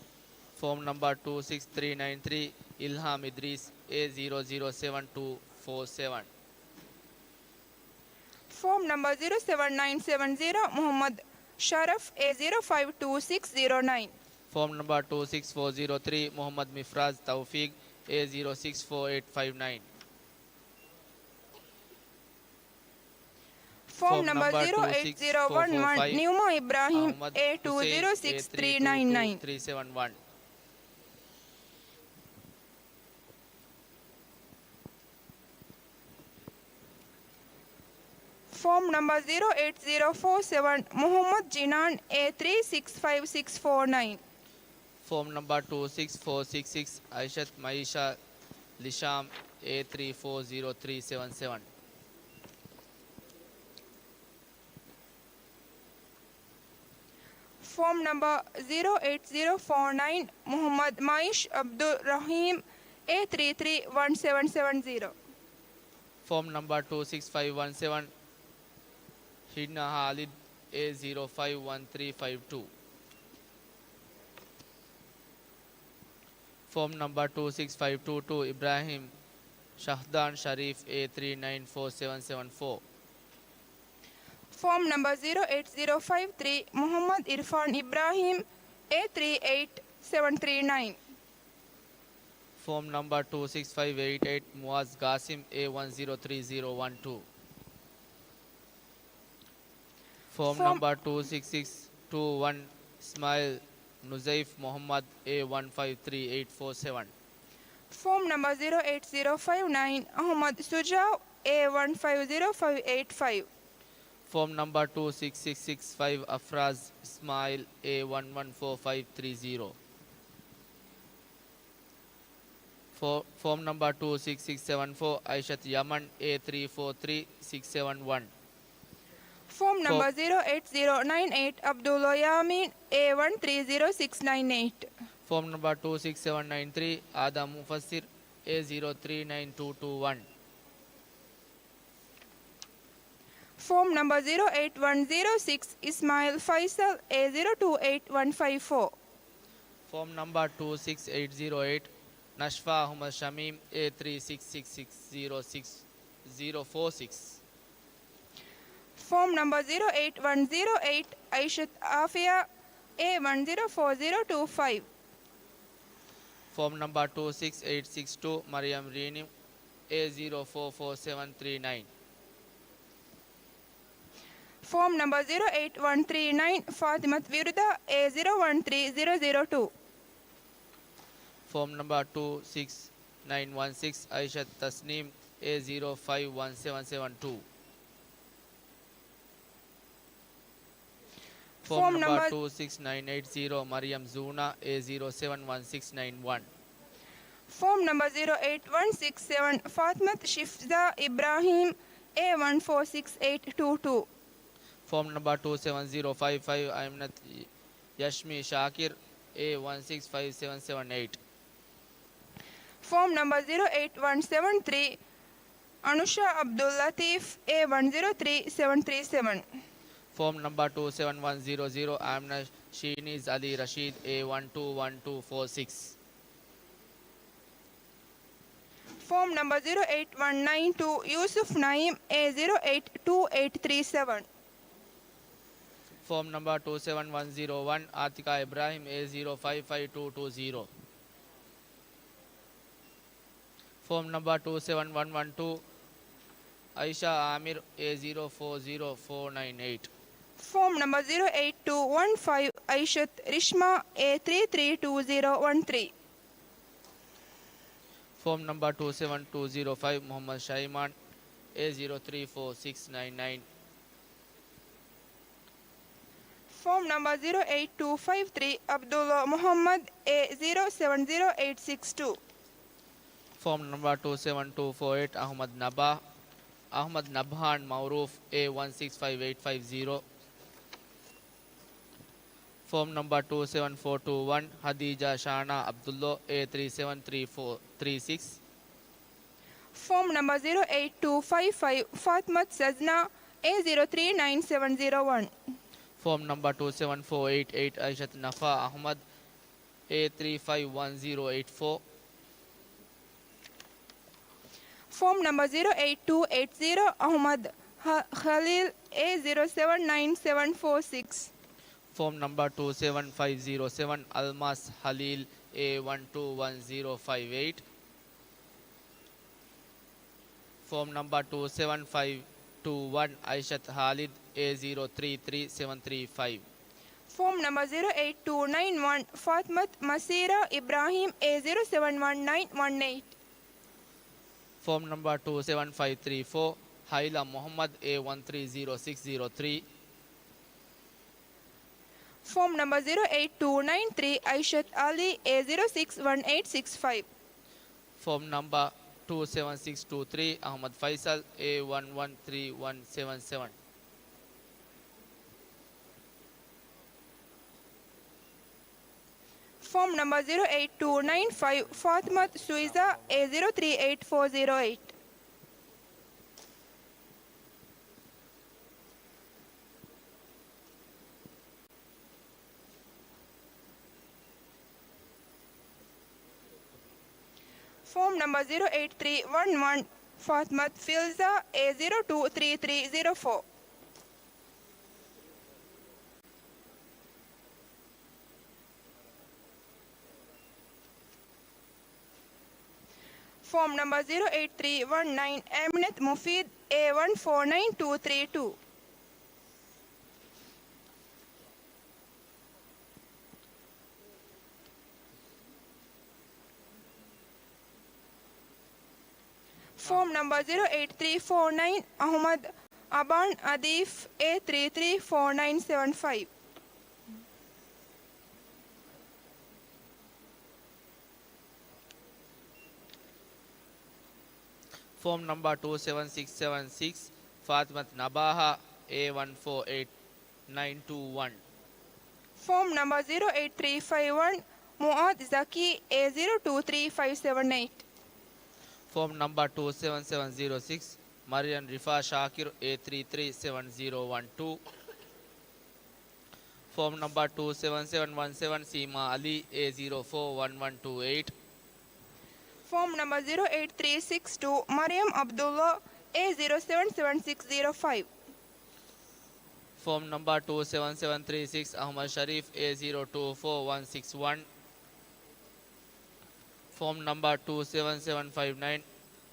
ފޯމް ނަމްބަރ ޓޫ ސިކްސް ތްރީ ނައިން ތްރީ، އިލްހާމް އިދްރީސް، އޭ ޒީރޯ ޒީރޯ ސެވެން ޓޫ ފޯ ސެވެން. ފޯމް ނަމްބަރ ޒީރޯ ސެވެން ނައިން ސެވެން ޒީރޯ، މުހައްމަދު ޝަރަފް، އޭ ޒީރޯ ފައިވް ޓޫ ސިކްސް ޒީރޯ ނައިން. ފޯމް ނަމްބަރ ޓޫ ސިކްސް ފޯ ޒީރޯ ތްރީ، މުހައްމަދު މިފްރާޒް ތައުފީގް، އޭ ޒީރޯ ސިކްސް ފޯ އެއިޓް ފައިވް ނައިން. ފޯމް ނަމްބަރ ނަމްބަރ ޒީރޯ އެއިޓް ޒީރޯ ވަން ވަން ނިއުމާ އިބްރާހިމް އޭ ޓޫ ޒީރޯ ސިކްސް ތްރީ ނައިން ނައިން. އަޙްމަދު ހުސެއިން އޭ ތްރީ ޓޫ ތު ތްރީ ސެވެން ވަން. ފޯމް ނަމްބަރ ޒީރޯ އެއިޓް ޒީރޯ ފޯ ސެވަން މުޙައްމަދު ޖިނާން އޭ ތްރީ ސިކްސް ފައިވް ސިކްސް ފޯ ނައިން. ފޯމް ނަމްބަރ ޓޫ ސިކްސް ފޯ ސިކްސް ސިކްސް އައިޝަތު މައިޝާ ލިޝާމް އޭ ތްރީ ފޯ ޒީރޯ ތްރީ ސެވެން ސެވެން. ފޯމް ނަމްބަރ ޒީރޯ އެއިޓް ޒީރޯ ފޯ ނައިން މުޙައްމަދު މައިޝް އަބްދުއް ރަޙީމް އޭ ތްރީ ތްރީ ވަން ސެވެން ސެވެން ޒީރޯ. ފޯމް ނަމްބަރ ޓޫ ސިކްސް ފައިވް ވަން ސެވަން ހިންނާ ހާލިދު އޭ ޒީރޯ ފައިވް ވަން ތްރީ ފައިވް ޓޫ. ފޯމް ނަމްބަރ ޓޫ ސިކްސް ފައިވް ޓޫ ޓޫ އިބްރާހިމް ޝަހްދާން ޝަރީފް އޭ ތްރީ ނައިން ފޯ ސެވެން ސެވެން ފޯ. ފޯމް ނަމްބަރ ޒީރޯ އެއިޓް ޒީރޯ ފައިވް ތްރީ މުޙައްމަދު އިރްފާން އިބްރާހިމް އޭ ތްރީ އެއިޓް ސެވެން ތްރީ ނައިން. ފޯމް ނަމްބަރ ޓޫ ސިކްސް ފައިވް އެއިޓް އެއިޓް މުޢާޒް ގާސިމް އޭ ވަން ޒީރޯ ތްރީ ޒީރޯ ވަން ޓޫ. ފޯމް ފޯމް ނަމްބަރ ޓޫ ސިކްސް ސިކްސް ޓޫ ވަން އިސްމާޢީލް ނުޒައިފް މުޙައްމަދު އޭ ވަން ފައިވް ތްރީ އެއިޓް ފޯ ސެވެން. ފޯމް ނަމްބަރ ޒީރޯ އެއިޓް ޒީރޯ ފައިވް ނައިން އަޙްމަދު ޝުޖާޢު އޭ ވަން ފައިވް ޒީރޯ ފައިވް އެއިޓް ފައިވް. ފޯމް ނަމްބަރ ޓޫ ސިކްސް ސިކްސް ސިކްސް ފައިވް އަފްރާޒް އިސްމާޢީލް އޭ ވަން ވަން ފޯ ފައިވް ތްރީ ޒީރޯ. ފޯ-، ފޯމް ނަމްބަރ ޓޫ ސިކްސް ސިކްސް ސެވަން ފޯ އައިޝަތު ޔަމަން އޭ ތްރީ ފޯ ތްރީ ސިކްސް ސެވަން ވަން. ފޯމް ފޯ- ނަމްބަރ ޒީރޯ އެއިޓް ޒީރޯ ނައިން އެއިޓް ޢަބްދުﷲ ޔާމީން އޭ ވަން ތްރީ ޒީރޯ ސިކްސް ނައިން އެއިޓް. ފޯމް ނަމްބަރ ޓޫ ސިކްސް ސެވަން ނައިން ތްރީ އާދަމް މުފައްސިރު އޭ ޒީރޯ ތްރީ ނައިން ޓޫ ޓޫ ވަން. ފޯމް ނަމްބަރ ޒީރޯ އެއިޓް ވަން ޒީރޯ ސިކްސް އިސްމާޢީލް ފައިސަލް އޭ ޒީރޯ ޓޫ އެއިޓް ވަން ފައިވް ފޯ. ފޯމް ނަމްބަރ ޓޫ ސިކްސް އެއިޓް ޒީރޯ އެއިޓް ނަޝްފާ އަޙްމަދު ޝަމީމް އޭ ތްރީ ސިކްސް ސިކްސް ސިކްސް ޒީރޯ ސިކްސް ޒީރޯ ފޯ ސިކްސް. ފޯމް ނަމްބަރ ޒީރޯ އެއިޓް ވަން ޒީރޯ އެއިޓް އައިޝަތު އާފިޔާ އޭ ވަން ޒީރޯ ފޯ ޒީރޯ ޓޫ ފައިވް. ފޯމް ނަމްބަރ ޓޫ ސިކްސް އެއިޓް ސިކްސް ޓޫ މަރިޔަމް ރީނިމް އޭ ޒީރޯ ފޯ ފޯ ސެވަން ތްރީ ނައިން. ފޯމް ނަމްބަރ ޒީރޯ އެއިޓް ވަން ތްރީ ނައިން ފާތިމަތު ވިރުދާ އޭ ޒީރޯ ވަން ތްރީ ޒީރޯ ޒީރޯ ޓޫ. ފޯމް ނަމްބަރ ޓޫ ސިކްސް ނައިން ވަން ސިކްސް އައިޝަތު ތަސްނީމް އޭ ޒީރޯ ފައިވް ވަން ސެވަން ސެވަން ޓޫ. ފޯމް ފޯމް ނަމްބަރ ނަމްބަރ ޓޫ ސިކްސް ނައިން އެއިޓް ޒީރޯ މަރިޔަމް ޒޫނާ އޭ ޒީރޯ ސެވަން ވަން ސިކްސް ނައިން ވަން. ފޯމް ނަމްބަރ ޒީރޯ އެއިޓް ވަން ސިކްސް ސެވަން ފާތިމަތު ޝިފްޒާ އިބްރާހީމް އޭ ވަން ފޯ ސިކްސް އެއިޓް ޓޫ ޓޫ. ފޯމް ނަމްބަރ ޓޫ ސެވަން ޒީރޯ ފައިވް ފައިވް އައިމްނަތު ޔަޝްމީ ޝާކިރު އޭ ވަން ސިކްސް ފައިވް ސެވަން ސެވަން އެއިޓް. ފޯމް ނަމްބަރ ޒީރޯ އެއިޓް ވަން ސެވަން ތްރީ އަނުޝާ އަބްދުއްލަތީފް އޭ ވަން ޒީރޯ ތްރީ ސެވަން ތްރީ ސެވަން. ފޯމް ނަމްބަރ ޓޫ ސެވަން ވަން ޒީރޯ ޒީރޯ އާމިނާ ޝީނީޒް އަލީ ރަޝީދް އޭ ވަން ޓޫ ވަން ޓޫ ފޯ ސިކްސް. ފޯމް ނަމްބަރ ޒީރޯ އެއިޓް ވަން ނައިން ޓޫ ޔޫސުފް ނައީމް އޭ ޒީރޯ އެއިޓް ޓޫ އެއިޓް ތްރީ ސެވަން. ފޯމް ނަމްބަރ ޓޫ ސެވަން ވަން ޒީރޯ ވަން އާތިކާ އިބްރާހީމް އޭ ޒީރޯ ފައިވް ފައިވް ޓޫ ޓޫ ޒީރޯ. ފޯމް ނަމްބަރ ޓޫ ސެވަން ވަން ވަން ޓޫ އައިޝާ އާމިރު އޭ ޒީރޯ ފޯ ޒީރޯ ފޯ ނައިން އެއިޓް. ފޯމް ނަމްބަރ ޒީރޯ އެއިޓް ޓޫ ވަން ފައިވް އައިޝަތު ރިޝްމާ އޭ ތްރީ ތްރީ ޓޫ ޒީރޯ ވަން ތްރީ. ފޯމް ނަމްބަރ ޓޫ ސެވަން ޓޫ ޒީރޯ ފައިވް މުޙައްމަދު ޝައިމާން އޭ ޒީރޯ ތްރީ ފޯ ސިކްސް ނައިން ނައިން. ފޯމް ނަމްބަރ ޒީރޯ އެއިޓް ޓޫ ފައިވް ތްރީ އަބްދުއްލާ މުޙައްމަދު އޭ ޒީރޯ ސެވަން ޒީރޯ އެއިޓް ސިކްސް ޓޫ. ފޯމް ނަމްބަރ ޓޫ ސެވަން ޓޫ ފޯ އެއިޓް އަޙްމަދު ނަބާ، އަޙްމަދު ނަބްހާން މައުރޫފް އޭ ވަން ސިކްސް ފައިވް އެއިޓް ފައިވް ޒީރޯ. ފޯމް ނަމްބަރ ޓޫ ސެވަން ފޯ ޓޫ ވަން ހަދީޖާ ޝާނާ އަބްދުއްލޯ އޭ ތްރީ ސެވަން ތްރީ ފޯ ތްރީ ސިކްސް. ފޯމް ނަމްބަރ ޒީރޯ އެއިޓް ޓޫ ފައިވް ފައިވް ފާތިމަތު ސަޒްނާ އޭ ޒީރޯ ތްރީ ނައިން ސެވަން ޒީރޯ ވަން. ފޯމް ނަމްބަރ ޓޫ ސެވަން ފޯ އެއިޓް އެއިޓް އައިޝަތު ނަފާ އަޙްމަދު އޭ ތްރީ ފައިވް ވަން ޒީރޯ އެއިޓް ފޯ. ފޯމް ނަމްބަރ ޒީރޯ އެއިޓް ޓޫ އެއިޓް ޒީރޯ އަޙްމަދު ހަ-، ޚަލީލް އޭ ޒީރޯ ސެވަން ނައިން ސެވަން ފޯ ސިކްސް. ފޯމް ނަމްބަރ ޓޫ ސެވަން ފައިވް ޒީރޯ ސެވަން އަލްމާސް ޚަލީލް އޭ ވަން ޓޫ ވަން ޒީރޯ ފައިވް އެއިޓް. ފޯމް ނަމްބަރ ޓޫ ސެވަން ފައިވް two one, Aishat Halid, A zero three three seven three five. Form number zero eight two nine one, Fatmat Masira Ibrahim, A zero seven one nine one eight. Form number two seven five three four, Haila Muhammad, A one three zero six zero three. Form number zero eight two nine three, Aishat Ali, A zero six one eight six five. Form number two seven six two three, Ahmad Faisal, A one one three one seven seven. Form number zero eight two nine five, Fatmat Suiza, A zero three eight four zero eight. Form number zero eight three one one, Fatmat Filza, A zero two three three zero four. Form number zero eight three one nine, Aminat Mufid, A one four nine two three two. Form number zero eight three four nine, Ahmad Aban Adif, A three three four nine seven five. Form number two seven six seven six, Fatmat Nabaha, A one four eight nine two one. Form number zero eight three five one, Muad Zaki, A zero two three five seven eight. Form number two seven seven zero six, Mariam Rifa Shakir, A three three seven zero one two. Form number two seven seven one seven, Seema Ali, A zero four one one two eight. Form number zero eight three six two, Mariam Abdullah, A zero seven seven six zero five. Form number two seven seven three six, Ahmad Sharif, A zero two four one six one. Form number two seven seven five nine,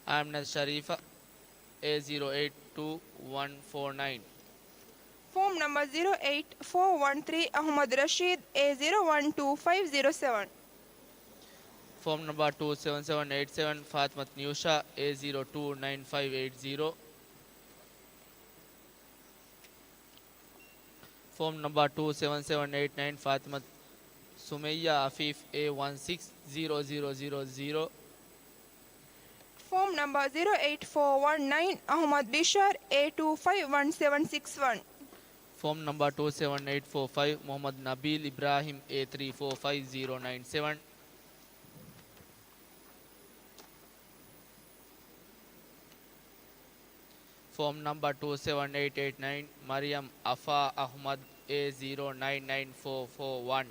Aminat Sharifa, A zero eight two one four nine. Form number zero eight four one three, Ahmad Rashid, A zero one two five zero seven. Form number two seven seven eight seven, Fatmat Niusha, A zero two nine five eight zero. Form number two seven seven eight nine, Fatmat Sumayya Afif, A one six zero zero zero zero. Form number zero eight four one nine, Ahmad Bishar, A two five one seven six one. Form number two seven eight four five, Muhammad Nabil Ibrahim, A three four five zero nine seven. Form number two seven eight eight nine, Mariam Afa Ahmad, A zero nine nine four four one.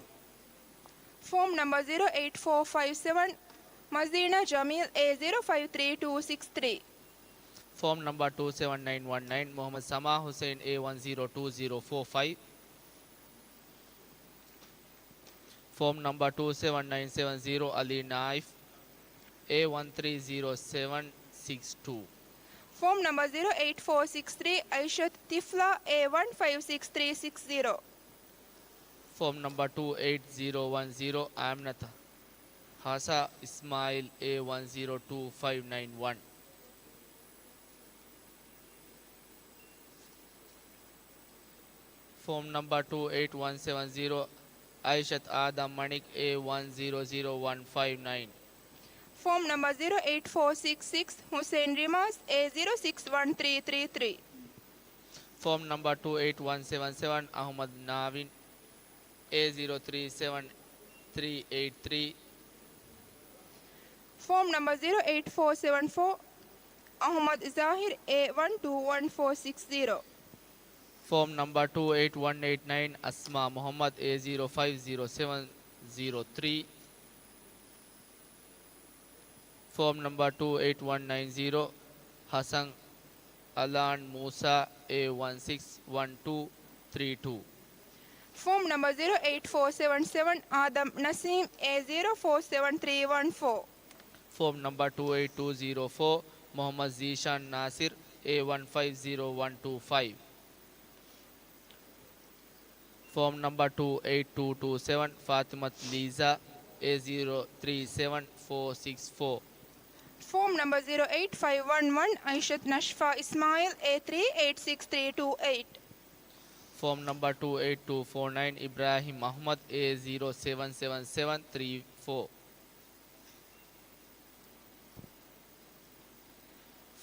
Form number zero eight four five seven, Mazina Jamil, A zero five three two six three. Form number two seven nine one nine, Muhammad Sama Hussain, A one zero two zero four five. Form number two seven nine seven zero, Ali Naif, A one three zero seven six two. Form number zero eight four six three, Aishat Tifla, A one five six three six zero. Form number two eight zero one zero, Aminat Hasa Ismail, A one zero two five nine one. Form number two eight one seven zero, Aishat Adam Manik, A one zero zero one five nine. Form number zero eight four six six, Hussein Rimas, A zero six one three three three. Form number two eight one seven seven, Ahmad Navin, A zero three seven three eight three. Form number zero eight four seven four, Ahmad Zahir, A one two one four six zero. Form number two eight one eight nine, Asma Muhammad, A zero five zero seven zero three. Form number two eight one nine zero, Hassan Alan Musa, A one six one two three two. Form number zero eight four seven seven, Adam Naseem, A zero four seven three one four. Form number two eight two zero four, Muhammad Zishan Nasir, A one five zero one two five. Form number two eight two two seven, Fatimat Liza, A zero three seven four six four. Form number zero eight five one one, Aishat Nashfa Ismail, A three eight six three two eight. Form number two eight two four nine, Ibrahim Ahmad, A zero seven seven seven three four.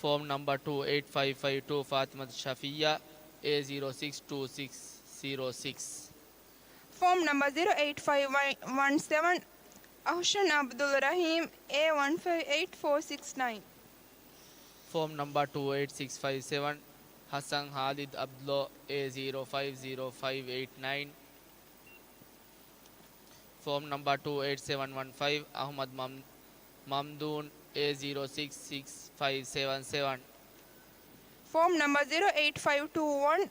Form number two eight five five two, Fatimat Shafiya, A zero six two six zero six. Form number zero eight five one seven, Ahshan Abdul Rahim, A one five eight four six nine. Form number two eight six five seven, Hassan Khalid Abdullah, A zero five zero five eight nine. Form number two eight seven one five, Ahmad Mam-, Mamdun, A zero six six five seven seven. Form number zero eight five two one,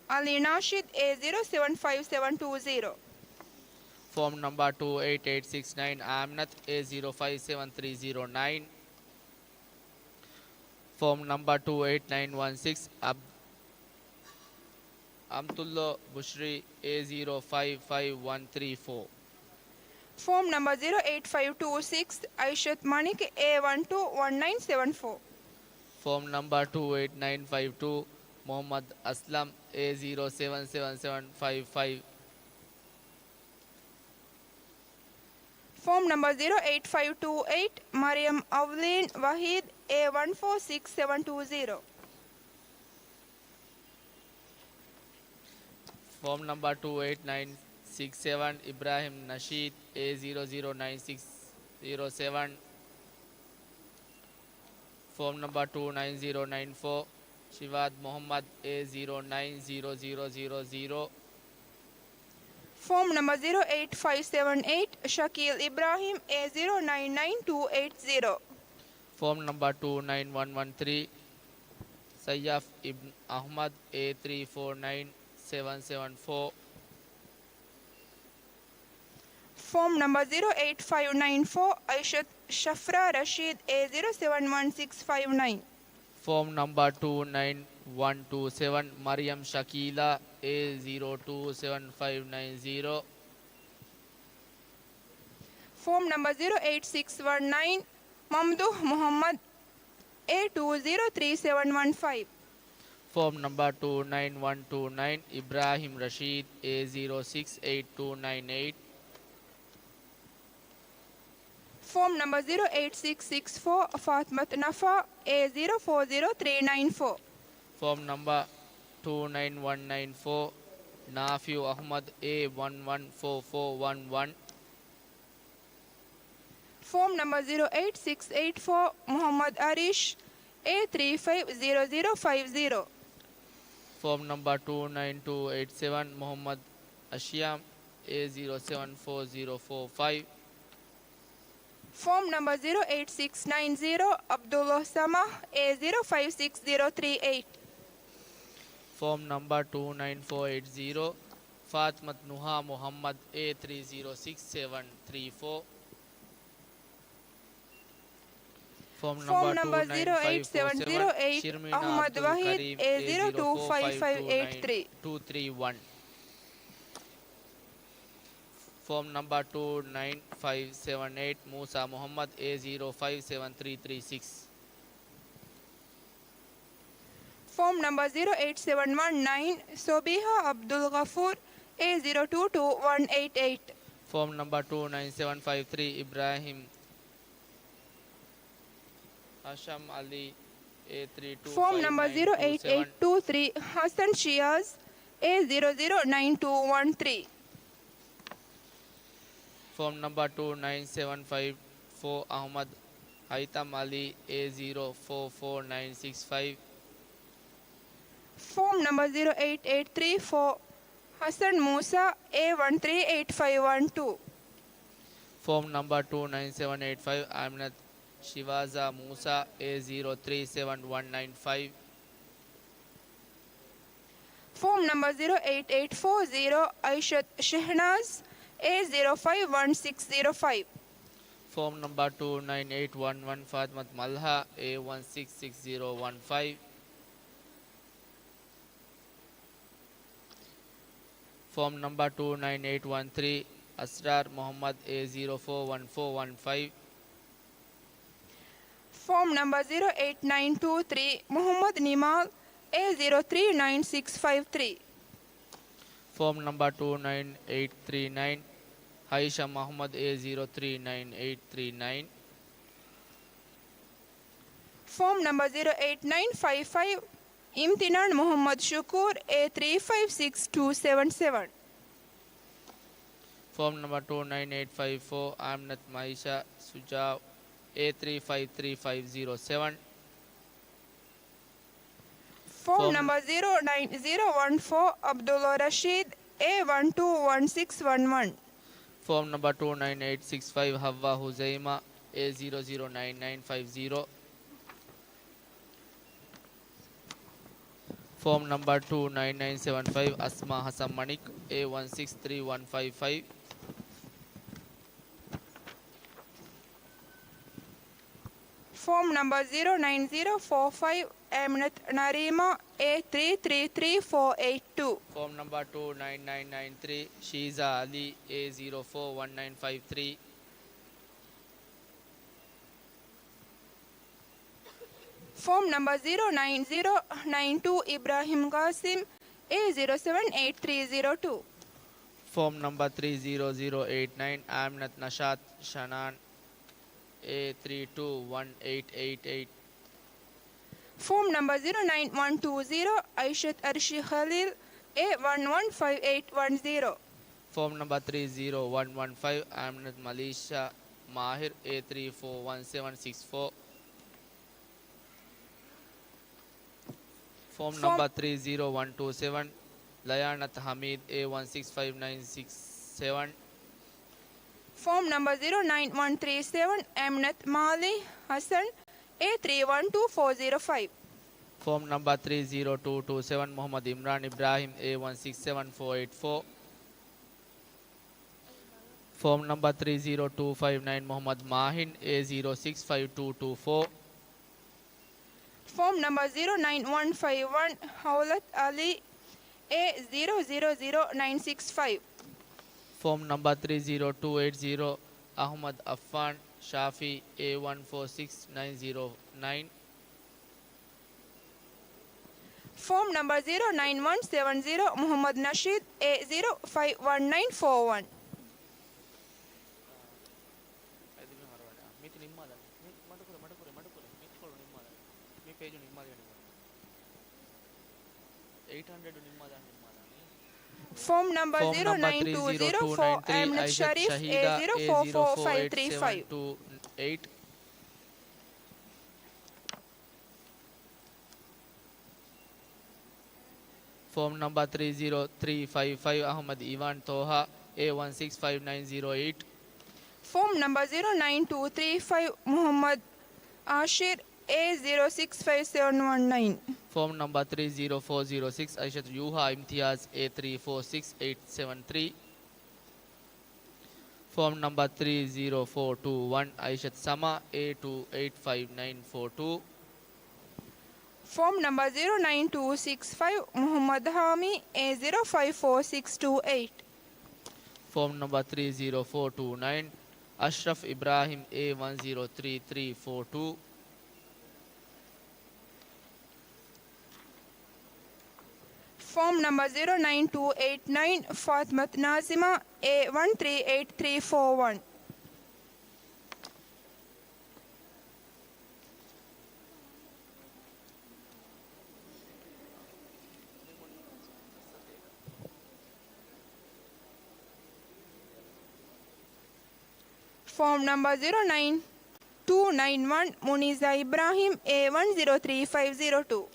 Ali Nashid, A zero seven five seven two zero. Form number two eight eight six nine, Aminat, A zero five seven three zero nine. Form number two eight nine one six, Ab-, Abdullah Bushri, A zero five five one three four. Form number zero eight five two six, Aishat Manik, A one two one nine seven four. Form number two eight nine five two, Muhammad Aslam, A zero seven seven seven five five. Form number zero eight five two eight, Mariam Avlin Wahid, A one four six seven two zero. Form number two eight nine six seven, Ibrahim Nasheed, A zero zero nine six zero seven. Form number two nine zero nine four, Shivaz Muhammad, A zero nine zero zero zero zero. Form number zero eight five seven eight, Shakil Ibrahim, A zero nine nine two eight zero. Form number two nine one one three, Sayyaf Ibn Ahmad, A three four nine seven seven four. Form number zero eight five nine four, Aishat Shafra Rashid, A zero seven one six five nine. Form number two nine one two seven, Mariam Shakila, A zero two seven five nine zero. Form number zero eight six one nine, Mamduh Muhammad, A two zero three seven one five. Form number two nine one two nine, Ibrahim Rashid, A zero six eight two nine eight. Form number zero eight six six four, Fatmat Nafa, A zero four zero three nine four. Form number two nine one nine four, Nafiu Ahmad, A one one four four one one. Form number zero eight six eight four, Muhammad Arish, A three five zero zero five zero. Form number two nine two eight seven, Muhammad Ashiam, A zero seven four zero four five. Form number zero eight six nine zero, Abdullah Samah, A zero five six zero three eight. Form number two nine four eight zero, Fatmat Nuha Muhammad, A three zero six seven three four. Form number zero eight seven zero eight, Ahmad Wahid, A zero two five five eight three. Two three one. Form number two nine five seven eight, Musa Muhammad, A zero five seven three three six. Form number zero eight seven one nine, Sobiha Abdul Ghafoor, A zero two two one eight eight. Form number two nine seven five three, Ibrahim Hasham Ali, A three two five nine two seven. Form number zero eight eight two three, Hassan Shiaz, A zero zero nine two one three. Form number two nine seven five four, Ahmad Haitham Ali, A zero four four nine six five. Form number zero eight eight three four, Hassan Musa, A one three eight five one two. Form number two nine seven eight five, Aminat Shivaza Musa, A zero three seven one nine five. Form number zero eight eight four zero, Aishat Shehnaz, A zero five one six zero five. Form number two nine eight one one, Fatmat Malha, A one six six zero one five. Form number two nine eight one three, Asrar Muhammad, A zero four one four one five. Form number zero eight nine two three, Muhammad Nimal, A zero three nine six five three. Form number two nine eight three nine, Haisha Muhammad, A zero three nine eight three nine. Form number zero eight nine five five, Imtinan Muhammad Shukur, A three five six two seven seven. Form number two nine eight five four, Aminat Maisha Sujao, A three five three five zero seven. Form number zero nine zero one four, Abdullah Rashid, A one two one six one one. Form number two nine eight six five, Hawwa Huzaima, A zero zero nine nine five zero. Form number two nine nine seven five, Asma Hassan Manik, A one six three one five five. Form number zero nine zero four five, Aminat Narima, A three three three four eight two. Form number two nine nine nine three, Shiza Ali, A zero four one nine five three. Form number zero nine zero nine two, Ibrahim Qasim, A zero seven eight three zero two. Form number three zero zero eight nine, Aminat Nashat Shanan, A three two one eight eight eight. Form number zero nine one two zero, Aishat Arshi Khalil, A one one five eight one zero. Form number three zero one one five, Aminat Malisha Mahir, A three four one seven six four. Form number three zero one two seven, Layanat Hamid, A one six five nine six seven. Form number zero nine one three seven, Aminat Mali Hassan, A three one two four zero five. Form number three zero two two seven, Muhammad Imran Ibrahim, A one six seven four eight four. Form number three zero two five nine, Muhammad Mahin, A zero six five two two four. Form number zero nine one five one, Hawlat Ali, A zero zero zero nine six five. Form number three zero two eight zero, Ahmad Affan Shafi, A one four six nine zero nine. Form number zero nine one seven zero, Muhammad Nasheed, A zero five one nine four one. Form number zero nine two zero four, Aminat Sharif, A zero four four five three five. Form number three zero three five five, Ahmad Ivan Toha, A one six five nine zero eight. Form number zero nine two three five, Muhammad Ashir, A zero six five seven one nine. Form number three zero four zero six, Aishat Yuha Imtiaz, A three four six eight seven three. Form number three zero four two one, Aishat Sama, A two eight five nine four two. Form number zero nine two six five, Muhammad Hami, A zero five four six two eight. Form number three zero four two nine, Ashraf Ibrahim, A one zero three three four two. Form number zero nine two eight nine, Fatmat Nazima, A one three eight three four one. Form number zero nine two nine one, Muniza Ibrahim, A one zero three five zero two.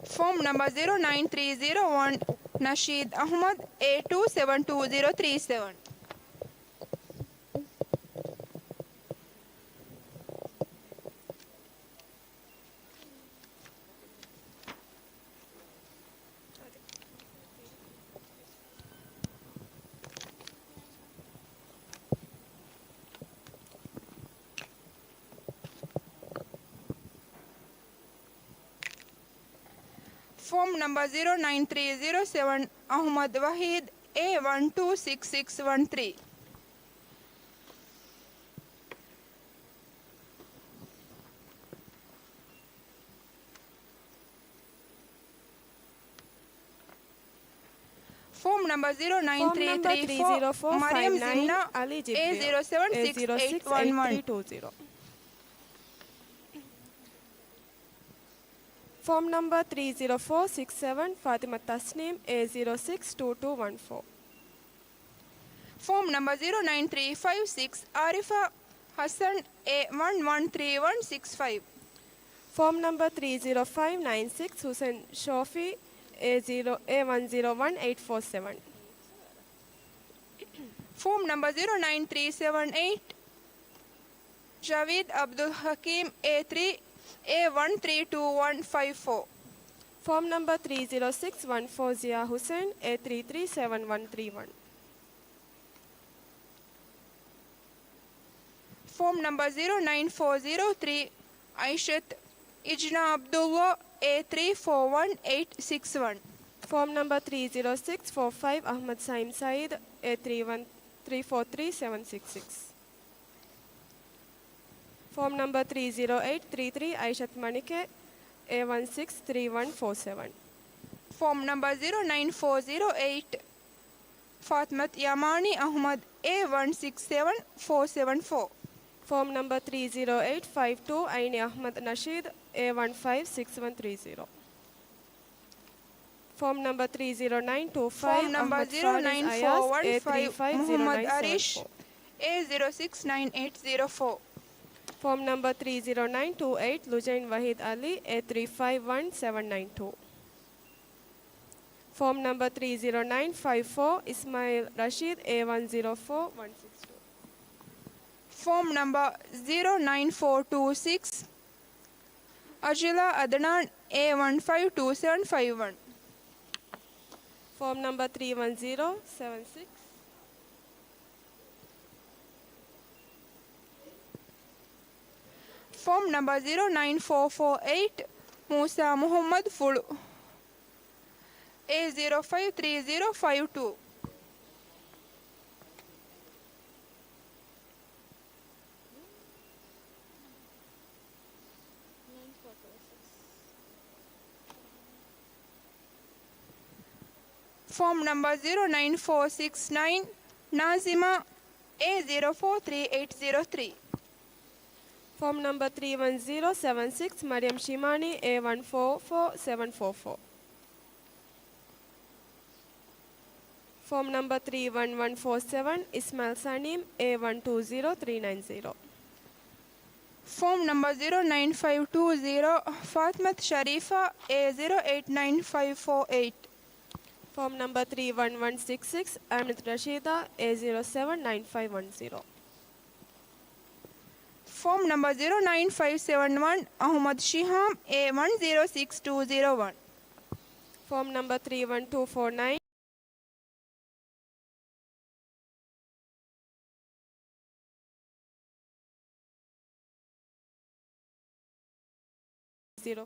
Form number zero nine three zero one, Nasheed Ahmad, A two seven two zero three seven. ފޯމް ނަމްބަރ ޒީރޯ ނައިން ތްރީ ޒީރޯ ސެވެން އަހުމަދު ވަހީދު، އޭ ވަން ޓޫ ސިކްސް ސިކްސް ވަން ތްރީ. ފޯމް ނަމްބަރ ޒީރޯ ނައިން ތްރީ ތްރީ ފޯ، މަރިޔަމް ޒިންނާ، އޭ ޒީރޯ ސެވެން ސިކްސް އެއިޓް ވަން ވަން. ފޯމް ނަމްބަރ ތްރީ ޒީރޯ ފޯ ސިކްސް ސެވެން، ފާތިމަ ތަސްނީމް، އޭ ޒީރޯ ސިކްސް ޓޫ ޓޫ ވަން ފޯ. ފޯމް ނަމްބަރ ޒީރޯ ނައިން ތްރީ ފައިވް ސިކްސް، އާރިފާ ހަސަން، އޭ ވަން ވަން ތްރީ ވަން ސިކްސް ފައިވް. ފޯމް ނަމްބަރ ތްރީ ޒީރޯ ފައިވް ނައިން ސިކްސް، ހުސެން ޝޯފީ، އޭ ޒީރޯ، އޭ ވަން ޒީރޯ ވަން އެއިޓް ފޯ ސެވެން. ފޯމް ނަމްބަރ ޒީރޯ ނައިން ތްރީ ސެވެން އެއިޓް، ޖަވީދް އަބްދުލް ހަކީމް، އޭ ތްރީ، އޭ ވަން ތްރީ ޓޫ ވަން ފައިވް ފޯ. ފޯމް ނަމްބަރ ތްރީ ޒީރޯ ސިކްސް ވަން ފޯ، ޒިޔާ ހުސެން، އޭ ތްރީ ތްރީ ސެވެން ވަން ތްރީ ވަން. ފޯމް ނަމްބަރ ޒީރޯ ނައިން ފޯ ޒީރޯ ތްރީ، އައިޝަތު އިޖްނާ އަބްދުﷲ، އޭ ތްރީ ފޯ ވަން އެއިޓް ސިކްސް ވަން. ފޯމް ނަމްބަރ ތްރީ ޒީރޯ ސިކްސް ފޯ ފައިވް، އަޙްމަދު ސައީމް ސައީދު، އޭ ތްރީ ވަން ތްރީ ފޯ ތްރީ ސެވެން ސިކްސް ސިކްސް. ފޯމް ނަމްބަރ ތްރީ ޒީރޯ އެއިޓް ތްރީ ތްރީ، އައިޝަތު މަނިކެ، އޭ ވަން ސިކްސް ތްރީ ވަން ފޯ ސެވެން. ފޯމް ނަމްބަރ ޒީރޯ ނައިން ފޯ ޒީރޯ އެއިޓް، ފާތިމަތު ޔަމާނީ އަޙްމަދު، އޭ ވަން ސިކްސް ސެވެން ފޯ ސެވެން ފޯ. ފޯމް ނަމްބަރ ތްރީ ޒީރޯ އެއިޓް ފައިވް ޓޫ، އައިނީ އަޙްމަދު ނަޝީދު، އޭ ވަން ފައިވް ސިކްސް ވަން ތްރީ ޒީރޯ. ފޯމް ނަމްބަރ ތްރީ ޒީރޯ ނައިން ޓޫ ފައިވް، ފޯމް ނަމްބަރ އަޙްމަދު ޒީރޯ ނައިން ފޯ ވަން ފައިވް، އޭ ތްރީ ފައިވް ޒީރޯ ނައިން ސެވެން ފޯ. މުޙައްމަދު އަރީޝް، އޭ ޒީރޯ ސިކްސް ނައިން އެއިޓް ޒީރޯ ފޯ. ފޯމް ނަމްބަރ ތްރީ ޒީރޯ ނައިން ޓޫ އެއިޓް، ލުޖައިން ވަހީދު އަލީ، އޭ ތްރީ ފައިވް ވަން ސެވެން ނައިން ޓޫ. ފޯމް ނަމްބަރ ތްރީ ޒީރޯ ނައިން ފައިވް ފޯ، އިސްމާއީލް ރަޝީދު، އޭ ވަން ޒީރޯ ފޯ ވަން ސިކްސް ޓޫ. ފޯމް ނަމްބަރ ޒީރޯ ނައިން ފޯ ޓޫ ސިކްސް، އަޖިލާ އަދްނާން، އޭ ވަން ފައިވް ޓޫ ސެވެން ފައިވް ވަން. ފޯމް ނަމްބަރ ތްރީ ވަން ޒީރޯ ސެވެން ސިކްސް. ފޯމް ނަމްބަރ ޒީރޯ ނައިން ފޯ ފޯ އެއިޓް، މޫސާ މުޙައްމަދު ފުޅު، އޭ ޒީރޯ ފައިވް ތްރީ ޒީރޯ ފައިވް ޓޫ. ފޯމް ނަމްބަރ ޒީރޯ ނައިން ފޯ ސިކްސް ނައިން، ނާޒިމާ، އޭ ޒީރޯ ފޯ ތްރީ އެއިޓް ޒީރޯ ތްރީ. ފޯމް ނަމްބަރ ތްރީ ވަން ޒީރޯ ސެވެން ސިކްސް، މަރިޔަމް ޝިމާނީ، އޭ ވަން ފޯ ފޯ ސެވެން ފޯ ފޯ. ފޯމް ނަމްބަރ ތްރީ ވަން ވަން ފޯ ސެވެން، އިސްމާއިލް ސަނީމް، އޭ ވަން ޓޫ ޒީރޯ ތްރީ ނައިން ޒީރޯ. ފޯމް ނަމްބަރ ޒީރޯ ނައިން ފައިވް ޓޫ ޒީރޯ، ފާތިމަތު ޝަރީފާ، އޭ ޒީރޯ އެއިޓް ނައިން ފައިވް ފޯ އެއިޓް. ފޯމް ނަމްބަރ ތްރީ ވަން ވަން ސިކްސް ސިކްސް، އަމިނަތު ރަޝީދާ، އޭ ޒީރޯ ސެވެން ނައިން ފައިވް ވަން ޒީރޯ. ފޯމް ނަމްބަރ ޒީރޯ ނައިން ފައިވް ސެވެން ވަން، އަޙްމަދު ޝިހާމް، އޭ ވަން ޒީރޯ ސިކްސް ޓޫ ޒީރޯ ވަން. ފޯމް ނަމްބަރ ތްރީ ވަން ޓޫ ފޯ ނައިން. ޒީރޯ.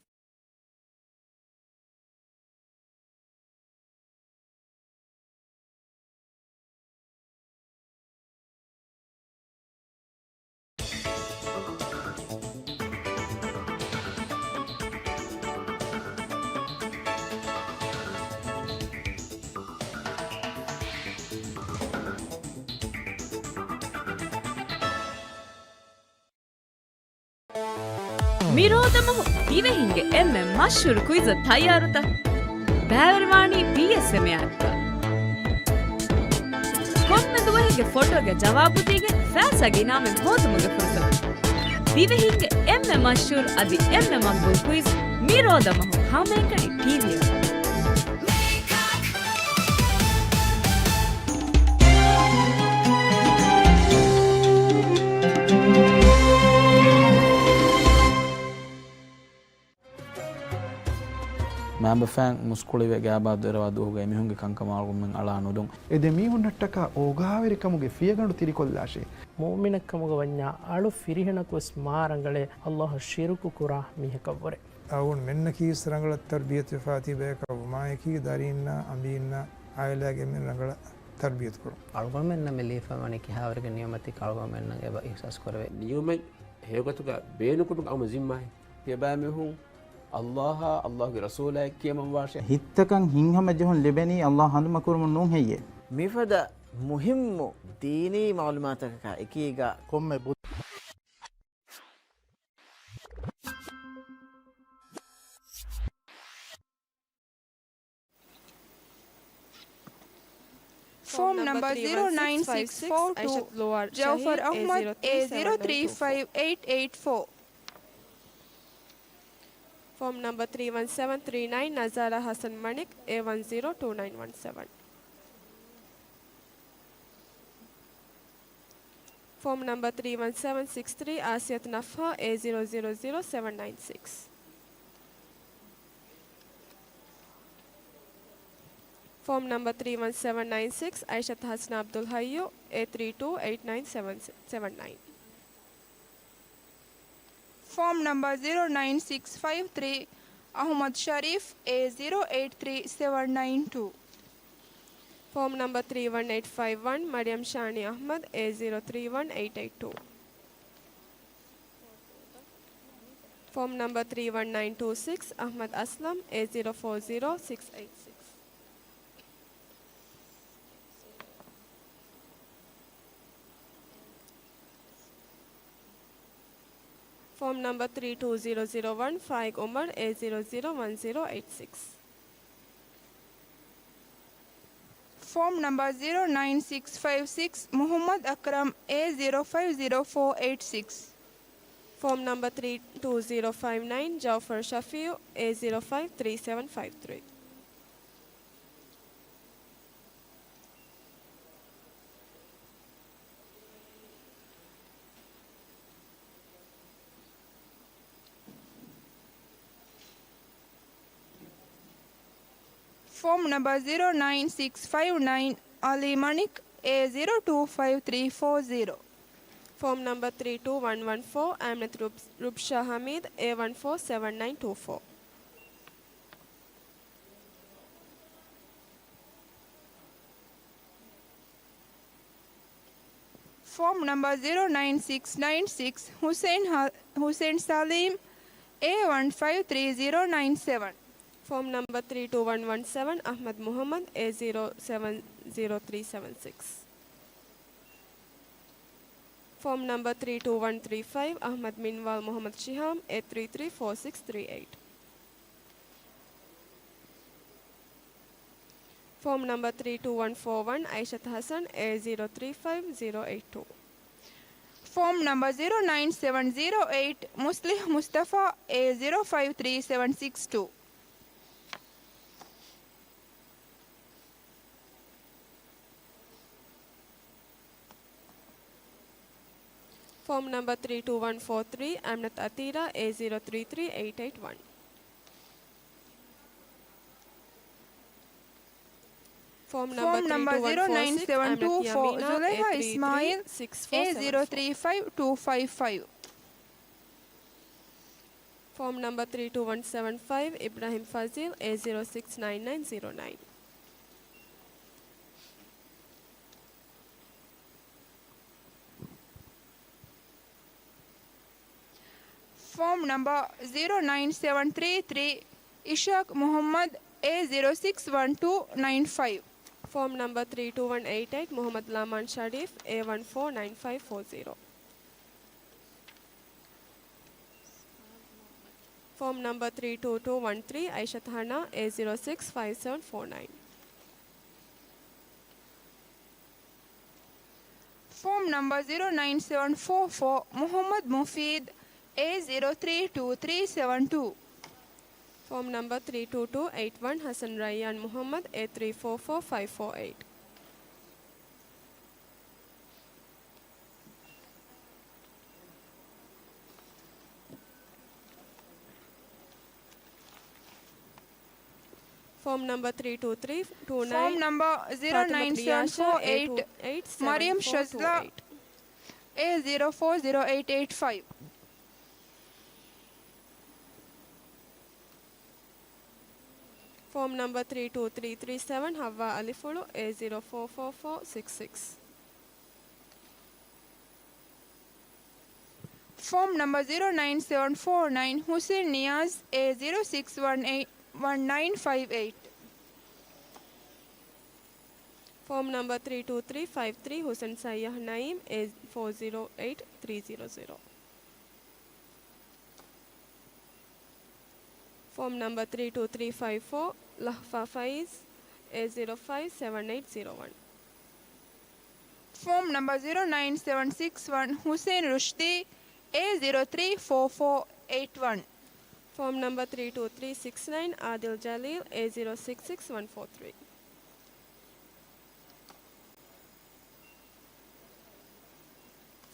މި ރޯދަމަހު ދިވެހިންގެ އެންމެ މަޝްހޫރު ކުއިޒަށް ތައްޔާރުތަ؟ ބައިވެރިވާނީ ބީއެސްއެމްއާ އެޕްގަ. ކޮންމެ ދުވަހެއްގެ ފޮޓޯގެ ޖަވާބު ދީގެން ފައިސާގެ އިނާމެއް ހޯދުމުގެ ފުރުސަތު. ދިވެހިންގެ އެންމެ މަޝްހޫރު އަދި އެންމެ މަގްބޫލް ކުއިޒް މި ރޯދަމަހު ހަމައެކަނި ޓީވީއަށް. މާބަފައިން މުސްކުޅިވެ ގާބާ ދޮރަވާ ދުވަހުގައި މީހުންގެ ކަންކަމާ އަޅުގަނޑުމެން އަޅާ ނުދުން. އެ ދެ މީހުންނަށްޓަކާ އޯގާވެރިކަމުގެ ފިޔަގަނޑު ތިރިކޮށްލާށޭ. މުއުމިނެއްކަމުގަ ވަންޏާ އަޅު ފިރިހެނަކުވެސް މާ ރަނގަޅޭ، ﷲ އަށް ޝިރުކު ކުރާ މީހަކަށްވުރެ. އަޅުގަނޑުމެންނަކީ ރަނގަޅަށް ތަރްބިޔަތުވެފާ ތިބޭ ޤައުމާއެކީ، ދަރީންނާ އަނބީންނާ އާއިލާގެ އެންމެން ރަނގަޅަށް ތަރްބިޔަތު ކުރުން. އަޅުގަނޑުމެންނަށް މި ލިޔެފަ ވަނީ ކިހާވަރެއްގެ ނިޢުމަތެއް އަޅުގަނޑުމެންނަށް އެބަ އިޙްސާސް ކުރެވޭ. ނިޢުމަތް ހެޔޮގޮތުގަ ބޭނުންކުރުމުގެ އަޅުގަނޑު ޒިންމާއެއް. ތިޔަބައިމީހުން ﷲ އާ ﷲގެ ރަސޫލާއަށް ކިޔަމަންވާށޭ. ހިތްތަކަށް ހިތްހަމަޖެހުން ލިބެނީ ﷲ ހަނދުމަކުރުމުން ނޫން ހެއްޔޭ؟ މިފަދަ މުހިއްމު ދީނީ މަޢުލޫމާތަކަކާ އެކީގަ ކޮންމެ ބު- ފޯމް ނަމްބަރ ޒީރޯ ނައިން ސިކްސް ފޯ ޓޫ، ޖައުފަރް އަޙްމަދު، އޭ ޒީރޯ ތްރީ ފައިވް އެއިޓް އެއިޓް ފޯ. ފޯމް ނަމްބަރ ތްރީ ވަން ސެވަން ތްރީ ނައިން، ނަޒާރާ ހަސަން މަނިކް، އޭ ވަން ޒީރޯ ޓޫ ނައިން ވަން ސެވަން. ފޯމް ނަމްބަރ ތްރީ ވަން ސެވަން ސިކްސް ތްރީ، އާސިޔަތު ނަފްހާ، އޭ ޒީރޯ ޒީރޯ ޒީރޯ ސެވަން ނައިން ސިކްސް. ފޯމް ނަމްބަރ ތްރީ ވަން ސެވަން ނައިން ސިކްސް، އައިޝަތު ހަސްނާ އަބްދުލް ހައްޔު، އޭ ތްރީ ޓޫ އެއިޓް ނައިން ސެވަން ސެވަން ނައިން. ފޯމް ނަމްބަރ ޒީރޯ ނައިން ސިކްސް ފައިވް ތްރީ، އަޙްމަދު ޝަރީފް، އޭ ޒީރޯ އެއިޓް ތްރީ ސެވަން ނައިން ޓޫ. ފޯމް ނަމްބަރ ތްރީ ވަން އެއިޓް ފައިވް ވަން، މަރިޔަމް ޝާނީ އަޙްމަދު، އޭ ޒީރޯ ތްރީ ވަން އެއިޓް އެއިޓް ޓޫ. ފޯމް ނަމްބަރ ތްރީ ވަން ނައިން ޓޫ ސިކްސް، އަޙްމަދު އަސްލަމް، އޭ ޒީރޯ ފޯ ޒީރޯ ސިކްސް އެއިޓް ސިކްސް. ފޯމް ނަމްބަރ ތްރީ ޓޫ ޒީރޯ ޒީރޯ ވަން، ފާއިގް އުމަރު، އޭ ޒީރޯ ޒީރޯ ވަން ޒީރޯ އެއިޓް ސިކްސް. ފޯމް ނަމްބަރ ޒީރޯ ނައިން ސިކްސް ފައިވް ސިކްސް، މުޙައްމަދު އަކްރަމް، އޭ ޒީރޯ ފައިވް ޒީރޯ ފޯ އެއިޓް ސިކްސް. ފޯމް ނަމްބަރ ތްރީ ޓޫ ޒީރޯ ފައިވް ނައިން، ޖައުފަރު ޝަފީޢު، އޭ ޒީރޯ ފައިވް ތްރީ ސެވަން ފައިވް ތްރީ. ފޯމް ނަމްބަރ ޒީރޯ ނައިން ސިކްސް ފައިވް ނައިން، އަލީ މަނިކް، އޭ ޒީރޯ ޓޫ ފައިވް ތްރީ ފޯ ޒީރޯ. ފޯމް ނަމްބަރ ތްރީ ޓޫ ވަން ވަން ފޯ، އަހްމަދު ރުބް-، ރުބްޝާ ހަމީދު، އޭ ވަން ފޯ ސެވަން ނައިން ޓޫ ފޯ. ފޯމް ނަމްބަރ ޒީރޯ ނައިން ސިކްސް ނައިން ސިކްސް، ހުސެން ހަ-، ހުސެން ސަލީމް، އޭ ވަން ފައިވް ތްރީ ޒީރޯ ނައިން ސެވަން. ފޯމް ނަމްބަރ ތްރީ ޓޫ ވަން ވަން ސެވަން، އަޙްމަދު މުޙައްމަދު، އޭ ޒީރޯ ސެވަން ޒީރޯ ތްރީ ސެވަން ސިކްސް. ފޯމް ނަމްބަރ ތްރީ ޓޫ ވަން ތްރީ ފައިވް، އަޙްމަދު މިންވާލް މުޙައްމަދު ޝިހާމް، އޭ ތްރީ ތްރީ ފޯ ސިކްސް ތްރީ އެއިޓް. ފޯމް ނަމްބަރ ތްރީ ޓޫ ވަން ފޯ ވަން، އައިޝަތު ހަސަން، އޭ ޒީރޯ ތްރީ ފައިވް ޒީރޯ އެއިޓް ޓޫ. ފޯމް ނަމްބަރ ޒީރޯ ނައިން ސެވަން ޒީރޯ އެއިޓް، މުޞްލިޙް މުޞްޠަފާ، އޭ ޒީރޯ ފައިވް ތްރީ ސެވަން ސިކްސް ޓޫ. ފޯމް ނަމްބަރ ތްރީ ޓޫ ވަން ފޯ ތްރީ، އަމްނަތު އަތީރާ، އޭ ޒީރޯ ތްރީ ތްރީ އެއިޓް އެއިޓް ވަން. ފޯމް ނަމްބަރ ޒީރޯ ނައިން ސެވަން ޓޫ ފޯ، ޒުލައިހާ އިސްމާއީލް، އޭ ޒީރޯ ތްރީ ފައިވް ޓޫ ފައިވް ފައިވް. ފޯމް ނަމްބަރ ތްރީ ޓޫ ވަން ސެވަން ފައިވް، އިބްރާހިމް ފަޒީލް، އޭ ޒީރޯ ސިކްސް ނައިން ނައިން ޒީރޯ ނައިން. ފޯމް ނަމްބަރ ޒީރޯ ނައިން ސެވަން ތްރީ ތްރީ، އިޝާޤް މުޙައްމަދު، އޭ ޒީރޯ ސިކްސް ވަން ޓޫ ނައިން ފައިވް. ފޯމް ނަމްބަރ ތްރީ ޓޫ ވަން އެއިޓް އެއިޓް، މުޙައްމަދު ލާމާން ޝަރީފް، އޭ ވަން ފޯ ނައިން ފައިވް ފޯ ޒީރޯ. ފޯމް ނަމްބަރ ތްރީ ޓޫ ޓޫ ވަން ތްރީ، އައިޝަތު ހަނާ، އޭ ޒީރޯ ސިކްސް ފައިވް ސެވަން ފޯ ނައިން. ފޯމް ނަމްބަރ ޒީރޯ ނައިން ސެވަން ފޯ ފޯ، މުޙައްމަދު މުފީދު، އޭ ޒީރޯ ތްރީ ޓޫ ތްރީ ސެވަން ޓޫ. ފޯމް ނަމްބަރ ތްރީ ޓޫ ޓޫ އެއިޓް ވަން، ހަސަން ރައްޔާން މުޙައްމަދު، އޭ ތްރީ ފޯ ފޯ ފައިވް ފޯ އެއިޓް. ފޯމް ނަމްބަރ ތްރީ ޓޫ ތްރީ ޓޫ ނައިން، ފޯމް ނަމްބަރ ޒީރޯ ނައިން ސެވަން ފޯ އެއިޓް، މަރިޔަމް ޝަޒްލާ، އޭ ޒީރޯ ފޯ ޒީރޯ އެއިޓް އެއިޓް ފައިވް. ފޯމް ނަމްބަރ ތްރީ ޓޫ ތްރީ ތްރީ ސެވެން، ހައްވާ އަލިފުޅު، އޭ ޒީރޯ ފޯ ފޯ ފޯ ސިކްސް ސިކްސް. ފޯމް ނަމްބަރ ޒީރޯ ނައިން ސެވެން ފޯ ނައިން، ހުސެން ނިޔާޒް، އޭ ޒީރޯ ސިކްސް ވަން އެއިޓް ވަން ނައިން ފައިވް އެއިޓް. ފޯމް ނަމްބަރ ތްރީ ޓޫ ތްރީ ފައިވް ތްރީ، ހުސެން ސައްޔަހް ނައީމް، އޭ ފޯ ޒީރޯ އެއިޓް ތްރީ ޒީރޯ ޒީރޯ. ފޯމް ނަމްބަރ ތްރީ ޓޫ ތްރީ ފައިވް ފޯ، ލަހްފާ ފައިޒް، އޭ ޒީރޯ ފައިވް ސެވެން އެއިޓް ޒީރޯ ވަން. ފޯމް ނަމްބަރ ޒީރޯ ނައިން ސެވެން ސިކްސް ވަން، ހުސެން ރުޝްދީ، އޭ ޒީރޯ ތްރީ ފޯ ފޯ އެއިޓް ވަން. ފޯމް ނަމްބަރ ތްރީ ޓޫ ތްރީ ސިކްސް ނައިން، އާދިލް ޖަލީލް، އޭ ޒީރޯ ސިކްސް ސިކްސް ވަން ފޯ ތްރީ.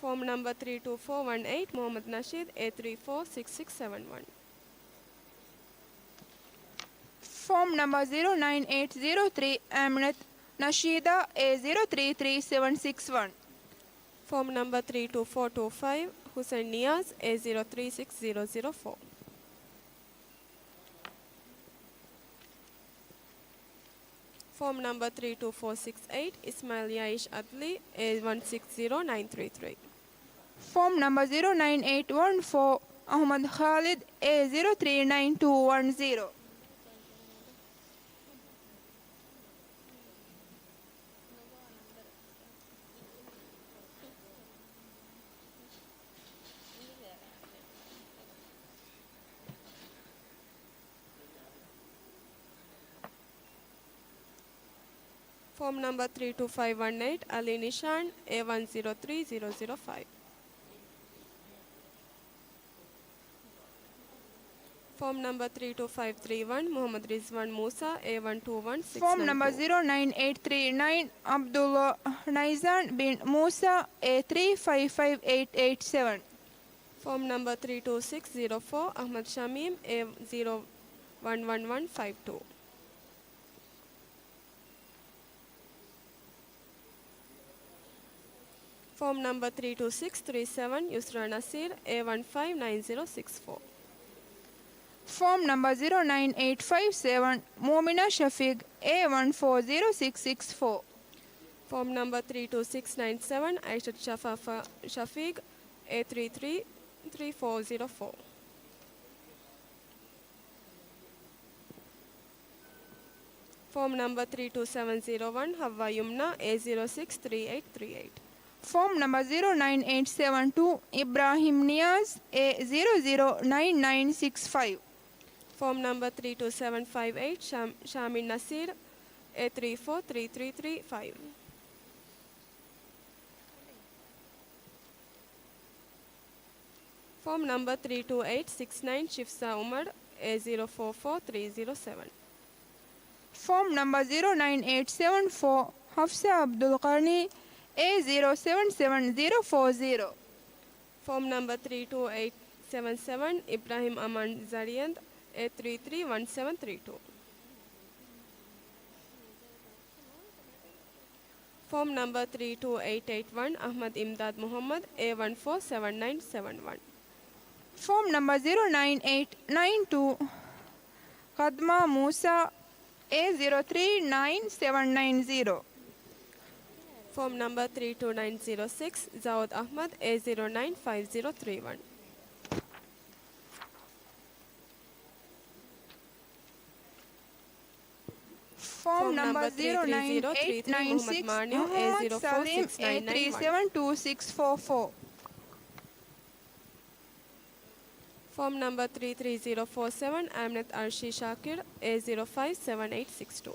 ފޯމް ނަމްބަރ ތްރީ ޓޫ ފޯ ވަން އެއިޓް، މުހައްމަދު ނަޝީދް، އޭ ތްރީ ފޯ ސިކްސް ސިކްސް ސެވެން ވަން. ފޯމް ނަމްބަރ ޒީރޯ ނައިން އެއިޓް ޒީރޯ ތްރީ، އަމިނަތު ނަޝީދާ، އޭ ޒީރޯ ތްރީ ތްރީ ސެވެން ސިކްސް ވަން. ފޯމް ނަމްބަރ ތްރީ ޓޫ ފޯ ޓޫ ފައިވް، ހުސެން ނިޔާޒް، އޭ ޒީރޯ ތްރީ ސިކްސް ޒީރޯ ޒީރޯ ފޯ. ފޯމް ނަމްބަރ ތްރީ ޓޫ ފޯ ސިކްސް އެއިޓް، އިސްމާއިލް ޔައީޝް އަދްލީ، އޭ ވަން ސިކްސް ޒީރޯ ނައިން ތްރީ ތްރީ. ފޯމް ނަމްބަރ ޒީރޯ ނައިން އެއިޓް ވަން ފޯ، އަހުމަދު ޚާލިދު، އޭ ޒީރޯ ތްރީ ނައިން ޓޫ ވަން ޒީރޯ. ފޯމް ނަމްބަރ ތްރީ ޓޫ ފައިވް ވަން އެއިޓް، އަލީ ނިޝާން، އޭ ވަން ޒީރޯ ތްރީ ޒީރޯ ޒީރޯ ފައިވް. ފޯމް ނަމްބަރ ތްރީ ޓޫ ފައިވް ތްރީ ވަން، މުހައްމަދު ރިޒްވާން މޫސާ، އޭ ވަން ޓޫ ވަން ސިކްސް ނައިން ޓޫ. ފޯމް ނަމްބަރ ޒީރޯ ނައިން އެއިޓް ތްރީ ނައިން، ޢަބްދުﷲ ނައިޒާން ބިން މޫސާ، އޭ ތްރީ ފައިވް ފައިވް އެއިޓް އެއިޓް ސެވެން. ފޯމް ނަމްބަރ ތްރީ ޓޫ ސިކްސް ޒީރޯ ފޯ، އަޙްމަދު ޝަމީމް، އޭ ޒީރޯ ވަން ވަން ވަން ފައިވް ޓޫ. ފޯމް ނަމްބަރ ތްރީ ޓޫ ސިކްސް ތްރީ ސެވެން، ޔުސްރާ ނަސީރް، އޭ ވަން ފައިވް ނައިން ޒީރޯ ސިކްސް ފޯ. ފޯމް ނަމްބަރ ޒީރޯ ނައިން އެއިޓް ފައިވް ސެވެން، މުއުމިނާ ޝަފީގް، އޭ ވަން ފޯ ޒީރޯ ސިކްސް ސިކްސް ފޯ. ފޯމް ނަމްބަރ ތްރީ ޓޫ ސިކްސް ނައިން ސެވެން، އައިޝަތު ޝަފާފާ ޝަފީގް، އޭ ތްރީ ތްރީ ތްރީ ފޯ ޒީރޯ ފޯ. ފޯމް ނަމްބަރ ތްރީ ޓޫ ސެވެން ޒީރޯ ވަން، ހައްވާ ޔުމްނާ، އޭ ޒީރޯ ސިކްސް ތްރީ އެއިޓް ތްރީ އެއިޓް. ފޯމް ނަމްބަރ ޒީރޯ ނައިން އެއިޓް ސެވެން ޓޫ، އިބްރާހިމް ނިޔާޒް، އޭ ޒީރޯ ޒީރޯ ނައިން ނައިން ސިކްސް ފައިވް. ފޯމް ނަމްބަރ ތްރީ ޓޫ ސެވެން ފައިވް އެއިޓް، ޝާ-، ޝާމިން ނަސީރް، އޭ ތްރީ ފޯ ތްރީ ތްރީ ތްރީ ފައިވް. ފޯމް ނަމްބަރ ތްރީ ޓޫ އެއިޓް ސިކްސް ނައިން، ޝިފްސާ އުމަރު، އޭ ޒީރޯ ފޯ ފޯ ތްރީ ޒީރޯ ސެވެން. ފޯމް ނަމްބަރ ޒީރޯ ނައިން އެއިޓް ސެވެން ފޯ، ހަފްސާ އަބްދުލް ޣަނީ، އޭ ޒީރޯ ސެވެން ސެވެން ޒީރޯ ފޯ ޒީރޯ. ފޯމް ނަމްބަރ ތްރީ ޓޫ އެއިޓް ސެވެން ސެވެން، އިބްރާހިމް އަމާން ޒަރިއަންދް، އޭ ތްރީ ތްރީ ވަން ސެވެން ތްރީ ޓޫ. ފޯމް ނަމްބަރ ތްރީ ޓޫ އެއިޓް އެއިޓް ވަން، އަޙްމަދު އިމްދާދު މުޙައްމަދު، އޭ ވަން ފޯ ސެވެން ނައިން ސެވެން ވަން. ފޯމް ނަމްބަރ ޒީރޯ ނައިން އެއިޓް ނައިން ޓޫ، ޚަދްމާ މޫސާ، އޭ ޒީރޯ ތްރީ ނައިން ސެވެން ނައިން ޒީރޯ. ފޯމް ނަމްބަރ ތްރީ ޓޫ ނައިން ޒީރޯ ސިކްސް، ޒައުދް އަޙްމަދު، އޭ ޒީރޯ ނައިން ފައިވް ޒީރޯ ތްރީ ވަން. ފޯމް ނަމްބަރ ޒީރޯ ނައިން އެއިޓް ނައިން ސިކްސް، މުޙައްމަދު ސަލީމް، އޭ ތްރީ ސެވެން ޓޫ ސިކްސް ފޯ ފޯ. ފޯމް ނަމްބަރ ތްރީ ތްރީ ޒީރޯ ފޯ ސެވެން، އަމިނަތު އަރްޝީ ޝާކިރު، އޭ ޒީރޯ ފައިވް ސެވެން އެއިޓް ސިކްސް ޓޫ.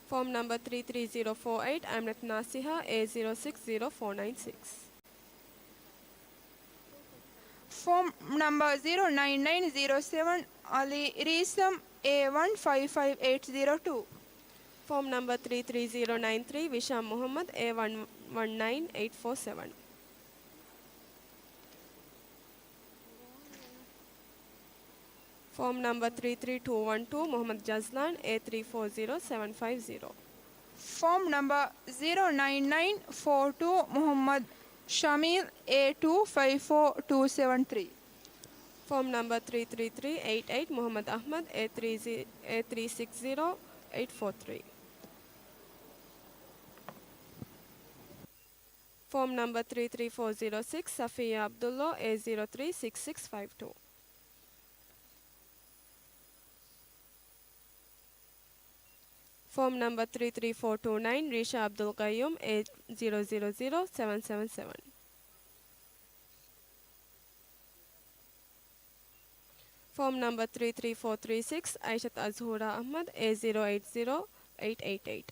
ފޯމް ނަމްބަރ ތްރީ ތްރީ ޒީރޯ ފޯ އެއިޓް، އަމިނަތު ނާސިހާ، އޭ ޒީރޯ ސިކްސް ޒީރޯ ފޯ ނައިން ސިކްސް. ފޯމް ނަމްބަރ ޒީރޯ ނައިން ނައިން ޒީރޯ ސެވެން، އަލީ ރީސަމް، އޭ ވަން ފައިވް ފައިވް އެއިޓް ޒީރޯ ޓޫ. ފޯމް ނަމްބަރ ތްރީ ތްރީ ޒީރޯ ނައިން ތްރީ، ވިޝާމް މުޙައްމަދު، އޭ ވަން ވަން ނައިން އެއިޓް ފޯ ސެވެން. ފޯމް ނަމްބަރ ތްރީ ތްރީ ޓޫ ވަން ޓޫ، މުޙައްމަދު ޖަޒްލާން، އޭ ތްރީ ފޯ ޒީރޯ ސެވެން ފައިވް ޒީރޯ. ފޯމް ނަމްބަރ ޒީރޯ ނައިން ނައިން ފޯ ޓޫ، މުޙައްމަދު ޝަމީލް، އޭ ޓޫ ފައިވް ފޯ ޓޫ ސެވެން ތްރީ. Form number three three three eight eight, Muhammad Ahmad, A three six zero eight four three. Form number three three four zero six, Safiya Abdullah, A zero three six six five two. Form number three three four two nine, Risha Abdul Qayyum, A zero zero zero seven seven seven. Form number three three four three six, Aishat Azhura Ahmad, A zero eight zero eight eight eight.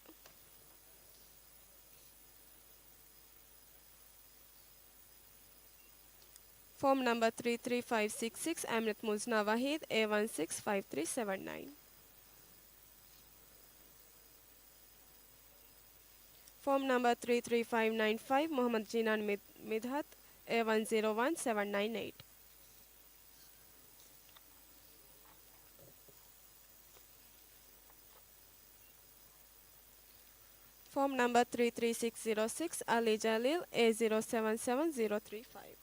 Form number three three five six six, Aminat Muzna Wahid, A one six five three seven nine. Form number three three five nine five, Muhammad Jinan Mid-, Midhat, A one zero one seven nine eight. Form number three three six zero six, Ali Jalil, A zero seven seven zero three five.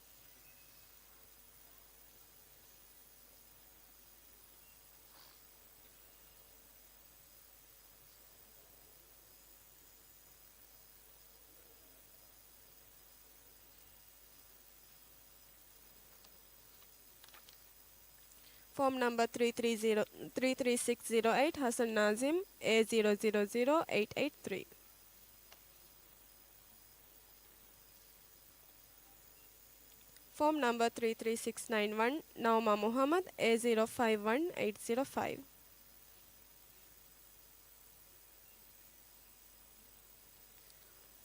Form number three three zero, three three six zero eight, Hassan Nazim, A zero zero zero eight eight three. Form number three three six nine one, Nauma Muhammad, A zero five one eight zero five.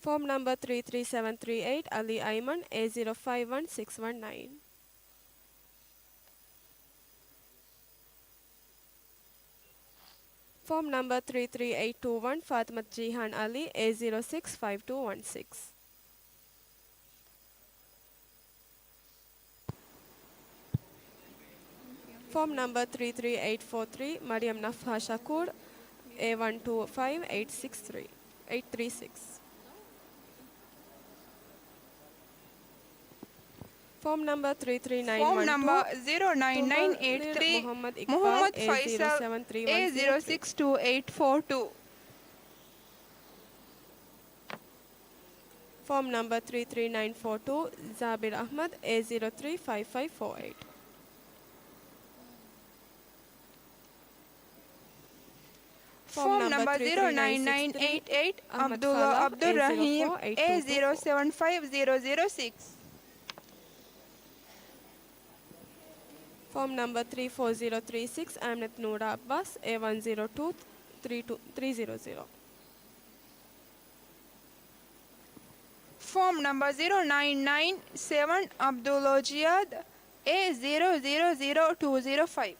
Form number three three seven three eight, Ali Ayman, A zero five one six one nine. Form number three three eight two one, Fatimat Jihan Ali, A zero six five two one six. Form number three three eight four three, Mariam Nafha Shakur, A one two five eight six three, eight three six. Form number three three nine one two, Form number zero nine nine eight three, Muhammad Iqbal, Muhammad Faisal, A zero seven three one zero three. A zero six two eight four two. Form number three three nine four two, Zabir Ahmad, A zero three five five four eight. Form number zero nine nine eight eight, Abdullah Abdul Rahim, A zero seven five zero zero six. Form number three four zero three six, Aminat Noora Abbas, A one zero two three two three zero zero. Form number zero nine nine seven, Abdullah Jihad, A zero zero zero two zero five.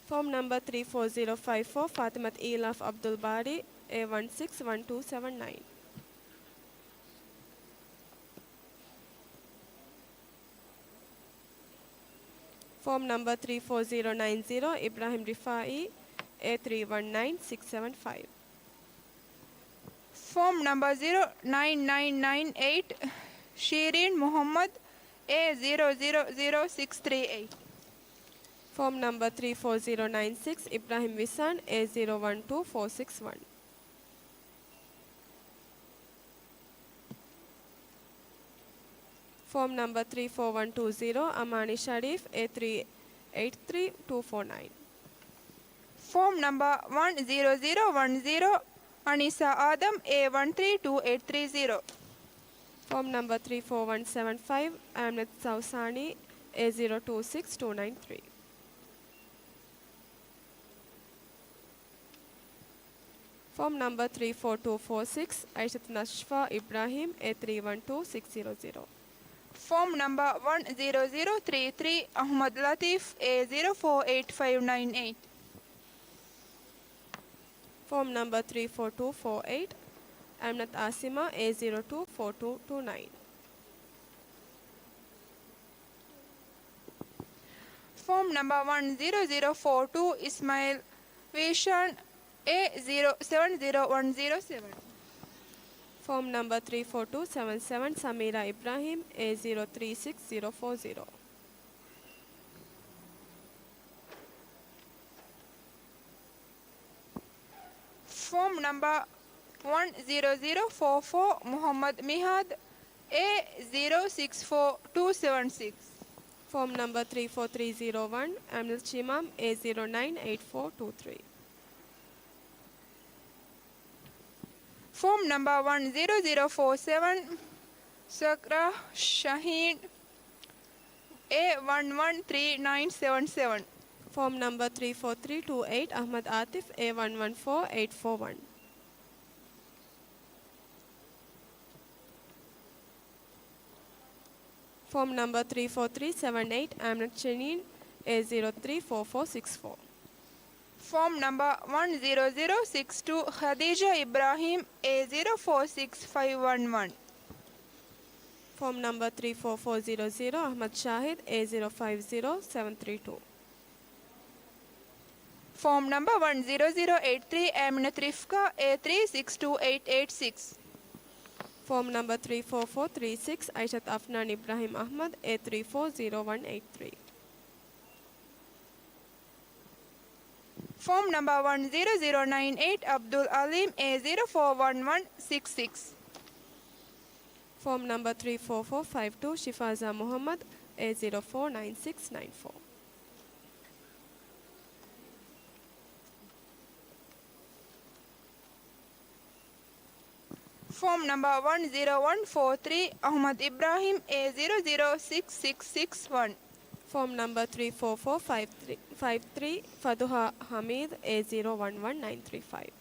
Form number three four zero five four, Fatimat Ilaf Abdul Bari, A one six one two seven nine. Form number three four zero nine zero, Ibrahim Rifai, A three one nine six seven five. Form number zero nine nine nine eight, Shireen Muhammad, A zero zero zero six three eight. Form number three four zero nine six, Ibrahim Wisan, A zero one two four six one. Form number three four one two zero, Amani Sharif, A three eight three two four nine. Form number one zero zero one zero, Anisa Adam, A one three two eight three zero. Form number three four one seven five, Aminat Sausani, A zero two six two nine three. Form number three four two four six, Aishat Nashfa Ibrahim, A three one two six zero zero. Form number one zero zero three three, Ahmad Latif, A zero four eight five nine eight. Form number three four two four eight, Aminat Asima, A zero two four two two nine. Form number one zero zero four two, Ismail Vishan, A zero seven zero one zero seven. Form number three four two seven seven, Samira Ibrahim, A zero three six zero four zero. ފޯމް ނަމްބަރ ވަން ޒީރޯ ޒީރޯ ފޯ ފޯ މުޙައްމަދު މިހާދު، އޭ ޒީރޯ ސިކްސް ފޯ ޓޫ ސެވަން ސިކްސް. ފޯމް ނަމްބަރ ތްރީ ފޯ ތްރީ ޒީރޯ ވަން، އަމިން ޝިމާމް، އޭ ޒީރޯ ނައިން އެއިޓް ފޯ ޓޫ ތްރީ. ފޯމް ނަމްބަރ ވަން ޒީރޯ ޒީރޯ ފޯ ސެވަން، ސަކްރާ ޝަހީން، އޭ ވަން ވަން ތްރީ ނައިން ސެވަން ސެވަން. ފޯމް ނަމްބަރ ތްރީ ފޯ ތްރީ ޓޫ އެއިޓް، އަޙްމަދު އާތިފް، އޭ ވަން ވަން ފޯ އެއިޓް ފޯ ވަން. ފޯމް ނަމްބަރ ތްރީ ފޯ ތްރީ ސެވަން އެއިޓް، އަމިން ޝަހީން، އޭ ޒީރޯ ތްރީ ފޯ ފޯ ސިކްސް ފޯ. ފޯމް ނަމްބަރ ވަން ޒީރޯ ޒީރޯ ސިކްސް ޓޫ، ޚަދީޖާ އިބްރާހީމް، އޭ ޒީރޯ ފޯ ސިކްސް ފައިވް ވަން ވަން. ފޯމް ނަމްބަރ ތްރީ ފޯ ފޯ ޒީރޯ ޒީރޯ، އަޙްމަދު ޝާހިދު، އޭ ޒީރޯ ފައިވް ޒީރޯ ސެވަން ތްރީ ޓޫ. ފޯމް ނަމްބަރ ވަން ޒީރޯ ޒީރޯ އެއިޓް ތްރީ، އަމިނަތު ރިފްކާ، އޭ ތްރީ ސިކްސް ޓޫ އެއިޓް އެއިޓް ސިކްސް. ފޯމް ނަމްބަރ ތްރީ ފޯ ފޯ ތްރީ ސިކްސް، އައިޝަތު އަފްނާން އިބްރާހީމް އަޙްމަދު، އޭ ތްރީ ފޯ ޒީރޯ ވަން އެއިޓް ތްރީ. ފޯމް ނަމްބަރ ވަން ޒީރޯ ޒީރޯ ނައިން އެއިޓް، އަބްދުލް އަލީމް، އޭ ޒީރޯ ފޯ ވަން ވަން ސިކްސް ސިކްސް. ފޯމް ނަމްބަރ ތްރީ ފޯ ފޯ ފައިވް ޓޫ، ޝިފާޒާ މުޙައްމަދު، އޭ ޒީރޯ ފޯ ނައިން ސިކްސް ނައިން ފޯ. ފޯމް ނަމްބަރ ވަން ޒީރޯ ވަން ފޯ ތްރީ، އަޙްމަދު އިބްރާހީމް، އޭ ޒީރޯ ޒީރޯ ސިކްސް ސިކްސް ސިކްސް ވަން. ފޯމް ނަމްބަރ ތްރީ ފޯ ފޯ ފައިވް ތްރީ، ފައިވް ތްރީ، ފަތުޙާ ޙަމީދު، އޭ ޒީރޯ ވަން ވަން ނައިން ތްރީ ފައިވް.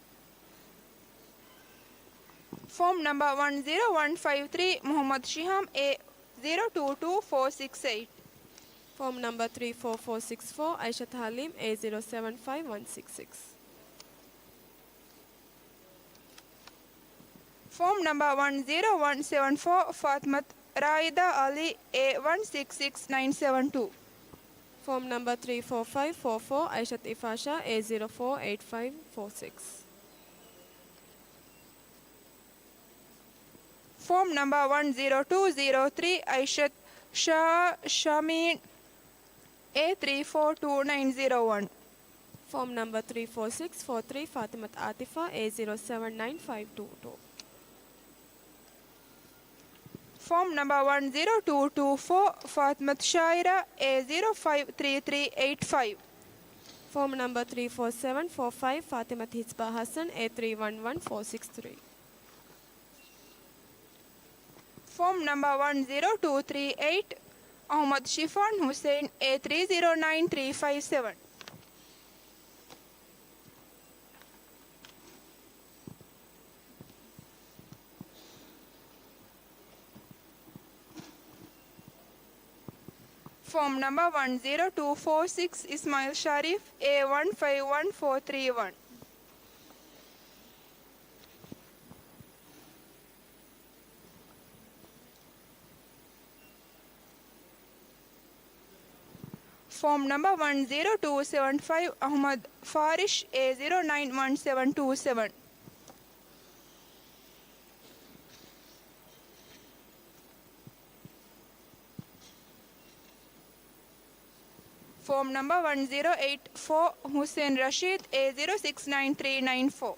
ފޯމް ނަމްބަރ ވަން ޒީރޯ ވަން ފައިވް ތްރީ، މުޙައްމަދު ޝިހާމް، އޭ ޒީރޯ ޓޫ ޓޫ ފޯ ސިކްސް އެއިޓް. ފޯމް ނަމްބަރ ތްރީ ފޯ ފޯ ސިކްސް ފޯ، އައިޝަތު ޙަލީމް، އޭ ޒީރޯ ސެވަން ފައިވް ވަން ސިކްސް ސިކްސް. ފޯމް ނަމްބަރ ވަން ޒީރޯ ވަން ސެވަން ފޯ، ފާތިމަތު ރާއިދާ އަލީ، އޭ ވަން ސިކްސް ސިކްސް ނައިން ސެވަން ޓޫ. ފޯމް ނަމްބަރ ތްރީ ފޯ ފައިވް ފޯ ފޯ، އައިޝަތު އިފާޝާ، އޭ ޒީރޯ ފޯ އެއިޓް ފައިވް ފޯ ސިކްސް. ފޯމް ނަމްބަރ ވަން ޒީރޯ ޓޫ ޒީރޯ ތްރީ، އައިޝަތު ޝާ ޝަމީން، އޭ ތްރީ ފޯ ޓޫ ނައިން ޒީރޯ ވަން. ފޯމް ނަމްބަރ ތްރީ ފޯ ސިކްސް ފޯ ތްރީ، ފާތިމަތު އާތިފާ، އޭ ޒީރޯ ސެވަން ނައިން ފައިވް ޓޫ ޓޫ. ފޯމް ނަމްބަރ ވަން ޒީރޯ ޓޫ ޓޫ ފޯ، ފާތިމަތު ޝާއިރާ، އޭ ޒީރޯ ފައިވް ތްރީ ތްރީ އެއިޓް ފައިވް. ފޯމް ނަމްބަރ ތްރީ ފޯ ސެވަން ފޯ ފައިވް، ފާތިމަތު ހިސްބާ ހަސަން، އޭ ތްރީ ވަން ވަން ފޯ ސިކްސް ތްރީ. ފޯމް ނަމްބަރ ވަން ޒީރޯ ޓޫ ތްރީ އެއިޓް، އަޙްމަދު ޝިފާން ހުސެން، އޭ ތްރީ ޒީރޯ ނައިން ތްރީ ފައިވް ސެވަން. ފޯމް ނަމްބަރ ވަން ޒީރޯ ޓޫ ފޯ ސިކްސް، އިސްމާއިލް ޝަރީފް، އޭ ވަން ފައިވް ވަން ފޯ ތްރީ ވަން. ފޯމް ނަމްބަރ ވަން ޒީރޯ ޓޫ ސެވަން ފައިވް، އަޙްމަދު ފާރިޝް، އޭ ޒީރޯ ނައިން ވަން ސެވަން ޓޫ ސެވަން. ފޯމް ނަމްބަރ ވަން ޒީރޯ އެއިޓް ފޯ، ހުސެން ރަޝީދު، އޭ ޒީރޯ ސިކްސް ނައިން ތްރީ ނައިން ފޯ.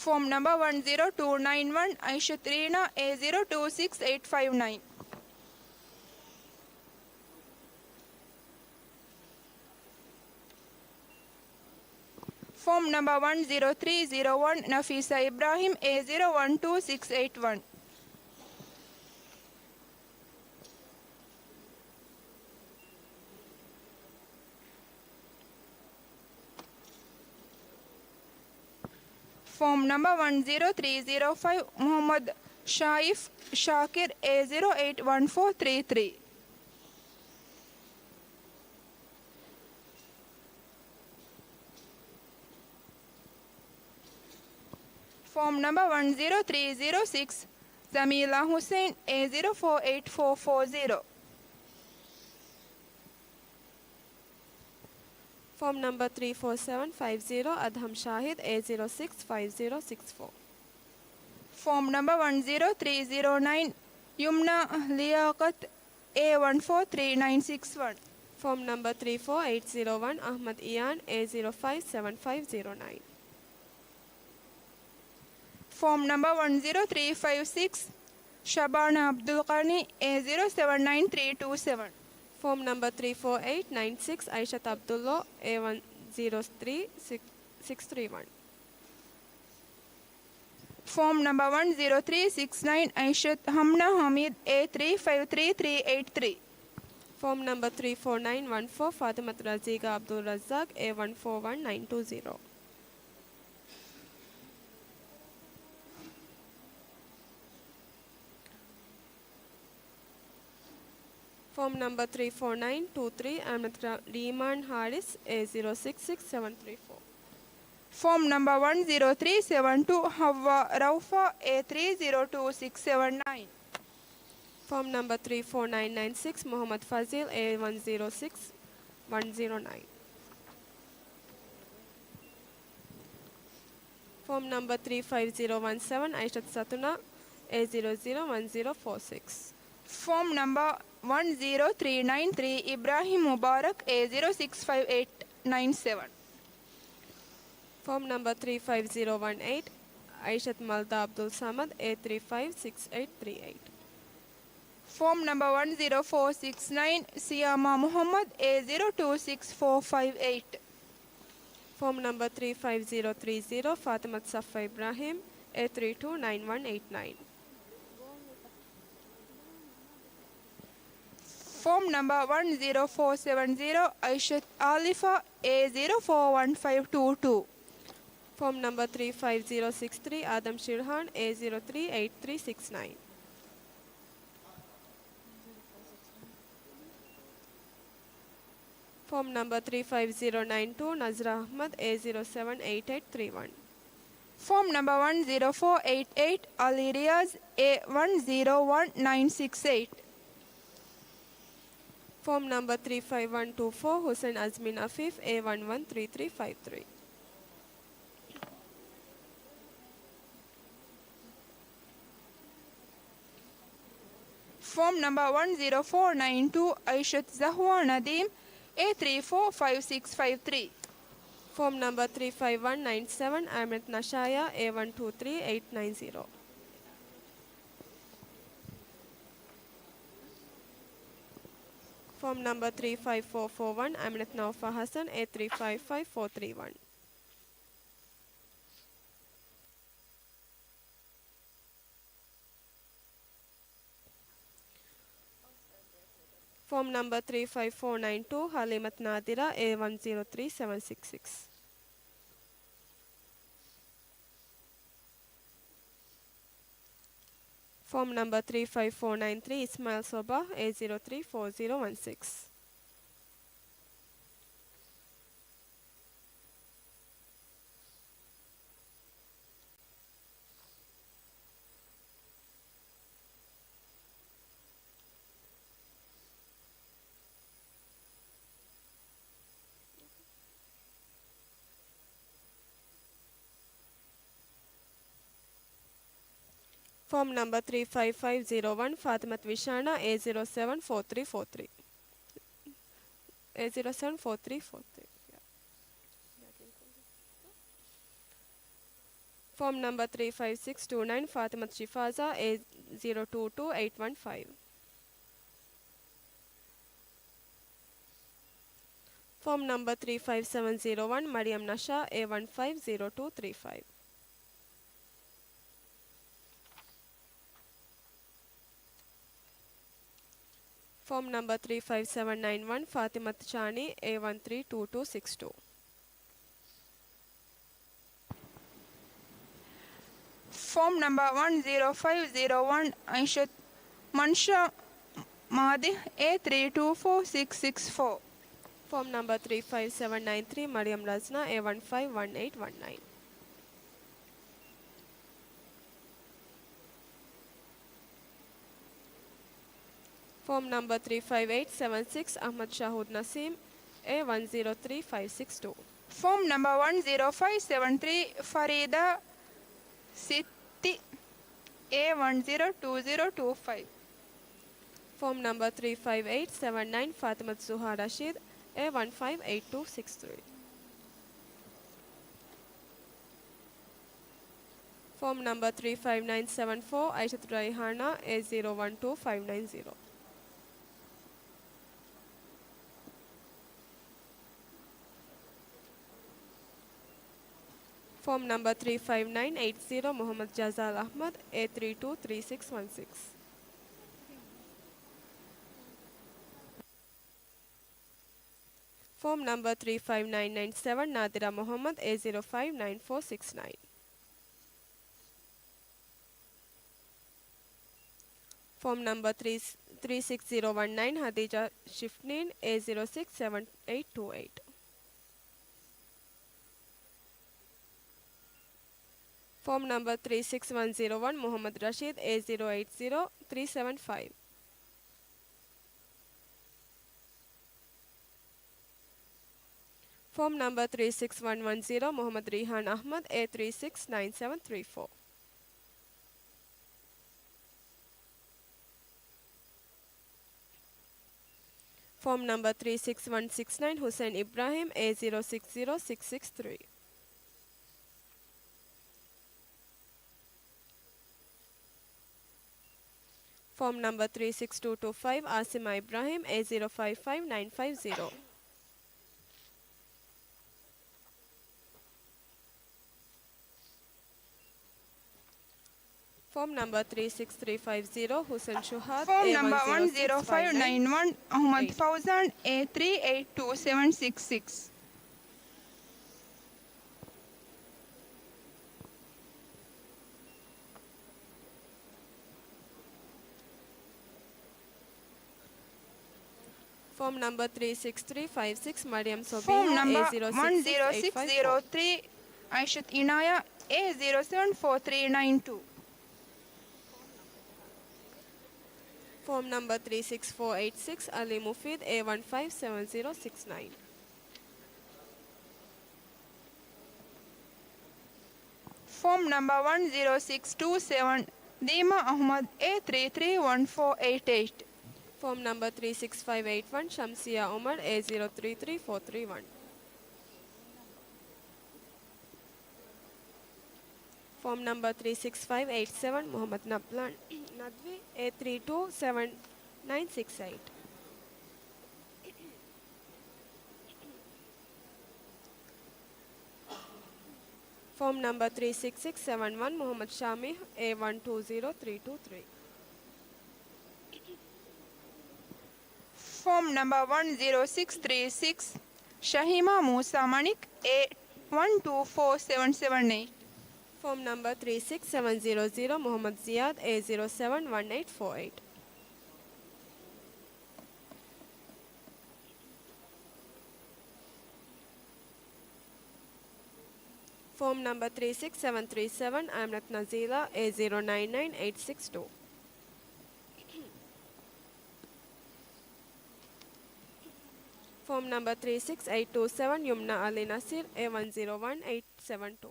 ފޯމް ނަމްބަރ ވަން ޒީރޯ ޓޫ ނައިން ވަން، އައިޝަތު ރީނާ، އޭ ޒީރޯ ޓޫ ސިކްސް އެއިޓް ފައިވް ނައިން. ފޯމް ނަމްބަރ ވަން ޒީރޯ ތްރީ ޒީރޯ ވަން، ނަފީސާ އިބްރާހީމް، އޭ ޒީރޯ ވަން ޓޫ ސިކްސް އެއިޓް ވަން. ފޯމް ނަމްބަރ ވަން ޒީރޯ ތްރީ ޒީރޯ ފައިވް، މުޙައްމަދު ޝާއިފް ޝާކިރު، އޭ ޒީރޯ އެއިޓް ވަން ފޯ ތްރީ ތްރީ. ފޯމް ނަމްބަރ ވަން ޒީރޯ ތްރީ ޒީރޯ ސިކްސް، ޖަމީލާ ހުސެން، އޭ ޒީރޯ ފޯ އެއިޓް ފޯ ފޯ ޒީރޯ. ފޯމް ނަމްބަރ ތްރީ ފޯ ސެވަން ފައިވް ޒީރޯ، އަދްހަމް ޝާހިދު، އޭ ޒީރޯ ސިކްސް ފައިވް ޒީރޯ ސިކްސް ފޯ. ފޯމް ނަމްބަރ ވަން ޒީރޯ ތްރީ ޒީރޯ ނައިން، ޔުމްނާ ލިޔާޤަތު، A one four three nine six one. Form number three four eight zero one, Ahmad Ian, A zero five seven five zero nine. Form number one zero three five six, Shabana Abdul Ghani, A zero seven nine three two seven. Form number three four eight nine six, Aishat Abdullah, A one zero three six three one. Form number one zero three six nine, Aishat Hamna Hamid, A three five three three eight three. Form number three four nine one four, Fatimat Raziga Abdul Razak, A one four one nine two zero. Form number three four nine two three, Ahmed Ra-, Rehman Haris, A zero six six seven three four. Form number one zero three seven two, Hawwa Raufa, A three zero two six seven nine. Form number three four nine nine six, Muhammad Fazil, A one zero six one zero nine. Form number three five zero one seven, Aishat Satuna, A zero zero one zero four six. Form number one zero three nine three, Ibrahim Mubarak, A zero six five eight nine seven. Form number three five zero one eight, Aishat Malda Abdul Samad, A three five six eight three eight. Form number one zero four six nine, Siyama Muhammad, A zero two six four five eight. Form number three five zero three zero, Fatimat Safa Ibrahim, A three two nine one eight nine. Form number one zero four seven zero, Aishat Alifa, A zero four one five two two. Form number three five zero six three, Adam Shirhan, A zero three eight three six nine. Form number three five zero nine two, Nazra Ahmad, A zero seven eight eight three one. Form number one zero four eight eight, Ali Riaz, A one zero one nine six eight. Form number three five one two four, Hussein Azmin Afif, A one one three three five three. Form number one zero four nine two, Aishat Zahwa Nadeem, A three four five six five three. Form number three five one nine seven, Ahmed Nashaya, A one two three eight nine zero. Form number three five four four one, Aminat Naufa Hassan, A three five five four three one. Form number three five four nine two, Halimat Nadira, A one zero three seven six six. Form number three five four nine three, Ismail Soba, A zero three four zero one six. Form number three five five zero one, Fatimat Vishana, A zero seven four three four three. A zero seven four three four three. Yeah. Form number three five six two nine, Fatimat Shifaza, A zero two two eight one five. Form number three five seven zero one, Mariam Nasha, A one five zero two three five. Form number three five seven nine one, Fatimat Chani, A one three two two six two. Form number one zero five zero one, Aishat Mansha Madih, A three two four six six four. Form number three five seven nine three, Mariam Razna, A one five one eight one nine. Form number three five eight seven six, Ahmad Shahud Naseem, A one zero three five six two. Form number one zero five seven three, Farida Sitti, A one zero two zero two five. Form number three five eight seven nine, Fatimatu Zuha Rashid, A one five eight two six three. Form number three five nine seven four, Aishatu Raihana, A zero one two five nine zero. Form number three five nine eight zero, Muhammad Jazal Ahmad, A three two three six one six. Form number three five nine nine seven, Nadira Muhammad, A zero five nine four six nine. Form number three, three six zero one nine, Hadija Shifnin, A zero six seven eight two eight. Form number three six one zero one, Muhammad Rashid, A zero eight zero three seven five. Form number three six one one zero, Muhammad Rihan Ahmad, A three six nine seven three four. Form number three six one six nine, Hussein Ibrahim, A zero six zero six six three. Form number three six two two five, Asima Ibrahim, A zero five five nine five zero. Form number three six three five zero, Hussein Shuhad, Form number one zero five nine one, Ahmad Fauzan, A three eight two seven six six. Form number three six three five six, Mariam Sobiha, Form number A zero six six eight five four. One zero six zero three, Aishat Inaya, A zero seven four three nine two. Form number three six four eight six, Ali Mufid, A one five seven zero six nine. Form number one zero six two seven, Dima Ahmad, A three three one four eight eight. Form number three six five eight one, Shamsia Umar, A zero three three four three one. Form number three six five eight seven, Muhammad Nablan Nadwi, A three two seven nine six eight. Form number three six six seven one, Muhammad Shamih, A one two zero three two three. Form number one zero six three six, Shahima Musa Manik, A one two four seven seven eight. Form number three six seven zero zero, Muhammad Ziyad, A zero seven one eight four eight. Form number three six seven three seven, Aminat Nazila, A zero nine nine eight six two. Form number three six eight two seven, Yumna Ali Nasir, A one zero one eight seven two.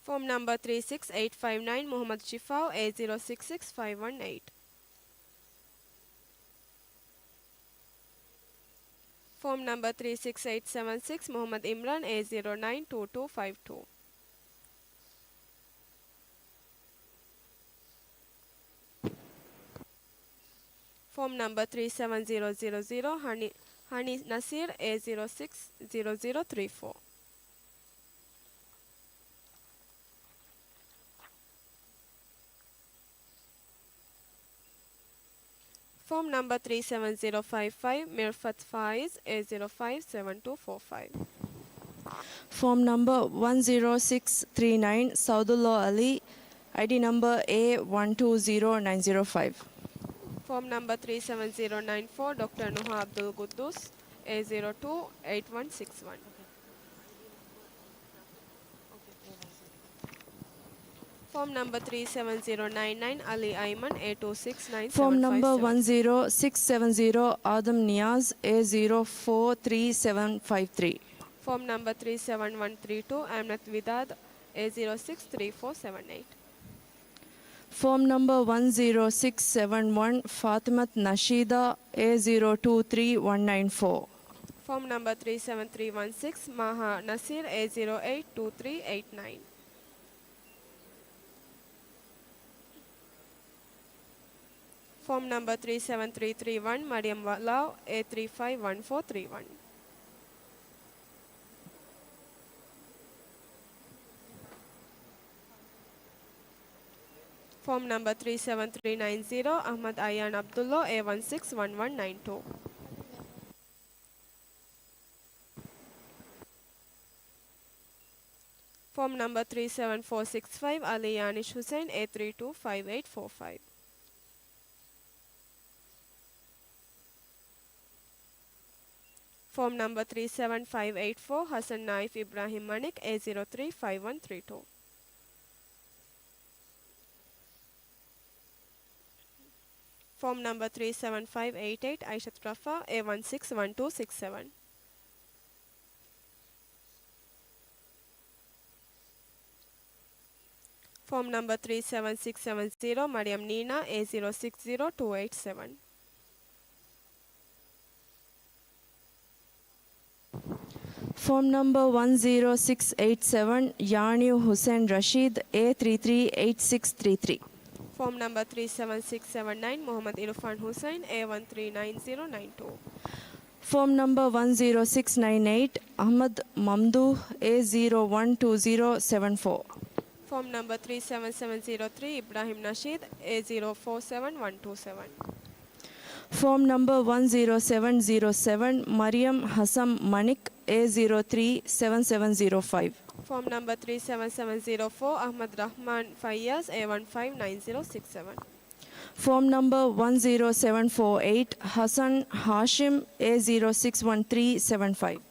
Form number three six eight five nine, Muhammad Shifau, A zero six six five one eight. Form number three six eight seven six, Muhammad Imran, A zero nine two two five two. Form number three seven zero zero zero, Hani, Hani Nasir, A zero six zero zero three four. Form number three seven zero five five, Mirfat Faiz, A zero five seven two four five. Form number one zero six three nine, Saudullah Ali, I D number A one two zero nine zero five. Form number three seven zero nine four, Doctor Nuha Abdul Quddus, A zero two eight one six one. Form number three seven zero nine nine, Ali Ayman, A two six nine seven five seven. Form number one zero six seven zero, Adam Niaz, A zero four three seven five three. Form number three seven one three two, Aminat Widad, އޭ ޒީރޯ ސިކްސް ތްރީ ފޯ ސެވެން އެއިޓް. ފޯމް ނަމްބަރ ވަން ޒީރޯ ސިކްސް ސެވެން ވަން، ފާތިމަތް ނަޝީދާ، އޭ ޒީރޯ ޓޫ ތްރީ ވަން ނައިން ފޯ. ފޯމް ނަމްބަރ ތްރީ ސެވެން ތްރީ ވަން ސިކްސް، މާހާ ނަސީރް، އޭ ޒީރޯ އެއިޓް ޓޫ ތްރީ އެއިޓް ނައިން. ފޯމް ނަމްބަރ ތްރީ ސެވެން ތްރީ ތްރީ ވަން، މަރިޔަމް ވަލާވް، އޭ ތްރީ ފައިވް ވަން ފޯ ތްރީ ވަން. ފޯމް ނަމްބަރ ތްރީ ސެވެން ތްރީ ނައިން ޒީރޯ، އަޙްމަދު އައްޔާން ޢަބްދުﷲ، އޭ ވަން ސިކްސް ވަން ވަން ނައިން ޓޫ. ފޯމް ނަމްބަރ ތްރީ ސެވެން ފޯ ސިކްސް ފައިވް، އަލީ ޔާނިޝް ހުސެން، އޭ ތްރީ ޓޫ ފައިވް އެއިޓް ފޯ ފައިވް. ފޯމް ނަމްބަރ ތްރީ ސެވެން ފައިވް އެއިޓް ފޯ، ޙަސަން ނާއިފް އިބްރާހިމް މަނިކް، އޭ ޒީރޯ ތްރީ ފައިވް ވަން ތްރީ ޓޫ. ފޯމް ނަމްބަރ ތްރީ ސެވެން ފައިވް އެއިޓް އެއިޓް، އައިޝަތު ރަފާ، އޭ ވަން ސިކްސް ވަން ޓޫ ސިކްސް ސެވެން. ފޯމް ނަމްބަރ ތްރީ ސެވެން ސިކްސް ސެވެން ޒީރޯ، މަރިޔަމް ނީނާ، އޭ ޒީރޯ ސިކްސް ޒީރޯ ޓޫ އެއިޓް ސެވެން. ފޯމް ނަމްބަރ ވަން ޒީރޯ ސިކްސް އެއިޓް ސެވެން، ޔާނިޔު ހުސެން ރަޝީދު، އޭ ތްރީ ތްރީ އެއިޓް ސިކްސް ތްރީ ތްރީ. ފޯމް ނަމްބަރ ތްރީ ސެވެން ސިކްސް ސެވެން ނައިން، މުޙައްމަދު އިރުފާން ހުސައިން، އޭ ވަން ތްރީ ނައިން ޒީރޯ ނައިން ޓޫ. ފޯމް ނަމްބަރ ވަން ޒީރޯ ސިކްސް ނައިން އެއިޓް، އަޙްމަދު މަމްދޫޙް، އޭ ޒީރޯ ވަން ޓޫ ޒީރޯ ސެވެން ފޯ. ފޯމް ނަމްބަރ ތްރީ ސެވެން ސެވެން ޒީރޯ ތްރީ، އިބްރާހިމް ނަޝީދު، އޭ ޒީރޯ ފޯ ސެވެން ވަން ޓޫ ސެވެން. ފޯމް ނަމްބަރ ވަން ޒީރޯ ސެވެން ޒީރޯ ސެވެން، މަރިޔަމް ޙަސަން މަނިކް، އޭ ޒީރޯ ތްރީ ސެވެން ސެވެން ޒީރޯ ފައިވް. ފޯމް ނަމްބަރ ތްރީ ސެވެން ސެވެން ޒީރޯ ފޯ، އަޙްމަދު ރަޙްމާން ފައްޔާޒް، އޭ ވަން ފައިވް ނައިން ޒީރޯ ސިކްސް ސެވެން. ފޯމް ނަމްބަރ ވަން ޒީރޯ ސެވެން ފޯ އެއިޓް، ޙަސަން ހާޝިމް، އޭ ޒީރޯ ސިކްސް ވަން ތްރީ ސެވެން ފައިވް.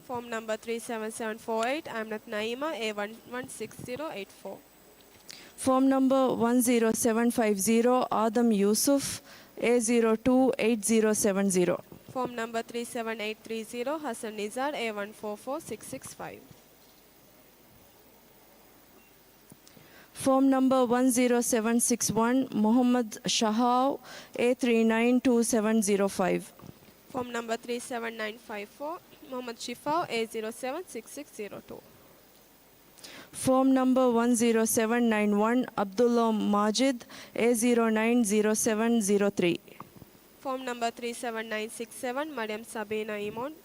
ފޯމް ނަމްބަރ ތްރީ ސެވެން ސެވެން ފޯ އެއިޓް، އަމިނަތު ނައީމާ، އޭ ވަން ވަން ސިކްސް ޒީރޯ އެއިޓް ފޯ. ފޯމް ނަމްބަރ ވަން ޒީރޯ ސެވެން ފައިވް ޒީރޯ، އާދަމް ޔޫސުފް، އޭ ޒީރޯ ޓޫ އެއިޓް ޒީރޯ ސެވެން ޒީރޯ. ފޯމް ނަމްބަރ ތްރީ ސެވެން އެއިޓް ތްރީ ޒީރޯ، ޙަސަން ނިޒާރް، އޭ ވަން ފޯ ފޯ ސިކްސް ސިކްސް ފައިވް. ފޯމް ނަމްބަރ ވަން ޒީރޯ ސެވެން ސިކްސް ވަން، މުޙައްމަދު ޝަހާވް، އޭ ތްރީ ނައިން ޓޫ ސެވެން ޒީރޯ ފައިވް. ފޯމް ނަމްބަރ ތްރީ ސެވެން ނައިން ފައިވް ފޯ، މުޙައްމަދު ޝިފާވް، އޭ ޒީރޯ ސެވެން ސިކްސް ސިކްސް ޒީރޯ ޓޫ. ފޯމް ނަމްބަރ ވަން ޒީރޯ ސެވެން ނައިން ވަން، ޢަބްދުﷲ މާޖިދު، އޭ ޒީރޯ ނައިން ޒީރޯ ސެވެން ޒީރޯ ތްރީ. ފޯމް ނަމްބަރ ތްރީ ސެވެން ނައިން ސިކްސް ސެވެން، މަރިޔަމް ސަބީނާ އީމޯން،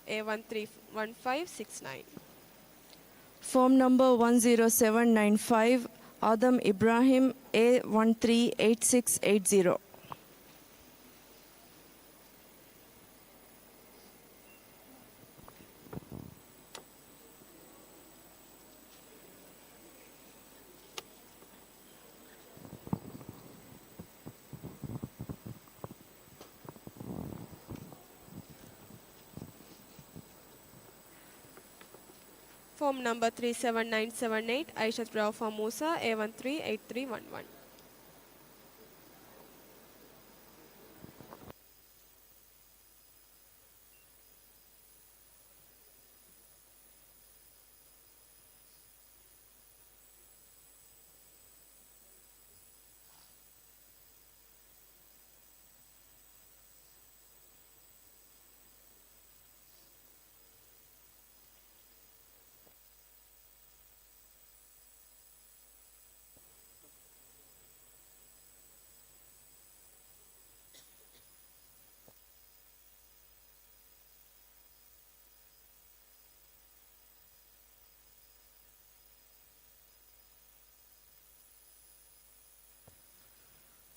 އޭ ވަން ތްރީ ވަން ފައިވް ސިކްސް ނައިން. ފޯމް ނަމްބަރ ވަން ޒީރޯ ސެވެން ނައިން ފައިވް، އާދަމް އިބްރާހިމް، އޭ ވަން ތްރީ އެއިޓް ސިކްސް އެއިޓް ޒީރޯ. ފޯމް ނަމްބަރ ތްރީ ސެވެން ނައިން ސެވެން އެއިޓް، އައިޝަތު ރައުފާ މޫސާ، އޭ ވަން ތްރީ އެއިޓް ތްރީ ވަން ވަން.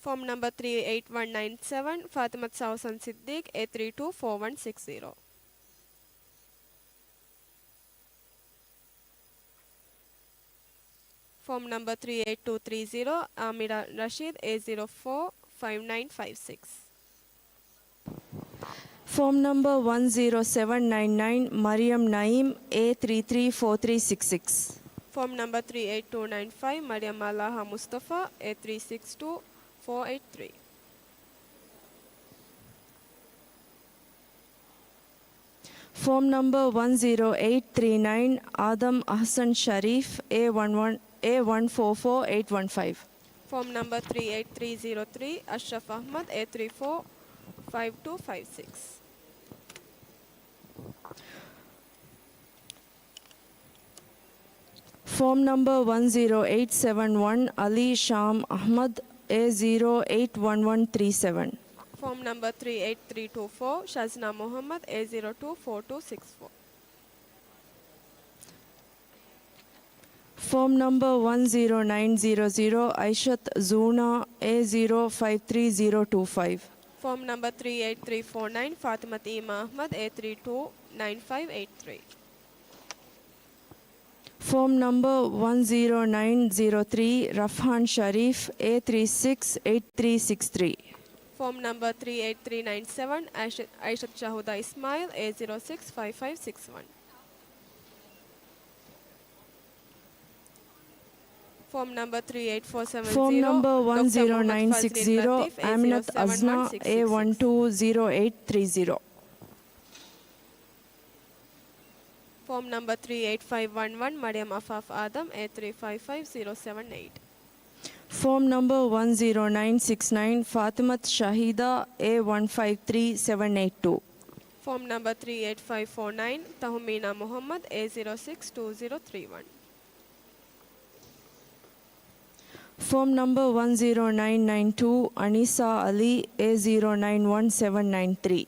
ފޯމް ނަމްބަރ ތްރީ އެއިޓް ވަން ނައިން ސެވެން، ފާތިމަތު ސައުސަން ސިއްދީޤް، އޭ ތްރީ ޓޫ ފޯ ވަން ސިކްސް ޒީރޯ. ފޯމް ނަމްބަރ ތްރީ އެއިޓް ޓޫ ތްރީ ޒީރޯ، އާމިރާ ރަޝީދް، އޭ ޒީރޯ ފޯ ފައިވް ނައިން ފައިވް ސިކްސް. ފޯމް ނަމްބަރ ވަން ޒީރޯ ސެވެން ނައިން ނައިން، މަރިޔަމް ނައީމް، އޭ ތްރީ ތްރީ ފޯ ތްރީ ސިކްސް ސިކްސް. ފޯމް ނަމްބަރ ތްރީ އެއިޓް ޓޫ ނައިން ފައިވް، މަރިޔަމް މަލާހާ މުސްތަފާ، އޭ ތްރީ ސިކްސް ޓޫ ފޯ އެއިޓް ތްރީ. ފޯމް ނަމްބަރ ވަން ޒީރޯ އެއިޓް ތްރީ ނައިން، އާދަމް އަހްސަން ޝަރީފް، އޭ ވަން ވަން، އޭ ވަން ފޯ ފޯ އެއިޓް ވަން ފައިވް. ފޯމް ނަމްބަރ ތްރީ އެއިޓް ތްރީ ޒީރޯ ތްރީ، އަޝްރަފް އަޙްމަދު، އޭ ތްރީ ފޯ ފައިވް ޓޫ ފައިވް ސިކްސް. ފޯމް ނަމްބަރ ވަން ޒީރޯ އެއިޓް ސެވަން ވަން، އަލީ ޝާމް އަޙްމަދު، އޭ ޒީރޯ އެއިޓް ވަން ވަން ތްރީ ސެވަން. ފޯމް ނަމްބަރ ތްރީ އެއިޓް ތްރީ ޓޫ ފޯ، ޝަޒްނާ މުޙައްމަދު، އޭ ޒީރޯ ޓޫ ފޯ ޓޫ ސިކްސް ފޯ. ފޯމް ނަމްބަރ ވަން ޒީރޯ ނައިން ޒީރޯ ޒީރޯ، އައިޝަތު ޒޫނާ، އޭ ޒީރޯ ފައިވް ތްރީ ޒީރޯ ޓޫ ފައިވް. ފޯމް ނަމްބަރ ތްރީ އެއިޓް ތްރީ ފޯ ނައިން، ފާތިމަތު އީމާ އަޙްމަދު، އޭ ތްރީ ޓޫ ނައިން ފައިވް އެއިޓް ތްރީ. ފޯމް ނަމްބަރ ވަން ޒީރޯ ނައިން ޒީރޯ ތްރީ، ރަފްހާން ޝަރީފް، އޭ ތްރީ ސިކްސް އެއިޓް ތްރީ ސިކްސް ތްރީ. ފޯމް ނަމްބަރ ތްރީ އެއިޓް ތްރީ ނައިން ސެވަން، އައިޝަ-، އައިޝަތު ޝަހުދާ އިސްމާއިލް، އޭ ޒީރޯ ސިކްސް ފައިވް ފައިވް ސިކްސް ވަން. ފޯމް ނަމްބަރ ތްރީ އެއިޓް ފޯ ސެވަން ޒީރޯ، ފޯމް ނަމްބަރ ޑޮކްޓަރ ވަން ޒީރޯ ނައިން ސިކްސް ޒީރޯ، މުޙައްމަދު ފަޒްލީ ލަތީފް، އޭ ޒީރޯ ސެވަން ވަން ސިކްސް ސިކްސް. އަމިނަތު އަޒްނާ، އޭ ވަން ޓޫ ޒީރޯ އެއިޓް ތްރީ ޒީރޯ. ފޯމް ނަމްބަރ ތްރީ އެއިޓް ފައިވް ވަން ވަން، މަރިޔަމް އަފާފް އާދަމް، އޭ ތްރީ ފައިވް ފައިވް ޒީރޯ ސެވަން އެއިޓް. ފޯމް ނަމްބަރ ވަން ޒީރޯ ނައިން ސިކްސް ނައިން، ފާތިމަތު ޝަހީދާ، އޭ ވަން ފައިވް ތްރީ ސެވަން އެއިޓް ޓޫ. ފޯމް ނަމްބަރ ތްރީ އެއިޓް ފައިވް ފޯ ނައިން، ތަހުމީނާ މުޙައްމަދު، އޭ ޒީރޯ ސިކްސް ޓޫ ޒީރޯ ތްރީ ވަން. ފޯމް ނަމްބަރ ވަން ޒީރޯ ނައިން ނައިން ޓޫ، އަނީސާ އަލީ، އޭ ޒީރޯ ނައިން ވަން ސެވަން ނައިން ތްރީ.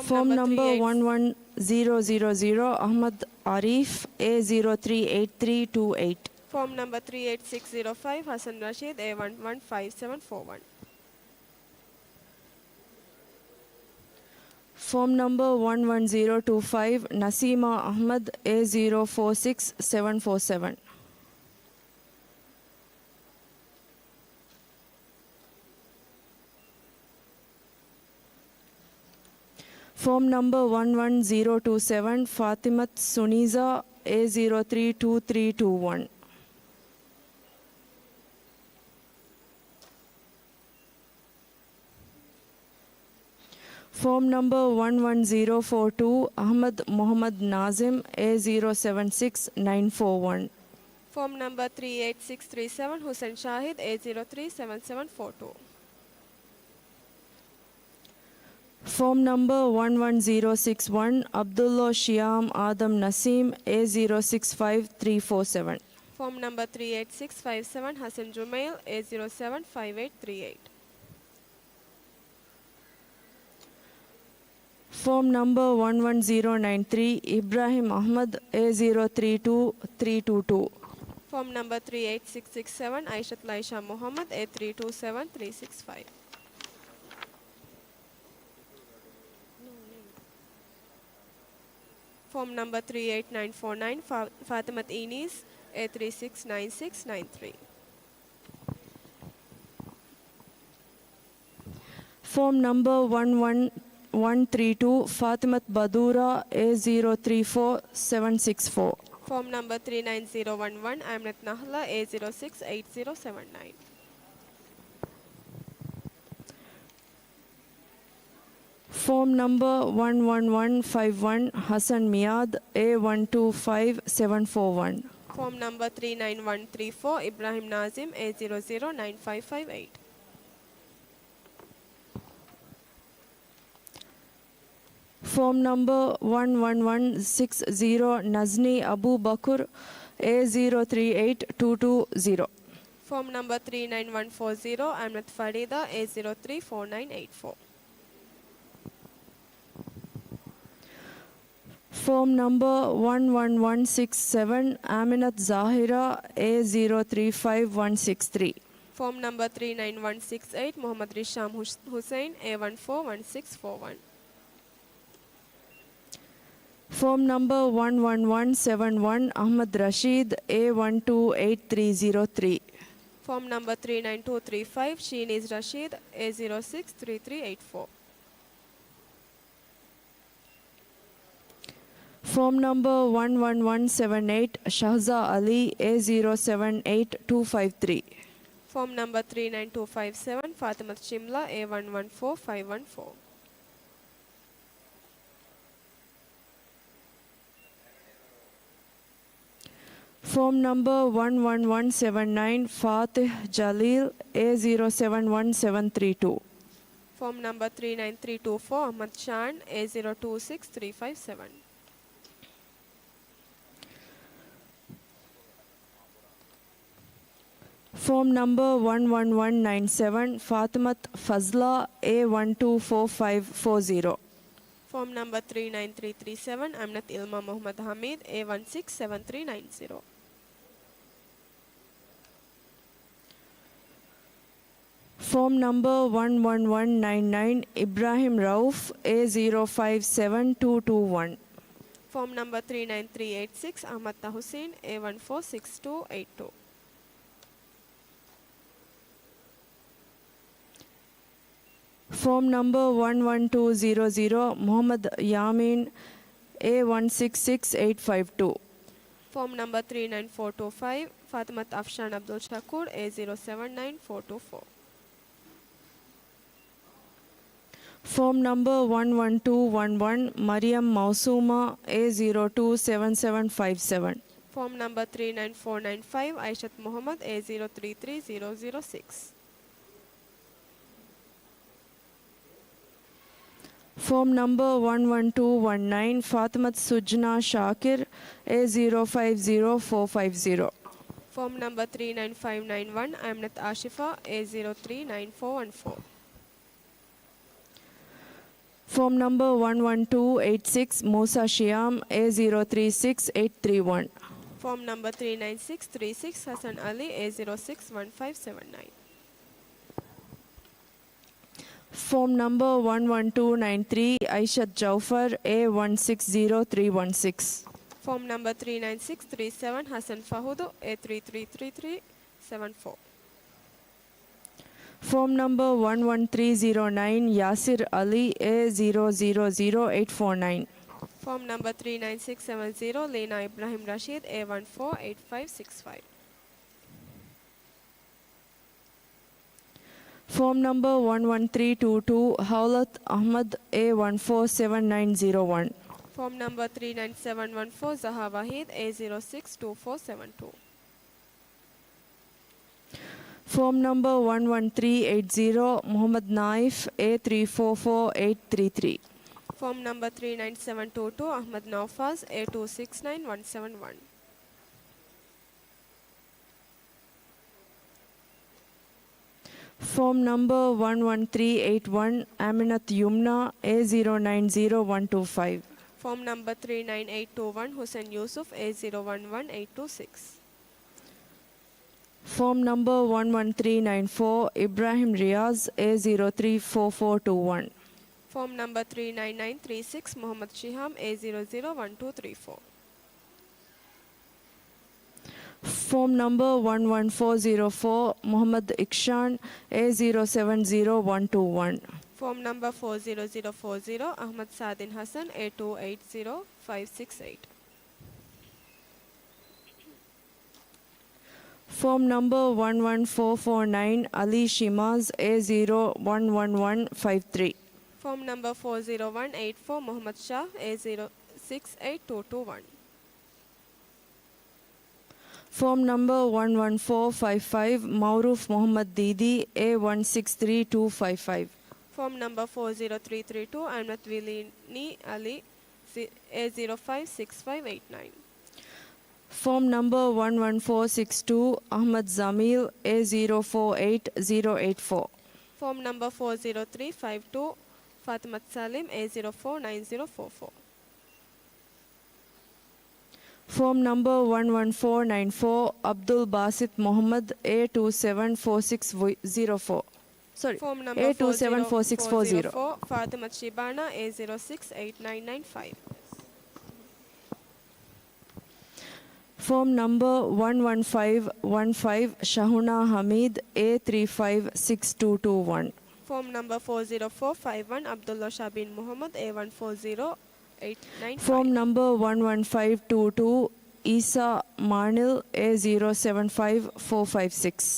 ފޯމް ނަމްބަރ ވަން ވަން ޒީރޯ ޒީރޯ ޒީރޯ، އަޙްމަދު އާރިފް، އޭ ޒީރޯ ތްރީ އެއިޓް ތްރީ ޓޫ އެއިޓް. ފޯމް ނަމްބަރ ތްރީ އެއިޓް ސިކްސް ޒީރޯ ފައިވް، ހަސަން ރަޝީދު، އޭ ވަން ވަން ފައިވް ސެވަން ފޯ ވަން. ފޯމް ނަމްބަރ ވަން ވަން ޒީރޯ ޓޫ ފައިވް، ނަސީމާ އަޙްމަދު، އޭ ޒީރޯ ފޯ ސިކްސް ސެވަން ފޯ ސެވަން. ފޯމް ނަމްބަރ ވަން ވަން ޒީރޯ ޓޫ ސެވަން، ފާތިމަތު ސުނީޒާ، އޭ ޒީރޯ ތްރީ ޓޫ ތްރީ ޓޫ ވަން. ފޯމް ނަމްބަރ ވަން ވަން ޒީރޯ ފޯ ޓޫ، އަޙްމަދު މުޙައްމަދު ނާޒިމް، އޭ ޒީރޯ ސެވަން ސިކްސް ނައިން ފޯ ވަން. ފޯމް ނަމްބަރ ތްރީ އެއިޓް ސިކްސް ތްރީ ސެވަން، ހުސެން ޝާހިދު، އޭ ޒީރޯ ތްރީ ސެވަން ސެވަން ފޯ ޓޫ. ފޯމް ނަމްބަރ ވަން ވަން ޒީރޯ ސިކްސް ވަން، އަބްދުﷲ ޝިޔާމް އާދަމް ނަސީމް، އޭ ޒީރޯ ސިކްސް ފައިވް ތްރީ ފޯ ސެވަން. ފޯމް ނަމްބަރ ތްރީ އެއިޓް ސިކްސް ފައިވް ސެވަން، ހަސަން ޖުމައިލް، އޭ ޒީރޯ ސެވަން ފައިވް އެއިޓް ތްރީ އެއިޓް. ފޯމް ނަމްބަރ ވަން ވަން ޒީރޯ ނައިން ތްރީ، އިބްރާހިމް އަޙްމަދު، އޭ ޒީރޯ ތްރީ ޓޫ ތްރީ ޓޫ ޓޫ. ފޯމް ނަމްބަރ ތްރީ އެއިޓް ސިކްސް ސިކްސް ސެވަން، އައިޝަތު ލައިޝާ މުޙައްމަދު، އޭ ތްރީ ޓޫ ސެވަން ތްރީ ސިކްސް ފައިވް. ފޯމް ނަމްބަރ ތްރީ އެއިޓް ނައިން ފޯ ނައިން، ފާ-، ފާތިމަތު އީނީސް، އޭ ތްރީ ސިކްސް ނައިން ސިކްސް ނައިން ތްރީ. ފޯމް ނަމްބަރ ވަން ވަން ވަން ތްރީ ޓޫ، ފާތިމަތު ބަދޫރާ، އޭ ޒީރޯ ތްރީ ފޯ ސެވަން ސިކްސް ފޯ. ފޯމް ނަމްބަރ ތްރީ ނައިން ޒީރޯ ވަން ވަން، އައިމަނަތު ނަހްލާ، އޭ ޒީރޯ ސިކްސް އެއިޓް ޒީރޯ ސެވަން ނައިން. ފޯމް ނަމްބަރ ވަން ވަން ވަން ފައިވް ވަން، ހަސަން މިޔާދު، އޭ ވަން ޓޫ ފައިވް ސެވަން ފޯ ވަން. ފޯމް ނަމްބަރ ތްރީ ނައިން ވަން ތްރީ ފޯ، އިބްރާހިމް ނާޒިމް، އޭ ޒީރޯ ޒީރޯ ނައިން ފައިވް ފައިވް އެއިޓް. ފޯމް ނަމްބަރ ވަން ވަން ވަން ސިކްސް ޒީރޯ، ނަޒްނީ އަބޫބަކުރު، އޭ ޒީރޯ ތްރީ އެއިޓް ޓޫ ޓޫ ޒީރޯ. ފޯމް ނަމްބަރ ތްރީ ނައިން ވަން ފޯ ޒީރޯ، އައިމަނަތު ފަރީދާ، އޭ ޒީރޯ ތްރީ ފޯ ނައިން އެއިޓް ފޯ. ފޯމް ނަމްބަރ ވަން ވަން ވަން ސިކްސް ސެވަން، އާމިނަތު ޒާހިރާ، އޭ ޒީރޯ ތްރީ ފައިވް ވަން ސިކްސް ތްރީ. ފޯމް ނަމްބަރ ތްރީ ނައިން ވަން ސިކްސް އެއިޓް، މުޙައްމަދު ރިޝާމް ހުސް-، ހުސައިން، އޭ ވަން ފޯ ވަން ސިކްސް ފޯ ވަން. ފޯމް ނަމްބަރ ވަން ވަން ވަން ސެވަން ވަން، އަޙްމަދު ރަޝީދު، އޭ ވަން ޓޫ އެއިޓް ތްރީ ޒީރޯ ތްރީ. ފޯމް ނަމްބަރ ތްރީ ނައިން ޓޫ ތްރީ ފައިވް، ޝީނީޒް ރަޝީދު، އޭ ޒީރޯ ސިކްސް ތްރީ ތްރީ އެއިޓް ފޯ. ފޯމް ނަމްބަރ ވަން ވަން ވަން ސެވަން އެއިޓް، ޝަހްޒާ އަލީ، އޭ ޒީރޯ ސެވަން އެއިޓް ޓޫ ފައިވް ތްރީ. ފޯމް ނަމްބަރ ތްރީ ނައިން ޓޫ ފައިވް ސެވަން، ފާތިމަތު ޝިމްލާ، އޭ ވަން ވަން ފޯ ފައިވް ވަން ފޯ. ފޯމް ނަމްބަރ ވަން ވަން ވަން ސެވަން ނައިން، ފާތިހް ޖަލީލް، އޭ ޒީރޯ ސެވަން ވަން ސެވަން ތްރީ ޓޫ. ފޯމް ނަމްބަރ ތްރީ ނައިން ތްރީ ޓޫ ފޯ، އަޙްމަދު ޝާން، އޭ ޒީރޯ ޓޫ ސިކްސް ތްރީ ފައިވް ސެވަން. ފޯމް ނަމްބަރ ވަން ވަން ވަން ނައިން ސެވަން، ފާތިމަތު ފަޒްލާ، އޭ ވަން ޓޫ ފޯ ފައިވް ފޯ ޒީރޯ. ފޯމް ނަމްބަރ ތްރީ ނައިން ތްރީ ތްރީ ސެވަން، އަމްނަތު އިލްމާ މުޙައްމަދު ޙަމީދު، އޭ ވަން ސިކްސް ސެވަން ތްރީ ނައިން ޒީރޯ. ފޯމް ނަމްބަރ ވަން ވަން ވަން ނައިން ނައިން، އިބްރާހިމް ރައުފް، އޭ ޒީރޯ ފައިވް ސެވަން ޓޫ ޓޫ ވަން. ފޯމް ނަމްބަރ ތްރީ ނައިން ތްރީ އެއިޓް ސިކްސް، އަޙްމަދު ތަޙުސީން، އޭ ވަން ފޯ ސިކްސް ޓޫ އެއިޓް ޓޫ. ފޯމް ނަމްބަރ ވަން ވަން ޓޫ ޒީރޯ ޒީރޯ، މުޙައްމަދު ޔާމީން، އޭ ވަން ސިކްސް ސިކްސް އެއިޓް ފައިވް ޓޫ. ފޯމް ނަމްބަރ ތްރީ ނައިން ފޯ ޓޫ ފައިވް، ފާތިމަތު އަފްޝާން އަބްދުލް ޝަކޫރު، އޭ ޒީރޯ ސެވަން ނައިން ފޯ ޓޫ ފޯ. ފޯމް ނަމްބަރ ވަން ވަން ޓޫ ވަން ވަން، މަރިޔަމް މައުސޫމާ، އޭ ޒީރޯ ޓޫ ސެވަން ސެވަން ފައިވް ސެވަން. ފޯމް ނަމްބަރ ތްރީ ނައިން ފޯ ނައިން ފައިވް، އައިޝަތު މުޙައްމަދު، އޭ ޒީރޯ ތްރީ ތްރީ ޒީރޯ ޒީރޯ ސިކްސް. ފޯމް ނަމްބަރ ވަން ވަން ޓޫ ވަން ނައިން، ފާތިމަތު ސުޖްނާ ޝާކިރު، އޭ ޒީރޯ ފައިވް ޒީރޯ ފޯ ފައިވް ޒީރޯ. ފޯމް ނަމްބަރ ތްރީ ނައިން ފައިވް ނައިން ވަން، އައިމްނަތު އާޝިފާ، އޭ ޒީރޯ ތްރީ ނައިން ފޯ ވަން ފޯ. ފޯމް ނަމްބަރ ވަން ވަން ޓޫ އެއިޓް ސިކްސް، މޫސާ ޝިޔާމް، އޭ ޒީރޯ ތްރީ ސިކްސް އެއިޓް ތްރީ ވަން. ފޯމް ނަމްބަރ ތްރީ ނައިން ސިކްސް ތްރީ ސިކްސް، ހަސަން އަލީ، އޭ ޒީރޯ ސިކްސް ވަން ފައިވް ސެވަން ނައިން. ފޯމް ނަމްބަރ ވަން ވަން ޓޫ ނައިން ތްރީ، އައިޝަތު ޖައުފަރު، އޭ ވަން ސިކްސް ޒީރޯ ތްރީ ވަން ސިކްސް. ފޯމް ނަމްބަރ ތްރީ ނައިން ސިކްސް ތްރީ ސެވަން، ހަސަން ފަހުދު، އޭ ތްރީ ތްރީ ތްރީ ތްރީ ސެވަން ފޯ. ފޯމް ނަމްބަރ ވަން ވަން ތްރީ ޒީރޯ ނައިން، ޔާސިރު އަލީ، އޭ ޒީރޯ ޒީރޯ ޒީރޯ އެއިޓް ފޯ ނައިން. ފޯމް ނަމްބަރ ތްރީ ނައިން ސިކްސް ސެވަން ޒީރޯ، ލީނާ އިބްރާހިމް ރަޝީދު، އޭ ވަން ފޯ އެއިޓް ފައިވް ސިކްސް ފައިވް. ފޯމް ނަމްބަރ ވަން ވަން ތްރީ ޓޫ ޓޫ، ހައުލަތު އަޙްމަދު، އޭ ވަން ފޯ ސެވަން ނައިން ޒީރޯ ވަން. ފޯމް ނަމްބަރ ތްރީ ނައިން ސެވަން ވަން ފޯ، ޒަހާ ވަޙީދު، އޭ ޒީރޯ ސިކްސް ޓޫ ފޯ ސެވަން ޓޫ. ފޯމް ނަމްބަރ ވަން ވަން ތްރީ އެއިޓް ޒީރޯ، މުޙައްމަދު ނާއިފް، އޭ ތްރީ ފޯ ފޯ އެއިޓް ތްރީ ތްރީ. ފޯމް ނަމްބަރ ތްރީ ނައިން ސެވަން ޓޫ ޓޫ، އަޙްމަދު ނައުފާޒު، އޭ ޓޫ ސިކްސް ނައިން ވަން ސެވަން ވަން. ފޯމް ނަމްބަރ ވަން ވަން ތްރީ އެއިޓް ވަން، އަމިނަތު ޔުމްނާ، އޭ ޒީރޯ ނައިން ޒީރޯ ވަން ޓޫ ފައިވް. ފޯމް ނަމްބަރ ތްރީ ނައިން އެއިޓް ޓޫ ވަން، ހުސެން ޔޫސުފް، އޭ ޒީރޯ ވަން ވަން އެއިޓް ޓޫ ސިކްސް. ފޯމް ނަމްބަރ ވަން ވަން ތްރީ ނައިން ފޯ، އިބްރާހިމް ރިޔާޒް، އޭ ޒީރޯ ތްރީ ފޯ ފޯ ޓޫ ވަން. ފޯމް ނަމްބަރ ތްރީ ނައިން ނައިން ތްރީ ސިކްސް، މުޙައްމަދު ޝިހާމް، އޭ ޒީރޯ ޒީރޯ ވަން ޓޫ ތްރީ ފޯ. ފޯމް ނަމްބަރ ވަން ވަން ފޯ ޒީރޯ ފޯ، މުޙައްމަދު އިކްޝާން، އޭ ޒީރޯ ސެވަން ޒީރޯ ވަން ޓޫ ވަން. ފޯމް ނަމްބަރ ފޯ ޒީރޯ ޒީރޯ ފޯ ޒީރޯ، އަޙްމަދު ސާދިން ހަސަން، އޭ ޓޫ އެއިޓް ޒީރޯ ފައިވް ސިކްސް އެއިޓް. ފޯމް ނަމްބަރ ވަން ވަން ފޯ ފޯ ނައިން، އަލީ ޝިމާޒް، އޭ ޒީރޯ ވަން ވަން ވަން ފައިވް ތްރީ. ފޯމް ނަމްބަރ ފޯ ޒީރޯ ވަން އެއިޓް ފޯ، މުޙައްމަދު ޝާ، އޭ ޒީރޯ ސިކްސް އެއިޓް ޓޫ ޓޫ ވަން. ފޯމް ނަމްބަރ ވަން ވަން ފޯ ފައިވް ފައިވް، މައުރޫފް މުޙައްމަދު ދީދީ، އޭ ވަން ސިކްސް ތްރީ ޓޫ ފައިވް ފައިވް. ފޯމް ނަމްބަރ ފޯ ޒީރޯ ތްރީ ތްރީ ޓޫ، އައިމަތު ވިލީނީ އަލީ، އޭ ޒީރޯ ފައިވް ސިކްސް ފައިވް އެއިޓް ނައިން. ފޯމް ނަމްބަރ ވަން ވަން ފޯ ސިކްސް ޓޫ، އަޙްމަދު ޒަމީލް، އޭ ޒީރޯ ފޯ އެއިޓް ޒީރޯ އެއިޓް ފޯ. ފޯމް ނަމްބަރ ފޯ ޒީރޯ ތްރީ ފައިވް ޓޫ، ފާތިމަތު ސަލީމް، އޭ ޒީރޯ ފޯ ނައިން ޒީރޯ ފޯ ފޯ. ފޯމް ނަމްބަރ ވަން ވަން ފޯ ނައިން ފޯ، އަބްދުލް ބާސިޠު މުޙައްމަދު، އޭ ޓޫ ސެވަން ފޯ ސިކްސް ޒީރޯ ފޯ. ސޮރީ، ފޯމް ނަމްބަރ އޭ ޓޫ ސެވަން ފޯ ސިކްސް ފޯ ޒީރޯ. ފޯ ޒީރޯ ފޯ، ފާތިމަތު ޝިބާނާ، އޭ ޒީރޯ ސިކްސް އެއިޓް ނައިން ނައިން ފައިވް. ފޯމް ނަމްބަރ ވަން ވަން ފައިވް ވަން ފައިވް، ޝަހުނާ ހަމީދު، އޭ ތްރީ ފައިވް ސިކްސް ޓޫ ޓޫ ވަން. ފޯމް ނަމްބަރ ފޯ ޒީރޯ ފޯ ފައިވް ވަން، އަބްދުﷲ ޝާބީން މުޙައްމަދު، އޭ ވަން ފޯ ޒީރޯ އެއިޓް ނައިން ފައިވް. ފޯމް ނަމްބަރ ވަން ވަން ފައިވް ޓޫ ޓޫ، އީސާ މާނިލް، އޭ ޒީރޯ ސެވަން ފައިވް ފޯ ފައިވް ސިކްސް.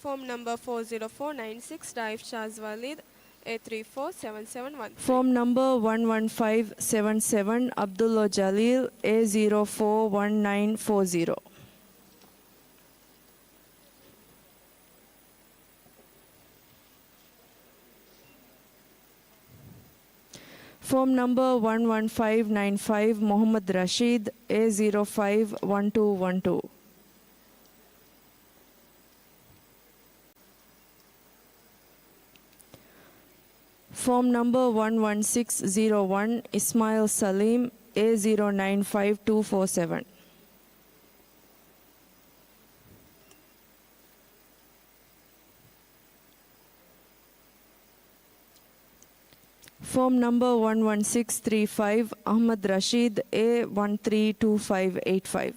Form number four zero four nine six, Raif Shaz Walid, A three four seven seven one three. Form number one one five seven seven, Abdullah Jalil, A zero four one nine four zero. Form number one one five nine five, Mohammad Rashid, A zero five one two one two. Form number one one six zero one, Ismail Salim, A zero nine five two four seven. Form number one one six three five, Ahmad Rashid, A one three two five eight five.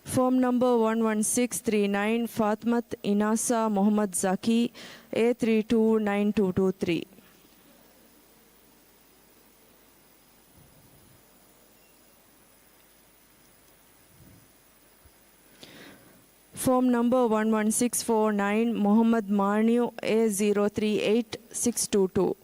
Form number one one six three nine, Fatmat Inasa Mohammad Zaki, A three two nine two two three. Form number one one six four nine, Mohammad Maniu, A zero three eight six two two.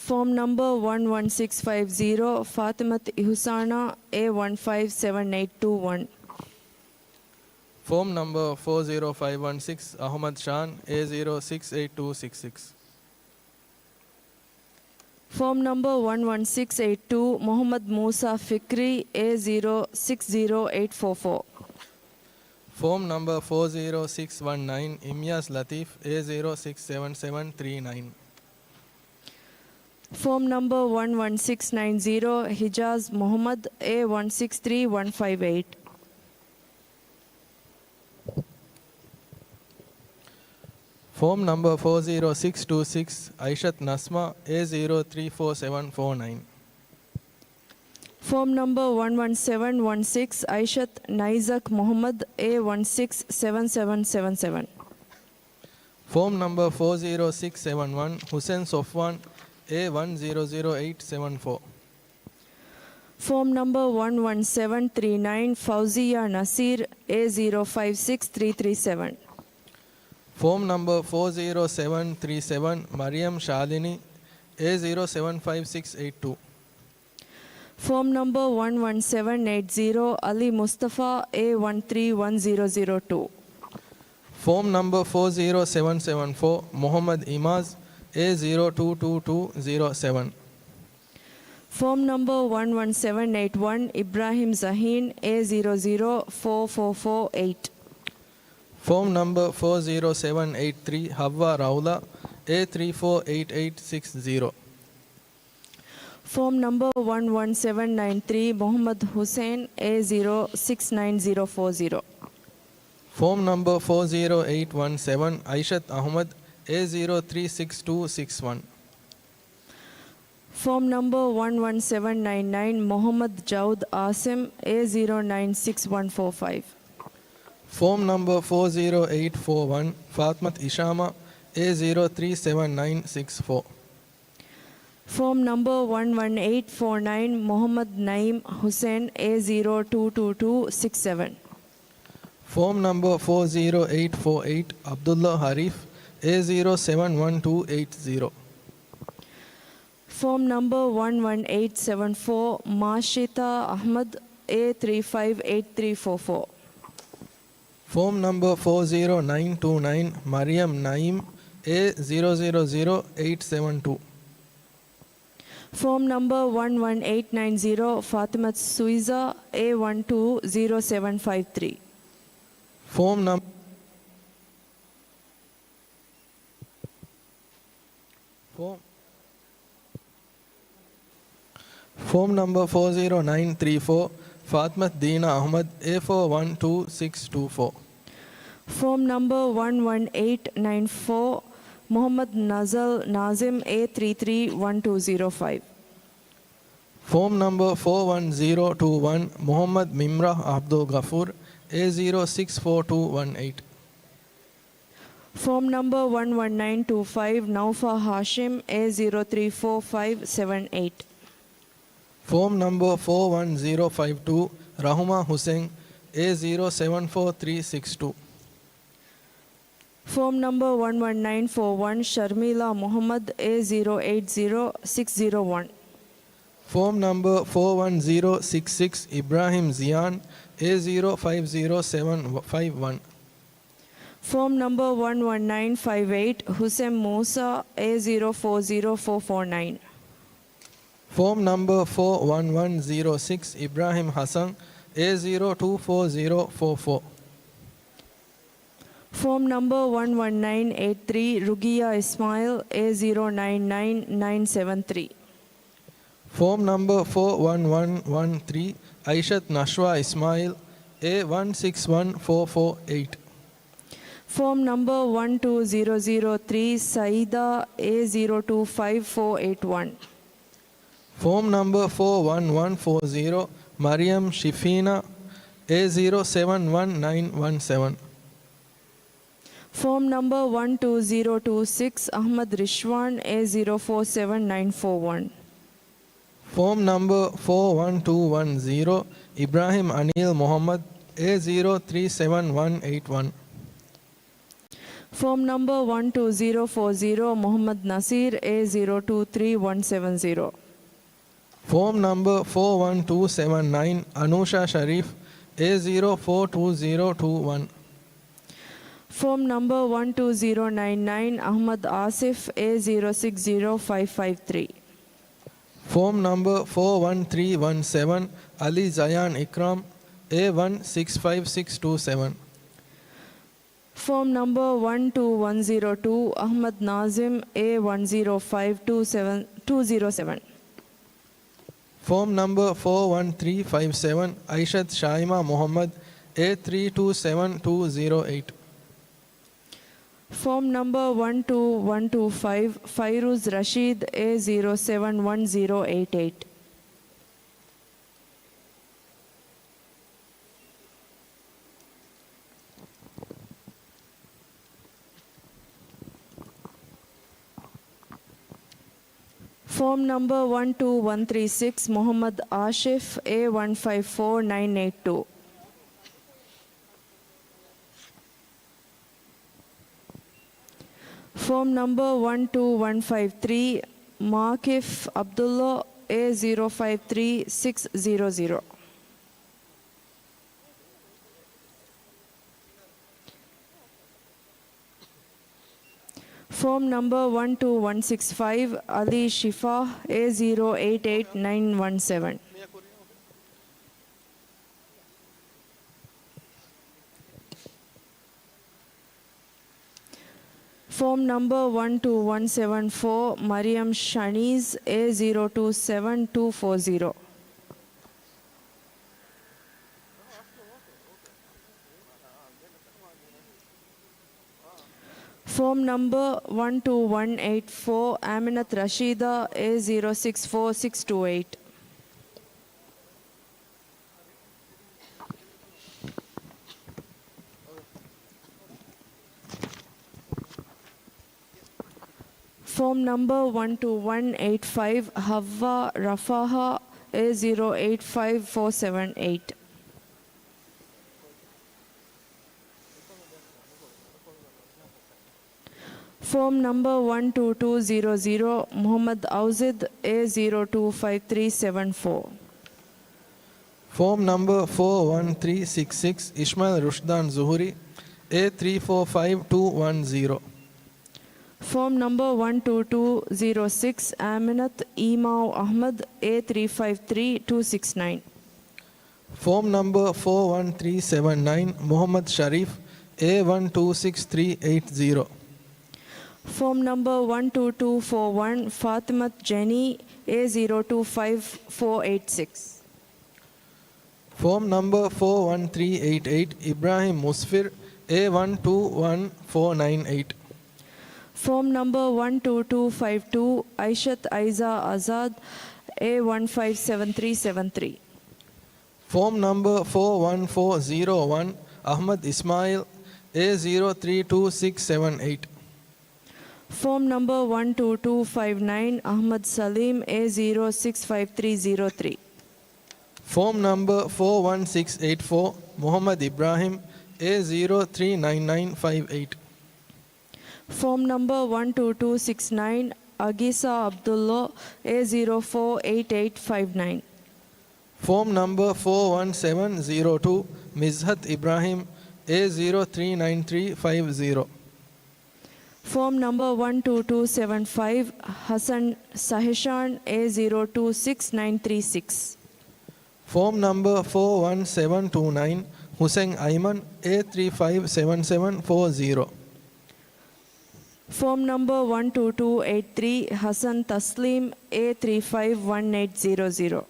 Form number one one six five zero, Fatimat Ihsana, A one five seven eight two one. Form number four zero five one six, Ahmad Shan, A zero six eight two six six. Form number one one six eight two, Mohammad Musa Fikri, A zero six zero eight four four. Form number four zero six one nine, Imyas Latif, A zero six seven seven three nine. Form number one one six nine zero, Hijaz Mohammad, A one six three one five eight. Form number four zero six two six, Aishat Nasma, A zero three four seven four nine. Form number one one seven one six, Aishat Naizak Mohammad, A one six seven seven seven seven. Form number four zero six seven one, Hussein Sofwan, A one zero zero eight seven four. Form number one one seven three nine, Fauziya Nasir, A zero five six three three seven. Form number four zero seven three seven, Mariam Shalini, A zero seven five six eight two. Form number one one seven eight zero, Ali Mustafa, A one three one zero zero two. Form number four zero seven seven four, Muhammad Imaz, A zero two two two zero seven. Form number one one seven eight one, Ibrahim Zahin, A zero zero four four four eight. Form number four zero seven eight three, Hawwa Raula, A three four eight eight six zero. Form number one one seven nine three, Mohammad Hussain, A zero six nine zero four zero. Form number four zero eight one seven, Aishat Ahmad, A zero three six two six one. Form number one one seven nine nine, Mohammad Jaud Asim, A zero nine six one four five. Form number four zero eight four one, Fatmat Ishama, A zero three seven nine six four. Form number one one eight four nine, Mohammad Naeem Hussain, A zero two two two six seven. Form number four zero eight four eight, Abdullah Harif, A zero seven one two eight zero. Form number one one eight seven four, Mashita Ahmad, A three five eight three four four. Form number four zero nine two nine, Mariam Naeem, A zero zero zero eight seven two. Form number one one eight nine zero, Fatimat Suiza, A one two zero seven five three. Form num- Form, form number four zero nine three four, Fatmat Dina Ahmad, A four one two six two four. Form number one one eight nine four, Mohammad Nazal Nazim, A three three one two zero five. Form number four one zero two one, Mohammad Mimrah Abdul Ghafoor, A zero six four two one eight. Form number one one nine two five, Naufa Hashim, A zero three four five seven eight. Form number four one zero five two, Rahuma Hussain, A zero seven four three six two. Form number one one nine four one, Sharmila Muhammad, A zero eight zero six zero one. Form number four one zero six six, Ibrahim Zian, A zero five zero seven five one. Form number one one nine five eight, Hussein Musa, A zero four zero four four nine. Form number four one one zero six, Ibrahim Hassan, A zero two four zero four four. Form number one one nine eight three, Rugia Ismail, A zero nine nine nine seven three. Form number four one one one three, Aishat Nashwa Ismail, A one six one four four eight. Form number one two zero zero three, Saida, A zero two five four eight one. Form number four one one four zero, Mariam Shifina, A zero seven one nine one seven. Form number one two zero two six, Ahmad Rishwan, A zero four seven nine four one. Form number four one two one zero, Ibrahim Anil Muhammad, A zero three seven one eight one. Form number one two zero four zero, Muhammad Nasir, A zero two three one seven zero. Form number four one two seven nine, Anusha Sharif, A zero four two zero two one. Form number one two zero nine nine, Ahmad Asif, A zero six zero five five three. Form number four one three one seven, Ali Zayan Ikram, A one six five six two seven. Form number one two one zero two, Ahmad Nazim, A one zero five two seven two zero seven. Form number four one three five seven, Aishat Shaima Muhammad, A three two seven two zero eight. Form number one two one two five, Fairuz Rashid, A zero seven one zero eight eight. Form number one two one three six, Muhammad Ashif, A one five four nine eight two. Form number one two one five three, Makif Abdullah, A zero five three six zero zero. Form number one two one six five, Ali Shifa, A zero eight eight nine one seven. Form number one two one seven four, Mariam Shaniz, A zero two seven two four zero. Form number one two one eight four, Aminat Rashida, A zero six four six two eight. Form number one two one eight five, Havva Rafaha, A zero eight five four seven eight. Form number one two two zero zero, Muhammad Auzid, A zero two five three seven four. Form number four one three six six, Ishmael Rushdan Zuhuri, A three four five two one zero. Form number one two two zero six, Aminat Imau Ahmad, A three five three two six nine. Form number four one three seven nine, Muhammad Sharif, A one two six three eight zero. Form number one two two four one, Fatimat Jenny, A zero two five four eight six. Form number four one three eight eight, Ibrahim Musfir, A one two one four nine eight. Form number one two two five two, Aishat Aiza Azad, A one five seven three seven three. Form number four one four zero one, Ahmad Ismail, A zero three two six seven eight. Form number one two two five nine, Ahmad Salim, A zero six five three zero three. Form number four one six eight four, Muhammad Ibrahim, A zero three nine nine five eight. Form number one two two six nine, Agisa Abdullah, A zero four eight eight five nine. Form number four one seven zero two, Mizhat Ibrahim, A zero three nine three five zero. Form number one two two seven five, Hassan Saheshan, A zero two six nine three six. Form number four one seven two nine, Hussein Ayman, A three five seven seven four zero. Form number one two two eight three, Hassan Taslim, A three five one eight zero zero.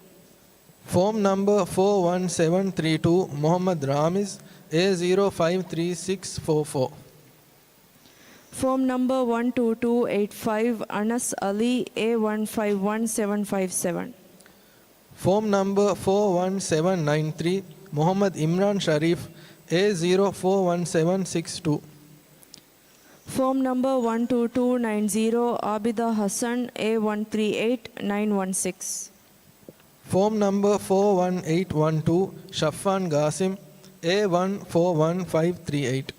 Form number four one seven three two, Muhammad Ramiz, A zero five three six four four. Form number one two two eight five, Anas Ali, A one five one seven five seven. Form number four one seven nine three, Muhammad Imran Sharif, A zero four one seven six two. Form number one two two nine zero, Abida Hassan, A one three eight nine one six. Form number four one eight one two, Shafan Qasim, A one four one five three eight.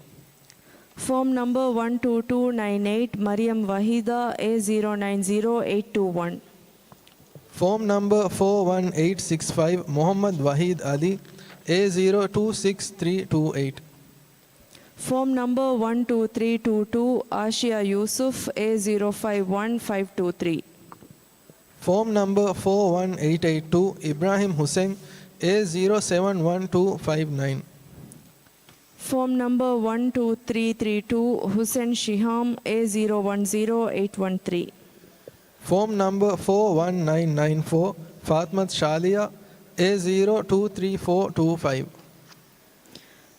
Form number one two two nine eight, Mariam Wahida, A zero nine zero eight two one. Form number four one eight six five, Muhammad Wahid Ali, A zero two six three two eight. Form number one two three two two, Ashia Yusuf, A zero five one five two three. Form number four one eight eight two, Ibrahim Hussein, A zero seven one two five nine. Form number one two three three two, Hussein Shiham, A zero one zero eight one three. Form number four one nine nine four, Fatmat Shalia, A zero two three four two five.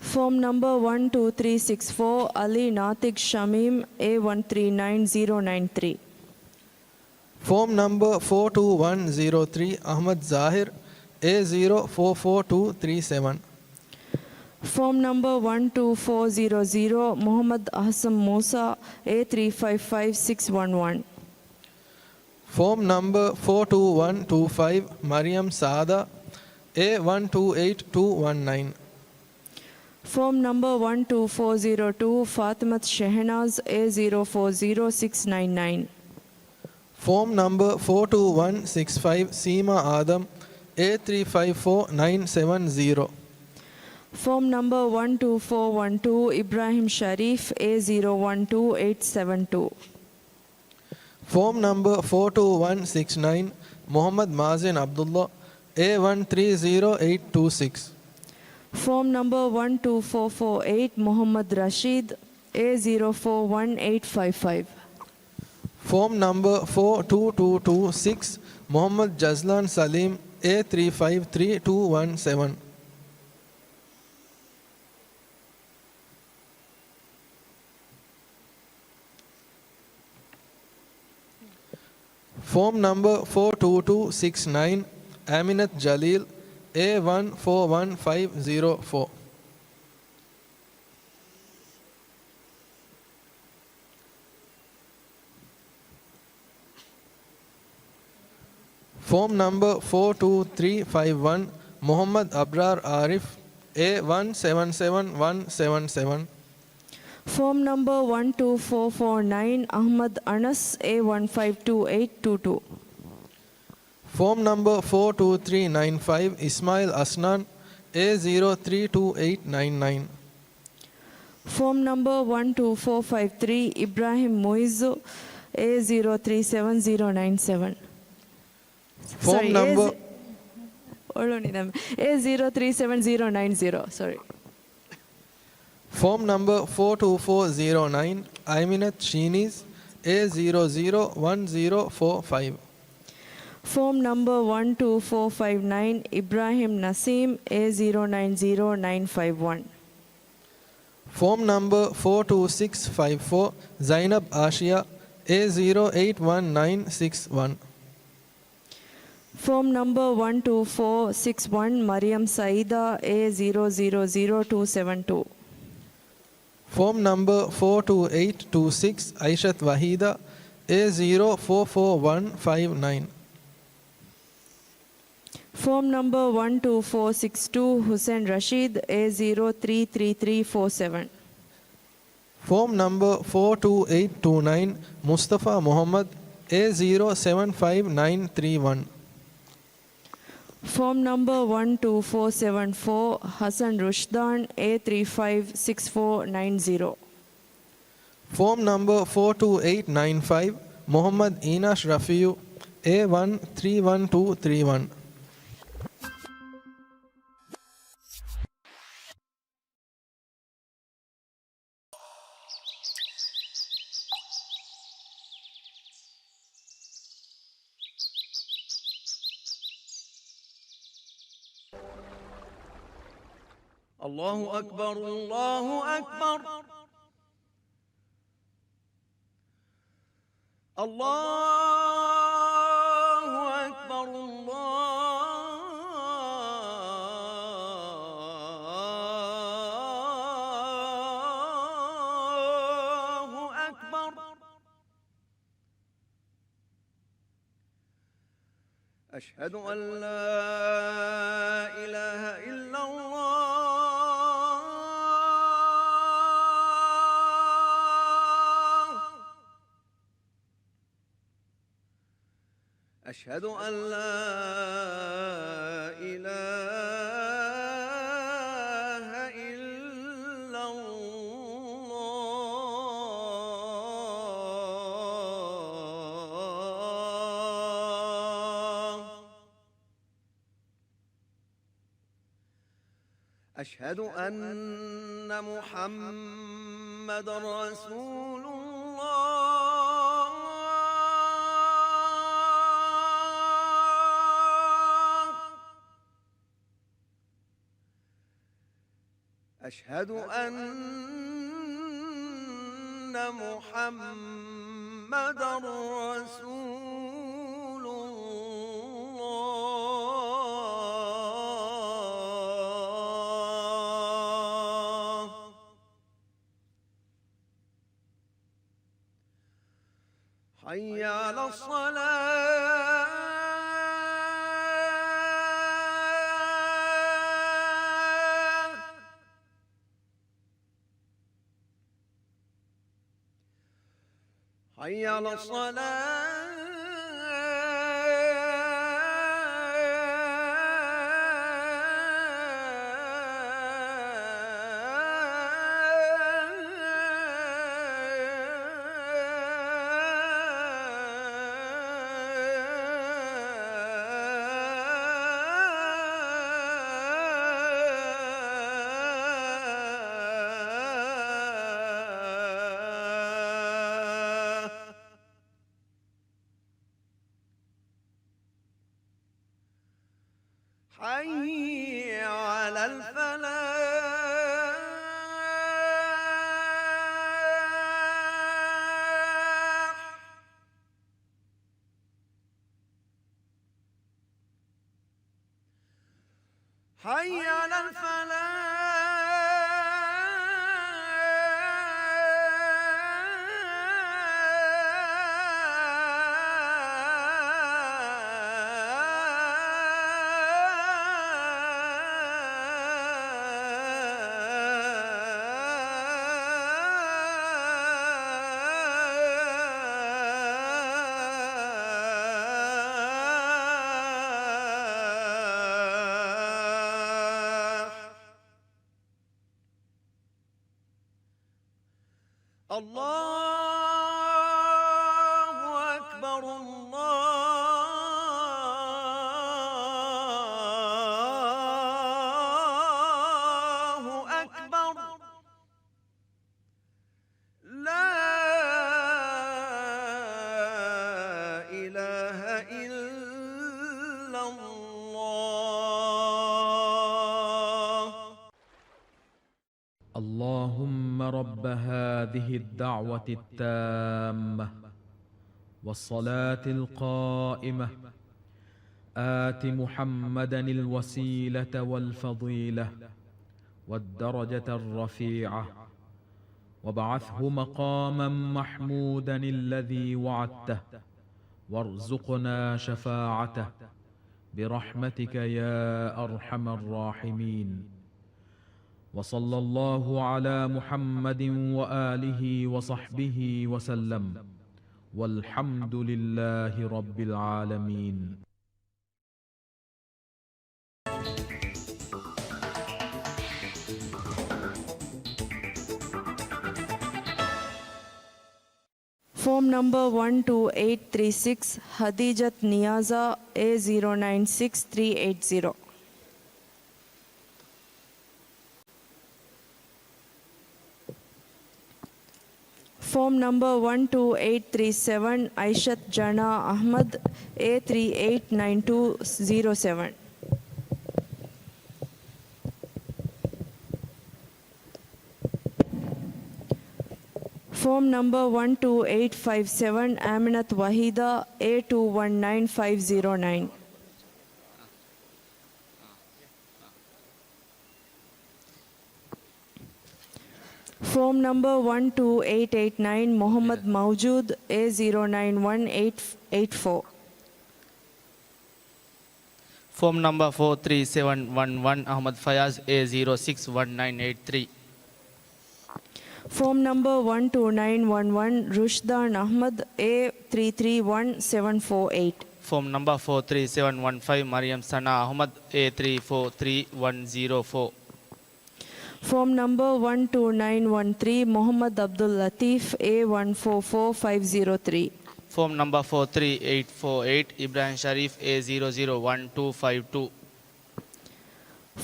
Form number one two three six four, Ali Natiq Shamim, A one three nine zero nine three. Form number four two one zero three, Ahmad Zahir, A zero four four two three seven. Form number one two four zero zero, Muhammad Ahsan Musa, A three five five six one one. Form number four two one two five, Mariam Saada, A one two eight two one nine. Form number one two four zero two, Fatimat Shehnaz, A zero four zero six nine nine. Form number four two one six five, Seema Adam, A three five four nine seven zero. Form number one two four one two, Ibrahim Sharif, A zero one two eight seven two. Form number four two one six nine, Muhammad Mazin Abdullah, A one three zero eight two six. Form number one two four four eight, Muhammad Rashid, A zero four one eight five five. Form number four two two two six, Muhammad Jazlan Salim, A three five three two one seven. Form number four two two six nine, Aminat Jalil, A one four one five zero four. Form number four two three five one, Muhammad Abrar Arif, A one seven seven one seven seven. Form number one two four four nine, Ahmad Anas, A one five two eight two two. Form number four two three nine five, Ismail Asnan, A zero three two eight nine nine. Form number one two four five three, Ibrahim Muizu, A zero three seven zero nine seven. Form Sorry, number A z-, hold on, A zero three seven zero nine zero, sorry. Form number four two four zero nine, Aiminat Shiniz, A zero zero one zero four five. Form number one two four five nine, Ibrahim Naseem, A zero nine zero nine five one. Form number four two six five four, Zainab Ashia, A zero eight one nine six one. Form number one two four six one, Mariam Saida, A zero zero zero two seven two. Form number four two eight two six, Aishat Wahida, A zero four four one five nine. Form number one two four six two, Hussein Rashid, A zero three three three four seven. Form number four two eight two nine, Mustafa Muhammad, A zero seven five nine three one. Form number one two four seven four, Hassan Rushdan, A three five six four nine zero. Form number four two eight nine five, Muhammad Inash Rafiu, A one three one two three one. الله أكبر، الله أكبر. الله أكبر، الله أكبر. أشهد أن لا إله إلا الله. أشهد أن لا إله إلا الله. أشهد أن محمدا رسول الله. أشهد أن محمدا رسول الله. حي على الصلاة. حي على الصلاة. حي على الفلاح. حي على الفلاح. الله أكبر، الله أكبر. لا إله إلا الله. اللهم رب هذه الدعوة التامة والصلاة القائمة، آت محمدا الوسيلة والفضيلة والدرجة الرفيعة وابعثه مقاما محمودا الذي وعدته وارزقنا شفاعته برحمتك يا أرحم الراحمين. وصلى الله على محمد وآله وصحبه وسلم. والحمد لله رب العالمين. Form number one two eight three six, ހަދީޖަތު ނިޔާޒާ، A zero nine six three eight zero. Form number one two eight three seven, އައިޝަތު ޖަނާ އަޙްމަދު، A three eight nine two zero seven. Form number one two eight five seven، އާމިނަތު ވަޙީދާ، A two one nine five zero nine. Form number one two eight eight nine، މުޙައްމަދު މައުޖޫދު، A zero nine one eight eight four. Form number four three seven one one، އަޙްމަދު ފަޔާޒު، A zero six one nine eight three. Form number one two nine one one، ރުޝްދާން އަޙްމަދު، A three three one seven four eight. Form number four three seven one five، މަރިޔަމް ސަނާ އަޙްމަދު، A three four three one zero four. Form number one two nine one three، މުޙައްމަދު ޢަބްދުއްލަޠީފު، A one four four five zero three. Form number four three eight four eight، އިބްރާހިމް ޝަރީފު، A zero zero one two five two.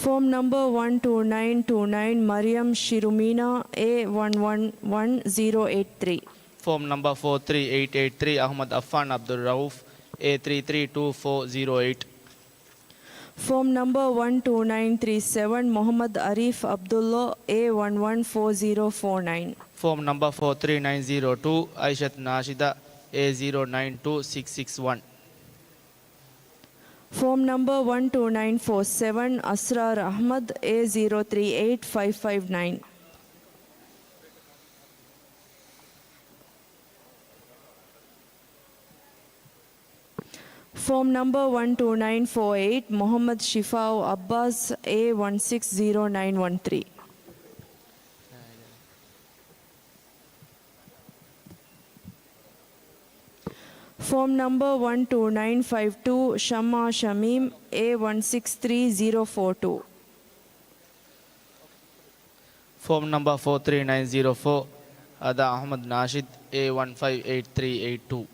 Form number one two nine two nine، މަރިޔަމް ޝިރުމީނާ، A one one one zero eight three. Form number four three eight eight three، އަޙްމަދު އައްފާން ޢަބްދުއްރައޫފު، A three three two four zero eight. Form number one two nine three seven، މުޙައްމަދު އަރީފް ޢަބްދުއްލޯ، A one one four zero four nine. Form number four three nine zero two، އައިޝަތު ނާޝިދާ، A zero nine two six six one. Form number one two nine four seven، އަސްރާރު އަޙްމަދު، A zero three eight five five nine. Form number one two nine four eight، މުޙައްމަދު ޝިފާއު ޢައްބާސް، A one six zero nine one three. Form number one two nine five two، ޝަމްއާ ޝަމީމް، A one six three zero four two. Form number four three nine zero four، އަދާ އަޙްމަދު ނާޝިދު، A one five eight three eight two.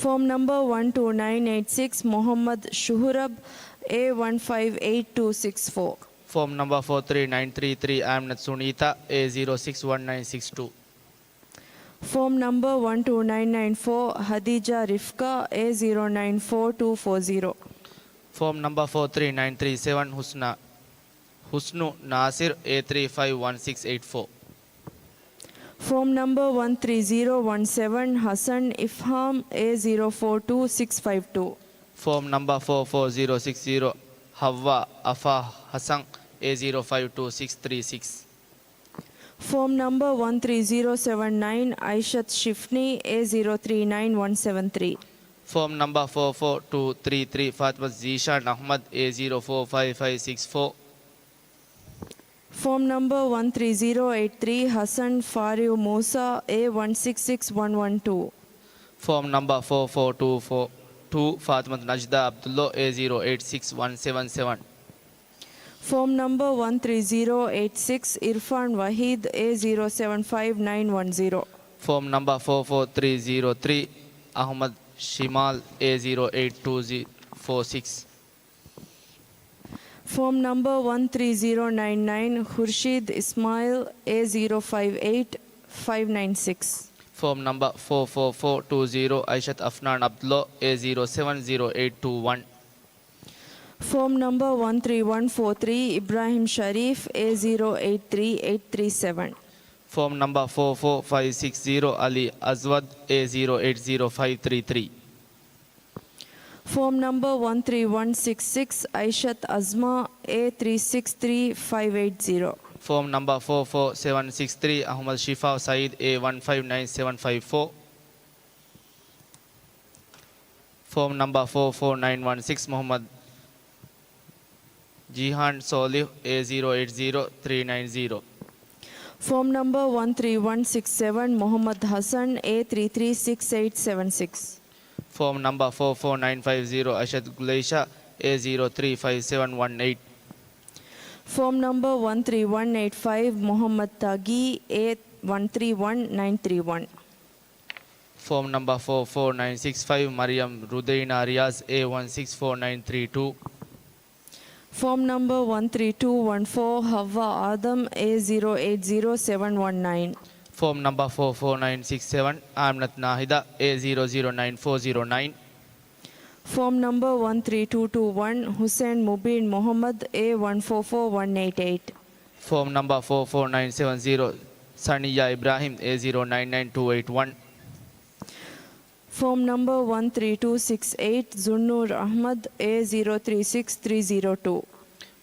Form number one two nine eight six، މުޙައްމަދު ޝުހުރަބު، A one five eight two six four. Form number four three nine three three، އާމިނަތު ސުނީތާ، A zero six one nine six two. Form number one two nine nine four، ހަދީޖާ ރިފްކާ، A zero nine four two four zero. Form number four three nine three seven، ޙުސްނާ، ޙުސްނު ނާޞިރު، A three five one six eight four. Form number one three zero one seven، ޙަސަން އިފްހާމް، A zero four two six five two. Form number four four zero six zero، ޙައްވާ އަފާ ޙަސަން، A zero five two six three six. Form number one three zero seven nine، އައިޝަތު ޝިފްނީ، A zero three nine one seven three. Form number four four two three three، ފާތިމަތު ޒީޝާން އަޙްމަދު، A zero four five five six four. Form number one three zero eight three، ޙަސަން ފާރިޢު މޫސާ، A one six six one one two. Form number four four two four two، ފާތިމަތު ނަޖްދާ ޢަބްދުއްލޯ، A zero eight six one seven seven. Form number one three zero eight six، އިރްފާން ވަޙީދު، A zero seven five nine one zero. Form number four four three zero three، އަޙްމަދު ޝިމާލް، A zero eight two four six. Form number one three zero nine nine، ޚުރްޝީދު އިސްމާޢީލް، A zero five eight five nine six. Form number four four four two zero، އައިޝަތު އަފްނާން ޢަބްދުއްލޯ، A zero seven zero eight two one. Form number one three one four three، އިބްރާހިމް ޝަރީފް، A zero eight three eight three seven. Form number four four five six zero، ޢަލީ އަސްވަދު، A zero eight zero five three three. Form number one three one six six، އައިޝަތު އަޒްމާ، A three six three five eight zero. ފޯމް ނަމްބަރ ފޯ ފޯ ސެވަން ސިކްސް ތްރީ އަހުމަދު ޝިފާ ސައީދު އޭ ވަން ފައިވް ނައިން ސެވަން ފައިވް ފޯ. ފޯމް ނަމްބަރ ފޯ ފޯ ނައިން ވަން ސިކްސް މުހައްމަދު ޖީހާން ސޯލިހު އޭ ޒީރޯ އެއިޓް ޒީރޯ ތްރީ ނައިން ޒީރޯ. ފޯމް ނަމްބަރ ވަން ތްރީ ވަން ސިކްސް ސެވަން މުހައްމަދު ހަސަން އޭ ތްރީ ތްރީ ސިކްސް އެއިޓް ސެވަން ސިކްސް. ފޯމް ނަމްބަރ ފޯ ފޯ ނައިން ފައިވް ޒީރޯ އައިޝަތު ގުލައިޝާ އޭ ޒީރޯ ތްރީ ފައިވް ސެވަން ވަން އެއިޓް. ފޯމް ނަމްބަރ ވަން ތްރީ ވަން އެއިޓް ފައިވް މުހައްމަދު ތަގީ އޭ ވަން ތްރީ ވަން ނައިން ތްރީ ވަން. ފޯމް ނަމްބަރ ފޯ ފޯ ނައިން ސިކްސް ފައިވް މަރިޔަމް ރުދައިނާ ރިޔާޒް އޭ ވަން ސިކްސް ފޯ ނައިން ތްރީ ޓޫ. ފޯމް ނަމްބަރ ވަން ތްރީ ޓޫ ވަން ފޯ ހައްވާ އާދަމް އޭ ޒީރޯ އެއިޓް ޒީރޯ ސެވަން ވަން ނައިން. ފޯމް ނަމްބަރ ފޯ ފޯ ނައިން ސިކްސް ސެވަން އާމިނަތު ނާހިދާ އޭ ޒީރޯ ޒީރޯ ނައިން ފޯ ޒީރޯ ނައިން. ފޯމް ނަމްބަރ ވަން ތްރީ ޓޫ ޓޫ ވަން ހުސެން މުބީން މުހައްމަދު އޭ ވަން ފޯ ފޯ ވަން އެއިޓް އެއިޓް. ފޯމް ނަމްބަރ ފޯ ފޯ ނައިން ސެވަން ޒީރޯ ސަނިއްޔާ އިބްރާހިމް އޭ ޒީރޯ ނައިން ނައިން ޓޫ އެއިޓް ވަން. ފޯމް ނަމްބަރ ވަން ތްރީ ޓޫ ސިކްސް އެއިޓް ޒުންނޫރް އަޙްމަދު އޭ ޒީރޯ ތްރީ ސިކްސް ތްރީ ޒީރޯ ޓޫ.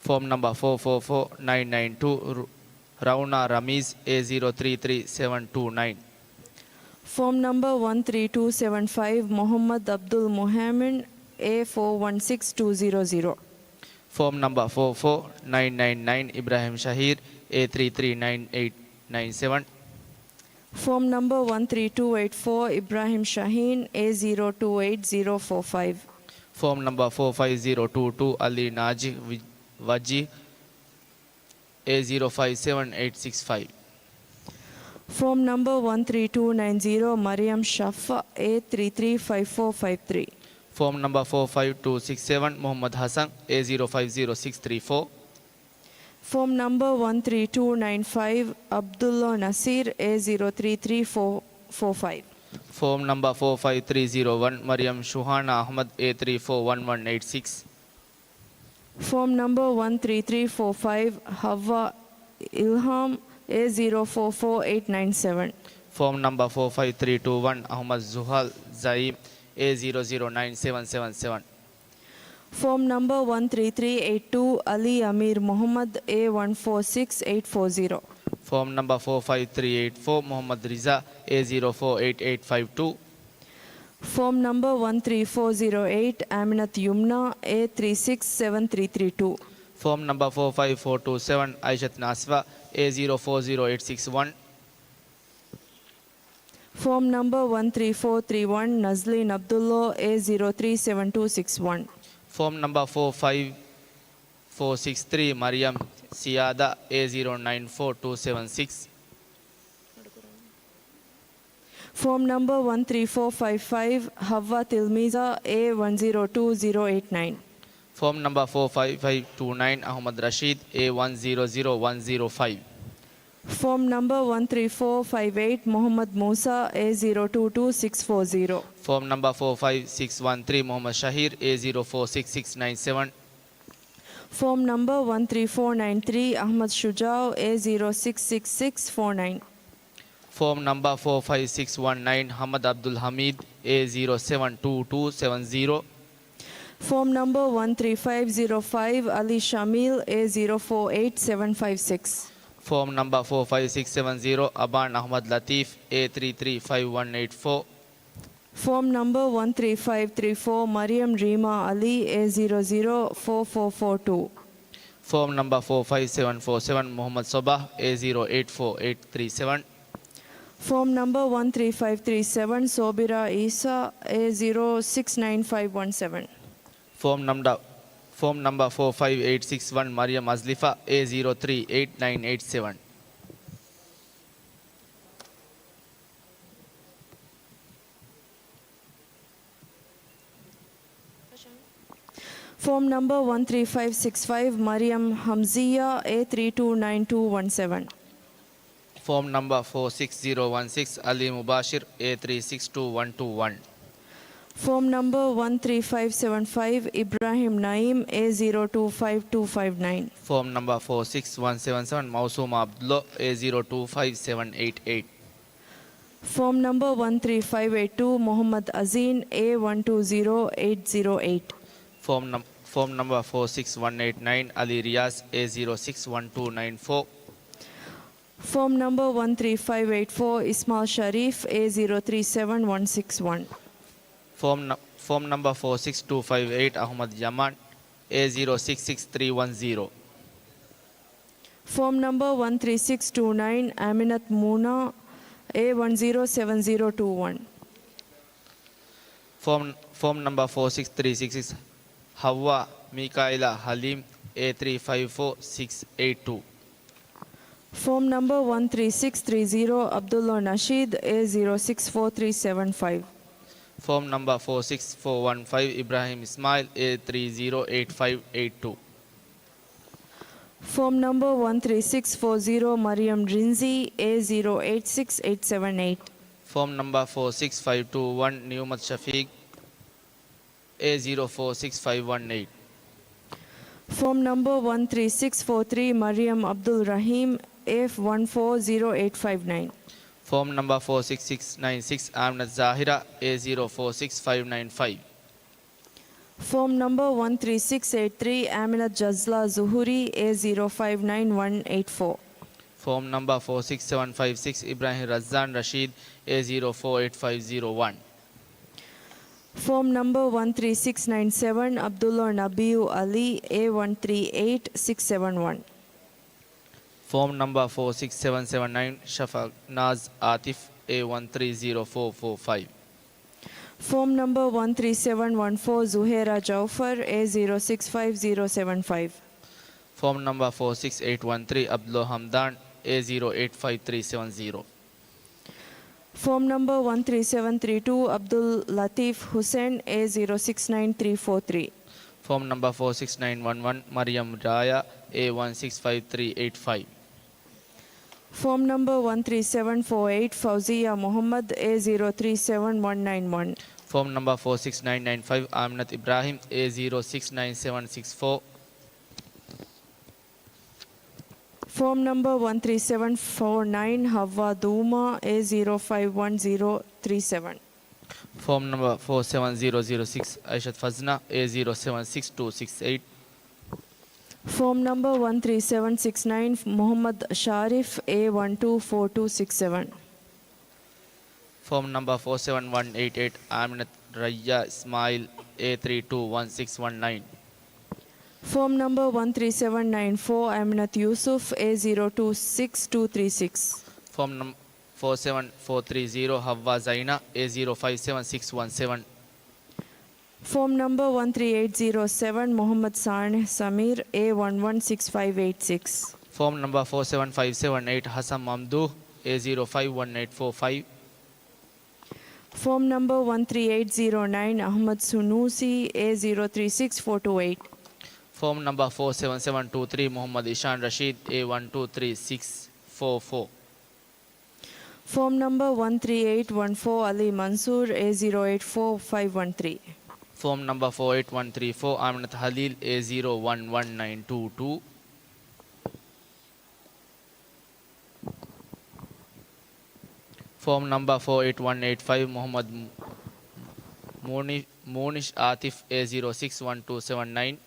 ފޯމް ނަމްބަރ ފޯ ފޯ ފޯ ނައިން ނައިން ޓޫ ރު-، ރައުނާ ރަމީޒް އޭ ޒީރޯ ތްރީ ތްރީ ސެވަން ޓޫ ނައިން. ފޯމް ނަމްބަރ ވަން ތްރީ ޓޫ ސެވަން ފައިވް މުޙައްމަދު އަބްދުލް މުހައިމިން އޭ ފޯ ވަން ސިކްސް ޓޫ ޒީރޯ ޒީރޯ. ފޯމް ނަމްބަރ ފޯ ފޯ ނައިން ނައިން ނައިން އިބްރާހިމް ޝަހީރް އޭ ތްރީ ތްރީ ނައިން އެއިޓް ނައިން ސެވަން. ފޯމް ނަމްބަރ ވަން ތްރީ ޓޫ އެއިޓް ފޯ އިބްރާހިމް ޝަހީން އޭ ޒީރޯ ޓޫ އެއިޓް ޒީރޯ ފޯ ފައިވް. ފޯމް ނަމްބަރ ފޯ ފައިވް ޒީރޯ ޓޫ ޓޫ އަލީ ނާޖިހް ވި-، ވަޖީހް އޭ ޒީރޯ ފައިވް ސެވަން އެއިޓް ސިކްސް ފައިވް. ފޯމް ނަމްބަރ ވަން ތްރީ ޓޫ ނައިން ޒީރޯ މަރިޔަމް ޝައްފަ އޭ ތްރީ ތްރީ ފައިވް ފޯ ފައިވް ތްރީ. ފޯމް ނަމްބަރ ފޯ ފައިވް ޓޫ ސިކްސް ސެވަން މުޙައްމަދު ހަސަން އޭ ޒީރޯ ފައިވް ޒީރޯ ސިކްސް ތްރީ ފޯ. ފޯމް ނަމްބަރ ވަން ތްރީ ޓޫ ނައިން ފައިވް އަބްދުﷲ ނަސީރް އޭ ޒީރޯ ތްރީ ތްރީ ފޯ ފޯ ފައިވް. ފޯމް ނަމްބަރ ފޯ ފައިވް ތްރީ ޒީރޯ ވަން މަރިޔަމް ޝުހާނާ އަޙްމަދު އޭ ތްރީ ފޯ ވަން ވަން އެއިޓް ސިކްސް. ފޯމް ނަމްބަރ ވަން ތްރީ ތްރީ ފޯ ފައިވް ހައްވާ އިލްހާމް އޭ ޒީރޯ ފޯ ފޯ އެއިޓް ނައިން ސެވަން. ފޯމް ނަމްބަރ ފޯ ފައިވް ތްރީ ޓޫ ވަން އަޙްމަދު ޒުހަލް ޒައީމް އޭ ޒީރޯ ޒީރޯ ނައިން ސެވަން ސެވަން ސެވަން. ފޯމް ނަމްބަރ ވަން ތްރީ ތްރީ އެއިޓް ޓޫ އަލީ އަމީރު މުޙައްމަދު އޭ ވަން ފޯ ސިކްސް އެއިޓް ފޯ ޒީރޯ. ފޯމް ނަމްބަރ ފޯ ފައިވް ތްރީ އެއިޓް ފޯ މުޙައްމަދު ރިޒާ އޭ ޒީރޯ ފޯ އެއިޓް އެއިޓް ފައިވް ޓޫ. ފޯމް ނަމްބަރ ވަން ތްރީ ފޯ ޒީރޯ އެއިޓް އާމިނަތު ޔުމްނާ އޭ ތްރީ ސިކްސް ސެވަން ތްރީ ތްރީ ޓޫ. ފޯމް ނަމްބަރ ފޯ ފައިވް ފޯ ޓޫ ސެވަން އައިޝަތު ނާސިފާ އޭ ޒީރޯ ފޯ ޒީރޯ އެއިޓް ސިކްސް ވަން. ފޯމް ނަމްބަރ ވަން ތްރީ ފޯ ތްރީ ވަން ނަޒްލީން އަބްދުﷲ އޭ ޒީރޯ ތްރީ ސެވަން ޓޫ ސިކްސް ވަން. ފޯމް ނަމްބަރ ފޯ ފައިވް ފޯ ސިކްސް ތްރީ މަރިޔަމް ސިޔާދާ އޭ ޒީރޯ ނައިން ފޯ ޓޫ ސެވަން ސިކްސް. ފޯމް ނަމްބަރ ވަން ތްރީ ފޯ ފައިވް ފައިވް ހައްވާ ތިލްމީޒާ އޭ ވަން ޒީރޯ ޓޫ ޒީރޯ އެއިޓް ނައިން. ފޯމް ނަމްބަރ ފޯ ފައިވް ފައިވް ޓޫ ނައިން އަޙްމަދު ރަޝީދު އޭ ވަން ޒީރޯ ޒީރޯ ވަން ޒީރޯ ފައިވް. ފޯމް ނަމްބަރ ވަން ތްރީ ފޯ ފައިވް އެއިޓް މުޙައްމަދު މޫސާ އޭ ޒީރޯ ޓޫ ޓޫ ސިކްސް ފޯ ޒީރޯ. ފޯމް ނަމްބަރ ފޯ ފައިވް ސިކްސް ވަން ތްރީ މުޙައްމަދު ޝަހީރު އޭ ޒީރޯ ފޯ ސިކްސް ސިކްސް ނައިން ސެވަން. ފޯމް ނަމްބަރ ވަން ތްރީ ފޯ ނައިން ތްރީ އަޙްމަދު ޝުޖާއު އޭ ޒީރޯ ސިކްސް ސިކްސް ސިކްސް ފޯ ނައިން. ފޯމް ނަމްބަރ ފޯ ފައިވް ސިކްސް ވަން ނައިން ހަމަދު އަބްދުލް ހަމީދު އޭ ޒީރޯ ސެވަން ޓޫ ޓޫ ސެވަން ޒީރޯ. ފޯމް ނަމްބަރ ވަން ތްރީ ފައިވް ޒީރޯ ފައިވް އަލީ ޝަމީލް އޭ ޒީރޯ ފޯ އެއިޓް ސެވަން ފައިވް ސިކްސް. ފޯމް ނަމްބަރ ފޯ ފައިވް ސިކްސް ސެވަން ޒީރޯ އަބާން އަޙްމަދު ލަތީފް އޭ ތްރީ ތްރީ ފައިވް ވަން އެއިޓް ފޯ. ފޯމް ނަމްބަރ ވަން ތްރީ ފައިވް ތްރީ ފޯ މަރިޔަމް ރީމާ އަލީ އޭ ޒީރޯ ޒީރޯ ފޯ ފޯ ފޯ ޓޫ. ފޯމް ނަމްބަރ ފޯ ފައިވް ސެވަން ފޯ ސެވަން މުޙައްމަދު ސޮބާހް އޭ ޒީރޯ އެއިޓް ފޯ އެއިޓް ތްރީ ސެވަން. ފޯމް ނަމްބަރ ވަން ތްރީ ފައިވް ތްރީ ސެވަން ސޯބިރާ އީސާ އޭ ޒީރޯ ސިކްސް ނައިން ފައިވް ވަން ސެވަން. ފޯމް ނަމްޑަ-، ފޯމް ނަމްބަރ ފޯ ފައިވް އެއިޓް ސިކްސް ވަން މަރިޔަމް އަޒްލިފާ އޭ ޒީރޯ ތްރީ އެއިޓް ނައިން އެއިޓް ސެވަން. ފޯމް ނަމްބަރ ވަން ތްރީ ފައިވް ސިކްސް ފައިވް މަރިޔަމް ހަމްޒިއްޔާ އޭ ތްރީ ޓޫ ނައިން ޓޫ ވަން ސެވަން. ފޯމް ނަމްބަރ ފޯ ސިކްސް ޒީރޯ ވަން ސިކްސް އަލީ މުބާޝިރު އޭ ތްރީ ސިކްސް ޓޫ ވަން ޓޫ ވަން. ފޯމް ނަމްބަރ ވަން ތްރީ ފައިވް ސެވަން ފައިވް އިބްރާހިމް ނައީމް އޭ ޒީރޯ ޓޫ ފައިވް ޓޫ ފައިވް ނައިން. ފޯމް ނަމްބަރ ފޯ ސިކްސް ވަން ސެވަން ސެވަން މައުސޫމާ އަބްދުﷲ އޭ ޒީރޯ ޓޫ ފައިވް ސެވަން އެއިޓް އެއިޓް. ފޯމް ނަމްބަރ ވަން ތްރީ ފައިވް އެއިޓް ޓޫ މުޙައްމަދު އަޒީން އޭ ވަން ޓޫ ޒީރޯ އެއިޓް ޒީރޯ އެއިޓް. ފޯމް ނަމް-، ފޯމް ނަމްބަރ ފޯ ސިކްސް ވަން އެއިޓް ނައިން އަލީ ރިޔާޒް އޭ ޒީރޯ ސިކްސް ވަން ޓޫ ނައިން ފޯ. Form number one three five eight four, Ismail Sharif, A zero three seven one six one. Form, nu- form number four six two five eight, Ahmad Yaman, A zero six six three one zero. Form number one three six two nine, Aminat Muna, A one zero seven zero two one. Form, form number four six three six six, Hawa Mikaela Halim, A three five four six eight two. Form number one three six three zero, Abdullah Nasheed, A zero six four three seven five. Form number four six four one five, Ibrahim Ismail, A three zero eight five eight two. Form number one three six four zero, Mariam Rinzi, A zero eight six eight seven eight. Form number four six five two one, Niumat Shafiq, A zero four six five one eight. Form number one three six four three, Mariam Abdul Rahim, A one four zero eight five nine. Form number four six six nine six, Aminat Zahira, A zero four six five nine five. Form number one three six eight three, Aminat Jazla Zuhuri, A zero five nine one eight four. Form number four six seven five six, Ibrahim Razan Rashid, A zero four eight five zero one. Form number one three six nine seven, Abdullah Nabiu Ali, A one three eight six seven one. Form number four six seven seven nine, Shafaq Naz Atif, A one three zero four four five. Form number one three seven one four, Zuhaira Jaufar, A zero six five zero seven five. Form number four six eight one three, Abdullah Hamdan, A zero eight five three seven zero. Form number one three seven three two, Abdul Latif Hussain, A zero six nine three four three. Form number four six nine one one, Mariam Raya, A one six five three eight five. Form number one three seven four eight, Fauziya Muhammad, A zero three seven one nine one. Form number four six nine nine five, Aminat Ibrahim, A zero six nine seven six four. Form number one three seven four nine, Hawa Duma, A zero five one zero three seven. Form number four seven zero zero six, Aishat Fazna, A zero seven six two six eight. Form number one three seven six nine, Muhammad Sharif, A one two four two six seven. Form number four seven one eight eight, Aminat Raya Ismail, A three two one six one nine. Form number one three seven nine four, Aminat Yusuf, A zero two six two three six. Form num- four seven four three zero, Hawa Zaina, A zero five seven six one seven. Form number one three eight zero seven, Muhammad Saneh Samir, A one one six five eight six. Form number four seven five seven eight, Hassan Mamdouh, A zero five one eight four five. Form number one three eight zero nine, Ahmad Sunusi, A zero three six four two eight. Form number four seven seven two three, Muhammad Ishan Rashid, A one two three six four four. Form number one three eight one four, Ali Mansoor, A zero eight four five one three. Form number four eight one three four, Aminat Halil, A zero one one nine two two. Form number four eight one eight five, Muhammad M- Muni- Munish Atif, A zero six one two seven nine.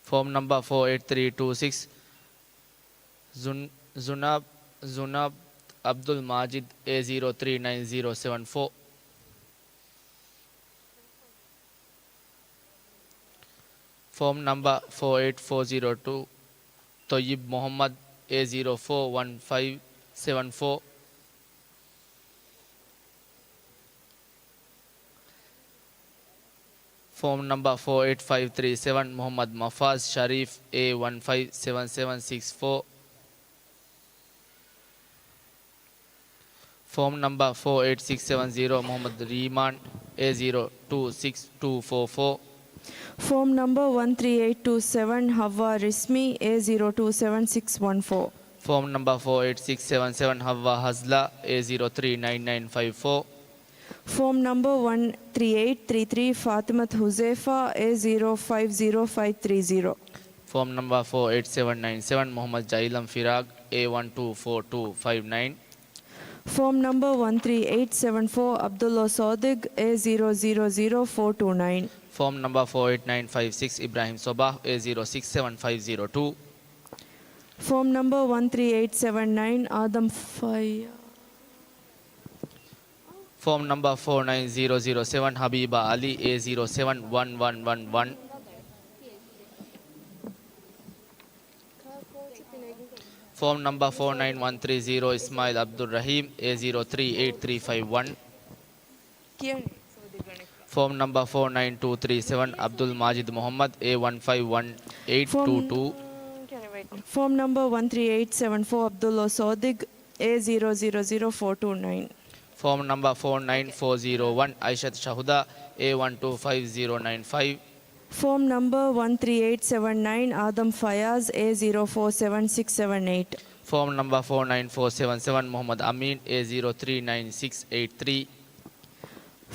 Form number four eight three two six, Zun- Zunab Zunab Abdul Majid, A zero three nine zero seven four. Form number four eight four zero two, Toyib Muhammad, A zero four one five seven four. Form number four eight five three seven, Muhammad Mafaz Sharif, A one five seven seven six four. Form number four eight six seven zero, Muhammad Riman, A zero two six two four four. Form number one three eight two seven, Hawa Rismi, A zero two seven six one four. Form number four eight six seven seven, Hawa Hazla, A zero three nine nine five four. Form number one three eight three three, Fatimat Huzaifa, A zero five zero five three zero. Form number four eight seven nine seven, Muhammad Jailam Firag, A one two four two five nine. Form number one three eight seven four, Abdullah Sadiq, A zero zero zero four two nine. Form number four eight nine five six, Ibrahim Sobah, A zero six seven five zero two. ފޯމް ނަމްބަރ ވަން ތްރީ އެއިޓް ސެވެން ނައިން، އާދަމް ފައްޔާ. ފޯމް ނަމްބަރ ފޯ ނައިން ޒީރޯ ޒީރޯ ސެވެން، ހަބީބާ އަލީ، އޭ ޒީރޯ ސެވެން ވަން ވަން ވަން ވަން. ފޯމް ނަމްބަރ ފޯ ނައިން ވަން ތްރީ ޒީރޯ، އިސްމާއިލް އަބްދުއްރަހީމް، އޭ ޒީރޯ ތްރީ އެއިޓް ތްރީ ފައިވް ވަން. ކިޔަނީ. ފޯމް ނަމްބަރ ފޯ ނައިން ޓޫ ތްރީ ސެވެން، އަބްދުލް މާޖިދު މުހައްމަދު، އޭ ވަން ފައިވް ވަން އެއިޓް ޓޫ ޓޫ. ފޯމް ނަމްބަރ ވަން ތްރީ އެއިޓް ސެވެން ފޯ، އަބްދުއްލާ ސޯދިގް، އޭ ޒީރޯ ޒީރޯ ޒީރޯ ފޯ ޓޫ ނައިން. ފޯމް ނަމްބަރ ފޯ ނައިން ފޯ ޒީރޯ ވަން، އައިޝަތު ޝަހުދާ، އޭ ވަން ޓޫ ފައިވް ޒީރޯ ނައިން ފައިވް. ފޯމް ނަމްބަރ ވަން ތްރީ އެއިޓް ސެވެން ނައިން، އާދަމް ފަޔާޒް، އޭ ޒީރޯ ފޯ ސެވެން ސިކްސް ސެވެން އެއިޓް. ފޯމް ނަމްބަރ ފޯ ނައިން ފޯ ސެވެން ސެވެން، މުހައްމަދު އަމީން، އޭ ޒީރޯ ތްރީ ނައިން ސިކްސް އެއިޓް ތްރީ.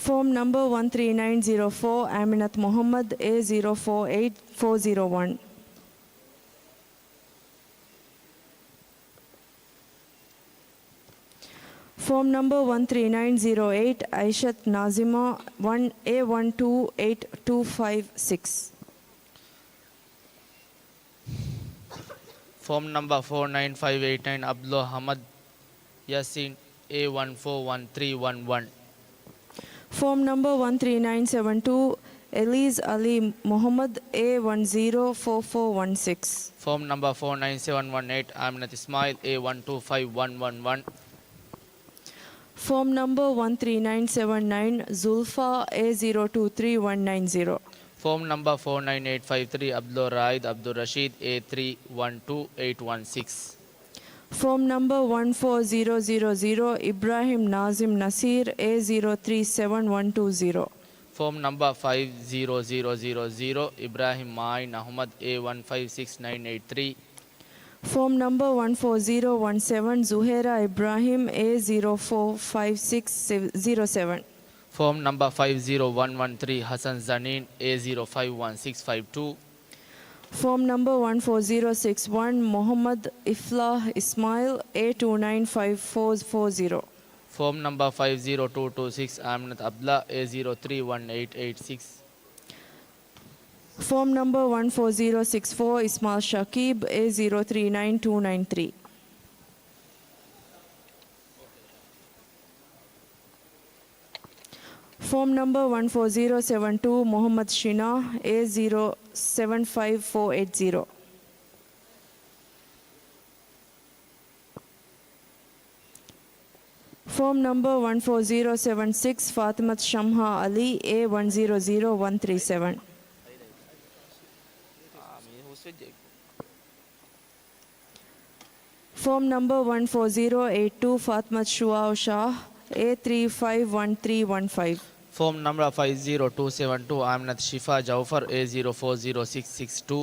ފޯމް ނަމްބަރ ވަން ތްރީ ނައިން ޒީރޯ ފޯ، އާމިނަތު މުހައްމަދު، އޭ ޒީރޯ ފޯ އެއިޓް ފޯ ޒީރޯ ވަން. ފޯމް ނަމްބަރ ވަން ތްރީ ނައިން ޒީރޯ އެއިޓް، އައިޝަތު ނާޒިމާ، ވަން އޭ ވަން ޓޫ އެއިޓް ޓޫ ފައިވް ސިކްސް. ފޯމް ނަމްބަރ ފޯ ނައިން ފައިވް އެއިޓް ނައިން، އަބްދުލް ހަމަދު ޔާސިން، އޭ ވަން ފޯ ވަން ތްރީ ވަން ވަން. ފޯމް ނަމްބަރ ވަން ތްރީ ނައިން ސެވެން ޓޫ، އެލީޒް އަލީ މުހައްމަދު، އޭ ވަން ޒީރޯ ފޯ ފޯ ވަން ސިކްސް. ފޯމް ނަމްބަރ ފޯ ނައިން ސެވެން ވަން އެއިޓް، އާމިނަތު އިސްމާއިލް، އޭ ވަން ޓޫ ފައިވް ވަން ވަން ވަން. ފޯމް ނަމްބަރ ވަން ތްރީ ނައިން ސެވެން ނައިން، ޒުލްފާ، އޭ ޒީރޯ ޓޫ ތްރީ ވަން ނައިން ޒީރޯ. ފޯމް ނަމްބަރ ފޯ ނައިން އެއިޓް ފައިވް ތްރީ، އަބްދުލް ރާއިދު އަބްދުއްރަޝީދު، އޭ ތްރީ ވަން ޓޫ އެއިޓް ވަން ސިކްސް. ފޯމް ނަމްބަރ ވަން ފޯ ޒީރޯ ޒީރޯ ޒީރޯ، އިބްރާހިމް ނާޒިމް ނަސީރު، އޭ ޒީރޯ ތްރީ ސެވެން ވަން ޓޫ ޒީރޯ. ފޯމް ނަމްބަރ ފައިވް ޒީރޯ ޒީރޯ ޒީރޯ ޒީރޯ، އިބްރާހިމް މާއިން އަހުމަދު، އޭ ވަން ފައިވް ސިކްސް ނައިން އެއިޓް ތްރީ. ފޯމް ނަމްބަރ ވަން ފޯ ޒީރޯ ވަން ސެވެން، ޒުހޭރާ އިބްރާހިމް، އޭ ޒީރޯ ފޯ ފައިވް ސިކްސް ޒީރޯ ސެވެން. ފޯމް ނަމްބަރ ފައިވް ޒީރޯ ވަން ވަން ތްރީ، ހަސަން ޒަނީން، އޭ ޒީރޯ ފައިވް ވަން ސިކްސް ފައިވް ޓޫ. ފޯމް ނަމްބަރ ވަން ފޯ ޒީރޯ ސިކްސް ވަން، މުހައްމަދު އިފްލާހް އިސްމާއިލް، އޭ ޓޫ ނައިން ފައިވް ފޯ ފޯ ޒީރޯ. ފޯމް ނަމްބަރ ފައިވް ޒީރޯ ޓޫ ޓޫ ސިކްސް، އާމިނަތު އަބްދުލްލާ، އޭ ޒީރޯ ތްރީ ވަން އެއިޓް އެއިޓް ސިކްސް. ފޯމް ނަމްބަރ ވަން ފޯ ޒީރޯ ސިކްސް ފޯ، އިސްމާއިލް ޝަކީބް، އޭ ޒީރޯ ތްރީ ނައިން ޓޫ ނައިން ތްރީ. ފޯމް ނަމްބަރ ވަން ފޯ ޒީރޯ ސެވެން ޓޫ، މުހައްމަދު ޝިނާ، އޭ ޒީރޯ ސެވެން ފައިވް ފޯ އެއިޓް ޒީރޯ. ފޯމް ނަމްބަރ ވަން ފޯ ޒީރޯ ސެވެން ސިކްސް، ފާތިމަތު ޝަމްހާ އަލީ، އޭ ވަން ޒީރޯ ޒީރޯ ވަން ތްރީ ސެވެން. ފޯމް ނަމްބަރ ވަން ފޯ ޒީރޯ އެއިޓް ޓޫ، ފާތިމަތު ޝުއާއު ޝާހް، އޭ ތްރީ ފައިވް ވަން ތްރީ ވަން ފައިވް. ފޯމް ނަމްބަރ ފައިވް ޒީރޯ ޓޫ ސެވެން ޓޫ، އާމިނަތު ޝިފާ ޖައުފަރު، އޭ ޒީރޯ ފޯ ޒީރޯ ސިކްސް ސިކްސް ޓޫ.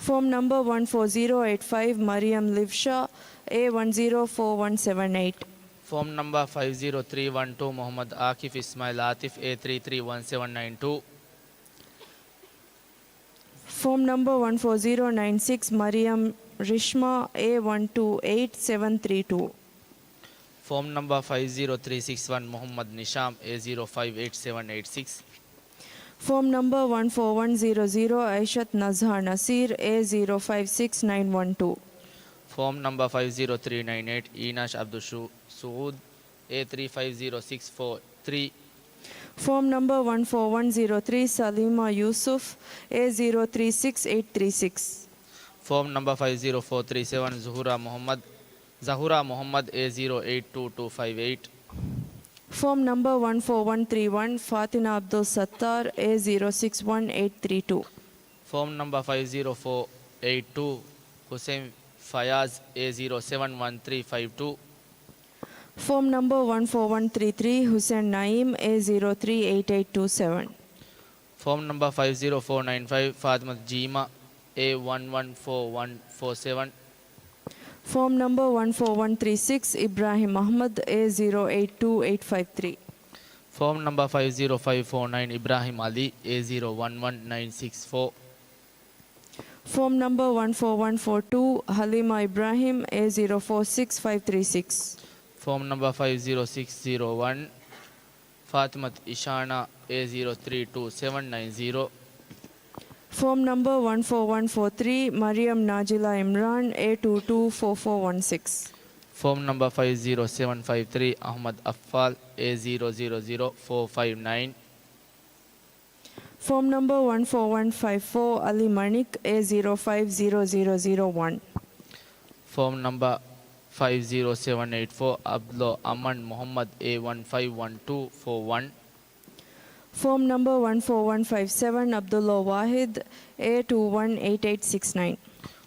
ފޯމް ނަމްބަރ ވަން ފޯ ޒީރޯ އެއިޓް ފައިވް، މަރިޔަމް ލިފްޝާ، އޭ ވަން ޒީރޯ ފޯ ވަން ސެވެން އެއިޓް. ފޯމް ނަމްބަރ ފައިވް ޒީރޯ ތްރީ ވަން ޓޫ، މުހައްމަދު އާކިފް އިސްމާއިލް އާތިފް، އޭ ތްރީ ތްރީ ވަން ސެވެން ނައިން ޓޫ. ފޯމް ނަމްބަރ ވަން ފޯ ޒީރޯ ނައިން ސިކްސް، މަރިޔަމް ރިޝްމާ، އޭ ވަން ޓޫ އެއިޓް ސެވެން ތްރީ ޓޫ. ފޯމް ނަމްބަރ ފައިވް ޒީރޯ ތްރީ ސިކްސް ވަން، މުހައްމަދު ނިޝާމް، އޭ ޒީރޯ ފައިވް އެއިޓް ސެވެން އެއިޓް ސިކްސް. ފޯމް ނަމްބަރ ވަން ފޯ ވަން ޒީރޯ ޒީރޯ، އައިޝަތު ނަޒްހާ ނަސީރު، އޭ ޒީރޯ ފައިވް ސިކްސް ނައިން ވަން ޓޫ. ފޯމް ނަމްބަރ ފައިވް ޒީރޯ ތްރީ ނައިން އެއިޓް، އީނާޝް އަބްދު ޝު-، ސުއޫދު، އޭ ތްރީ ފައިވް ޒީރޯ ސިކްސް ފޯ ތްރީ. ފޯމް ނަމްބަރ ވަން ފޯ ވަން ޒީރޯ ތްރީ، ސަލީމާ ޔޫސުފް، އޭ ޒީރޯ ތްރީ ސިކްސް އެއިޓް ތްރީ ސިކްސް. ފޯމް ނަމްބަރ ފައިވް ޒީރޯ ފޯ ތްރީ ސެވެން، ޒުހުރާ މުހައްމަދު، ޒަހުރާ މުހައްމަދު، އޭ ޒީރޯ އެއިޓް ޓޫ ޓޫ ފައިވް އެއިޓް. ފޯމް ނަމްބަރ ވަން ފޯ ވަން ތްރީ ވަން، ފާތިނާ އަބްދުލް ސައްތާރު، އޭ ޒީރޯ ސިކްސް ވަން އެއިޓް ތްރީ ޓޫ. ފޯމް ނަމްބަރ ފައިވް ޒީރޯ ފޯ އެއިޓް ޓޫ، ހުސެން ފަޔާޒް، އޭ ޒީރޯ ސެވެން ވަން ތްރީ ފައިވް ޓޫ. ފޯމް ނަމްބަރ ވަން ފޯ ވަން ތްރީ ތްރީ، ހުސެން ނައީމް، އޭ ޒީރޯ ތްރީ އެއިޓް އެއިޓް ޓޫ ސެވެން. ފޯމް ނަމްބަރ ފައިވް ޒީރޯ ފޯ ނައިން ފައިވް، ފާތިމަތު ޖީމާ، އޭ ވަން ވަން ފޯ ވަން ފޯ ސެވެން. ފޯމް ނަމްބަރ ވަން ފޯ ވަން ތްރީ ސިކްސް، އިބްރާހިމް އަހްމަދު، އޭ ޒީރޯ އެއިޓް ޓޫ އެއިޓް ފައިވް ތްރީ. ފޯމް ނަމްބަރ ފައިވް ޒީރޯ ފައިވް ފޯ ނައިން، އިބްރާހިމް އަލީ، އޭ ޒީރޯ ވަން ވަން ނައިން ސިކްސް ފޯ. ފޯމް ނަމްބަރ ވަން ފޯ ވަން ފޯ ޓޫ، ހަލީމާ އިބްރާހިމް، އޭ ޒީރޯ ފޯ ސިކްސް ފައިވް ތްރީ ސިކްސް. ފޯމް ނަމްބަރ ފައިވް ޒީރޯ ސިކްސް ޒީރޯ ވަން، ފާތިމަތު އިޝާނާ، އޭ ޒީރޯ ތްރީ ޓޫ ސެވެން ނައިން ޒީރޯ. Form number one four one four three, Mariam Najila Imran, A two two four four one six. Form number five zero seven five three, Ahmad Affal, A zero zero zero four five nine. Form number one four one five four, Ali Manik, A zero five zero zero zero one. Form number five zero seven eight four, Abdullah Aman Muhammad, A one five one two four one. Form number one four one five seven, Abdullah Wahid, A two one eight eight six nine.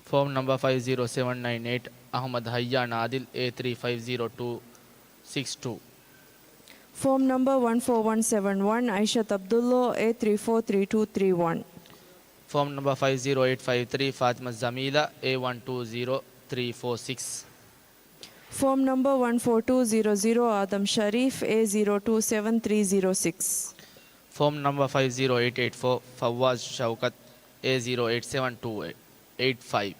Form number five zero seven nine eight, Ahmad Hayyan Adil, A three five zero two six two. Form number one four one seven one, Aishat Abdullah, A three four three two three one. Form number five zero eight five three, Fatima Zamila, A one two zero three four six. Form number one four two zero zero, Adam Sharif, A zero two seven three zero six. Form number five zero eight eight four, Fawaz Shaukat, A zero eight seven two eight five.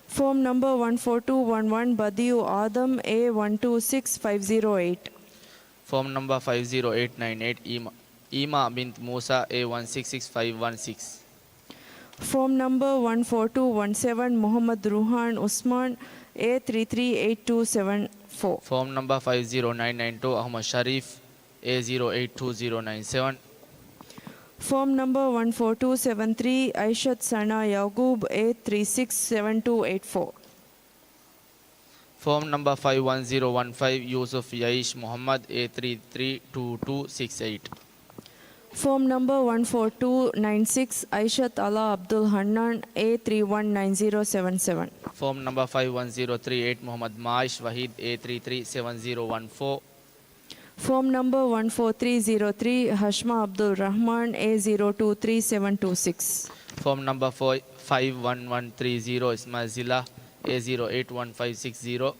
Form number one four two one one, Badiu Adam, A one two six five zero eight. Form number five zero eight nine eight, Ima, Ima bint Musa, A one six six five one six. Form number one four two one seven, Muhammad Ruhan Usman, A three three eight two seven four. Form number five zero nine nine two, Ahmad Sharif, A zero eight two zero nine seven. Form number one four two seven three, Aishat Sana Yaqub, A three six seven two eight four. Form number five one zero one five, Yusuf Yaish Muhammad, A three three two two six eight. Form number one four two nine six, Aishat Ala Abdul Hannan, A three one nine zero seven seven. Form number five one zero three eight, Muhammad Maish Wahid, A three three seven zero one four. Form number one four three zero three, Hashma Abdul Rahman, A zero two three seven two six. Form number four, five one one three zero, Ismail Zila, A zero eight one five six zero.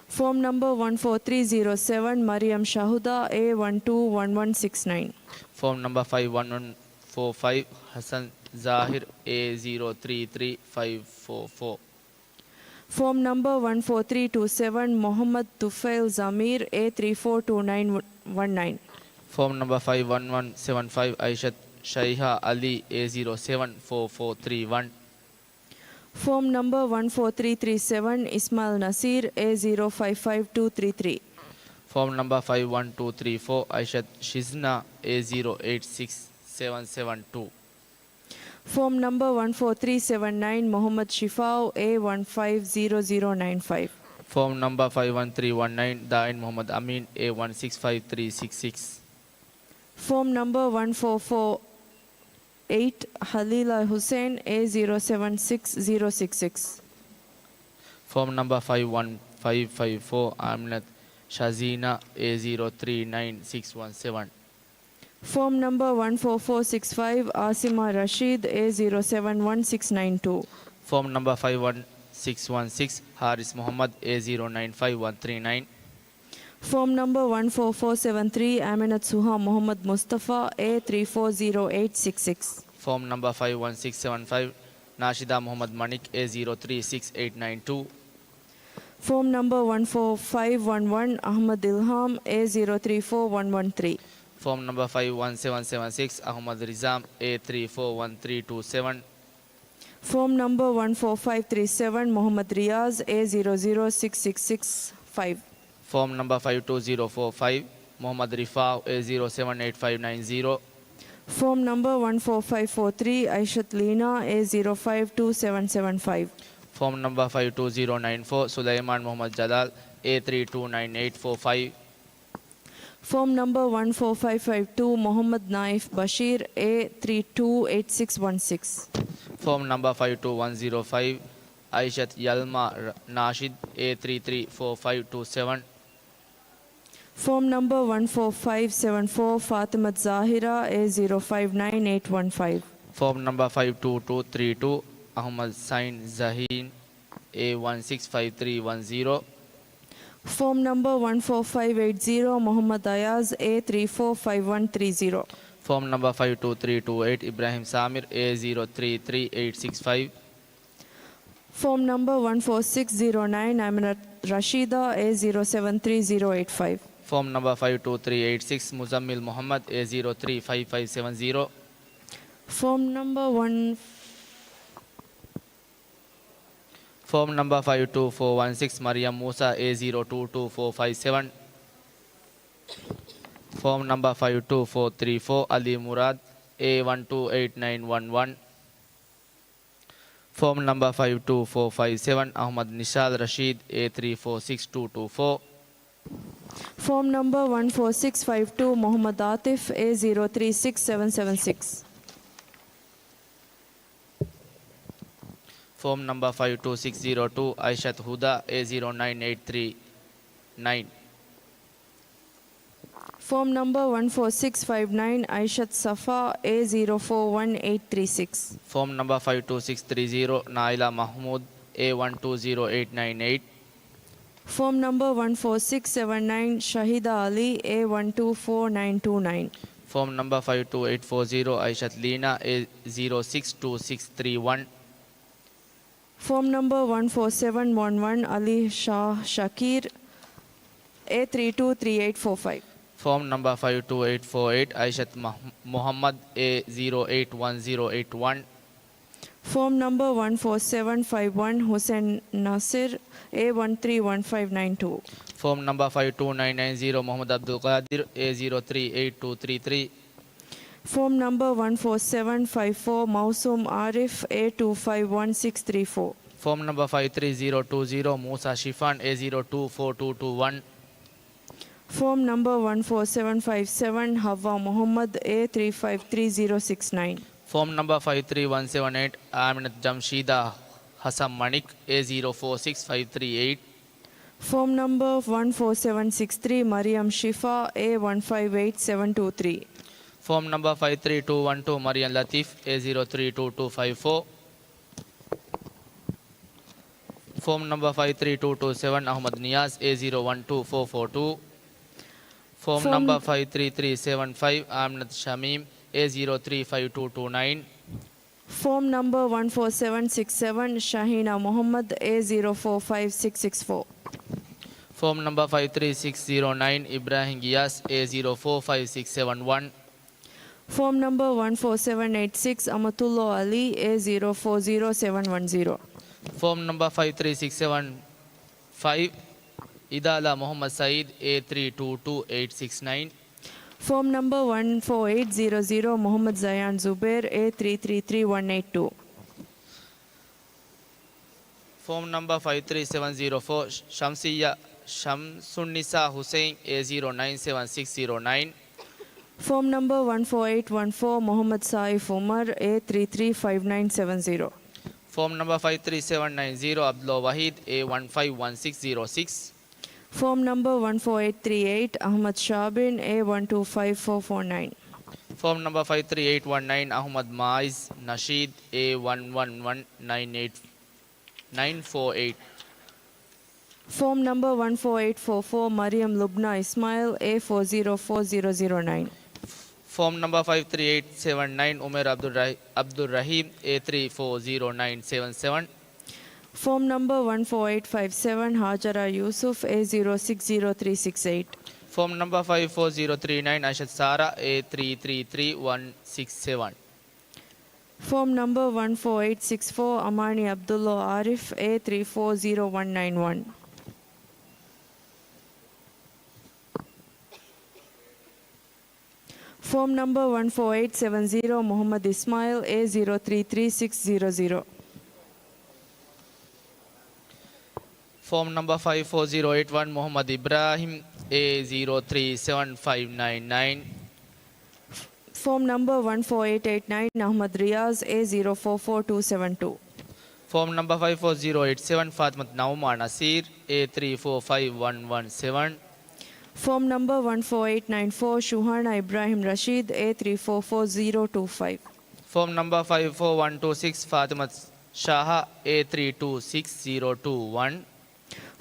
Form number one four three zero seven, Mariam Shahuda, A one two one one six nine. Form number five one one four five, Hassan Zahir, A zero three three five four four. Form number one four three two seven, Mohammad Tufail Zamir, A three four two nine one nine. Form number five one one seven five, Aishat Shaiha Ali, A zero seven four four three one. Form number one four three three seven, Ismail Nasir, A zero five five two three three. Form number five one two three four, Aishat Shizna, A zero eight six seven seven two. Form number one four three seven nine, Mohammad Shifau, A one five zero zero nine five. Form number five one three one nine, Dain Muhammad Amin, A one six five three six six. Form number one four four eight, Halila Hussain, A zero seven six zero six six. Form number five one five five four, Aminat Shazina, A zero three nine six one seven. Form number one four four six five, Asima Rashid, A zero seven one six nine two. Form number five one six one six, Haris Muhammad, A zero nine five one three nine. Form number one four four seven three, Aminat Suha Muhammad Mustafa, A three four zero eight six six. Form number five one six seven five, Nashida Muhammad Manik, A zero three six eight nine two. Form number one four five one one, Ahmad Ilham, A zero three four one one three. Form number five one seven seven six, Ahmad Rizam, A three four one three two seven. Form number one four five three seven, Mohammad Riaz, A zero zero six six six five. Form number five two zero four five, Mohammad Rifau, A zero seven eight five nine zero. Form number one four five four three, Aishat Lina, A zero five two seven seven five. Form number five two zero nine four, Sulaiman Muhammad Jalal, A three two nine eight four five. Form number one four five five two, Mohammad Naif Bashir, A three two eight six one six. Form number five two one zero five, Aishat Yalma R-, Nashid, A three three four five two seven. Form number one four five seven four, Fatimat Zahira, A zero five nine eight one five. Form number five two two three two, Ahmad Sain Zahin, A one six five three one zero. Form number one four five eight zero, Mohammad Ayaz, A three four five one three zero. Form number five two three two eight, Ibrahim Samir, A zero three three eight six five. Form number one four six zero nine, Aminat Rashida, A zero seven three zero eight five. Form number five two three eight six, Muzammil Muhammad, A zero three five five seven zero. ފޯމް ނަމްބަރ ވަން. ފޯމް ނަމްބަރ ފައިވް ޓޫ ފޯ ވަން ސިކްސް މަރިޔަމް މޫސާ އޭ ޒީރޯ ޓޫ ޓޫ ފޯ ފައިވް ސެވަން. ފޯމް ނަމްބަރ ފައިވް ޓޫ ފޯ ތްރީ ފޯ އަލީ މުރާދް އޭ ވަން ޓޫ އެއިޓް ނައިން ވަން ވަން. ފޯމް ނަމްބަރ ފައިވް ޓޫ ފޯ ފައިވް ސެވަން އަހުމަދު ނިޝާލް ރަޝީދް އޭ ތްރީ ފޯ ސިކްސް ޓޫ ޓޫ ފޯ. ފޯމް ނަމްބަރ ވަން ފޯ ސިކްސް ފައިވް ޓޫ މުހައްމަދު އާތިފް އޭ ޒީރޯ ތްރީ ސިކްސް ސެވަން ސެވަން ސިކްސް. ފޯމް ނަމްބަރ ފައިވް ޓޫ ސިކްސް ޒީރޯ ޓޫ އައިޝަތު ހުދާ އޭ ޒީރޯ ނައިން އެއިޓް ތްރީ ނައިން. ފޯމް ނަމްބަރ ވަން ފޯ ސިކްސް ފައިވް ނައިން އައިޝަތު ސަފާ އޭ ޒީރޯ ފޯ ވަން އެއިޓް ތްރީ ސިކްސް. ފޯމް ނަމްބަރ ފައިވް ޓޫ ސިކްސް ތްރީ ޒީރޯ ނާއިލާ މަހްމޫދް އޭ ވަން ޓޫ ޒީރޯ އެއިޓް ނައިން އެއިޓް. ފޯމް ނަމްބަރ ވަން ފޯ ސިކްސް ސެވަން ނައިން ޝަހީދާ އަލީ އޭ ވަން ޓޫ ފޯ ނައިން ޓޫ ނައިން. ފޯމް ނަމްބަރ ފައިވް ޓޫ އެއިޓް ފޯ ޒީރޯ އައިޝަތު ލީނާ އޭ ޒީރޯ ސިކްސް ޓޫ ސިކްސް ތްރީ ވަން. ފޯމް ނަމްބަރ ވަން ފޯ ސެވަން ވަން ވަން އަލީ ޝާ ޝަކީރް އޭ ތްރީ ޓޫ ތްރީ އެއިޓް ފޯ ފައިވް. ފޯމް ނަމްބަރ ފައިވް ޓޫ އެއިޓް ފޯ އެއިޓް އައިޝަތު މަހް-، މުހައްމަދު އޭ ޒީރޯ އެއިޓް ވަން ޒީރޯ އެއިޓް ވަން. ފޯމް ނަމްބަރ ވަން ފޯ ސެވަން ފައިވް ވަން ހުސެން ނަސިރް އޭ ވަން ތްރީ ވަން ފައިވް ނައިން ޓޫ. ފޯމް ނަމްބަރ ފައިވް ޓޫ ނައިން ނައިން ޒީރޯ މުހައްމަދު އަބްދުލް ޤާދިރު އޭ ޒީރޯ ތްރީ އެއިޓް ޓޫ ތްރީ ތްރީ. ފޯމް ނަމްބަރ ވަން ފޯ ސެވަން ފައިވް ފޯ މައުސޫމް އާރިފް އޭ ޓޫ ފައިވް ވަން ސިކްސް ތްރީ ފޯ. ފޯމް ނަމްބަރ ފައިވް ތްރީ ޒީރޯ ޓޫ ޒީރޯ މޫސާ ޝިފާން އޭ ޒީރޯ ޓޫ ފޯ ޓޫ ޓޫ ވަން. ފޯމް ނަމްބަރ ވަން ފޯ ސެވަން ފައިވް ސެވަން ހައްވާ މުހައްމަދު އޭ ތްރީ ފައިވް ތްރީ ޒީރޯ ސިކްސް ނައިން. ފޯމް ނަމްބަރ ފައިވް ތްރީ ވަން ސެވަން އެއިޓް އާމިނަތު ޖަމްޝީދާ ހަސަން މަނިކް އޭ ޒީރޯ ފޯ ސިކްސް ފައިވް ތްރީ އެއިޓް. ފޯމް ނަމްބަރ ވަން ފޯ ސެވަން ސިކްސް ތްރީ މަރިޔަމް ޝިފާ އޭ ވަން ފައިވް އެއިޓް ސެވަން ޓޫ ތްރީ. ފޯމް ނަމްބަރ ފައިވް ތްރީ ޓޫ ވަން ޓޫ މަރިޔަމް ލަތީފް އޭ ޒީރޯ ތްރީ ޓޫ ޓޫ ފައިވް ފޯ. ފޯމް ނަމްބަރ ފައިވް ތްރީ ޓޫ ޓޫ ސެވަން އަހުމަދު ނިޔާޒް އޭ ޒީރޯ ވަން ޓޫ ފޯ ފޯ ޓޫ. ފޯމް ފޯމް ނަމްބަރ ފައިވް ތްރީ ތްރީ ސެވަން ފައިވް އާމިނަތު ޝަމީމް އޭ ޒީރޯ ތްރީ ފައިވް ޓޫ ޓޫ ނައިން. ފޯމް ނަމްބަރ ވަން ފޯ ސެވަން ސިކްސް ސެވަން ޝަހީނާ މުހައްމަދު އޭ ޒީރޯ ފޯ ފައިވް ސިކްސް ސިކްސް ފޯ. ފޯމް ނަމްބަރ ފައިވް ތްރީ ސިކްސް ޒީރޯ ނައިން އިބްރާހިމް ގިޔާސް އޭ ޒީރޯ ފޯ ފައިވް ސިކްސް ސެވަން ވަން. ފޯމް ނަމްބަރ ވަން ފޯ ސެވަން އެއިޓް ސިކްސް އަމަތުﷲ އަލީ އޭ ޒީރޯ ފޯ ޒީރޯ ސެވަން ވަން ޒީރޯ. ފޯމް ނަމްބަރ ފައިވް ތްރީ ސިކްސް ސެވަން ފައިވް އިދާލާ މުހައްމަދު ސައީދު އޭ ތްރީ ޓޫ ޓޫ އެއިޓް ސިކްސް ނައިން. ފޯމް ނަމްބަރ ވަން ފޯ އެއިޓް ޒީރޯ ޒީރޯ މުހައްމަދު ޒަޔާން ޒުބޭރު އޭ ތްރީ ތްރީ ތްރީ ވަން އެއިޓް ޓޫ. ފޯމް ނަމްބަރ ފައިވް ތްރީ ސެވަން ޒީރޯ ފޯ ޝަމްސިއްޔާ ޝަމްސުންނިސާ ހުސެއިން އޭ ޒީރޯ ނައިން ސެވަން ސިކްސް ޒީރޯ ނައިން. ފޯމް ނަމްބަރ ވަން ފޯ އެއިޓް ވަން ފޯ މުހައްމަދު ސާއިފް އުމަރު އޭ ތްރީ ތްރީ ފައިވް ނައިން ސެވަން ޒީރޯ. ފޯމް ނަމްބަރ ފައިވް ތްރީ ސެވަން ނައިން ޒީރޯ އަބްދުﷲ ވަހީދު އޭ ވަން ފައިވް ވަން ސިކްސް ޒީރޯ ސިކްސް. ފޯމް ނަމްބަރ ވަން ފޯ އެއިޓް ތްރީ އެއިޓް އަހްމަދު ޝާބިން އޭ ވަން ޓޫ ފައިވް ފޯ ފޯ ނައިން. ފޯމް ނަމްބަރ ފައިވް ތްރީ އެއިޓް ވަން ނައިން އަހްމަދު މާއިޒް ނަޝީދު އޭ ވަން ވަން ވަން ނައިން އެއިޓް ނައިން ފޯ އެއިޓް. ފޯމް ނަމްބަރ ވަން ފޯ އެއިޓް ފޯ ފޯ މަރިޔަމް ލުބްނާ އިސްމާއިލް އޭ ފޯ ޒީރޯ ފޯ ޒީރޯ ޒީރޯ ނައިން. ފޯމް ނަމްބަރ ފައިވް ތްރީ އެއިޓް ސެވަން ނައިން އުމޭރު އަބްދުއްރަ-، އަބްދުއްރަހީމް އޭ ތްރީ ފޯ ޒީރޯ ނައިން ސެވަން ސެވަން. ފޯމް ނަމްބަރ ވަން ފޯ އެއިޓް ފައިވް ސެވަން ހާޖަރާ ޔޫސުފް އޭ ޒީރޯ ސިކްސް ޒީރޯ ތްރީ ސިކްސް އެއިޓް. ފޯމް ނަމްބަރ ފައިވް ފޯ ޒީރޯ ތްރީ ނައިން އައިޝަތު ސާރާ އޭ ތްރީ ތްރީ ތްރީ ވަން ސިކްސް ސެވަން. ފޯމް ނަމްބަރ ވަން ފޯ އެއިޓް ސިކްސް ފޯ އަމާނީ އަބްދުﷲ އާރިފް އޭ ތްރީ ފޯ ޒީރޯ ވަން ނައިން ވަން. ފޯމް ނަމްބަރ ވަން ފޯ އެއިޓް ސެވަން ޒީރޯ މުހައްމަދު އިސްމާއިލް އޭ ޒީރޯ ތްރީ ތްރީ ސިކްސް ޒީރޯ ޒީރޯ. ފޯމް ނަމްބަރ ފައިވް ފޯ ޒީރޯ އެއިޓް ވަން މުހައްމަދު އިބްރާހިމް އޭ ޒީރޯ ތްރީ ސެވަން ފައިވް ނައިން ނައިން. ފޯމް ނަމްބަރ ވަން ފޯ އެއިޓް އެއިޓް ނައިން އަހްމަދު ރިޔާޒް އޭ ޒީރޯ ފޯ ފޯ ޓޫ ސެވަން ޓޫ. ފޯމް ނަމްބަރ ފައިވް ފޯ ޒީރޯ އެއިޓް ސެވަން ފާތިމަތު ނައުމާ ނަސީރް އޭ ތްރީ ފޯ ފައިވް ވަން ވަން ސެވަން. ފޯމް ނަމްބަރ ވަން ފޯ އެއިޓް ނައިން ފޯ ޝުހާނާ އިބްރާހިމް ރަޝީދް އޭ ތްރީ ފޯ ފޯ ޒީރޯ ޓޫ ފައިވް. ފޯމް ނަމްބަރ ފައިވް ފޯ ވަން ޓޫ ސިކްސް ފާތިމަތު ޝާހާ އޭ ތްރީ ޓޫ ސިކްސް ޒީރޯ ޓޫ ވަން.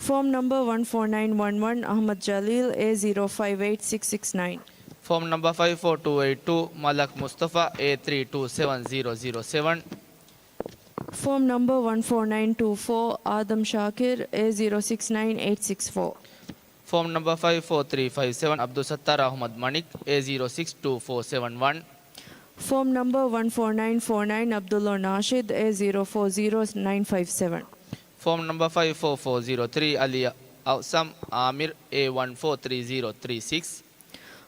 ފޯމް ނަމްބަރ ވަން ފޯ ނައިން ވަން ވަން އަހްމަދު ޖަލީލް އޭ ޒީރޯ ފައިވް އެއިޓް ސިކްސް ސިކްސް ނައިން. ފޯމް ނަމްބަރ ފައިވް ފޯ ޓޫ އެއިޓް ޓޫ މަލަކް މުސްތަފާ އޭ ތްރީ ޓޫ ސެވަން ޒީރޯ ޒީރޯ ސެވަން. ފޯމް ނަމްބަރ ވަން ފޯ ނައިން ޓޫ ފޯ އާދަމް ޝާކިރް އޭ ޒީރޯ ސިކްސް ނައިން އެއިޓް ސިކްސް ފޯ. ފޯމް ނަމްބަރ ފައިވް ފޯ ތްރީ ފައިވް ސެވަން އަބްދުއްސައްތާރު އަހްމަދު މަނިކް އޭ ޒީރޯ ސިކްސް ޓޫ ފޯ ސެވަން ވަން. Form number one four nine four nine, Abdullah Nashid, A zero four zero nine five seven. Form number five four four zero three, Ali Ausam Amir, A one four three zero three six.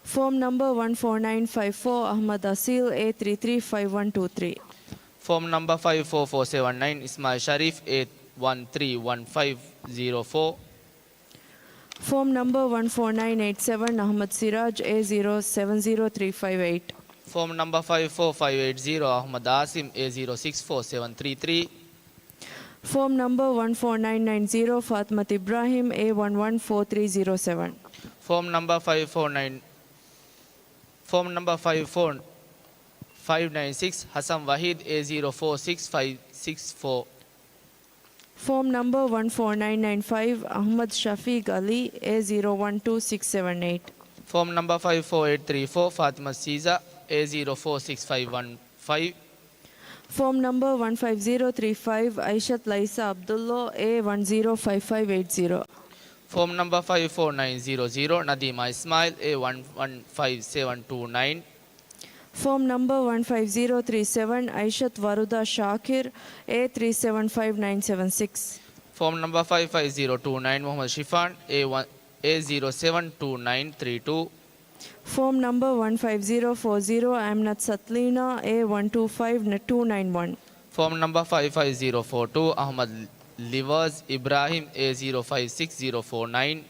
Form number one four nine five four, Ahmad Asil, A three three five one two three. Form number five four four seven nine, Ismail Sharif, A one three one five zero four. Form number one four nine eight seven, Ahmad Siraj, A zero seven zero three five eight. Form number five four five eight zero, Ahmad Asim, A zero six four seven three three. Form number one four nine nine zero, Fatmat Ibrahim, A one one four three zero seven. Form number five four nine, form number five four five nine six, Hassan Wahid, A zero four six five six four. Form number one four nine nine five, Ahmad Shafiq Ali, A zero one two six seven eight. Form number five four eight three four, Fatima Siza, A zero four six five one five. Form number one five zero three five, Aishat Laisa Abdullah, A one zero five five eight zero. Form number five four nine zero zero, Nadima Ismail, A one one five seven two nine. Form number one five zero three seven, Aishat Waruda Shakir, A three seven five nine seven six. Form number five five zero two nine, Muhammad Shifan, A one, A zero seven two nine three two. Form number one five zero four zero, Aminat Satlina, A one two five two nine one. Form number five five zero four two, Ahmad Livaz Ibrahim, A zero five six zero four nine.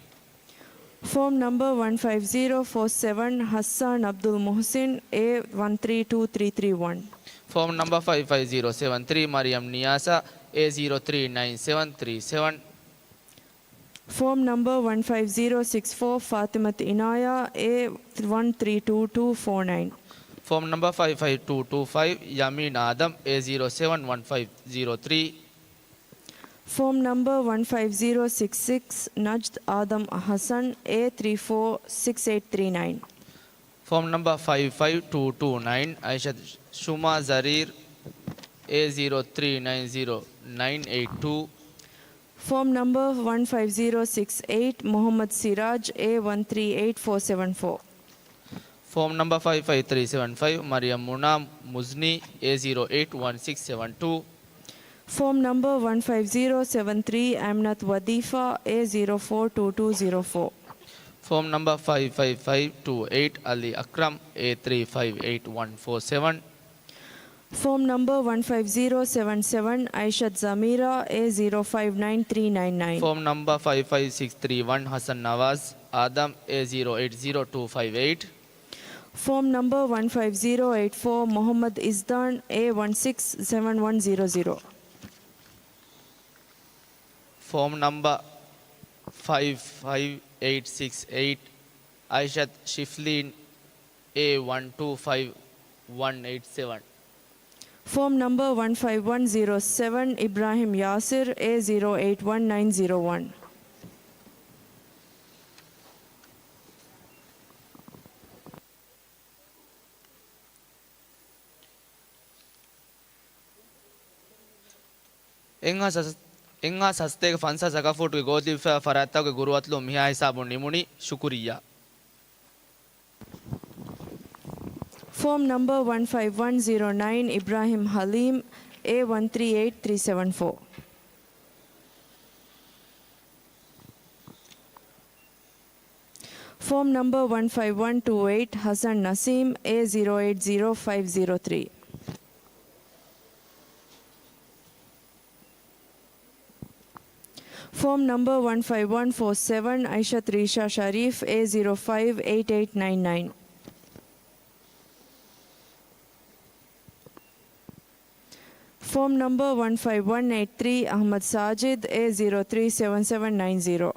Form number one five zero four seven, Hassan Abdul Muhsin, A one three two three three one. Form number five five zero seven three, Mariam Niasa, A zero three nine seven three seven. Form number one five zero six four, Fatimat Inaya, A one three two two four nine. Form number five five two two five, Yamin Adam, A zero seven one five zero three. Form number one five zero six six, Najd Adam Hassan, A three four six eight three nine. Form number five five two two nine, Aishat Shuma Zarir, A zero three nine zero nine eight two. Form number one five zero six eight, Muhammad Siraj, A one three eight four seven four. Form number five five three seven five, Mariam Muna Muzni, A zero eight one six seven two. Form number one five zero seven three, Aminat Wadifa, A zero four two two zero four. Form number five five five two eight, Ali Akram, A three five eight one four seven. Form number one five zero seven seven, Aishat Zamira, A zero five nine three nine nine. Form number five five six three one, Hassan Nawaz Adam, A zero eight zero two five eight. Form number one five zero eight four, Muhammad Izdan, A one six seven one zero zero. Form number five five eight six eight, Aishat Shiflin, A one two five one eight seven. Form number one five one zero seven, Ibrahim Yasir, A zero eight one nine zero one. އެއްހާސް ހަސަ-، އެއްހާސް ހަސަތޭކަ ފަންސާސް އަކަފޫޓުގެ ގޯތިބިފައި ފަރާތްތަކުގެ ގުރުއަތުލުން މިހާ ހިސާބުން ނިމުނީ. ޝުކުރިއްޔާ. Form number one five one zero nine, Ibrahim Halim, A one three eight three seven four. Form number one five one two eight, Hassan Naseem, A zero eight zero five zero three. Form number one five one four seven, Aishat Risha Sharif, A zero five eight eight nine nine. Form number one five one eight three, Ahmad Sajid, A zero three seven seven nine zero.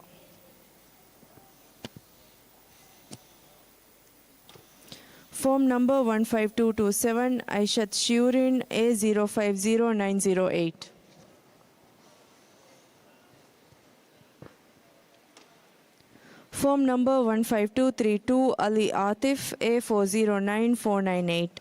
Form number one five two two seven, Aishat Shiurin, A zero five zero nine zero eight. Form number one five two three two, Ali Atif, A four zero nine four nine eight.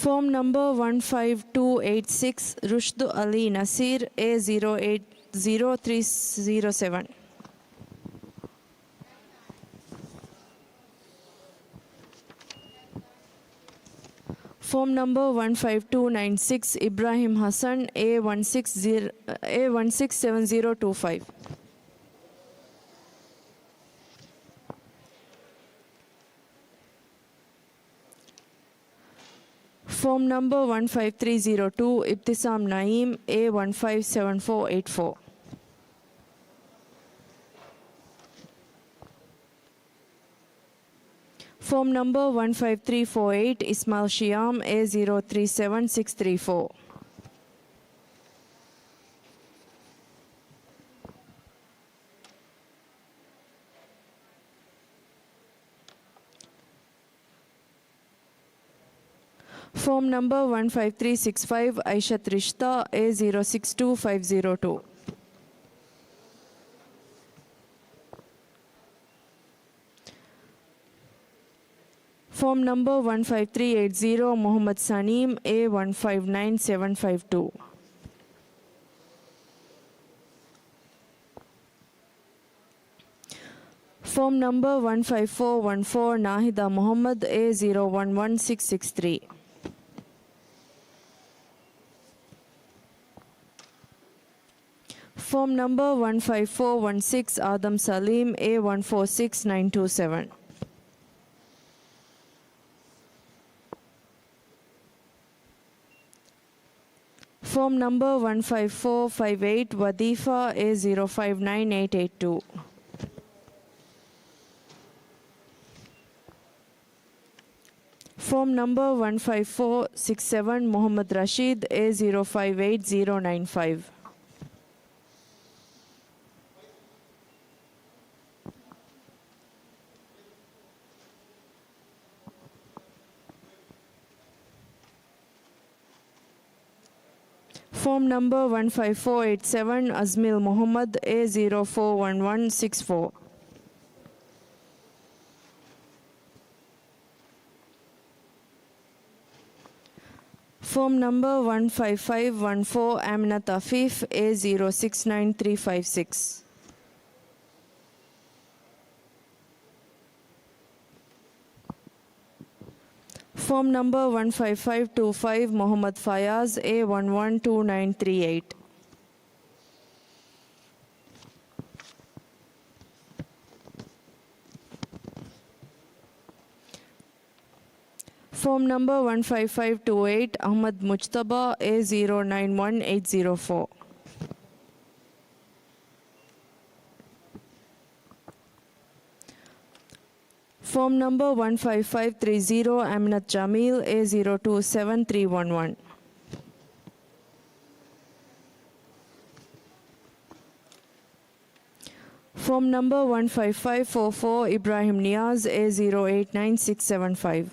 ފޯމް ނަމްބަރ ވަން ފައިވް ޓޫ އެއިޓް ސިކްސް، ރުޝްދު އަލީ ނަސީރް، އޭ ޒީރޯ އެއިޓް ޒީރޯ ތްރީ ޒީރޯ ސެވަން. ފޯމް ނަމްބަރ ވަން ފައިވް ޓޫ ނައިން ސިކްސް، އިބްރާހިމް ހަސަން، އޭ ވަން ސިކްސް ޒީރޯ، އޭ ވަން ސިކްސް ސެވަން ޒީރޯ ޓޫ ފައިވް. ފޯމް ނަމްބަރ ވަން ފައިވް ތްރީ ޒީރޯ ޓޫ، އިބްތިސާމް ނައީމް، އޭ ވަން ފައިވް ސެވަން ފޯ އެއިޓް ފޯ. ފޯމް ނަމްބަރ ވަން ފައިވް ތްރީ ފޯ އެއިޓް، އިސްމާއިލް ޝިޔާމް، އޭ ޒީރޯ ތްރީ ސެވަން ސިކްސް ތްރީ ފޯ. ފޯމް ނަމްބަރ ވަން ފައިވް ތްރީ ސިކްސް ފައިވް، އައިޝަތް ރިޝްތާ، އޭ ޒީރޯ ސިކްސް ޓޫ ފައިވް ޒީރޯ ޓޫ. ފޯމް ނަމްބަރ ވަން ފައިވް ތްރީ އެއިޓް ޒީރޯ، މުޙައްމަދު ސަނީމް، އޭ ވަން ފައިވް ނައިން ސެވަން ފައިވް ޓޫ. ފޯމް ނަމްބަރ ވަން ފައިވް ފޯ ވަން ފޯ، ނާހިދާ މުޙައްމަދު، އޭ ޒީރޯ ވަން ވަން ސިކްސް ސިކްސް ތްރީ. ފޯމް ނަމްބަރ ވަން ފައިވް ފޯ ވަން ސިކްސް، އާދަމް ސަލީމް، އޭ ވަން ފޯ ސިކްސް ނައިން ޓޫ ސެވަން. ފޯމް ނަމްބަރ ވަން ފައިވް ފޯ ފައިވް އެއިޓް، ވަދީފާ، އޭ ޒީރޯ ފައިވް ނައިން އެއިޓް އެއިޓް ޓޫ. ފޯމް ނަމްބަރ ވަން ފައިވް ފޯ ސިކްސް ސެވަން، މުޙައްމަދު ރަޝީދު، އޭ ޒީރޯ ފައިވް އެއިޓް ޒީރޯ ނައިން ފައިވް. ފޯމް ނަމްބަރ ވަން ފައިވް ފޯ އެއިޓް ސެވަން، އަޒްމިލް މުޙައްމަދު، އޭ ޒީރޯ ފޯ ވަން ވަން ސިކްސް ފޯ. ފޯމް ނަމްބަރ ވަން ފައިވް ފައިވް ވަން ފޯ، އާމިނަތު އަފީފް، އޭ ޒީރޯ ސިކްސް ނައިން ތްރީ ފައިވް ސިކްސް. ފޯމް ނަމްބަރ ވަން ފައިވް ފައިވް ޓޫ ފައިވް، މުޙައްމަދު ފަޔާޒް، އޭ ވަން ވަން ޓޫ ނައިން ތްރީ އެއިޓް. ފޯމް ނަމްބަރ ވަން ފައިވް ފައިވް ޓޫ އެއިޓް، އަޙްމަދު މުޖްތަބާ، އޭ ޒީރޯ ނައިން ވަން އެއިޓް ޒީރޯ ފޯ. ފޯމް ނަމްބަރ ވަން ފައިވް ފައިވް ތްރީ ޒީރޯ، އަމިނަތު ޖަމީލް، އޭ ޒީރޯ ޓޫ ސެވަން ތްރީ ވަން ވަން. ފޯމް ނަމްބަރ ވަން ފައިވް ފައިވް ފޯ ފޯ، އިބްރާހިމް ނިޔާޒް، އޭ ޒީރޯ އެއިޓް ނައިން ސިކްސް ސެވަން ފައިވް.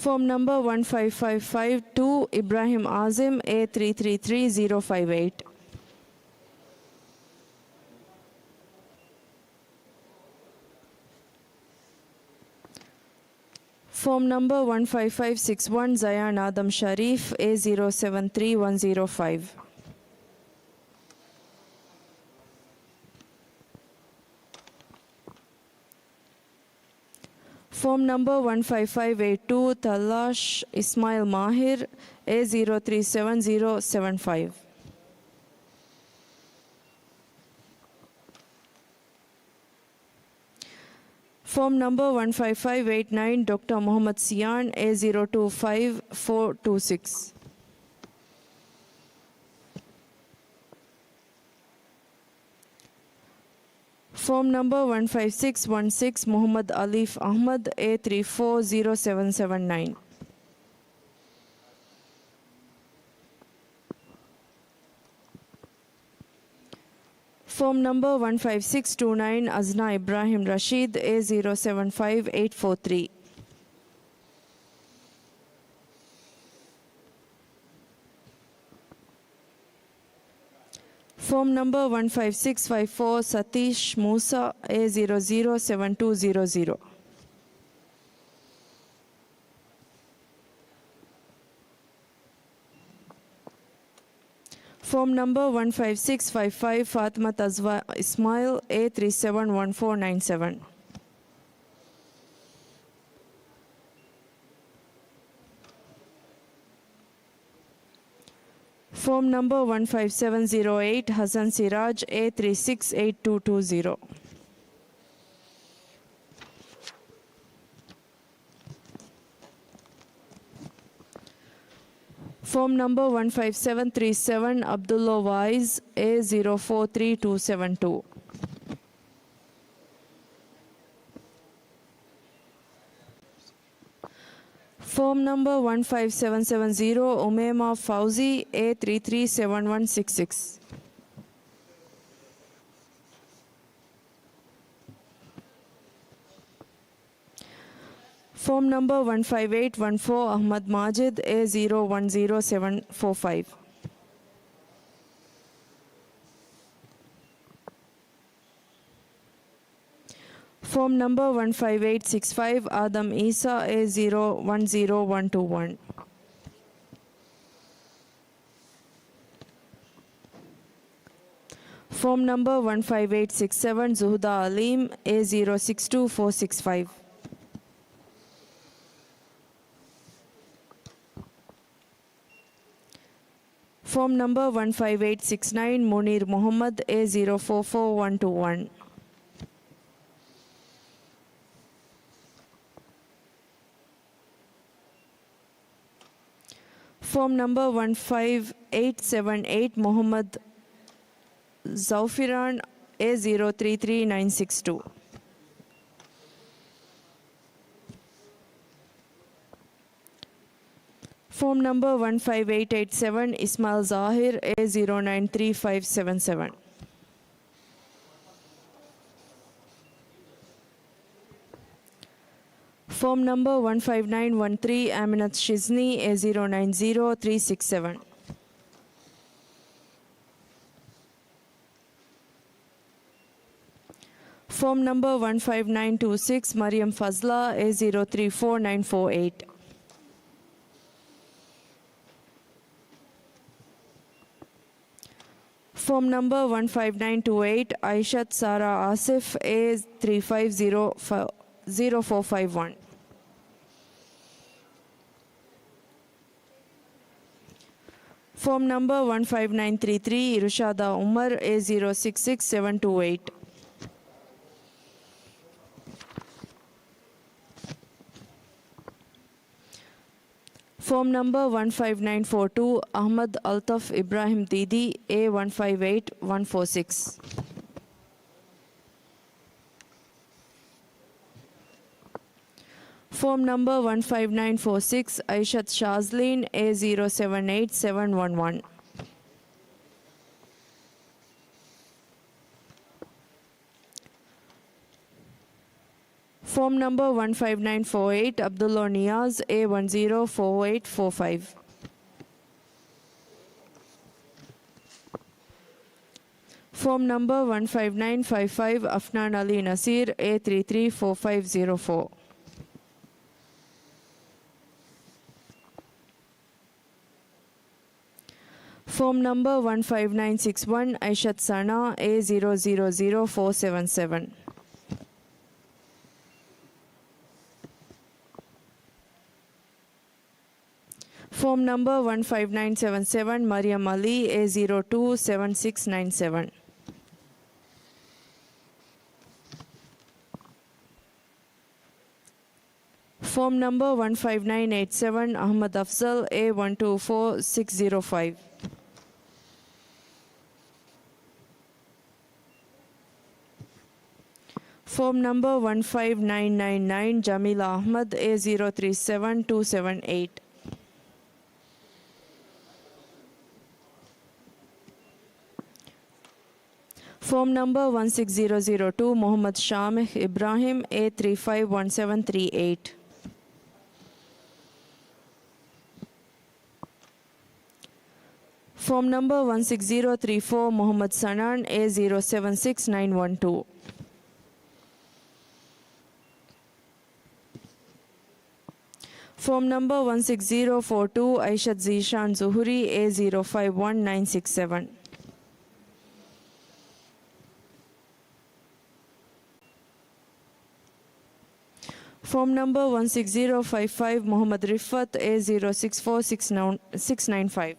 ފޯމް ނަމްބަރ ވަން ފައިވް ފައިވް ފައިވް ޓޫ، އިބްރާހިމް އާޒިމް، އޭ ތްރީ ތްރީ ތްރީ ޒީރޯ ފައިވް އެއިޓް. ފޯމް ނަމްބަރ ވަން ފައިވް ފައިވް ސިކްސް ވަން، ޒަޔާން އާދަމް ޝަރީފް، އޭ ޒީރޯ ސެވަން ތްރީ ވަން ޒީރޯ ފައިވް. ފޯމް ނަމްބަރ ވަން ފައިވް ފައިވް އެއިޓް ޓޫ، ތައްލާޝް އިސްމާއިލް މާހިރު، އޭ ޒީރޯ ތްރީ ސެވަން ޒީރޯ ސެވަން ފައިވް. ފޯމް ނަމްބަރ ވަން ފައިވް ފައިވް އެއިޓް ނައިން، ޑޮކްޓަރ މުޙައްމަދު ސިޔާން، އޭ ޒީރޯ ޓޫ ފައިވް ފޯ ޓޫ ސިކްސް. ފޯމް ނަމްބަރ ވަން ފައިވް ސިކްސް ވަން ސިކްސް، މުޙައްމަދު އަލީފް އަޙްމަދު، އޭ ތްރީ ފޯ ޒީރޯ ސެވަން ސެވަން ނައިން. ފޯމް ނަމްބަރ ވަން ފައިވް ސިކްސް ޓޫ ނައިން، އަޒްނާ އިބްރާހިމް ރަޝީދު، އޭ ޒީރޯ ސެވަން ފައިވް އެއިޓް ފޯ ތްރީ. Form number one five six five four, Satish Musa, A zero zero seven two zero zero. Form number one five six five five, Fatma Tazwa Ismail, A three seven one four nine seven. Form number one five seven zero eight, Hassan Siraj, A three six eight two two zero. Form number one five seven three seven, Abdullah Wais, A zero four three two seven two. Form number one five seven seven zero, Umaima Fauzi, A three three seven one six six. Form number one five eight one four, Ahmad Majid, A zero one zero seven four five. Form number one five eight six five, Adam Isa, A zero one zero one two one. Form number one five eight six seven, Zuhda Aleem, A zero six two four six five. Form number one five eight six nine, Munir Muhammad, A zero four four one two one. Form number one five eight seven eight, Muhammad Zaufiran, A zero three three nine six two. Form number one five eight eight seven, Ismail Zahir, A zero nine three five seven seven. Form number one five nine one three, Aminat Shizni, A zero nine zero three six seven. Form number one five nine two six, Mariam Fazla, A zero three four nine four eight. Form number one five nine two eight, Aishat Sara Asif, A three five zero four five one. Form number one five nine three three, Irushada Umar, A zero six six seven two eight. Form number one five nine four two, Ahmad Altaf Ibrahim Didi, A one five eight one four six. Form number one five nine four six, Aishat Shazleen, A zero seven eight seven one one. Form number one five nine four eight, Abdullah Niyaz, A one zero four eight four five. Form number one five nine five five, Afnan Ali Nasir, A three three four five zero four. Form number one five nine six one, Aishat Sana, A zero zero zero four seven seven. Form number one five nine seven seven, Mariam Ali, A zero two seven six nine seven. Form number one five nine eight seven, Ahmad Afzal, A one two four six zero five. Form number one five nine nine nine, Jamila Ahmad, A zero three seven two seven eight. Form number one six zero zero two, Muhammad Shamikh Ibrahim, A three five one seven three eight. Form number one six zero three four, Mohammad Sanan, A zero seven six nine one two. Form number one six zero four two, Aishat Zishan Zuhuri, A zero five one nine six seven. Form number one six zero five five, Mohammad Rifat, A zero six four six nine five.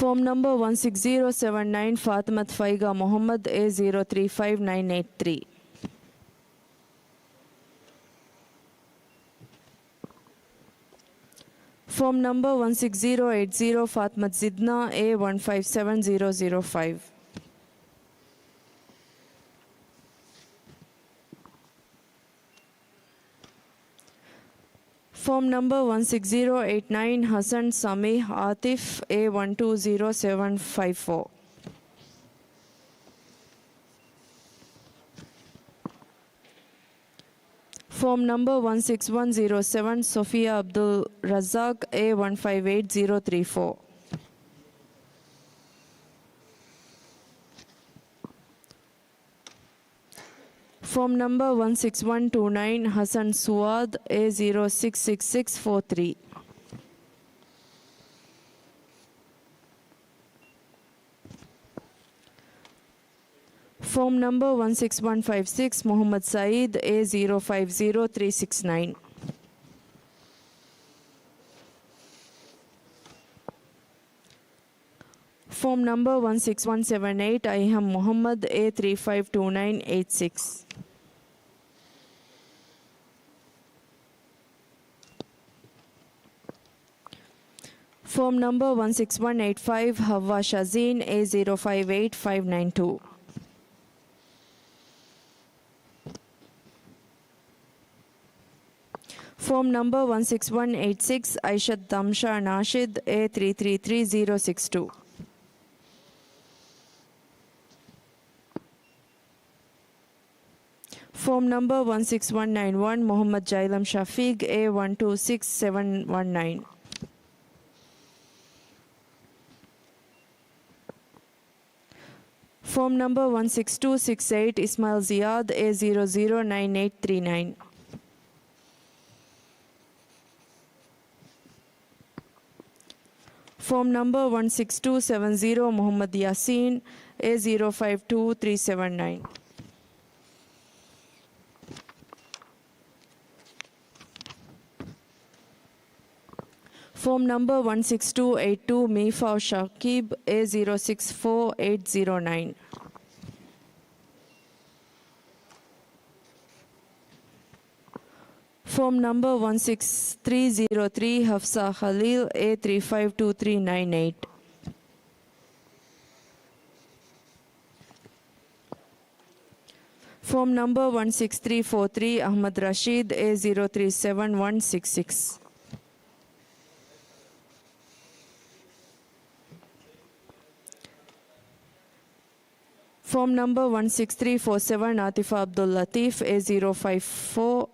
Form number one six zero seven nine, Fatimat Faiga Mohammad, A zero three five nine eight three. Form number one six zero eight zero, Fatmat Zidna, A one five seven zero zero five. Form number one six zero eight nine, Hassan Samih Atif, A one two zero seven five four. Form number one six one zero seven, Sofia Abdul Razak, A one five eight zero three four. Form number one six one two nine, Hassan Suad, A zero six six six four three. Form number one six one five six, Muhammad Saeed, A zero five zero three six nine. Form number one six one seven eight, Aiham Muhammad, A three five two nine eight six. Form number one six one eight five, Hawa Shazeen, A zero five eight five nine two. Form number one six one eight six, Aishat Damsha Nashid, A three three three zero six two. Form number one six one nine one, Muhammad Jailam Shafiq, A one two six seven one nine. Form number one six two six eight, Ismail Ziad, A zero zero nine eight three nine. Form number one six two seven zero, Muhammad Yasin, A zero five two three seven nine. Form number one six two eight two, Mifa Shakib, A zero six four eight zero nine. Form number one six three zero three, Hafsa Khalil, A three five two three nine eight. Form number one six three four three, Ahmad Rashid, A zero three seven one six six. Form number one six three four seven, Atifa Abdul Latif, A zero five four,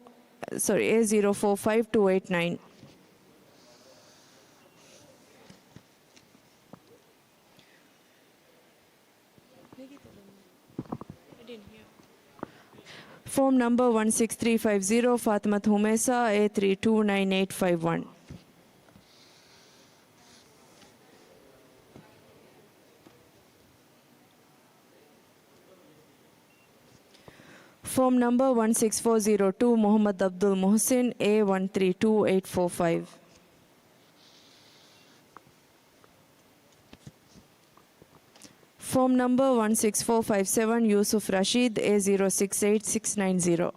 sorry, A zero four five two eight nine. Form number one six three five zero, Fatimat Humesa, A three two nine eight five one. Form number one six four zero two, Muhammad Abdul Muhsin, A one three two eight four five. Form number one six four five seven, Yusuf Rashid, A zero six eight six nine zero.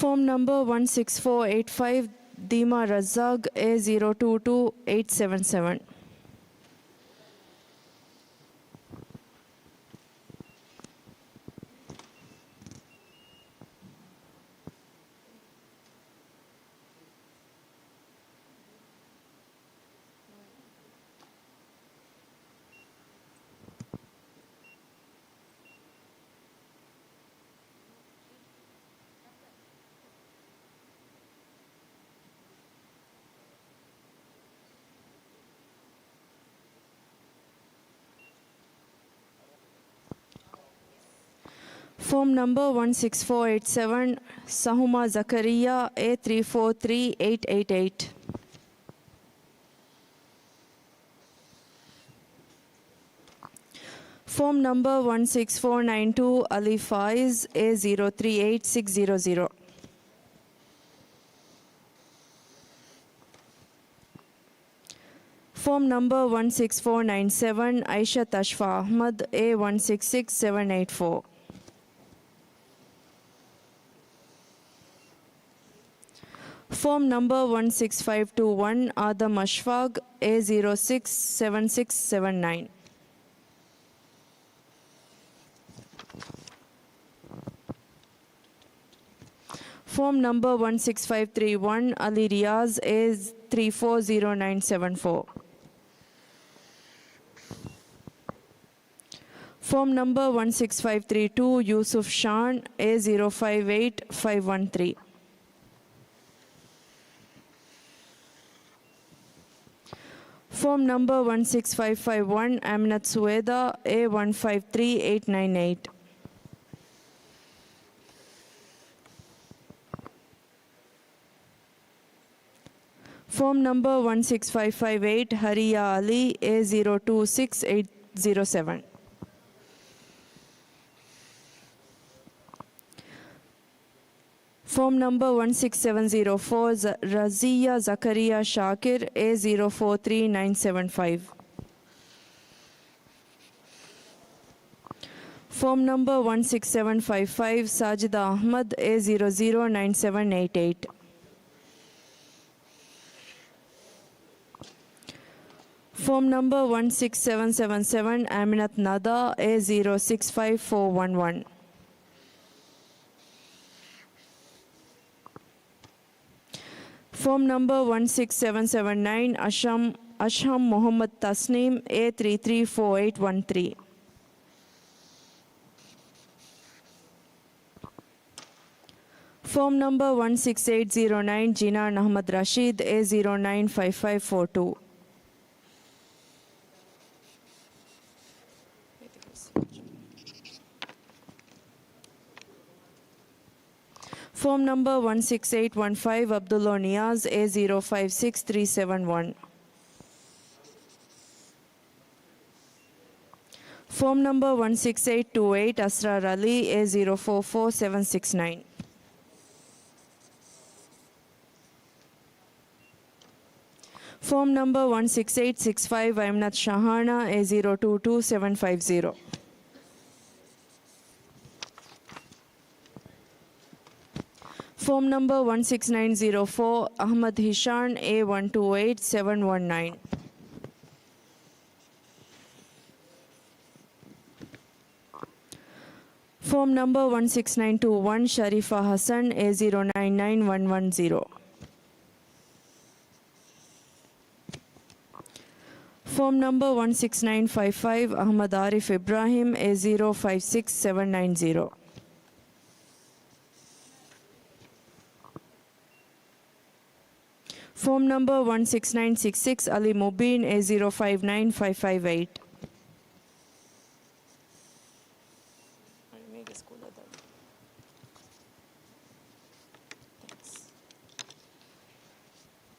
Form number one six four eight five, Dima Razak, A zero two two eight seven seven. Form number one six four eight seven, Sahuma Zakaria, A three four three eight eight eight. Form number one six four nine two, Ali Faiz, A zero three eight six zero zero. Form number one six four nine seven, Aishat Ashfa Ahmad, A one six six seven eight four. Form number one six five two one, Adam Ashfaq, A zero six seven six seven nine. Form number one six five three one, Ali Riaz, A three four zero nine seven four. Form number one six five three two, Yusuf Shan, A zero five eight five one three. Form number one six five five one, Aminat Sueda, A one five three eight nine eight. Form number one six five five eight, Hariya Ali, A zero two six eight zero seven. Form number one six seven zero four, Z-, Raziya Zakaria Shakir, A zero four three nine seven five. Form number one six seven five five, Sajida Ahmad, A zero zero nine seven eight eight. Form number one six seven seven seven, Aminat Nada, A zero six five four one one. Form number one six seven seven nine, Asham, Asham Muhammad Tasneem, A three three four eight one three. Form number one six eight zero nine, Jinan Ahmad Rashid, A zero nine five five four two. Form number one six eight one five, Abdullah Niaz, A zero five six three seven one. Form number one six eight two eight, Asrar Ali, A zero four four seven six nine. Form number one six eight six five, Aminat Shahana, A zero two two seven five zero. Form number one six nine zero four, Ahmad Hishan, A one two eight seven one nine. Form number one six nine two one, Sharifa Hassan, A zero nine nine one one zero. Form number one six nine five five, Ahmad Arif Ibrahim, A zero five six seven nine zero. Form number one six nine six six, Ali Mubin, A zero five nine five five eight.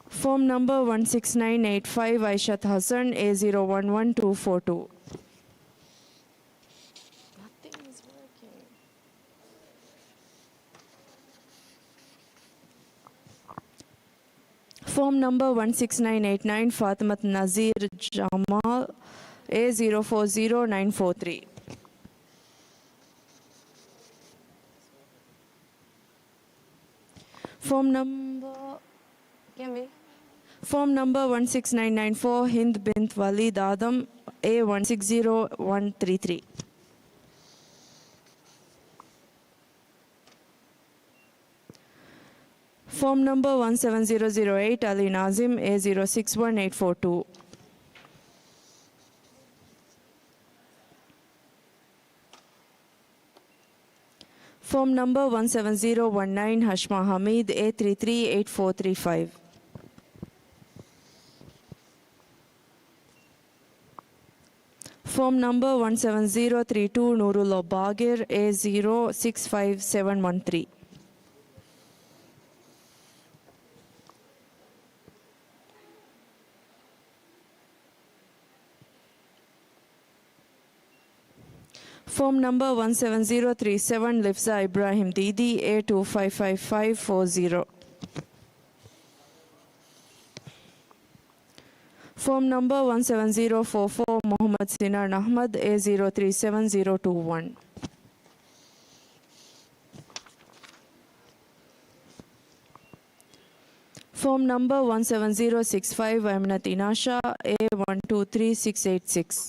Form number one six nine eight five, Aishat Hassan, A zero one one two four two. Nothing is working. Form number one six nine eight nine, Fatimat Nazir Jamal, A zero four zero nine four three. ފޯމް ނަމްބަރ، ކިޔަންވީ؟ ފޯމް ނަމްބަރ ވަން ސިކްސް ނައިން ނައިން ފޯ، ހިންދް ބިންތް ވަލީދް އާދަމް، އޭ ވަން ސިކްސް ޒީރޯ ވަން ތްރީ ތްރީ. ފޯމް ނަމްބަރ ވަން ސެވެން ޒީރޯ ޒީރޯ އެއިޓް، އަލީ ނާޒިމް، އޭ ޒީރޯ ސިކްސް ވަން އެއިޓް ފޯ ޓޫ. ފޯމް ނަމްބަރ ވަން ސެވެން ޒީރޯ ވަން ނައިން، ހަޝްމާ ހަމީދް، އޭ ތްރީ ތްރީ އެއިޓް ފޯ ތްރީ ފައިވް. ފޯމް ނަމްބަރ ވަން ސެވެން ޒީރޯ ތްރީ ޓޫ، ނޫރުﷲ ބާގެރް، އޭ ޒީރޯ ސިކްސް ފައިވް ސެވެން ވަން ތްރީ. ފޯމް ނަމްބަރ ވަން ސެވެން ޒީރޯ ތްރީ ސެވެން، ލިފްޒާ އިބްރާހިމް ދީދީ، އޭ ޓޫ ފައިވް ފައިވް ފައިވް ފޯ ޒީރޯ. ފޯމް ނަމްބަރ ވަން ސެވެން ޒީރޯ ފޯ ފޯ، މުޙައްމަދު ސިނާން އަޙްމަދު، އޭ ޒީރޯ ތްރީ ސެވެން ޒީރޯ ޓޫ ވަން. ފޯމް ނަމްބަރ ވަން ސެވެން ޒީރޯ ސިކްސް ފައިވް، އަމިނަތު އިނާޝާ، އޭ ވަން ޓޫ ތްރީ ސިކްސް އެއިޓް ސިކްސް.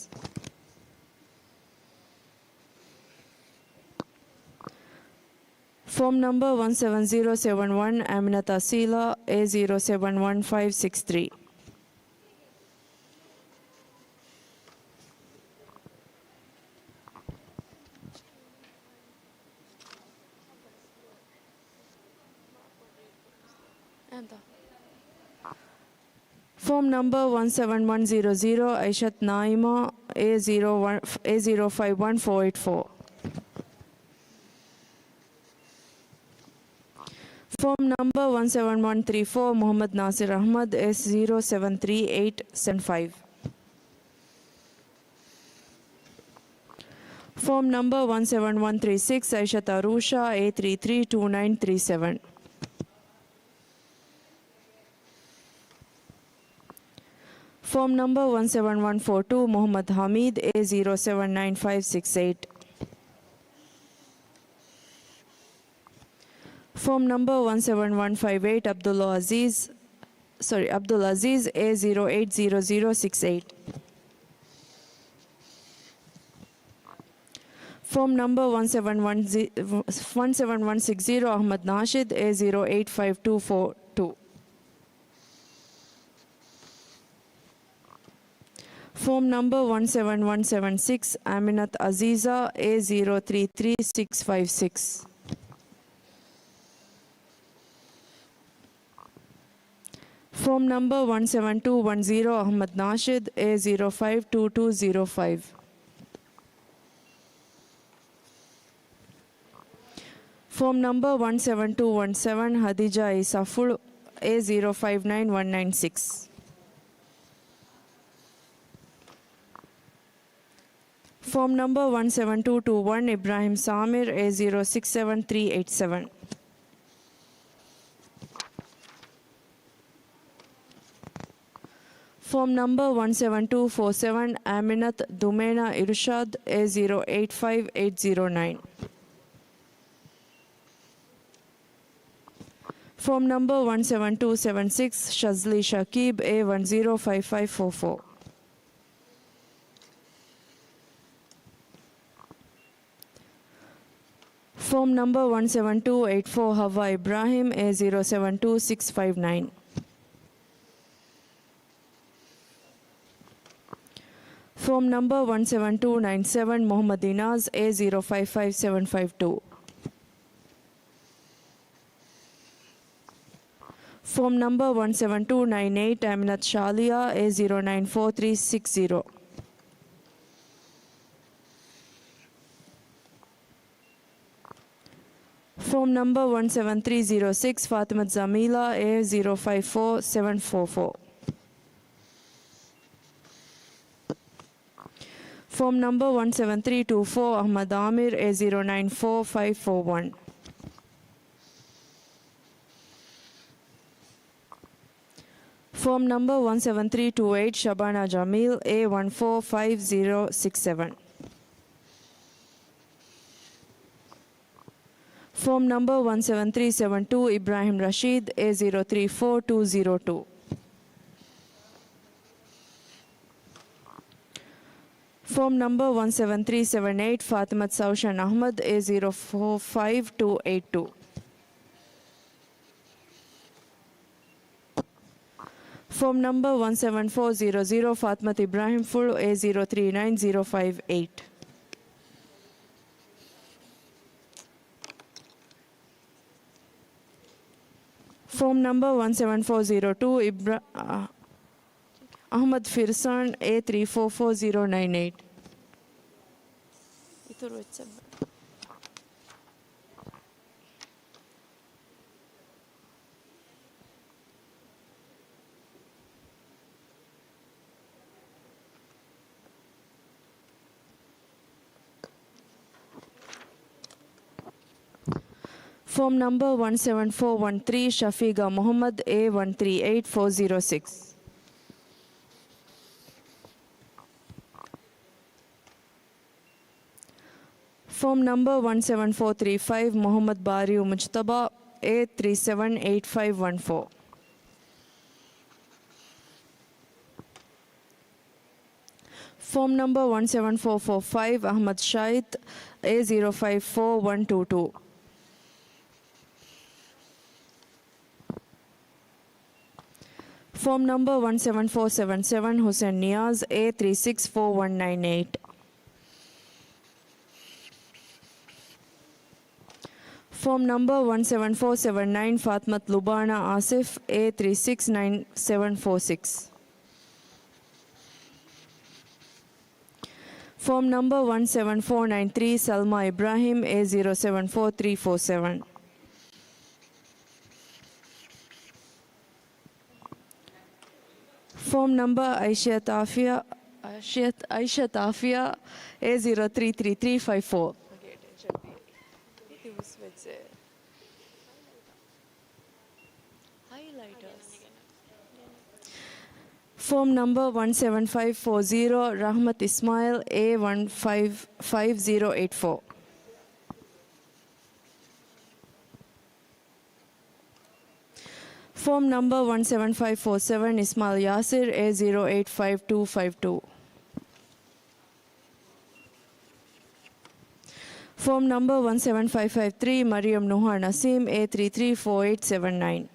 ފޯމް ނަމްބަރ ވަން ސެވެން ޒީރޯ ސެވެން ވަން، އަމިނަތު އަސީލާ، އޭ ޒީރޯ ސެވެން ވަން ފައިވް ސިކްސް ތްރީ. ފޯމް ނަމްބަރ ވަން ސެވެން ވަން ޒީރޯ ޒީރޯ، އައިޝަތު ނާއިމާ، އޭ ޒީރޯ ވަން، އޭ ޒީރޯ ފައިވް ވަން ފޯ އެއިޓް ފޯ. ފޯމް ނަމްބަރ ވަން ސެވެން ވަން ތްރީ ފޯ، މުޙައްމަދު ނާސިރު އަޙްމަދު، އެސް ޒީރޯ ސެވެން ތްރީ އެއިޓް ސެވެން ފައިވް. ފޯމް ނަމްބަރ ވަން ސެވެން ވަން ތްރީ ސިކްސް، އައިޝަތު އަރޫޝާ، އޭ ތްރީ ތްރީ ޓޫ ނައިން ތްރީ ސެވެން. ފޯމް ނަމްބަރ ވަން ސެވެން ވަން ފޯ ޓޫ، މުޙައްމަދު ހަމީދު، އޭ ޒީރޯ ސެވެން ނައިން ފައިވް ސިކްސް އެއިޓް. ފޯމް ނަމްބަރ ވަން ސެވެން ވަން ފައިވް އެއިޓް، ޢަބްދުﷲ ޢަޒީޒް، ސޮރީ، ޢަބްދުލް ޢަޒީޒް، އޭ ޒީރޯ އެއިޓް ޒީރޯ ޒީރޯ ސިކްސް އެއިޓް. ފޯމް ނަމްބަރ ވަން ސެވެން ވަން ޒީ، ވަން ސެވެން ވަން ސިކްސް ޒީރޯ، އަޙްމަދު ނާޝިދު، އޭ ޒީރޯ އެއިޓް ފައިވް ޓޫ ފޯ ޓޫ. ފޯމް ނަމްބަރ ވަން ސެވެން ވަން ސެވެން ސިކްސް، އަމިނަތު ޢަޒީޒާ، އޭ ޒީރޯ ތްރީ ތްރީ ސިކްސް ފައިވް ސިކްސް. ފޯމް ނަމްބަރ ވަން ސެވެން ޓޫ ވަން ޒީރޯ، އަޙްމަދު ނާޝިދު، އޭ ޒީރޯ ފައިވް ޓޫ ޓޫ ޒީރޯ ފައިވް. ފޯމް ނަމްބަރ ވަން ސެވެން ޓޫ ވަން ސެވެން، ހަދީޖާ އީސާފުޅު، އޭ ޒީރޯ ފައިވް ނައިން ވަން ނައިން ސިކްސް. ފޯމް ނަމްބަރ ވަން ސެވެން ޓޫ ޓޫ ވަން، އިބްރާހިމް ސާމިރު، އޭ ޒީރޯ ސިކްސް ސެވެން ތްރީ އެއިޓް ސެވެން. ފޯމް ނަމްބަރ ވަން ސެވެން ޓޫ ފޯ ސެވެން، އަމިނަތު ދުމޭނާ އިރުޝާދު، އޭ ޒީރޯ އެއިޓް ފައިވް އެއިޓް ޒީރޯ ނައިން. ފޯމް ނަމްބަރ ވަން ސެވެން ޓޫ ސެވެން ސިކްސް، ޝަޒްލީ ޝަކީބު، އޭ ވަން ޒީރޯ ފައިވް ފައިވް ފޯ ފޯ. ފޯމް ނަމްބަރ ވަން ސެވެން ޓޫ އެއިޓް ފޯ، ހައްވާ އިބްރާހިމް، އޭ ޒީރޯ ސެވެން ޓޫ ސިކްސް ފައިވް ނައިން. ފޯމް ނަމްބަރ ވަން ސެވެން ޓޫ ނައިން ސެވެން، މުޙައްމަދު އިނާޒް، އޭ ޒީރޯ ފައިވް ފައިވް ސެވެން ފައިވް ޓޫ. ފޯމް ނަމްބަރ ވަން ސެވެން ޓޫ ނައިން އެއިޓް، އަމިނަތު ޝާލިޔާ، އޭ ޒީރޯ ނައިން ފޯ ތްރީ ސިކްސް ޒީރޯ. ފޯމް ނަމްބަރ ވަން ސެވެން ތްރީ ޒީރޯ ސިކްސް، ފާތިމަތު ޒަމީލާ، އޭ ޒީރޯ ފައިވް ފޯ ސެވެން ފޯ ފޯ. ފޯމް ނަމްބަރ ވަން ސެވެން ތްރީ ޓޫ ފޯ، އަޙްމަދު އާމިރު، އޭ ޒީރޯ ނައިން ފޯ ފައިވް ފޯ ވަން. ފޯމް ނަމްބަރ ވަން ސެވެން ތްރީ ޓޫ އެއިޓް، ޝަބާނާ ޖަމީލް، އޭ ވަން ފޯ ފައިވް ޒީރޯ ސިކްސް ސެވެން. Form number one seven three seven two, Ibrahim Rashid, A zero three four two zero two. Form number one seven three seven eight, Fatimat Saushan Ahmad, A zero four five two eight two. Form number one seven four zero zero, Fatmat Ibrahim Fulu, A zero three nine zero five eight. Form number one seven four zero two, Ibra-, uh, Ahmad Firsan, A three four four zero nine eight. އިތުރު އެއްޗެއް. Form number one seven four one three, Shafiga Muhammad, A one three eight four zero six. Form number one seven four three five, Muhammad Bariu Mujtaba, A three seven eight five one four. Form number one seven four four five, Ahmad Shahid, A zero five four one two two. Form number one seven four seven seven, Hussein Niaz, A three six four one nine eight. Form number one seven four seven nine, Fatmat Lubana Asif, A three six nine seven four six. Form number one seven four nine three, Salma Ibrahim, A zero seven four three four seven. Form number Aishat Afia, Aishat, Aishat Afia, A zero three three three five four. Form number one seven five four zero, Rahmat Ismail, A one five five zero eight four. Form number one seven five four seven, Ismail Yasir, A zero eight five two five two. Form number one seven five five three, Mariam Nuha Nasim, A three three four eight seven nine.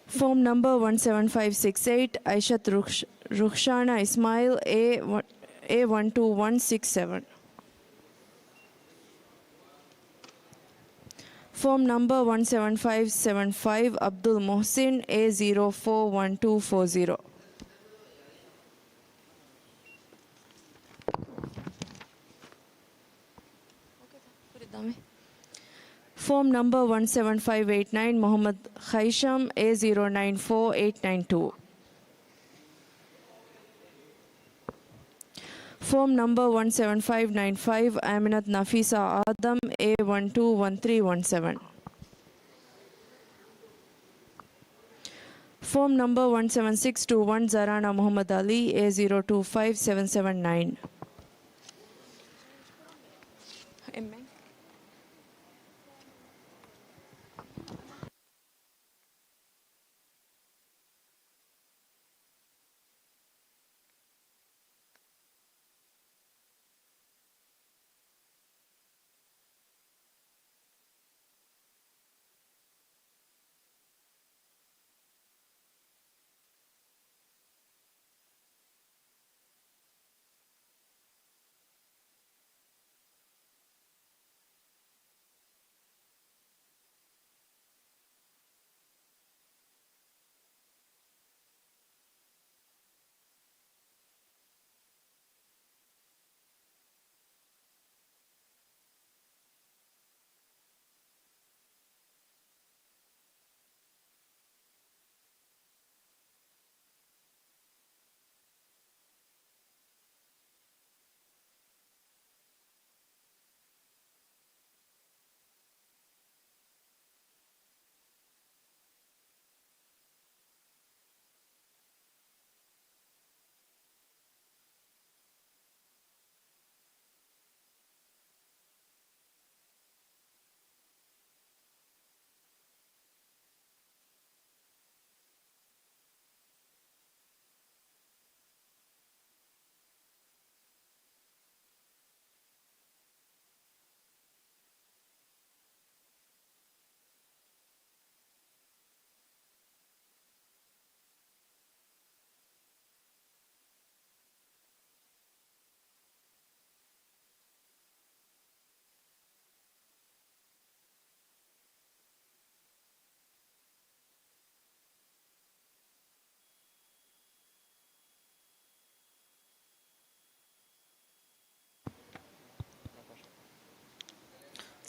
Form number one seven five six eight, Aishat Ruksh-, Rukhshana Ismail, A one, A one two one six seven. Form number one seven five seven five, Abdul Muhsin, A zero four one two four zero. Form number one seven five eight nine, Mohammad Khaisham, A zero nine four eight nine two. Form number one seven five nine five, Aminat Nafisa Adam, A one two one three one seven. Form number one seven six two one, Zarana Muhammad Ali, A zero two five seven seven nine.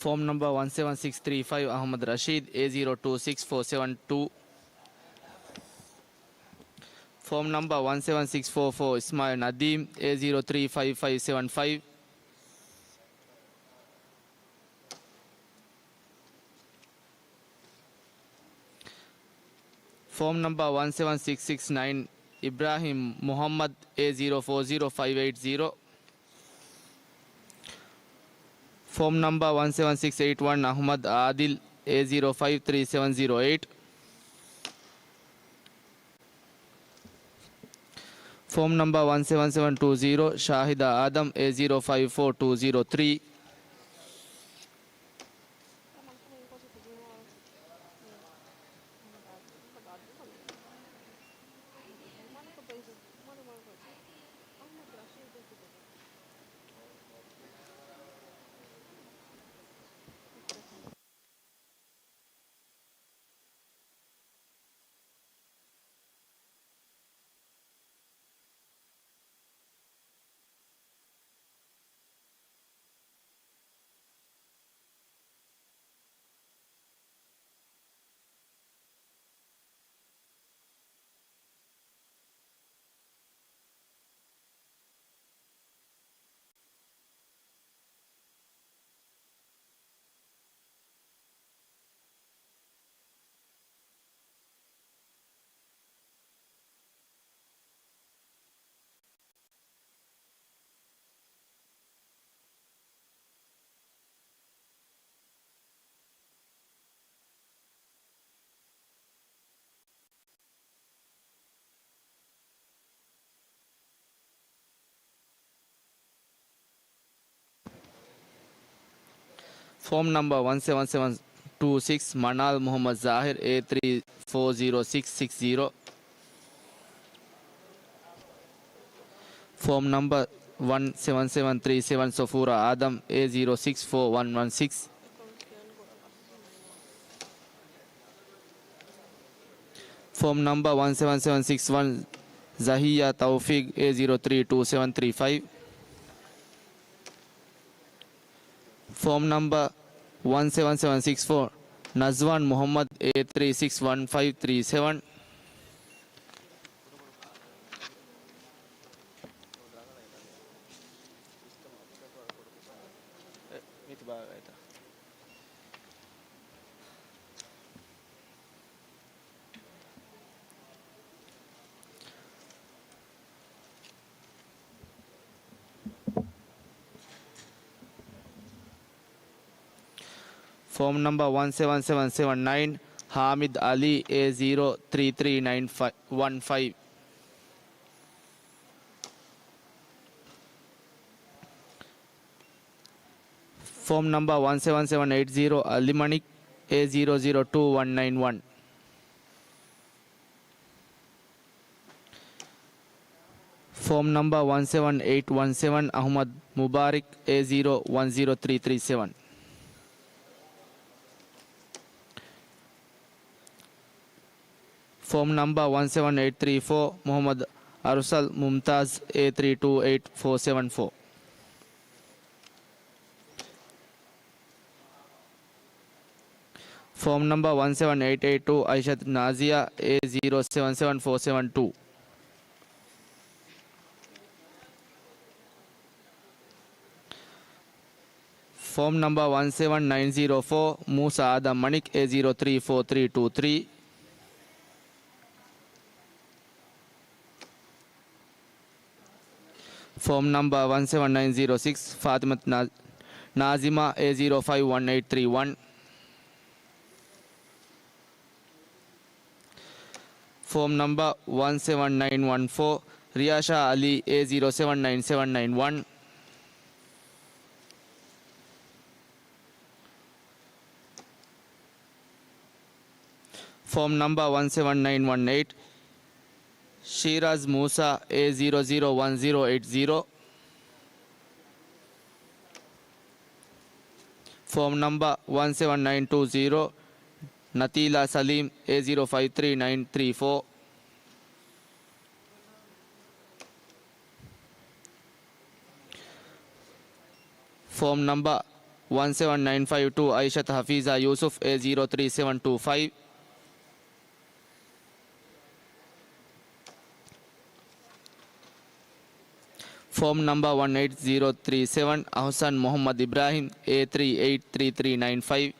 Form number one seven six three five, Ahmad Rashid, A zero two six four seven two. Form number one seven six four four, Ismail Nadeem, A zero three five five seven five. Form number one seven six six nine, Ibrahim Muhammad, A zero four zero five eight zero. Form number one seven six eight one, Ahmad Adil, A zero five three seven zero eight. Form number one seven seven two zero, Shahida Adam, A zero five four two zero three. Form number one seven seven two six, Manal Muhammad Zahir, A three four zero six six zero. Form number one seven seven three seven, Sofura Adam, A zero six four one one six. Form number one seven seven six one, Zahiya Taufik, A zero three two seven three five. Form number one seven seven six four, Nazwan Muhammad, A three six one five three seven. Form number one seven seven seven nine, Hamid Ali, A zero three three nine five one five. Form number one seven seven eight zero, Ali Manik, A zero zero two one nine one. Form number one seven eight one seven, Ahmad Mubarak, A zero one zero three three seven. Form number one seven eight three four, Muhammad Arsal Mumtaz, A three two eight four seven four. Form number one seven eight eight two, Aishat Nazia, A zero seven seven four seven two. Form number one seven nine zero four, Musa Adam Manik, A zero three four three two three. Form number one seven nine zero six, Fatimat Na-, Nazima, A zero five one eight three one. Form number one seven nine one four, Riasha Ali, A zero seven nine seven nine one. Form number one seven nine one eight, Shiraz Musa, A zero zero one zero eight zero. Form number one seven nine two zero, Natila Salim, A zero five three nine three four. Form number one seven nine five two, އައިޝަތު ހަފީޒާ ޔޫސުފް، A zero three seven two five. ފޯމް ނަމްބަރ one eight zero three seven، އަހުސަން މުޙައްމަދު އިބްރާހިމް، A three eight three three nine five.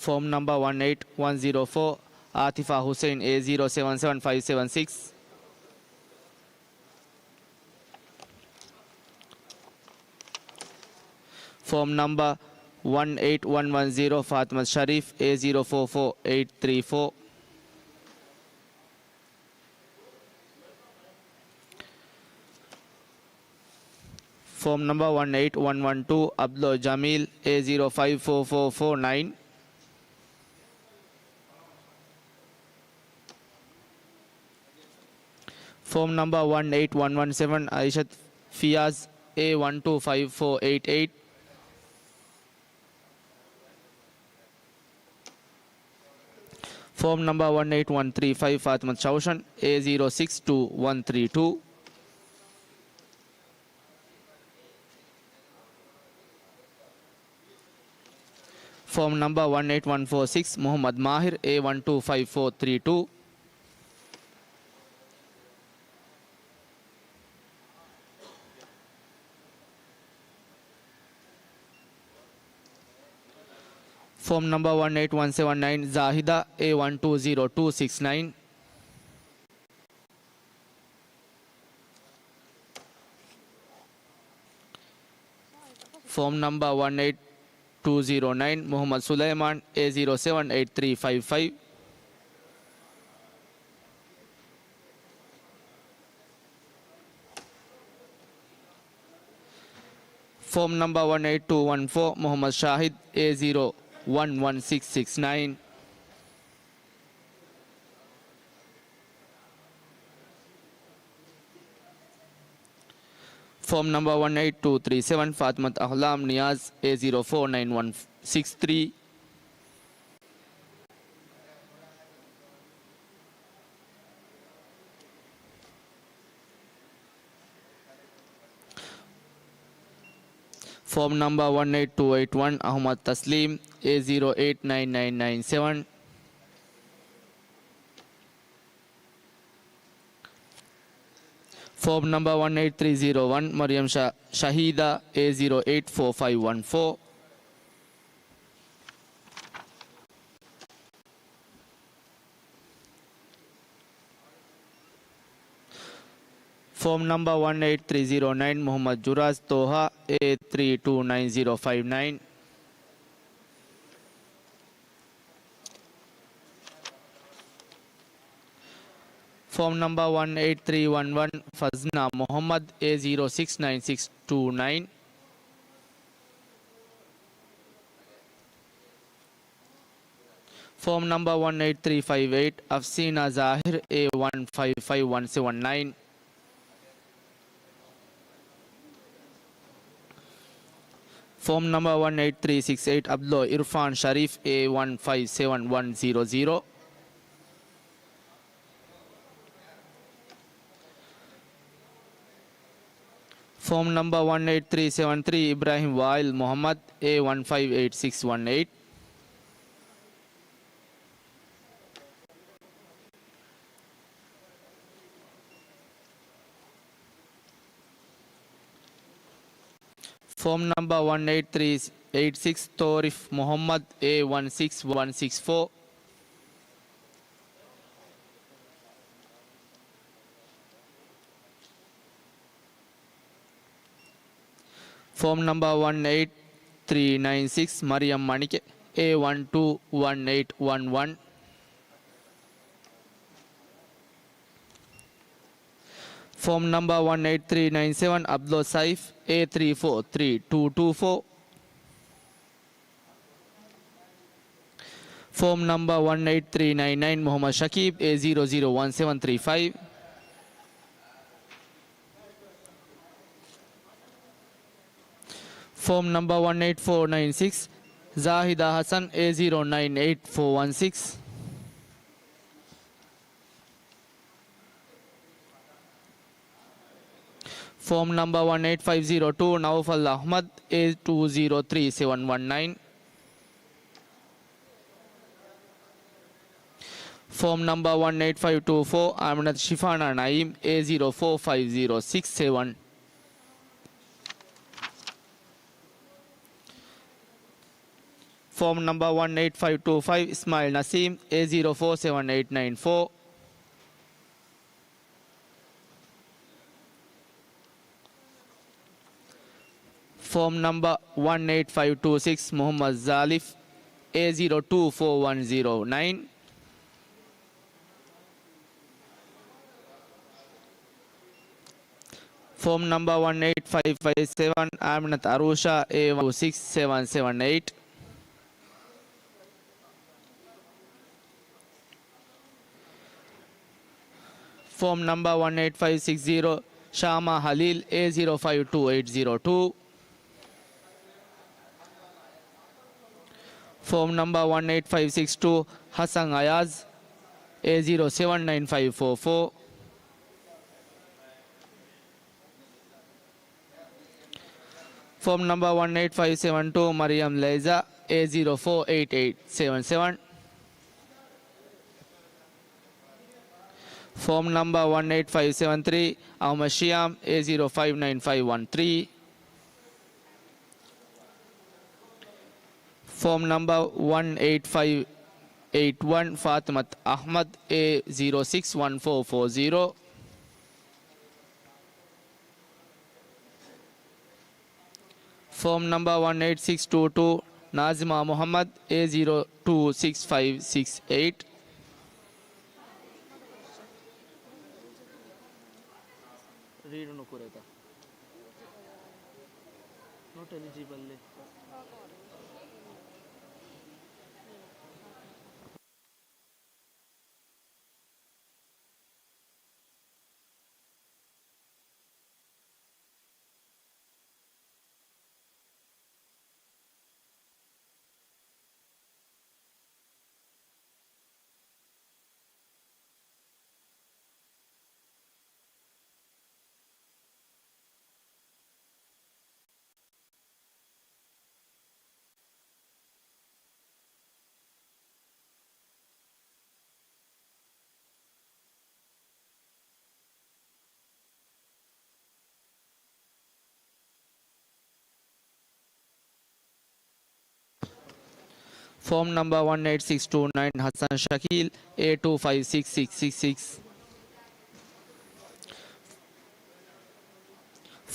ފޯމް ނަމްބަރ one eight one zero four، އާތިފާ ޙުސައިން، A zero seven seven five seven six. ފޯމް ނަމްބަރ one eight one one zero، ފާތިމަތު ޝަރީފް، A zero four four eight three four. ފޯމް ނަމްބަރ one eight one one two، އަބްދުﷲ ޖަމީލް، A zero five four four four nine. ފޯމް ނަމްބަރ one eight one one seven، އައިޝަތު ފިޔާޒް، A one two five four eight eight. ފޯމް ނަމްބަރ one eight one three five، ފާތިމަތު ޝައުޝަން، A zero six two one three two. ފޯމް ނަމްބަރ one eight one four six، މުޙައްމަދު މާހިރު، A one two five four three two. ފޯމް ނަމްބަރ one eight one seven nine، ޒާހިދާ، A one two zero two six nine. ފޯމް ނަމްބަރ one eight two zero nine، މުޙައްމަދު ސުލައިމާން، A zero seven eight three five five. ފޯމް ނަމްބަރ one eight two one four، މުޙައްމަދު ޝާހިދު، A zero one one six six nine. ފޯމް ނަމްބަރ one eight two three seven، ފާތިމަތު އަހްލާމް ނިޔާޒް، A zero four nine one six three. ފޯމް ނަމްބަރ one eight two eight one، އަޙްމަދު ތަސްލީމް، A zero eight nine nine nine seven. ފޯމް ނަމްބަރ one eight three zero one، މަރިޔަމް ޝަ-، ޝަހީދާ، A zero eight four five one four. ފޯމް ނަމްބަރ one eight three zero nine، މުޙައްމަދު ޖުރާޒް ޠޯހާ، A three two nine zero five nine. ފޯމް ނަމްބަރ one eight three one one، ފަޒްނާ މުޙައްމަދު، A zero six nine six two nine. ފޯމް ނަމްބަރ one eight three five eight، އަފްސީނާ ޒާހިރު، A one five five one seven nine. ފޯމް ނަމްބަރ one eight three six eight، އަބްދުﷲ އިރްފާން ޝަރީފް، A one five seven one zero zero. ފޯމް ނަމްބަރ one eight three seven three، އިބްރާހިމް ވާއިލް މުޙައްމަދު، A one five eight six one eight. ފޯމް ނަމްބަރ one eight three eight six، ތޯރިފް މުޙައްމަދު، A one six one six four. ފޯމް ނަމްބަރ one eight three nine six، މަރިޔަމް މަނިކެ، A one two one eight one one. ފޯމް ނަމްބަރ one eight three nine seven، އަބްދުﷲ ސައިފް، A three four three two two four. ފޯމް ނަމްބަރ one eight three nine nine، މުޙައްމަދު ޝަކީބް، A zero zero one seven three five. ފޯމް ނަމްބަރ one eight four nine six، ޒާހިދާ ހަސަން، A zero nine eight four one six. ފޯމް ނަމްބަރ ވަން އެއިޓް ފައިވް ޒީރޯ ޓޫ، ނައުފަލް އަޙްމަދު، އޭ ޓޫ ޒީރޯ ތްރީ ސެވަން ވަން ނައިން. ފޯމް ނަމްބަރ ވަން އެއިޓް ފައިވް ޓޫ ފޯ، އާމިނަތު ޝިފާނާ ނައީމް، އޭ ޒީރޯ ފޯ ފައިވް ޒީރޯ ސިކްސް ސެވަން. ފޯމް ނަމްބަރ ވަން އެއިޓް ފައިވް ޓޫ ފައިވް، އިސްމާއިލް ނަސީމް، އޭ ޒީރޯ ފޯ ސެވަން އެއިޓް ނައިން ފޯ. ފޯމް ނަމްބަރ ވަން އެއިޓް ފައިވް ޓޫ ސިކްސް، މުޙައްމަދު ޒާލިފް، އޭ ޒީރޯ ޓޫ ފޯ ވަން ޒީރޯ ނައިން. ފޯމް ނަމްބަރ ވަން އެއިޓް ފައިވް ފައިވް ސެވަން، އާމިނަތު އަރޫޝާ، އޭ ވަން ޓޫ ސިކްސް ސެވަން ސެވަން އެއިޓް. ފޯމް ނަމްބަރ ވަން އެއިޓް ފައިވް ސިކްސް ޒީރޯ، ޝާމާ ހަލީލް، އޭ ޒީރޯ ފައިވް ޓޫ އެއިޓް ޒީރޯ ޓޫ. ފޯމް ނަމްބަރ ވަން އެއިޓް ފައިވް ސިކްސް ޓޫ، ހަސަން އަޔާޒް، އޭ ޒީރޯ ސެވަން ނައިން ފައިވް ފޯ ފޯ. ފޯމް ނަމްބަރ ވަން އެއިޓް ފައިވް ސެވަން ޓޫ، މަރިޔަމް ލައިޒާ، އޭ ޒީރޯ ފޯ އެއިޓް އެއިޓް ސެވަން ސެވަން. ފޯމް ނަމްބަރ ވަން އެއިޓް ފައިވް ސެވަން ތްރީ، އަޙްމަދު ޝިޔާމް، އޭ ޒީރޯ ފައިވް ނައިން ފައިވް ވަން ތްރީ. ފޯމް ނަމްބަރ ވަން އެއިޓް ފައިވް އެއިޓް ވަން، ފާތިމަތު އަޙްމަދު، އޭ ޒީރޯ ސިކްސް ވަން ފޯ ފޯ ޒީރޯ. ފޯމް ނަމްބަރ ވަން އެއިޓް ސިކްސް ޓޫ ޓޫ، ނާޒިމާ މުޙައްމަދު، އޭ ޒީރޯ ޓޫ ސިކްސް ފައިވް ސިކްސް އެއިޓް. ރީޑު ނުކުރޭތަ؟ ނޮޓް އެލިޖިބަލް. ފޯމް ނަމްބަރ ވަން އެއިޓް ސިކްސް ޓޫ ނައިން، ހަސަން ޝަކީލް، އޭ ޓޫ ފައިވް ސިކްސް ސިކްސް ސިކްސް ސިކްސް.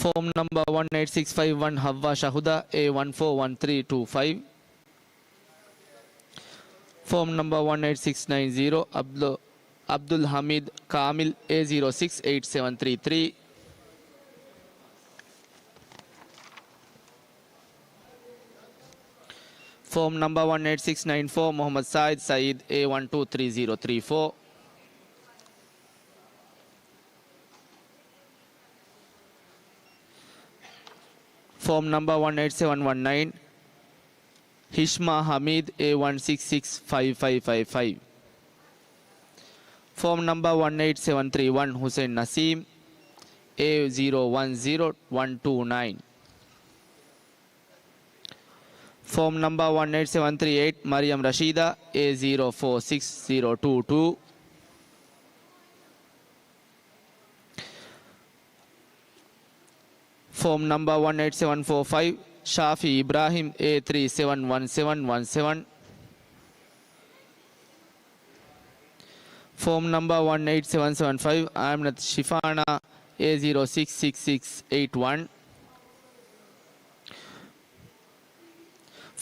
ފޯމް ނަމްބަރ ވަން އެއިޓް ސިކްސް ފައިވް ވަން، ހައްވާ ޝަހުދާ، އޭ ވަން ފޯ ވަން ތްރީ ޓޫ ފައިވް. ފޯމް ނަމްބަރ ވަން އެއިޓް ސިކްސް ނައިން ޒީރޯ، އަބްދު-، އަބްދުލް ހަމީދު ކާމިލް، އޭ ޒީރޯ ސިކްސް އެއިޓް ސެވަން ތްރީ ތްރީ. ފޯމް ނަމްބަރ ވަން އެއިޓް ސިކްސް ނައިން ފޯ، މުޙައްމަދު ސާއިދު ސައީދު، އޭ ވަން ޓޫ ތްރީ ޒީރޯ ތްރީ ފޯ. ފޯމް ނަމްބަރ ވަން އެއިޓް ސެވަން ވަން ނައިން، ހިޝްމާ ހަމީދު، އޭ ވަން ސިކްސް ސިކްސް ފައިވް ފައިވް ފައިވް ފައިވް. ފޯމް ނަމްބަރ ވަން އެއިޓް ސެވަން ތްރީ ވަން، ހުސެން ނަސީމް، އޭ ޒީރޯ ވަން ޒީރޯ ވަން ޓޫ ނައިން. ފޯމް ނަމްބަރ ވަން އެއިޓް ސެވަން ތްރީ އެއިޓް، މަރިޔަމް ރަޝީދާ، އޭ ޒީރޯ ފޯ ސިކްސް ޒީރޯ ޓޫ ޓޫ. ފޯމް ނަމްބަރ ވަން އެއިޓް ސެވަން ފޯ ފައިވް، ޝާފީ އިބްރާހިމް، އޭ ތްރީ ސެވަން ވަން ސެވަން ވަން ސެވަން. ފޯމް ނަމްބަރ ވަން އެއިޓް ސެވަން ސެވަން ފައިވް، އާމިނަތު ޝިފާނާ، އޭ ޒީރޯ ސިކްސް ސިކްސް ސިކްސް އެއިޓް ވަން.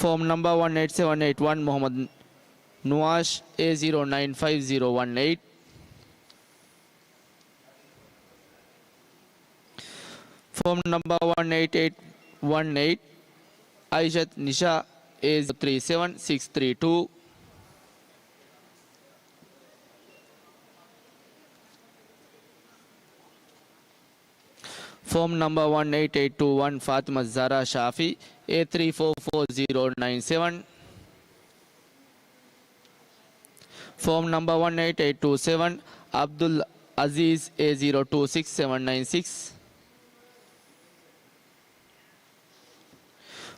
ފޯމް ނަމްބަރ ވަން އެއިޓް ސެވަން އެއިޓް ވަން، މުޙައްމަދު ނުވާޝް، އޭ ޒީރޯ ނައިން ފައިވް ޒީރޯ ވަން އެއިޓް. ފޯމް ނަމްބަރ ވަން އެއިޓް އެއިޓް ވަން އެއިޓް، އައިޝަތު ނިޝާ، އޭ ޒީރޯ ތްރީ ސެވަން ސިކްސް ތްރީ ޓޫ. ފޯމް ނަމްބަރ ވަން އެއިޓް އެއިޓް ޓޫ ވަން، ފާތިމަތު ޒަހްރާ ޝާފީ، އޭ ތްރީ ފޯ ފޯ ޒީރޯ ނައިން ސެވަން. ފޯމް ނަމްބަރ ވަން އެއިޓް އެއިޓް ޓޫ ސެވަން، އަބްދުލް އަޒީޒް، އޭ ޒީރޯ ޓޫ ސިކްސް ސެވަން ނައިން ސިކްސް.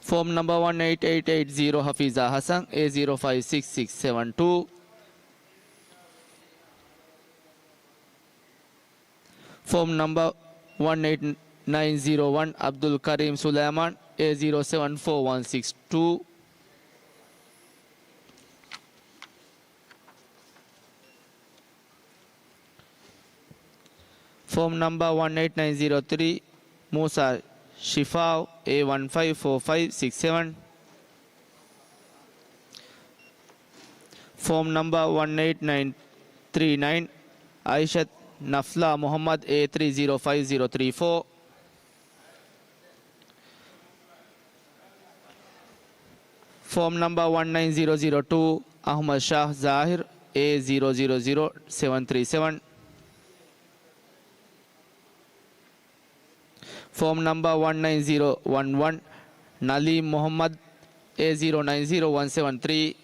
Form number one eight eight eight zero, Hafiza Hassan, A zero five six six seven two. Form number one eight nine zero one, Abdul Karim Sulaiman, A zero seven four one six two. Form number one eight nine zero three, Musa Shifau, A one five four five six seven. Form number one eight nine three nine, Aishat Nafla Muhammad, A three zero five zero three four. Form number one nine zero zero two, Ahmad Shah Zahir, A zero zero zero seven three seven. Form number one nine zero one one, Nalim Muhammad, A zero nine zero one seven three.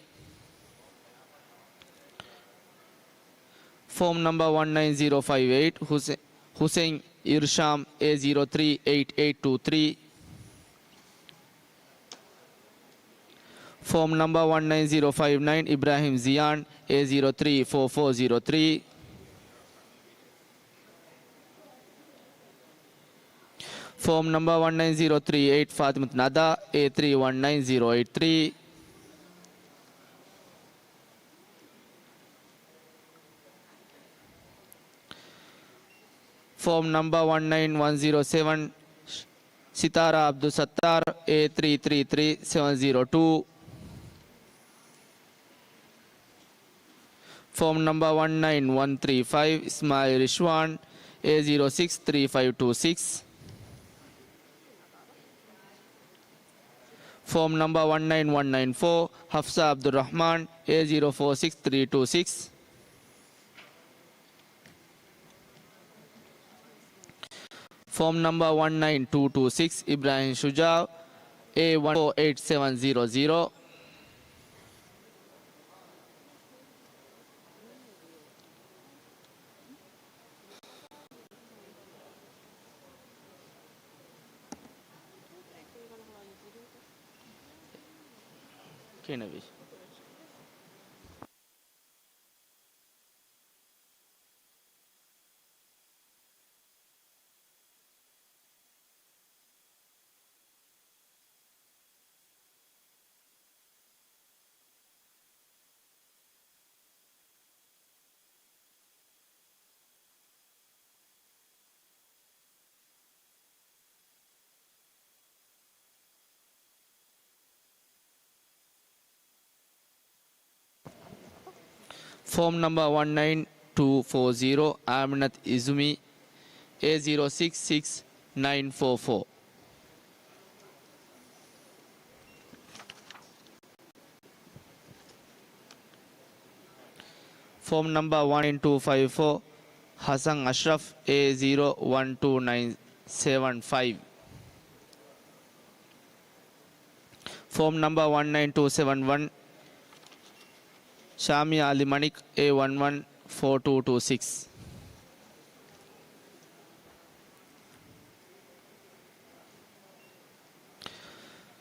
Form number one nine zero five eight, Huse-, Hussein Irsham, A zero three eight eight two three. Form number one nine zero five nine, Ibrahim Zian, A zero three four four zero three. Form number one nine zero three eight, Fatimat Nada, A three one nine zero eight three. Form number one nine one zero seven, Sitara Abdul Sattar, A three three three seven zero two. Form number one nine one three five, Ismail Rishwan, A zero six three five two six. Form number one nine one nine four, Hafsa Abdul Rahman, A zero four six three two six. Form number one nine two two six, Ibrahim Shujao, A one four eight seven zero zero. ކިނެވި. Form number one nine two four zero, Aminat Izumi, A zero six six nine four four. Form number one nine two five four, Hassan Ashraf, A zero one two nine seven five. Form number one nine two seven one, Shamia Ali Manik, A one one four two two six.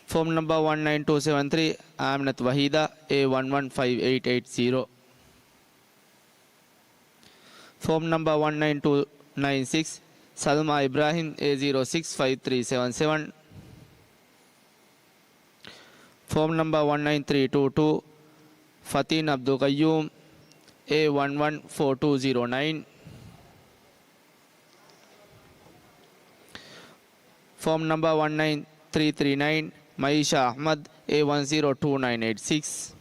Form number one nine two seven three, Aminat Wahida, A one one five eight eight zero. Form number one nine two nine six, Salma Ibrahim, A zero six five three seven seven. Form number one nine three two two, Fatin Abdul Qayyum, A one one four two zero nine. Form number one nine three three nine, Maisha Ahmad, A one zero two nine eight six.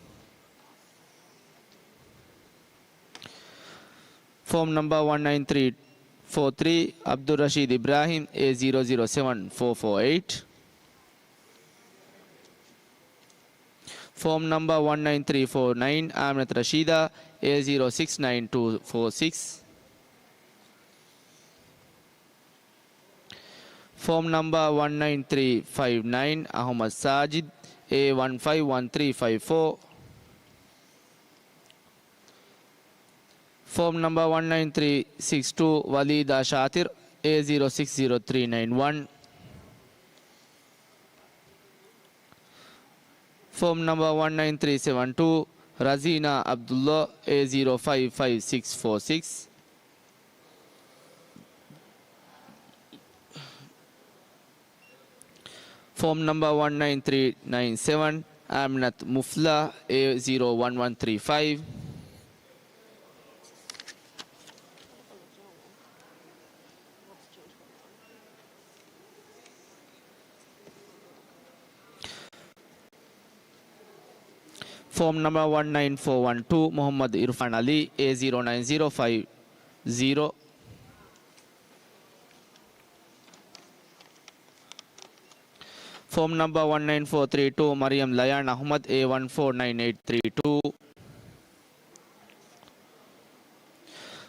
Form number one nine three four three, Abdul Rashid Ibrahim, A zero zero seven four four eight. Form number one nine three four nine, Aminat Rashida, A zero six nine two four six. Form number one nine three five nine, Ahmad Sajid, A one five one three five four. Form number one nine three six two, Walida Shatir, A zero six zero three nine one. Form number one nine three seven two, Razina Abdullah, A zero five five six four six. Form number one nine three nine seven, Aminat Mufla, A zero one one three five. Form number one nine four one two, Muhammad Irfan Ali, A zero nine zero five zero. Form number one nine four three two, Mariam Layan Ahmad, A one four nine eight three two.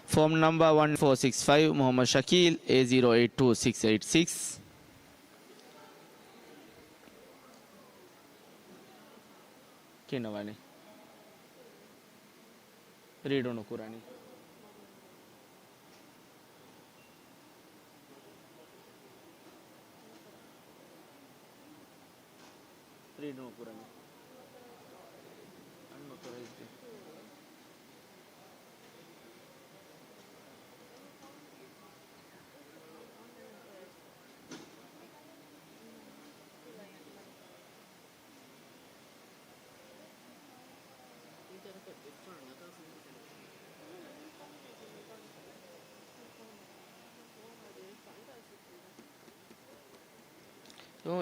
Form number one four six five, Muhammad Shakil, A zero eight two six eight six. ކިނަވަނީ. ރީޑު ނުކުރަނީ. ރީޑު ނުކުރަނީ. އަންނަ ކުރައްޖެ.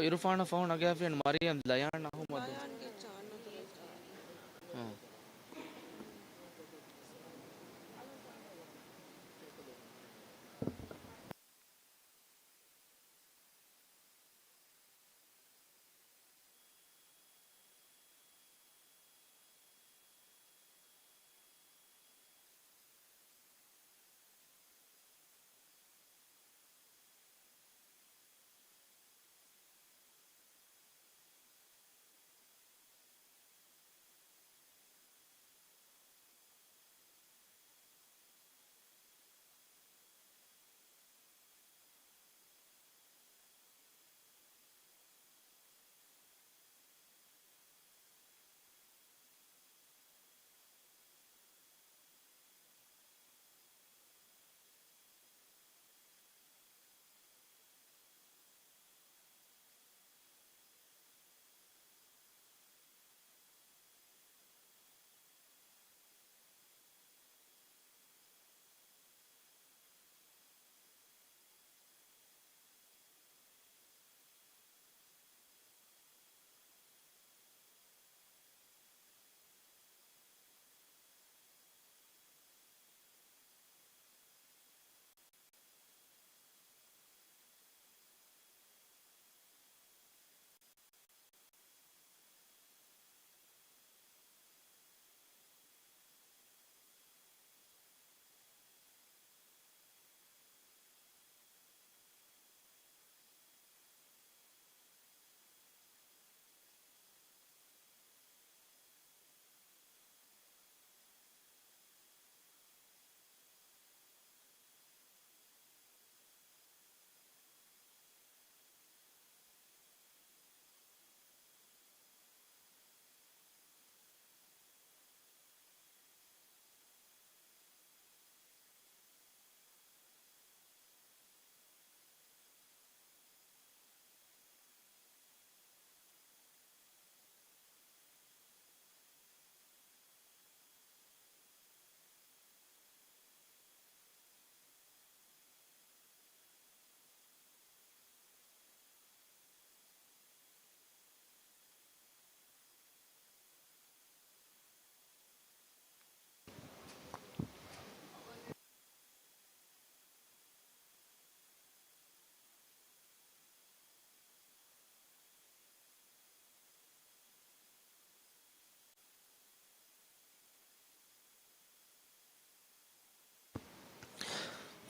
އިރުފާނަށް ފަހު ނަގާފިއެއްނު މަރިޔަމް ލަޔާން އަހުމަދު. ލަޔާންގެ ޗާނަލް އާ.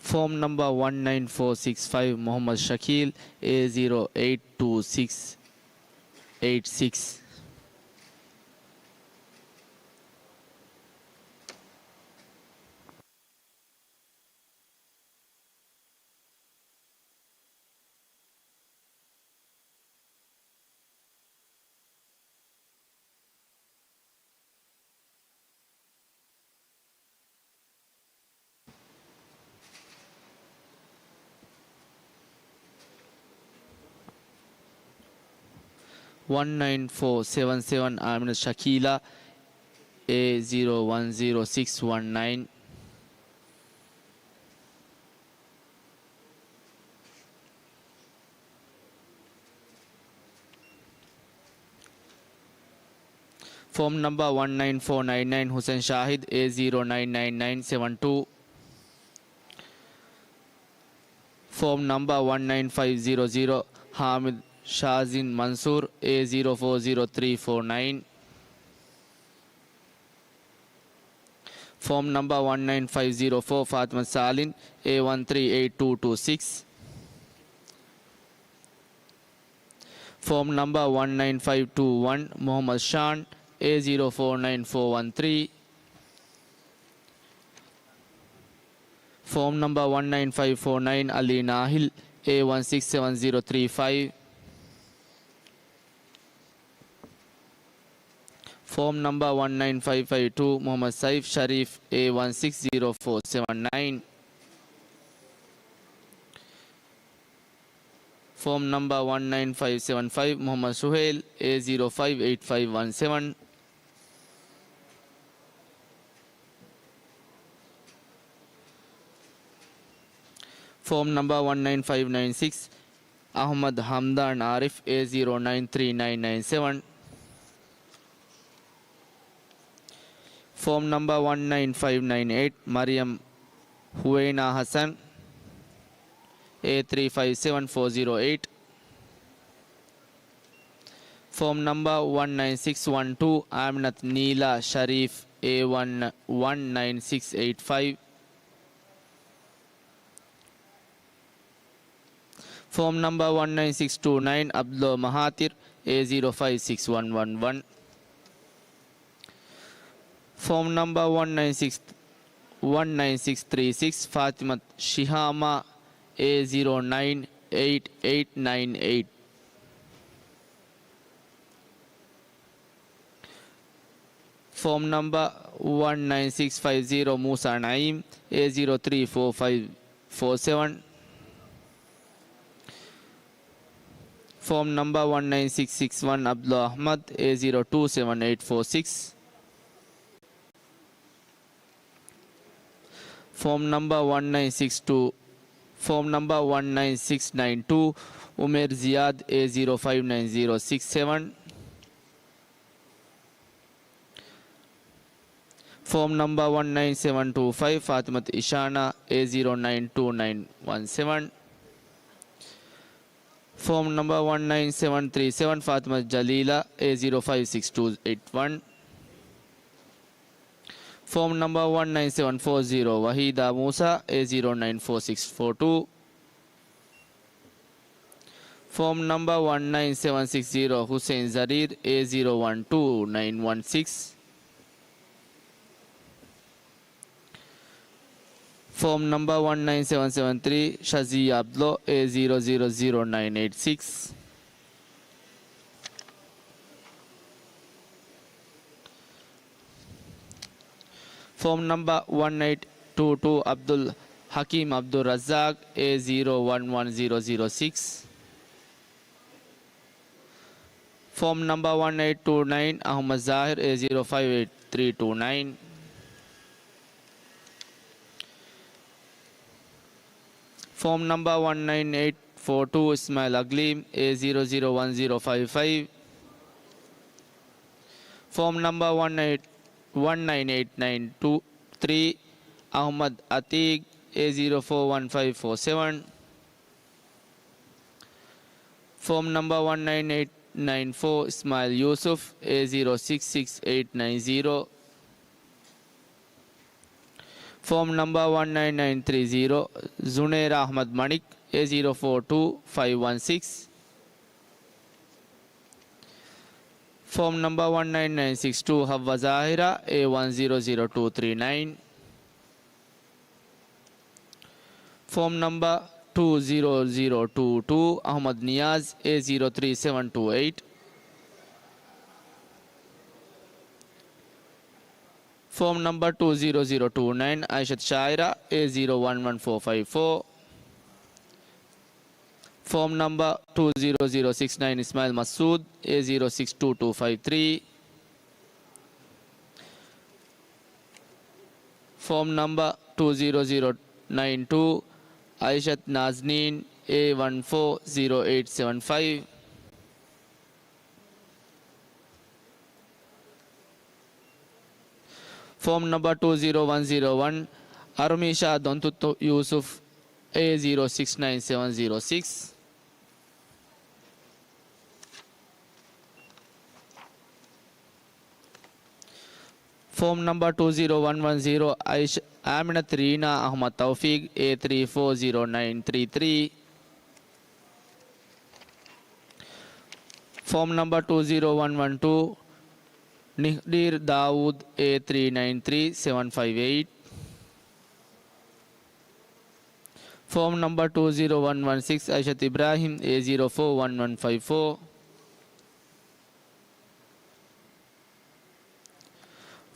Form number one nine four six five, Muhammad Shakil, A zero eight two six eight six. ވަން ނައިން ފޯ ސެވަން ސެވަން އާމިނަ ޝަކީލާ، އޭ ޒީރޯ ވަން ޒީރޯ ސިކްސް ވަން ނައިން. ފޯމް ނަމްބާ ވަން ނައިން ފޯ ނައިން ނައިން ހުސެން ޝާހިދް، އޭ ޒީރޯ ނައިން ނައިން ނައިން ސެވަން ޓޫ. ފޯމް ނަމްބާ ވަން ނައިން ފައިވް ޒީރޯ ޒީރޯ ހާމިދް ޝާޒިން މަންސޫރް، އޭ ޒީރޯ ފޯ ޒީރޯ ތްރީ ފޯ ނައިން. ފޯމް ނަމްބާ ވަން ނައިން ފައިވް ޒީރޯ ފޯ ފާތިމަތު ސާލިމް، އޭ ވަން ތްރީ އެއިޓް ޓޫ ޓޫ ސިކްސް. ފޯމް ނަމްބާ ވަން ނައިން ފައިވް ޓޫ ވަން މުހައްމަދު ޝާން، އޭ ޒީރޯ ފޯ ނައިން ފޯ ވަން ތްރީ. ފޯމް ނަމްބާ ވަން ނައިން ފައިވް ފޯ ނައިން އަލީ ނާހިލް، އޭ ވަން ސިކްސް ސެވަން ޒީރޯ ތްރީ ފައިވް. ފޯމް ނަމްބާ ވަން ނައިން ފައިވް ފައިވް ޓޫ މުހައްމަދު ސައިފް ޝަރީފް، އޭ ވަން ސިކްސް ޒީރޯ ފޯ ސެވަން ނައިން. ފޯމް ނަމްބާ ވަން ނައިން ފައިވް ސެވަން ފައިވް މުހައްމަދު ސުހޭލް، އޭ ޒީރޯ ފައިވް އެއިޓް ފައިވް ވަން ސެވަން. ފޯމް ނަމްބާ ވަން ނައިން ފައިވް ނައިން ސިކްސް އަހުމަދު ހަމްދާން އާރިފް، އޭ ޒީރޯ ނައިން ތްރީ ނައިން ނައިން ސެވަން. ފޯމް ނަމްބާ ވަން ނައިން ފައިވް ނައިން އެއިޓް މަރިޔަމް ހުވައިނާ ހަސަން، އޭ ތްރީ ފައިވް ސެވަން ފޯ ޒީރޯ އެއިޓް. ފޯމް ނަމްބާ ވަން ނައިން ސިކްސް ވަން ޓޫ އާމިނަތު ނީލާ ޝަރީފް، އޭ ވަން ނައިން ސިކްސް އެއިޓް ފައިވް. ފޯމް ނަމްބާ ވަން ނައިން ސިކްސް ޓޫ ނައިން އަބްދުﷲ މަހާތިރް، އޭ ޒީރޯ ފައިވް ސިކްސް ވަން ވަން ވަން. ފޯމް ނަމްބާ ވަން ނައިން ސިކްސް، ވަން ނައިން ސިކްސް ތްރީ ސިކްސް ފާތިމަތު ޝިހާމާ، އޭ ޒީރޯ ނައިން އެއިޓް އެއިޓް ނައިން އެއިޓް. ފޯމް ނަމްބާ ވަން ނައިން ސިކްސް ފައިވް ޒީރޯ މޫސާ ނައީމް، އޭ ޒީރޯ ތްރީ ފޯ ފައިވް ފޯ ސެވަން. ފޯމް ނަމްބާ ވަން ނައިން ސިކްސް ސިކްސް ވަން އަބްދުﷲ އަޙްމަދު، އޭ ޒީރޯ ޓޫ ސެވަން އެއިޓް ފޯ ސިކްސް. ފޯމް ނަމްބާ ވަން ނައިން ސިކްސް ޓޫ، ފޯމް ނަމްބާ ވަން ނައިން ސިކްސް ނައިން ޓޫ އުމޭރް ޒިޔާދް، އޭ ޒީރޯ ފައިވް ނައިން ޒީރޯ ސިކްސް ސެވަން. ފޯމް ނަމްބާ ވަން ނައިން ސެވަން ޓޫ ފައިވް ފާތިމަތު އިޝާނާ، އޭ ޒީރޯ ނައިން ޓޫ ނައިން ވަން ސެވަން. ފޯމް ނަމްބާ ވަން ނައިން ސެވަން ތްރީ ސެވަން ފާތިމަތު ޖަލީލާ، އޭ ޒީރޯ ފައިވް ސިކްސް ޓޫ އެއިޓް ވަން. ފޯމް ނަމްބާ ވަން ނައިން ސެވަން ފޯ ޒީރޯ ވަހީދާ މޫސާ، އޭ ޒީރޯ ނައިން ފޯ ސިކްސް ފޯ ޓޫ. ފޯމް ނަމްބާ ވަން ނައިން ސެވަން ސިކްސް ޒީރޯ ހުސެއިން ޒަރީރް، އޭ ޒީރޯ ވަން ޓޫ ނައިން ވަން ސިކްސް. ފޯމް ނަމްބާ ވަން ނައިން ސެވަން ސެވަން ތްރީ ޝަޒީ އަބްދުﷲ، އޭ ޒީރޯ ޒީރޯ ޒީރޯ ނައިން އެއިޓް ސިކްސް. ފޯމް ނަމްބާ ވަން އެއިޓް ޓޫ ޓޫ އަބްދުލް ޙަކީމް ޢަބްދުއްރައްޒާޤް، އޭ ޒީރޯ ވަން ވަން ޒީރޯ ޒީރޯ ސިކްސް. ފޯމް ނަމްބާ ވަން އެއިޓް ޓޫ ނައިން އަޙްމަދު ޒާހިރު، އޭ ޒީރޯ ފައިވް އެއިޓް ތްރީ ޓޫ ނައިން. ފޯމް ނަމްބާ ވަން ނައިން އެއިޓް ފޯ ޓޫ އިސްމާޢީލް އަގްލީމް، އޭ ޒީރޯ ޒީރޯ ވަން ޒީރޯ ފައިވް ފައިވް. ފޯމް ނަމްބާ ވަން އެއިޓް، ވަން ނައިން އެއިޓް ނައިން ޓޫ ތްރީ އަޙްމަދު އަތީޤް، އޭ ޒީރޯ ފޯ ވަން ފައިވް ފޯ ސެވަން. ފޯމް ނަމްބާ ވަން ނައިން އެއިޓް ނައިން ފޯ އިސްމާޢީލް ޔޫސުފް، އޭ ޒީރޯ ސިކްސް ސިކްސް އެއިޓް ނައިން ޒީރޯ. ފޯމް ނަމްބާ ވަން ނައިން ނައިން ތްރީ ޒީރޯ ޒުނޭރާ އަޙްމަދު މަނިކް، އޭ ޒީރޯ ފޯ ޓޫ ފައިވް ވަން ސިކްސް. ފޯމް ނަމްބާ ވަން ނައިން ނައިން ސިކްސް ޓޫ ޙައްވާ ޒާހިރާ، އޭ ވަން ޒީރޯ ޒީރޯ ޓޫ ތްރީ ނައިން. ފޯމް ނަމްބާ ޓޫ ޒީރޯ ޒީރޯ ޓޫ ޓޫ އަޙްމަދު ނިޔާޒް، އޭ ޒީރޯ ތްރީ ސެވަން ޓޫ އެއިޓް. ފޯމް ނަމްބާ ޓޫ ޒީރޯ ޒީރޯ ޓޫ ނައިން އައިޝަތު ޝާއިރާ، އޭ ޒީރޯ ވަން ވަން ފޯ ފައިވް ފޯ. Form number two zero zero six nine Ismail Masood, A zero six two two five three. Form number two zero zero nine two Aishat Nazneen, A one four zero eight seven five. Form number two zero one zero one, Arumisha Dontuttu Yusuf, A zero six nine seven zero six. Form number two zero one one zero, Aish-, Aminat Reena Ahmad Tawfiq, A three four zero nine three three. Form number two zero one one two, Nihdir Dawood, A three nine three seven five eight. Form number two zero one one six, Aishat Ibrahim, A zero four one one five four.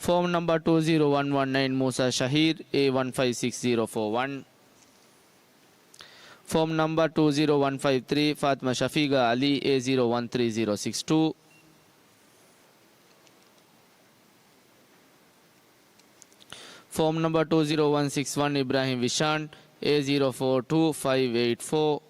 Form number two zero one one nine, Musa Shahir, A one five six zero four one. Form number two zero one five three, Fatima Shafiga Ali, A zero one three zero six two. Form number two zero one six one, Ibrahim Vishan, A zero four two five eight four.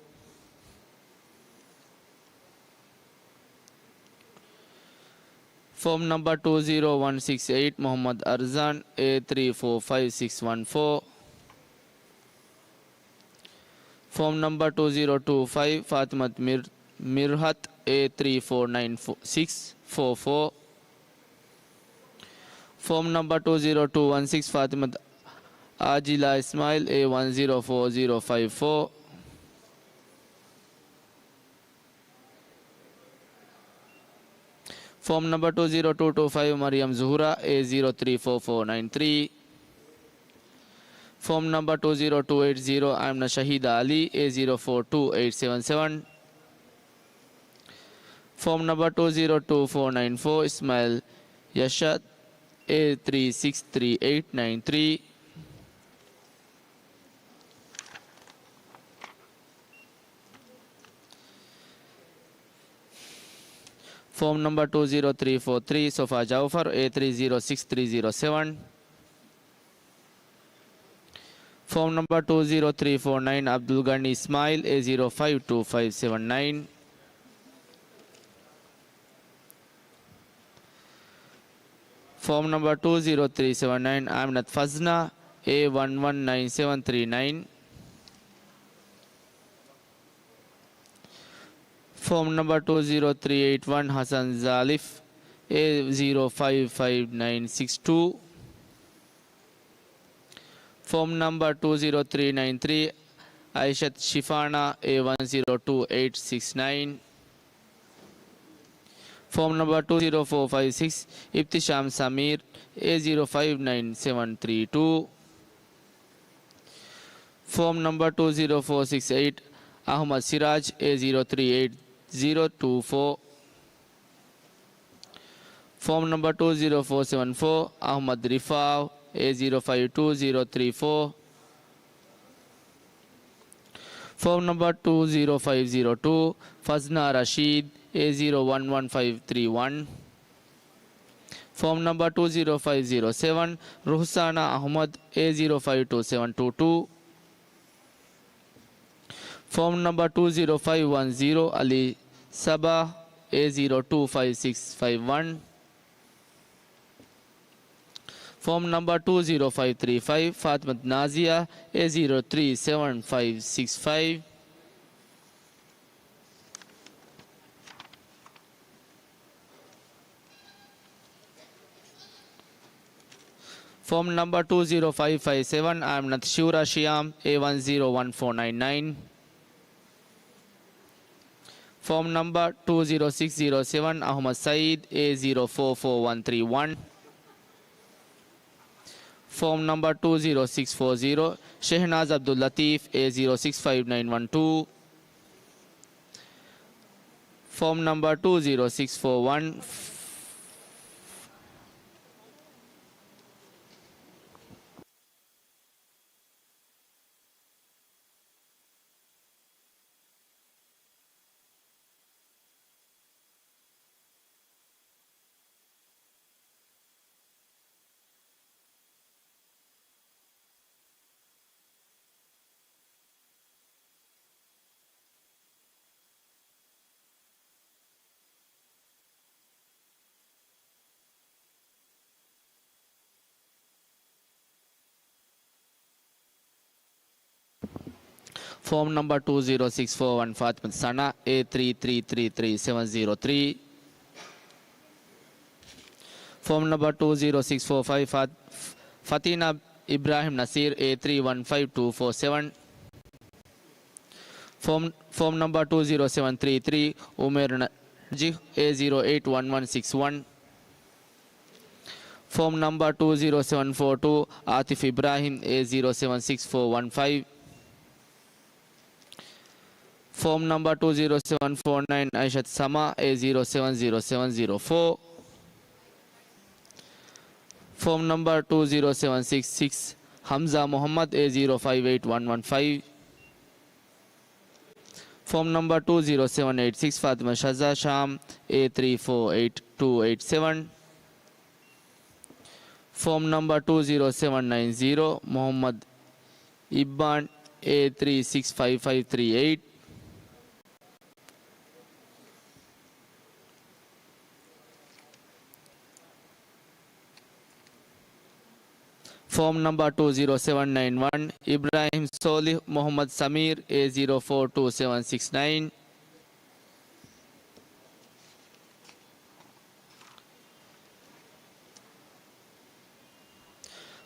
Form number two zero one six eight, Muhammad Arzan, A three four five six one four. Form number two zero two five, Fatimat Mir-, Mirhat, A three four nine six four four. Form number two zero two one six, Fatimat Ajila Ismail, A one zero four zero five four. Form number two zero two two five, Mariam Zuhura, A zero three four four nine three. Form number two zero two eight zero, Amna Shahida Ali, A zero four two eight seven seven. Form number two zero two four nine four, Ismail Yashad, A three six three eight nine three. Form number two zero three four three, Sofa Jaufar, A three zero six three zero seven. Form number two zero three four nine, Abdul Ghani Ismail, A zero five two five seven nine. Form number two zero three seven nine, Aminat Fazna, A one one nine seven three nine. Form number two zero three eight one, Hassan Zalif, A zero five five nine six two. Form number two zero three nine three, Aishat Shifana, A one zero two eight six nine. Form number two zero four five six, Ibtisham Samir, A zero five nine seven three two. Form number two zero four six eight, Ahmad Siraj, A zero three eight zero two four. Form number two zero four seven four, Ahmad Rifao, A zero five two zero three four. Form number two zero five zero two, Fazna Rashid, A zero one one five three one. Form number two zero five zero seven, Ruhsana Ahmad, A zero five two seven two two. Form number two zero five one zero, Ali Sabah, A zero two five six five one. Form number two zero five three five, Fatimat Nazia, A zero three seven five six five. Form number two zero five five seven, Aminat Shura Shiam, A one zero one four nine nine. Form number two zero six zero seven, Ahmad Saeed, A zero four four one three one. Form number two zero six four zero, Shehnaz Abdul Latif, A zero six five nine one two. Form number two zero six four one. Form number two zero six four one, Fatima Sana, A three three three three seven zero three. Form number two zero six four five, Fat-, Fatina Ibrahim Nasir, A three one five two four seven. Form, form number two zero seven three three, Umair Najih, A zero eight one one six one. Form number two zero seven four two, Atif Ibrahim, A zero seven six four one five. Form number two zero seven four nine, Aishat Sama, A zero seven zero seven zero four. Form number two zero seven six six, Hamza Muhammad, A zero five eight one one five. Form number two zero seven eight six, Fatima Shaza Sham, A three four eight two eight seven. Form number two zero seven nine zero, Muhammad Ibban, A three six five five three eight. Form number two zero seven nine one, Ibrahim Solih Muhammad Samir, A zero four two seven six nine.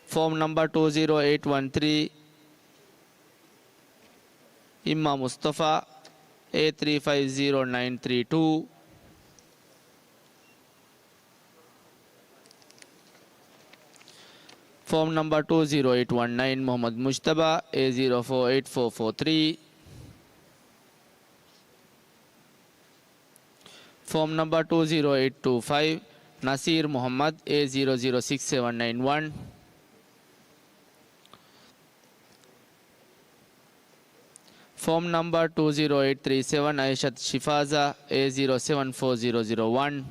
Form number two zero eight one three, Imma Mustafa, A three five zero nine three two. Form number two zero eight one nine, Muhammad Mujtaba, A zero four eight four four three. Form number two zero eight two five, Nasir Muhammad, A zero zero six seven nine one. Form number two zero eight three seven, Aishat Shifaza, A zero seven four zero zero one.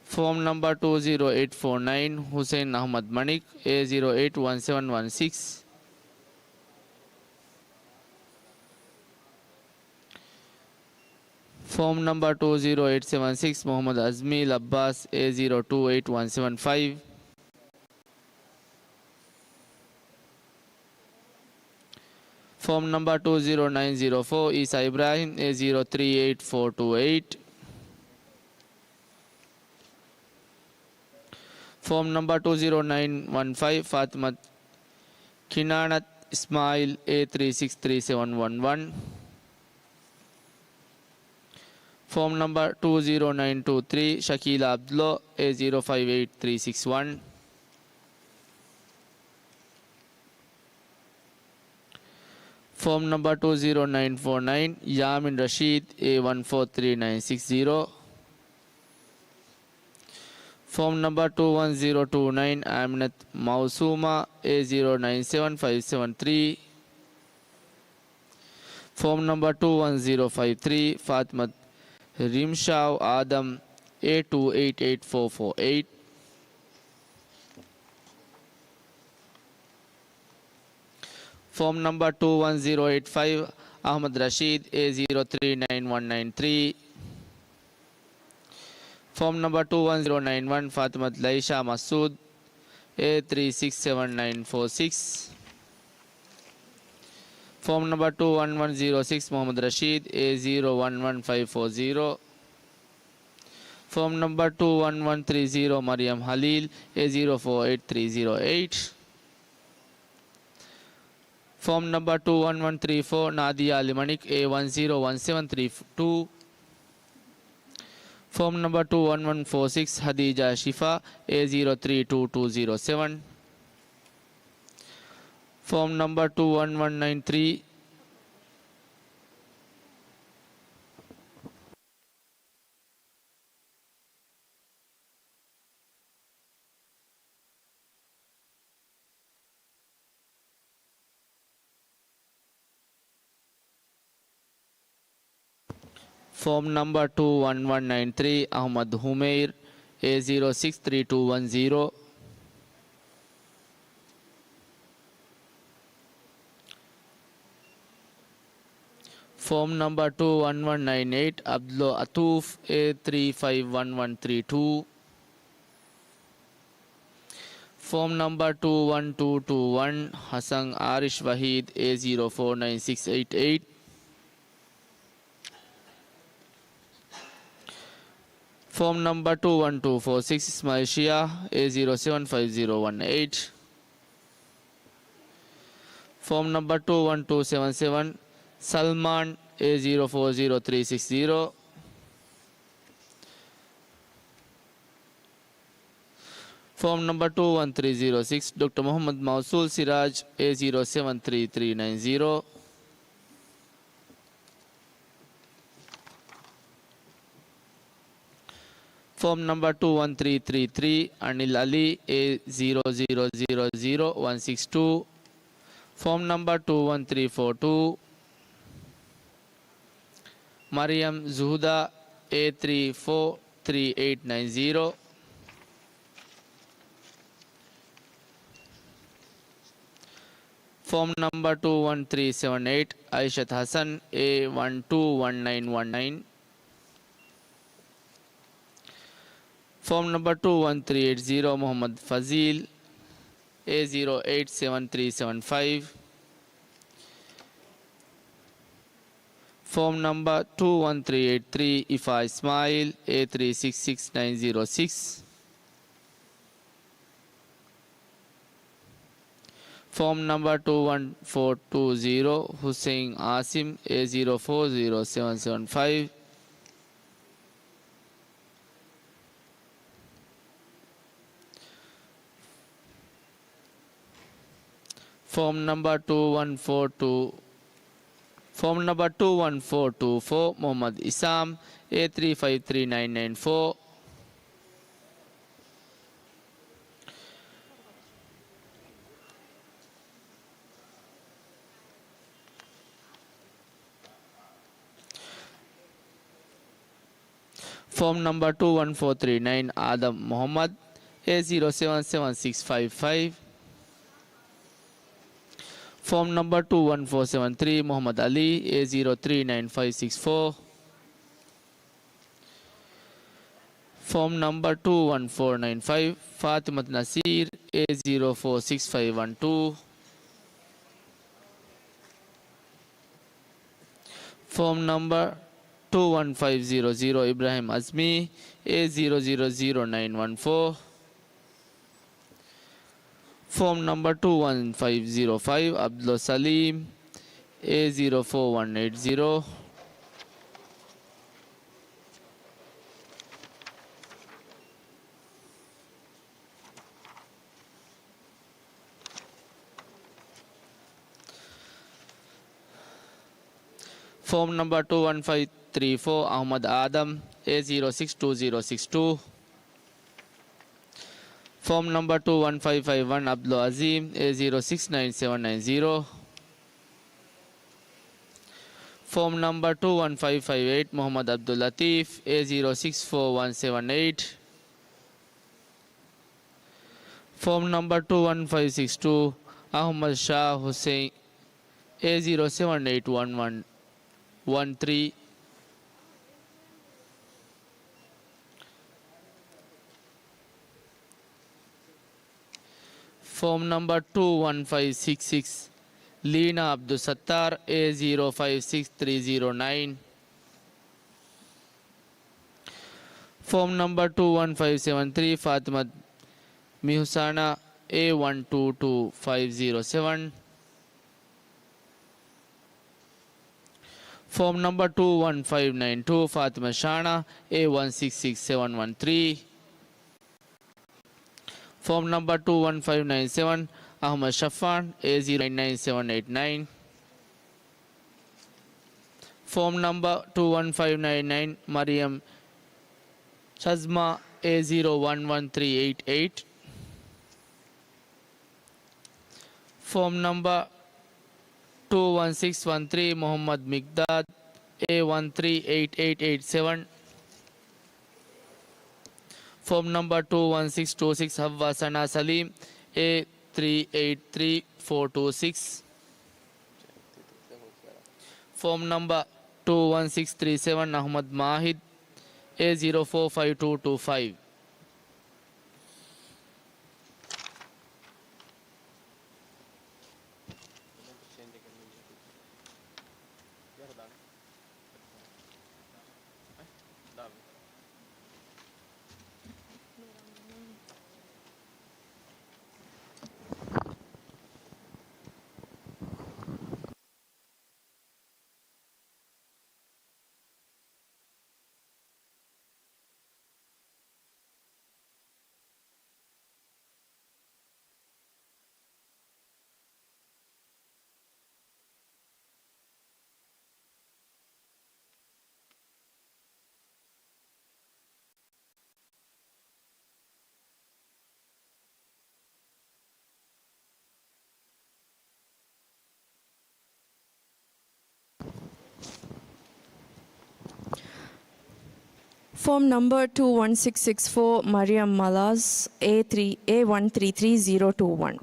Form number two zero eight four nine, Hussein Ahmad Manik, A zero eight one seven one six. Form number two zero eight seven six, Muhammad Azmi Labbas, A zero two eight one seven five. Form number two zero nine zero four, Isa Ibrahim, A zero three eight four two eight. Form number two zero nine one five, Fatimat Kinanat Ismail, A three six three seven one one. Form number two zero nine two three, Shakila Abdullah, A zero five eight three six one. Form number two zero nine four nine, Yamin Rashid, A one four three nine six zero. Form number two one zero two nine, Aminat Mausuma, A zero nine seven five seven three. Form number two one zero five three, Fatmat Rimshaw Adam, A two eight eight four four eight. Form number two one zero eight five, Ahmad Rashid, A zero three nine one nine three. Form number two one zero nine one, Fatimat Laisha Masood, A three six seven nine four six. Form number two one one zero six, Muhammad Rashid, A zero one one five four zero. Form number two one one three zero, Mariam Halil, A zero four eight three zero eight. Form number two one one three four, Nadia Ali Manik, A one zero one seven three two. Form number two one one four six, Hadija Shifa, A zero three two two zero seven. Form number two one one nine three. Form number two one one nine three, Ahmad Humair, A zero six three two one zero. Form number two one one nine eight, Abdullah Atuf, A three five one one three two. Form number two one two two one, Hassan Arish Wahid, A zero four nine six eight eight. Form number two one two four six, Ismail Shia, A zero seven five zero one eight. Form number two one two seven seven, Salman, A zero four zero three six zero. Form number two one three zero six, Doctor Muhammad Mausul Siraj, A zero seven three three nine zero. Form number two one three three three, Anil Ali, A zero zero zero zero one six two. Form number two one three four two, Mariam Zuhuda, A three four three eight nine zero. Form number two one three seven eight, Aishat Hassan, A one two one nine one nine. Form number two one three eight zero, Muhammad Fazil, A zero eight seven three seven five. Form number two one three eight three, Ifa Ismail, A three six six nine zero six. Form number two one four two zero, Hussein Asim, A zero four zero seven seven five. Form number two one four two, form number two one four two four, Muhammad Isam, A three five three nine nine four. Form number two one four three nine, Adam Muhammad, A zero seven seven six five five. Form number two one four seven three, Muhammad Ali, A zero three nine five six four. Form number two one four nine five, Fatimat Nasir, A zero four six five one two. Form number two one five zero zero, Ibrahim Azmi, A zero zero zero nine one four. Form number two one five zero five, Abdul Salim, A zero four one eight zero. Form number two one five three four, Ahmad Adam, A zero six two zero six two. Form number two one five five one, Abdul Azim, A zero six nine seven nine zero. Form number two one five five eight, Muhammad Abdul Latif, A zero six four one seven eight. Form number two one five six two, Ahmad Shah Hussain, A zero seven eight one one one three. Form number two one five six six, Lina Abdul Sattar, A zero five six three zero nine. Form number two one five seven three, Fatimat Mihusana, A one two two five zero seven. Form number two one five nine two, Fatima Shana, A one six six seven one three. Form number two one five nine seven, Ahmad Shafan, A zero nine nine seven eight nine. Form number two one five nine nine, Mariam Shazma, A zero one one three eight eight. Form number two one six one three, Muhammad Miqdad, A one three eight eight eight seven. Form number two one six two six, Hawa Sana Salim, A three eight three four two six. Form number two one six three seven, Ahmad Mahid, A zero four five two two five. Form number two one six six four, Mariam Malaz, A three, A one three three zero two one.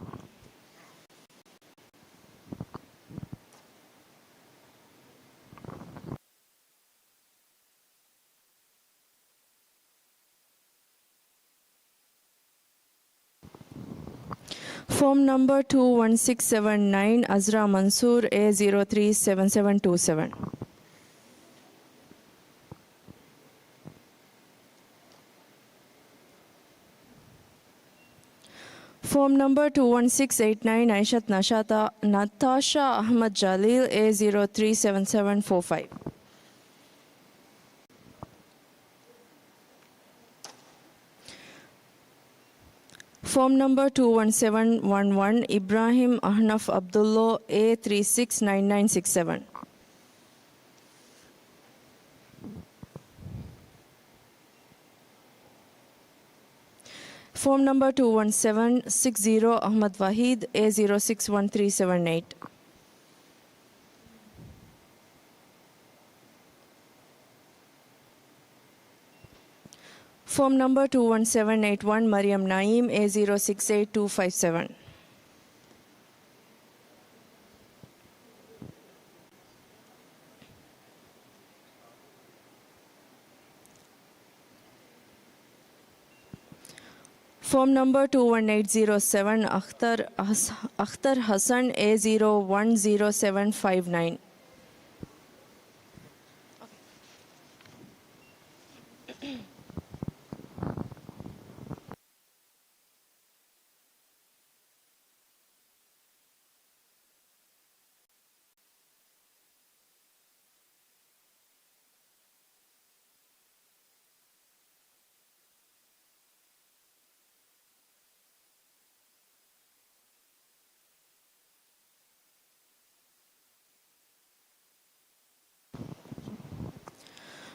Form number two one six seven nine, Azra Mansoor, A zero three seven seven two seven. Form number two one six eight nine, Aishat Nashata, Natasha Ahmad Jalil, A zero three seven seven four five. Form number two one seven one one, Ibrahim Ahnaf Abdullah, A three six nine nine six seven. Form number two one seven six zero, Ahmad Wahid, A zero six one three seven eight. Form number two one seven eight one, Mariam Naeem, A zero six eight two five seven. Form number two one eight zero seven, Akhtar Has-, Akhtar Hassan, A zero one zero seven five nine.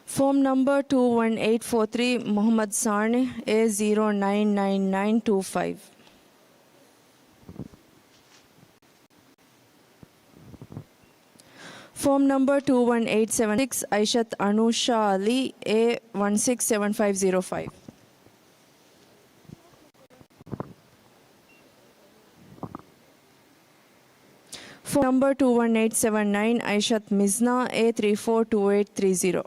Form number two one eight four three, Mohammad Saneh, A zero nine nine nine two five. Form number two one eight seven six, Aishat Anusha Ali, A one six seven five zero five. Form number two one eight seven nine, Aishat Mizna, A three four two eight three zero.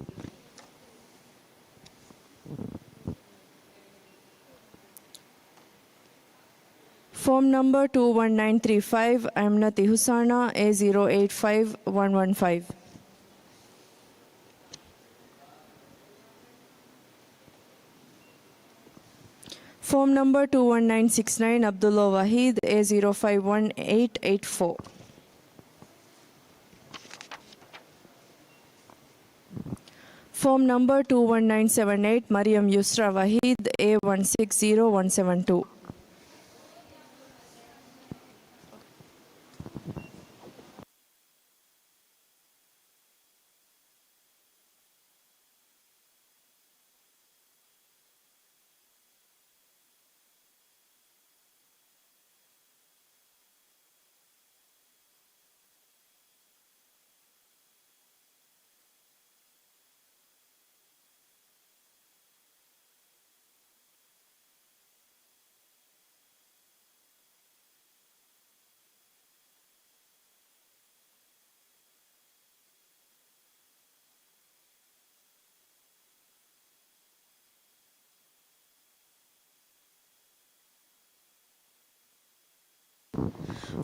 Form number two one nine three five, Aminat Ihusana, A zero eight five one one five. Form number two one nine six nine, Abdullah Wahid, A zero five one eight eight four. Form number two one nine seven eight, Mariam Yusra Wahid, A one six zero one seven two.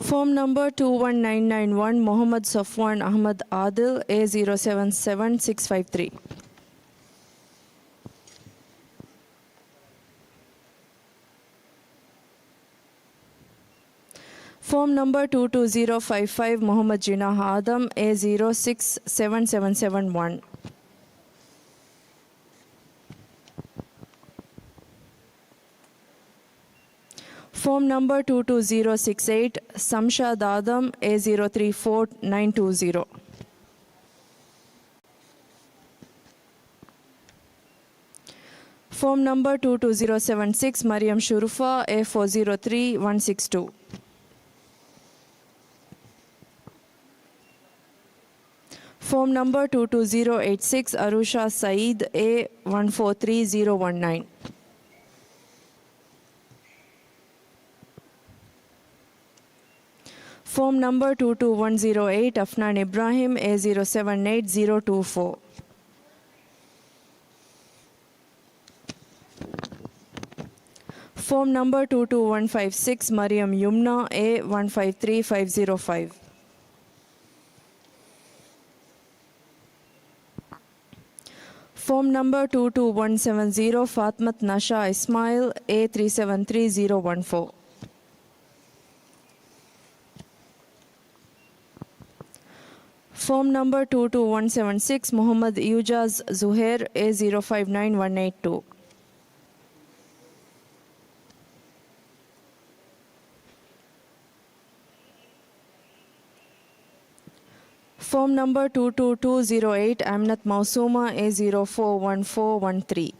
Form number two one nine nine one, Mohammad Safwan Ahmad Adil, A zero seven seven six five three. Form number two two zero five five, Mohammad Jinah Adam, A zero six seven seven seven one. Form number two two zero six eight, Samshad Adam, A zero three four nine two zero. Form number two two zero seven six, Mariam Shurufa, A four zero three one six two. Form number two two zero eight six, Arusha Saeed, A one four three zero one nine. Form number two two one zero eight, Afnan Ibrahim, A zero seven eight zero two four. Form number two two one five six, Mariam Yumna, A one five three five zero five. Form number two two one seven zero, Fatmat Nasha Ismail, A three seven three zero one four. Form number two two one seven six, Muhammad Ijaz Zuhair, A zero five nine one eight two. Form number two two two zero eight, Aminat Mausuma, A zero four one four one three.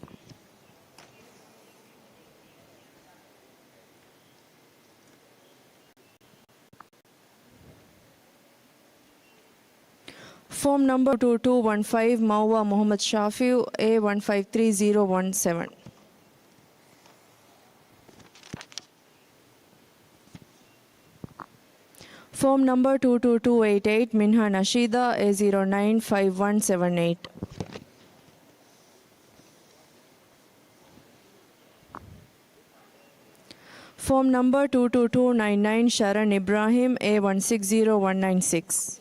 Form number two two one five, Mauwa Muhammad Shafiu, A one five three zero one seven. Form number two two two eight eight, Minha Nashida, A zero nine five one seven eight. Form number two two two nine nine, Sharan Ibrahim, A one six zero one nine six.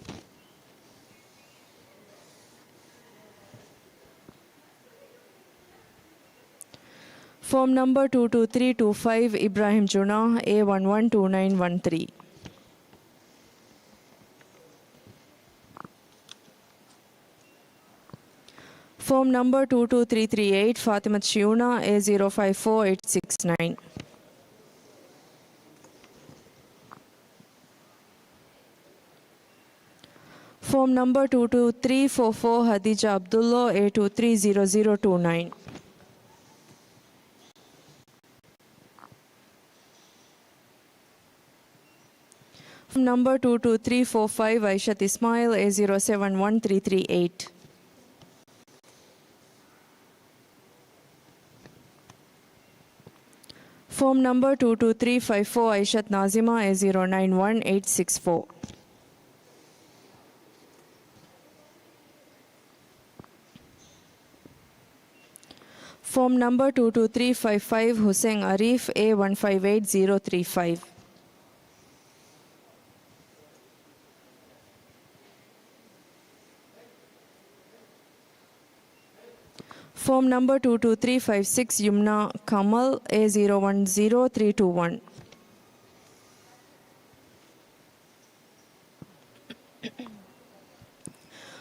Form number two two three two five, Ibrahim Junah, A one one two nine one three. Form number two two three three eight, Fatimat Shiuna, A zero five four eight six nine. Form number two two three four four, Hadija Abdullah, A two three zero zero two nine. Form number two two three four five, Aishat Ismail, A zero seven one three three eight. Form number two two three five four, Aishat Nazima, A zero nine one eight six four. Form number two two three five five, Hussein Arif, A one five eight zero three five. Form number two two three five six, Yumna Kamal, A zero one zero three two one.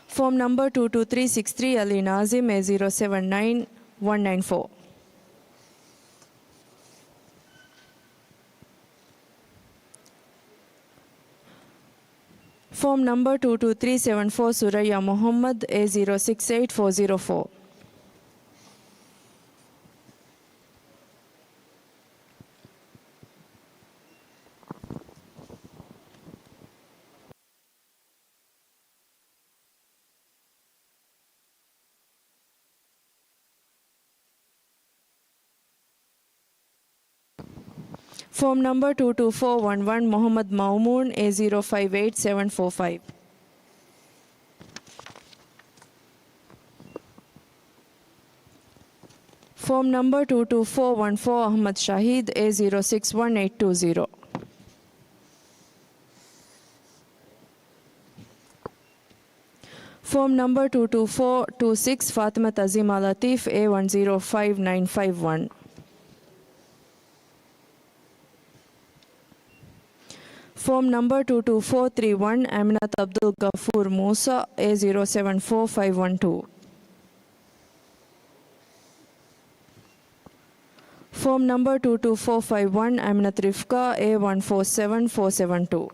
Form number two two three six three, Ali Nazim, A zero seven nine one nine four. Form number two two three seven four, Suraya Muhammad, A zero six eight four zero four. Form number two two four one one, Muhammad Maumoon, A zero five eight seven four five. Form number two two four one four, Ahmad Shahid, A zero six one eight two zero. Form number two two four two six, Fatimat Azima Latif, A one zero five nine five one. Form number two two four three one, Aminat Abdul Gafur Musa, A zero seven four five one two. Form number two two four five one, Aminat Rifka, A one four seven four seven two.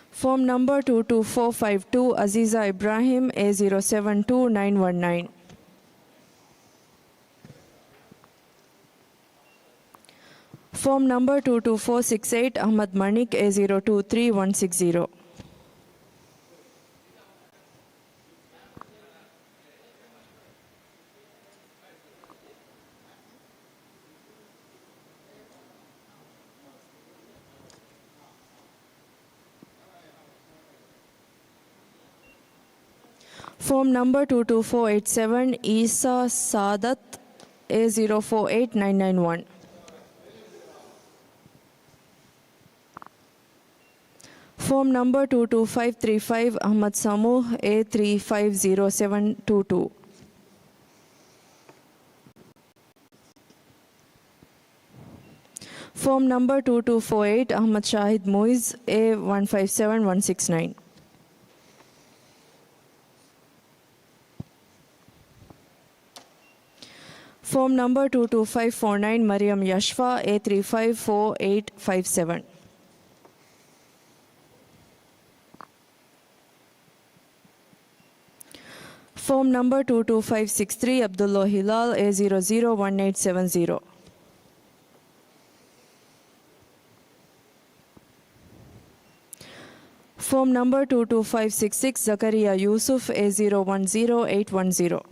Form number two two four five two, Aziza Ibrahim, A zero seven two nine one nine. Form number two two four six eight, Ahmad Manik, A zero two three one six zero. Form number two two four eight seven, Isa Sadat, A zero four eight nine nine one. Form number two two five three five, Ahmad Samuh, A three five zero seven two two. Form number two two four eight, Ahmad Shahid Muiz, A one five seven one six nine. Form number two two five four nine, Mariam Yashfa, A three five four eight five seven. Form number two two five six three, Abdullah Hilal, A zero zero one eight seven zero. Form number two two five six six, Zakaria Yusuf, A zero one zero eight one zero.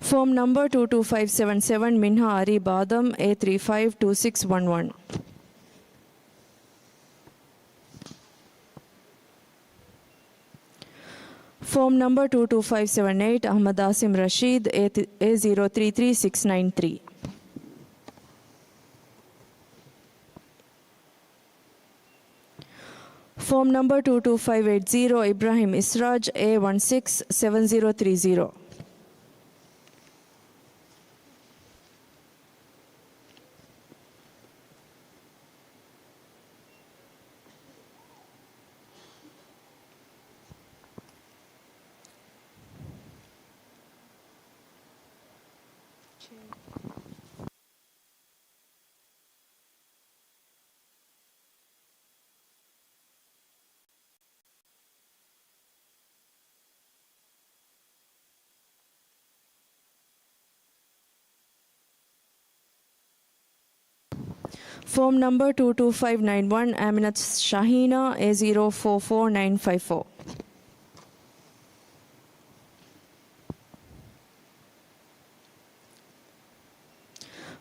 Form number two two five seven seven, Minha Arif Adam, A three five two six one one. Form number two two five seven eight, Ahmad Asim Rashid, A th-, A zero three three six nine three. Form number two two five eight zero, Ibrahim Israj, A one six seven zero three zero. Form number two two five nine one, Aminat Shahina, A zero four four nine five four.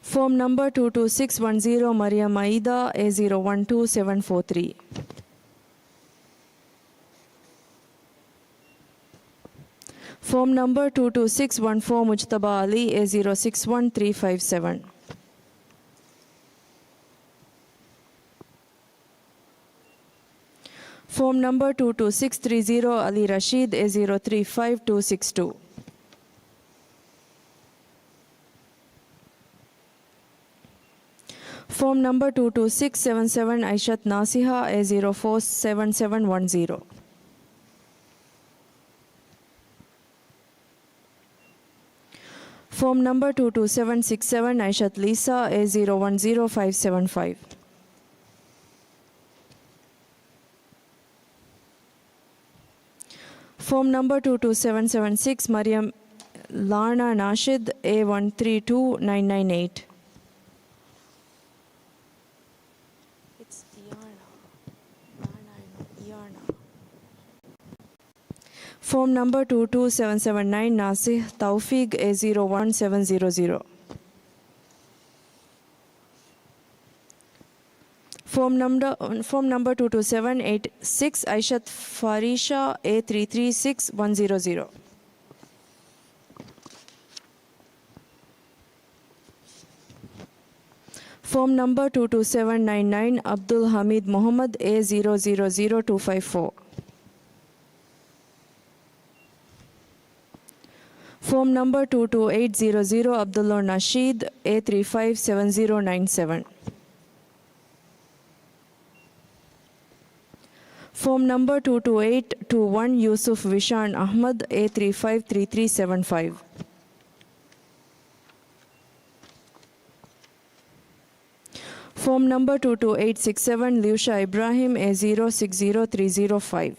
Form number two two six one zero, Mariam Aida, A zero one two seven four three. Form number two two six one four, Mujtaba Ali, A zero six one three five seven. Form number two two six three zero, Ali Rashid, A zero three five two six two. Form number two two six seven seven, Aishat Nasiha, A zero four seven seven one zero. Form number two two seven six seven, Aishat Lisa, A zero one zero five seven five. Form number two two seven seven six, Mariam Lana Nashid, A one three two nine nine eight. It's Iana. Lana, Iana. Form number two two seven seven nine, Nasih Taufik, A zero one seven zero zero. Form number, form number two two seven eight six, Aishat Farisha, A three three six one zero zero. Form number two two seven nine nine, Abdul Hamid Muhammad, A zero zero zero two five four. Form number two two eight zero zero, Abdullah Nasheed, A three five seven zero nine seven. Form number two two eight two one, Yusuf Vishan Ahmad, A three five three three seven five. Form number two two eight six seven, Liusha Ibrahim, A zero six zero three zero five.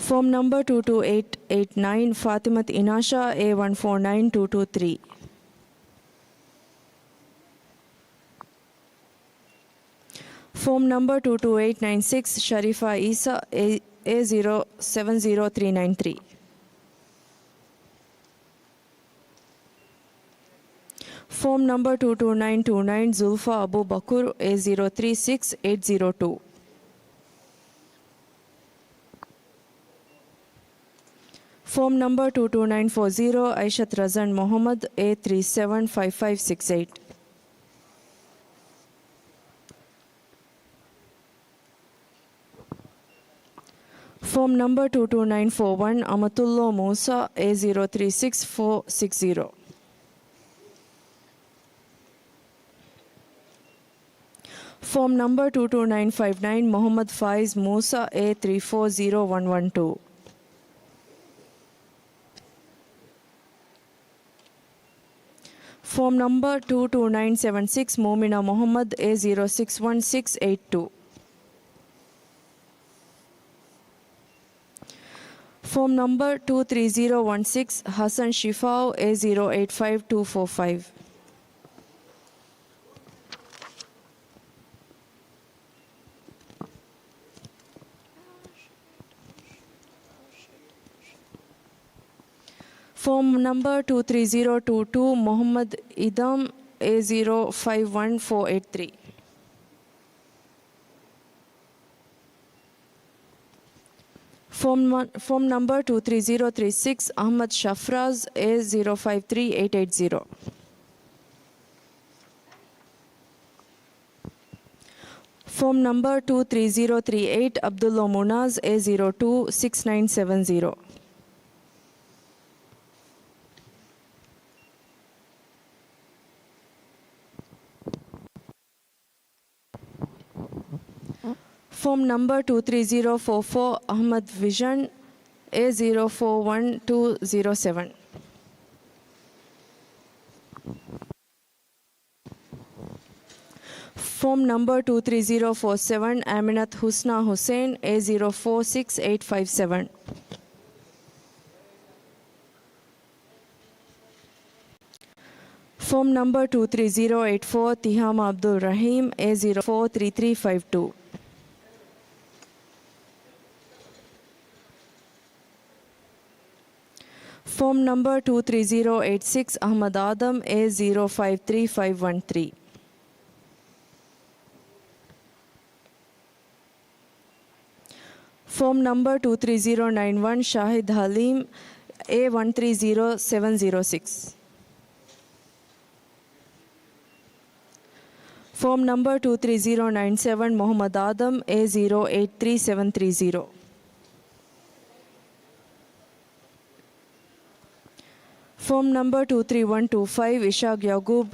ފޯމް ނަމްބަރ ޓޫ ޓޫ އެއިޓް އެއިޓް ނައިން، ފާތިމަތު އިނާޝާ، އޭ ވަން ފޯ ނައިން ޓޫ ޓޫ ތްރީ. ފޯމް ނަމްބަރ ޓޫ ޓޫ އެއިޓް ނައިން ސިކްސް، ޝަރީފާ އީސާ، އޭ، އޭ ޒީރޯ ސެވެން ޒީރޯ ތްރީ ނައިން ތްރީ. ފޯމް ނަމްބަރ ޓޫ ޓޫ ނައިން ޓޫ ނައިން، ޒުލްފާ އަބޫ ބަކުރު، އޭ ޒީރޯ ތްރީ ސިކްސް އެއިޓް ޒީރޯ ޓޫ. ފޯމް ނަމްބަރ ޓޫ ޓޫ ނައިން ފޯ ޒީރޯ، އައިޝަތު ރަޒަން މުހައްމަދު، އޭ ތްރީ ސެވެން ފައިވް ފައިވް ސިކްސް އެއިޓް. ފޯމް ނަމްބަރ ޓޫ ޓޫ ނައިން ފޯ ވަން، އަމަތުﷲ މޫސާ، އޭ ޒީރޯ ތްރީ ސިކްސް ފޯ ސިކްސް ޒީރޯ. ފޯމް ނަމްބަރ ޓޫ ޓޫ ނައިން ފައިވް ނައިން، މުހައްމަދު ފާއިޒް މޫސާ، އޭ ތްރީ ފޯ ޒީރޯ ވަން ވަން ޓޫ. ފޯމް ނަމްބަރ ޓޫ ޓޫ ނައިން ސެވެން ސިކްސް، މޫމިނާ މުހައްމަދު، އޭ ޒީރޯ ސިކްސް ވަން ސިކްސް އެއިޓް ޓޫ. ފޯމް ނަމްބަރ ޓޫ ތްރީ ޒީރޯ ވަން ސިކްސް، ހަސަން ޝިފާއު، އޭ ޒީރޯ އެއިޓް ފައިވް ޓޫ ފޯ ފައިވް. ފޯމް ނަމްބަރ ޓޫ ތްރީ ޒީރޯ ޓޫ ޓޫ، މުހައްމަދު އިދާމް، އޭ ޒީރޯ ފައިވް ވަން ފޯ އެއިޓް ތްރީ. ފޯމް ނަ-، ފޯމް ނަމްބަރ ޓޫ ތްރީ ޒީރޯ ތްރީ ސިކްސް، އަޙްމަދު ޝަފްރާޒް، އޭ ޒީރޯ ފައިވް ތްރީ އެއިޓް އެއިޓް ޒީރޯ. ފޯމް ނަމްބަރ ޓޫ ތްރީ ޒީރޯ ތްރީ އެއިޓް، އަބްދުﷲ މުނާޒް، އޭ ޒީރޯ ޓޫ ސިކްސް ނައިން ސެވެން ޒީރޯ. ފޯމް ނަމްބަރ ޓޫ ތްރީ ޒީރޯ ފޯ ފޯ، އަޙްމަދު ވިޝަން، އޭ ޒީރޯ ފޯ ވަން ޓޫ ޒީރޯ ސެވެން. ފޯމް ނަމްބަރ ޓޫ ތްރީ ޒީރޯ ފޯ ސެވެން، އާމިނަތު ހުސްނާ ހުސެން، އޭ ޒީރޯ ފޯ ސިކްސް އެއިޓް ފައިވް ސެވެން. ފޯމް ނަމްބަރ ޓޫ ތްރީ ޒީރޯ އެއިޓް ފޯ، ތިހާމަ އަބްދުއްރަޙީމް، އޭ ޒީރޯ ފޯ ތްރީ ތްރީ ފައިވް ޓޫ. ފޯމް ނަމްބަރ ޓޫ ތްރީ ޒީރޯ އެއިޓް ސިކްސް، އަޙްމަދު އާދަމް، އޭ ޒީރޯ ފައިވް ތްރީ ފައިވް ވަން ތްރީ. ފޯމް ނަމްބަރ ޓޫ ތްރީ ޒީރޯ ނައިން ވަން، ޝާހިދު ޙަލީމް، އޭ ވަން ތްރީ ޒީރޯ ސެވެން ޒީރޯ ސިކްސް. ފޯމް ނަމްބަރ ޓޫ ތްރީ ޒީރޯ ނައިން ސެވެން، މުޙައްމަދު އާދަމް، އޭ ޒީރޯ އެއިޓް ތްރީ ސެވެން ތްރީ ޒީރޯ. ފޯމް ނަމްބަރ ޓޫ ތްރީ ވަން ޓޫ ފައިވް، އިޝާގް ޔަޢުޤޫބް.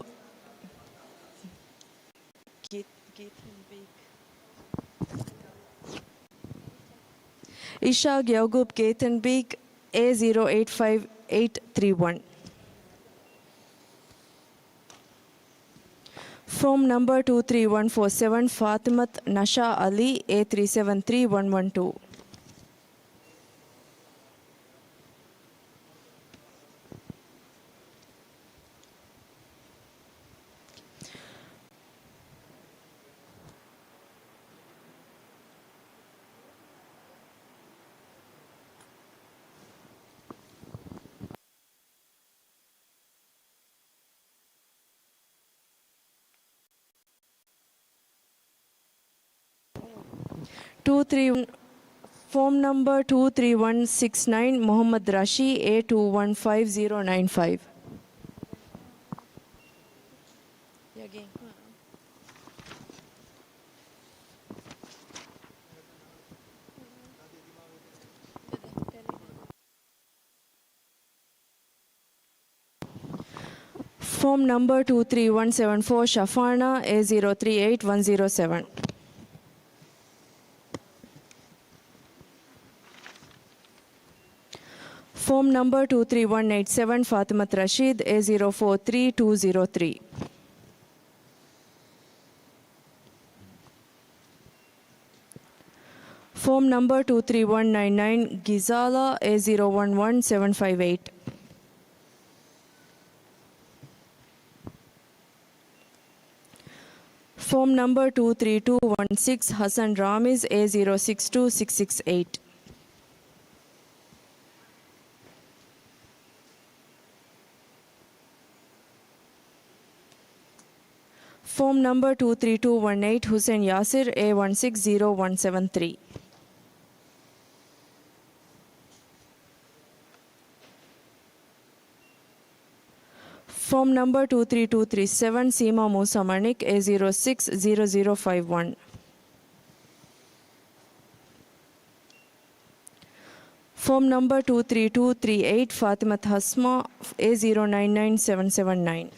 ގީތް-، ގީތް ހެންބީގް. އިޝާގް ޔަޢުޤޫބް ގޭތެންބީގް، އޭ ޒީރޯ އެއިޓް ފައިވް އެއިޓް ތްރީ ވަން. ފޯމް ނަމްބަރ ޓޫ ތްރީ ވަން ފޯ ސެވެން، ފާތިމަތު ނަޝާ ޢަލީ، އޭ ތްރީ ސެވެން ތްރީ ވަން ވަން ޓޫ. ޓޫ ތްރީ، ފޯމް ނަމްބަރ ޓޫ ތްރީ ވަން ސިކްސް ނައިން، މުޙައްމަދު ރަޝީ، އޭ ޓޫ ވަން ފައިވް ޒީރޯ ނައިން ފައިވް. ފޯމް ނަމްބަރ ޓޫ ތްރީ ވަން ސެވެން ފޯ، ޝަފާނާ، އޭ ޒީރޯ ތްރީ އެއިޓް ވަން ޒީރޯ ސެވެން. ފޯމް ނަމްބަރ ޓޫ ތްރީ ވަން އެއިޓް ސެވެން، ފާތިމަތު ރަޝީދު، އޭ ޒީރޯ ފޯ ތްރީ ޓޫ ޒީރޯ ތްރީ. Form number two three one nine nine, Gizala, A zero one one seven five eight. Form number two three two one six, Hassan Ramiz, A zero six two six six eight. Form number two three two one eight, Hussein Yasir, A one six zero one seven three. Form number two three two three seven, Seema Musa Manik, A zero six zero zero five one. Form number two three two three eight, Fatimat Hasma, A zero nine nine seven seven nine.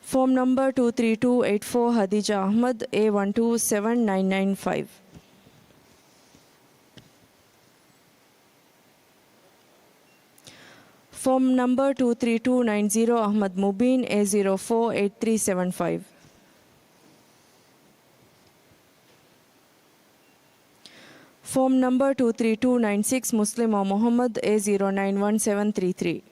Form number two three two eight four, Hadija Ahmad, A one two seven nine nine five. Form number two three two nine zero, Ahmad Mubin, A zero four eight three seven five. Form number two three two nine six, Muslima Muhammad, A zero nine one seven three three.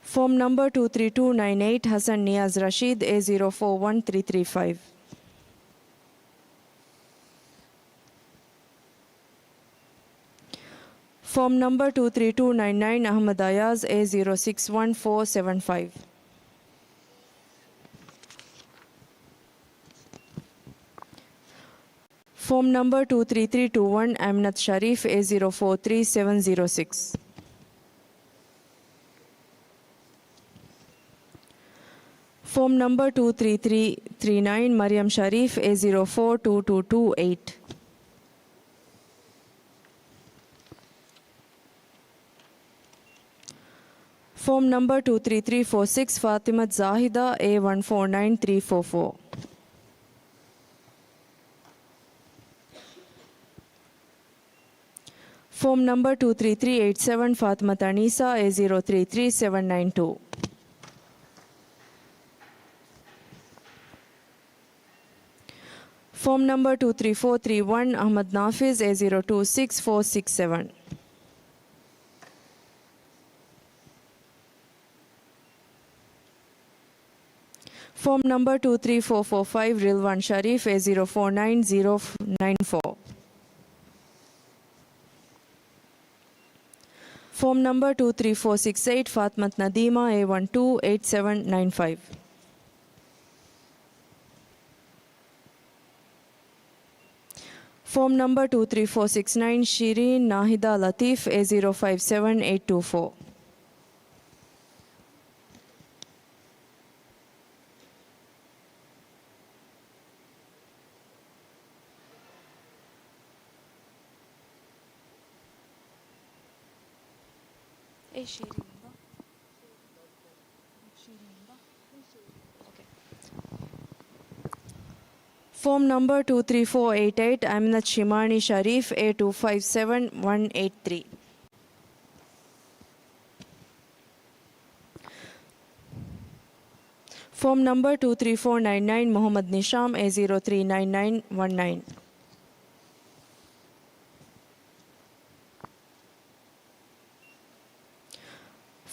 Form number two three two nine eight, Hassan Niaz Rashid, A zero four one three three five. Form number two three two nine nine, Ahmad Ayaz, A zero six one four seven five. Form number two three three two one, Aminat Sharif, A zero four three seven zero six. Form number two three three three nine, Mariam Sharif, A zero four two two two eight. Form number two three three four six, Fatimat Zahida, A one four nine three four four. Form number two three three eight seven, Fatimat Anisa, A zero three three seven nine two. Form number two three four three one, Ahmad Nafiz, A zero two six four six seven. Form number two three four four five, Rilwan Sharif, A zero four nine zero nine four. Form number two three four six eight, Fatmat Nadima, A one two eight seven nine five. Form number two three four six nine, Shireen Nahida Latif, A zero five seven eight two four. އެ ޝިރީން ބާ؟ ޝިރީން ބާ؟ އޯކޭ. Form number two three four eight eight, Aminat Shimani Sharif, A two five seven one eight three. Form number two three four nine nine, Mohammad Nisham, A zero three nine nine one nine.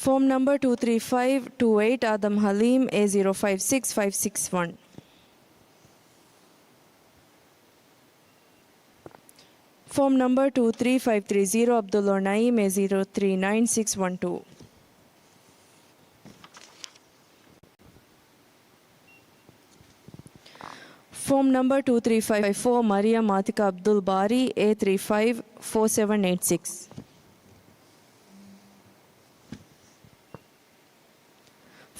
Form number two three five two eight, Adam Halim, A zero five six five six one. Form number two three five three zero, Abdullah Naeem, A zero three nine six one two. Form number two three five four, Mariam Atika Abdul Bari, A three five four seven eight six.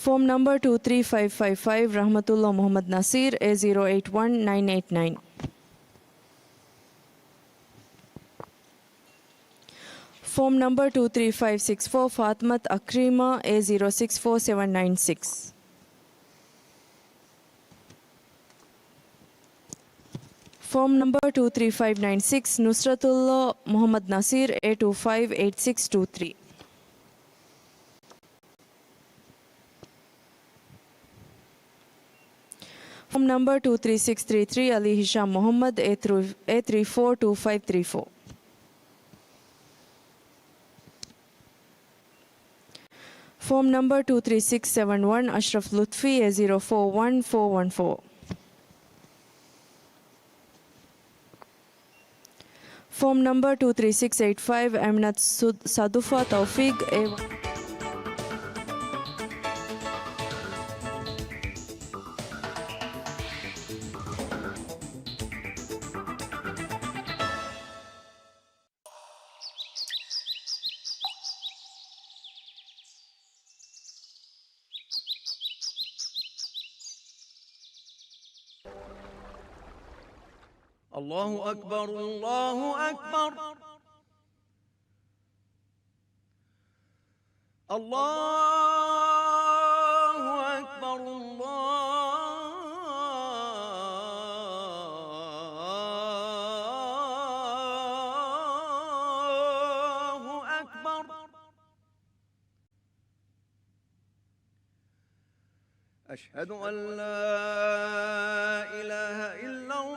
Form number two three five five five, Rahmatullah Muhammad Nasir, A zero eight one nine eight nine. Form number two three five six four, Fatmat Akrima, A zero six four seven nine six. Form number two three five nine six, Nusratullah Muhammad Nasir, A two five eight six two three. Form number two three six three three, Ali Hisham Muhammad, A three, A three four two five three four. Form number two three six seven one, Ashraf Lutfi, A zero four one four one four. Form number two three six eight five, Aminat Sud-, Sadufa Taufik, A one. الله أكبر، الله أكبر. الله أكبر، الله أكبر. أشهد أن لا إله إلا الله.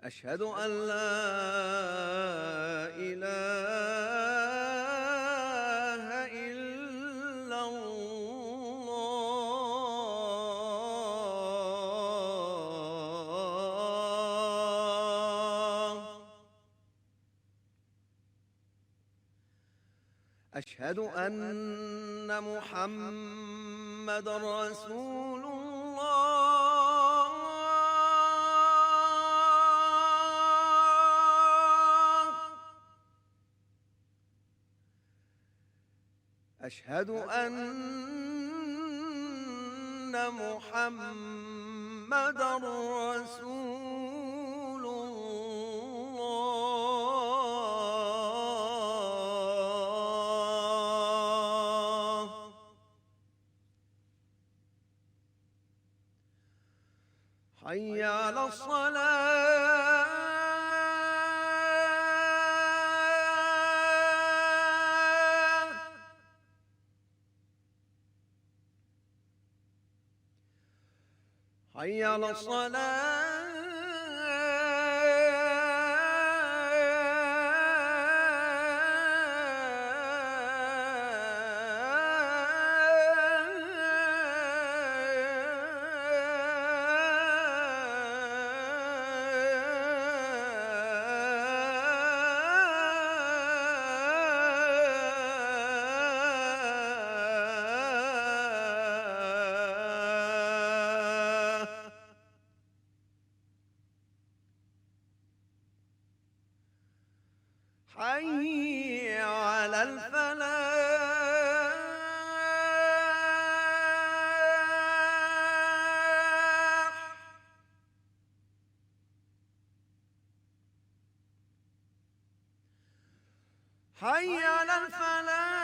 أشهد أن لا إله إلا الله. أشهد أن محمدا رسول الله. أشهد أن محمدا رسول الله. حي على الصلاة. حي على الصلاة. حي على الفلاح. حي على الفلاح.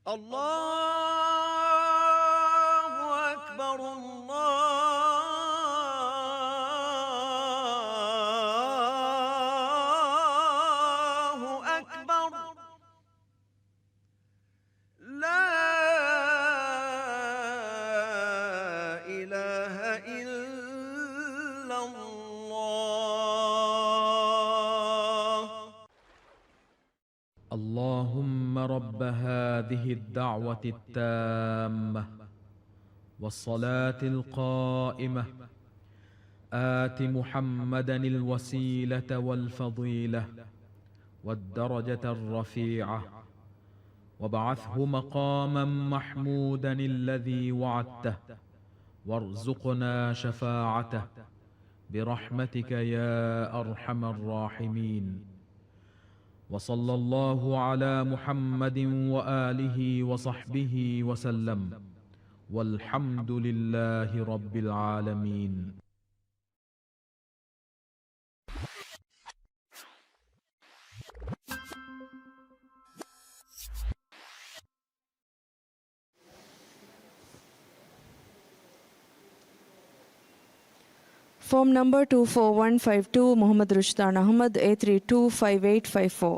الله أكبر، الله أكبر. لا إله إلا الله. اللهم رب هذه الدعوة التامة والصلاة القائمة، آت محمدا الوسيلة والفضيلة والدرجة الرفيعة، وابعثه مقاما محمودا الذي وعدته، وارزقنا شفاعته برحمتك يا أرحم الراحمين. وصلى الله على محمد وآله وصحبه وسلم. والحمد لله رب العالمين. ފޯމް ނަމްބަރ ޓޫ ފޯ ވަން ފައިވް ޓޫ، މުޙައްމަދު ރުޝްދާން އަޙްމަދު، އޭ ތްރީ ޓޫ ފައިވް އެއިޓް ފައިވް ފޯ.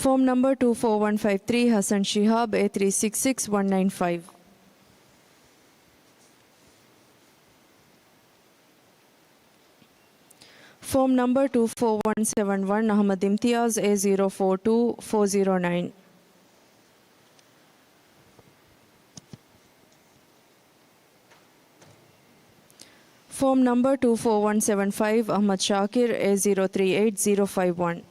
ފޯމް ނަމްބަރ ޓޫ ފޯ ވަން ފައިވް ތްރީ، ޙަސަން ޝިހާބް، އޭ ތްރީ ސިކްސް ސިކްސް ވަން ނައިން ފައިވް. ފޯމް ނަމްބަރ ޓޫ ފޯ ވަން ސެވަން ވަން، އަޙްމަދު އިމްތިޔާޒް، އޭ ޒީރޯ ފޯ ޓޫ ފޯ ޒީރޯ ނައިން. ފޯމް ނަމްބަރ ޓޫ ފޯ ވަން ސެވަން ފައިވް، އަޙްމަދު ޝާކިރު، އޭ ޒީރޯ ތްރީ އެއިޓް ޒީރޯ ފައިވް ވަން.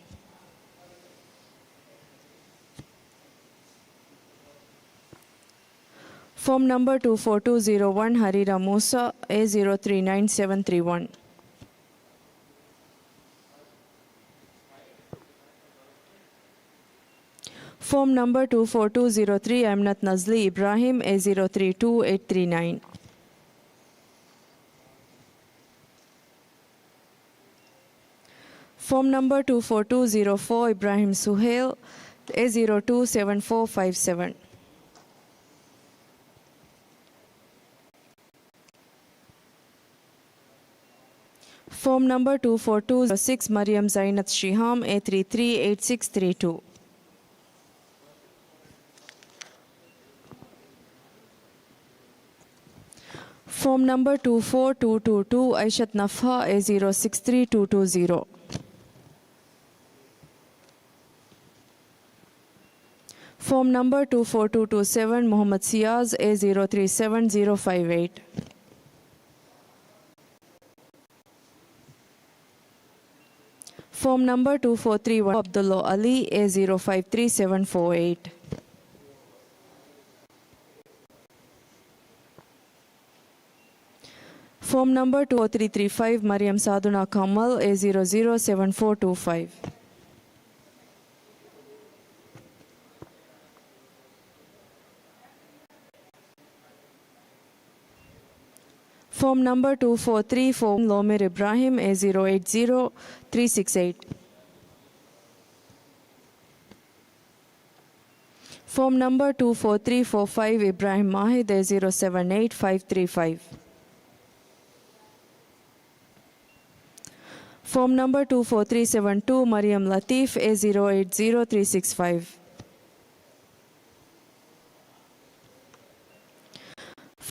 ފޯމް ނަމްބަރ ޓޫ ފޯ ޓޫ ޒީރޯ ވަން، ހަރީރާ މޫސާ، އޭ ޒީރޯ ތްރީ ނައިން ސެވަން ތްރީ ވަން. ފޯމް ނަމްބަރ ޓޫ ފޯ ޓޫ ޒީރޯ ތްރީ، އައިމްނަތު ނަޒްލީ އިބްރާހިމް، އޭ ޒީރޯ ތްރީ ޓޫ އެއިޓް ތްރީ ނައިން. ފޯމް ނަމްބަރ ޓޫ ފޯ ޓޫ ޒީރޯ ފޯ، އިބްރާހިމް ސުހޭލް، އޭ ޒީރޯ ޓޫ ސެވަން ފޯ ފައިވް ސެވަން. ފޯމް ނަމްބަރ ޓޫ ފޯ ޓޫ ސިކްސް، މަރިޔަމް ޒައިނަތް ޝިހާމް، އޭ ތްރީ ތްރީ އެއިޓް ސިކްސް ތްރީ ޓޫ. ފޯމް ނަމްބަރ ޓޫ ފޯ ޓޫ ޓޫ ޓޫ، އައިޝަތު ނަފްހާ، އޭ ޒީރޯ ސިކްސް ތްރީ ޓޫ ޓޫ ޒީރޯ. ފޯމް ނަމްބަރ ޓޫ ފޯ ޓޫ ޓޫ ސެވަން، މުޙައްމަދު ސިޔާޒް، އޭ ޒީރޯ ތްރީ ސެވަން ޒީރޯ ފައިވް އެއިޓް. ފޯމް ނަމްބަރ ޓޫ ފޯ ތްރީ ވަން، ޢަބްދުﷲ ޢަލީ، އޭ ޒީރޯ ފައިވް ތްރީ ސެވަން ފޯ އެއިޓް. ފޯމް ނަމްބަރ ޓޫ ފޯ ތްރީ ތްރީ ފައިވް، މަރިޔަމް ސާދުނާ ކަމާލް، އޭ ޒީރޯ ޒީރޯ ސެވަން ފޯ ޓޫ ފައިވް. ފޯމް ނަމްބަރ ޓޫ ފޯ ތްރީ ފޯ، ލޯމިރު އިބްރާހިމް، އޭ ޒީރޯ އެއިޓް ޒީރޯ ތްރީ ސިކްސް އެއިޓް. ފޯމް ނަމްބަރ ޓޫ ފޯ ތްރީ ފޯ ފައިވް، އިބްރާހިމް މާހިދު، އޭ ޒީރޯ ސެވަން އެއިޓް ފައިވް ތްރީ ފައިވް. ފޯމް ނަމްބަރ ޓޫ ފޯ ތްރީ ސެވަން ޓޫ، މަރިޔަމް ލަތީފް، އޭ ޒީރޯ އެއިޓް ޒީރޯ ތްރީ ސިކްސް ފައިވް.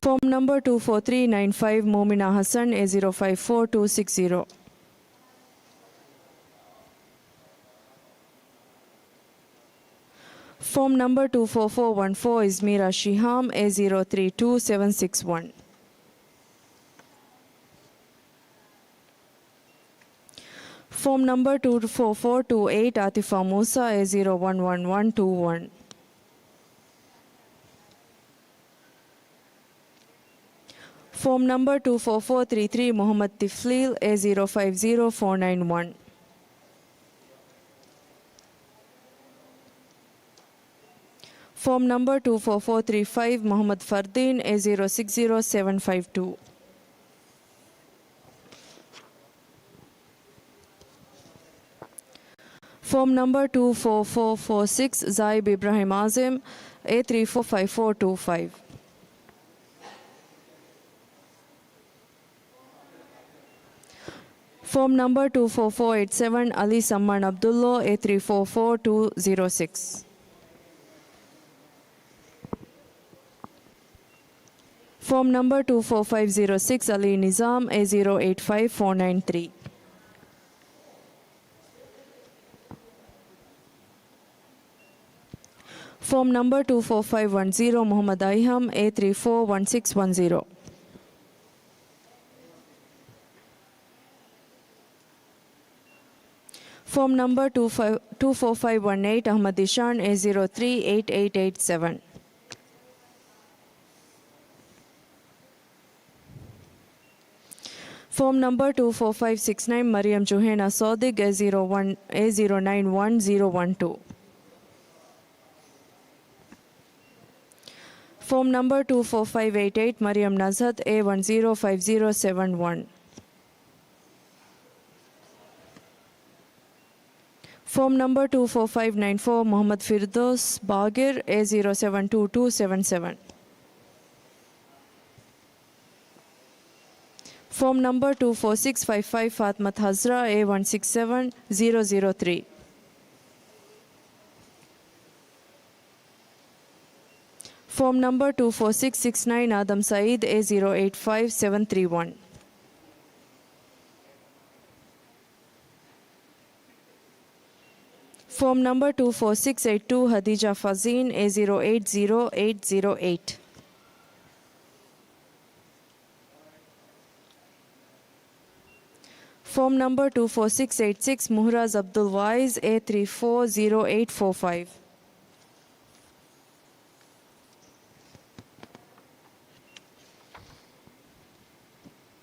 ފޯމް ނަމްބަރ ޓޫ ފޯ ތްރީ ނައިން ފައިވް، މޫމިނާ ޙަސަން، އޭ ޒީރޯ ފައިވް ފޯ ޓޫ ސިކްސް ޒީރޯ. ފޯމް ނަމްބަރ ޓޫ ފޯ ފޯ ވަން ފޯ، އިޒްމީރާ ޝިހާމް، އޭ ޒީރޯ ތްރީ ޓޫ ސެވަން ސިކްސް ވަން. ފޯމް ނަމްބަރ ޓޫ ފޯ ފޯ ޓޫ އެއިޓް، އާތިފާ މޫސާ، އޭ ޒީރޯ ވަން ވަން ވަން ޓޫ ވަން. ފޯމް ނަމްބަރ ޓޫ ފޯ ފޯ ތްރީ ތްރީ، މުޙައްމަދު ތިފްލީލް، އޭ ޒީރޯ ފައިވް ޒީރޯ ފޯ ނައިން ވަން. ފޯމް ނަމްބަރ ޓޫ ފޯ ފޯ ތްރީ ފައިވް، މުޙައްމަދު ފަރްދީން، އޭ ޒީރޯ ސިކްސް ޒީރޯ ސެވަން ފައިވް ޓޫ. ފޯމް ނަމްބަރ ޓޫ ފޯ ފޯ ފޯ ސިކްސް، ޒާއިބް އިބްރާހިމް އާޒިމް، އޭ ތްރީ ފޯ ފައިވް ފޯ ޓޫ ފައިވް. ފޯމް ނަމްބަރ ޓޫ ފޯ ފޯ އެއިޓް ސެވަން، އަލީ ސައްމާން ޢަބްދުﷲ، އޭ ތްރީ ފޯ ފޯ ޓޫ ޒީރޯ ސިކްސް. ފޯމް ނަމްބަރ ޓޫ ފޯ ފައިވް ޒީރޯ ސިކްސް، އަލީ ނިޒާމް، އޭ ޒީރޯ އެއިޓް ފައިވް ފޯ ނައިން ތްރީ. ފޯމް ނަމްބަރ ޓޫ ފޯ ފައިވް ވަން ޒީރޯ، މުޙައްމަދު އައިހަމް، އޭ ތްރީ ފޯ ވަން ސިކްސް ވަން ޒީރޯ. ފޯމް ނަމްބަރ ޓޫ ފައިވް، ޓޫ ފޯ ފައިވް ވަން އެއިޓް، އަޙްމަދު އިޝާން، އޭ ޒީރޯ ތްރީ އެއިޓް އެއިޓް އެއިޓް ސެވަން. ފޯމް ނަމްބަރ ޓޫ ފޯ ފައިވް ސިކްސް ނައިން، މަރިޔަމް ޖުހޭނާ ސޯދިގް، އޭ ޒީރޯ ވަން، އޭ ޒީރޯ ނައިން ވަން ޒީރޯ ވަން ޓޫ. ފޯމް ނަމްބަރ ޓޫ ފޯ ފައިވް އެއިޓް އެއިޓް، މަރިޔަމް ނަޒްހަތް، އޭ ވަން ޒީރޯ ފައިވް ޒީރޯ ސެވަން ވަން. ފޯމް ނަމްބަރ ޓޫ ފޯ ފައިވް ނައިން ފޯ، މުޙައްމަދު ފިރްދައުސް ބާގިރް، އޭ ޒީރޯ ސެވަން ޓޫ ޓޫ ސެވަން ސެވަން. ފޯމް ނަމްބަރ ޓޫ ފޯ ސިކްސް ފައިވް ފައިވް، ފާތިމަތު ހަޒްރާ، އޭ ވަން ސިކްސް ސެވަން ޒީރޯ ޒީރޯ ތްރީ. ފޯމް ނަމްބަރ ޓޫ ފޯ ސިކްސް ސިކްސް ނައިން، އާދަމް ސައީދް، އޭ ޒީރޯ އެއިޓް ފައިވް ސެވަން ތްރީ ވަން. ފޯމް ނަމްބަރ ޓޫ ފޯ ސިކްސް އެއިޓް ޓޫ، ހަދީޖާ ފަޒީން، އޭ ޒީރޯ އެއިޓް ޒީރޯ އެއިޓް ޒީރޯ އެއިޓް. ފޯމް ނަމްބަރ ޓޫ ފޯ ސިކްސް އެއިޓް ސިކްސް، މުހްރާޒް އަބްދުލް ވާއިޒް، އޭ ތްރީ ފޯ ޒީރޯ އެއިޓް ފޯ ފައިވް.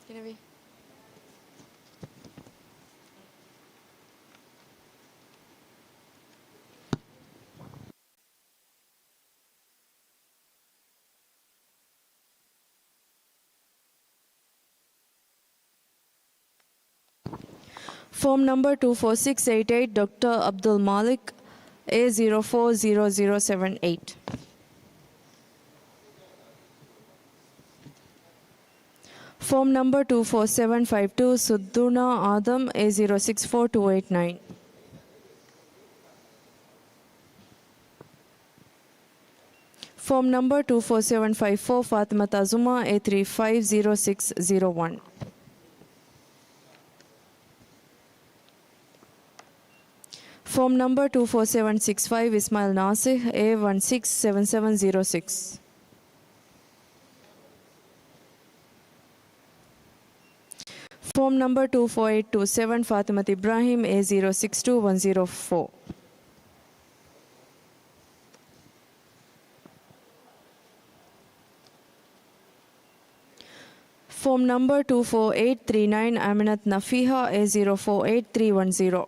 ގިނަވީ. ފޯމް ނަމްބަރ ޓޫ ފޯ ސިކްސް އެއިޓް އެއިޓް، ޑޮކްޓަރ އަބްދުލް މާލިކް، އޭ ޒީރޯ ފޯ ޒީރޯ ޒީރޯ ސެވަން އެއިޓް. ފޯމް ނަމްބަރ ޓޫ ފޯ ސެވަން ފައިވް ޓޫ، ސުއްދޫނާ އާދަމް، އޭ ޒީރޯ ސިކްސް ފޯ ޓޫ އެއިޓް ނައިން. ފޯމް ނަމްބަރ ޓޫ ފޯ ސެވަން ފައިވް ފޯ، ފާތިމަތު އަޒުމާ، އޭ ތްރީ ފައިވް ޒީރޯ ސިކްސް ޒީރޯ ވަން. ފޯމް ނަމްބަރ ޓޫ ފޯ ސެވަން ސިކްސް ފައިވް، އިސްމާއިލް ނާސިހް، އޭ ވަން ސިކްސް ސެވަން ސެވަން ޒީރޯ ސިކްސް. ފޯމް ނަމްބަރ ޓޫ ފޯ އެއިޓް ޓޫ ސެވަން، ފާތިމަތު އިބްރާހީމް، އޭ ޒީރޯ ސިކްސް ޓޫ ވަން ޒީރޯ ފޯ. ފޯމް ނަމްބަރ ޓޫ ފޯ އެއިޓް ތްރީ ނައިން، އަމިނަތު ނަފީހާ، އޭ ޒީރޯ ފޯ އެއިޓް ތްރީ ވަން ޒީރޯ.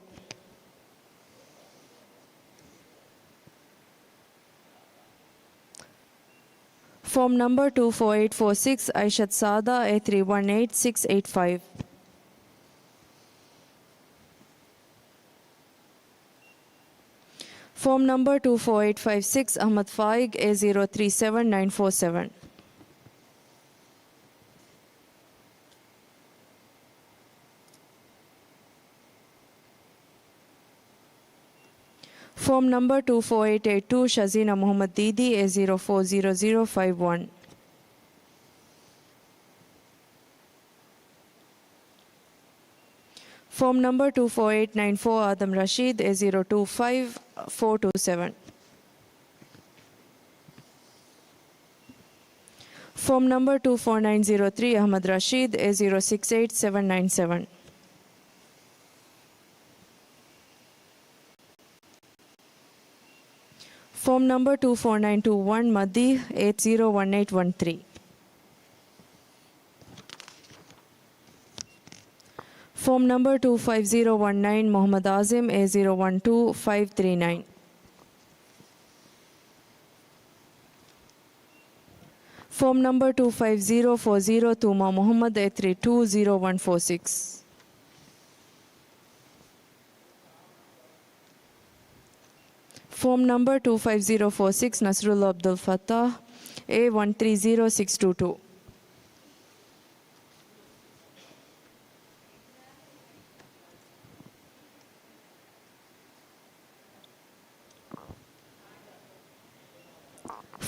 ފޯމް ނަމްބަރ ޓޫ ފޯ އެއިޓް ފޯ ސިކްސް، އައިޝަތު ސާދާ، އޭ ތްރީ ވަން އެއިޓް ސިކްސް އެއިޓް ފައިވް. ފޯމް ނަމްބަރ ޓޫ ފޯ އެއިޓް ފައިވް ސިކްސް، އަޙްމަދު ފާއިގް، އޭ ޒީރޯ ތްރީ ސެވަން ނައިން ފޯ ސެވަން. ފޯމް ނަމްބަރ ޓޫ ފޯ އެއިޓް އެއިޓް ޓޫ، ޝަޒީނާ މުޙައްމަދު ދީދީ، އޭ ޒީރޯ ފޯ ޒީރޯ ޒީރޯ ފައިވް ވަން. ފޯމް ނަމްބަރ ޓޫ ފޯ އެއިޓް ނައިން ފޯ، އާދަމް ރަޝީދު، އޭ ޒީރޯ ޓޫ ފައިވް ފޯ ޓޫ ސެވަން. ފޯމް ނަމްބަރ ޓޫ ފޯ ނައިން ޒީރޯ ތްރީ، އަޙްމަދު ރަޝީދު، އޭ ޒީރޯ ސިކްސް އެއިޓް ސެވަން ނައިން ސެވަން. ފޯމް ނަމްބަރ ޓޫ ފޯ ނައިން ޓޫ ވަން، މަދީޙް، އެއިޓް ޒީރޯ ވަން އެއިޓް ވަން ތްރީ. ފޯމް ނަމްބަރ ޓޫ ފައިވް ޒީރޯ ވަން ނައިން، މުޙައްމަދު އާޒިމް، އޭ ޒީރޯ ވަން ޓޫ ފައިވް ތްރީ ނައިން. ފޯމް ނަމްބަރ ޓޫ ފައިވް ޒީރޯ ފޯ ޒީރޯ، ތޫމާ މުޙައްމަދު، އެ ތްރީ ޓޫ ޒީރޯ ވަން ފޯ ސިކްސް. ފޯމް ނަމްބަރ ޓޫ ފައިވް ޒީރޯ ފޯ ސިކްސް، ނަޞްރުﷲ ޢަބްދުލް ފައްތާޙް، އޭ ވަން ތްރީ ޒީރޯ ސިކްސް ޓޫ ޓޫ.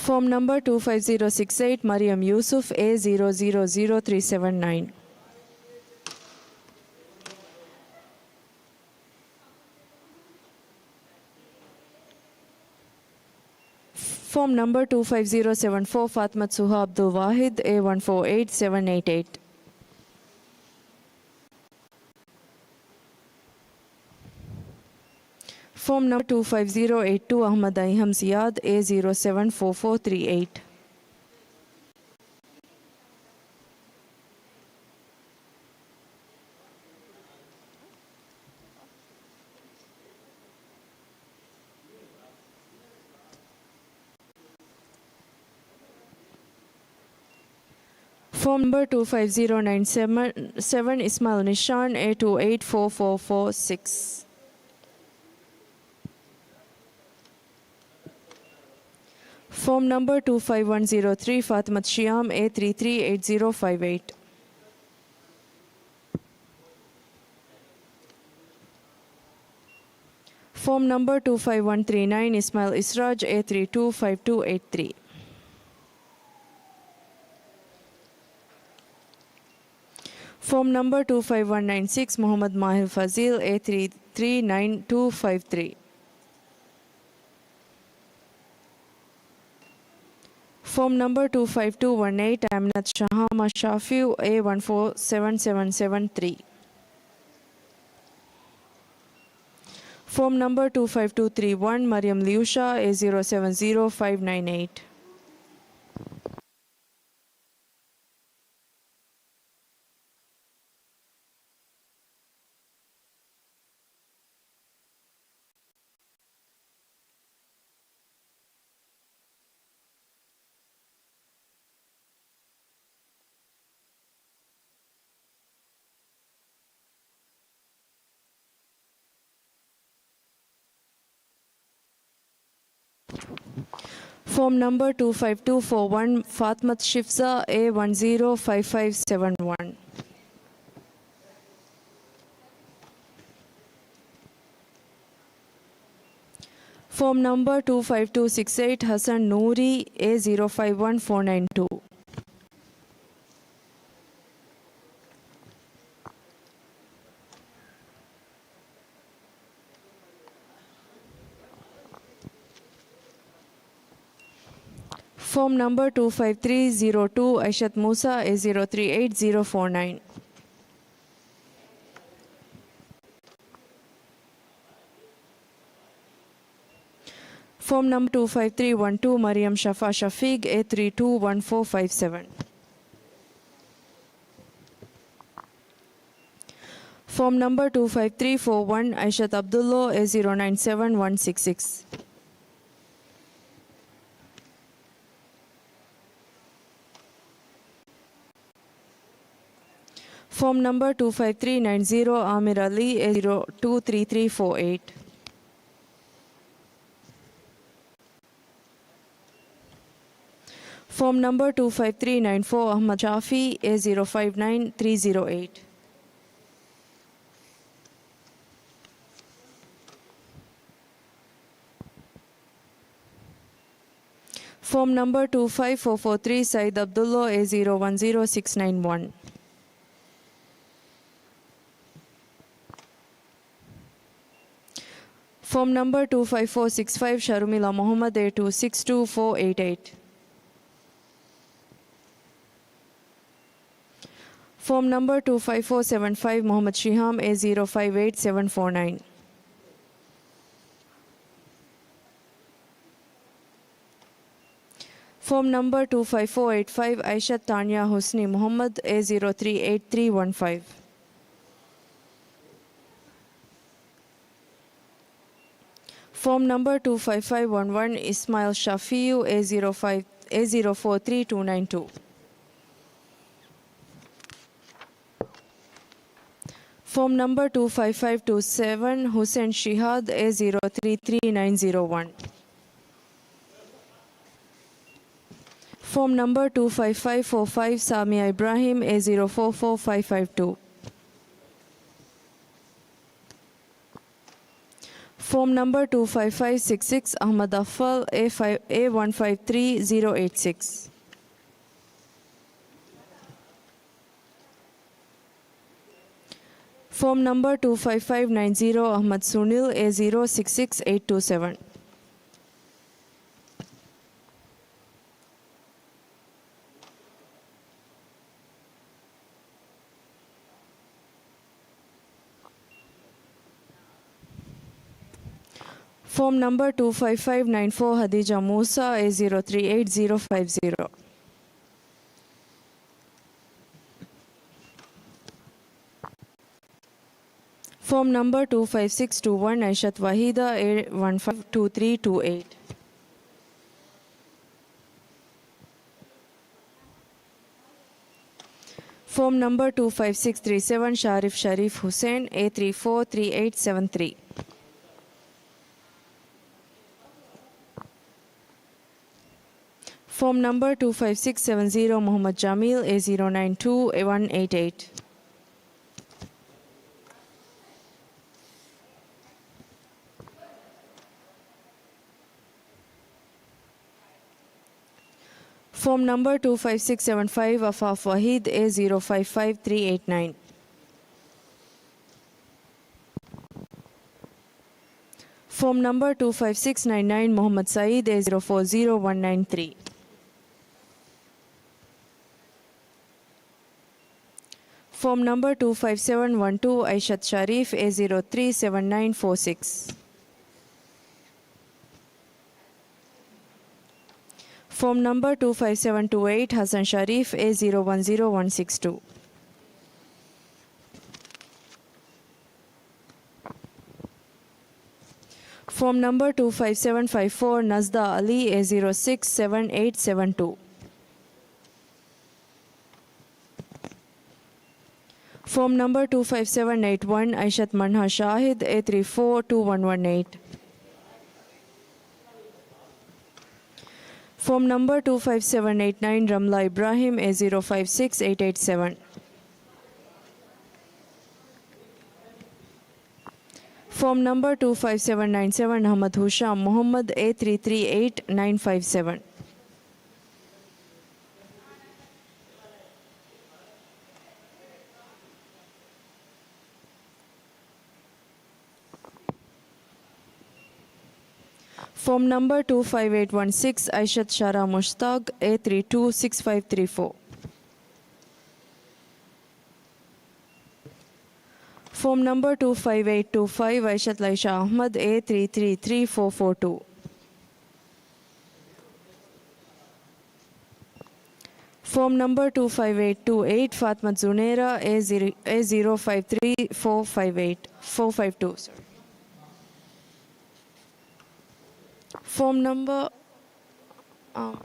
ފޯމް ނަމްބަރ ޓޫ ފައިވް ޒީރޯ ސިކްސް އެއިޓް، މަރިޔަމް ޔޫސުފް، އޭ ޒީރޯ ޒީރޯ ޒީރޯ ތްރީ ސެވަން ނައިން. ފޯމް ނަމްބަރ ޓޫ ފައިވް ޒީރޯ ސެވަން ފޯ، ފާތިމަތު ސުހާ ޢަބްދުލް ވާޙިދު، އޭ ވަން ފޯ އެއިޓް ސެވަން އެއިޓް އެއިޓް. ފޯމް ނަމްބަރ ޓޫ ފައިވް ޒީރޯ އެއިޓް ޓޫ، އަޙްމަދު އައިހަމް ޒިޔާދު، އޭ ޒީރޯ ސެވަން ފޯ ފޯ ތްރީ އެއިޓް. Form number two five zero nine seven, seven Ismail Nishan, A two eight four four four six. Form number two five one zero three Fatimat Shiam, A three three eight zero five eight. Form number two five one three nine Ismail Israj, A three two five two eight three. Form number two five one nine six Muhammad Mahir Fazil, A three three nine two five three. Form number two five two one eight Aminat Shahama Shafiu, A one four seven seven seven three. Form number two five two three one Mariam Liusha, A zero seven zero five nine eight. Form number two five two four one Fatmat Shifza, A one zero five five seven one. Form number two five two six eight Hassan Noori, A zero five one four nine two. Form number two five three zero two Aishat Musa, A zero three eight zero four nine. Form number two five three one two Mariam Shafa Shafiq, A three two one four five seven. Form number two five three four one Aishat Abdullah, A zero nine seven one six six. Form number two five three nine zero Amir Ali, A zero two three three four eight. Form number two five three nine four Ahmad Shafi, A zero five nine three zero eight. Form number two five four four three Saeed Abdullah, A zero one zero six nine one. Form number two five four six five Sharmila Muhammad, A two six two four eight eight. Form number two five four seven five Muhammad Shiham, A zero five eight seven four nine. Form number two five four eight five Aishat Tanya Husni Muhammad, A zero three eight three one five. Form number two five five one one Ismail Shafiu, A zero five, A zero four three two nine two. Form number two five five two seven Hussein Shihad, A zero three three nine zero one. Form number two five five four five Samia Ibrahim, A zero four four five five two. Form number two five five six six Ahmad Afal, A five, A one five three zero eight six. Form number two five five nine zero Ahmad Sunil, A zero six six eight two seven. Form number two five five nine four Hadija Musa, A zero three eight zero five zero. Form number two five six two one Aishat Wahida, A one five two three two eight. Form number two five six three seven, Sharif Sharif Hussain, A three four three eight seven three. Form number two five six seven zero, Muhammad Jamil, A zero nine two one eight eight. Form number two five six seven five, Afaf Wahid, A zero five five three eight nine. Form number two five six nine nine, Muhammad Saeed, A zero four zero one nine three. Form number two five seven one two, Aishat Sharif, A zero three seven nine four six. Form number two five seven two eight, Hassan Sharif, A zero one zero one six two. Form number two five seven five four, Nazda Ali, A zero six seven eight seven two. Form number two five seven eight one, Aishat Manha Shahid, A three four two one one eight. Form number two five seven eight nine, Ramla Ibrahim, A zero five six eight eight seven. Form number two five seven nine seven, Ahmad Husham Muhammad, A three three eight nine five seven. Form number two five eight one six, Aishat Shara Mushtaq, A three two six five three four. Form number two five eight two five, Aishat Laisha Ahmad, A three three three four four two. Form number two five eight two eight, Fatma Zunaira, A zero, A zero five three four five eight, four five two, sorry. Form number, um,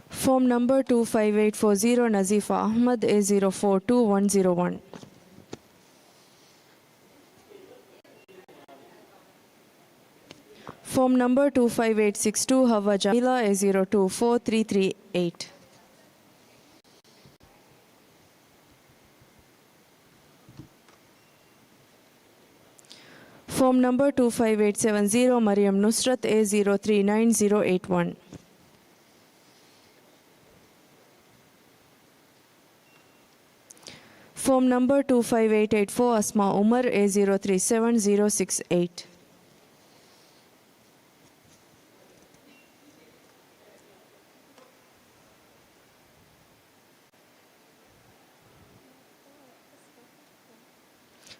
Form number two five eight four zero, Nazifa Ahmad, A zero four two one zero one. Form number two five eight six two, Hawa Jamila, A zero two four three three eight. Form number two five eight seven zero, Mariam Nusrat, A zero three nine zero eight one. Form number two five eight eight four, Asma Umar, A zero three seven zero six eight.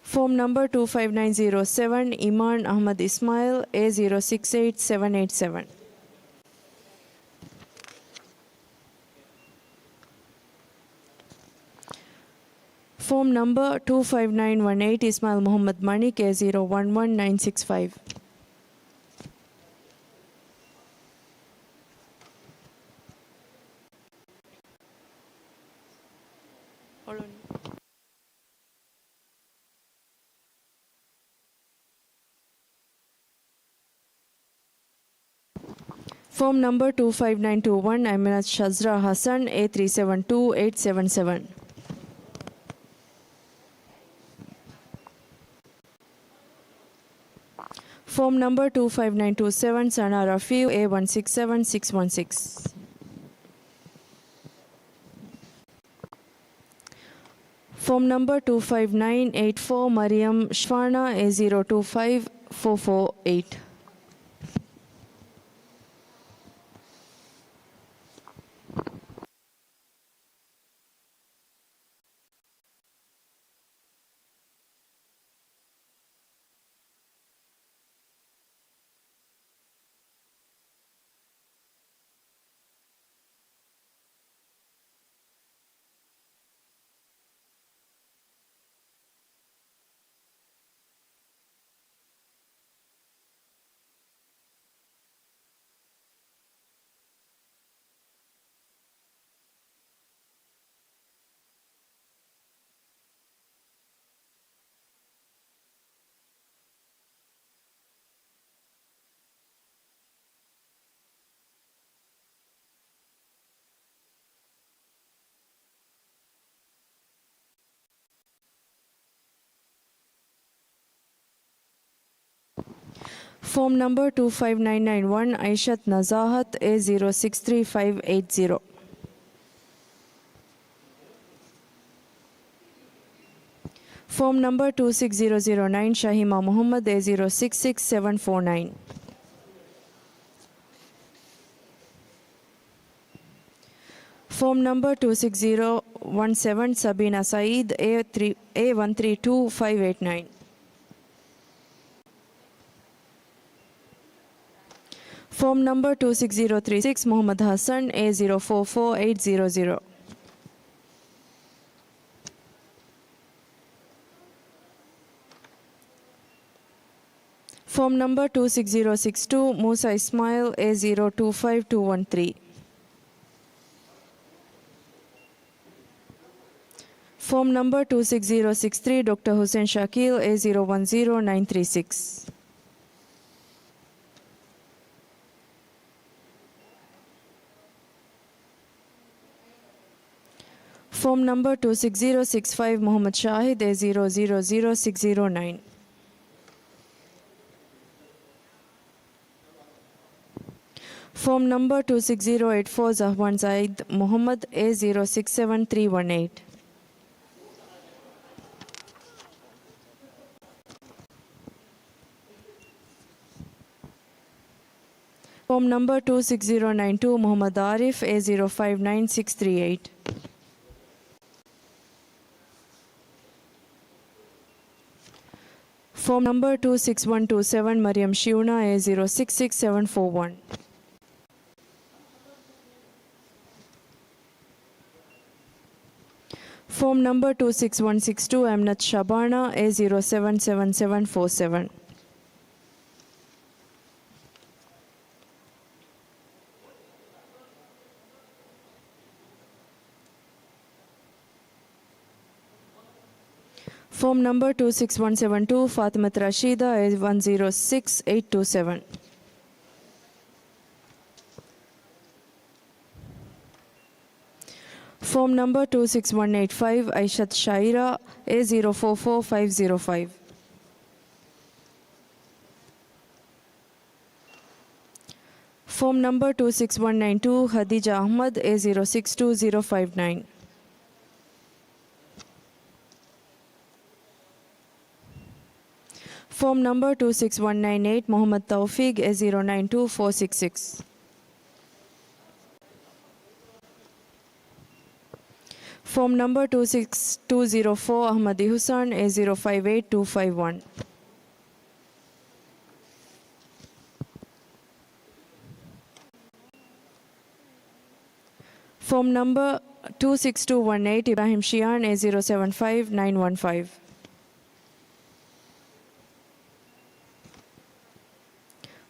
Form number two five nine zero seven, Iman Ahmad Ismail, A zero six eight seven eight seven. Form number two five nine one eight, Ismail Muhammad Manik, A zero one one nine six five. Form number two five nine two one, Aminat Shazra Hassan, A three seven two eight seven seven. Form number two five nine two seven, Sana Rafiu, A one six seven six one six. Form number two five nine eight four, Mariam Shfana, A zero two five four four eight. Form number two five nine nine one, Aishat Nazahat, A zero six three five eight zero. Form number two six zero zero nine, Shahima Muhammad, A zero six six seven four nine. Form number two six zero one seven, Sabina Saeed, A three, A one three two five eight nine. Form number two six zero three six, Muhammad Hassan, A zero four four eight zero zero. Form number two six zero six two, Musa Ismail, A zero two five two one three. Form number two six zero six three, Doctor Hussein Shakil, A zero one zero nine three six. Form number two six zero six five, Muhammad Shahid, A zero zero zero six zero nine. Form number two six zero eight four, Zahwan Zaid Muhammad, A zero six seven three one eight. Form number two six zero nine two, Muhammad Arif, A zero five nine six three eight. Form number two six one two seven, Mariam Shiuna, A zero six six seven four one. Form number two six one six two, Amnat Shabana, A zero seven seven seven four seven. Form number two six one seven two, Fatimat Rashida, A one zero six eight two seven. Form number two six one eight five, Aishat Shaira, A zero four four five zero five. Form number two six one nine two, Khadija Ahmad, A zero six two zero five nine. Form number two six one nine eight, Muhammad Tawfiq, A zero nine two four six six. Form number two six two zero four, Ahmad Ihsan, A zero five eight two five one. Form number two six two one eight, Ibrahim Shian, A zero seven five nine one five.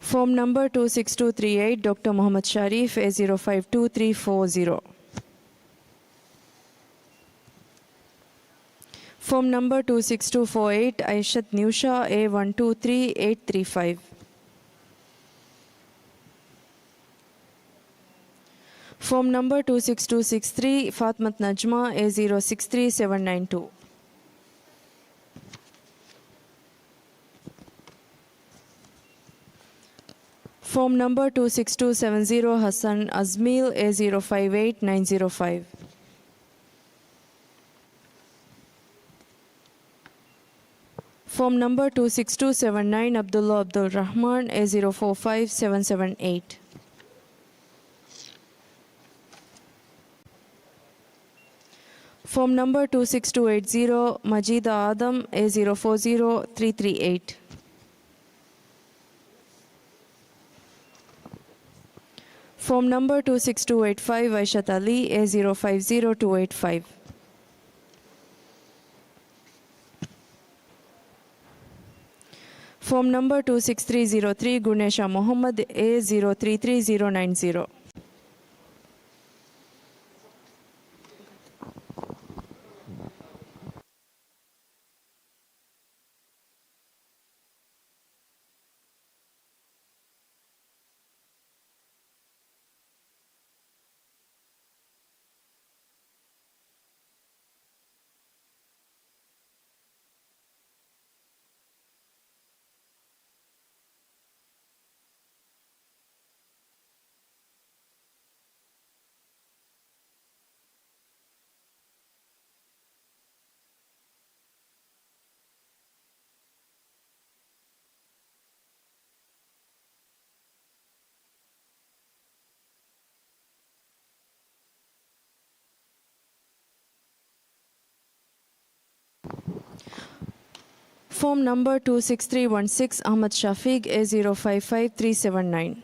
Form number two six two three eight, Doctor Muhammad Sharif, A zero five two three four zero. Form number two six two four eight, Aishat Niusha, A one two three eight three five. Form number two six two six three, Fatmat Najma, A zero six three seven nine two. Form number two six two seven zero, Hassan Azmil, A zero five eight nine zero five. Form number two six two seven nine, Abdullah Abdul Rahman, A zero four five seven seven eight. Form number two six two eight zero, Majida Adam, A zero four zero three three eight. Form number two six two eight five, Aishat Ali, A zero five zero two eight five. Form number two six three zero three, Gunesha Muhammad, A zero three three zero nine zero. Form number two six three one six, Ahmad Shafiq, A zero five five three seven nine.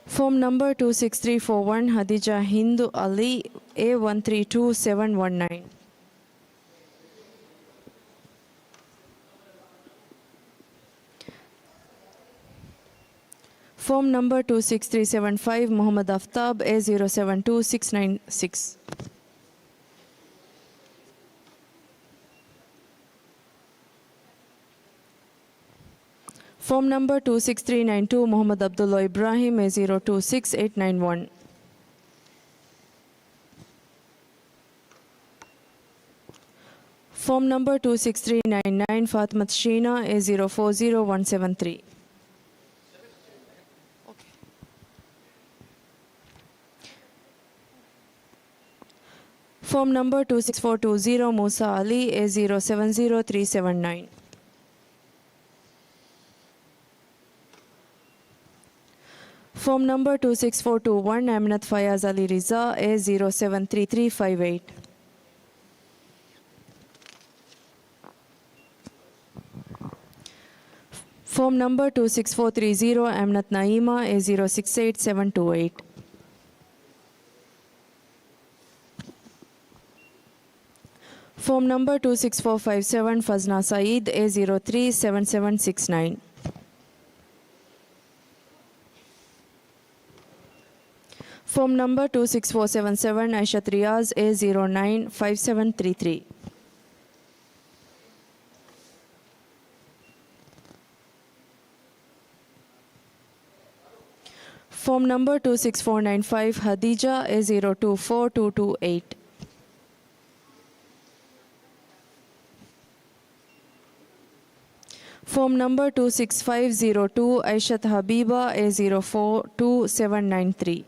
Form number two six three four one, Hadija Hindu Ali, A one three two seven one nine. Form number two six three seven five, Muhammad Aftab, A zero seven two six nine six. Form number two six three nine two, Muhammad Abdullah Ibrahim, A zero two six eight nine one. Form number two six three nine nine, Fatmat Sheena, A zero four zero one seven three. Form number two six four two zero, Musa Ali, A zero seven zero three seven nine. Form number two six four two one, Aminat Fayaz Ali Riza, A zero seven three three five eight. Form number two six four three zero, Aminat Naima, A zero six eight seven two eight. Form number two six four five seven, Fazna Saeed, A zero three seven seven six nine. Form number two six four seven seven, Aishat Riaz, A zero nine five seven three three. Form number two six four nine five, Hadija, A zero two four two two eight. Form number two six five zero two, Aishat Habiba, A zero four two seven nine three.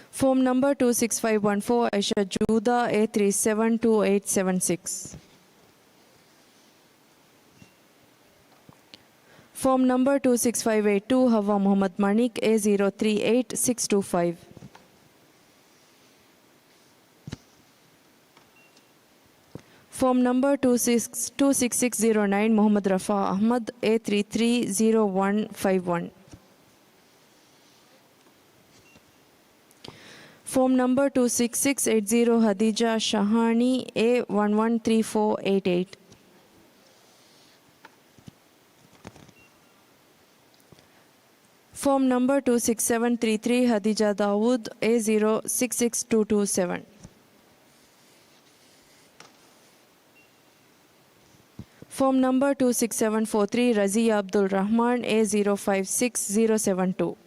Form number two six five one four, Aisha Juda, A three seven two eight seven six. Form number two six five eight two, Hawa Muhammad Manik, A zero three eight six two five. Form number two six, two six six zero nine, Muhammad Rafa Ahmad, A three three zero one five one. Form number two six six eight zero, Hadija Shahani, A one one three four eight eight. Form number two six seven three three, Hadija Dawood, A zero six six two two seven. Form number two six seven four three, Razia Abdul Rahman, A zero five six zero seven two.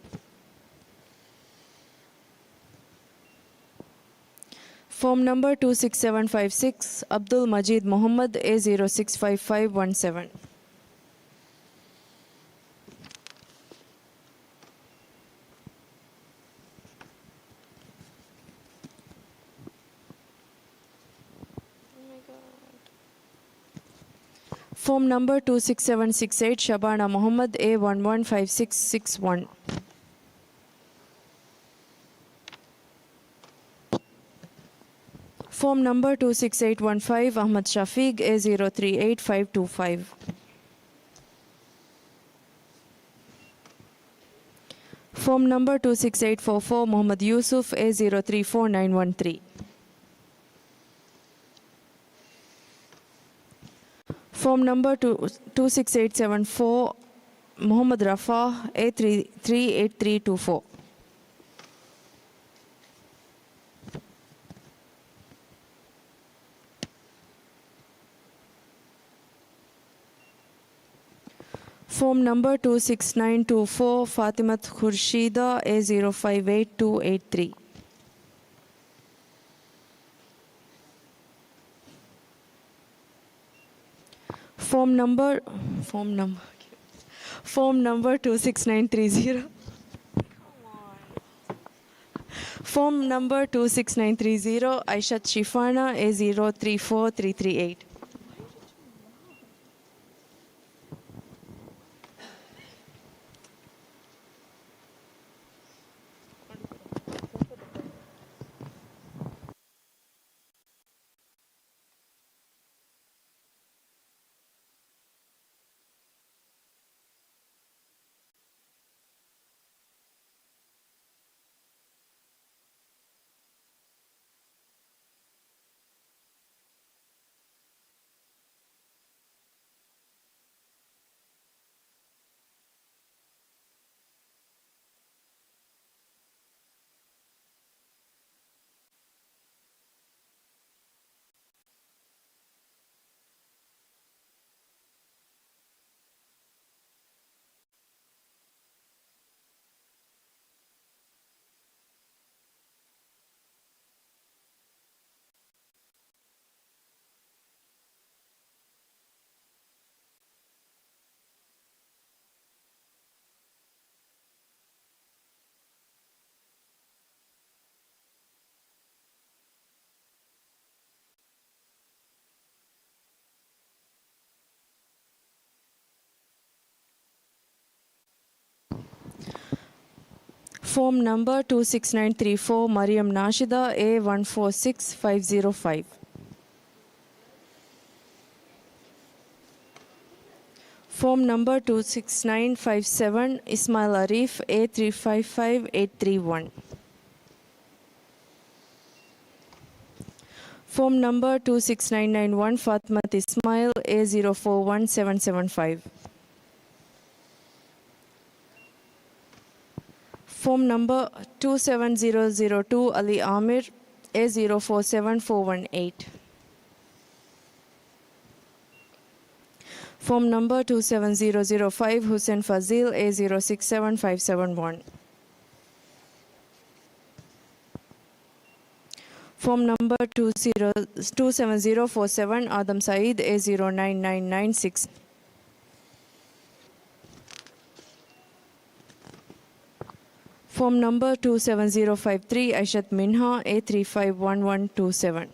Form number two six seven five six, Abdul Majid Muhammad, A zero six five five one seven. Form number two six seven six eight, Shabana Muhammad, A one one five six six one. Form number two six eight one five, Ahmad Shafiq, A zero three eight five two five. Form number two six eight four four, Muhammad Yusuf, A zero three four nine one three. Form number two, two six eight seven four, Muhammad Rafa, A three three eight three two four. Form number two six nine two four, Fatimat Khurshida, A zero five eight two eight three. Form number, form number, form number two six nine three zero. Form number two six nine three zero, Aishat Shifana, A zero three four three three eight. Form number two six nine three four, Mariam Nashida, A one four six five zero five. Form number two six nine five seven, Ismail Arif, A three five five eight three one. Form number two six nine nine one, Fatmat Ismail, A zero four one seven seven five. Form number two seven zero zero two, Ali Amir, A zero four seven four one eight. Form number two seven zero zero five, Hussein Fazil, A zero six seven five seven one. Form number two zero, two seven zero four seven, Adam Saeed, A zero nine nine nine six. Form number two seven zero five three, Aishat Minha, A three five one one two seven.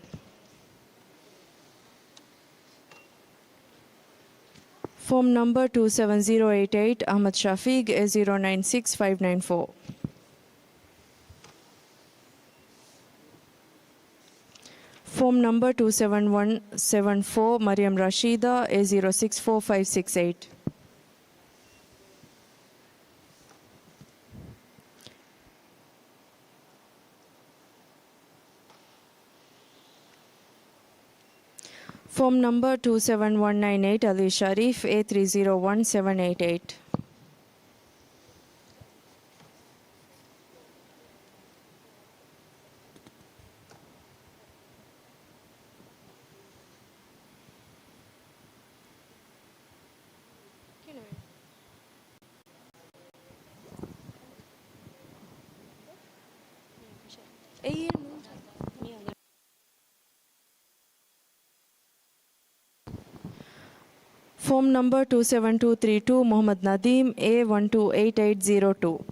Form number two seven zero eight eight, Ahmad Shafiq, A zero nine six five nine four. Form number two seven one seven four, Mariam Rashida, A zero six four five six eight. Form number two seven one nine eight, Ali Sharif, A three zero one seven eight eight. Form number two seven two three two, Muhammad Nadeem, A one two eight eight zero two.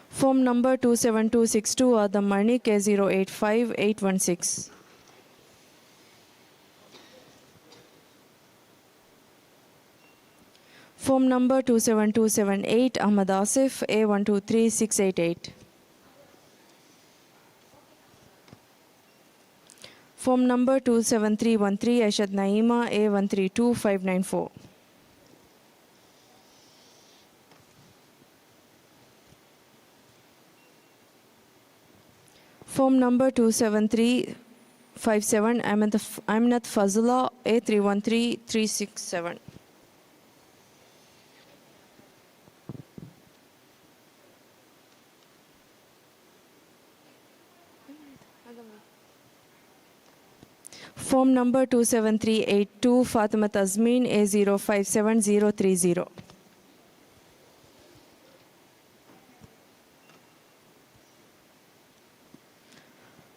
Form number two seven two six two, Adam Manik, A zero eight five eight one six. Form number two seven two seven eight, Ahmad Asif, A one two three six eight eight. Form number two seven three one three, Aishat Naima, A one three two five nine four. Form number two seven three five seven, Aminat F-, Aminat Fazla, A three one three three six seven. Form number two seven three eight two, Fatima Tazmeen, A zero five seven zero three zero.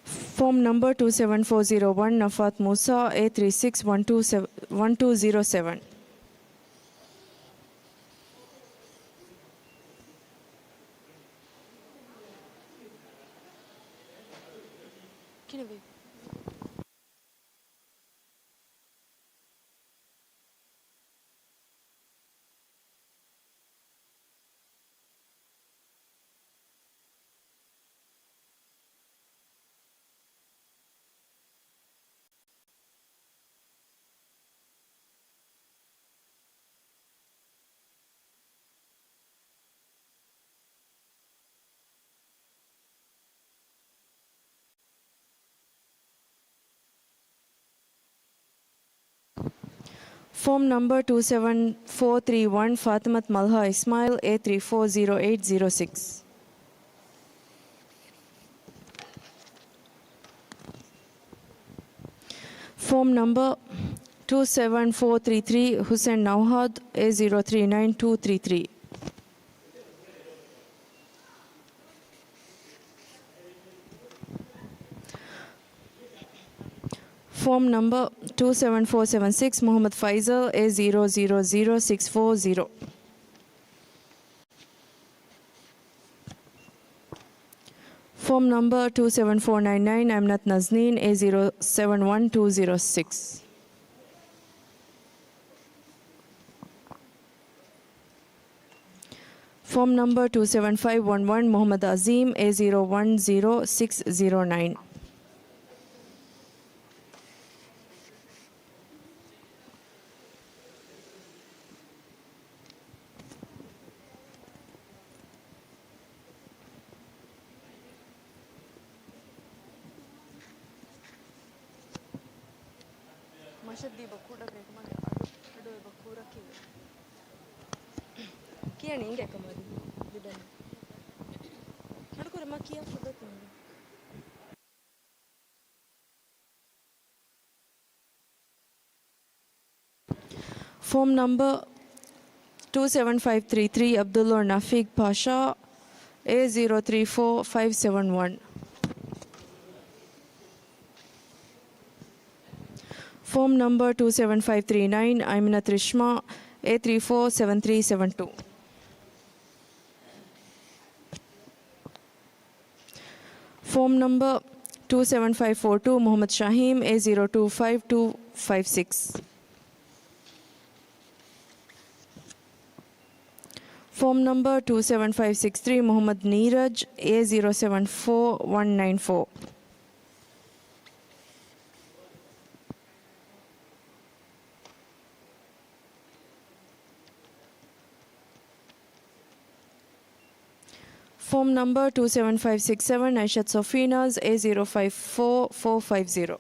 Form number two seven four zero one, Nafat Musa, A three six one two seven, one two zero seven. Form number two seven four three one, Fatimat Malha Ismail, A three four zero eight zero six. Form number two seven four three three, Hussein Nauhad, A zero three nine two three three. Form number two seven four seven six, Muhammad Faisal, A zero zero zero six four zero. Form number two seven four nine nine, Aminat Nazneen, A zero seven one two zero six. ފޯމް ނަމްބަރ ޓޫ ސެވެން ފައިވް ވަން ވަން، މުޙައްމަދު އަޒީމް، އޭ ޒީރޯ ވަން ޒީރޯ ސިކްސް ޒީރޯ ނައިން. މަށަށް ދީބަ ކުޑަ ބޭކަމަށް އަޑު، އަޑު އެބަ ކުރަކީ. ކިޔަނީ އިނގޭ ކަމަށް ލިބެން. އަޑު ކުރެ މަ ކިޔާ ފުދަ ތިން. ފޯމް ނަމްބަރ ޓޫ ސެވެން ފައިވް ތްރީ ތްރީ، ޢަބްދުﷲ ނަފީގް ޕާޝާ، އޭ ޒީރޯ ތްރީ ފޯ ފައިވް ސެވެން ވަން. ފޯމް ނަމްބަރ ޓޫ ސެވެން ފައިވް ތްރީ ނައިން، އައިމިނަތު ރިޝްމާ، އޭ ތްރީ ފޯ ސެވެން ތްރީ ސެވެން ޓޫ. ފޯމް ނަމްބަރ ޓޫ ސެވެން ފައިވް ފޯ ޓޫ، މުޙައްމަދު ޝަހީމް، އޭ ޒީރޯ ޓޫ ފައިވް ޓޫ ފައިވް ސިކްސް. ފޯމް ނަމްބަރ ޓޫ ސެވެން ފައިވް ސިކްސް ތްރީ، މުޙައްމަދު ނީރަޖް، އޭ ޒީރޯ ސެވެން ފޯ ވަން ނައިން ފޯ. ފޯމް ނަމްބަރ ޓޫ ސެވެން ފައިވް ސިކްސް ސެވެން، އައިޝަތު ސޮފީނާޒް، އޭ ޒީރޯ ފައިވް ފޯ ފޯ ފައިވް ޒީރޯ.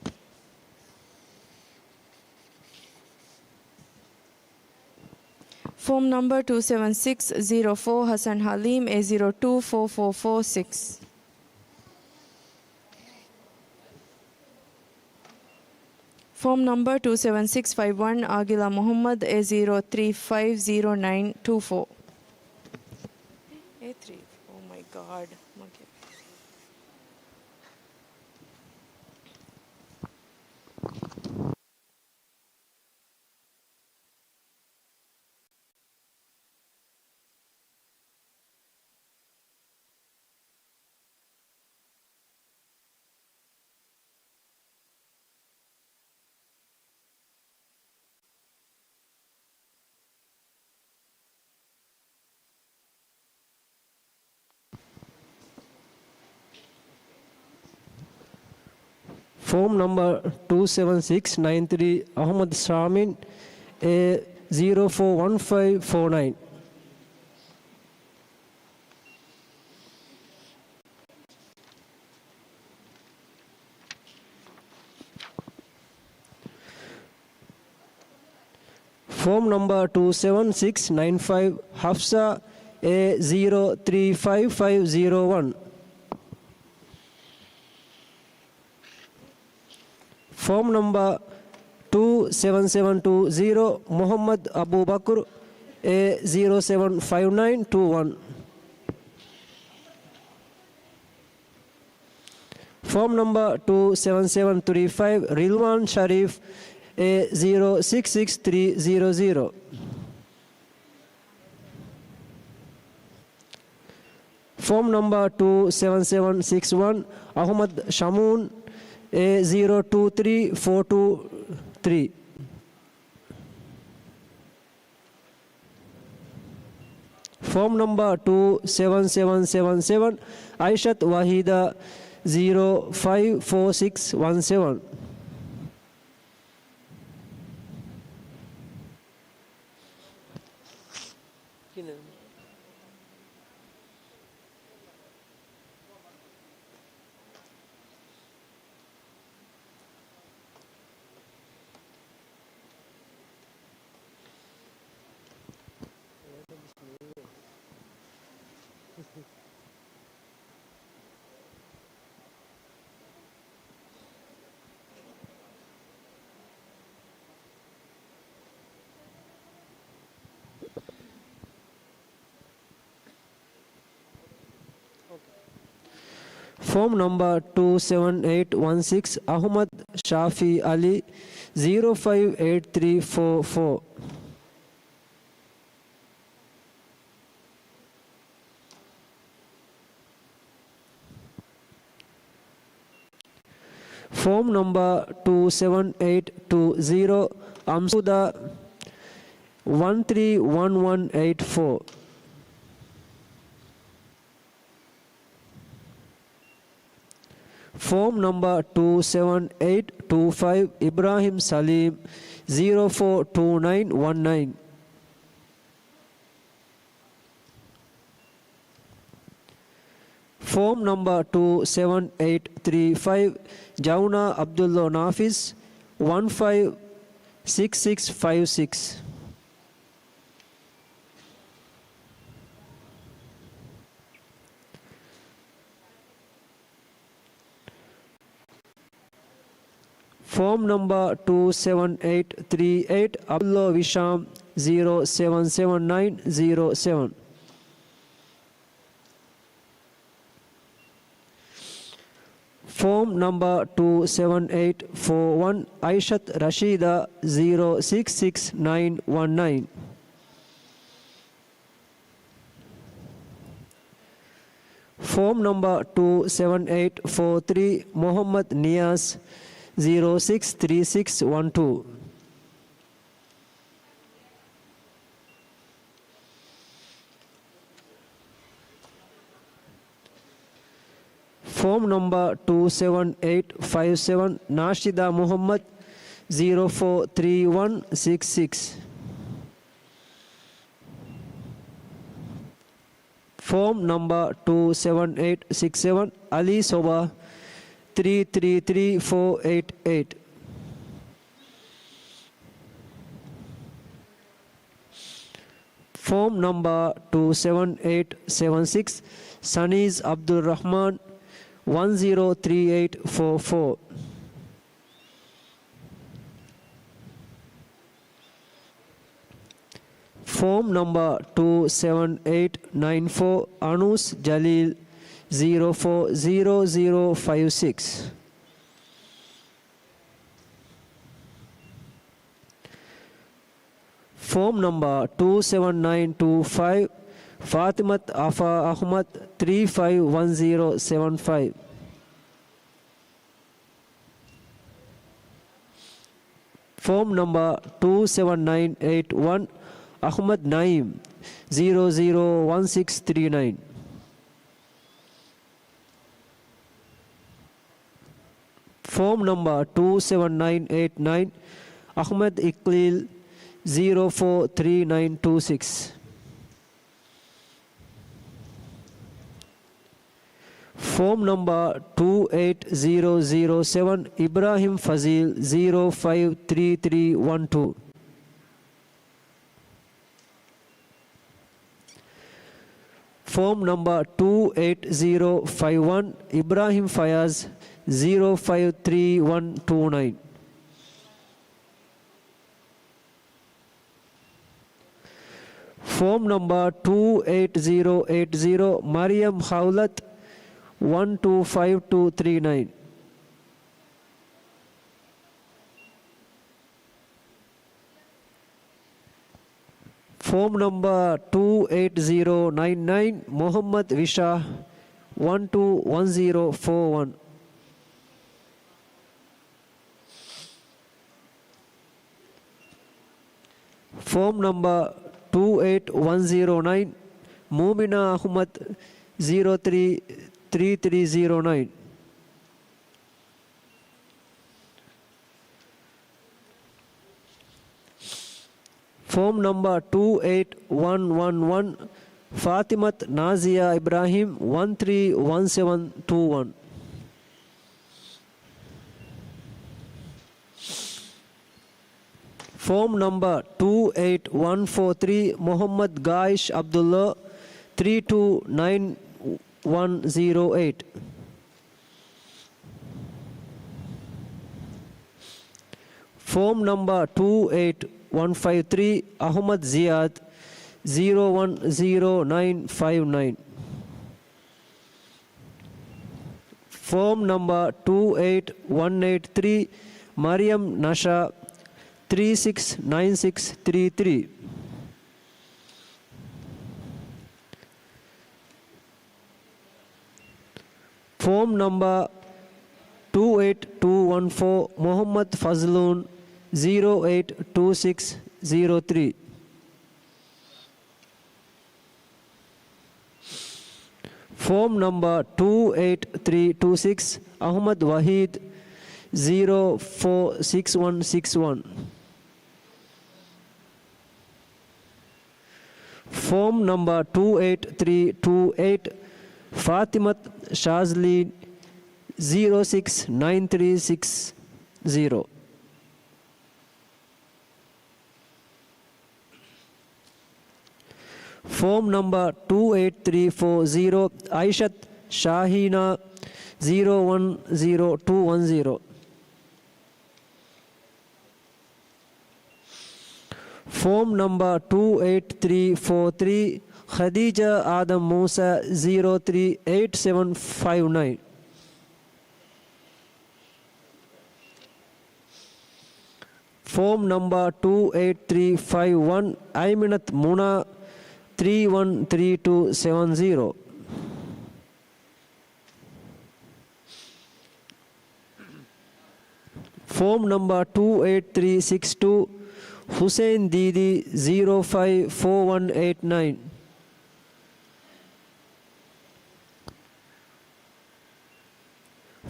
ފޯމް ނަމްބަރ ޓޫ ސެވެން ސިކްސް ޒީރޯ ފޯ، ހަސަން ހަލީމް، އޭ ޒީރޯ ޓޫ ފޯ ފޯ ފޯ ސިކްސް. ފޯމް ނަމްބަރ ޓޫ ސެވެން ސިކްސް ފައިވް ވަން، އާގިލާ މުޙައްމަދު، އޭ ޒީރޯ ތްރީ ފައިވް ޒީރޯ ނައިން ޓޫ ފޯ. އޭ ތްރީ، oh my God، މަގޭ. ފޯމް ނަމްބަރ ޓޫ ސެވެން ސިކްސް ނައިން ތްރީ، އަޙްމަދު ޝާމިން، އޭ ޒީރޯ ފޯ ވަން ފައިވް ފޯ ނައިން. ފޯމް ނަމްބަރ ޓޫ ސެވެން ސިކްސް ނައިން ފައިވް، ޙަފްޞާ، އޭ ޒީރޯ ތްރީ ފައިވް ފައިވް ޒީރޯ ވަން. ފޯމް ނަމްބަރ ޓޫ ސެވެން ސެވެން ޓޫ ޒީރޯ، މުޙައްމަދު އަބޫބަކުރު، އޭ ޒީރޯ ސެވެން ފައިވް ނައިން ޓޫ ވަން. ފޯމް ނަމްބަރ ޓޫ ސެވެން ސެވެން ތްރީ ފައިވް، ރިލްވާން ޝަރީފް، އޭ ޒީރޯ ސިކްސް ސިކްސް ތްރީ ޒީރޯ ޒީރޯ. ފޯމް ނަމްބަރ ޓޫ ސެވެން ސެވެން ސިކްސް ވަން، އަޙްމަދު ޝަމޫން، އޭ ޒީރޯ ޓޫ ތްރީ ފޯ ޓޫ ތްރީ. ފޯމް ނަމްބަރ ޓޫ ސެވެން ސެވެން ސެވެން ސެވެން، އައިޝަތު ވަޙީދާ، ޒީރޯ ފައިވް ފޯ ސިކްސް ވަން ސެވެން. ފޯމް ނަމްބަރ ޓޫ ސެވެން އެއިޓް ވަން ސިކްސް، އަޙްމަދު ޝާފިޢީ ޢަލީ، ޒީރޯ ފައިވް އެއިޓް ތްރީ ފޯ ފޯ. ފޯމް ނަމްބަރ ޓޫ ސެވެން އެއިޓް ޓޫ ޒީރޯ، އަމްސޫދާ، ވަން ތްރީ ވަން ވަން އެއިޓް ފޯ. ފޯމް ނަމްބަރ ޓޫ ސެވަން އެއިޓް ޓޫ ފައިވް، އިބްރާހިމް ސަލީމް، ޒީރޯ ފޯރް ޓޫ ނައިން ވަން ނައިން. ފޯމް ނަމްބަރ ޓޫ ސެވަން އެއިޓް ތްރީ ފައިވް، ޖައުނާ އަބްދުއްލޯ ނާފިޒް، ވަން ފައިވް ސިކްސް ސިކްސް ފައިވް ސިކްސް. ފޯމް ނަމްބަރ ޓޫ ސެވަން އެއިޓް ތްރީ އެއިޓް، އަބްދުއްލޯ ވިޝާމް، ޒީރޯ ސެވަން ސެވަން ނައިން ޒީރޯ ސެވަން. ފޯމް ނަމްބަރ ޓޫ ސެވަން އެއިޓް ފޯ ވަން، އައިޝަތް ރަޝީދާ، ޒީރޯ ސިކްސް ސިކްސް ނައިން ވަން ނައިން. ފޯމް ނަމްބަރ ޓޫ ސެވަން އެއިޓް ފޯ ތްރީ، މުޙައްމަދު ނިޔާޒް، ޒީރޯ ސިކްސް ތްރީ ސިކްސް ވަން ޓޫ. ފޯމް ނަމްބަރ ޓޫ ސެވަން އެއިޓް ފައިވް ސެވަން، ނާޝިދާ މުޙައްމަދު، ޒީރޯ ފޯރް ތްރީ ވަން ސިކްސް ސިކްސް. ފޯމް ނަމްބަރ ޓޫ ސެވަން އެއިޓް ސިކްސް ސެވަން، އަލީ ސޮބާ، ތްރީ ތްރީ ތްރީ ފޯރް އެއިޓް އެއިޓް. ފޯމް ނަމްބަރ ޓޫ ސެވަން އެއިޓް ސެވަން ސިކްސް، ސަނީޒް އަބްދުއްރަޙްމާން، ވަން ޒީރޯ ތްރީ އެއިޓް ފޯ ފޯ. ފޯމް ނަމްބަރ ޓޫ ސެވަން އެއިޓް ނައިން ފޯ، އަނޫސް ޖަލީލް، ޒީރޯ ފޯ ޒީރޯ ޒީރޯ ފައިވް ސިކްސް. ފޯމް ނަމްބަރ ޓޫ ސެވަން ނައިން ޓޫ ފައިވް، ފާތިމަތު އަފާ އަޙްމަދު، ތްރީ ފައިވް ވަން ޒީރޯ ސެވަން ފައިވް. ފޯމް ނަމްބަރ ޓޫ ސެވަން ނައިން އެއިޓް ވަން، އަޙްމަދު ނައީމް، ޒީރޯ ޒީރޯ ވަން ސިކްސް ތްރީ ނައިން. ފޯމް ނަމްބަރ ޓޫ ސެވަން ނައިން އެއިޓް ނައިން، އަޙްމަދު އިޤްލީލް، ޒީރޯ ފޯރް ތްރީ ނައިން ޓޫ ސިކްސް. ފޯމް ނަމްބަރ ޓޫ އެއިޓް ޒީރޯ ޒީރޯ ސެވަން، އިބްރާހިމް ފަޒީލް، ޒީރޯ ފައިވް ތްރީ ތްރީ ވަން ޓޫ. ފޯމް ނަމްބަރ ޓޫ އެއިޓް ޒީރޯ ފައިވް ވަން، އިބްރާހިމް ފަޔާޒް، ޒީރޯ ފައިވް ތްރީ ވަން ޓޫ ނައިން. ފޯމް ނަމްބަރ ޓޫ އެއިޓް ޒީރޯ އެއިޓް ޒީރޯ، މަރިޔަމް ހައުލަތު، ވަން ޓޫ ފައިވް ޓޫ ތްރީ ނައިން. ފޯމް ނަމްބަރ ޓޫ އެއިޓް ޒީރޯ ނައިން ނައިން، މުޙައްމަދު ވިޝާ، ވަން ޓޫ ވަން ޒީރޯ ފޯ ވަން. ފޯމް ނަމްބަރ ޓޫ އެއިޓް ވަން ޒީރޯ ނައިން، މޫމިނާ އަޙްމަދު، ޒީރޯ ތްރީ ތްރީ ތްރީ ޒީރޯ ނައިން. ފޯމް ނަމްބަރ ޓޫ އެއިޓް ވަން ވަން ވަން، ފާތިމަތު ނާޒިޔާ އިބްރާހިމް، ވަން ތްރީ ވަން ސެވަން ޓޫ ވަން. ފޯމް ނަމްބަރ ޓޫ އެއިޓް ވަން ފޯ ތްރީ، މުޙައްމަދު ގާއިޝް އަބްދުއްލާ، ތްރީ ޓޫ ނައިން ވަން ޒީރޯ އެއިޓް. ފޯމް ނަމްބަރ ޓޫ އެއިޓް ވަން ފައިވް ތްރީ، އަޙްމަދު ޒިޔާދު، ޒީރޯ ވަން ޒީރޯ ނައިން ފައިވް ނައިން. ފޯމް ނަމްބަރ ޓޫ އެއިޓް ވަން އެއިޓް ތްރީ، މަރިޔަމް ނަޝާ، ތްރީ ސިކްސް ނައިން ސިކްސް ތްރީ ތްރީ. ފޯމް ނަމްބަރ ޓޫ އެއިޓް ޓޫ ވަން ފޯ، މުޙައްމަދު ފަޒްލޫން، ޒީރޯ އެއިޓް ޓޫ ސިކްސް ޒީރޯ ތްރީ. ފޯމް ނަމްބަރ ޓޫ އެއިޓް ތްރީ ޓޫ ސިކްސް، އަހުމަދު ވަހީދު، ޒީރޯ ފޯ ސިކްސް ވަން ސިކްސް ވަން. ފޯމް ނަމްބަރ ޓޫ އެއިޓް ތްރީ ޓޫ އެއިޓް، ފާތިމަތު ޝާޒްލީން، ޒީރޯ ސިކްސް ނައިން ތްރީ ސިކްސް ޒީރޯ. ފޯމް ނަމްބަރ ޓޫ އެއިޓް ތްރީ ފޯ ޒީރޯ، އައިޝަތު ޝާހީނާ، ޒީރޯ ވަން ޒީރޯ ޓޫ ވަން ޒީރޯ. ފޯމް ނަމްބަރ ޓޫ އެއިޓް ތްރީ ފޯ ތްރީ، ޚަދީޖާ އާދަމް މޫސާ، ޒީރޯ ތްރީ އެއިޓް ސެވަން ފައިވް ނައިން. ފޯމް ނަމްބަރ ޓޫ އެއިޓް ތްރީ ފައިވް ވަން، އައިމިނަތު މުނާ، ތްރީ ވަން ތްރީ ޓޫ ސެވަން ޒީރޯ. ފޯމް ނަމްބަރ ޓޫ އެއިޓް ތްރީ ސިކްސް ޓޫ، ހުސެއިން ދީދީ، ޒީރޯ ފައިވް ފޯ ވަން އެއިޓް ނައިން.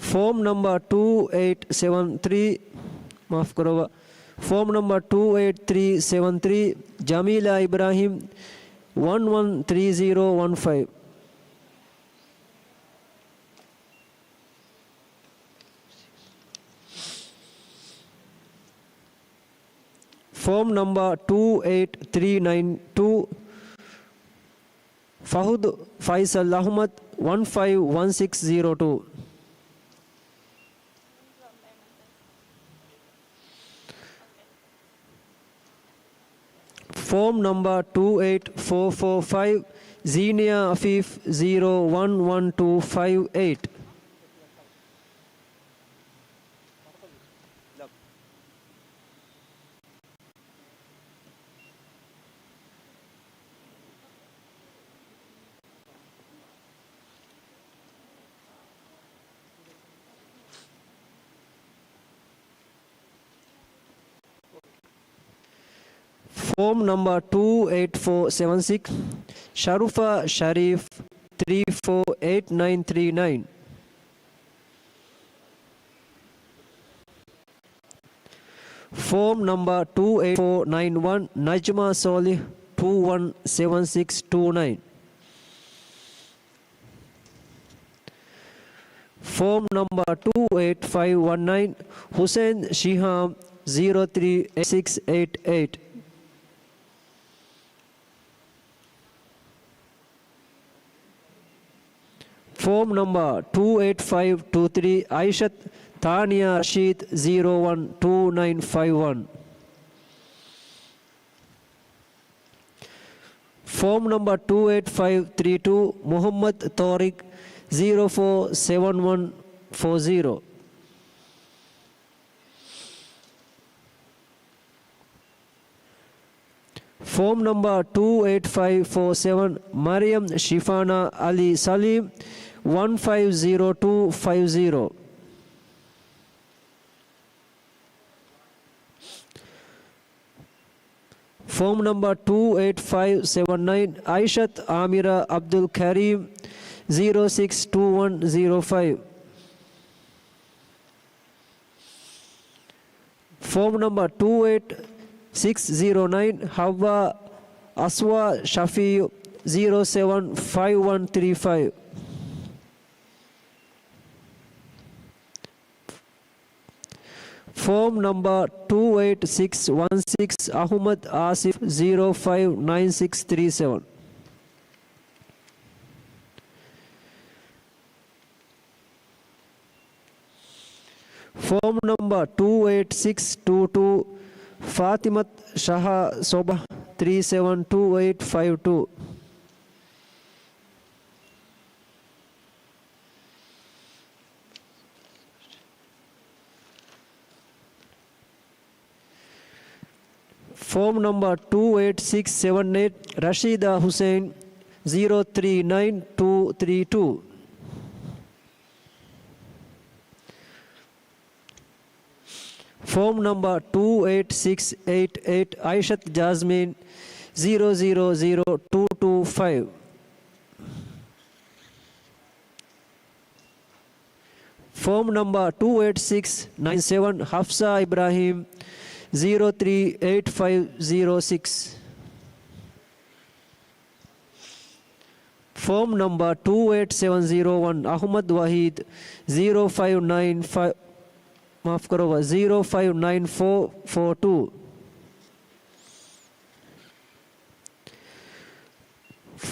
ފޯމް ނަމްބަރ ޓޫ އެއިޓް ސެވަން ތްރީ، މާފު ކުރައްވާ. ފޯމް ނަމްބަރ ޓޫ އެއިޓް ތްރީ ސެވަން ތްރީ، ޖަމީލާ އިބްރާހިމް، ވަން ވަން ތްރީ ޒީރޯ ވަން ފައިވް. ފޯމް ނަމްބަރ ޓޫ އެއިޓް ތްރީ ނައިން ޓޫ، ފަހުދު ފައިސަލް އަހުމަދު، ވަން ފައިވް ވަން ސިކްސް ޒީރޯ ޓޫ. ފޯމް ނަމްބަރ ޓޫ އެއިޓް ފޯ ފޯ ފައިވް، ޒީނިޔާ އަފީފް، ޒީރޯ ވަން ވަން ޓޫ ފައިވް އެއިޓް. ފޯމް ނަމްބަރ ޓޫ އެއިޓް ފޯ ސެވަން ސިކްސް، ޝަރުފާ ޝަރީފް، ތްރީ ފޯ އެއިޓް ނައިން ތްރީ ނައިން. ފޯމް ނަމްބަރ ޓޫ އެއިޓް ފޯ ނައިން ވަން، ނަޖްމާ ސޯލިހް، ޓޫ ވަން ސެވަން ސިކްސް ޓޫ ނައިން. ފޯމް ނަމްބަރ ޓޫ އެއިޓް ފައިވް ވަން ނައިން، ހުސެން ޝިހާމް، ޒީރޯ ތްރީ އެއިޓް ސިކްސް އެއިޓް އެއިޓް. ފޯމް ނަމްބަރ ޓޫ އެއިޓް ފައިވް ޓޫ ތްރީ، އައިޝަތު ތާނިޔާ ރަޝީދު، ޒީރޯ ވަން ޓޫ ނައިން ފައިވް ވަން. ފޯމް ނަމްބަރ ޓޫ އެއިޓް ފައިވް ތްރީ ޓޫ، މުޙައްމަދު ޠާރިޤު، ޒީރޯ ފޯ ސެވަން ވަން ފޯ ޒީރޯ. ފޯމް ނަމްބަރ ޓޫ އެއިޓް ފައިވް ފޯ ސެވަން، މަރިޔަމް ޝިފާނާ އަލީ ސަލީމް، ވަން ފައިވް ޒީރޯ ޓޫ ފައިވް ޒީރޯ. ފޯމް ނަމްބަރ ޓޫ އެއިޓް ފައިވް ސެވަން ނައިން، އައިޝަތު އާމިރާ އަބްދުލް ކަރީމް، ޒީރޯ ސިކްސް ޓޫ ވަން ޒީރޯ ފައިވް. ފޯމް ނަމްބަރ ޓޫ އެއިޓް ސިކްސް ޒީރޯ ނައިން، ހައްވާ އަސްވާ ޝަފީއު، ޒީރޯ ސެވަން ފައިވް ވަން ތްރީ ފައިވް. ފޯމް ނަމްބަރ ޓޫ އެއިޓް ސިކްސް ވަން ސިކްސް، އަޙުމަދު އާސިފް، ޒީރޯ ފައިވް ނައިން ސިކްސް ތްރީ ސެވަން. ފޯމް ނަމްބަރ ޓޫ އެއިޓް ސިކްސް ޓޫ ޓޫ، ފާތިމަތު ޝަހާ ސޮބަހް، ތްރީ ސެވަން ޓޫ އެއިޓް ފައިވް ޓޫ. ފޯމް ނަމްބަރ ޓޫ އެއިޓް ސިކްސް ސެވަން އެއިޓް، ރަޝީދާ ހުސެއިން، ޒީރޯ ތްރީ ނައިން ޓޫ ތްރީ ޓޫ. ފޯމް ނަމްބަރ ޓޫ އެއިޓް ސިކްސް އެއިޓް އެއިޓް، އައިޝަތު ޖާޒްމީން، ޒީރޯ ޒީރޯ ޒީރޯ ޓޫ ޓޫ ފައިވް. ފޯމް ނަމްބަރ ޓޫ އެއިޓް ސިކްސް ނައިން ސެވަން، ހަފްސާ އިބްރާހީމް، ޒީރޯ ތްރީ އެއިޓް ފައިވް ޒީރޯ ސިކްސް. ފޯމް ނަމްބަރ ޓޫ އެއިޓް ސެވަން ޒީރޯ ވަން، އަޙުމަދު ވަޙީދު، ޒީރޯ ފައިވް ނައިން ފައިވް، މާފު ކުރައްވާ، ޒީރޯ ފައިވް ނައިން ފޯ ފޯ ޓޫ.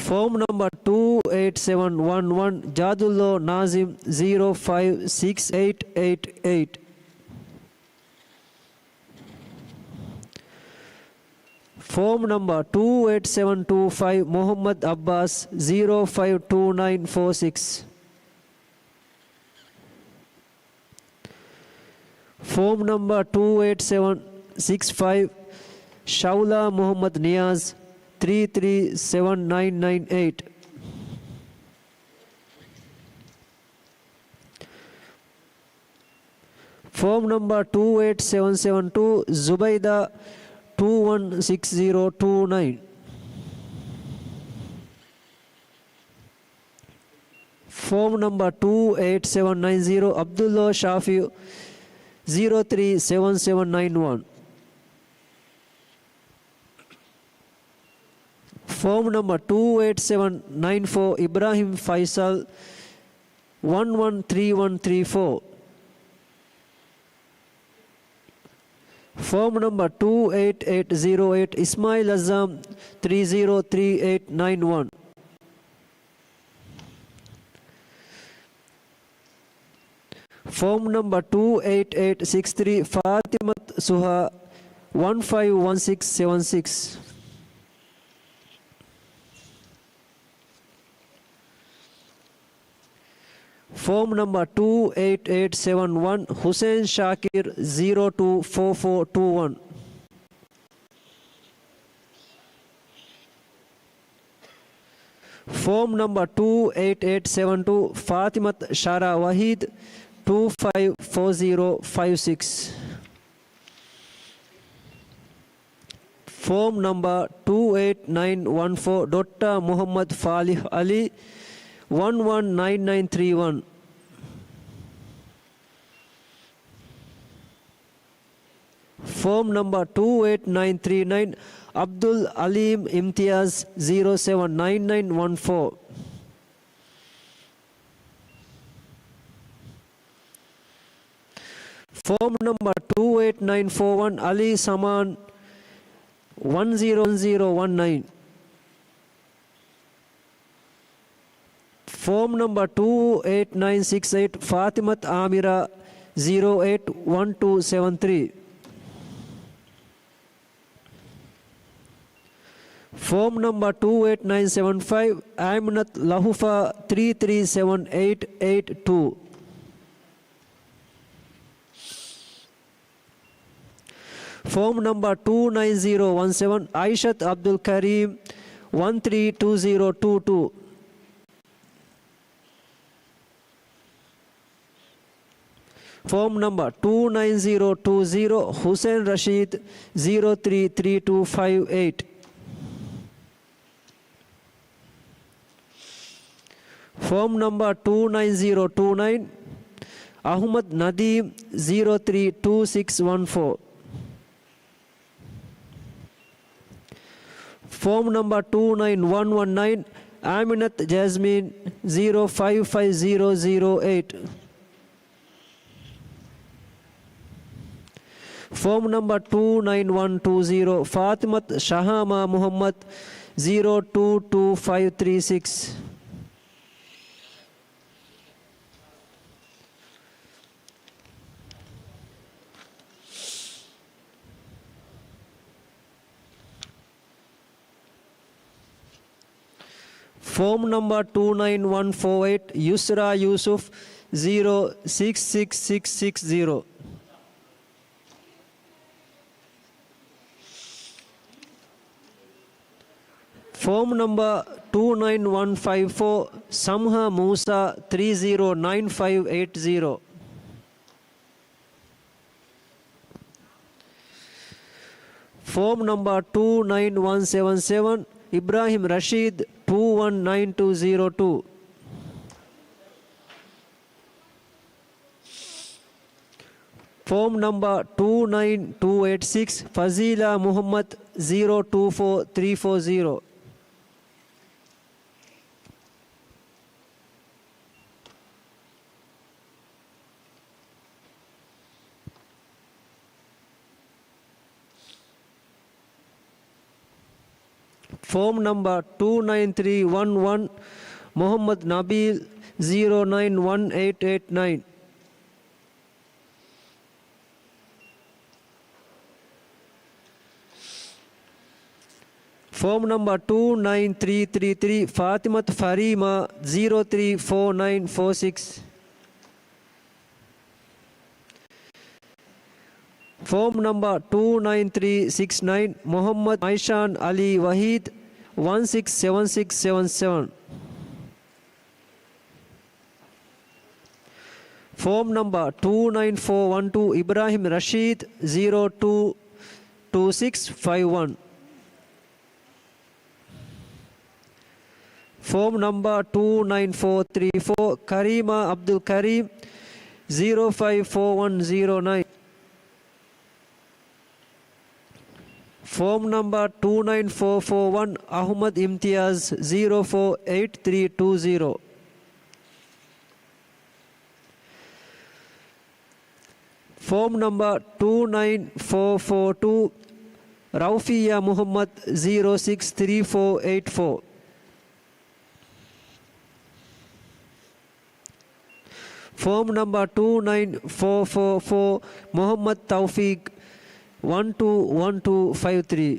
ފޯމް ނަމްބަރ ޓޫ އެއިޓް ސެވަން ވަން ވަން، ޖާދުﷲ ނާޒިމް، ޒީރޯ ފައިވް ސިކްސް އެއިޓް އެއިޓް އެއިޓް. ފޯމް ނަމްބަރ ޓޫ އެއިޓް ސެވަން ޓޫ ފައިވް، މުޙައްމަދު އައްބާސް، ޒީރޯ ފައިވް ޓޫ ނައިން ފޯ ސިކްސް. ފޯމް ނަމްބަރ ޓޫ އެއިޓް ސެވަން ސިކްސް ފައިވް، ޝައުލާ މުޙައްމަދު ނިޔާޒް، ތްރީ ތްރީ ސެވަން ނައިން ނައިން އެއިޓް. ފޯމް ނަމްބަރ ޓޫ އެއިޓް ސެވަން ސެވަން ޓޫ، ޒުބައިދާ، ޓޫ ވަން ސިކްސް ޒީރޯ ޓޫ ނައިން. ފޯމް ނަމްބަރ ޓޫ އެއިޓް ސެވަން ނައިން ޒީރޯ، ޢަބްދުﷲ ޝާފިޢު، ޒީރޯ ތްރީ ސެވަން ސެވަން ނައިން ވަން. ފޯމް ނަމްބަރ ޓޫ އެއިޓް ސެވަން ނައިން ފޯ، އިބްރާހިމް ފައިސަލް، ވަން ވަން ތްރީ ވަން ތްރީ ފޯ. ފޯމް ނަމްބަރ ޓޫ އެއިޓް އެއިޓް ޒީރޯ އެއިޓް، އިސްމާޢީލް އައްޒާމް، ތްރީ ޒީރޯ ތްރީ އެއިޓް ނައިން ވަން. ފޯމް ނަމްބަރ ޓޫ އެއިޓް އެއިޓް ސިކްސް ތްރީ، ފާތިމަތު ސުހާ، ވަން ފައިވް ވަން ސިކްސް ސެވަން ސިކްސް. ފޯމް ނަމްބަރ ޓޫ އެއިޓް އެއިޓް ސެވަން ވަން، ޙުސައިން ޝާކިރު، ޒީރޯ ޓޫ ފޯ ފޯ ޓޫ ވަން. ފޯމް ނަމްބަރ ޓޫ އެއިޓް އެއިޓް ސެވަން ޓޫ، ފާތިމަތު ޝާރާ ވަޙީދު، ޓޫ ފައިވް ފޯ ޒީރޯ ފައިވް ސިކްސް. ފޯމް ނަމްބަރ ޓޫ އެއިޓް ނައިން ވަން ފޯ، ޑޮކްޓަރ މުޙައްމަދު ފާލިޙު ޢަލީ، ވަން ވަން ނައިން ނައިން ތްރީ ވަން. ފޯމް ނަމްބަރ ޓޫ އެއިޓް ނައިން ތްރީ ނައިން، ޢަބްދުލް ޢަލީމް އިމްތިޔާޒް، ޒީރޯ ސެވަން ނައިން ނައިން ވަން ފޯ. ފޯމް ނަމްބަރ ޓޫ އެއިޓް ނައިން ފޯ ވަން، ޢަލީ ސަމާން، ވަން ޒީރޯ ވަން ނައިން. ފޯމް ނަމްބަރ ޓޫ އެއިޓް ނައިން ސިކްސް އެއިޓް، ފާތިމަތު އާމިރާ، ޒީރޯ އެއިޓް ވަން ޓޫ ސެވަން ތްރީ. ފޯމް ނަމްބަރ ޓޫ އެއިޓް ނައިން ސެވަން ފައިވް، އައިމުނަތު ލަހުފާ، ތްރީ ތްރީ ސެވަން އެއިޓް އެއިޓް ޓޫ. ފޯމް ނަމްބަރ ޓޫ ނައިން ޒީރޯ ވަން ސެވަން، އައިޝަތު ޢަބްދުލް ކަރީމް، ވަން ތްރީ ޓޫ ޒީރޯ ޓޫ ޓޫ. ފޯމް ނަމްބަރ ޓޫ ނައިން ޒީރޯ ޓޫ ޒީރޯ، ޙުސައިން ރަޝީދު، ޒީރޯ ތްރީ ތްރީ ޓޫ ފައިވް އެއިޓް. ފޯމް ނަމްބަރ ޓޫ ނައިން ޒީރޯ ޓޫ ނައިން، އަޙުމަދު ނަދީމް، ޒީރޯ ތްރީ ޓޫ ސިކްސް ވަން ފޯ. ފޯމް ނަމްބަރ ޓޫ ނައިން ވަން ވަން ނައިން، އާމިނަތު ޖޭސްމިން، ޒީރޯ ފައިވް ފައިވް ޒީރޯ ޒީރޯ އެއިޓް. ފޯމް ނަމްބަރ ޓޫ ނައިން ވަން ޓޫ ޒީރޯ، ފާތިމަތު ޝަހާމާ މުޙައްމަދު، ޒީރޯ ޓޫ ޓޫ ފައިވް ތްރީ ސިކްސް. ފޯމް ނަމްބަރ ޓޫ ނައިން ވަން ފޯ އެއިޓް، ޔުސްރާ ޔޫސުފް، ޒީރޯ ސިކްސް ސިކްސް ސިކްސް ސިކްސް ޒީރޯ. ފޯމް ނަމްބަރ ޓޫ ނައިން ވަން ފައިވް ފޯ، ސަމްހާ މޫސާ، ތްރީ ޒީރޯ ނައިން ފައިވް އެއިޓް ޒީރޯ. ފޯމް ނަމްބަރ ޓޫ ނައިން ވަން ސެވަން ސެވަން، އިބްރާހިމް ރަޝީދު، ޓޫ ވަން ނައިން ޓޫ ޒީރޯ ޓޫ. ފޯމް ނަމްބަރ ޓޫ ނައިން ޓޫ އެއިޓް ސިކްސް، ފަޒީލާ މުޙައްމަދު ޒީރޯ ޓޫ ފޯ ތްރީ ފޯ ޒީރޯ. ފޯމް ނަމްބަރ ޓޫ ނައިން ތްރީ ވަން ވަން، މުޙައްމަދު ނަބީލް ޒީރޯ ނައިން ވަން އެއިޓް އެއިޓް ނައިން. ފޯމް ނަމްބަރ ޓޫ ނައިން ތްރީ ތްރީ ތްރީ، ފާތިމަތު ފަރީމާ ޒީރޯ ތްރީ ފޯ ނައިން ފޯ ސިކްސް. ފޯމް ނަމްބަރ ޓޫ ނައިން ތްރީ ސިކްސް ނައިން، މުޙައްމަދު އައިޝާން އަލީ ވަޙީދު ވަން ސިކްސް ސެވަން ސިކްސް ސެވަން ސެވަން. ފޯމް ނަމްބަރ ޓޫ ނައިން ފޯ ވަން ޓޫ، އިބްރާހިމް ރަޝީދު ޒީރޯ ޓޫ ޓޫ ސިކްސް ފައިވް ވަން. ފޯމް ނަމްބަރ ޓޫ ނައިން ފޯ ތްރީ ފޯ، ކަރީމާ އަބްދުލް ކަރީމް ޒީރޯ ފައިވް ފޯ ވަން ޒީރޯ ނައިން. ފޯމް ނަމްބަރ ޓޫ ނައިން ފޯ ފޯ ވަން، އަޙުމަދު އިމްތިޔާޒް ޒީރޯ ފޯ އެއިޓް ތްރީ ޓޫ ޒީރޯ. ފޯމް ނަމްބަރ ޓޫ ނައިން ފޯ ފޯ ޓޫ، ރައުފިއްޔާ މުޙައްމަދު ޒީރޯ ސިކްސް ތްރީ ފޯ އެއިޓް ފޯ. ފޯމް ނަމްބަރ ޓޫ ނައިން ފޯ ފޯ ފޯ، މުޙައްމަދު ތައުފީޤް ވަން ޓޫ ވަން ޓޫ ފައިވް ތްރީ.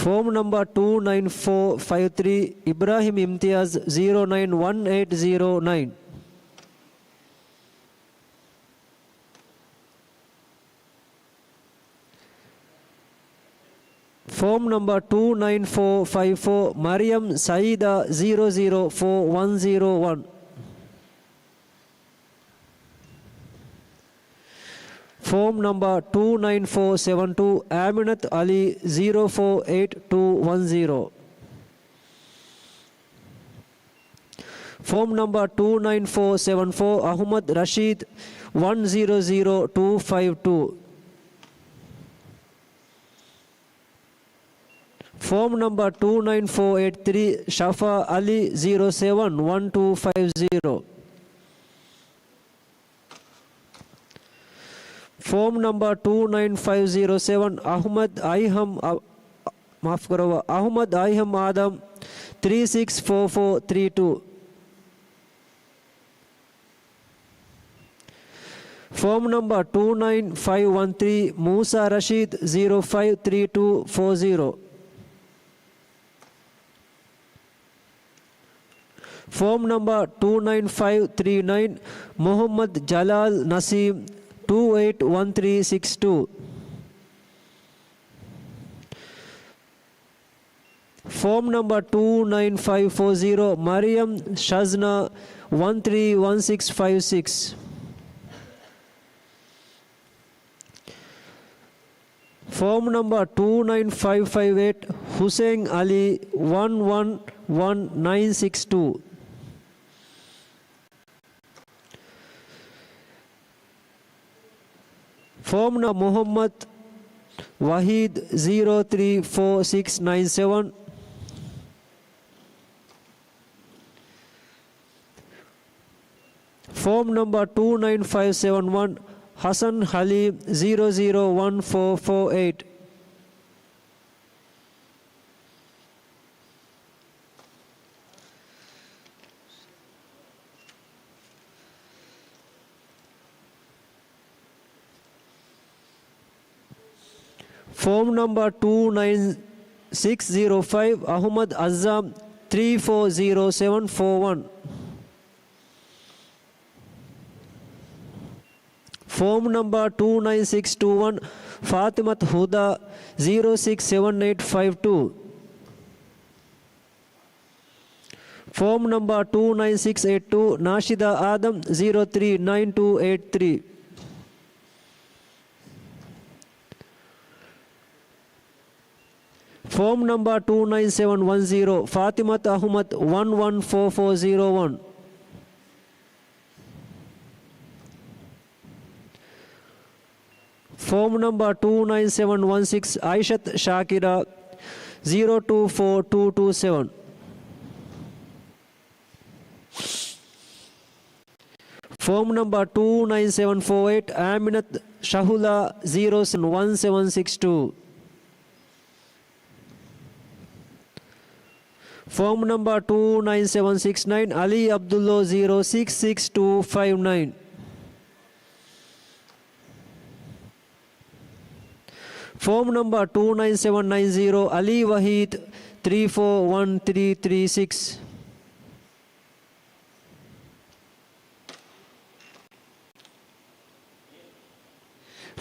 ފޯމް ނަމްބަރ ޓޫ ނައިން ފޯ ފައިވް ތްރީ، އިބްރާހިމް އިމްތިޔާޒް ޒީރޯ ނައިން ވަން އެއިޓް ޒީރޯ ނައިން. ފޯމް ނަމްބަރ ޓޫ ނައިން ފޯ ފައިވް ފޯ، މަރިޔަމް ސައީދާ ޒީރޯ ޒީރޯ ފޯ ވަން ޒީރޯ ވަން. ފޯމް ނަމްބަރ ޓޫ ނައިން ފޯ ސެވަން ޓޫ، އާމިނަތު އަލީ ޒީރޯ ފޯ އެއިޓް ޓޫ ވަން ޒީރޯ. ފޯމް ނަމްބަރ ޓޫ ނައިން ފޯ ސެވަން ފޯ، އަޙުމަދު ރަޝީދު ވަން ޒީރޯ ޒީރޯ ޓޫ ފައިވް ޓޫ. ފޯމް ނަމްބަރ ޓޫ ނައިން ފޯ އެއިޓް ތްރީ، ޝަފާ އަލީ ޒީރޯ ސެވަން ވަން ޓޫ ފައިވް ޒީރޯ. ފޯމް ނަމްބަރ ޓޫ ނައިން ފައިވް ޒީރޯ ސެވަން، އަޙުމަދު އައިހަމް އަ-، މާފުކުރައްވާ، އަޙުމަދު އައިހަމް އާދަމް ތްރީ ސިކްސް ފޯ ފޯ ތްރީ ޓޫ. ފޯމް ނަމްބަރ ޓޫ ނައިން ފައިވް ވަން ތްރީ، މޫސާ ރަޝީދު ޒީރޯ ފައިވް ތްރީ ޓޫ ފޯ ޒީރޯ. ފޯމް ނަމްބަރ ޓޫ ނައިން ފައިވް ތްރީ ނައިން، މުޙައްމަދު ޖަލާލް ނަސީމް ޓޫ އެއިޓް ވަން ތްރީ ސިކްސް ޓޫ. ފޯމް ނަމްބަރ ޓޫ ނައިން ފައިވް ފޯ ޒީރޯ، މަރިޔަމް ޝަޒްނާ ވަން ތްރީ ވަން ސިކްސް ފައިވް ސިކްސް. ފޯމް ނަމްބަރ ޓޫ ނައިން ފައިވް ފައިވް އެއިޓް، ހުސެން އަލީ ވަން ވަން ވަން ނައިން ސިކްސް ޓޫ. ފޯމް ނަ މުހައްމަދު ވަހީދު ޒީރޯ ތްރީ ފޯ ސިކްސް ނައިން ސެވަން. ފޯމް ނަމްބަރ ޓޫ ނައިން ފައިވް ސެވަން ވަން، ހަސަން ހަލީމް ޒީރޯ ޒީރޯ ވަން ފޯ ފޯ އެއިޓް. ފޯމް ނަމްބަރ ޓޫ ނައިން ސިކްސް ޒީރޯ ފައިވް، އަހުމަދު އައްޒާމް ތްރީ ފޯ ޒީރޯ ސެވަން ފޯ ވަން. ފޯމް ނަމްބަރ ޓޫ ނައިން ސިކްސް ޓޫ ވަން، ފާތިމަތު ހުދާ ޒީރޯ ސިކްސް ސެވަން އެއިޓް ފައިވް ޓޫ. ފޯމް ނަމްބަރ ޓޫ ނައިން ސިކްސް އެއިޓް ޓޫ، ނާޝިދާ އާދަމް ޒީރޯ ތްރީ ނައިން ޓޫ އެއިޓް ތްރީ. ފޯމް ނަމްބަރ ޓޫ ނައިން ސެވަން ވަން ޒީރޯ، ފާތިމަތު އަހުމަދު ވަން ވަން ފޯ ފޯ ޒީރޯ ވަން. ފޯމް ނަމްބަރ ޓޫ ނައިން ސެވަން ވަން ސިކްސް، އައިޝަތު ޝާކިރާ ޒީރޯ ޓޫ ފޯ ޓޫ ޓޫ ސެވަން. ފޯމް ނަމްބަރ ޓޫ ނައިން ސެވަން ފޯ އެއިޓް، އާމިނަތު ޝަހުލާ ޒީރޯ ސެވަން ވަން ސެވަން ސިކްސް ޓޫ. ފޯމް ނަމްބަރ ޓޫ ނައިން ސެވަން ސިކްސް ނައިން، އަލީ އަބްދުﷲ ޒީރޯ ސިކްސް ސިކްސް ޓޫ ފައިވް ނައިން. ފޯމް ނަމްބަރ ޓޫ ނައިން ސެވަން ނައިން ޒީރޯ، އަލީ ވަހީދު ތްރީ ފޯ ވަން ތްރީ ތްރީ ސިކްސް.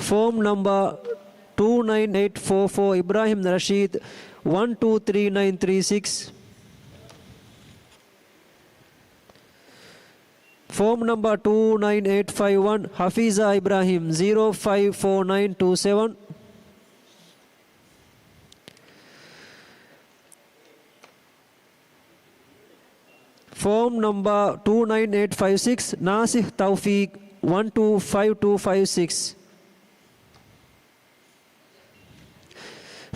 ފޯމް ނަމްބަރ ޓޫ ނައިން އެއިޓް ފޯ ފޯ، އިބްރާހިމް ރަޝީދު ވަން ޓޫ ތްރީ ނައިން ތްރީ ސިކްސް. ފޯމް ނަމްބަރ ޓޫ ނައިން އެއިޓް ފައިވް ވަން، ހަފީޒާ އިބްރާހިމް ޒީރޯ ފައިވް ފޯ ނައިން ޓޫ ސެވަން. ފޯމް ނަމްބަރ ޓޫ ނައިން އެއިޓް ފައިވް ސިކްސް، ނާސިހް ތައުފީޤް ވަން ޓޫ ފައިވް ޓޫ ފައިވް ސިކްސް.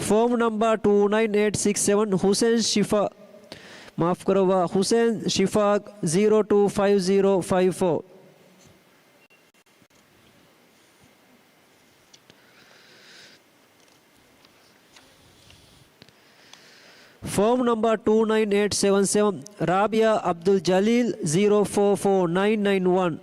ފޯމް ނަމްބަރ ޓޫ ނައިން އެއިޓް ސިކްސް ސެވަން، ހުސެން ޝިފާ، މާފުކުރައްވާ، ހުސެން ޝިފާޤް ޒީރޯ ޓޫ ފައިވް ޒީރޯ ފައިވް ފޯ. ފޯމް ނަމްބަރ ޓޫ ނައިން އެއިޓް ސެވަން ސެވަން، ރާބިޔާ އަބްދުލް ޖަލީލް ޒީރޯ ފޯ ފޯ ނައިން ނައިން ވަން.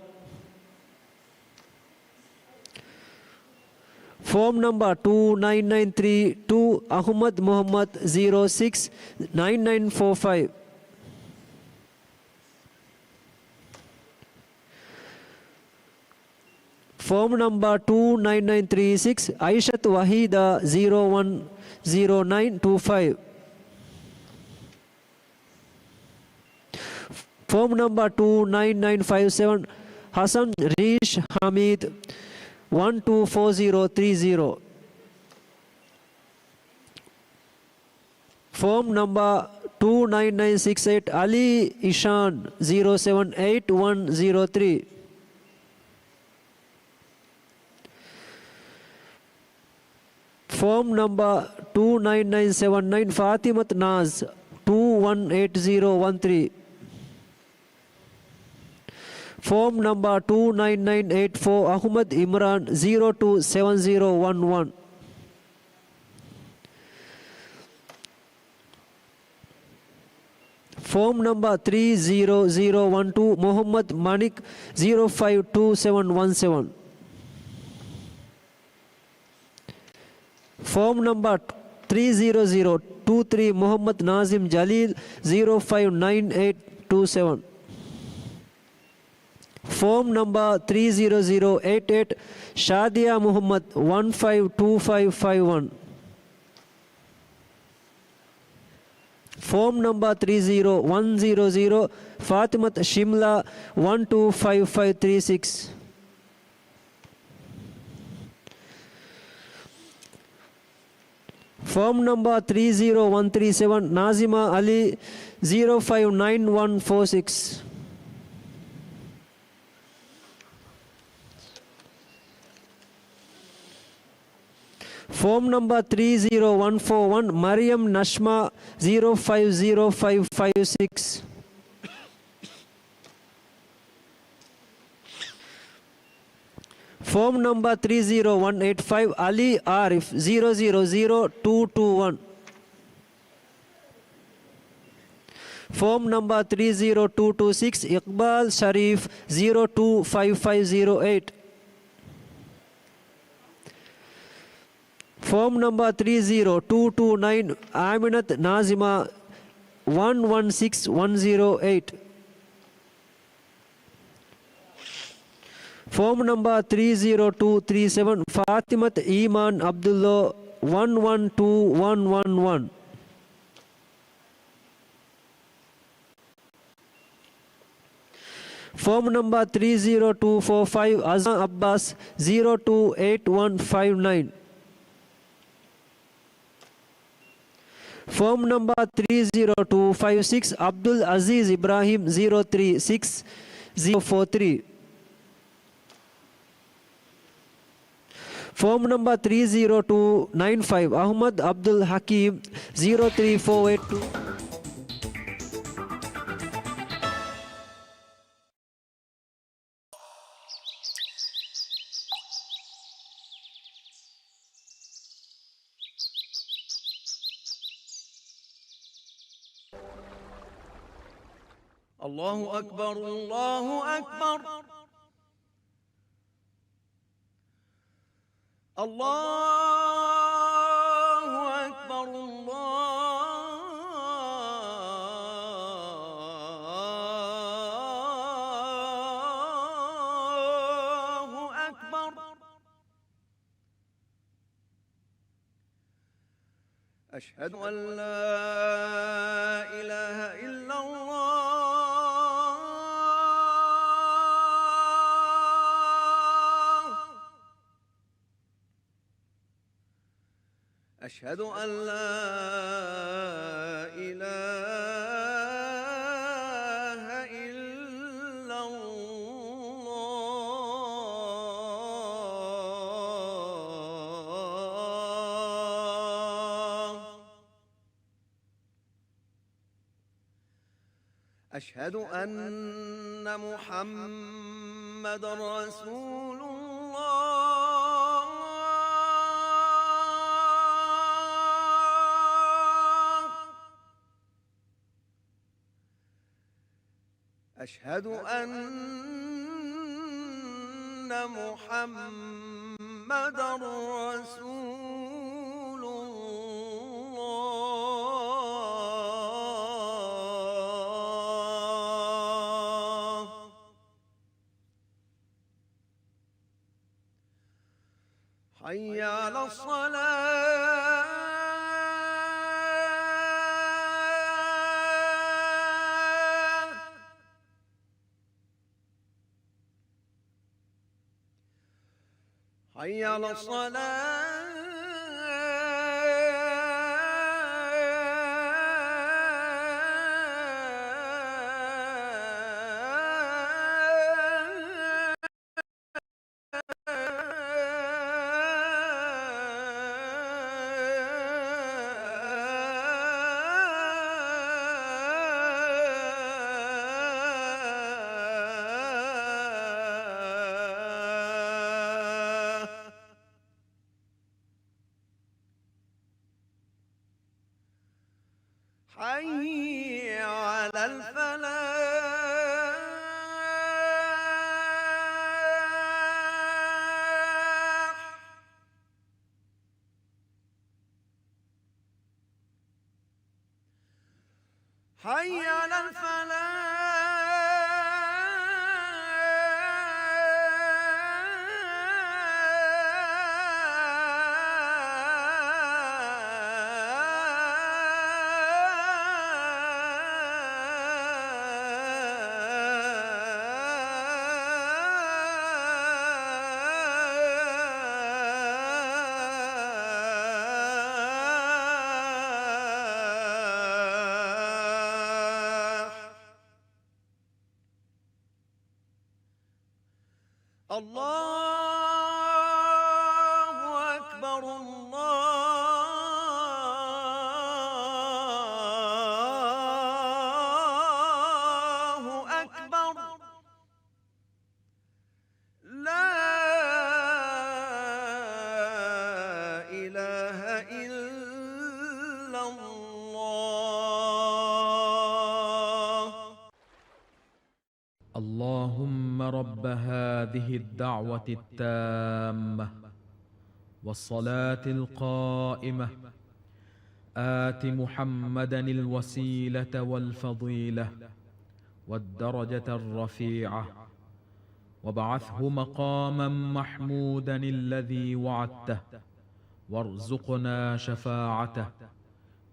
ފޯމް ނަމްބަރ ޓޫ ނައިން ނައިން ތްރީ ޓޫ، އަހުމަދު މުހައްމަދު ޒީރޯ ސިކްސް ނައިން ނައިން ފޯ ފައިވް. ފޯމް ނަމްބަރ ޓޫ ނައިން ނައިން ތްރީ ސިކްސް، އައިޝަތު ވަހީދާ ޒީރޯ ވަން ޒީރޯ ނައިން ޓޫ ފައިވް. ފޯމް ނަމްބަރ ޓޫ ނައިން ނައިން ފައިވް ސެވަން، ހަސަން ރީޝް ހަމީދު ވަން ޓޫ ފޯ ޒީރޯ ތްރީ ޒީރޯ. ފޯމް ނަމްބަރ ޓޫ ނައިން ނައިން ސިކްސް އެއިޓް، އަލީ އިޝާން ޒީރޯ ސެވަން އެއިޓް ވަން ޒީރޯ ތްރީ. ފޯމް ނަމްބަރ ޓޫ ނައިން ނައިން ސެވަން ނައިން، ފާތިމަތު ނާޒް ޓޫ ވަން އެއިޓް ޒީރޯ ވަން ތްރީ. ފޯމް ނަމްބަރ ޓޫ ނައިން ނައިން އެއިޓް ފޯ، އަހުމަދު އިމްރާން ޒީރޯ ޓޫ ސެވަން ޒީރޯ ވަން ވަން. ފޯމް ނަމްބަރ ތްރީ ޒީރޯ ޒީރޯ ވަން ޓޫ، މުހައްމަދު މަނިކް ޒީރޯ ފައިވް ޓޫ ސެވަން ވަން ސެވަން. ފޯމް ނަމްބަރ ތްރީ ޒީރޯ ޒީރޯ ޓޫ ތްރީ، މުހައްމަދު ނާޒިމް ޖަލީލް ޒީރޯ ފައިވް ނައިން އެއިޓް ޓޫ ސެވަން. ފޯމް ނަމްބަރ ތްރީ ޒީރޯ ޒީރޯ އެއިޓް އެއިޓް، ޝާދިޔާ މުހައްމަދު ވަން ފައިވް ޓޫ ފައިވް ފައިވް ވަން. ފޯމް ނަމްބާ ތްރީ ޒީރޯ ވަން ޒީރޯ ޒީރޯ، ފާތިމަތު ޝިމްލާ، ވަން ޓޫ ފައިވް ފައިވް ތްރީ ސިކްސް. ފޯމް ނަމްބާ ތްރީ ޒީރޯ ވަން ތްރީ ސެވަން، ނާޒިމާ އަލީ، ޒީރޯ ފައިވް ނައިން ވަން ފޯ ސިކްސް. ފޯމް ނަމްބާ ތްރީ ޒީރޯ ވަން ފޯ ވަން، މަރިޔަމް ނަޝްމާ، ޒީރޯ ފައިވް ޒީރޯ ފައިވް ފައިވް ސިކްސް. ފޯމް ނަމްބާ ތްރީ ޒީރޯ ވަން އެއިޓް ފައިވް، އަލީ އާރިފް، ޒީރޯ ޒީރޯ ޒީރޯ ޓޫ ޓޫ ވަން. ފޯމް ނަމްބާ ތްރީ ޒީރޯ ޓޫ ޓޫ ސިކްސް، އިޤްބާލް ޝަރީފް، ޒީރޯ ޓޫ ފައިވް ފައިވް ޒީރޯ އެއިޓް. ފޯމް ނަމްބާ ތްރީ ޒީރޯ ޓޫ ޓޫ ނައިން، އާމިނަތު ނާޒިމާ، ވަން ވަން ސިކްސް ވަން ޒީރޯ އެއިޓް. ފޯމް ނަމްބާ ތްރީ ޒީރޯ ޓޫ ތްރީ ސެވަން، ފާތިމަތު އީމާން ޢަބްދުﷲ، ވަން ވަން ޓޫ ވަން ވަން ވަން. ފޯމް ނަމްބާ ތްރީ ޒީރޯ ޓޫ ފޯ ފައިވް، އަޒާން ޢައްބާސް، ޒީރޯ ޓޫ އެއިޓް ވަން ފައިވް ނައިން. ފޯމް ނަމްބާ ތްރީ ޒީރޯ ޓޫ ފައިވް ސިކްސް، ޢަބްދުލް ޢަޒީޒް އިބްރާހީމް، ޒީރޯ ތްރީ ސިކްސް ޒީރޯ ފޯ ތްރީ. ފޯމް ނަމްބާ ތްރީ ޒީރޯ ޓޫ ނައިން ފައިވް، އަޙްމަދު ޢަބްދުލް ޙަކީމް، ޒީރޯ ތްރީ ފޯ އެއިޓް ޓޫ. الله أكبر، الله أكبر. الله أكبر، الله أكبر. أشهد أن لا إله إلا الله. أشهد أن لا إله إلا الله. أشهد أن محمدا رسول الله. أشهد أن محمدا رسول الله. حي على الصلاة. حي على الصلاة. حي على الفلاح. حي على الفلاح. الله أكبر، الله أكبر. لا إله إلا الله. اللهم رب هذه الدعوة التامة والصلاة القائمة، آت محمدا الوسيلة والفضيلة والدرجة الرفيعة، وابعثه مقاما محمودا الذي وعدته، وارزقنا شفاعته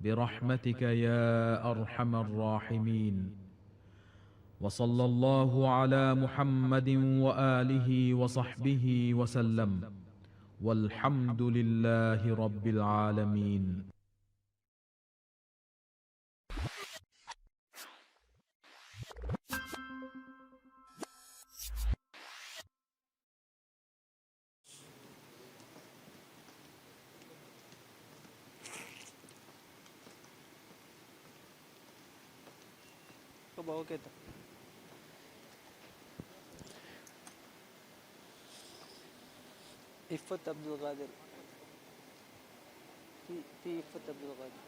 برحمتك يا أرحم الراحمين. وصلى الله على محمد وآله وصحبه وسلم. والحمد لله رب العالمين. ކޮބާ އޯކޭތަ؟ އިއްފަތް އަބްދުލް ޤާދިރު. ތީ، ތީ އިއްފަތް އަބްދުލް ޤާދިރު.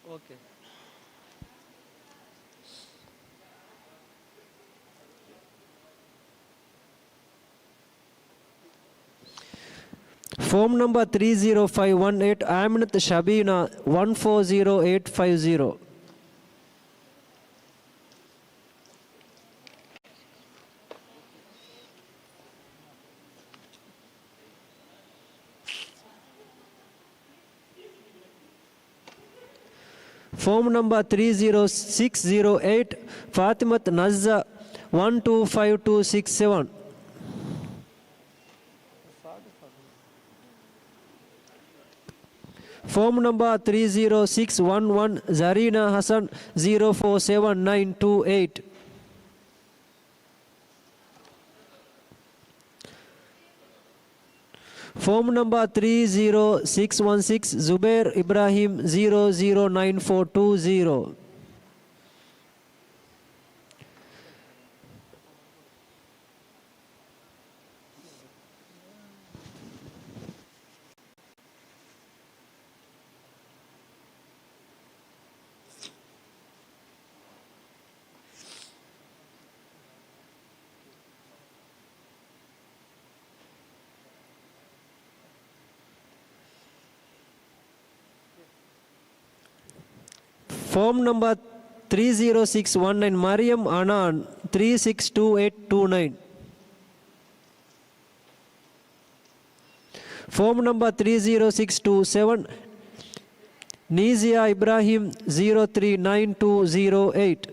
އޯކޭ. ފޯމް ނަމްބަރ ތްރީ ޒީރޯ ފައިވް ވަން އެއިޓް، އާމިނަތު ޝަބީނާ، ވަން ފޯ ޒީރޯ އެއިޓް ފައިވް ޒީރޯ. ފޯމް ނަމްބަރ ތްރީ ޒީރޯ ސިކްސް ޒީރޯ އެއިޓް، ފާތިމަތު ނަޒްޒާ، ވަން ޓޫ ފައިވް ޓޫ ސިކްސް ސެވަން. ފޯމް ނަމްބަރ ތްރީ ޒީރޯ ސިކްސް ވަން ވަން، ޒަރީނާ ހަސަން، ޒީރޯ ފޯ ސެވަން ނައިން ޓޫ އެއިޓް. ފޯމް ނަމްބަރ ތްރީ ޒީރޯ ސިކްސް ވަން ސިކްސް، ޒުބޭރު އިބްރާހީމް، ޒީރޯ ޒީރޯ ނައިން ފޯ ޓޫ ޒީރޯ. ފޯމް ނަމްބަރ ތްރީ ޒީރޯ ސިކްސް ވަން ނައިން، މަރިޔަމް އަނާން، ތްރީ ސިކްސް ޓޫ އެއިޓް ޓޫ ނައިން. ފޯމް ނަމްބަރ ތްރީ ޒީރޯ ސިކްސް ޓޫ ސެވަން، ނީޒިޔާ އިބްރާހީމް، ޒީރޯ ތްރީ ނައިން ޓޫ ޒީރޯ އެއިޓް.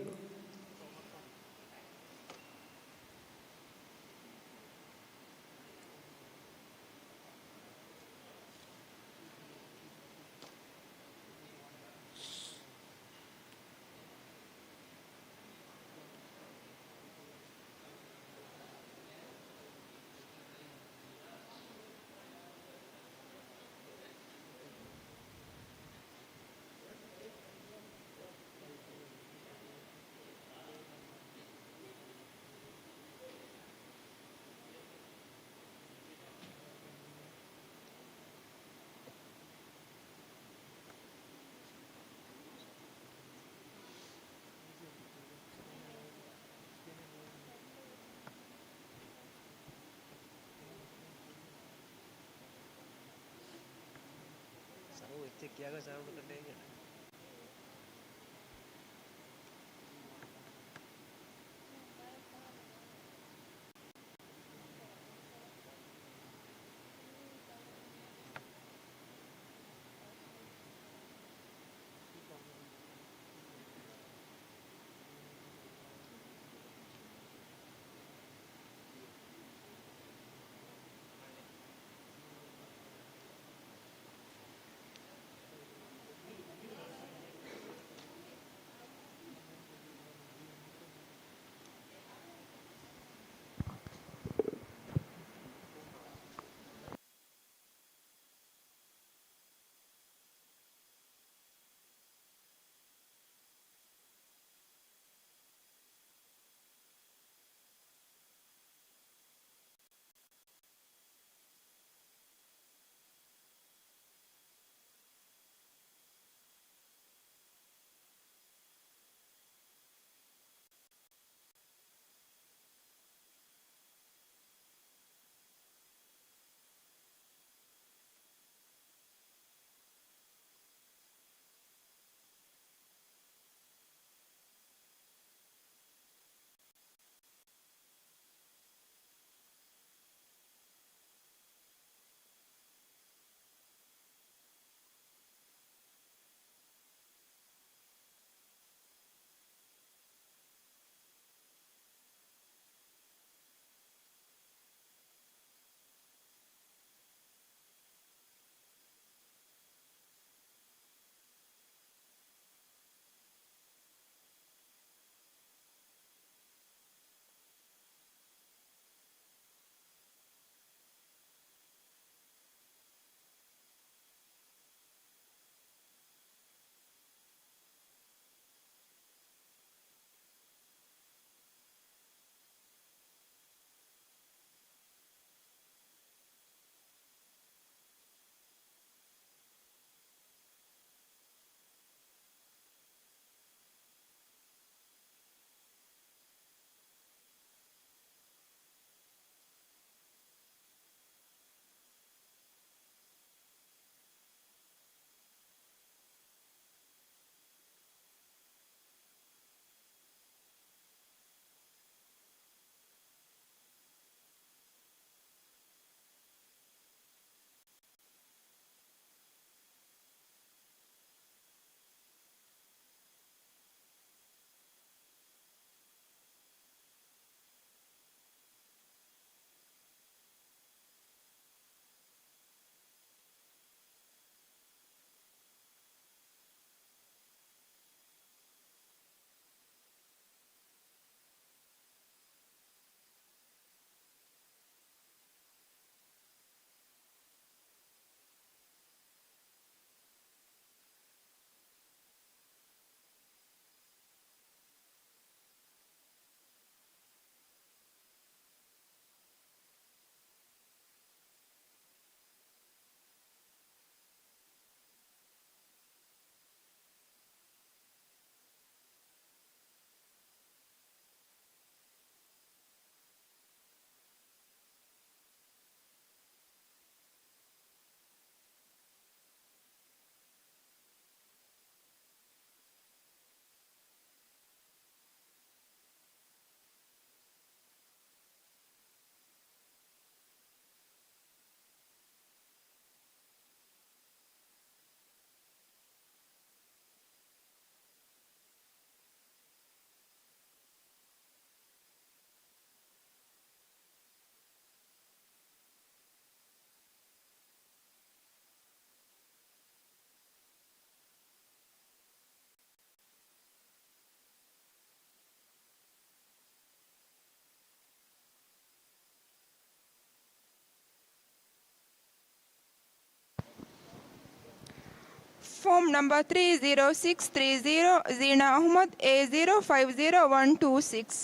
ފޯމް ނަމްބަރ ތްރީ ޒީރޯ ސިކްސް ތްރީ ޒީރޯ، ޒީނާ އަޙްމަދު، އޭ ޒީރޯ ފައިވް ޒީރޯ ވަން ޓޫ ސިކްސް.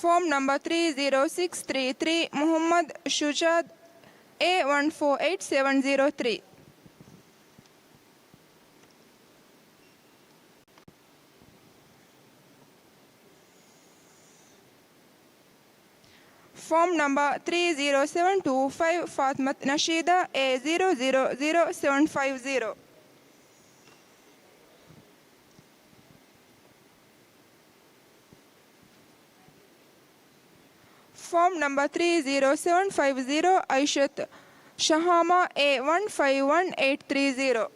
ފޯމް ނަމްބަރ ތްރީ ޒީރޯ ސިކްސް ތްރީ ތްރީ، މުޙައްމަދު ޝުޖާއަތު، އޭ ވަން ފޯ އެއިޓް ސެވަން ޒީރޯ ތްރީ. ފޯމް ނަމްބަރ ތްރީ ޒީރޯ ސެވަން ޓޫ ފައިވް، ފާތިމަތު ނަޝީދާ، އޭ ޒީރޯ ޒީރޯ ޒީރޯ ސެވަން ފައިވް ޒީރޯ. ފޯމް ނަމްބަރ ތްރީ ޒީރޯ ސެވަން ފައިވް ޒީރޯ، އައިޝަތު ޝަހާމާ، އޭ ވަން ފައިވް ވަން އެއިޓް ތްރީ ޒީރޯ.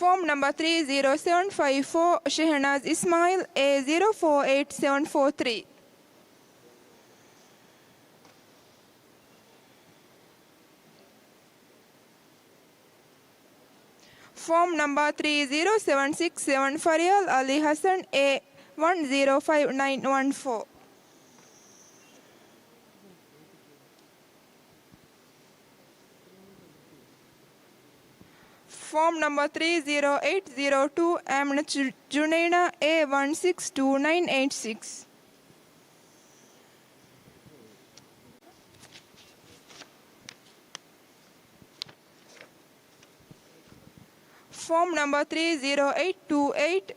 ފޯމް ނަމްބަރ ތްރީ ޒީރޯ ސެވަން ފައިވް ފޯ، ޝެހެނާޒް އިސްމާއިލް، އޭ ޒީރޯ ފޯ އެއިޓް ސެވަން ފޯ ތްރީ. ފޯމް ނަމްބަރ ތްރީ ޒީރޯ ސެވަން ސިކްސް ސެވަން، ފަރިޔާލް އަލީ ހަސަން، އޭ ވަން ޒީރޯ ފައިވް ނައިން ވަން ފޯ. ފޯމް ނަމްބަރ ތްރީ ޒީރޯ އެއިޓް ޒީރޯ ޓޫ، އަމިނަތު ޖު-، ޖުނައިނާ، އޭ ވަން ސިކްސް ޓޫ ނައިން އެއިޓް ސިކްސް. ފޯމް ނަމްބަރ ތްރީ ޒީރޯ އެއިޓް ޓޫ އެއިޓް،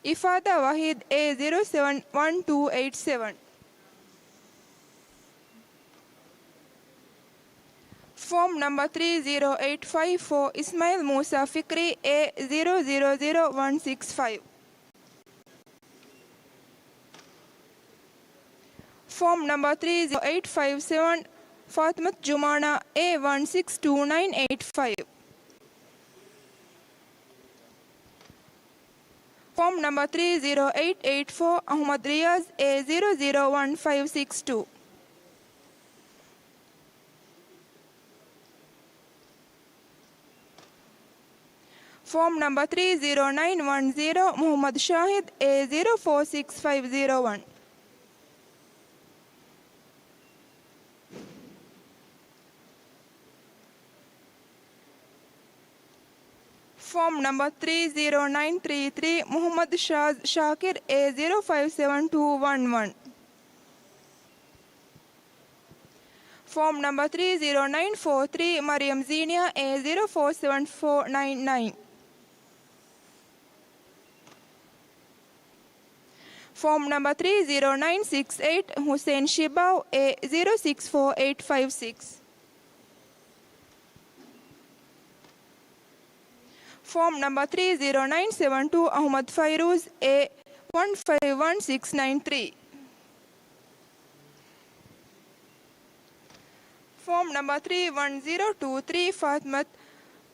އިފާދާ ވަހީދު، އޭ ޒީރޯ ސެވަން ވަން ޓޫ އެއިޓް ސެވަން. ފޯމް ނަމްބަރ ތްރީ ޒީރޯ އެއިޓް ފައިވް ފޯ، އިސްމާއިލް މޫސާ ފިކްރީ، އޭ ޒީރޯ ޒީރޯ ޒީރޯ ވަން ސިކްސް ފައިވް. ފޯމް ނަމްބަރ ތްރީ ޒީރޯ އެއިޓް ފައިވް ސެވަން، ފާތިމަތު ޖުމާނާ، އޭ ވަން ސިކްސް ޓޫ ނައިން އެއިޓް ފައިވް. ފޯމް ނަމްބަރ ތްރީ ޒީރޯ އެއިޓް އެއިޓް ފޯ، އަޙްމަދު ރިޔާޒް، އޭ ޒީރޯ ޒީރޯ ވަން ފައިވް ސިކްސް ޓޫ. ފޯމް ނަމްބަރ ތްރީ ޒީރޯ ނައިން ވަން ޒީރޯ، މުޙައްމަދު ޝާހިދު، އޭ ޒީރޯ ފޯ ސިކްސް ފައިވް ޒީރޯ ވަން. ފޯމް ނަމްބަރ ތްރީ ޒީރޯ ނައިން ތްރީ ތްރީ، މުޙައްމަދު ޝާޒް ޝާކިރު، އޭ ޒީރޯ ފައިވް ސެވަން ޓޫ ވަން ވަން. ފޯމް ނަމްބަރ ތްރީ ޒީރޯ ނައިން ފޯ ތްރީ، މަރިޔަމް ޒީނިޔާ، އޭ ޒީރޯ ފޯ ސެވަން ފޯ ނައިން ނައިން. ފޯމް ނަމްބަރ ތްރީ ޒީރޯ ނައިން ސިކްސް އެއިޓް، ހުސެން ޝިބާވް، އޭ ޒީރޯ ސިކްސް ފޯ އެއިޓް ފައިވް ސިކްސް. ފޯމް ނަމްބަރ ތްރީ ޒީރޯ ނައިން ސެވެން ޓޫ އަހުމަދު ފައިރޫޒް އޭ ވަން ފައިވް ވަން ސިކްސް ނައިން ތްރީ. ފޯމް ނަމްބަރ ތްރީ ވަން ޒީރޯ ޓޫ ތްރީ ފާތިމަތު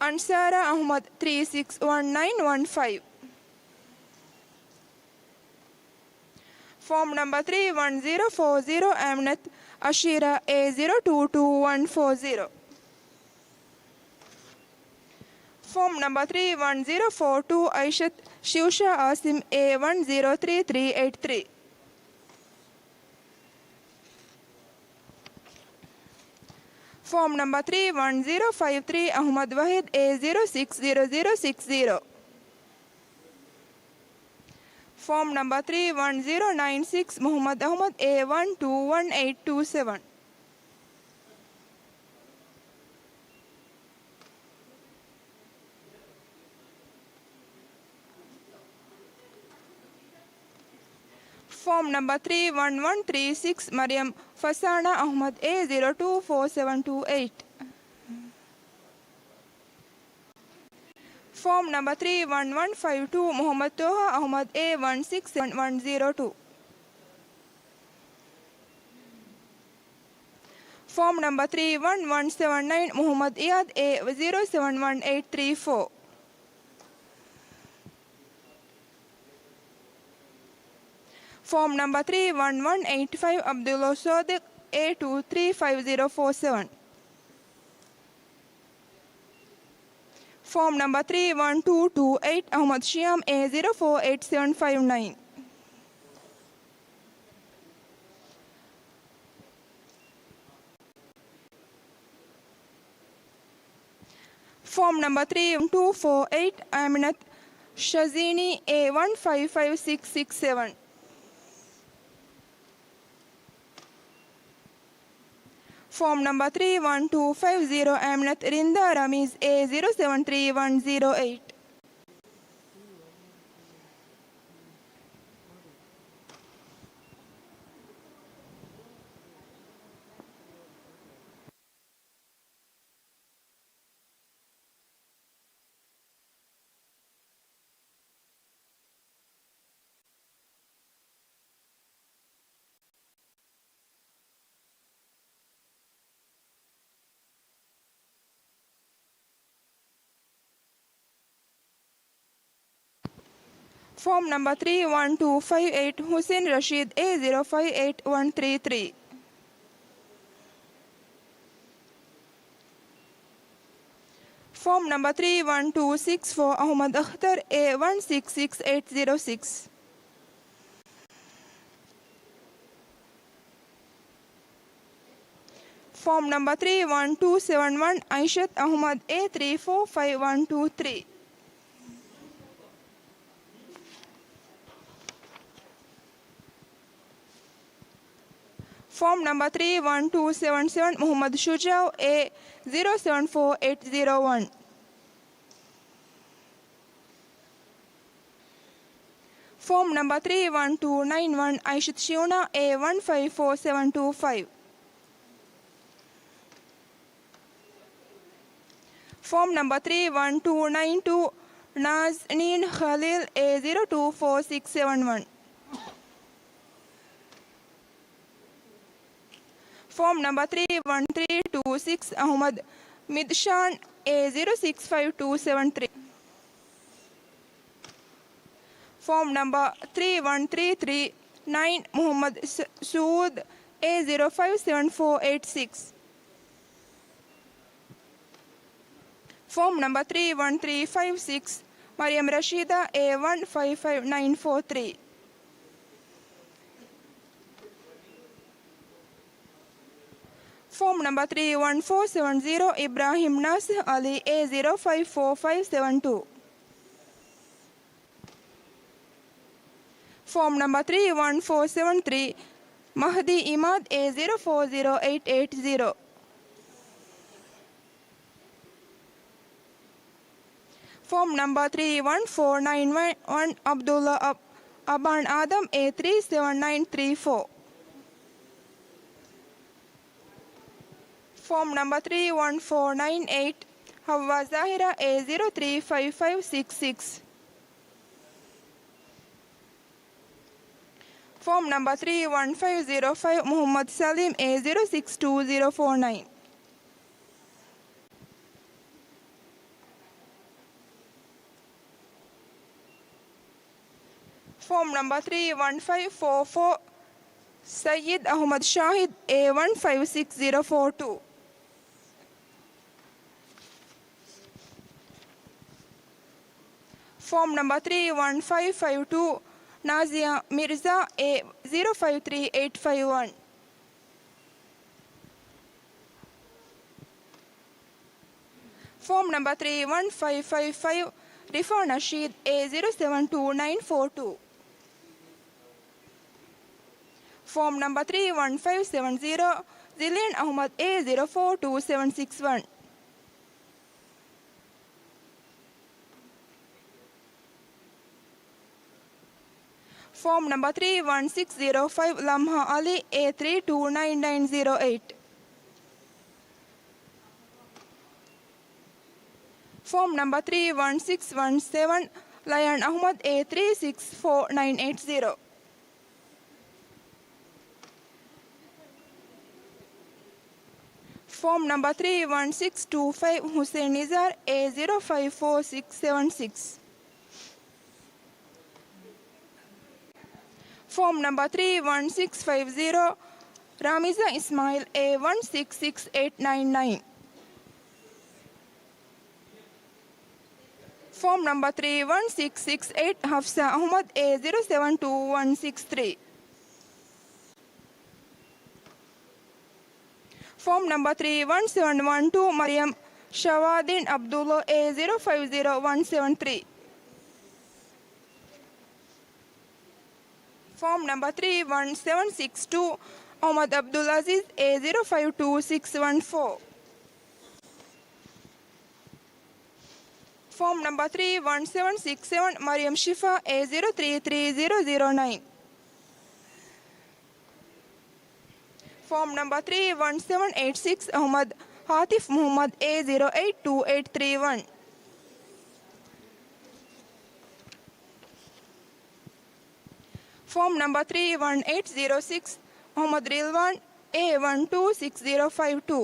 އަންސާރާ އަހުމަދު ތްރީ ސިކްސް ވަން ނައިން ވަން ފައިވް. ފޯމް ނަމްބަރ ތްރީ ވަން ޒީރޯ ފޯ ޒީރޯ އަމިނަތު އަޝީރާ އޭ ޒީރޯ ޓޫ ޓޫ ވަން ފޯ ޒީރޯ. ފޯމް ނަމްބަރ ތްރީ ވަން ޒީރޯ ފޯ ޓޫ އައިޝަތު ޝިއުޝާ އާސިމް އޭ ވަން ޒީރޯ ތްރީ ތްރީ އެއިޓް ތްރީ. ފޯމް ނަމްބަރ ތްރީ ވަން ޒީރޯ ފައިވް ތްރީ އަހުމަދު ވަހީދު އޭ ޒީރޯ ސިކްސް ޒީރޯ ޒީރޯ ސިކްސް ޒީރޯ. ފޯމް ނަމްބަރ ތްރީ ވަން ޒީރޯ ނައިން ސިކްސް މުހައްމަދު އަހުމަދު އޭ ވަން ޓޫ ވަން އެއިޓް ޓޫ ސެވެން. ފޯމް ނަމްބަރ ތްރީ ވަން ވަން ތްރީ ސިކްސް މަރިޔަމް ފަސާނާ އަހުމަދު އޭ ޒީރޯ ޓޫ ފޯ ސެވެން ޓޫ އެއިޓް. ފޯމް ނަމްބަރ ތްރީ ވަން ވަން ފައިވް ޓޫ މުހައްމަދު ތޯހާ އަހުމަދު އޭ ވަން ސިކްސް ސެވެން ވަން ޒީރޯ ޓޫ. ފޯމް ނަމްބަރ ތްރީ ވަން ވަން ސެވެން ނައިން މުހައްމަދު އިޔާދު އޭ ޒީރޯ ސެވެން ވަން އެއިޓް ތްރީ ފޯ. ފޯމް ނަމްބަރ ތްރީ ވަން ވަން އެއިޓް ފައިވް އަބްދުﷲ ސޯދިޤް އޭ ޓޫ ތްރީ ފައިވް ޒީރޯ ފޯ ސެވެން. ފޯމް ނަމްބަރ ތްރީ ވަން ޓޫ ޓޫ އެއިޓް އަހުމަދު ޝިޔާމް އޭ ޒީރޯ ފޯ އެއިޓް ސެވެން ފައިވް ނައިން. ފޯމް ނަމްބަރ ތްރީ ވަން ޓޫ ފޯ އެއިޓް އަމިނަތު ޝަޒީނީ އޭ ވަން ފައިވް ފައިވް ސިކްސް ސިކްސް ސެވެން. ފޯމް ނަމްބަރ ތްރީ ވަން ޓޫ ފައިވް ޒީރޯ އަމިނަތު ރިންދާ ރަމީޒް އޭ ޒީރޯ ސެވެން ތްރީ ވަން ޒީރޯ އެއިޓް. ފޯމް ނަމްބަރ ތްރީ ވަން ޓޫ ފައިވް އެއިޓް ހުސެން ރަޝީދް އޭ ޒީރޯ ފައިވް އެއިޓް ވަން ތްރީ ތްރީ. ފޯމް ނަމްބަރ ތްރީ ވަން ޓޫ ސިކްސް ފޯ އަހުމަދު އަޚްތަރު އޭ ވަން ސިކްސް ސިކްސް އެއިޓް ޒީރޯ ސިކްސް. ފޯމް ނަމްބަރ ތްރީ ވަން ޓޫ ސެވެން ވަން އައިޝަތު އަހުމަދު އޭ ތްރީ ފޯ ފައިވް ވަން ޓޫ ތްރީ. ފޯމް ނަމްބަރ ތްރީ ވަން ޓޫ ސެވެން ސެވެން މުހައްމަދު ޝުޖާއު އޭ ޒީރޯ ސެވެން ފޯ އެއިޓް ޒީރޯ ވަން. ފޯމް ނަމްބަރ ތްރީ ވަން ޓޫ ނައިން ވަން އައިޝަތު ޝިއުނާ އޭ ވަން ފައިވް ފޯ ސެވެން ޓޫ ފައިވް. ފޯމް ނަމްބަރ ތްރީ ވަން ޓޫ ނައިން ޓޫ ނާޒްނީން ޚަލީލް އޭ ޒީރޯ ޓޫ ފޯ ސިކްސް ސެވެން ވަން. ފޯމް ނަމްބަރ ތްރީ ވަން ތްރީ ޓޫ ސިކްސް އަހުމަދު މިދްޝާން އޭ ޒީރޯ ސިކްސް ފައިވް ޓޫ ސެވެން ތްރީ. ފޯމް ނަމްބަރ ތްރީ ވަން ތްރީ ތްރީ ނައިން މުހައްމަދު ސު-، ސުއޫދު އޭ ޒީރޯ ފައިވް ސެވެން ފޯ އެއިޓް ސިކްސް. ފޯމް ނަމްބަރ ތްރީ ވަން ތްރީ ފައިވް ސިކްސް މަރިޔަމް ރަޝީދާ އޭ ވަން ފައިވް ފައިވް ނައިން ފޯ ތްރީ. ފޯމް ނަމްބަރ ތްރީ ވަން ފޯ ސެވެން ޒީރޯ އިބްރާހިމް ނާސިހް އަލީ އޭ ޒީރޯ ފައިވް ފޯ ފައިވް ސެވެން ޓޫ. ފޯމް ނަމްބަރ ތްރީ ވަން ފޯ ސެވެން ތްރީ މަހްދީ އިމާދު އޭ ޒީރޯ ފޯ ޒީރޯ އެއިޓް އެއިޓް ޒީރޯ. ފޯމް ނަމްބަރ ތްރީ ވަން ފޯ ނައިން ވަން އަބްދުﷲ އަބް-، އަބާން އާދަމް އޭ ތްރީ ސެވެން ނައިން ތްރީ ފޯ. ފޯމް ނަމްބަރ ތްރީ ވަން ފޯ ނައިން އެއިޓް ހައްވާ ޒާހިރާ، އޭ ޒީރޯ ތްރީ ފައިވް ފައިވް ސިކްސް ސިކްސް. ފޯމް ނަމްބަރ ތްރީ ވަން ފައިވް ޒީރޯ ފައިވް، މުޙައްމަދު ސަލީމް، އޭ ޒީރޯ ސިކްސް ޓޫ ޒީރޯ ފޯ ނައިން. ފޯމް ނަމްބަރ ތްރީ ވަން ފައިވް ފޯ ފޯ، ސައްޔިދް އަޙްމަދު ޝާހިދް، އޭ ވަން ފައިވް ސިކްސް ޒީރޯ ފޯ ޓޫ. ފޯމް ނަމްބަރ ތްރީ ވަން ފައިވް ފައިވް ޓޫ، ނާޒިޔާ މިރްޒާ، އޭ ޒީރޯ ފައިވް ތްރީ އެއިޓް ފައިވް ވަން. ފޯމް ނަމްބަރ ތްރީ ވަން ފައިވް ފައިވް ފައިވް، ރިފާ ނަޝީދް، އޭ ޒީރޯ ސެވަން ޓޫ ނައިން ފޯ ޓޫ. ފޯމް ނަމްބަރ ތްރީ ވަން ފައިވް ސެވަން ޒީރޯ، ޒިލޭން އަޙްމަދު، އޭ ޒީރޯ ފޯ ޓޫ ސެވަން ސިކްސް ވަން. ފޯމް ނަމްބަރ ތްރީ ވަން ސިކްސް ޒީރޯ ފައިވް، ލަމްހާ އަލީ، އޭ ތްރީ ޓޫ ނައިން ނައިން ޒީރޯ އެއިޓް. ފޯމް ނަމްބަރ ތްރީ ވަން ސިކްސް ވަން ސެވަން، ލަޔާން އަޙްމަދު، އޭ ތްރީ ސިކްސް ފޯ ނައިން އެއިޓް ޒީރޯ. ފޯމް ނަމްބަރ ތްރީ ވަން ސިކްސް ޓޫ ފައިވް، ހުސެން ނިޒާރް، އޭ ޒީރޯ ފައިވް ފޯ ސިކްސް ސެވަން ސިކްސް. ފޯމް ނަމްބަރ ތްރީ ވަން ސިކްސް ފައިވް ޒީރޯ، ރާމިޒާ އިސްމާއީލް، އޭ ވަން ސިކްސް ސިކްސް އެއިޓް ނައިން ނައިން. ފޯމް ނަމްބަރ ތްރީ ވަން ސިކްސް ސިކްސް އެއިޓް، ހަފްސާ އަޙްމަދު، އޭ ޒީރޯ ސެވަން ޓޫ ވަން ސިކްސް ތްރީ. ފޯމް ނަމްބަރ ތްރީ ވަން ސެވަން ވަން ޓޫ، މަރިޔަމް ޝަވާދީން އަބްދުﷲ، އޭ ޒީރޯ ފައިވް ޒީރޯ ވަން ސެވަން ތްރީ. ފޯމް ނަމްބަރ ތްރީ ވަން ސެވަން ސިކްސް ޓޫ، އަޙްމަދު އަބްދުލް އަޒީޒް، އޭ ޒީރޯ ފައިވް ޓޫ ސިކްސް ވަން ފޯ. ފޯމް ނަމްބަރ ތްރީ ވަން ސެވަން ސިކްސް ސެވަން، މަރިޔަމް ޝިފާ، އޭ ޒީރޯ ތްރީ ތްރީ ޒީރޯ ޒީރޯ ނައިން. ފޯމް ނަމްބަރ ތްރީ ވަން ސެވަން އެއިޓް ސިކްސް، އަޙްމަދު ހާތިފް މުޙައްމަދު، އޭ ޒީރޯ އެއިޓް ޓޫ އެއިޓް ތްރީ ވަން. ފޯމް ނަމްބަރ ތްރީ ވަން އެއިޓް ޒީރޯ ސިކްސް، މުޙައްމަދު ރިލްވާން، އޭ ވަން ޓޫ ސިކްސް ޒީރޯ ފައިވް ޓޫ.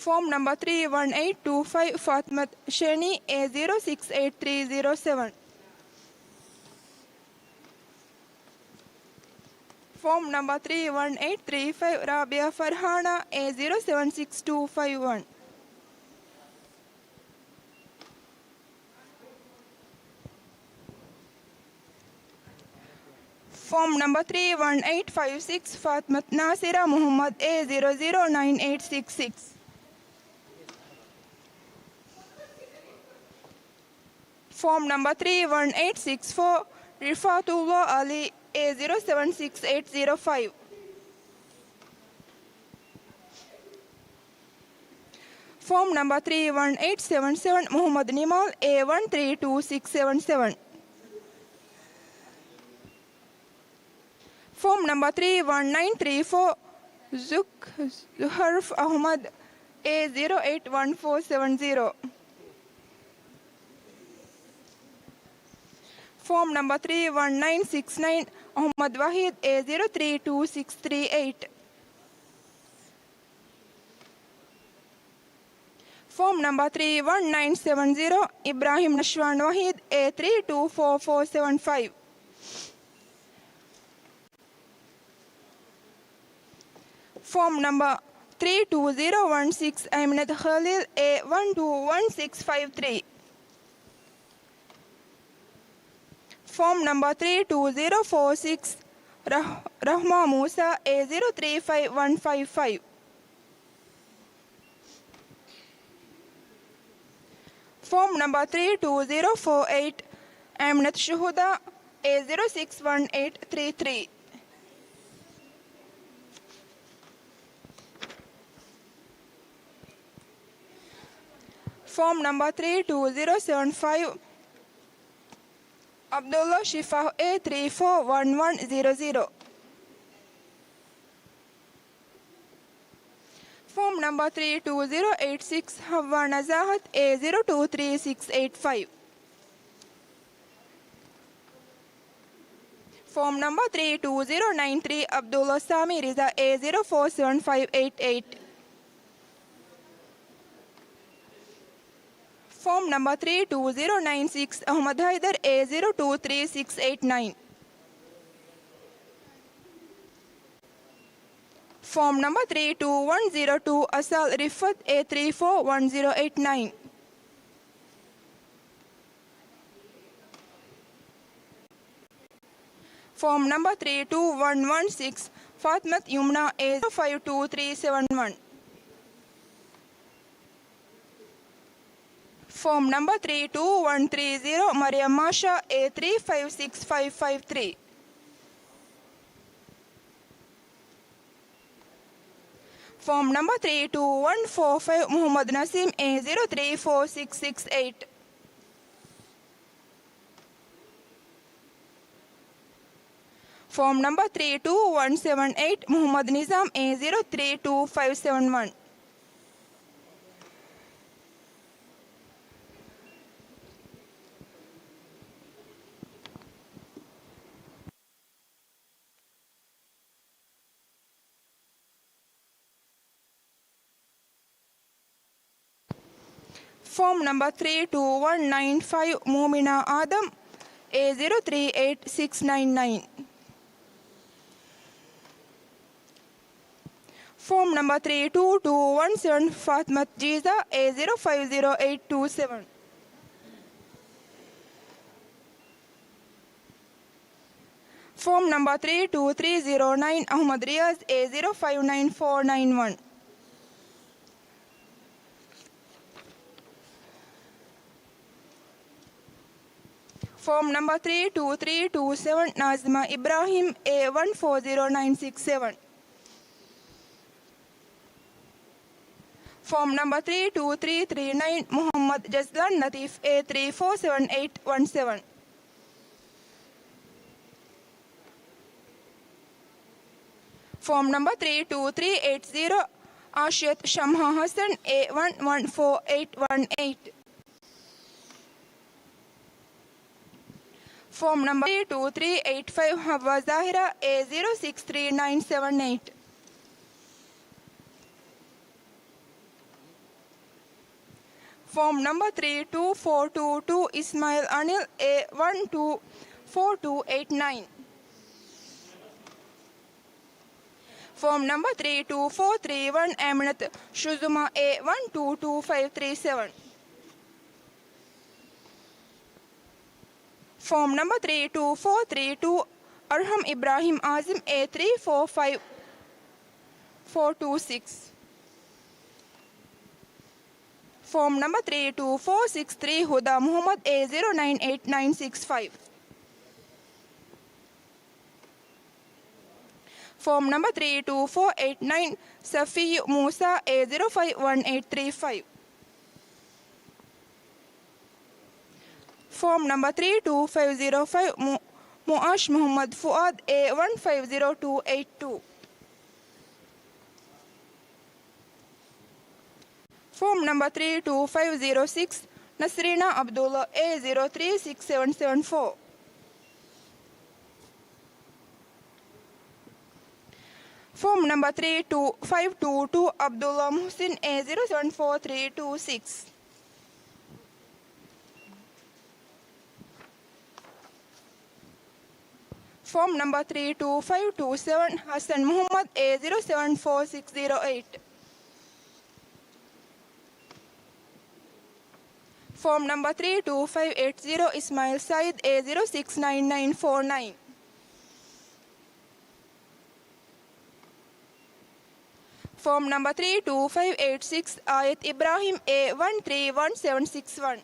ފޯމް ނަމްބަރ ތްރީ ވަން އެއިޓް ޓޫ ފައިވް، ފާތިމަތު ޝެނީ، އޭ ޒީރޯ ސިކްސް އެއިޓް ތްރީ ޒީރޯ ސެވަން. ފޯމް ނަމްބަރ ތްރީ ވަން އެއިޓް ތްރީ ފައިވް، ރާބިޔާ ފަރްހާނާ، އޭ ޒީރޯ ސެވަން ސިކްސް ޓޫ ފައިވް ވަން. ފޯމް ނަމްބަރ ތްރީ ވަން އެއިޓް ފައިވް ސިކްސް، ފާތިމަތު ނާސިރާ މުޙައްމަދު، އޭ ޒީރޯ ޒީރޯ ނައިން އެއިޓް ސިކްސް ސިކްސް. ފޯމް ނަމްބަރ ތްރީ ވަން އެއިޓް ސިކްސް ފޯ، ރިފާތުﷲ އަލީ، އޭ ޒީރޯ ސެވަން ސިކްސް އެއިޓް ޒީރޯ ފައިވް. ފޯމް ނަމްބަރ ތްރީ ވަން އެއިޓް ސެވަން ސެވަން، މުޙައްމަދު ނިމާލް، އޭ ވަން ތްރީ ޓޫ ސިކްސް ސެވަން ސެވަން. ފޯމް ނަމްބަރ ތްރީ ވަން ނައިން ތްރީ ފޯ، ޒުކް، ޒުހަރްފް އަޙްމަދު، އޭ ޒީރޯ އެއިޓް ވަން ފޯ ސެވަން ޒީރޯ. ފޯމް ނަމްބަރ ތްރީ ވަން ނައިން ސިކްސް ނައިން، އަޙްމަދު ވަޙީދު، އޭ ޒީރޯ ތްރީ ޓޫ ސިކްސް ތްރީ އެއިޓް. ފޯމް ނަމްބަރ ތްރީ ވަން ނައިން ސެވަން ޒީރޯ، އިބްރާހިމް ނަޝްވާން ވަޙީދު، އޭ ތްރީ ޓޫ ފޯ ފޯ ސެވަން ފައިވް. ފޯމް ނަމްބަރ ތްރީ ޓޫ ޒީރޯ ވަން ސިކްސް، އައިމިނަތު ޚަލީލް، އޭ ވަން ޓޫ ވަން ސިކްސް ފައިވް ތްރީ. ފޯމް ނަމްބަރ ތްރީ ޓޫ ޒީރޯ ފޯ ސިކްސް، ރަޙް-، ރަޙްމާ މޫސާ، އޭ ޒީރޯ ތްރީ ފައިވް ވަން ފައިވް ފައިވް. ފޯމް ނަމްބަރ ތްރީ ޓޫ ޒީރޯ ފޯ އެއިޓް، އައިމިނަތު ޝުހުދާ، އޭ ޒީރޯ ސިކްސް ވަން އެއިޓް ތްރީ ތްރީ. ފޯމް ނަމްބަރ ތްރީ ޓޫ ޒީރޯ ސެވަން ފައިވް، އަބްދުﷲ ޝިފާހު، އޭ ތްރީ ފޯ ވަން ވަން ޒީރޯ ޒީރޯ. ނަމްބަރ ތްރީ ޓޫ ޒީރޯ އެއިޓް ސިކްސް ހައްވާ ނަޒާހަތް އޭ ޒީރޯ ޓޫ ތްރީ ސިކްސް އެއިޓް ފައިވް. ފޯމް ނަމްބަރ ތްރީ ޓޫ ޒީރޯ ނައިން ތްރީ އަބްދުﷲ ސާމީ ރިޒާ އޭ ޒީރޯ ފޯ ސެވެން ފައިވް އެއިޓް އެއިޓް. ފޯމް ނަމްބަރ ތްރީ ޓޫ ޒީރޯ ނައިން ސިކްސް އަހުމަދު ހައިދަރު އޭ ޒީރޯ ޓޫ ތްރީ ސިކްސް އެއިޓް ނައިން. ފޯމް ނަމްބަރ ތްރީ ޓޫ ވަން ޒީރޯ ޓޫ އަސާލް ރިފްއަތް އޭ ތްރީ ފޯ ވަން ޒީރޯ އެއިޓް ނައިން. ފޯމް ނަމްބަރ ތްރީ ޓޫ ވަން ވަން ސިކްސް ފާތިމަތު ޔުމްނާ އޭ ފައިވް ޓޫ ތްރީ ސެވެން ވަން. ފޯމް ނަމްބަރ ތްރީ ޓޫ ވަން ތްރީ ޒީރޯ މަރިޔަމް މާޝާ އޭ ތްރީ ފައިވް ސިކްސް ފައިވް ފައިވް ތްރީ. ފޯމް ނަމްބަރ ތްރީ ޓޫ ވަން ފޯ ފައިވް މުހައްމަދު ނަސީމް އޭ ޒީރޯ ތްރީ ފޯ ސިކްސް ސިކްސް އެއިޓް. ފޯމް ނަމްބަރ ތްރީ ޓޫ ވަން ސެވެން އެއިޓް މުހައްމަދު ނިޒާމް އޭ ޒީރޯ ތްރީ ޓޫ ފައިވް ސެވެން ވަން. ފޯމް ނަމްބަރ ތްރީ ޓޫ ވަން ނައިން ފައިވް މޫމިނާ އާދަމް އޭ ޒީރޯ ތްރީ އެއިޓް ސިކްސް ނައިން ނައިން. ފޯމް ނަމްބަރ ތްރީ ޓޫ ޓޫ ވަން ސެވެން ފާތިމަތު ޖީޒާ އޭ ޒީރޯ ފައިވް ޒީރޯ އެއިޓް ޓޫ ސެވެން. ފޯމް ނަމްބަރ ތްރީ ޓޫ ތްރީ ޒީރޯ ނައިން އަހުމަދު ރިޔާޒް އޭ ޒީރޯ ފައިވް ނައިން ފޯ ނައިން ވަން. ފޯމް ނަމްބަރ ތްރީ ޓޫ ތްރީ ޓޫ ސެވެން ނާޒިމާ އިބްރާހިމް އޭ ވަން ފޯ ޒީރޯ ނައިން ސިކްސް ސެވެން. ފޯމް ނަމްބަރ ތްރީ ޓޫ ތްރީ ތްރީ ނައިން މުހައްމަދު ޖަޒްލާން ލަތީފް އޭ ތްރީ ފޯ ސެވެން އެއިޓް ވަން ސެވެން. ފޯމް ނަމްބަރ ތްރީ ޓޫ ތްރީ އެއިޓް ޒީރޯ އާޝިޔަތު ޝަމްހާ ހަސަން އޭ ވަން ވަން ފޯ އެއިޓް ވަން އެއިޓް. ފޯމް ނަމްބަރ ތްރީ ޓޫ ތްރީ އެއިޓް ފައިވް ހައްވާ ޒާހިރާ އޭ ޒީރޯ ސިކްސް ތްރީ ނައިން ސެވެން އެއިޓް. ފޯމް ނަމްބަރ ތްރީ ޓޫ ފޯ ޓޫ ޓޫ އިސްމާއިލް އަނިލް އޭ ވަން ޓޫ ފޯ ޓޫ އެއިޓް ނައިން. ފޯމް ނަމްބަރ ތްރީ ޓޫ ފޯ ތްރީ ވަން އައިމިނަތު ޝުޒުމާ އޭ ވަން ޓޫ ޓޫ ފައިވް ތްރީ ސެވެން. ފޯމް ނަމްބަރ ތްރީ ޓޫ ފޯ ތްރީ ޓޫ އަރްހަމް އިބްރާހިމް އާޒިމް އޭ ތްރީ ފޯ ފައިވް ފޯ ޓޫ ސިކްސް. ފޯމް ނަމްބަރ ތްރީ ޓޫ ފޯ ސިކްސް ތްރީ ހުދާ މުހައްމަދު އޭ ޒީރޯ ނައިން އެއިޓް ނައިން ސިކްސް ފައިވް. ފޯމް ނަމްބަރ ތްރީ ޓޫ ފޯ އެއިޓް ނައިން ސަފިއްޔު މޫސާ އޭ ޒީރޯ ފައިވް ވަން އެއިޓް ތްރީ ފައިވް. ފޯމް ނަމްބަރ ތްރީ ޓޫ ފައިވް ޒީރޯ ފައިވް މު-، މުއާޝް މުހައްމަދު ފުއާދު އޭ ވަން ފައިވް ޒީރޯ ޓޫ އެއިޓް ޓޫ. ފޯމް ނަމްބަރ ތްރީ ޓޫ ފައިވް ޒީރޯ ސިކްސް ނަސްރީނާ އަބްދުﷲ އޭ ޒީރޯ ތްރީ ސިކްސް ސެވެން ސެވެން ފޯ. ފޯމް ނަމްބަރ ތްރީ ޓޫ ފައިވް ޓޫ ޓޫ އަބްދުﷲ މުޙްސިން އޭ ޒީރޯ ސެވެން ފޯ ތްރީ ޓޫ ސިކްސް. ފޯމް ނަމްބަރ ތްރީ ޓޫ ފައިވް ޓޫ ސެވެން ހަސަން މުޙައްމަދު އޭ ޒީރޯ ސެވެން ފޯ ސިކްސް ޒީރޯ އެއިޓް. ފޯމް ނަމްބަރ ތްރީ ޓޫ ފައިވް އެއިޓް ޒީރޯ އިސްމާއިލް ސައީދު އޭ ޒީރޯ ސިކްސް ނައިން ނައިން ފޯ ނައިން. ފޯމް ނަމްބަރ ތްރީ ޓޫ ފައިވް އެއިޓް ސިކްސް އާޔަތް އިބްރާހިމް އޭ ވަން ތްރީ ވަން ސެވެން ސިކްސް ވަން.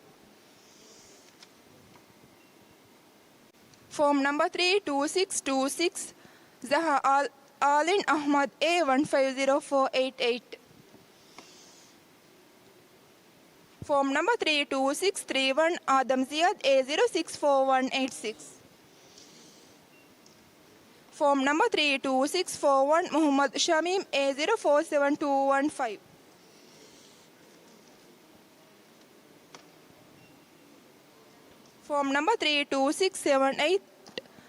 ފޯމް ނަމްބަރ ތްރީ ޓޫ ސިކްސް ޓޫ ސިކްސް ޒަހާ އާލް-، އާލިން އަޙްމަދު އޭ ވަން ފައިވް ޒީރޯ ފޯ އެއިޓް އެއިޓް. ފޯމް ނަމްބަރ ތްރީ ޓޫ ސިކްސް ތްރީ ވަން އާދަމް ޒިޔާދު އޭ ޒީރޯ ސިކްސް ފޯ ވަން އެއިޓް ސިކްސް. ފޯމް ނަމްބަރ ތްރީ ޓޫ ސިކްސް ފޯ ވަން މުޙައްމަދު ޝަމީމް އޭ ޒީރޯ ފޯ ސެވެން ޓޫ ވަން ފައިވް. Form number three two six seven eight,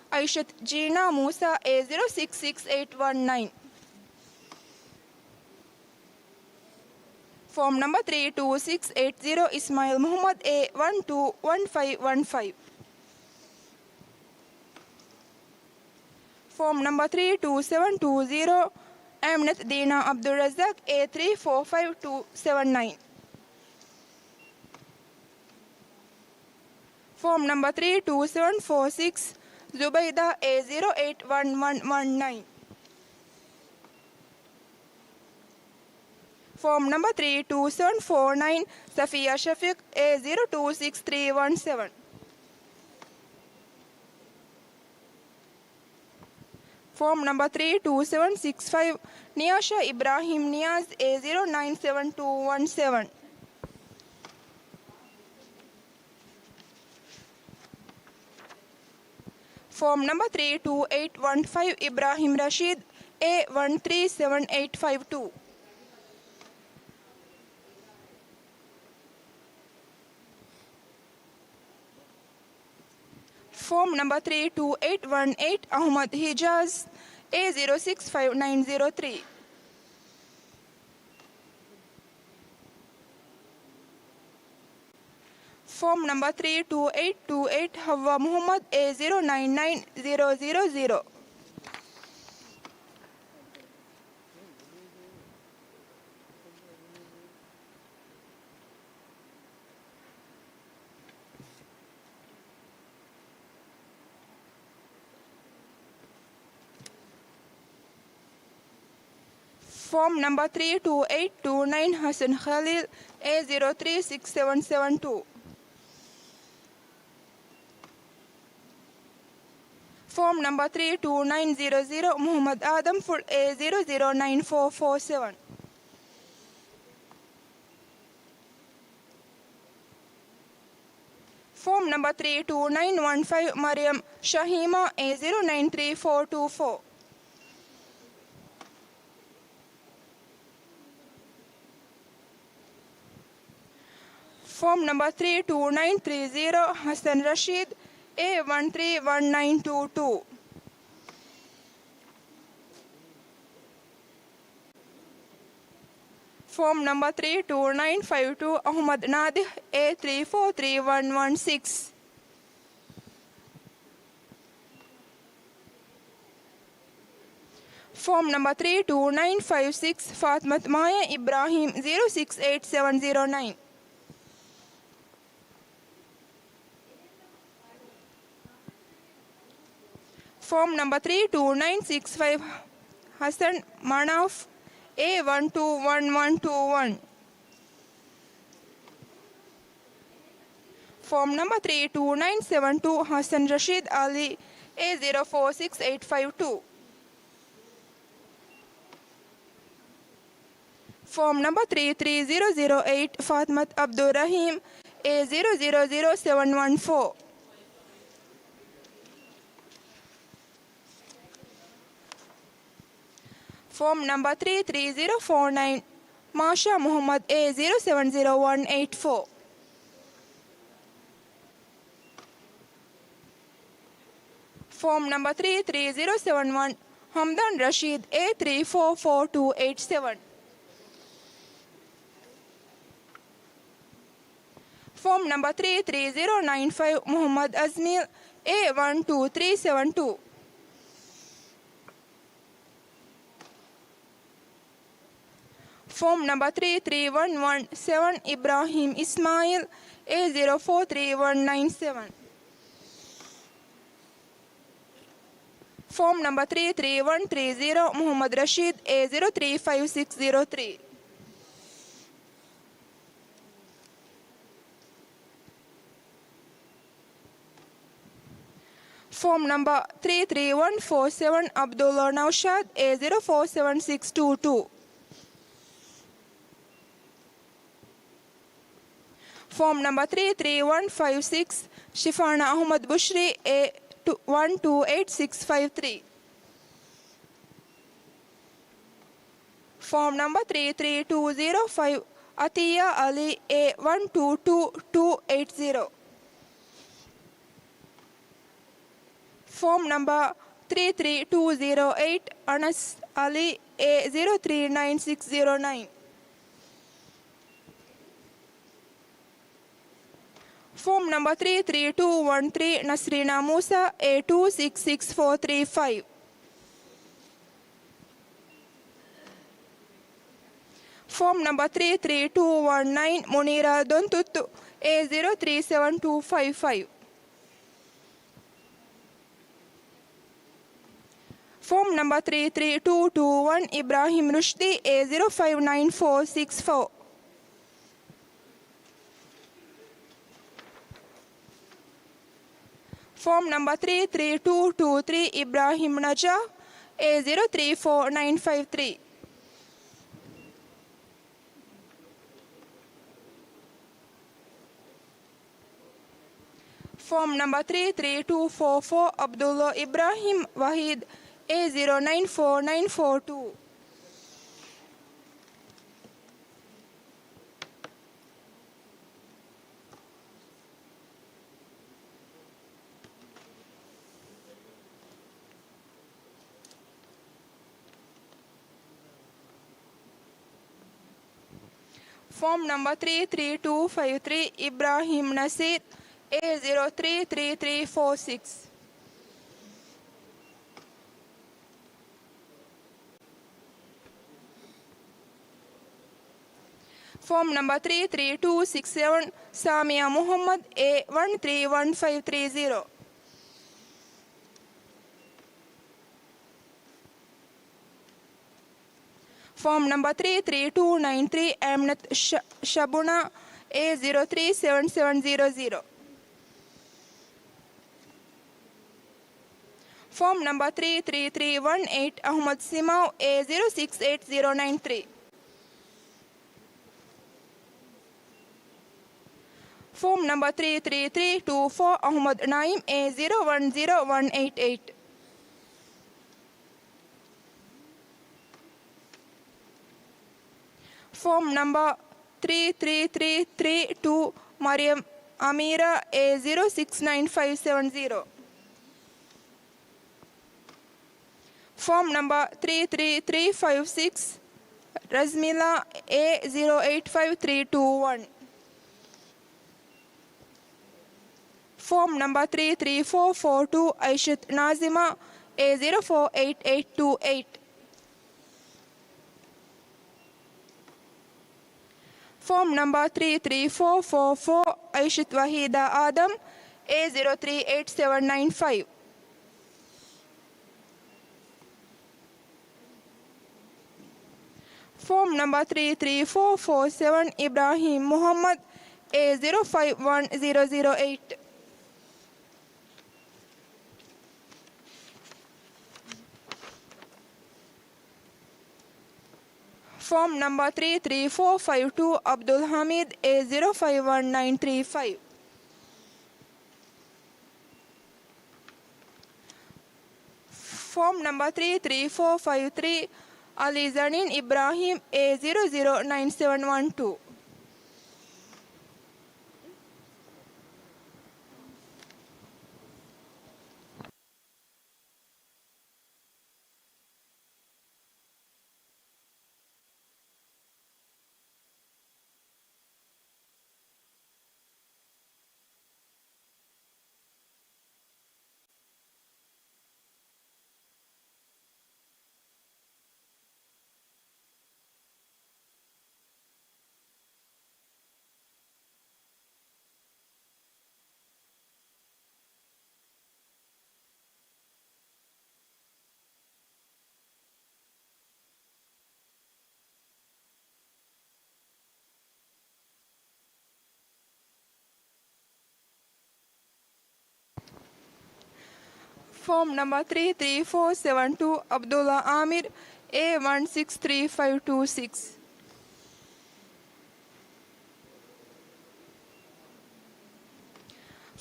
Aishat Jina Musa, A zero six six eight one nine. Form number three two six eight zero, Ismail Muhammad, A one two one five one five. Form number three two seven two zero, Aminat Dina Abdul Razak, A three four five two seven nine. Form number three two seven four six, Zubaida, A zero eight one one one nine. Form number three two seven four nine, Safiya Shafiq, A zero two six three one seven. Form number three two seven six five, Niyasha Ibrahim Niyaz, A zero nine seven two one seven. Form number three two eight one five, Ibrahim Rashid, A one three seven eight five two. Form number three two eight one eight, Ahmad Hijaz, A zero six five nine zero three. Form number three two eight two eight, Hawwa Muhammad, A zero nine nine zero zero zero. Form number three two eight two nine, Hassan Khalil, A zero three six seven seven two. Form number three two nine zero zero, Muhammad Adam Ful, A zero zero nine four four seven. Form number three two nine one five, Mariam Shahima, A zero nine three four two four. Form number three two nine three zero, Hassan Rashid, A one three one nine two two. Form number three two nine five two, Ahmad Nadih, A three four three one one six. Form number three two nine five six, Fatmat Maya Ibrahim, zero six eight seven zero nine. Form number three two nine six five, Hassan Manaf, A one two one one two one. Form number three two nine seven two, Hassan Rashid Ali, A zero four six eight five two. Form number three three zero zero eight, Fatmat Abdul Rahim, A zero zero zero seven one four. Form number three three zero four nine, Masha Muhammad, A zero seven zero one eight four. Form number three three zero seven one, Hamdan Rashid, A three four four two eight seven. Form number three three zero nine five, Muhammad Azmil, A one two three seven two. Form number three three one one seven, Ibrahim Ismail, A zero four three one nine seven. Form number three three one three zero, Muhammad Rashid, A zero three five six zero three. Form number three three one four seven, Abdullah Naushad, A zero four seven six two two. Form number three three one five six, Shifana Ahmad Bushri, A one two eight six five three. Form number three three two zero five, Atiya Ali, A one two two two eight zero. ފޯމް ނަމްބަރ ތްރީ ތްރީ ޓޫ ޒީރޯ އެއިޓް، އަނަސް އަލީ، އޭ ޒީރޯ ތްރީ ނައިން ސިކްސް ޒީރޯ ނައިން. ފޯމް ނަމްބަރ ތްރީ ތްރީ ޓޫ ވަން ތްރީ، ނަސްރީނާ މޫސާ، އޭ ޓޫ ސިކްސް ސިކްސް ފޯ ތްރީ ފައިވް. ފޯމް ނަމްބަރ ތްރީ ތްރީ ޓޫ ވަން ނައިން، މުނީރާ ދޮންތުއްތު، އޭ ޒީރޯ ތްރީ ސެވަން ޓޫ ފައިވް ފައިވް. ފޯމް ނަމްބަރ ތްރީ ތްރީ ޓޫ ޓޫ ވަން، އިބްރާހިމް ރުޝްދީ، އޭ ޒީރޯ ފައިވް ނައިން ފޯ ސިކްސް ފޯ. ފޯމް ނަމްބަރ ތްރީ ތްރީ ޓޫ ޓޫ ތްރީ، އިބްރާހިމް ނަޖާ، އޭ ޒީރޯ ތްރީ ފޯ ނައިން ފައިވް ތްރީ. ފޯމް ނަމްބަރ ތްރީ ތްރީ ޓޫ ފޯ ފޯ، އަބްދުﷲ އިބްރާހިމް ވަހީދު، އޭ ޒީރޯ ނައިން ފޯ ނައިން ފޯ ޓޫ. ފޯމް ނަމްބަރ ތްރީ ތްރީ ޓޫ ފައިވް ތްރީ، އިބްރާހިމް ނަސީރް، އޭ ޒީރޯ ތްރީ ތްރީ ތްރީ ފޯ ސިކްސް. ފޯމް ނަމްބަރ ތްރީ ތްރީ ޓޫ ސިކްސް ސެވަން، ސާމިޔާ މުޙައްމަދު، އޭ ވަން ތްރީ ވަން ފައިވް ތްރީ ޒީރޯ. ފޯމް ނަމްބަރ ތްރީ ތްރީ ޓޫ ނައިން ތްރީ، އަމްނަތު ޝަ-، ޝަބުނާ، އޭ ޒީރޯ ތްރީ ސެވަން ސެވަން ޒީރޯ ޒީރޯ. ފޯމް ނަމްބަރ ތްރީ ތްރީ ތްރީ ވަން އެއިޓް، އަޙްމަދު ސިމާއު، އޭ ޒީރޯ ސިކްސް އެއިޓް ޒީރޯ ނައިން ތްރީ. ފޯމް ނަމްބަރ ތްރީ ތްރީ ތްރީ ޓޫ ފޯ، އަޙްމަދު ނައީމް، އޭ ޒީރޯ ވަން ޒީރޯ ވަން އެއިޓް އެއިޓް. ފޯމް ނަމްބަރ ތްރީ ތްރީ ތްރީ ތްރީ ޓޫ، މަރިޔަމް އަމީރާ، އޭ ޒީރޯ ސިކްސް ނައިން ފައިވް ސެވަން ޒީރޯ. ފޯމް ނަމްބަރ ތްރީ ތްރީ ތްރީ ފައިވް ސިކްސް، ރަޒްމިލާ، އޭ ޒީރޯ އެއިޓް ފައިވް ތްރީ ޓޫ ވަން. ފޯމް ނަމްބަރ ތްރީ ތްރީ ފޯ ފޯ ޓޫ، އައިޝަތު ނާޒިމާ، އޭ ޒީރޯ ފޯ އެއިޓް އެއިޓް ޓޫ އެއިޓް. ފޯމް ނަމްބަރ ތްރީ ތްރީ ފޯ ފޯ ފޯ، އައިޝަތު ވަހީދާ އާދަމް، އޭ ޒީރޯ ތްރީ އެއިޓް ސެވަން ނައިން ފައިވް. ފޯމް ނަމްބަރ ތްރީ ތްރީ ފޯ ފޯ ސެވަން، އިބްރާހީމް މުޙައްމަދު، އޭ ޒީރޯ ފައިވް ވަން ޒީރޯ ޒީރޯ އެއިޓް. ފޯމް ނަމްބަރ ތްރީ ތްރީ ފޯ ފައިވް ޓޫ، އަބްދުލް ޙަމީދު، އޭ ޒީރޯ ފައިވް ވަން ނައިން ތްރީ ފައިވް. ފޯމް ނަމްބަރ ތްރީ ތްރީ ފޯ ފައިވް ތްރީ، އަލީ ޒަނީން އިބްރާހީމް، އޭ ޒީރޯ ޒީރޯ ނައިން ސެވަން ވަން ޓޫ. ފޯމް ނަމްބަރ ތްރީ ތްރީ ފޯ ސެވަން ޓޫ، އަބްދުﷲ އާމިރު، އޭ ވަން ސިކްސް ތްރީ ފައިވް ޓޫ ސިކްސް.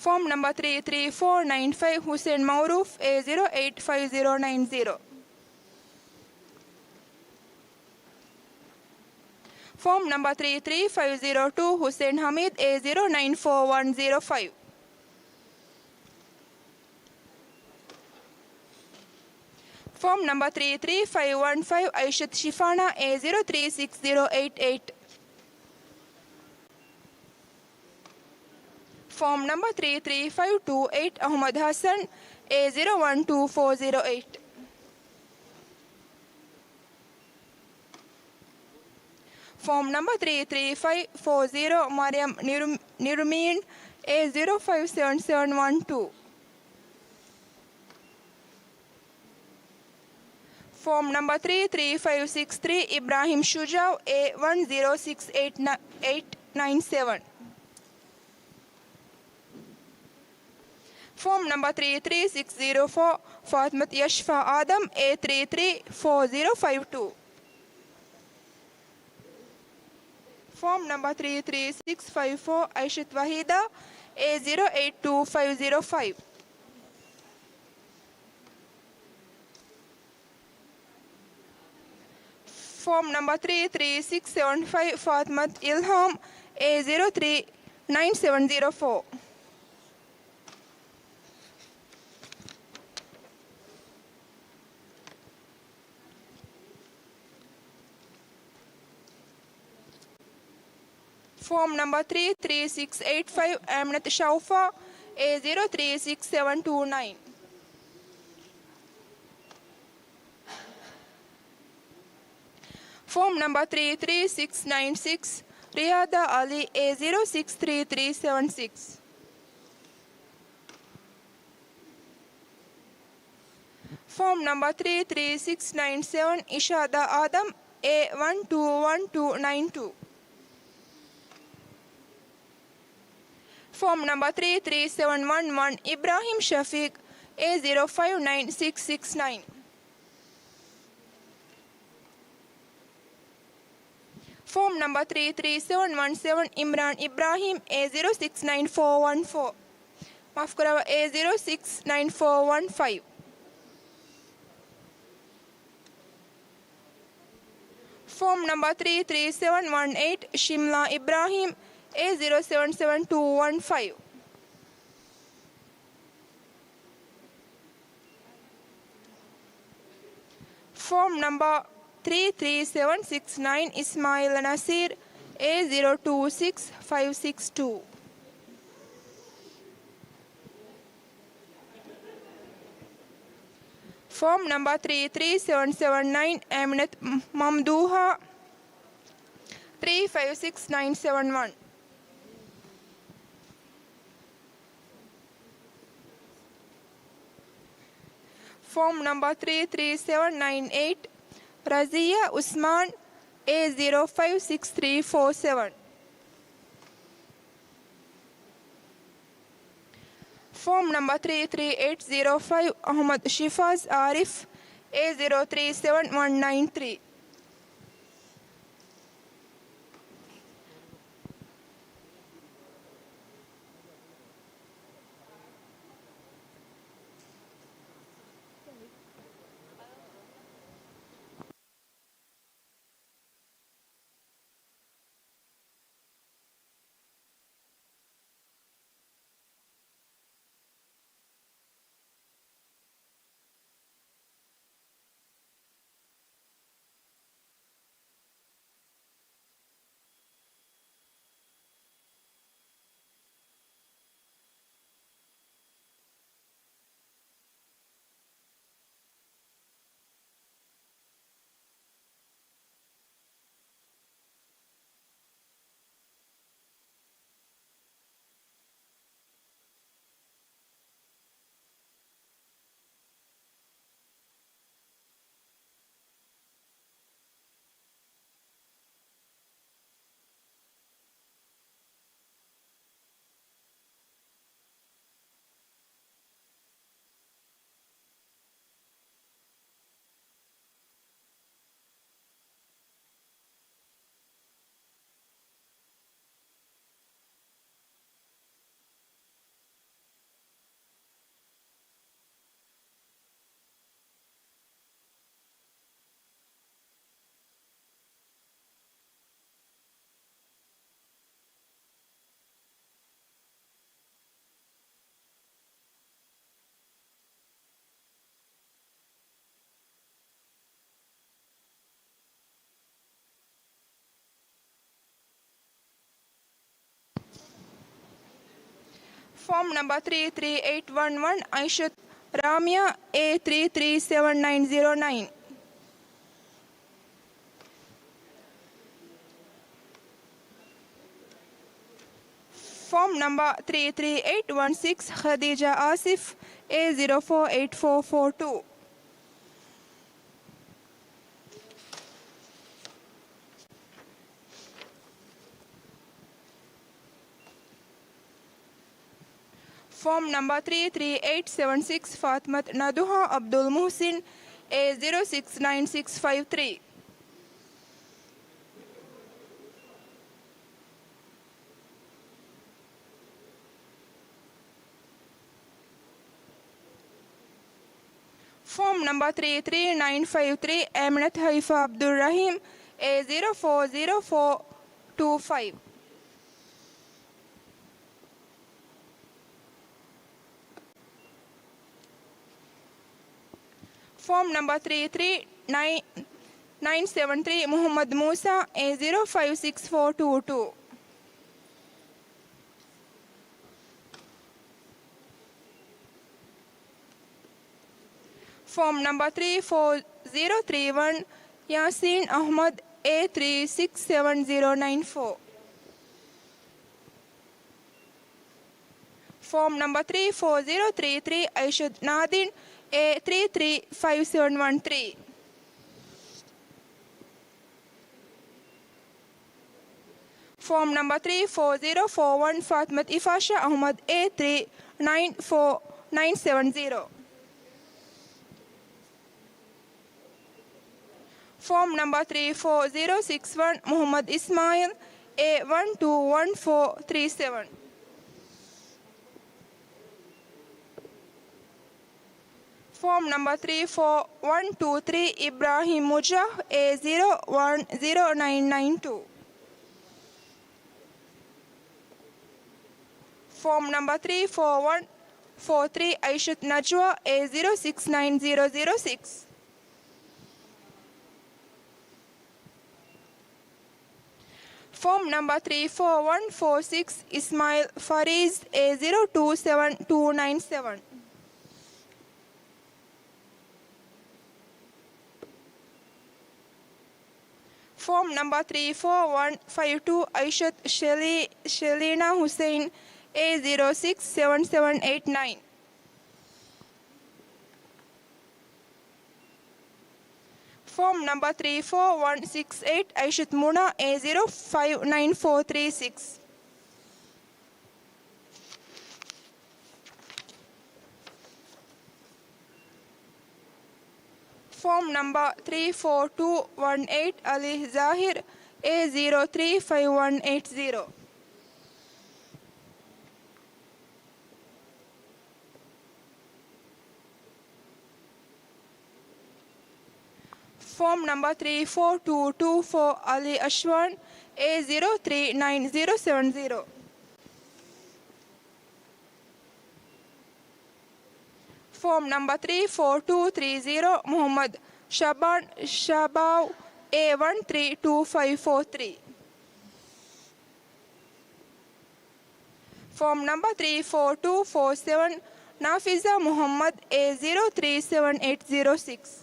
ފޯމް ނަމްބަރ ތްރީ ތްރީ ފޯ ނައިން ފައިވް، ހުސެން މައުރޫފް، އޭ ޒީރޯ އެއިޓް ފައިވް ޒީރޯ ނައިން ޒީރޯ. ފޯމް ނަމްބަރ ތްރީ ތްރީ ފައިވް ޒީރޯ ޓޫ، ހުސެން ޙަމީދު، އޭ ޒީރޯ ނައިން ފޯ ވަން ޒީރޯ ފައިވް. ފޯމް ނަމްބަރ ތްރީ ތްރީ ފައިވް ވަން ފައިވް އައިޝަތު ޝިފާނާ އޭ ޒީރޯ ތްރީ ސިކްސް ޒީރޯ އެއިޓް އެއިޓް. ފޯމް ނަމްބަރ ތްރީ ތްރީ ފައިވް ޓޫ އެއިޓް އަހުމަދު ހަސަން އޭ ޒީރޯ ވަން ޓޫ ފޯ ޒީރޯ އެއިޓް. ފޯމް ނަމްބަރ ތްރީ ތްރީ ފައިވް ފޯ ޒީރޯ މަރިޔަމް ނިރު-، ނިރުމީން އޭ ޒީރޯ ފައިވް ސެވެން ސެވެން ވަން ޓޫ. ފޯމް ނަމްބަރ ތްރީ ތްރީ ފައިވް ސިކްސް ތްރީ އިބްރާހިމް ޝުޖާއު އޭ ވަން ޒީރޯ ސިކްސް އެއިޓް ނައިން ސެވެން. ފޯމް ނަމްބަރ ތްރީ ތްރީ ސިކްސް ޒީރޯ ފޯ ފާތިމަތު ޔަޝްފާ އާދަމް އޭ ތްރީ ތްރީ ފޯ ޒީރޯ ފައިވް ޓޫ. ފޯމް ނަމްބަރ ތްރީ ތްރީ ސިކްސް ފައިވް ފޯ އައިޝަތު ވަހީދާ އޭ ޒީރޯ އެއިޓް ޓޫ ފައިވް ޒީރޯ ފައިވް. ފޯމް ނަމްބަރ ތްރީ ތްރީ ސިކްސް ސެވެން ފައިވް ފާތިމަތު އިލްހާމް އޭ ޒީރޯ ތްރީ ނައިން ސެވެން ޒީރޯ ފޯ. ފޯމް ނަމްބަރ ތްރީ ތްރީ ސިކްސް އެއިޓް ފައިވް އަމިނަތު ޝައުފާ އޭ ޒީރޯ ތްރީ ސިކްސް ސެވެން ޓޫ ނައިން. ފޯމް ނަމްބަރ ތްރީ ތްރީ ސިކްސް ނައިން ސިކްސް ރިޔާދާ އަލީ އޭ ޒީރޯ ސިކްސް ތްރީ ތްރީ ސެވެން ސިކްސް. ފޯމް ނަމްބަރ ތްރީ ތްރީ ސިކްސް ނައިން ސެވެން އިޝާދާ އާދަމް އޭ ވަން ޓޫ ވަން ޓޫ ނައިން ޓޫ. ފޯމް ނަމްބަރ ތްރީ ތްރީ ސެވެން ވަން ވަން އިބްރާހިމް ޝަފީޤް އޭ ޒީރޯ ފައިވް ނައިން ސިކްސް ސިކްސް ނައިން. ފޯމް ނަމްބަރ ތްރީ ތްރީ ސެވެން ވަން ސެވެން އިމްރާން އިބްރާހިމް އޭ ޒީރޯ ސިކްސް ނައިން ފޯ ވަން ފޯ. މާފުކުރައްވާ، އޭ ޒީރޯ ސިކްސް ނައިން ފޯ ވަން ފައިވް. ފޯމް ނަމްބަރ ތްރީ ތްރީ ސެވެން ވަން އެއިޓް ޝިމްލާ އިބްރާހިމް އޭ ޒީރޯ ސެވެން ސެވެން ޓޫ ވަން ފައިވް. ފޯމް ނަމްބަރ ތްރީ ތްރީ ސެވެން ސިކްސް ނައިން އިސްމާއީލް ނަސީރް އޭ ޒީރޯ ޓޫ ސިކްސް ފައިވް ސިކްސް ޓޫ. ފޯމް ނަމްބަރ ތްރީ ތްރީ ސެވެން ސެވެން ނައިން އަމިނަތު މަމްދޫހާ ތްރީ ފައިވް ސިކްސް ނައިން ސެވެން ވަން. ފޯމް ނަމްބަރ ތްރީ ތްރީ ސެވެން ނައިން އެއިޓް ރަޒިޔާ އުސްމާން އޭ ޒީރޯ ފައިވް ސިކްސް ތްރީ ފޯ ސެވެން. ފޯމް ނަމްބަރ ތްރީ ތްރީ އެއިޓް ޒީރޯ ފައިވް އަހުމަދު ޝިފާޒް އާރިފް އޭ ޒީރޯ ތްރީ ސެވެން ވަން ނައިން ތްރީ. Form number three three eight one one, Aishat Ramia, A three three seven nine zero nine. Form number three three eight one six, Khadija Asif, A zero four eight four four two. Form number three three eight seven six, Fatmat Naduha Abdul Muhsin, A zero six nine six five three. Form number three three nine five three, Aminat Haifa Abdul Rahim, A zero four zero four two five. Form number three three nine nine seven three, Muhammad Musa, A zero five six four two two. Form number three four zero three one, Yasin Ahmad, A three six seven zero nine four. Form number three four zero three three, Aishat Nadin, A three three five seven one three. Form number three four zero four one, Fatmat Ifasha Ahmad, A three nine four nine seven zero. Form number three four zero six one, Muhammad Ismail, A one two one four three seven. Form number three four one two three, Ibrahim Mujah, A zero one zero nine nine two. Form number three four one four three, Aishat Najwa, A zero six nine zero zero six. Form number three four one four six, Ismail Fariz, A zero two seven two nine seven. Form number three four one five two, Aishat Sheli-, Shelina Hussein, A zero six seven seven eight nine. Form number three four one six eight, Aishat Muna, A zero five nine four three six. Form number three four two one eight, Ali Zahir, A zero three five one eight zero. Form number three four two two four, Ali Ashwan, A zero three nine zero seven zero. Form number three four two three zero, Muhammad Shaban Shabaw, A one three two five four three. Form number three four two four seven, Nafiza Muhammad, A zero three seven eight zero six.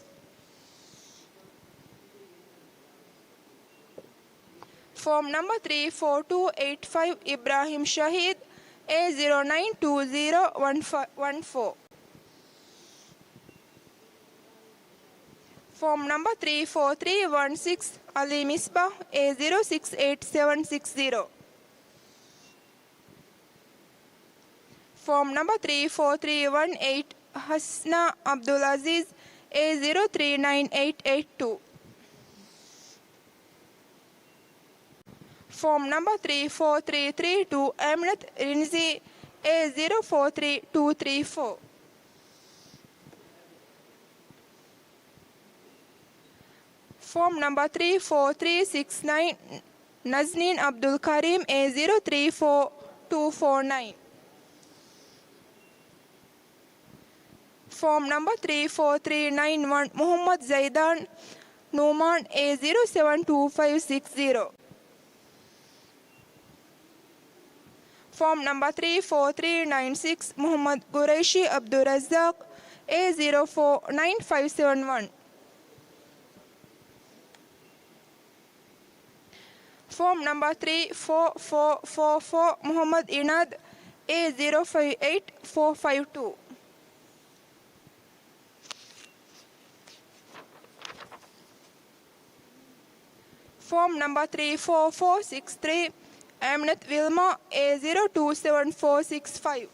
Form number three four two eight five, Ibrahim Shahid, A zero nine two zero one four. Form number three four three one six, Ali Misbah, A zero six eight seven six zero. Form number three four three one eight, Hasna Abdul Aziz, A zero three nine eight eight two. Form number three four three three two, Aminat Rinzi, A zero four three two three four. Form number three four three six nine, Nazneen Abdul Karim, A zero three four two four nine. Form number three four three nine one, Muhammad Zaidan Numan, A zero seven two five six zero. ފޯމް ނަމްބަރ ތްރީ ފޯ ތްރީ ނައިން ސިކްސް، މުޙައްމަދު ގުރައިޝީ އަބްދުއްރައްޒާޤް، އޭ ޒީރޯ ފޯ ނައިން ފައިވް ސެވަން ވަން. ފޯމް ނަމްބަރ ތްރީ ފޯ ފޯ ފޯ ފޯ، މުޙައްމަދު އިނާދު، އޭ ޒީރޯ ފައިވް އެއިޓް ފޯ ފައިވް ޓޫ. ފޯމް ނަމްބަރ ތްރީ ފޯ ފޯ ސިކްސް ތްރީ، އަމިނަތު ވިލްމާ، އޭ ޒީރޯ ޓޫ ސެވަން ފޯ ސިކްސް ފައިވް.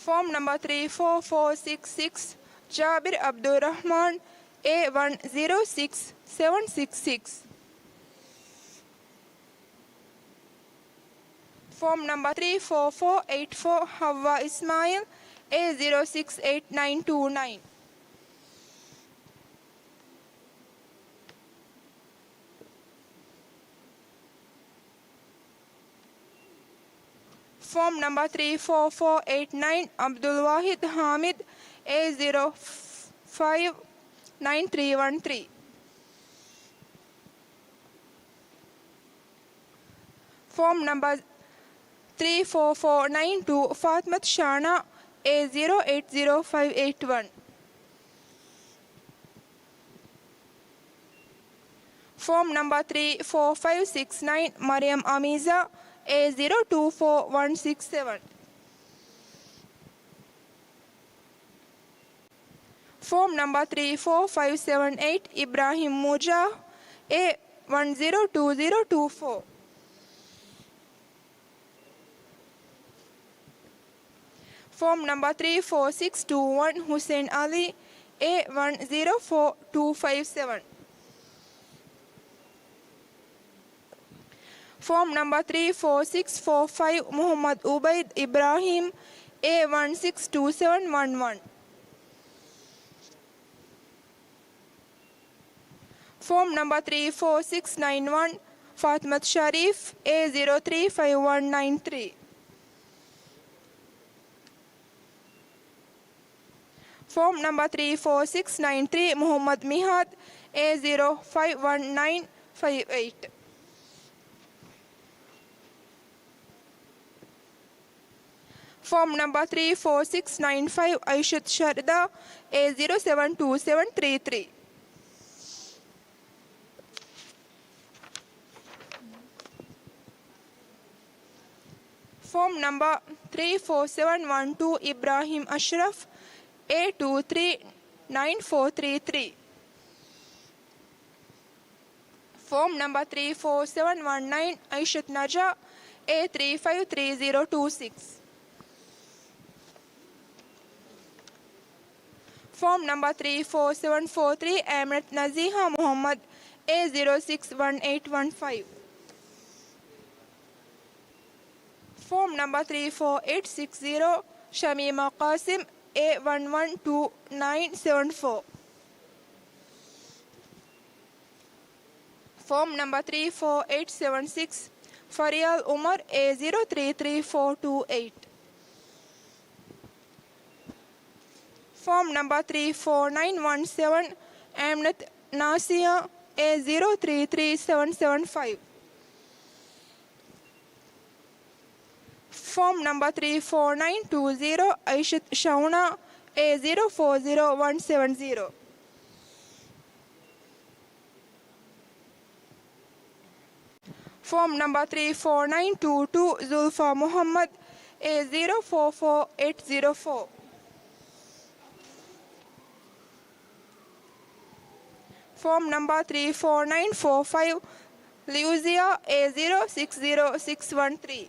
ފޯމް ނަމްބަރ ތްރީ ފޯ ފޯ ސިކްސް ސިކްސް، ޖާބިރު އަބްދުއްރަޙްމާން، އޭ ވަން ޒީރޯ ސިކްސް ސެވަން ސިކްސް ސިކްސް. ފޯމް ނަމްބަރ ތްރީ ފޯ ފޯ އެއިޓް ފޯ، ޙައްވާ އިސްމާޢީލް، އޭ ޒީރޯ ސިކްސް އެއިޓް ނައިން ޓޫ ނައިން. ފޯމް ނަމްބަރ ތްރީ ފޯ ފޯ އެއިޓް ނައިން، ޢަބްދުލްވާޙިދު ޙާމިދު، އޭ ޒީރޯ ފައިވް ނައިން ތްރީ ވަން ތްރީ. ފޯމް ނަމްބަރ ތްރީ ފޯ ފޯ ނައިން ޓޫ، ފާތިމަތު ޝާނާ، އޭ ޒީރޯ އެއިޓް ޒީރޯ ފައިވް އެއިޓް ވަން. ފޯމް ނަމްބަރ ތްރީ ފޯ ފައިވް ސިކްސް ނައިން، މަރިޔަމް އަމީޒާ، އޭ ޒީރޯ ޓޫ ފޯ ވަން ސިކްސް ސެވަން. ފޯމް ނަމްބަރ ތްރީ ފޯ ފައިވް ސެވަން އެއިޓް، އިބްރާހިމް މޫޒާ، އޭ ވަން ޒީރޯ ޓޫ ޒީރޯ ޓޫ ފޯ. ފޯމް ނަމްބަރ ތްރީ ފޯ ސިކްސް ޓޫ ވަން، ހުސެން އަލީ، އޭ ވަން ޒީރޯ ފޯ ޓޫ ފައިވް ސެވަން. ފޯމް ނަމްބަރ ތްރީ ފޯ ސިކްސް ފޯ ފައިވް، މުޙައްމަދު އުބައިދު އިބްރާހީމް، އޭ ވަން ސިކްސް ޓޫ ސެވަން ވަން ވަން. ފޯމް ނަމްބަރ ތްރީ ފޯ ސިކްސް ނައިން ވަން، ފާތިމަތު ޝަރީފް، އޭ ޒީރޯ ތްރީ ފައިވް ވަން ނައިން ތްރީ. ފޯމް ނަމްބަރ ތްރީ ފޯ ސިކްސް ނައިން ތްރީ، މުޙައްމަދު މިހާދު، އޭ ޒީރޯ ފައިވް ވަން ނައިން ފައިވް އެއިޓް. ފޯމް ނަމްބަރ ތްރީ ފޯ ސިކްސް ނައިން ފައިވް، އައިޝަތު ޝަރްދާ، އޭ ޒީރޯ ސެވަން ޓޫ ސެވަން ތްރީ ތްރީ. ފޯމް ނަމްބަރ ތްރީ ފޯ ސެވަން ވަން ޓޫ، އިބްރާހިމް އަޝްރަފް، އޭ ޓޫ ތްރީ ނައިން ފޯ ތްރީ ތްރީ. ފޯމް ނަމްބަރ ތްރީ ފޯ ސެވަން ވަން ނައިން، އައިޝަތު ނަޖާ، އޭ ތްރީ ފައިވް ތްރީ ޒީރޯ ޓޫ ސިކްސް. ފޯމް ނަމްބަރ ތްރީ ފޯ ސެވަން ފޯ ތްރީ، އަމިނަތު ނަޒީހާ މުޙައްމަދު، އޭ ޒީރޯ ސިކްސް ވަން އެއިޓް ވަން ފައިވް. ފޯމް ނަމްބަރ ތްރީ ފޯ އެއިޓް ސިކްސް ޒީރޯ، ޝަމީމާ ޤާސިމް، އޭ ވަން ވަން ޓޫ ނައިން ސެވަން ފޯ. ފޯމް ނަމްބަރ ތްރީ ފޯ އެއިޓް ސެވަން ސިކްސް، ފަރިޔާލް އުމަރު، އޭ ޒީރޯ ތްރީ ތްރީ ފޯ ޓޫ އެއިޓް. ފޯމް ނަމްބަރ ތްރީ ފޯ ނައިން ވަން ސެވަން، އަމިނަތު ނާސިޔާ، އޭ ޒީރޯ ތްރީ ތްރީ ސެވަން ސެވަން ފައިވް. ފޯމް ނަމްބަރ ތްރީ ފޯ ނައިން ޓޫ ޒީރޯ، އައިޝަތު ޝައުނާ، އޭ ޒީރޯ ފޯ ޒީރޯ ވަން ސެވަން ޒީރޯ. ފޯމް ނަމްބަރ ތްރީ ފޯ ނައިން ޓޫ ޓޫ، ޒުލްފާ މުޙައްމަދު، އޭ ޒީރޯ ފޯ ފޯ އެއިޓް ޒީރޯ ފޯ. ފޯމް ނަމްބަރ ތްރީ ފޯ ނައިން ފޯ ފައިވް، ލިއުޒިއާ، އޭ ޒީރޯ ސިކްސް ޒީރޯ ސިކްސް ވަން ތްރީ.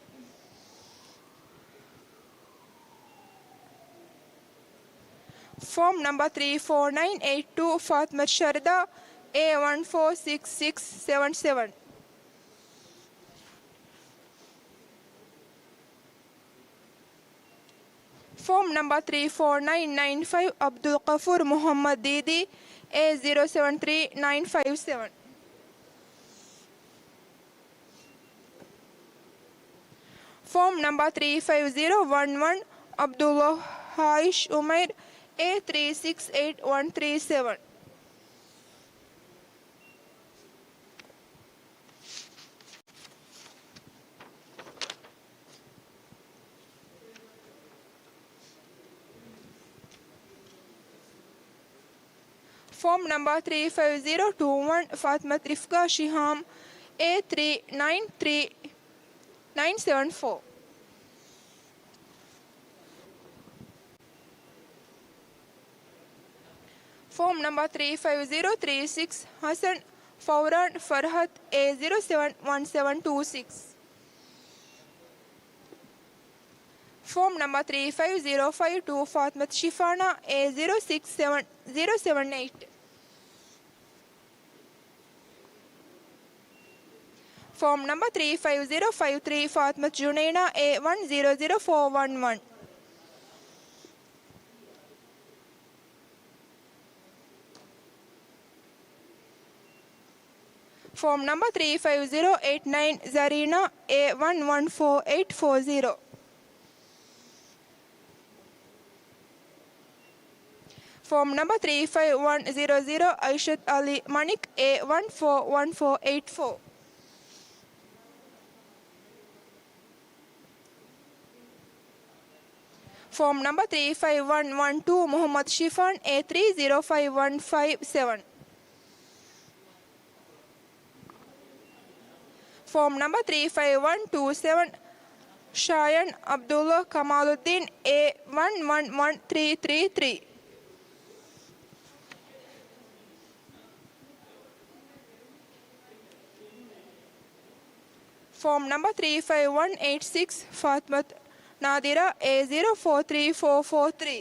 ފޯމް ނަމްބަރ ތްރީ ފޯ ނައިން އެއިޓް ޓޫ، ފާތިމަތު ޝަރްދާ، އޭ ވަން ފޯ ސިކްސް ސިކްސް ސެވަން ސެވަން. ފޯމް ނަމްބަރ ތްރީ ފޯ ނައިން ނައިން ފައިވް، އަބްދުލް ޣަފޫރު މުޙައްމަދު ދީދީ، އޭ ޒީރޯ ސެވަން ތްރީ ނައިން ފައިވް ސެވަން. ފޯމް ނަމްބަރ ތްރީ ފައިވް ޒީރޯ ވަން ވަން، އަބްދުއްލާ ހާއިޝް އުމައިރު، އޭ ތްރީ ސިކްސް އެއިޓް ވަން ތްރީ ސެވަން. ފޯމް ނަމްބަރ ތްރީ ފައިވް ޒީރޯ ޓޫ ވަން، ފާތިމަތު ރިފްގާ ޝިހާމް، އޭ ތްރީ ނައިން ތްރީ ނައިން ސެވަން ފޯ. ފޯމް ނަމްބަރ ތްރީ ފައިވް ޒީރޯ ތްރީ ސިކްސް، ހަސަން ފައުރާން ފަރްހަތް، އޭ ޒީރޯ ސެވަން ވަން ސެވަން ޓޫ ސިކްސް. ފޯމް ނަމްބަރ ތްރީ ފައިވް ޒީރޯ ފައިވް ޓޫ، ފާތިމަތު ޝިފާނާ، އޭ ޒީރޯ ސިކްސް ސެވަން ޒީރޯ ސެވަން އެއިޓް. ފޯމް ނަމްބަރ ތްރީ ފައިވް ޒީރޯ ފައިވް ތްރީ، ފާތިމަތު ޖުނައިނާ، އޭ ވަން ޒީރޯ ޒީރޯ ފޯ ވަން ވަން. ފޯމް ނަމްބަރ ތްރީ ފައިވް ޒީރޯ އެއިޓް ނައިން، ޒަރީނާ، އޭ ވަން ވަން ފޯ އެއިޓް ފޯ ޒީރޯ. ފޯމް ނަމްބަރ ތްރީ ފައިވް ވަން ޒީރޯ ޒީރޯ، އައިޝަތު އަލީ މަނިކް، އޭ ވަން ފޯ ވަން ފޯ އެއިޓް ފޯ. ފޯމް ނަމްބަރ ތްރީ ފައިވް ވަން ވަން ޓޫ، މުހައްމަދު ޝިފާން، އޭ ތްރީ ޒީރޯ ފައިވް ވަން ފައިވް ސެވަން. ފޯމް ނަމްބަރ ތްރީ ފައިވް ވަން ޓޫ ސެވަން، ޝާޔަން އަބްދުﷲ ކަމާލުއްދީން، އޭ ވަން ވަން ވަން ތްރީ ތްރީ ތްރީ. ފޯމް ނަމްބަރ ތްރީ ފައިވް ވަން އެއިޓް ސިކްސް، ފާތިމަތު ނާދިރާ، އޭ ޒީރޯ ފޯ ތްރީ ފޯ ފޯ ތްރީ.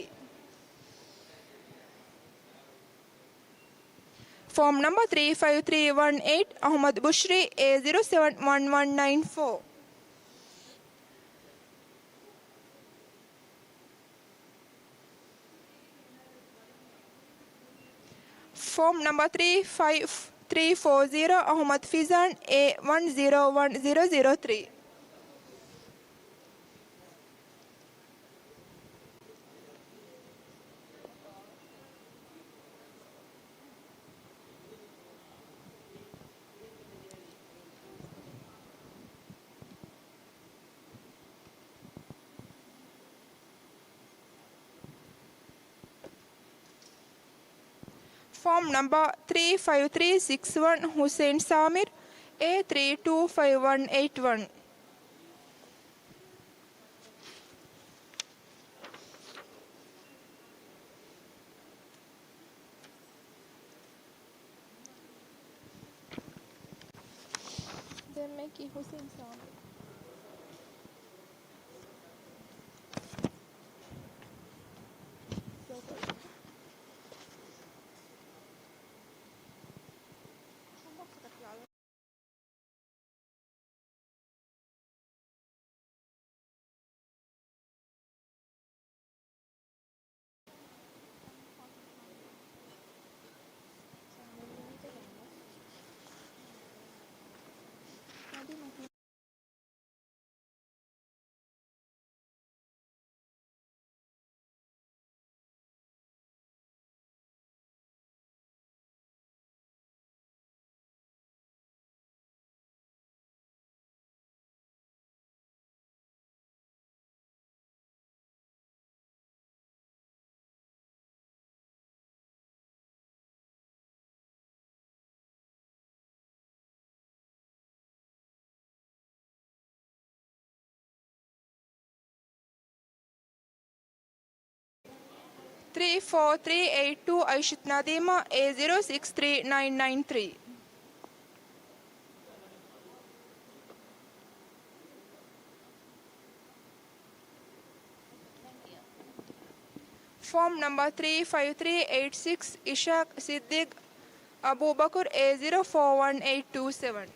ފޯމް ނަމްބަރ ތްރީ ފައިވް ތްރީ ވަން އެއިޓް، އަހުމަދު ބުޝްރީ، އޭ ޒީރޯ ސެވަން ވަން ވަން ނައިން ފޯ. ފޯމް ނަމްބަރ ތްރީ ފައިވް ތްރީ ފޯ ޒީރޯ، އަހުމަދު ފިޒާން، އޭ ވަން ޒީރޯ ވަން ޒީރޯ ޒީރޯ ތްރީ. ފޯމް ނަމްބަރ ތްރީ ފައިވް ތްރީ ސިކްސް ވަން، ހުސެއިން ސާމިރު، އޭ ތްރީ ޓޫ ފައިވް ވަން އެއިޓް ވަން. ދެންމެކި ހުސެއިން ސާމިރު. ތްރީ ފޯ ތްރީ އެއިޓް ޓޫ، އައިޝަތު ނަދީމާ، އޭ ޒީރޯ ސިކްސް ތްރީ ނައިން ނައިން ތްރީ. ފޯމް ނަމްބަރ ތްރީ ފައިވް ތްރީ އެއިޓް ސިކްސް، އިޝާޤް ސިއްދީޤް އަބޫބަކުރު، އޭ ޒީރޯ ފޯ ވަން އެއިޓް ޓޫ ސެވަން.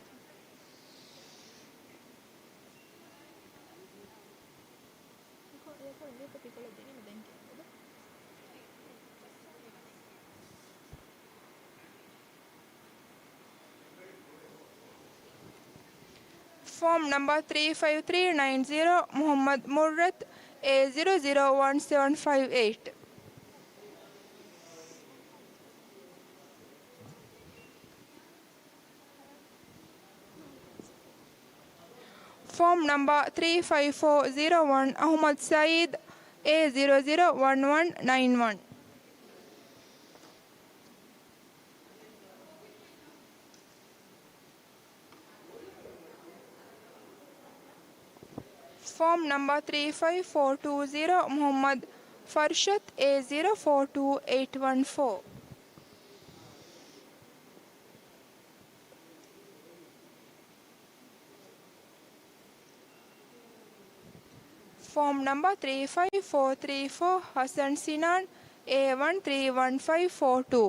ފޯމް ނަމްބަރ ތްރީ ފައިވް ތްރީ ނައިން ޒީރޯ، މުޙައްމަދު މުއްރަތު، އޭ ޒީރޯ ޒީރޯ ވަން ސެވަން ފައިވް އެއިޓް. ފޯމް ނަމްބަރ ތްރީ ފައިވް ފޯ ޒީރޯ ވަން، އަޙްމަދު ސައީދު، އޭ ޒީރޯ ޒީރޯ ވަން ވަން ނައިން ވަން. ފޯމް ނަމްބަރ ތްރީ ފައިވް ފޯރް ޓޫ ޒީރޯ، މުޙައްމަދު ފަރްޝަދު، އޭ ޒީރޯ ފޯރް ޓޫ އެއިޓް ވަން ފޯރް. ފޯމް ނަމްބަރ ތްރީ ފައިވް ފޯރް ތްރީ ފޯރް، ޙަސަން ސިނާން، އޭ ވަން ތްރީ ވަން ފައިވް ފޯރް ޓޫ.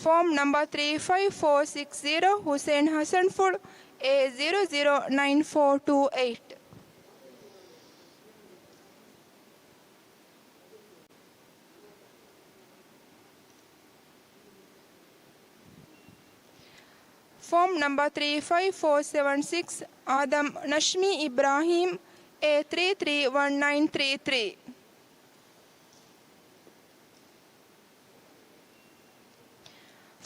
ފޯމް ނަމްބަރ ތްރީ ފައިވް ފޯރް ސިކްސް ޒީރޯ، ޙުސައިން ޙަސަންފުޅު، އޭ ޒީރޯ ޒީރޯ ނައިން ފޯރް ޓޫ އެއިޓް. ފޯމް ނަމްބަރ ތްރީ ފައިވް ފޯރް ސެވަން ސިކްސް، އާދަމް ނަޝްމީ އިބްރާހީމް، އޭ ތްރީ ތްރީ ވަން ނައިން ތްރީ ތްރީ.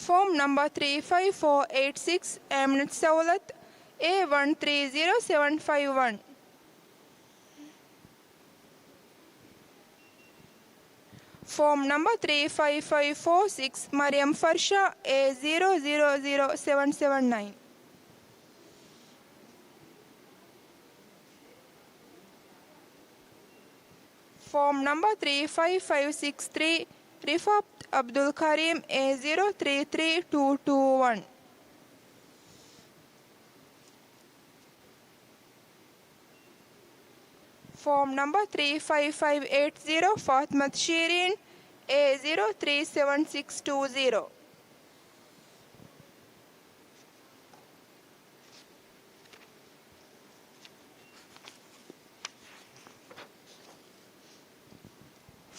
ފޯމް ނަމްބަރ ތްރީ ފައިވް ފޯރް އެއިޓް ސިކްސް، އަމިނަތު ސައުލަތު، އޭ ވަން ތްރީ ޒީރޯ ސެވަން ފައިވް ވަން. ފޯމް ނަމްބަރ ތްރީ ފައިވް ފައިވް ފޯރް ސިކްސް، މަރިޔަމް ފަރްޝާ، އޭ ޒީރޯ ޒީރޯ ޒީރޯ ސެވަން ސެވަން ނައިން. ފޯމް ނަމްބަރ ތްރީ ފައިވް ފައިވް ސިކްސް ތްރީ، ރިފާތު އަބްދުލް ކަރީމް، އޭ ޒީރޯ ތްރީ ތްރީ ޓޫ ޓޫ ވަން. ފޯމް ނަމްބަރ ތްރީ ފައިވް ފައިވް އެއިޓް ޒީރޯ، ފާތިމަތު ޝީރީން، އޭ ޒީރޯ ތްރީ ސެވަން ސިކްސް ޓޫ ޒީރޯ.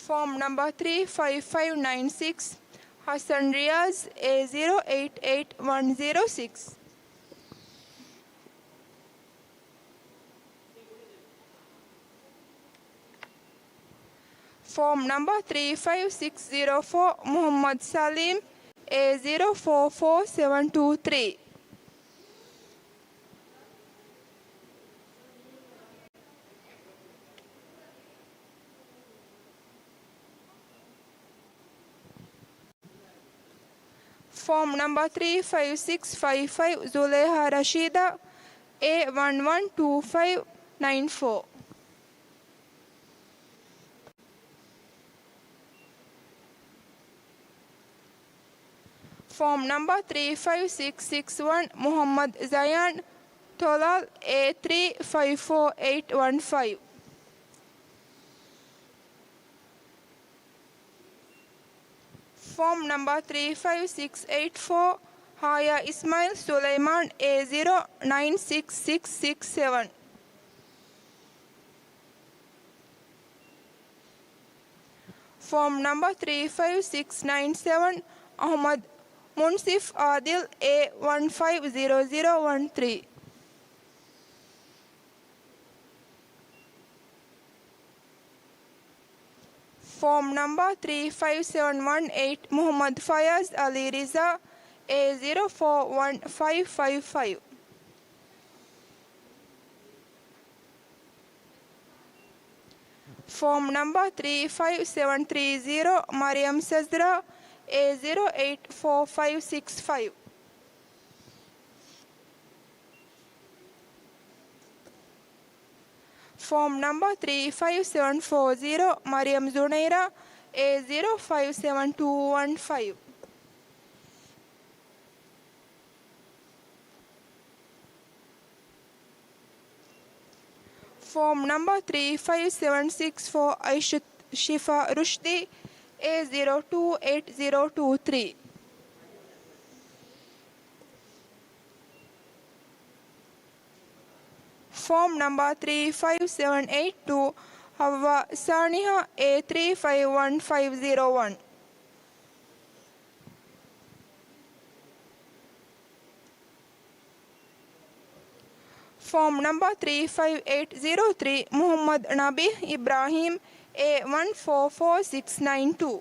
ފޯމް ނަމްބަރ ތްރީ ފައިވް ފައިވް ނައިން ސިކްސް، ޙަސަން ރިޔާޒް، އޭ ޒީރޯ އެއިޓް އެއިޓް ވަން ޒީރޯ ސިކްސް. ފޯމް ނަމްބަރ ތްރީ ފައިވް ސިކްސް ޒީރޯ ފޯރް، މުޙައްމަދު ސަލީމް، އޭ ޒީރޯ ފޯރް ފޯރް ސެވަން ޓޫ ތްރީ. ފޯމް ނަމްބަރ ތްރީ ފައިވް ސިކްސް ފައިވް ފައިވް، ޒުލޭހާ ރަޝީދާ، އޭ ވަން ވަން ޓޫ ފައިވް ނައިން ފޯރް. ފޯމް ނަމްބަރ ތްރީ ފައިވް ސިކްސް ސިކްސް ވަން، މުޙައްމަދު ޒަޔާން، ތޮލާލް، އޭ ތްރީ ފައިވް ފޯރް އެއިޓް ވަން ފައިވް. ފޯމް ނަމްބަރ ތްރީ ފައިވް ސިކްސް އެއިޓް ފޯރް، ހާޔާ އިސްމާއިލް ސުލައިމާން، އޭ ޒީރޯ ނައިން ސިކްސް ސިކްސް ސިކްސް ސެވަން. ފޯމް ނަމްބަރ ތްރީ ފައިވް ސިކްސް ނައިން ސެވަން، އަޙްމަދު މުންސިފް އާދިލް، އޭ ވަން ފައިވް ޒީރޯ ޒީރޯ ވަން ތްރީ. ފޯމް ނަމްބަރ ތްރީ ފައިވް ސެވަން ވަން އެއިޓް، މުޙައްމަދު ފަޔާޒް އަލީ ރިޒާ، އޭ ޒީރޯ ފޯރް ވަން ފައިވް ފައިވް ފައިވް. ފޯމް ނަމްބަރ ތްރީ ފައިވް ސެވަން ތްރީ ޒީރޯ، މަރިޔަމް ސަޒްރާ، އޭ ޒީރޯ އެއިޓް ފޯރް ފައިވް ސިކްސް ފައިވް. ފޯމް ނަމްބަރ ތްރީ ފައިވް ސެވަން ފޯރް ޒީރޯ، މަރިޔަމް ޒުނައިރާ، އޭ ޒީރޯ ފައިވް ސެވަން ޓޫ ވަން ފައިވް. ފޯމް ނަމްބަރ ތްރީ ފައިވް ސެވަން ސިކްސް ފޯރް، އައިޝަތު ޝިފާ ރުޝްދީ، އޭ ޒީރޯ ޓޫ އެއިޓް ޒީރޯ ޓޫ ތްރީ. ފޯމް ނަމްބަރ ތްރީ ފައިވް ސެވަން އެއިޓް ޓޫ، ހައްވާ ސާނިހާ، އޭ ތްރީ ފައިވް ވަން ފައިވް ޒީރޯ ވަން. ފޯމް ނަމްބަރ ތްރީ ފައިވް އެއިޓް ޒީރޯ ތްރީ، މުޙައްމަދު ނަބީހް އިބްރާހީމް، އޭ ވަން ފޯރް ފޯރް ސިކްސް ނައިން ޓޫ.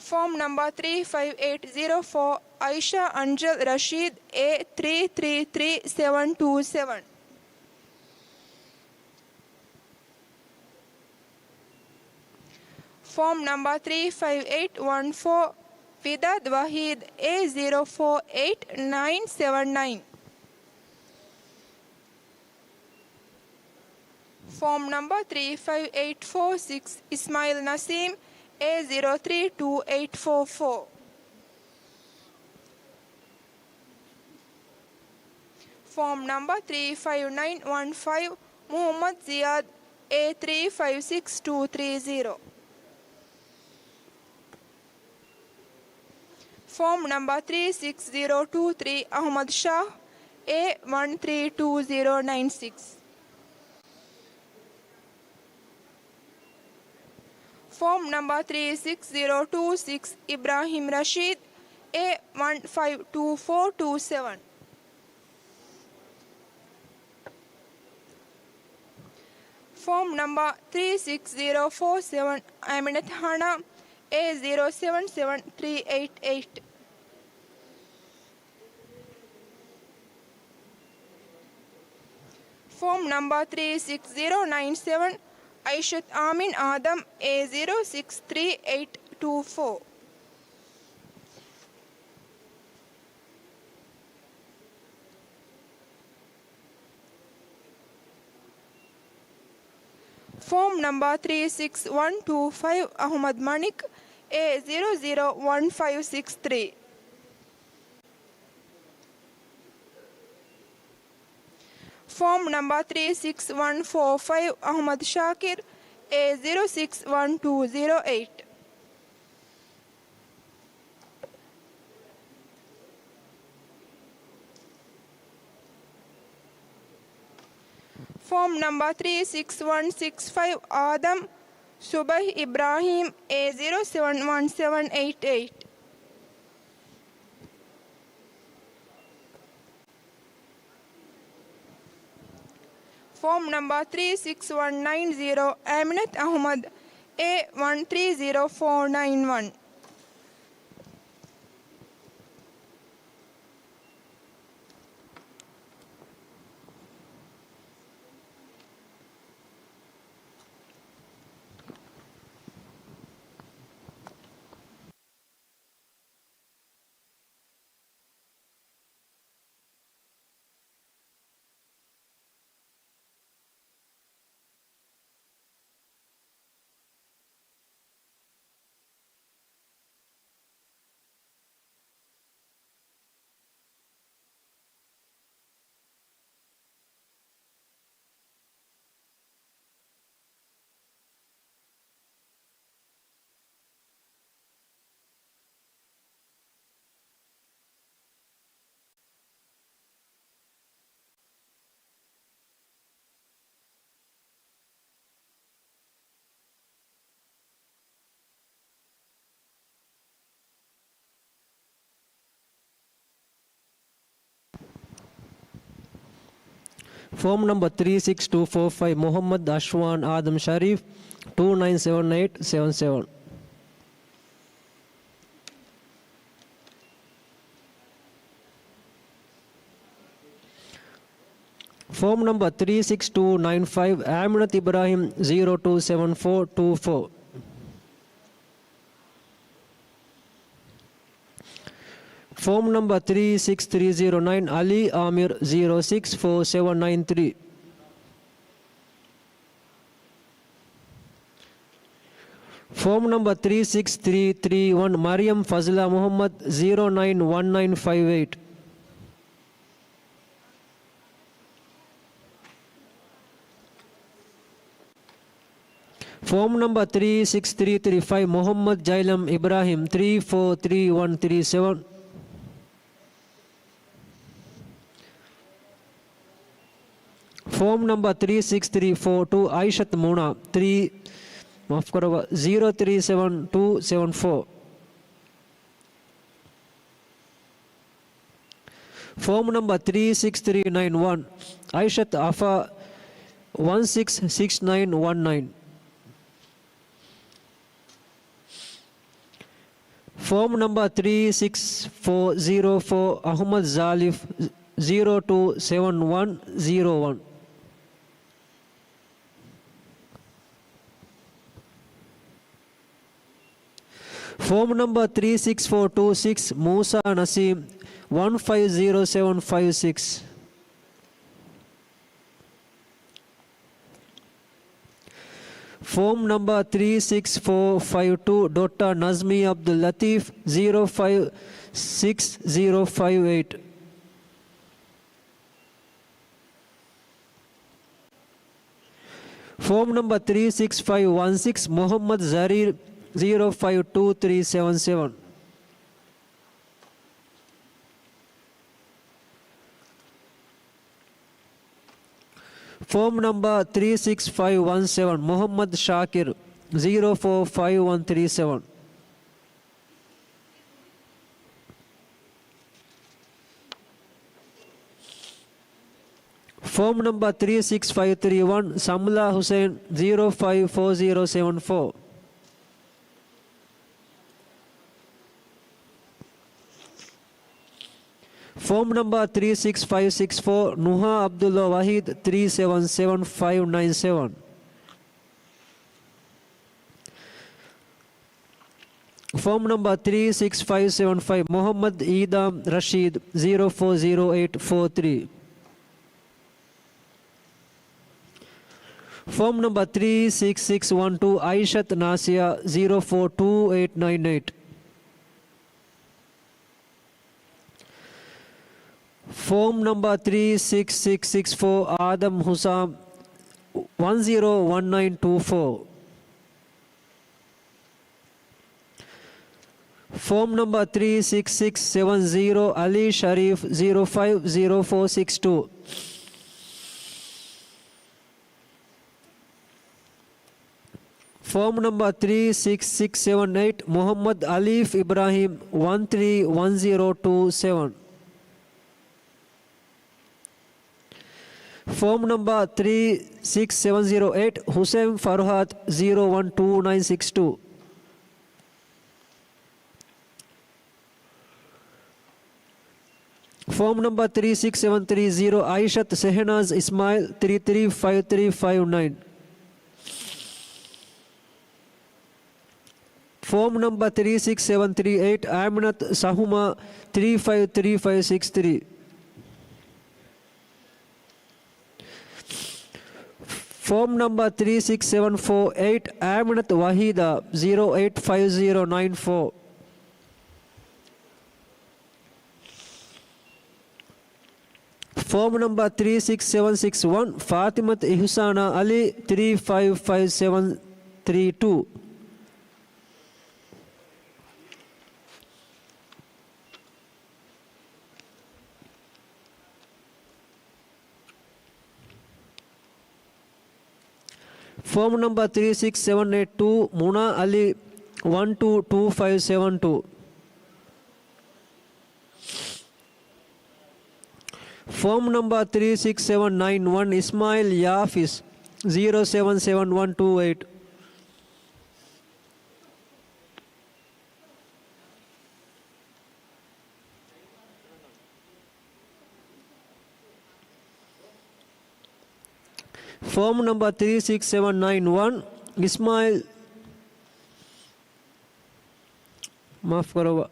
ފޯމް ނަމްބަރ ތްރީ ފައިވް އެއިޓް ޒީރޯ ފޯރް، އައިޝާ އަންޖަލް ރަޝީދް، އޭ ތްރީ ތްރީ ތްރީ ސެވަން ޓޫ ސެވަން. ފޯމް ނަމްބަރ ތްރީ ފައިވް އެއިޓް ވަން ފޯރ، ވިދާދް ވަހީދް، އޭ ޒީރޯ ފޯރ އެއިޓް ނައިން ސެވަން ނައިން. ފޯމް ނަމްބަރ ތްރީ ފައިވް އެއިޓް ފޯރ ސިކްސް، އިސްމާއިލް ނަސީމް، އޭ ޒީރޯ ތްރީ ޓޫ އެއިޓް ފޯރ ފޯރ. ފޯމް ނަމްބަރ ތްރީ ފައިވް ނައިން ވަން ފައިވް، މުހައްމަދު ޒިޔާދް، އޭ ތްރީ ފައިވް ސިކްސް ޓޫ ތްރީ ޒީރޯ. ފޯމް ނަމްބަރ ތްރީ ސިކްސް ޒީރޯ ޓޫ ތްރީ، އަހުމަދު ޝާހް، އޭ ވަން ތްރީ ޓޫ ޒީރޯ ނައިން ސިކްސް. ފޯމް ނަމްބަރ ތްރީ ސިކްސް ޒީރޯ ޓޫ ސިކްސް، އިބްރާހިމް ރަޝީދް، އޭ ވަން ފައިވް ޓޫ ފޯރ ޓޫ ސެވަން. ފޯމް ނަމްބަރ ތްރީ ސިކްސް ޒީރޯ ފޯރ ސެވަން، އަމިނަތު ހަނާ، އޭ ޒީރޯ ސެވަން ސެވަން ތްރީ އެއިޓް އެއިޓް. ފޯމް ނަމްބަރ ތްރީ ސިކްސް ޒީރޯ ނައިން ސެވަން، އައިޝަތު އާމިން އާދަމް، އޭ ޒީރޯ ސިކްސް ތްރީ އެއިޓް ޓޫ ފޯރ. ފޯމް ނަމްބަރ ތްރީ ސިކްސް ވަން ޓޫ ފައިވް، އަހުމަދު މަނިކް، އޭ ޒީރޯ ޒީރޯ ވަން ފައިވް ސިކްސް ތްރީ. ފޯމް ނަމްބަރ ތްރީ ސިކްސް ވަން ފޯރ ފައިވް، އަހުމަދު ޝާކިރް، އޭ ޒީރޯ ސިކްސް ވަން ޓޫ ޒީރޯ އެއިޓް. ފޯމް ނަމްބަރ ތްރީ ސިކްސް ވަން ސިކްސް ފައިވް، އާދަމް ސުބައިހް އިބްރާހީމް، އޭ ޒީރޯ ސެވަން ވަން ސެވަން އެއިޓް އެއިޓް. ފޯމް ނަމްބަރ ތްރީ ސިކްސް ވަން ނައިން ޒީރޯ، އަމިނަތު އަހުމަދު، އޭ ވަން ތްރީ ޒީރޯ ފޯރ ނައިން ވަން. ފޯމް ނަމްބަރ ތްރީ ސިކްސް ޓޫ ފޯ ފައިވް، މުހައްމަދު އަޝްވާން އާދަމް ޝަރީފް، ޓޫ ނައިން ސެވަން އެއިޓް ސެވަން ސެވަން. ފޯމް ނަމްބަރ ތްރީ ސިކްސް ޓޫ ނައިން ފައިވް، އާމިނަތު އިބްރާހިމް، ޒީރޯ ޓޫ ސެވަން ފޯ ޓޫ ފޯ. ފޯމް ނަމްބަރ ތްރީ ސިކްސް ތްރީ ޒީރޯ ނައިން، އަލީ އާމިރު، ޒީރޯ ސިކްސް ފޯ ސެވަން ނައިން ތްރީ. ފޯމް ނަމްބަރ ތްރީ ސިކްސް ތްރީ ތްރީ ވަން، މަރިޔަމް ފަޒްލާ މުހައްމަދު، ޒީރޯ ނައިން ވަން ނައިން ފައިވް އެއިޓް. ފޯމް ނަމްބަރ ތްރީ ސިކްސް ތްރީ ތްރީ ފައިވް، މުހައްމަދު ޖައިލަމް އިބްރާހިމް، ތްރީ ފޯ ތްރީ ވަން ތްރީ ސެވަން. ފޯމް ނަމްބަރ ތްރީ ސިކްސް ތްރީ ފޯ ޓޫ، އައިޝަތު މުނާ، ތްރީ، މާފުކުރައްވާ، ޒީރޯ ތްރީ ސެވަން ޓޫ ސެވަން ފޯ. ފޯމް ނަމްބަރ ތްރީ ސިކްސް ތްރީ ނައިން ވަން، އައިޝަތު އަފާ، ވަން ސިކްސް ސިކްސް ނައިން ވަން ނައިން. ފޯމް ނަމްބަރ ތްރީ ސިކްސް ފޯ ޒީރޯ ފޯ، އަހުމަދު ޒާލިފް، ޒީރޯ ޓޫ ސެވަން ވަން ޒީރޯ ވަން. Form number three six four two six, Musa Naseem, one five zero seven five six. Form number three six four five two, Doctor Nazmi Abdul Latif, zero five six zero five eight. Form number three six five one six, Muhammad Zarir, zero five two three seven seven. Form number three six five one seven, Muhammad Shakir, zero four five one three seven. Form number three six five three one, Samla Hussain, zero five four zero seven four. Form number three six five six four, Nuha Abdullah Wahid, three seven seven five nine seven. Form number three six five seven five, Muhammad Idam Rashid, zero four zero eight four three. Form number three six six one two, Aishat Nasia, zero four two eight nine eight. Form number three six six six four, Adam Husam, one zero one nine two four. Form number three six six seven zero, Ali Sharif, zero five zero four six two. Form number three six six seven eight, Muhammad Alif Ibrahim, one three one zero two seven. Form number three six seven zero eight, Hussein Farhat, zero one two nine six two. Form number three six seven three zero, Aishat Sehnaz Ismail, three three five three five nine. Form number three six seven three eight, Aminat Sahuma, three five three five six three. Form number three six seven four eight, Aminat Wahida, zero eight five zero nine four. Form number three six seven six one, Fatimat Ihsana Ali, three five five seven three two. Form number three six seven eight two, Muna Ali, one two two five seven two. Form number three six seven nine one, Ismail Yafis, zero seven seven one two eight. Form number three six seven nine one, Ismail, މާފު ކުރައްވާ.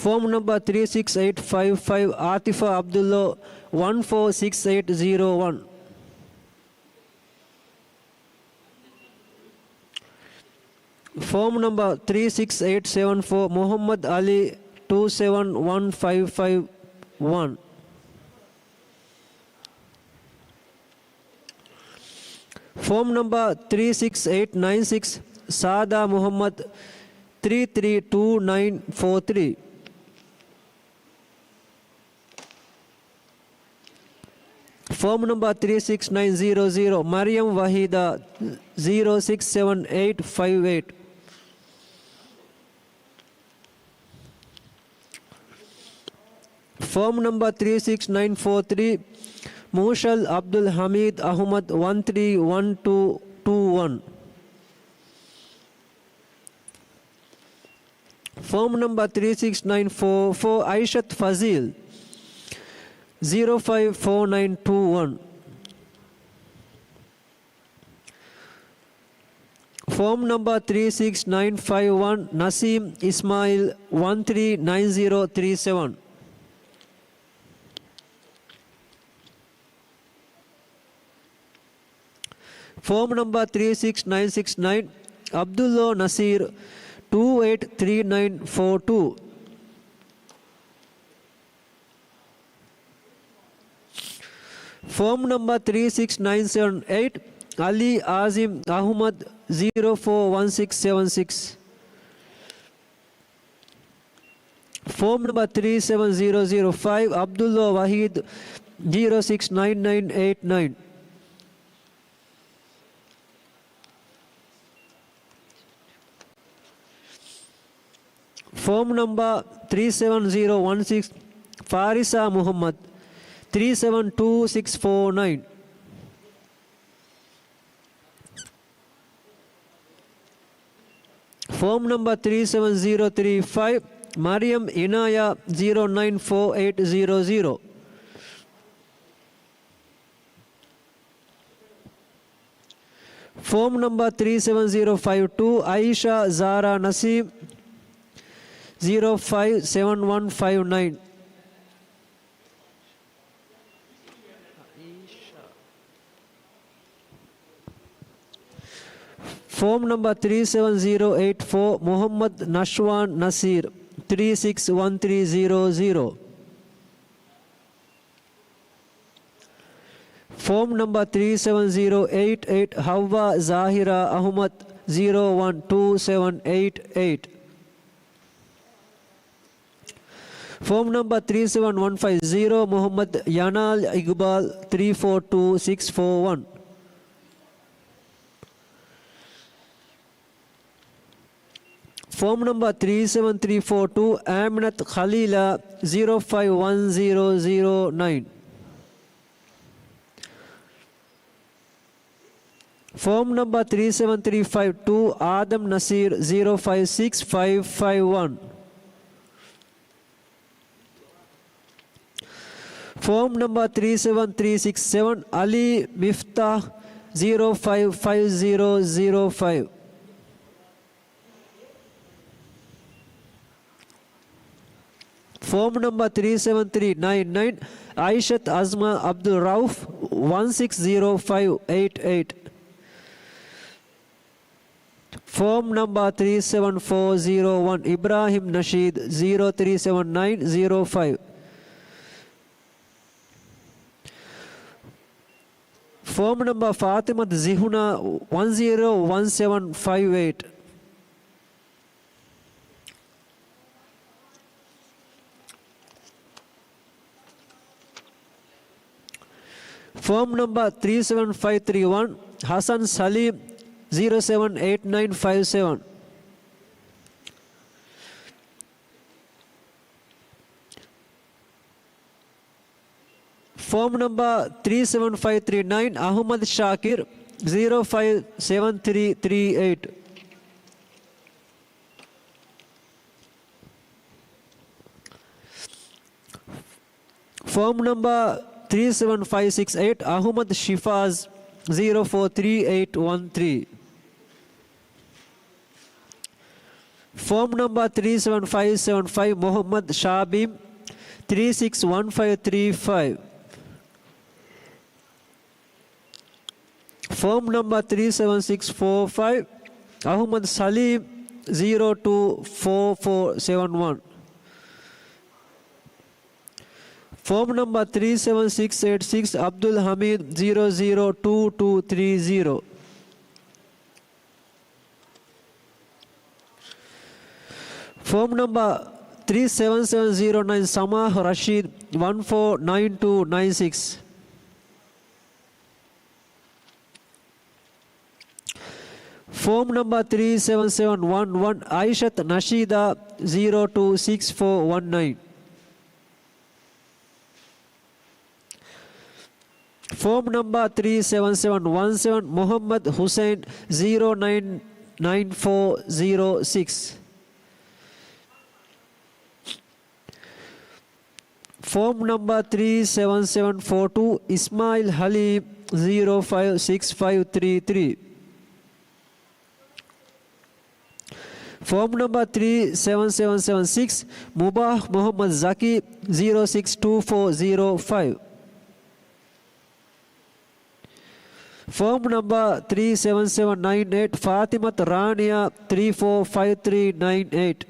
Form number three six eight five five, Atifa Abdullah, one four six eight zero one. Form number three six eight seven four, Muhammad Ali, two seven one five five one. Form number three six eight nine six, Sada Muhammad, three three two nine four three. Form number three six nine zero zero, Mariam Wahida, zero six seven eight five eight. Form number three six nine four three, Mushal Abdul Hamid Ahmad, one three one two two one. Form number three six nine four four, Aishat Fazil, zero five four nine two one. Form number three six nine five one, Naseem Ismail, one three nine zero three seven. Form number three six nine six nine, Abdullah Nasir, two eight three nine four two. Form number three six nine seven eight, Ali Azim Ahmad, zero four one six seven six. Form number three seven zero zero five, Abdullah Wahid, zero six nine nine eight nine. Form number three seven zero one six, Farisa Muhammad, three seven two six four nine. Form number three seven zero three five, Mariam Inaya, zero nine four eight zero zero. Form number three seven zero five two, Aisha Zara Naseem, zero five seven one five nine. Form number three seven zero eight four, Muhammad Nashwan Nasir, three six one three zero zero. Form number three seven zero eight eight, Hawwa Zahira Ahmad, zero one two seven eight eight. Form number three seven one five zero, Muhammad Yanal Iqbal, three four two six four one. Form number three seven three four two, Aminat Khalila, zero five one zero zero nine. Form number three seven three five two, Adam Nasir, zero five six five five one. Form number three seven three six seven, Ali Miftah, zero five five zero zero five. Form number three seven three nine nine, Aishat Azma Abdul Rauf, one six zero five eight eight. Form number three seven four zero one, Ibrahim Nasheed, zero three seven nine zero five. Form number Fatimat Zihuna, one zero one seven five eight. Form number three seven five three one, Hassan Salim, zero seven eight nine five seven. Form number three seven five three nine, Ahmad Shakir, zero five seven three three eight. Form number three seven five six eight, Ahmad Shifaz, zero four three eight one three. Form number three seven five seven five, Muhammad Shabim, three six one five three five. Form number three seven six four five, Ahmad Salim, zero two four four seven one. Form number three seven six eight six, Abdul Hamid, zero zero two two three zero. Form number three seven seven zero nine, Samah Rashid, one four nine two nine six. Form number three seven seven one one, Aishat Nashida, zero two six four one nine. Form number three seven seven one seven, Muhammad Hussain, zero nine nine four zero six. Form number three seven seven four two, Ismail Halim, zero five six five three three. ފޯމް ނަމްބަރ ތްރީ ސެވަން ސެވަން ސެވަން ސިކްސް، މުބާހް މުހައްމަދު ޒަކީ، ޒީރޯ ސިކްސް ޓޫ ފޯ ޒީރޯ ފައިވް. ފޯމް ނަމްބަރ ތްރީ ސެވަން ސެވަން ނައިން އެއިޓް، ފާތިމަތު ރާނިޔާ، ތްރީ ފޯ ފައިވް ތްރީ ނައިން އެއިޓް.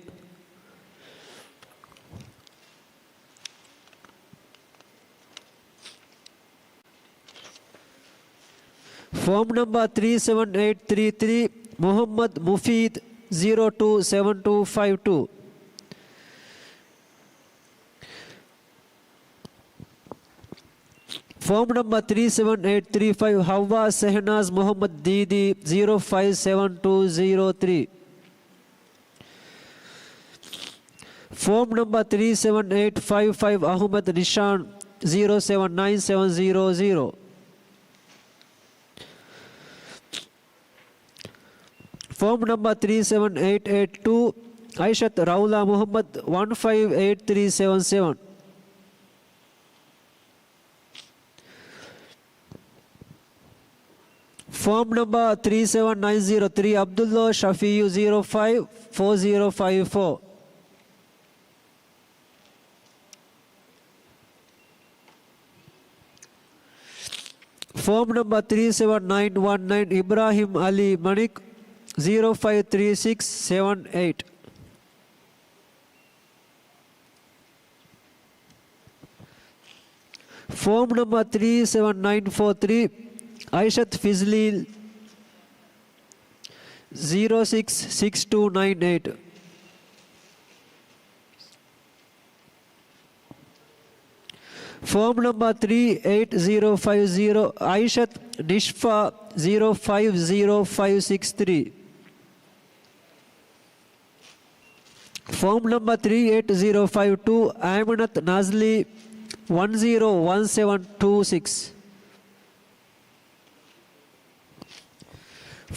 ފޯމް ނަމްބަރ ތްރީ ސެވަން އެއިޓް ތްރީ ތްރީ، މުހައްމަދު މުފީދު، ޒީރޯ ޓޫ ސެވަން ޓޫ ފައިވް ޓޫ. ފޯމް ނަމްބަރ ތްރީ ސެވަން އެއިޓް ތްރީ ފައިވް، ހައްވާ ޝެހްނާޒް މުހައްމަދު ދީދީ، ޒީރޯ ފައިވް ސެވަން ޓޫ ޒީރޯ ތްރީ. ފޯމް ނަމްބަރ ތްރީ ސެވަން އެއިޓް ފައިވް ފައިވް، އަހުމަދު ނިޝާން، ޒީރޯ ސެވަން ނައިން ސެވަން ޒީރޯ ޒީރޯ. ފޯމް ނަމްބަރ ތްރީ ސެވަން އެއިޓް އެއިޓް ޓޫ، އައިޝަތު ރައުލާ މުހައްމަދު، ވަން ފައިވް އެއިޓް ތްރީ ސެވަން ސެވަން. ފޯމް ނަމްބަރ ތްރީ ސެވަން ނައިން ޒީރޯ ތްރީ، ޢަބްދުﷲ ޝަފީޢު، ޒީރޯ ފައިވް ފޯ ޒީރޯ ފައިވް ފޯ. ފޯމް ނަމްބަރ ތްރީ ސެވަން ނައިން ވަން ނައިން، އިބްރާހިމް ޢަލީ މަނިކް، ޒީރޯ ފައިވް ތްރީ ސިކްސް ސެވަން އެއިޓް. ފޯމް ނަމްބަރ ތްރީ ސެވަން ނައިން ފޯ ތްރީ، އައިޝަތު ފިޒްލީ، ޒީރޯ ސިކްސް ސިކްސް ޓޫ ނައިން އެއިޓް. ފޯމް ނަމްބަރ ތްރީ އެއިޓް ޒީރޯ ފައިވް ޒީރޯ، އައިޝަތު ނިޝްފާ، ޒީރޯ ފައިވް ޒީރޯ ފައިވް ސިކްސް ތްރީ. ފޯމް ނަމްބަރ ތްރީ އެއިޓް ޒީރޯ ފައިވް ޓޫ، އައިމަނަތު ނާޒްލީ، ވަން ޒީރޯ ވަން ސެވަން ޓޫ ސިކްސް.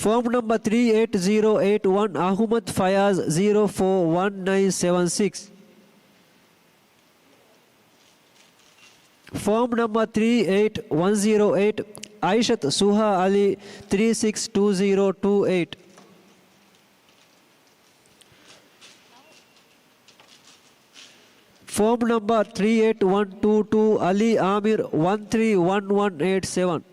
ފޯމް ނަމްބަރ ތްރީ އެއިޓް ޒީރޯ އެއިޓް ވަން، އަހުމަދު ފަޔާޒް، ޒީރޯ ފޯ ވަން ނައިން ސެވަން ސިކްސް. ފޯމް ނަމްބަރ ތްރީ އެއިޓް ވަން ޒީރޯ އެއިޓް، އައިޝަތު ސުހާ ޢަލީ، ތްރީ ސިކްސް ޓޫ ޒީރޯ ޓޫ އެއިޓް. ފޯމް ނަމްބަރ ތްރީ އެއިޓް ވަން ޓޫ ޓޫ، ޢަލީ ޢާމިރު، ވަން ތްރީ ވަން ވަން އެއިޓް ސެވަން.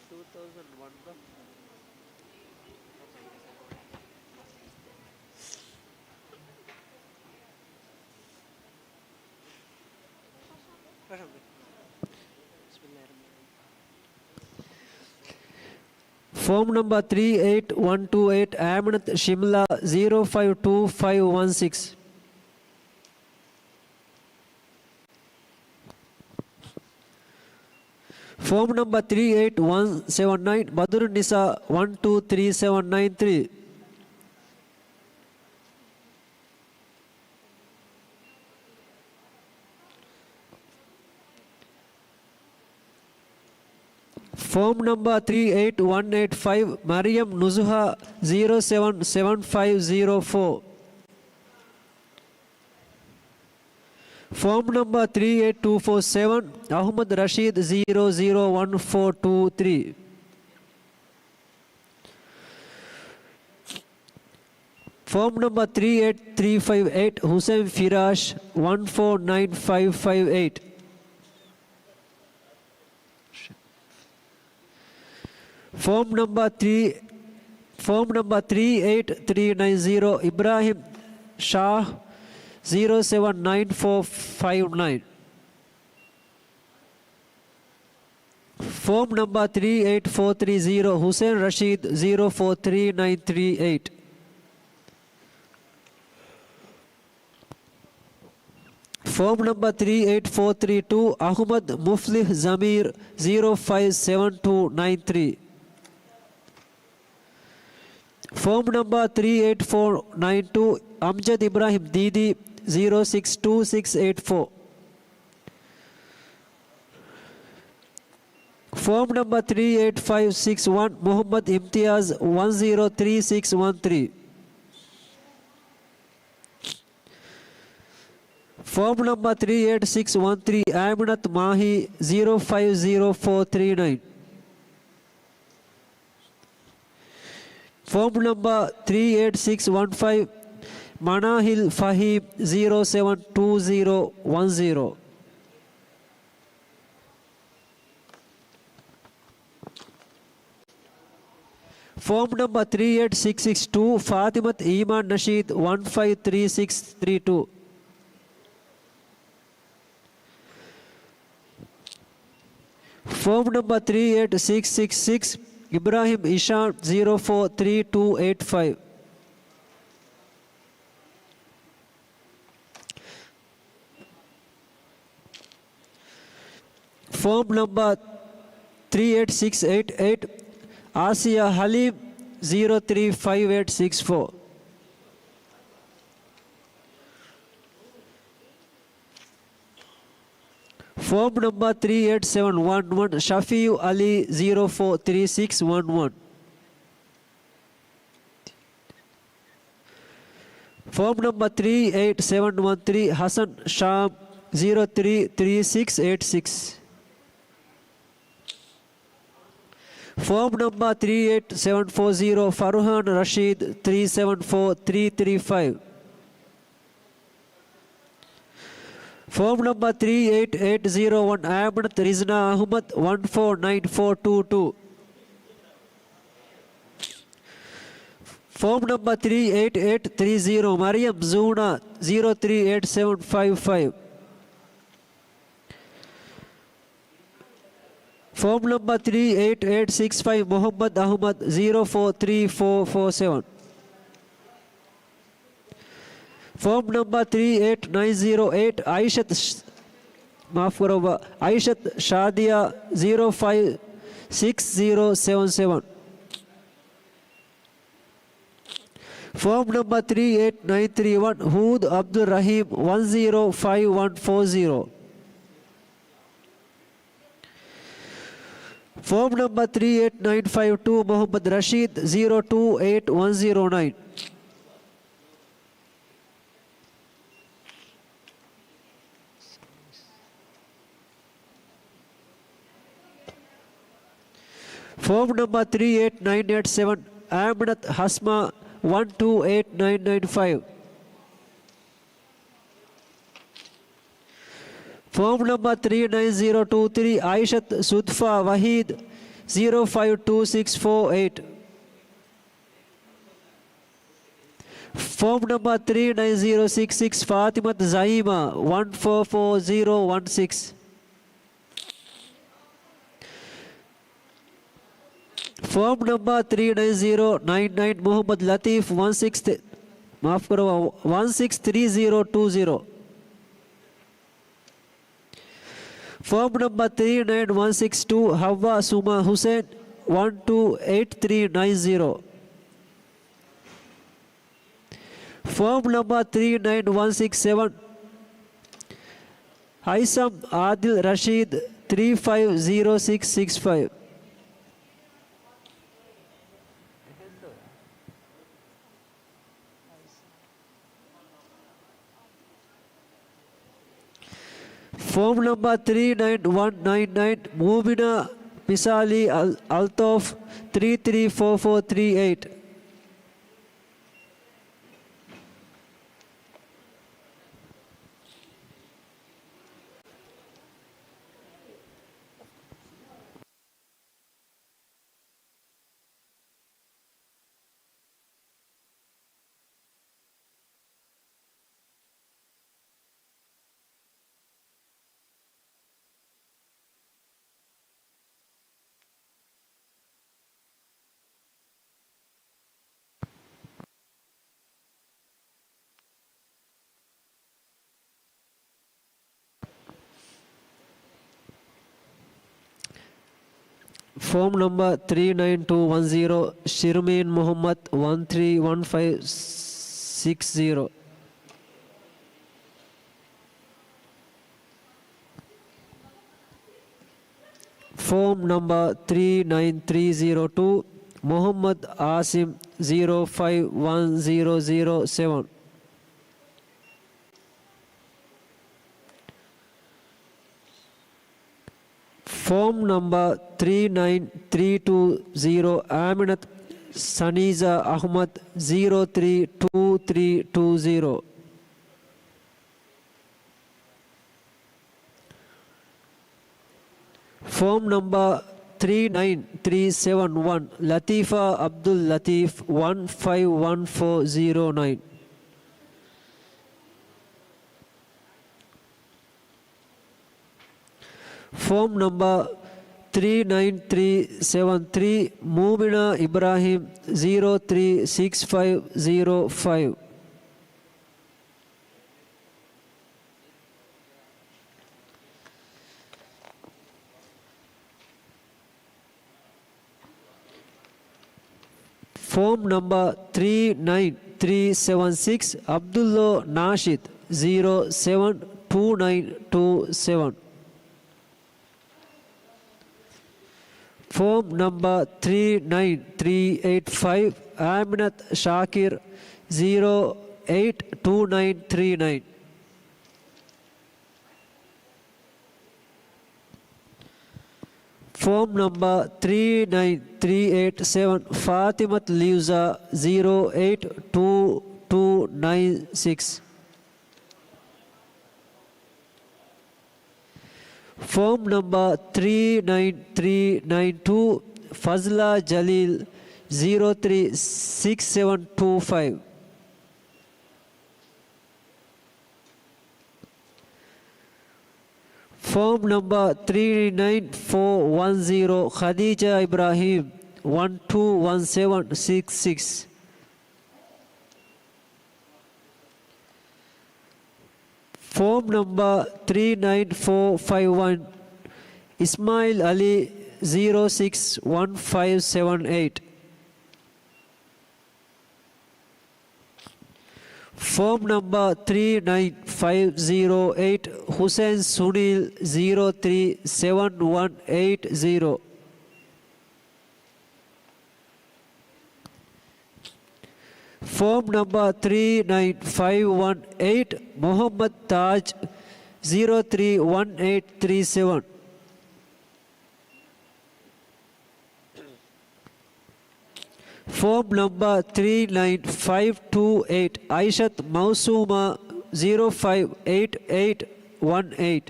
ޓޫ ތައުސަންޑް ވަން ގަ. ފޯމް ނަމްބަރ ތްރީ އެއިޓް ވަން ޓޫ އެއިޓް، އައިމަނަތު ޝިމްލާ، ޒީރޯ ފައިވް ޓޫ ފައިވް ވަން ސިކްސް. ފޯމް ނަމްބަރ ތްރީ އެއިޓް ވަން ސެވަން ނައިން، ބަދުރުން ނިސާ ވަން ޓޫ ތްރީ ސެވަން ނައިން ތްރީ. ފޯމް ނަމްބަރ ތްރީ އެއިޓް ވަން އެއިޓް ފައިވް، މަރިޔަމް ނުޒުހާ ޒީރޯ ސެވަން ސެވަން ފައިވް ޒީރޯ ފޯ. ފޯމް ނަމްބަރ ތްރީ އެއިޓް ޓޫ ފޯ ސެވަން، އަހުމަދު ރަޝީދު ޒީރޯ ޒީރޯ ވަން ފޯ ޓޫ ތްރީ. ފޯމް ނަމްބަރ ތްރީ އެއިޓް ތްރީ ފައިވް އެއިޓް، ހުސެން ފިރާޝް ވަން ފޯ ނައިން ފައިވް ފައިވް އެއިޓް. ފޯމް ނަމްބަރ ތްރީ، ފޯމް ނަމްބަރ ތްރީ އެއިޓް ތްރީ ނައިން ޒީރޯ، އިބްރާހިމް ޝާހް ޒީރޯ ސެވަން ނައިން ފޯ ފައިވް ނައިން. ފޯމް ނަމްބަރ ތްރީ އެއިޓް ފޯ ތްރީ ޒީރޯ، ހުސެން ރަޝީދު ޒީރޯ ފޯ ތްރީ ނައިން ތްރީ އެއިޓް. ފޯމް ނަމްބަރ ތްރީ އެއިޓް ފޯ ތްރީ ޓޫ، އަހުމަދު މުފްލިހް ޒަމީރު ޒީރޯ ފައިވް ސެވަން ޓޫ ނައިން ތްރީ. ފޯމް ނަމްބަރ ތްރީ އެއިޓް ފޯ ނައިން ޓޫ، އަމްޖަދު އިބްރާހިމް ދީދީ ޒީރޯ ސިކްސް ޓޫ ސިކްސް އެއިޓް ފޯ. ފޯމް ނަމްބަރ ތްރީ އެއިޓް ފައިވް ސިކްސް ވަން، މުހައްމަދު އިމްތިޔާޒް ވަން ޒީރޯ ތްރީ ސިކްސް ވަން ތްރީ. ފޯމް ނަމްބަރ ތްރީ އެއިޓް ސިކްސް ވަން ތްރީ، އައިމިނަތު މާހީ ޒީރޯ ފައިވް ޒީރޯ ފޯ ތްރީ ނައިން. ފޯމް ނަމްބަރ ތްރީ އެއިޓް ސިކްސް ވަން ފައިވް، މަނާހިލް ފަހީމް ޒީރޯ ސެވަން ޓޫ ޒީރޯ ވަން ޒީރޯ. ފޯމް ނަމްބަރ ތްރީ އެއިޓް ސިކްސް ސިކްސް ޓޫ، ފާތިމަތު އީމާން ނަޝީދު ވަން ފައިވް ތްރީ ސިކްސް ތްރީ ޓޫ. ފޯމް ނަމްބަރ ތްރީ އެއިޓް ސިކްސް ސިކްސް ސިކްސް، އިބްރާހިމް އިޝާން ޒީރޯ ފޯ ތްރީ ޓޫ އެއިޓް ފައިވް. ފޯމް ނަމްބަރ ތްރީ އެއިޓް ސިކްސް އެއިޓް އެއިޓް، އާސިޔާ ހަލީމް ޒީރޯ ތްރީ ފައިވް އެއިޓް ސިކްސް ފޯ. ފޯމް ނަމްބަރ ތްރީ އެއިޓް ސެވަން ވަން ވަން، ޝަފީއު އަލީ ޒީރޯ ފޯ ތްރީ ސިކްސް ވަން ވަން. ފޯމް ނަމްބަރ ތްރީ އެއިޓް ސެވަން ވަން ތްރީ، ހަސަން ޝާމް ޒީރޯ ތްރީ ތްރީ ސިކްސް އެއިޓް ސިކްސް. ފޯމް ނަމްބަރ ތްރީ އެއިޓް ސެވަން ފޯ ޒީރޯ، ފަރުހާން ރަޝީދު ތްރީ ސެވަން ފޯ ތްރީ ތްރީ ފައިވް. ފޯމް ނަމްބަރ ތްރީ އެއިޓް އެއިޓް ޒީރޯ ވަން، އައިމަނަތު ރިޒްނާ އަހުމަދު ވަން ފޯ ނައިން ފޯ ޓޫ ޓޫ. ފޯމް ނަމްބަރ ތްރީ އެއިޓް އެއިޓް ތްރީ ޒީރޯ، މަރިޔަމް ޒޫނާ ޒީރޯ ތްރީ އެއިޓް ސެވަން ފައިވް ފައިވް. ފޯމް ނަމްބަރ ތްރީ އެއިޓް އެއިޓް ސިކްސް ފައިވް، މުހައްމަދު އަހުމަދު ޒީރޯ ފޯ ތްރީ ފޯ ފޯ ސެވަން. ފޯމް ނަމްބަރ ތްރީ އެއިޓް ނައިން ޒީރޯ އެއިޓް، އައިޝަތު ޝް-، މާފު ކުރައްވާ، އައިޝަތު ޝާދިޔާ ޒީރޯ ފައިވް ސިކްސް ޒީރޯ ސެވަން ސެވަން. ފޯމް ނަމްބަރ ތްރީ އެއިޓް ނައިން ތްރީ ވަން، ހޫދު އަބްދުއްރަހީމް ވަން ޒީރޯ ފައިވް ވަން ފޯ ޒީރޯ. ފޯމް ނަމްބަރ ތްރީ އެއިޓް ނައިން ފައިވް ޓޫ، މުހައްމަދު ރަޝީދު ޒީރޯ ޓޫ އެއިޓް ވަން ޒީރޯ ނައިން. ފޯމް ނަމްބަރ ތްރީ އެއިޓް ނައިން އެއިޓް ސެވަން، އައިމަނަތު ހަސްމާ ވަން ޓޫ އެއިޓް ނައިން ނައިން ފައިވް. ފޯމް ނަމްބަރ ތްރީ ނައިން ޒީރޯ ޓޫ ތްރީ، އައިޝަތު ސުދްފާ ވަހީދު ޒީރޯ ފައިވް ޓޫ ސިކްސް ފޯ އެއިޓް. ފޯމް ނަމްބަރ ތްރީ ނައިން ޒީރޯ ސިކްސް ސިކްސް، ފާތިމަތު ޒައީމާ ވަން ފޯ ފޯ ޒީރޯ ވަން ސިކްސް. ފޯމް ނަމްބަރ ތްރީ ނައިން ޒީރޯ ނައިން ނައިން، މުހައްމަދު ލަތީފް ވަން ސިކްސް ތް-، މާފު ކުރައްވާ، ވަން ސިކްސް ތްރީ ޒީރޯ ޓޫ ޒީރޯ. ފޯމް ނަމްބަރ ތްރީ ނައިން ވަން ސިކްސް ޓޫ، ހައްވާ ސުމާ ހުސެން، ވަން ޓޫ އެއިޓް ތްރީ ނައިން ޒީރޯ. ފޯމް ނަމްބަރ ތްރީ ނައިން ވަން ސިކްސް ސެވަން، ހައިސަމް އާދިލް ރަޝީދް، ތްރީ ފައިވް ޒީރޯ ސިކްސް ސިކްސް ފައިވް. ފޯމް ނަމްބަރ ތްރީ ނައިން ވަން ނައިން ނައިން، މޫމިނާ މިސާލީ އަލް-، އަލްތޯފް، ތްރީ ތްރީ ފޯ ފޯ ތްރީ އެއިޓް. ފޯމް ނަމްބަރ ތްރީ ނައިން ޓޫ ވަން ޒީރޯ، ޝިރުމީން މުހައްމަދު، ވަން ތްރީ ވަން ފައިވް ސިކްސް ޒީރޯ. ފޯމް ނަމްބަރ ތްރީ ނައިން ތްރީ ޒީރޯ ޓޫ، މުހައްމަދު އާސިމް، ޒީރޯ ފައިވް ވަން ޒީރޯ ޒީރޯ ސެވަން. ފޯމް ނަމްބަރ ތްރީ ނައިން ތްރީ ޓޫ ޒީރޯ، އާމިނަތު ސަނީޒާ އަޙްމަދު، ޒީރޯ ތްރީ ޓޫ ތްރީ ޓޫ ޒީރޯ. ފޯމް ނަމްބަރ ތްރީ ނައިން ތްރީ ސެވަން ވަން، ލަތީފާ އަބްދުލް ލަތީފް، ވަން ފައިވް ވަން ފޯ ޒީރޯ ނައިން. ފޯމް ނަމްބަރ ތްރީ ނައިން ތްރީ ސެވަން ތްރީ، މޫމިނާ އިބްރާހިމް، ޒީރޯ ތްރީ ސިކްސް ފައިވް ޒީރޯ ފައިވް. ފޯމް ނަމްބަރ ތްރީ ނައިން ތްރީ ސެވަން ސިކްސް، އަބްދުއްލޯ ނާޝިދު، ޒީރޯ ސެވަން ޓޫ ނައިން ޓޫ ސެވަން. ފޯމް ނަމްބަރ ތްރީ ނައިން ތްރީ އެއިޓް ފައިވް، އާމިނަތު ޝާކިރު، ޒީރޯ އެއިޓް ޓޫ ނައިން ތްރީ ނައިން. ފޯމް ނަމްބަރ ތްރީ ނައިން ތްރީ އެއިޓް ސެވަން، ފާތިމަތު ލިޔުޒާ، ޒީރޯ އެއިޓް ޓޫ ޓޫ ނައިން ސިކްސް. ފޯމް ނަމްބަރ ތްރީ ނައިން ތްރީ ނައިން ޓޫ، ފަޒްލާ ޖަލީލް، ޒީރޯ ތްރީ ސިކްސް ސެވަން ޓޫ ފައިވް. ފޯމް ނަމްބަރ ތްރީ ނައިން ފޯ ވަން ޒީރޯ، ޚަދީޖާ އިބްރާހީމް، ވަން ޓޫ ވަން ސެވަން ސިކްސް ސިކްސް. ފޯމް ނަމްބަރ ތްރީ ނައިން ފޯ ފައިވް ވަން، އިސްމާއިލް އަލީ، ޒީރޯ ސިކްސް ވަން ފައިވް ސެވަން އެއިޓް. ފޯމް ނަމްބަރ ތްރީ ނައިން ފައިވް ޒީރޯ އެއިޓް، ހުސެން ސުނީލް، ޒީރޯ ތްރީ ސެވަން ވަން އެއިޓް ޒީރޯ. ފޯމް ނަމްބަރ ތްރީ ނައިން ފައިވް ވަން އެއިޓް، މުހައްމަދު ތާޖް، ޒީރޯ ތްރީ ވަން އެއިޓް ތްރީ ސެވަން. ފޯމް ނަމްބަރ ތްރީ ނައިން ފައިވް ޓޫ އެއިޓް، އައިޝަތު މައުސޫމާ، ޒީރޯ ފައިވް އެއިޓް އެއިޓް ވަން އެއިޓް.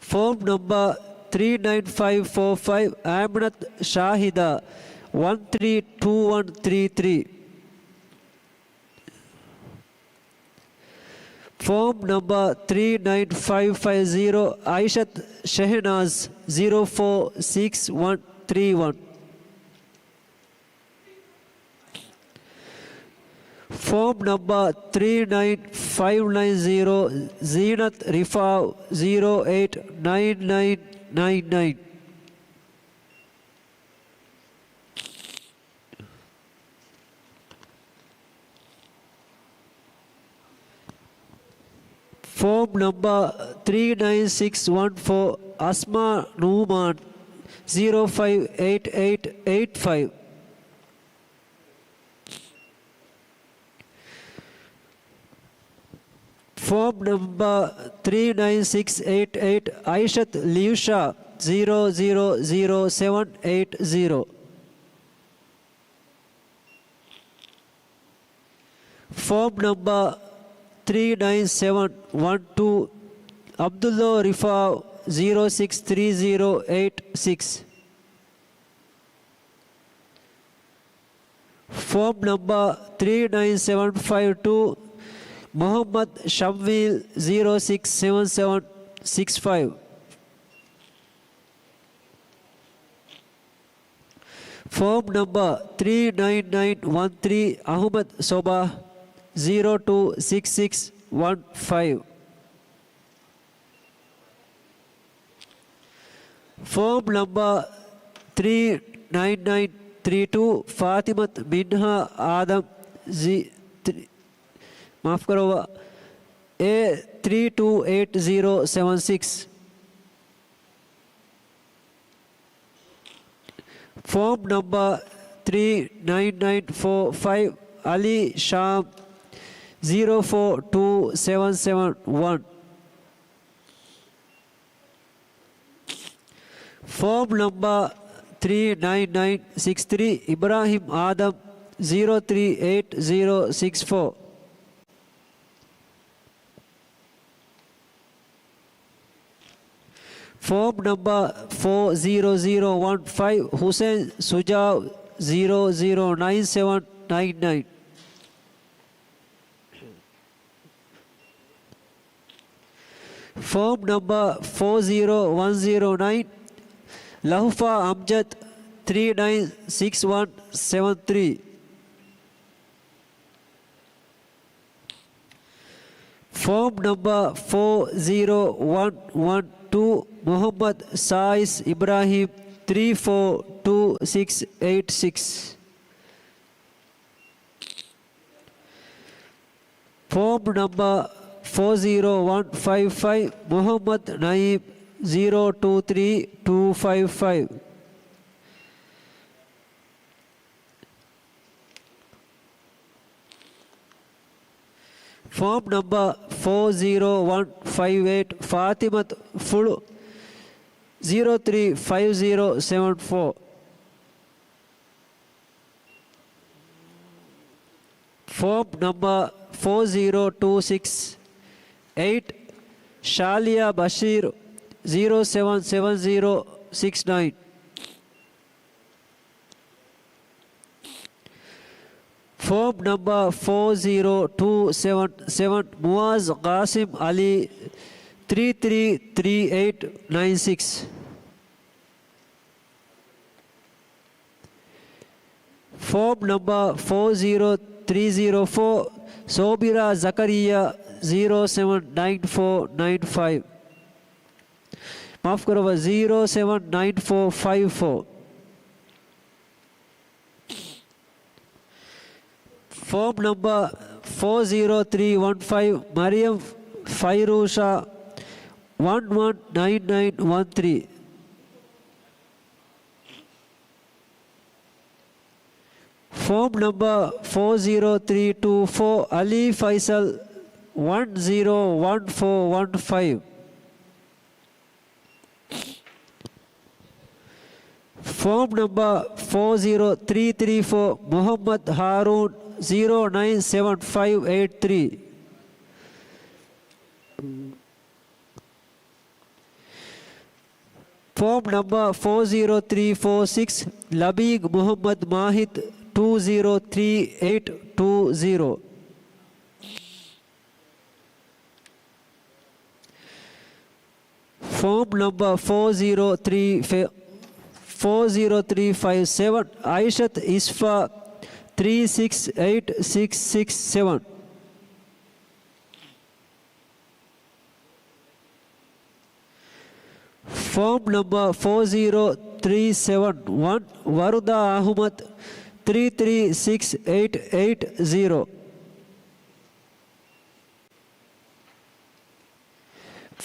ފޯމް ނަމްބަރ ތްރީ ނައިން ފައިވް ފޯ ފައިވް، އާމިނަތު ޝާހިދާ، ވަން ތްރީ ޓޫ ވަން ތްރީ ތްރީ. ފޯމް ނަމްބަރ ތްރީ ނައިން ފައިވް ފައިވް ޒީރޯ، އައިޝަތު ޝެހެނާޒް، ޒީރޯ ފޯ ސިކްސް ވަން ތްރީ ވަން. ފޯމް ނަމްބަރ ތްރީ ނައިން ފައިވް ނައިން ޒީރޯ، ޒީނަތް ރިފާއު، ޒީރޯ އެއިޓް ނައިން ނައިން ނައިން ނައިން. ފޯމް ނަމްބަރ ތްރީ ނައިން ސިކްސް ވަން ފޯ، އަސްމާ ނޫމާން، ޒީރޯ ފައިވް އެއިޓް އެއިޓް އެއިޓް ފައިވް. ފޯމް ނަމްބަރ ތްރީ ނައިން ސިކްސް އެއިޓް އެއިޓް، އައިޝަތު ލިޔުޝާ، ޒީރޯ ޒީރޯ ޒީރޯ ސެވަން އެއިޓް ޒީރޯ. ފޯމް ނަމްބަރ ތްރީ ނައިން ސެވަން ވަން ޓޫ، އަބްދުﷲ ރިފާއު، ޒީރޯ ސިކްސް ތްރީ ޒީރޯ އެއިޓް ސިކްސް. ފޯމް ނަމްބަރ ތްރީ ނައިން ސެވަން ފައިވް ޓޫ، މުޙައްމަދު ޝަމްވީލް، ޒީރޯ ސިކްސް ސެވަން ސެވަން ސިކްސް ފައިވް. ފޯމް ނަމްބަރ ތްރީ ނައިން ނައިން ވަން ތްރީ، އަޙުމަދު ޞޮބާޙް، ޒީރޯ ޓޫ ސިކްސް ސިކްސް ވަން ފައިވް. ފޯމް ނަމްބަރ ތްރީ ނައިން ނައިން ތްރީ ޓޫ، ފާތިމަތު މިންހާ އާދަމް، ޒީ، ތްރީ، މާފުކުރައްވާ، އޭ ތްރީ ޓޫ އެއިޓް ޒީރޯ ސެވަން ސިކްސް. ފޯމް ނަމްބަރ ތްރީ ނައިން ނައިން ފޯ ފައިވް، އަލީ ޝާމް، ޒީރޯ ފޯ ޓޫ ސެވަން ސެވަން ވަން. ފޯމް ނަމްބަރ ތްރީ ނައިން ނައިން ސިކްސް ތްރީ، އިބްރާހިމް އާދަމް، ޒީރޯ ތްރީ އެއިޓް ޒީރޯ ސިކްސް ފޯ. ފޯމް ނަމްބަރ ފޯ ޒީރޯ ޒީރޯ ވަން ފައިވް، ޙުސައިން ޝުޖާޢު، ޒީރޯ ޒީރޯ ނައިން ސެވަން ނައިން ނައިން. ފޯމް ނަމްބަރ ފޯ ޒީރޯ ވަން ޒީރޯ ނައިން، ލަހުފާ އަމްޖަދު، ތްރީ ނައިން ސިކްސް ވަން ސެވަން ތްރީ. ފޯމް ނަމްބަރ ފޯ ޒީރޯ ވަން ވަން ޓޫ، މުޙައްމަދު ސާއިސް އިބްރާހީމް، ތްރީ ފޯ ޓޫ ސިކްސް އެއިޓް ސިކްސް. ފޯމް ނަމްބަރ ފޯ ޒީރޯ ވަން ފައިވް ފައިވް، މުޙައްމަދު ނައީމް، ޒީރޯ ޓޫ ތްރީ ޓޫ ފައިވް ފައިވް. ފޯމް ނަމްބަރ ފޯ ޒީރޯ ވަން ފައިވް އެއިޓް، ފާތިމަތު ފުޅު، ޒީރޯ ތްރީ ފައިވް ޒީރޯ ސެވަން ފޯ. ފޯމް ނަމްބަރ ފޯ ޒީރޯ ޓޫ ސިކްސް އެއިޓް، ޝާލިޔާ ބަޝީރު، ޒީރޯ ސެވަން ސެވަން ޒީރޯ ސިކްސް ނައިން. ފޯމް ނަމްބަރ ފޯ ޒީރޯ ޓޫ ސެވަން ސެވަން، މުއާޒް ގާސިމް އަލީ، ތްރީ ތްރީ ތްރީ އެއިޓް ނައިން ސިކްސް. ފޯމް ނަމްބަރ ފޯ ޒީރޯ ތްރީ ޒީރޯ ފޯ، ސޯބިރާ ޒަކަރިއްޔާ، ޒީރޯ ސެވަން ނައިން ފޯ ނައިން ފައިވް. މާފުކުރައްވާ، ޒީރޯ ސެވަން ނައިން ފޯ ފައިވް ފޯ. ފޯމް ނަމްބަރ ފޯ ޒީރޯ ތްރީ ވަން ފައިވް، މަރިޔަމް ފައިރޫޝާ، ވަން ވަން ނައިން ނައިން ވަން ތްރީ. ފޯމް ނަމްބަރ ފޯ ޒީރޯ ތްރީ ޓޫ ފޯ، އަލީ ފައިސަލް، ވަން ޒީރޯ ވަން ފޯ ވަން ފައިވް. ފޯމް ނަމްބަރ ފޯ ޒީރޯ ތްރީ ތްރީ ފޯ، މުޙައްމަދު ހާރޫން، ޒީރޯ ނައިން ސެވަން ފައިވް އެއިޓް ތްރީ. ފޯމް ނަމްބަރ ފޯ ޒީރޯ ތްރީ ފޯ ސިކްސް، ލަބީގް މުޙައްމަދު މާހިދު، ޓޫ ޒީރޯ ތްރީ އެއިޓް ޓޫ ޒީރޯ. ފޯމް ނަމްބަރ ފޯ ޒީރޯ ތްރީ ފެ-، ފޯ ޒީރޯ ތްރީ ފައިވް ސެވަން، އައިޝަތު އިސްފާ، ތްރީ ސިކްސް އެއިޓް ސިކްސް ސިކްސް ސެވެން. ފޯމް ނަމްބަރ ފޯ ޒީރޯ ތްރީ ސެވެން ވަން، ވަރުދާ އަހުމަދު، ތްރީ ތްރީ ސިކްސް އެއިޓް އެއިޓް ޒީރޯ.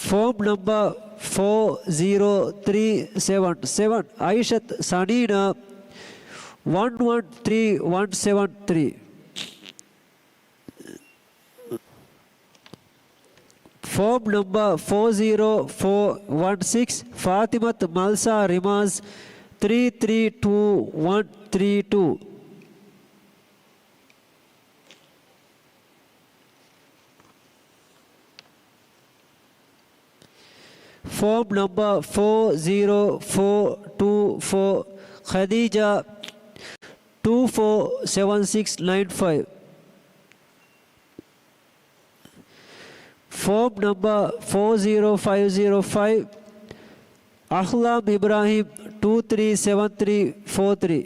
ފޯމް ނަމްބަރ ފޯ ޒީރޯ ތްރީ ސެވެން ސެވެން، އައިޝަތު ސަނީނާ، ވަން ވަން ތްރީ ވަން ސެވެން ތްރީ. ފޯމް ނަމްބަރ ފޯ ޒީރޯ ފޯ ވަން ސިކްސް، ފާތިމަތު މަލްސާ ރިމާޒް، ތްރީ ތްރީ ޓޫ ވަން ތްރީ ޓޫ. ފޯމް ނަމްބަރ ފޯ ޒީރޯ ފޯ ޓޫ ފޯ، ޚަދީޖާ، ޓޫ ފޯ ސެވެން ސިކްސް ނައިން ފައިވް. ފޯމް ނަމްބަރ ފޯ ޒީރޯ ފައިވް ޒީރޯ ފައިވް، އަހްލާމް އިބްރާހިމް، ޓޫ ތްރީ ސެވެން ތްރީ ފޯ ތްރީ.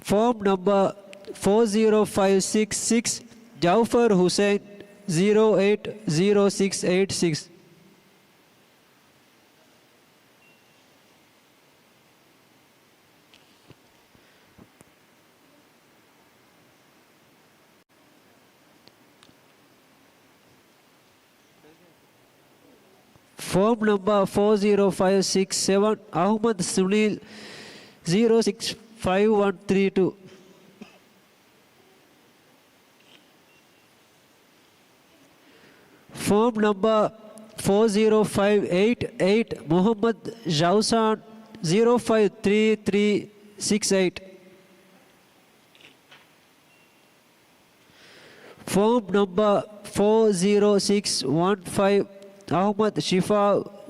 ފޯމް ނަމްބަރ ފޯ ޒީރޯ ފައިވް ސިކްސް ސިކްސް، ޖައުފަރު ހުސެން، ޒީރޯ އެއިޓް ޒީރޯ ސިކްސް އެއިޓް ސިކްސް. ފޯމް ނަމްބަރ ފޯ ޒީރޯ ފައިވް ސިކްސް ސެވެން، އަހުމަދު ސުނީލް، ޒީރޯ ސިކްސް ފައިވް ވަން ތްރީ ޓޫ. ފޯމް ނަމްބަރ ފޯ ޒީރޯ ފައިވް އެއިޓް އެއިޓް، މުހައްމަދު ޝައުސާން، ޒީރޯ ފައިވް ތްރީ ތްރީ ސިކްސް އެއިޓް. ފޯމް ނަމްބަރ ފޯ ޒީރޯ ސިކްސް ވަން ފައިވް، އަހުމަދު ޝިފާ،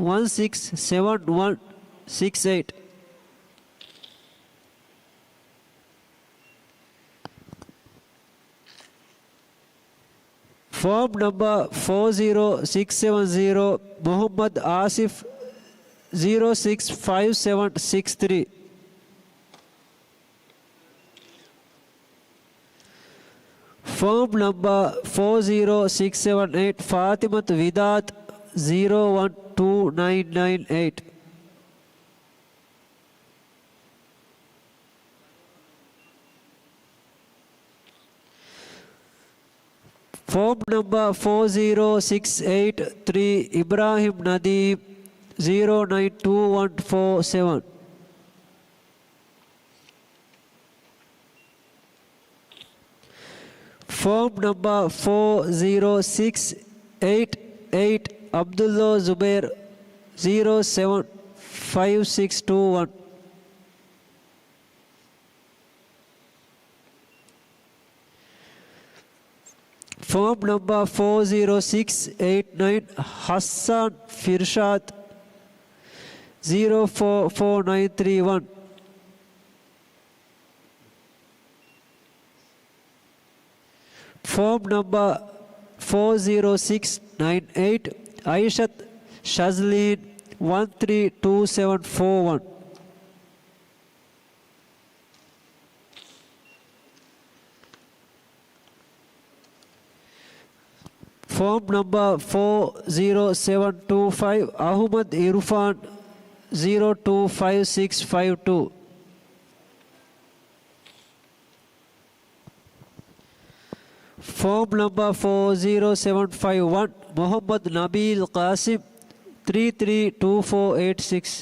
ވަން ސިކްސް ސެވެން ވަން ސިކްސް އެއިޓް. ފޯމް ނަމްބަރ ފޯ ޒީރޯ ސިކްސް ސެވެން ޒީރޯ، މުހައްމަދު އާސިފް، ޒީރޯ ސިކްސް ފައިވް ސެވެން ސިކްސް ތްރީ. ފޯމް ނަމްބަރ ފޯ ޒީރޯ ސިކްސް ސެވެން އެއިޓް، ފާތިމަތު ވިދާތު، ޒީރޯ ވަން ޓޫ ނައިން ނައިން އެއިޓް. ފޯމް ނަމްބަރ ފޯ ޒީރޯ ސިކްސް އެއިޓް ތްރީ، އިބްރާހިމް ނަދީމް، ޒީރޯ ނައިން ޓޫ ވަން ފޯ ސެވެން. ފޯމް ނަމްބަރ ފޯ ޒީރޯ ސިކްސް އެއިޓް އެއިޓް، ޢަބްދުﷲ ޒުބައިރު، ޒީރޯ ސެވެން ފައިވް ސިކްސް ޓޫ ވަން. ފޯމް ނަމްބަރ ފޯ ޒީރޯ ސިކްސް އެއިޓް ނައިން، ޙައްސާން ފިރްޝާދު، ޒީރޯ ފޯ ފޯ ނައިން ތްރީ ވަން. ފޯމް ނަމްބަރ ފޯ ޒީރޯ ސިކްސް ނައިން އެއިޓް، އައިޝަތު ޝަޒްލީން، ވަން ތްރީ ޓޫ ސެވެން ފޯ ވަން. ފޯމް ނަމްބަރ ފޯ ޒީރޯ ސެވެން ޓޫ ފައިވް، އަހުމަދު އިރުފާން، ޒީރޯ ޓޫ ފައިވް ސިކްސް ފައިވް ޓޫ. ފޯމް ނަމްބަރ ފޯ ޒީރޯ ސެވެން ފައިވް ވަން، މުހައްމަދު ނަބީލް ޤާސިމް، ތްރީ ތްރީ ޓޫ ފޯ އެއިޓް ސިކްސް.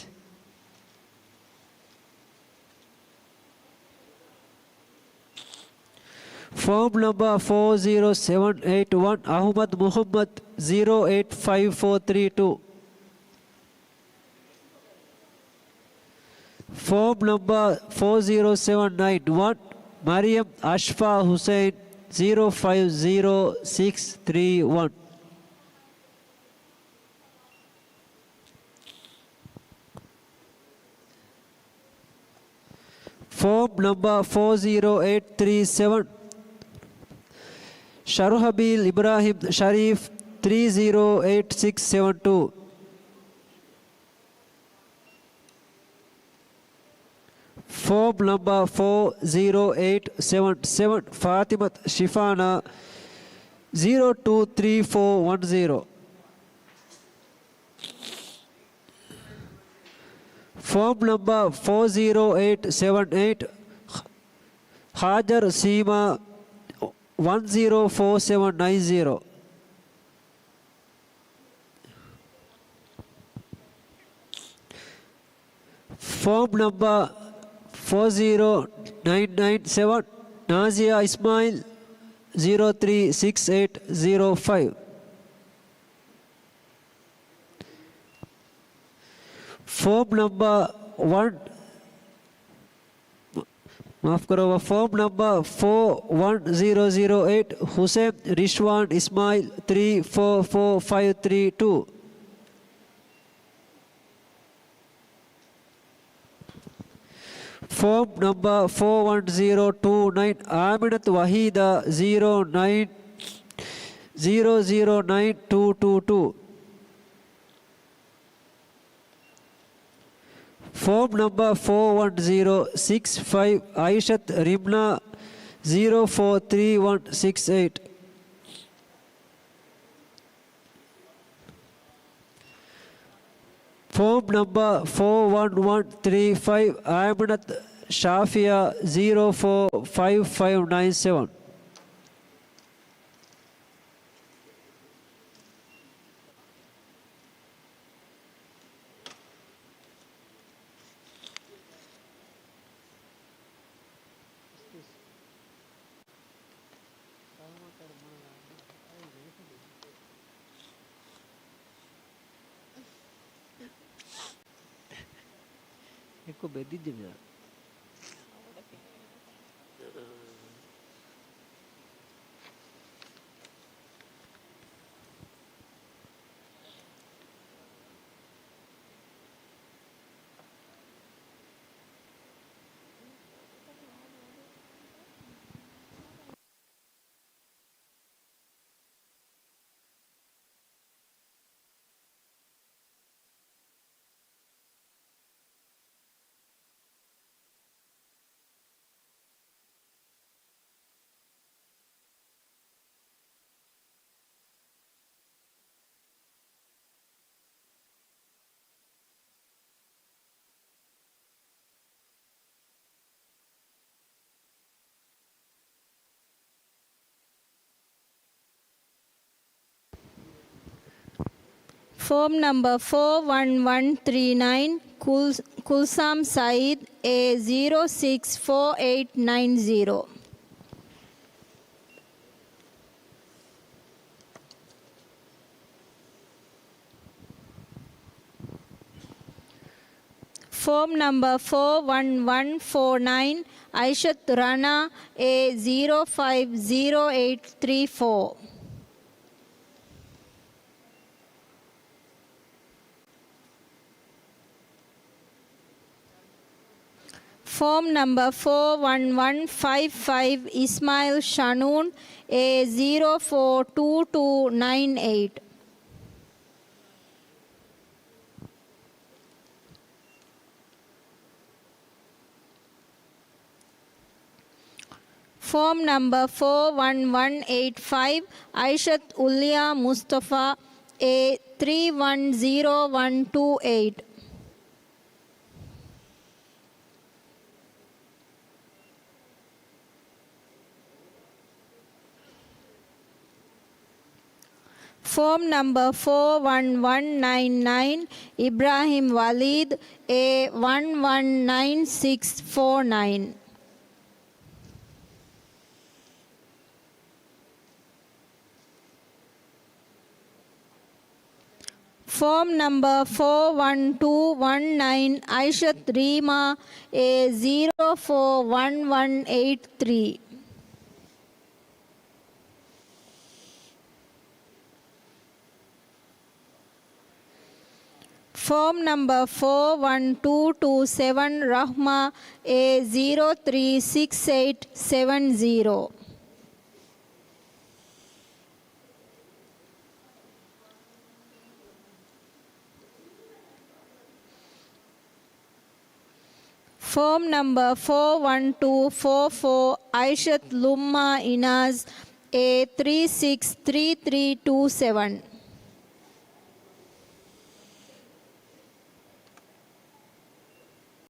ފޯމް ނަމްބަރ ފޯ ޒީރޯ ސެވަން އެއިޓް ވަން، އަހުމަދު މުހައްމަދު، ޒީރޯ އެއިޓް ފައިވް ފޯ ތްރީ ޓޫ. ފޯމް ނަމްބަރ ފޯ ޒީރޯ ސެވަން ނައިން ވަން، މަރިޔަމް އަޝްފާ ހުސެން، ޒީރޯ ފައިވް ޒީރޯ ސިކްސް ތްރީ ވަން. ފޯމް ނަމްބަރ ފޯ ޒީރޯ އެއިޓް ތްރީ ސެވަން، ޝަރުހަބީލް އިބްރާހިމް ޝަރީފް، ތްރީ ޒީރޯ އެއިޓް ސިކްސް ސެވަން ޓޫ. ފޯމް ނަމްބަރ ފޯ ޒީރޯ އެއިޓް ސެވަން ސެވަން، ފާތިމަތު ޝިފާނާ، ޒީރޯ ޓޫ ތްރީ ފޯ ވަން ޒީރޯ. ފޯމް ނަމްބަރ ފޯ ޒީރޯ އެއިޓް ސެވަން އެއިޓް، ހާޖަރު ސީމާ، ވަން ޒީރޯ ފޯ ސެވަން ނައިން ޒީރޯ. ފޯމް ނަމްބަރ ފޯ ޒީރޯ ނައިން ނައިން ސެވަން، ނާޒިޔާ އިސްމާއިލް، ޒީރޯ ތްރީ ސިކްސް އެއިޓް ޒީރޯ ފައިވް. ފޯމް ނަމްބަރ ވަން، މާފުކުރައްވާ، ފޯމް ނަމްބަރ ފޯ ވަން ޒީރޯ ޒީރޯ އެއިޓް، ހުސެން ރިޝްވާން އިސްމާއިލް، ތްރީ ފޯ ފޯ ފައިވް ތްރީ ޓޫ. ފޯމް ނަމްބަރ ފޯ ވަން ޒީރޯ ޓޫ ނައިން، އާމިނަތު ވަހީދާ، ޒީރޯ ނައިން، ޒީރޯ ޒީރޯ ނައިން ޓޫ ޓޫ ޓޫ. ފޯމް ނަމްބަރ ފޯ ވަން ޒީރޯ ސިކްސް ފައިވް، އައިޝަތު ރިމްނާ، ޒީރޯ ފޯ ތްރީ ވަން ސިކްސް އެއިޓް. ފޯމް ނަމްބަރ ފޯ ވަން ވަން ތްރީ ފައިވް، އާމިނަތު ޝާފިޔާ، ޒީރޯ ފޯ ފައިވް ފައިވް ނައިން ސެވަން. އެއްކޮށް ބެއްދިއްޖެ މިއާ. ފޯމް ނަމްބަރ ފޯ ވަން ވަން ތްރީ ނައިން، ކުލް-، ކުލްސާމް ސައީދު، އޭ ޒީރޯ ސިކްސް ފޯ އެއިޓް ނައިން ޒީރޯ. ފޯމް ނަމްބަރ ފޯ ވަން ވަން ފޯ ނައިން، އައިޝަތު ރަނާ، އޭ ޒީރޯ ފައިވް ޒީރޯ އެއިޓް ތްރީ ފޯ. ފޯމް ނަމްބަރ ފޯ ވަން ވަން ފައިވް ފައިވް، އިސްމާއިލް ޝަނޫން، އޭ ޒީރޯ ފޯ ޓޫ ޓޫ ނައިން އެއިޓް. ފޯމް ނަމްބަރ ފޯ ވަން ވަން އެއިޓް ފައިވް، އައިޝަތު އުލްޔާ މުސްތަފާ، އޭ ތްރީ ވަން ޒީރޯ ވަން ޓޫ އެއިޓް. ފޯމް ނަމްބަރ ފޯ ވަން ވަން ނައިން ނައިން، އިބްރާހިމް ވަލީދު، އޭ ވަން ވަން ނައިން ސިކްސް ފޯ ނައިން. ފޯމް ނަމްބަރ ފޯ ވަން ޓޫ ވަން ނައިން، އައިޝަތު ރީމާ، އޭ ޒީރޯ ފޯ ވަން ވަން އެއިޓް ތްރީ. ފޯމް ނަމްބަރ ފޯ ވަން ޓޫ ޓޫ ސެވަން، ރަޙްމާ، އޭ ޒީރޯ ތްރީ ސިކްސް އެއިޓް ސެވަން ޒީރޯ. ފޯމް ނަމްބަރ ފޯ ވަން ޓޫ ފޯ ފޯ، އައިޝަތު ލުއްމާ އިނާޒް، އޭ ތްރީ ސިކްސް ތްރީ ތްރީ ޓޫ ސެވަން.